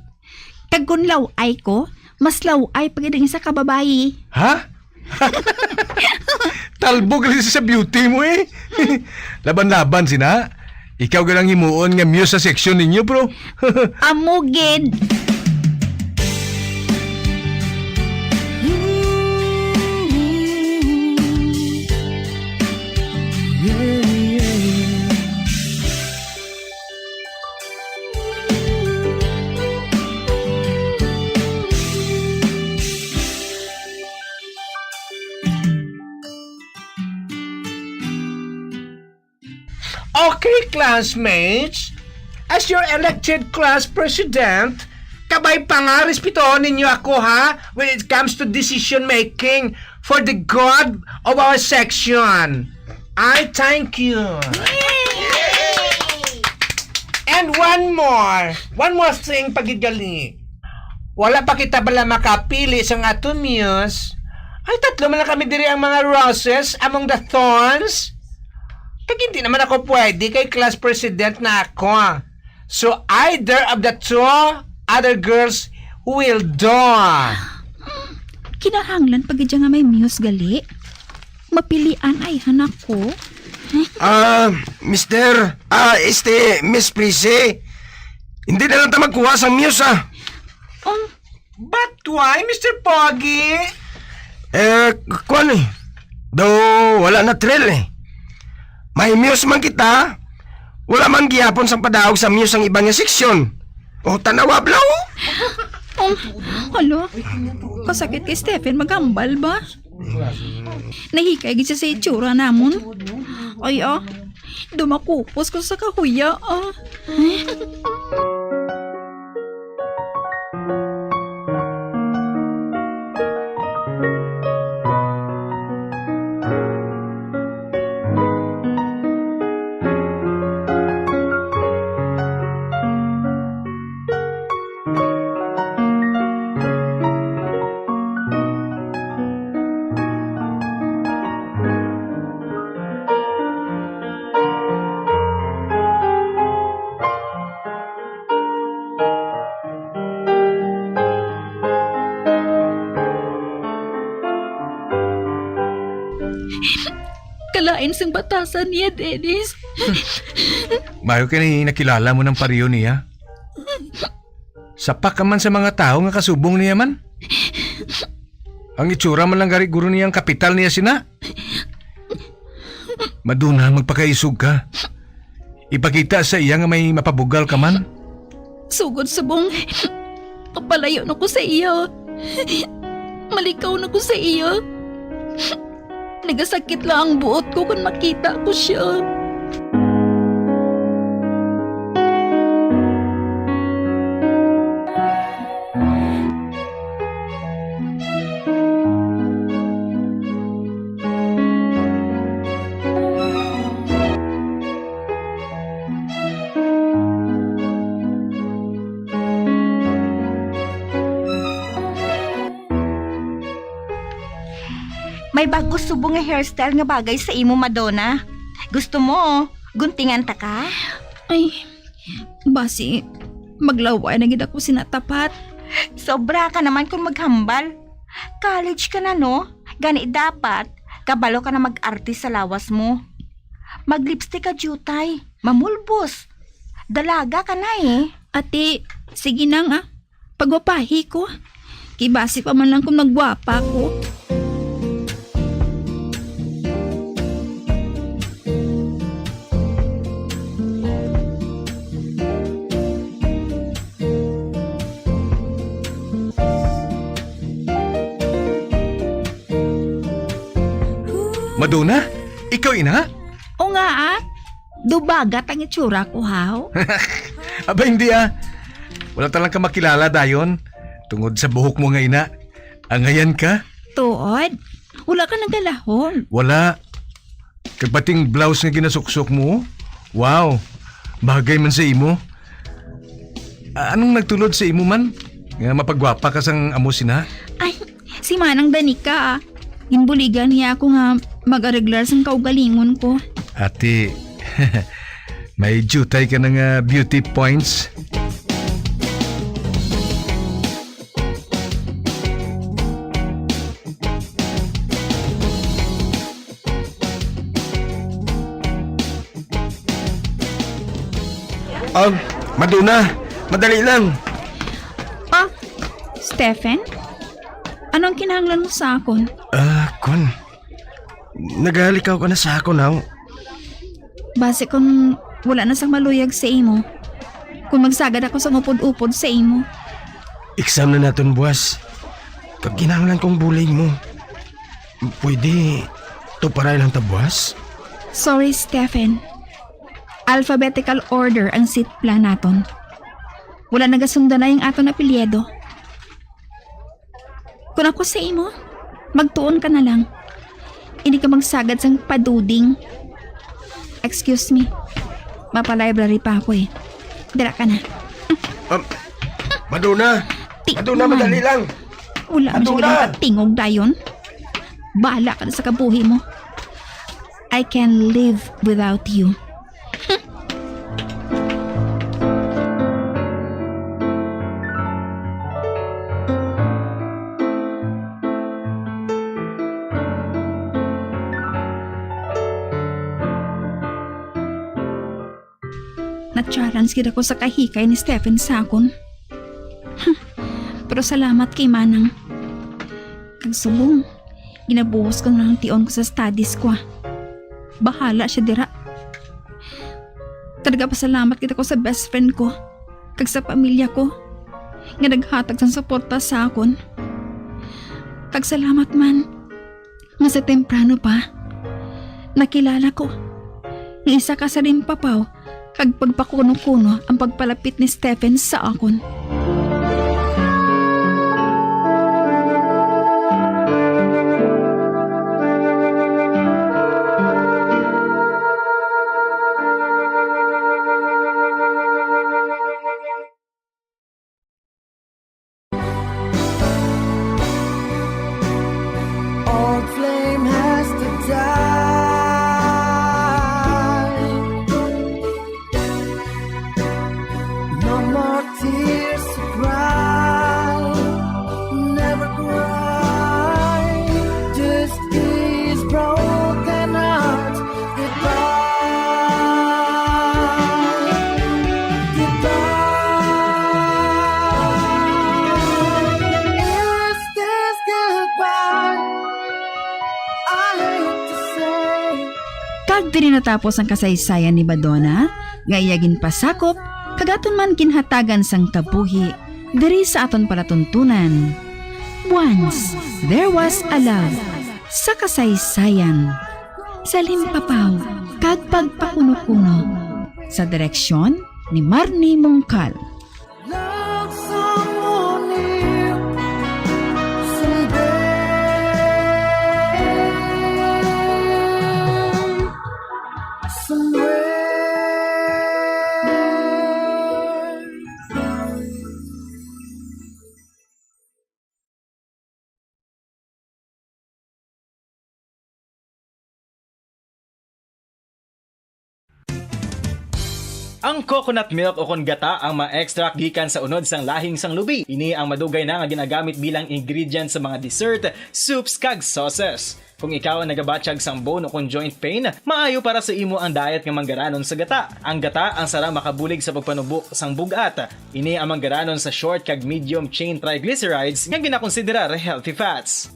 Kag kun law-ay ko, Mas law-ay pa gid ang isa ka babayi. Ha? Talbog lang sa beauty mo eh. Laban-laban sina. Ikaw gid ang himuon nga muse sa section ninyo, bro. Amo gid. Okay, classmates, as your elected class president, kabay pa nga respetohon ninyo ako, ha, when it comes to decision making for the good of our section. I thank you. And one more, one more thing pa gid gali. Wala pa kita bala makapili sang aton muse. Ay, tatlo man lang kami diri ang mga roses among the thorns. Kag hindi naman ako pwede kay class president na ako. So either of the two other girls will do. Kinahanglan pa gid nga may muse gali. Mapilian ay han ako. Ah, mister, ah, este, Miss Prissy, hindi na lang ta magkuha sang muse, ah. Um, But why, mister Pogi? Eh, kuwan eh. Daw wala na thrill eh. May muse man kita, wala man gihapon sang padaog sa muse ang iban nga seksyon. O, tanawa, bro. Um, hala, kasakit kay Stephen maghambal ba? Nahikay gid siya sa itsura namon. Ay, ah, dumakupos ko sa kahuya, ah. Kalain sang batasan niya, Dennis. Mayo kay nakilala mo ng pareho niya. Sapak ka man sa mga tawo nga kasubong niya man. Ang itsura man lang gari guro niya ang kapital niya sina. Maduna, magpakaisog ka. Ipakita sa iya nga may mapabugal ka man. Sugod subong, mapalayo na ko sa iya. Malikaw na ko sa iya. Nagasakit lang ang buot ko kon makita ko siya. May bago subong nga hairstyle nga bagay sa imo, Madonna. Gusto mo, guntingan ta ka? Ay, basi, maglaway na gid ako sina tapat. Sobra ka naman kung maghambal. College ka na, no? Gani dapat, kabalo ka na mag-arte sa lawas mo. Mag-lipstick ka, diutay. Mamulbos. Dalaga ka na eh. Ate, sige na nga. Pagwapahi ko. Kay basi pa man lang kung nagwapa ko. Madonna, ikaw ina? O nga, ah. Dubagat ang itsura ko, haw? Aba, hindi, ah. Wala ta lang ka makilala dayon tungod sa buhok mo nga ina. Angayan ka? Tuod? Wala ka nagalahom? Wala. Kag pati ang blouse nga ginasuksok mo, wow, bagay man sa imo. A-, anong nagtulod sa imo man nga mapagwapa ka sang amo sina? Ay, si Manang Danica, ah. Ginbuligan niya ako nga mag-areglar sang kaugalingon ko. Ate, may diutay ka na nga beauty points. Ah, Madonna, madali lang. Ah, Stephen? Anong kinahanglan mo sa akon? Ah, kun. Nagalikaw ka na sa akon, haw? Basi kung wala na sang maluyag sa imo, kung magsagad ako sang upod-upod sa imo. Exam na naton buwas. Kag kinahanglan kong bulig mo. Pwede tuparay lang ta buwas? Sorry, Stephen. Alphabetical order ang seat plan naton. Wala nagasundanay ang aton apelyido. Kung ako sa imo, magtuon ka na lang. Hindi ka magsagad sang paduding. Excuse me. Mapa-library pa ako eh. Dira ka na. Um, Madonna! Ti- Madonna, man. Madali lang! Wala man siya Madonna! Galing katingog dayon. Bahala ka na sa kabuhi mo. I can live without you. Na-challenge gid ako sa kahikay ni Stephen sa akon. Huh. Pero salamat kay Manang. Kag subong, ginabuhos ko na lang tion ko sa studies ko, ah. Bahala siya dira. Kag nagapasalamat gid ako sa best friend ko kag sa pamilya ko nga naghatag sang suporta sa akon. Kag salamat man nga sa temprano pa, nakilala ko nga isa ka salimpapaw kag pagpakuno-kuno ang pagpalapit ni Stephen sa akon. Old flame has to die. No more tears to cry. Never cry. Just kiss broken hearts. Goodbye, goodbye. Is this goodbye? I hate to say. Kag diri natapos ang kasaysayan ni Madonna, nga iya ginpasakop, kag aton man ginhatagan sang kabuhi diri sa aton palatuntunan. Once, there was a love. Sa kasaysayan. Salimpapaw kag pagpakunokuno, sa direksyon ni Marnie Mongcal. Love someone new someday, somewhere. Ang coconut milk o kon gata ang ma-extract gikan sa unod sang lahing sang lubi. Ini ang madugay na nga ginagamit bilang ingredient sa mga dessert, soups, kag sauces. Kung ikaw ang nagabatyag sang bone o kon joint pain, maayo para sa imo ang diet nga manggaranon sa gata. Ang gata ang sarang makabulig sa pagpanubo sang bug-at. Ini ang manggaranon sa short kag medium chain triglycerides nga ginakonsiderar healthy fats.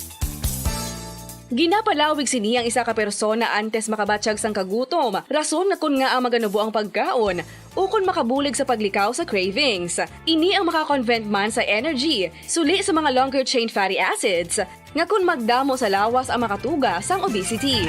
Ginapalawig sini ang isa ka persona antes makabatyag sang kagutom, rason nga kon ngaa maganubo ang pagkaon, ukon makabulig sa paglikaw sa cravings. Ini ang maka-convert man sa energy, suli sa mga longer chain fatty acids, nga kon magdamo sa lawas ang makatuga sang obesity.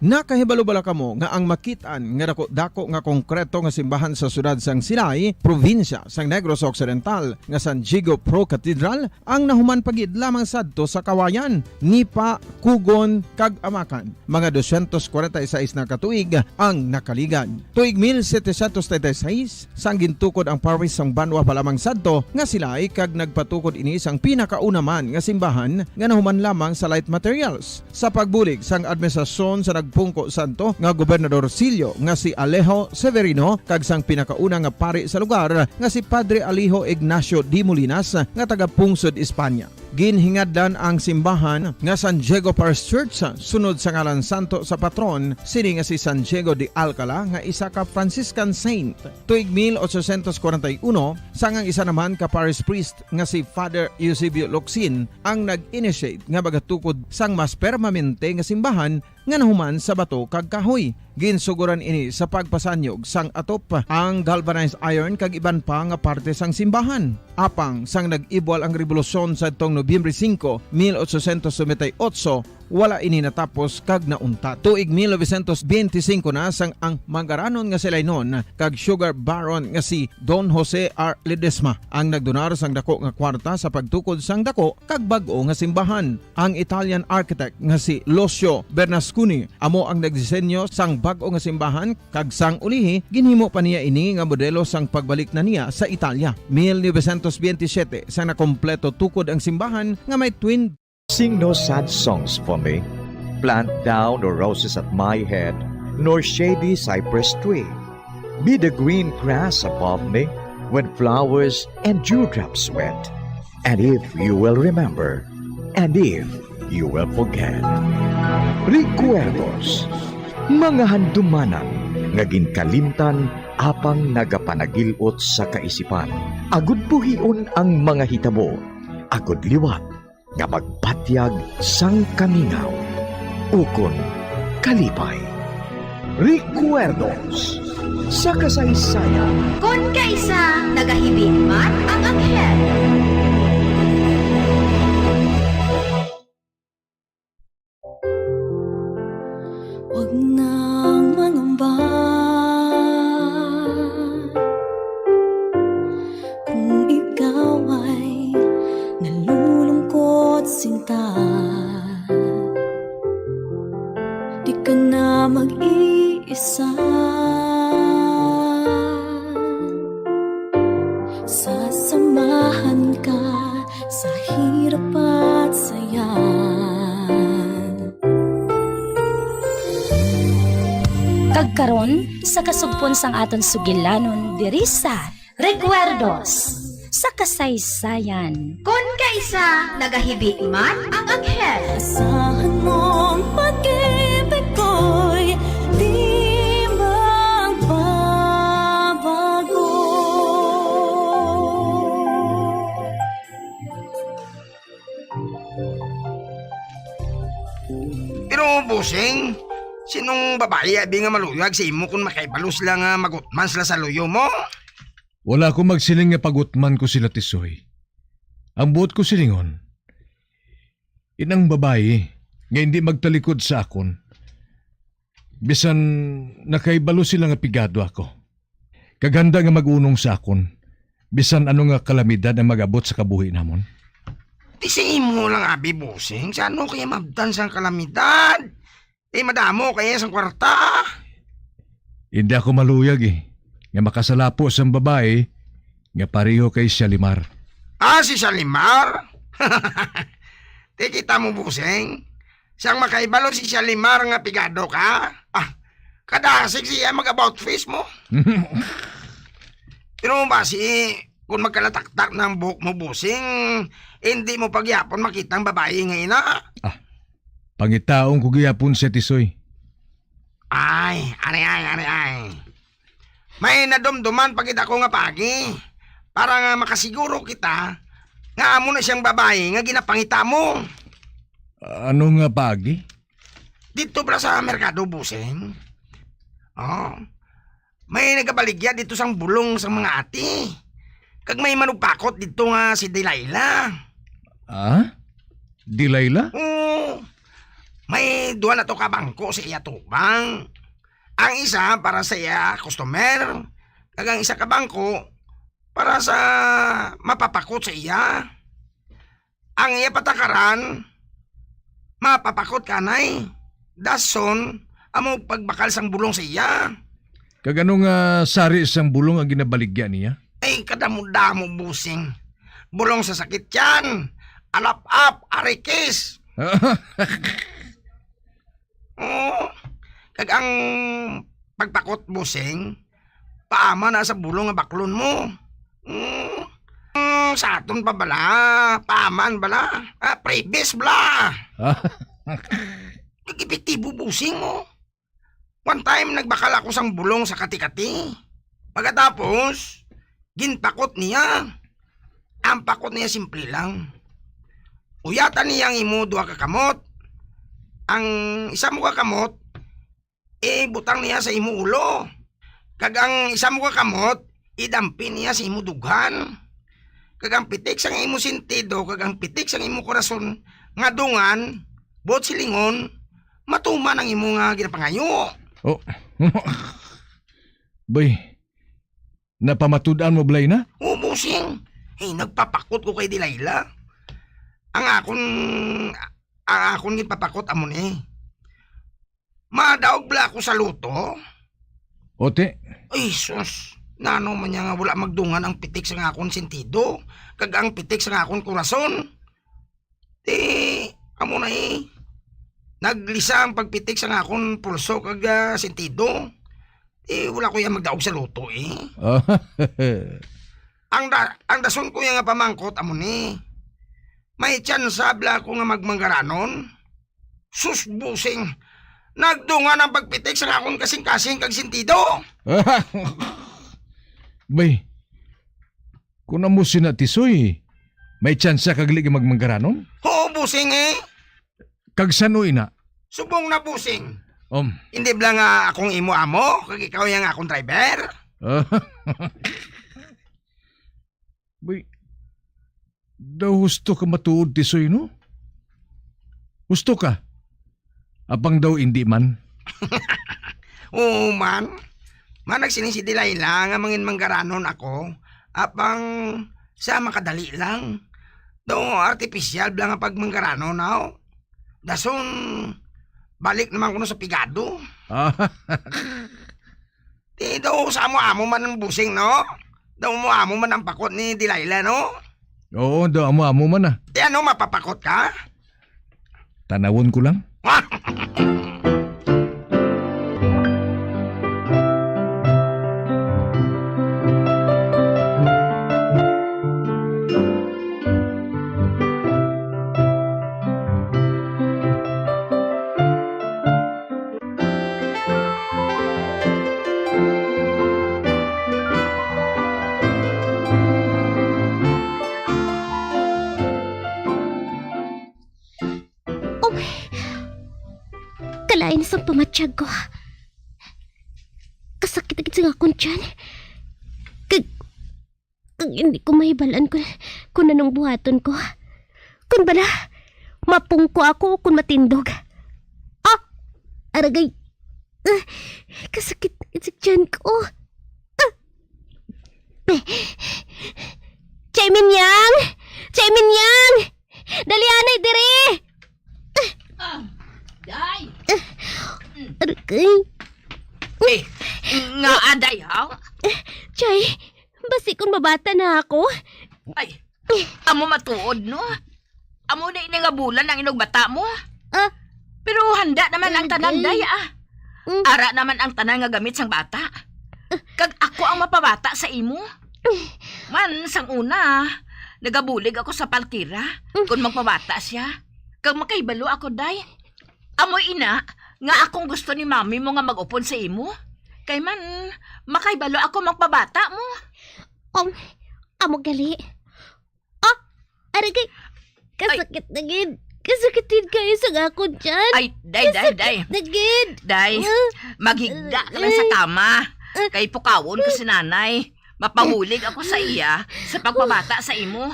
Nakahibalo bala kamo nga ang makit-an nga daku-dako nga konkreto nga simbahan sa siyudad sang Silay, probinsya sang Negros Occidental, nga San Diego Pro Cathedral, ang nahuman pa gid lamang sadto sa Kawayan, Nipa, Cogon, kag Amacan? Mga dosyentos kwarenta y seis na ka tuig ang nakaligad. Tuig mil setecientos treinta y seis, sang gintukod ang parish sang banwa pa lamang sadto nga Silay, kag nagpatukod ini sang pinakauna man nga simbahan nga nahuman lamang sa light materials. Sa pagbulig sang administrasyon sa nagpungko sadto nga gobernador silyo nga si Alejo Severino kag sang pinakauna nga pari sa lugar nga si Padre Alejo Ignacio de Molinas nga taga Pungsod, Espanya. Ginhingadlan ang simbahan nga San Diego Parish Church sunod sa ngalan santo sa patron sini nga si San Diego de Alcala nga isa ka Franciscan saint. Tuig mil ochocientos kwarenta y uno, sang ang isa naman ka parish priest nga si Father Eusebio Locsin ang nag-initiate nga magatukod sang mas permanente nga simbahan nga nahuman sa bato kag kahoy. Ginsuguran ini sa pagpasanyog sang atop, ang galvanized iron kag iban pa nga parte sang simbahan. Apang sang nag-ibwal ang rebolusyon sadtong Nobyembre singko, mil ochocientos noventa y ocho, wala ini natapos kag nauntat. Tuig mil novecientos benti singko na sang ang manggaranon nga si Lainon kag sugar baron nga si Don Jose R. Ledesma ang nagdonar sang dako nga kwarta sa pagtukod sang dako kag bag-o nga simbahan. Ang Italian architect nga si Lucio Bernasconi amo ang nagdisenyo sang bag-o nga simbahan, kag sang ulihi ginhimo pa niya ini nga modelo sang pagbalik na niya sa Italia. Mil novecientos benti siyete, sa nakompleto tukod ang simbahan nga may twin Sing no sad songs for me. Plant thou no roses at my head, nor shady cypress tree. Be the green grass above me when flowers and dewdrops wet. And if you will remember, and if you will forget. Recuerdos, mga handumanan nga ginkalimtan apang nagapanagil-ot sa kaisipan. Agud buhion ang mga hitabo, agud liwat nga magpatyag sang kamingaw ukon kalipay. Recuerdos sa kasaysayan. Kon kaisa nagahibi man ang anghel. Huwag nang mangamba kung ikaw ay nalulungkot, sinta. Di ka na mag-iisa. Sasamahan ka sa hirap at saya. Kag karon, sa kasugpon sang aton sugilanon diri sa Recuerdos sa Kasaysayan. Kon kaisa nagahibi man ang anghel. Asahan mong pag-ibig ko'y di magbabago. Pero, bossing, sinong babayi abi nga maluyag sa imo kon makaibalo sila nga magutman sila sa luyo mo? Wala ko magsiling nga pagutman ko sila, Tisoy. Ang buot ko silingon, inang babayi nga indi magtalikod sa akon, bisan nakaibalo sila nga pigado ako, kag handa nga mag-unong sa akon bisan ano nga kalamidad ang mag-abot sa kabuhi namon. Di sa imo lang abi, bossing, sa ano kaya mabtan sang kalamidad? Di madamo kaya sang kwarta. Hindi ako maluyag, eh, nga makasalapo sang babayi nga pareho kay Shalimar. Ah, si Shalimar? Di kita mo, bossing. Sang makaibalo si Shalimar nga pigado ka? Ah, kadasig siya mag-about face mo. Pero basi, kung magkalataktak na ang buhok mo, bossing, hindi mo pagyapon makita ang babayi nga ina. Ah, pangitaon ko gyapon siya, Tisoy. Ay, ari ay, ari ay. May nadumduman pa gid ako nga paagi para nga makasiguro kita nga amo na siyang babayi nga ginapangita mo. Ano nga paagi? Dito bala sa merkado, bossing. Oh, may nagabaligya dito sang bulong sang mga ati. Kag may manugpakot dito nga si Delilah. Ah? Delilah? Oo. May duha na to ka bangko sa iya tubang. Ang isa para sa iya customer, kag ang isa ka bangko para sa mapapakot sa iya. Ang iya patakaran, mapapakot kanay, dason amo pagbakal sang bulong sa iya. Kag ano nga sari sang bulong ang ginabaligya niya? Ay, kadamo-damo, bossing. Bulong sa sakit tiyan, alap-ap, arikis. Oo. Kag ang pagpakot, bossing, paama na sa bulong nga baklon mo. Mm. Ang sa aton pa bala, paman bala, ah, previous bala. Ah. Nag-epektibo, bossing, oh. One time, nagbakal ako sang bulong sa kati-kati. Pagkatapos, ginpakot niya. Ang pakot niya simple lang. Uyatan niya ang imo duha ka kamot. Ang isa mo ka kamot, ibutang niya sa imo ulo. Kag ang isa mo ka kamot, idampi niya sa imo dughan. Kag ang pitik sang imo sentido, kag ang pitik sang imo korason nga dungan, buot silingon, matuman ang imo nga ginapangayo. Oh. Bay, napamatud-an mo, Blay, na? Oo, bossing. Hey, nagpapakot ko kay Delilah. Ang akon, ang akon ginpapakot amo ni. Madaog bala ako sa luto? Ote? Ay, sus. Nano man niya nga wala magdungan ang pitik sang akon sentido, kag ang pitik sang akon korason? Ti, amo na, eh. Naglisa ang pagpitik sang akon pulso kag, ah, sentido. Ti, wala ko ya magdaog sa luto, eh. Ang da-, ang dason ko ya nga pamangkot amo ni. May tsansa bala ako nga magmanggaranon? Sus, bossing. Nagdungan ang pagpitik sang akon kasing-kasing kag sentido. Bay, kung amo sina, Tisoy, may tsansa ka gali nga magmanggaranon? Oo, bossing, eh. Kag san-o ina? Subong na, bossing. Um. Hindi bala nga akong imo amo, kag ikaw yang akong driver? Bay, daw husto ka matuod, Tisoy, no? Husto ka? Apang daw indi man? Oo man. Man, nagsini si Delilah nga mangin manggaranon ako, apang sa makadali lang. Daw artipisyal bala nga pagmanggaranon, aw. Dason, balik naman kuno sa pigado. Ah. Ti daw sa amo-amo man ang bossing, no? Daw amo-amo man ang pakot ni Delilah, no? Oo, daw amo-amo man, ah. Ti ano, mapapakot ka? Tanawon ko lang. Oh, kalain sa pamatyag ko. Kasakit agad sa akong tiyan. Kag Kag hindi ko mahibalan kon, kon anong buhaton ko. Kon bala, mapungko ako o kon matindog. Ah! Aragay! Ah, kasakit sa tiyan ko. Ah! Chay Minyang! Chay Minyang! Dali anay diri! Ah, day! Aragay! Eh, nga aday, ha? Chay, basi kon mabata na ako. Ay, amo matuod, no? Amo na ini nga bulan ang inugbata mo. Ah. Pero handa naman ang tanan, day, ah. Mm. Ara naman ang tanan nga gamit sang bata. Kag ako ang mapabata sa imo. Man, sang una, nagabulig ako sa palkira kon magpabata siya. Kag makahibalo ako, day. Amo ina nga akong gusto ni mami mo nga mag-upod sa imo. Kay man, makahibalo ako magpabata mo. Um, amo gali. Ah, aragay. Ay. Kasakit na gid. Kasakit gid kayo sa akong tiyan. Ay, day, day, day. Kasakit na gid. Day, ah, maghigda ka lang sa kama. Ah. Kay pukawon ko si nanay. Mapabulig ako sa iya sa pagpabata sa imo.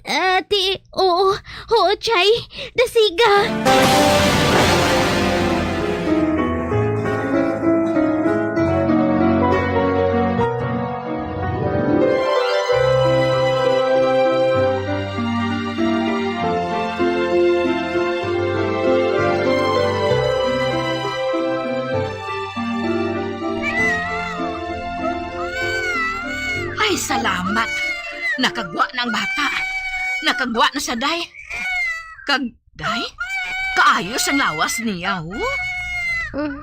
Ati, oo, oo, Chay. Dasiga. Ay, salamat. Nakagwa na ang bata. Nakagwa na siya, day. Kag, day, kaayos ang lawas niya, oh. Mm.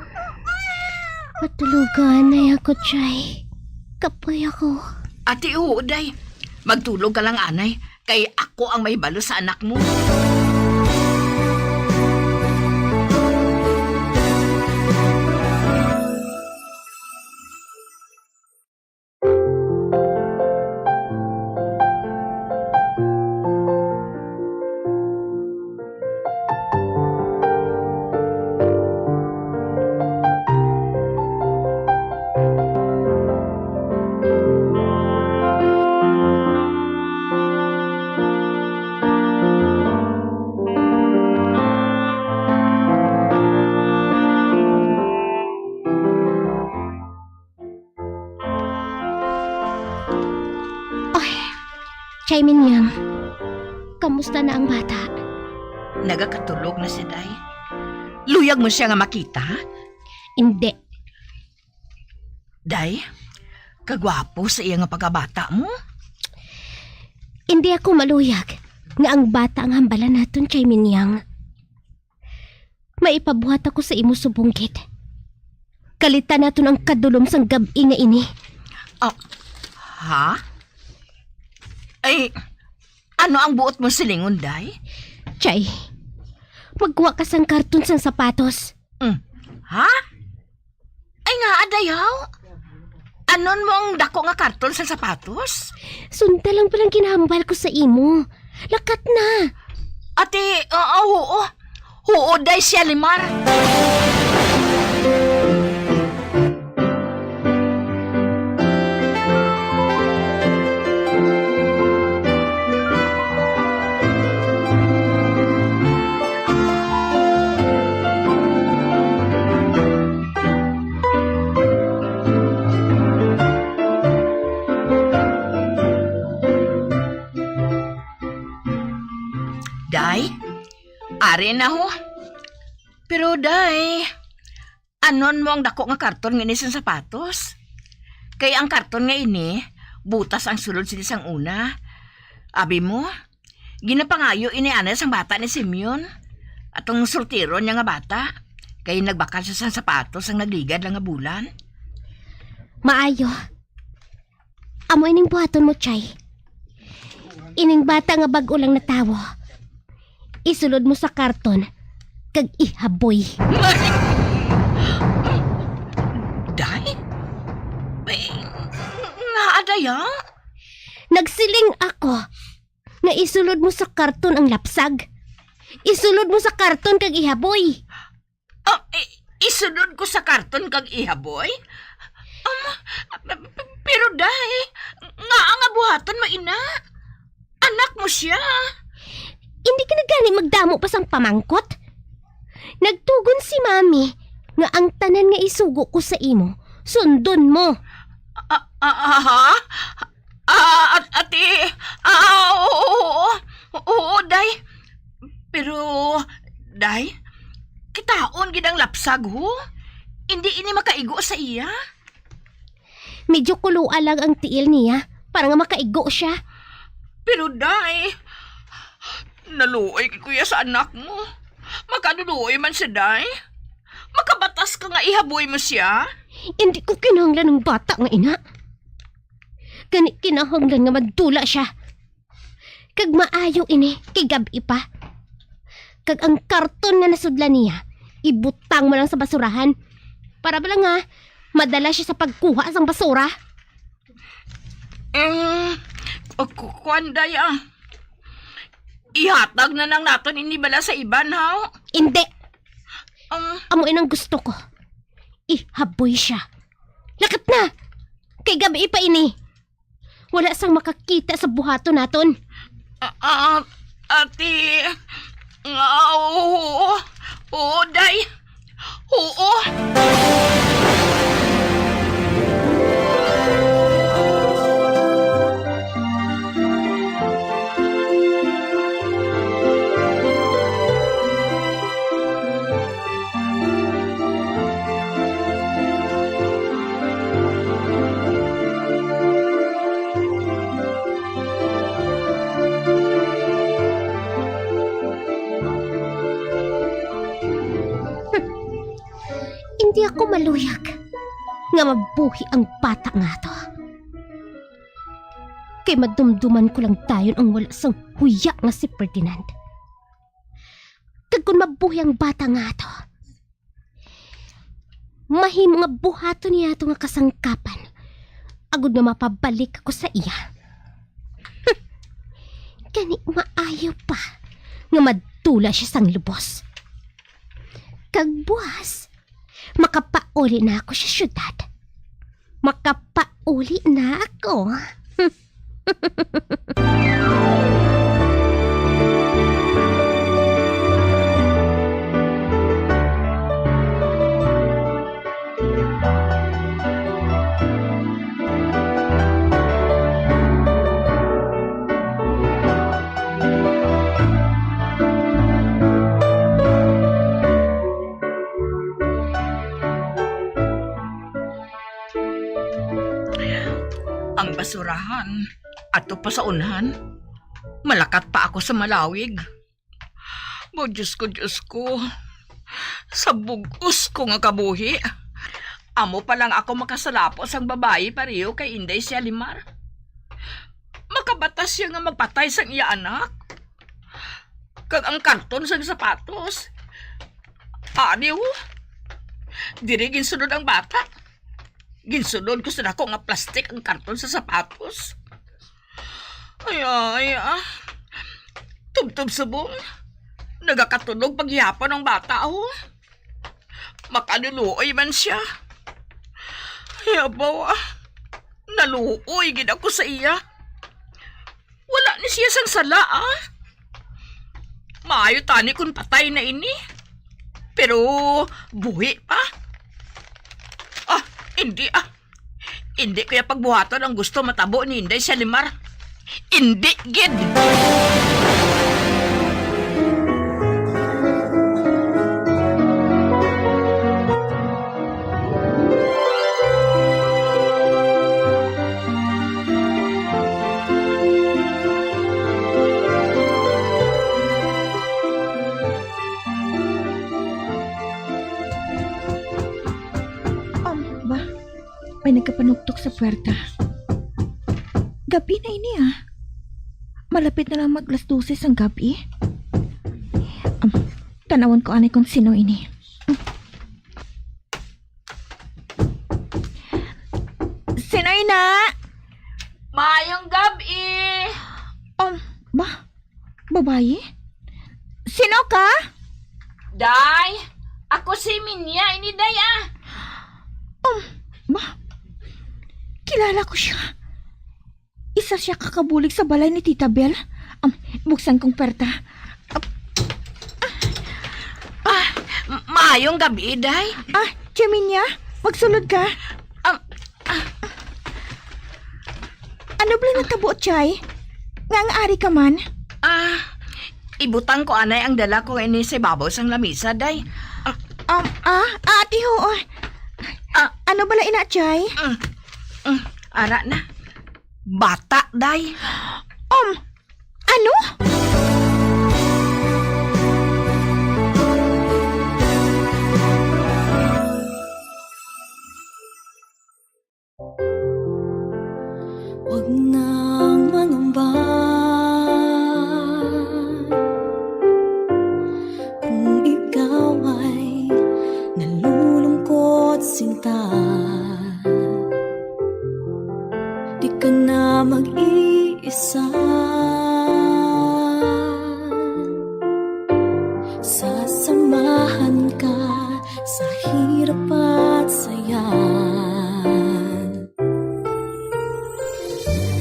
Matulogan na ako, Chay. Kapoy ako. Ati, oo, day. Magtulog ka lang, anay, kay ako ang mahibalo sa anak mo. Ay, Chay Minyang, kamusta na ang bata? Nagakatulog na si Day. Luyag mo siya nga makita? Hindi. Day, kagwapo sa iya nga pagkabata mo. Hindi ako maluyag nga ang bata ang hambalan naton, Chay Minyang. May ipabuhat ako sa imo subong gid. Kalitan naton ang kadulom sang gab-i nga ini. Ah, ha? Ay, ano ang buot mo silingon, Day? Chay, magkuha ka sang karton sang sapatos. Mm. Ha? Ay nga, Day, haw? Anon mo ang dako nga karton sang sapatos? Sunda lang palang ginahambal ko sa imo. Lakat na. Ate, ah, ah, oo. Oo, Day, siya limar. Day, ari na ho. Pero, Day, anon mo ang dako nga karton nga ini sang sapatos? Kay ang karton nga ini, butas ang sulod sini sang una. Abi mo, ginapangayo ini anay sang bata ni Simeon, atong sultiron niya nga bata, kay nagbakal siya sang sapatos sang nagligad lang nga bulan. Maayo. Amo ining buhaton mo, Chay. Ining bata nga bag-o lang natawo, isulod mo sa karton kag ihaboy. Day? Ay, nga, Day, ah? Nagsiling ako nga isulod mo sa karton ang lapsag. Isulod mo sa karton kag ihaboy. Ah, i-, isulod ko sa karton kag ihaboy? Um, p-, p-, pero, Day, ngaa nga buhaton mo ina? Anak mo sia. Hindi ka na gani magdamo pa sang pamangkot? Nagtugon si Mami nga ang tanan nga isugo ko sa imo, sundon mo. Ah, ah, ah, ha? Ah, at-, ate, ah, oo, oo, oo, Day. Pero, Day, kitaon gid ang lapsag, ho. Hindi ini makaigo sa iya. Medyo kuloa lang ang tiil niya para nga makaigo siya. Pero, Day, naluoy kay kuya sa anak mo. Makaluoy man siya, Day. Makabatas ka nga ihaboy mo siya. Hindi ko kinahanglan ng bata nga ina. Gani kinahanglan nga madula siya. Kag maayo ini kay gab-i pa. Kag ang karton nga nasudlan niya, ibutang mo lang sa basurahan. Para bala nga madala siya sa pagkuha sang basura. Eh, ku-, ku-, kuwan, Day, ah. Ihatag na lang naton ini bala sa iban, haw? Indi. Um, Amo inang gusto ko. Ihaboy siya. Lakat na! Kay gab-i pa ini. Wala sang makakita sa buhaton naton. Ah, ah, ate, nga, oo, oo, Day. Oo. Hindi ako maluyag nga mabuhi ang bata nga to. kay madumduman ko lang dayon ang wala sang huya nga si Ferdinand. Kag kon mabuhi ang bata nga ato, mahimo nga buhaton niya ato nga kasangkapan, agod nga mapabalik ako sa iya. Gani maayo pa nga madula siya sang lubos. Kag buas, makapauli na ako sa syudad. Makapauli na ako. Ang basurahan, ato pa sa unhan. Malakat pa ako sa malawig. Mo, Diyos ko, Diyos ko. Sa bug-os ko nga kabuhi, amo pa lang ako makasalapo sang babayi pareho kay Inday Sialimar. Makabatas siya nga magpatay sang iya anak. Kag ang karton sang sapatos. Ani, oh. Diri ginsunod ang bata. Ginsunod ko sa dako nga plastik ang karton sa sapatos. Ay, ay, ah. Tubtob subong. Nagakatunog paghihapon ang bata, oh. Makaluluoy man siya. Ay, abaw, ah. Naluoy gid ako sa iya. Wala ni siya sang sala, ah. Maayo tani kung patay na ini. Pero buhi pa. Ah, hindi, ah. Hindi ko ya pagbuhaton ang gusto matabo ni Inday Sialimar. Hindi gid. Um, ba? May nagkapanuktok sa puwerta. Gab-i na ini, ah. Malapit na lang mag alas dose sang gab-i. Um, tanawon ko anay kung sino ini. Sino ina? Maayong gab-i. Um, ba? Babayi? Sino ka? Day, ako si Minya ini, day, ah. Um, ba? Kilala ko siya. Isa siya ka kabulig sa balay ni Tita Bel. Um, buksan kong puwerta. Ah, m-, maayong gab-i, day. Ah, Jeminia, magsulod ka. Um, ah. Ano bala natabo, Chay? Nga ang ari ka man? Ah, ibutang ko anay ang dala ko ini sa ibabaw sang lamisa, day. Ah, Um, ah, ah, ati, ho, oh. Ah. Ano bala ina, Chay? Mm, mm, ara na. Bata, day. Um, ano? Huwag nang mangamba kung ikaw ay nalulungkot, sinta. Di ka na mag-iisa. Sasamahan ka sa hirap at saya.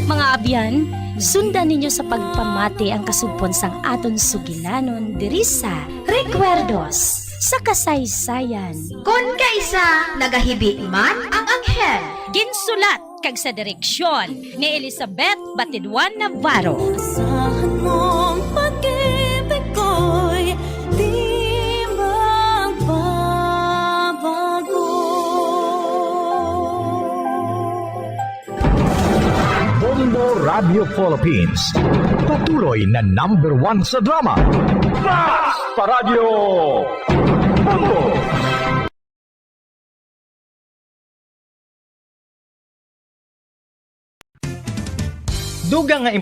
Mga abyan, sundan ninyo sa pagpamati ang kasugpon sang aton sugilanon diri sa Recuerdos sa Kasaysayan. Kon kaisa nagahibi man ang anghel. Ginsulat kag sa direksyon ni Elizabeth Batidwan Navarro. Asahan mong pag-ibig ko'y di magbabago. Bombo Radio Philippines, patuloy na number one sa drama. Basta Radyo Bombo! Dugang nga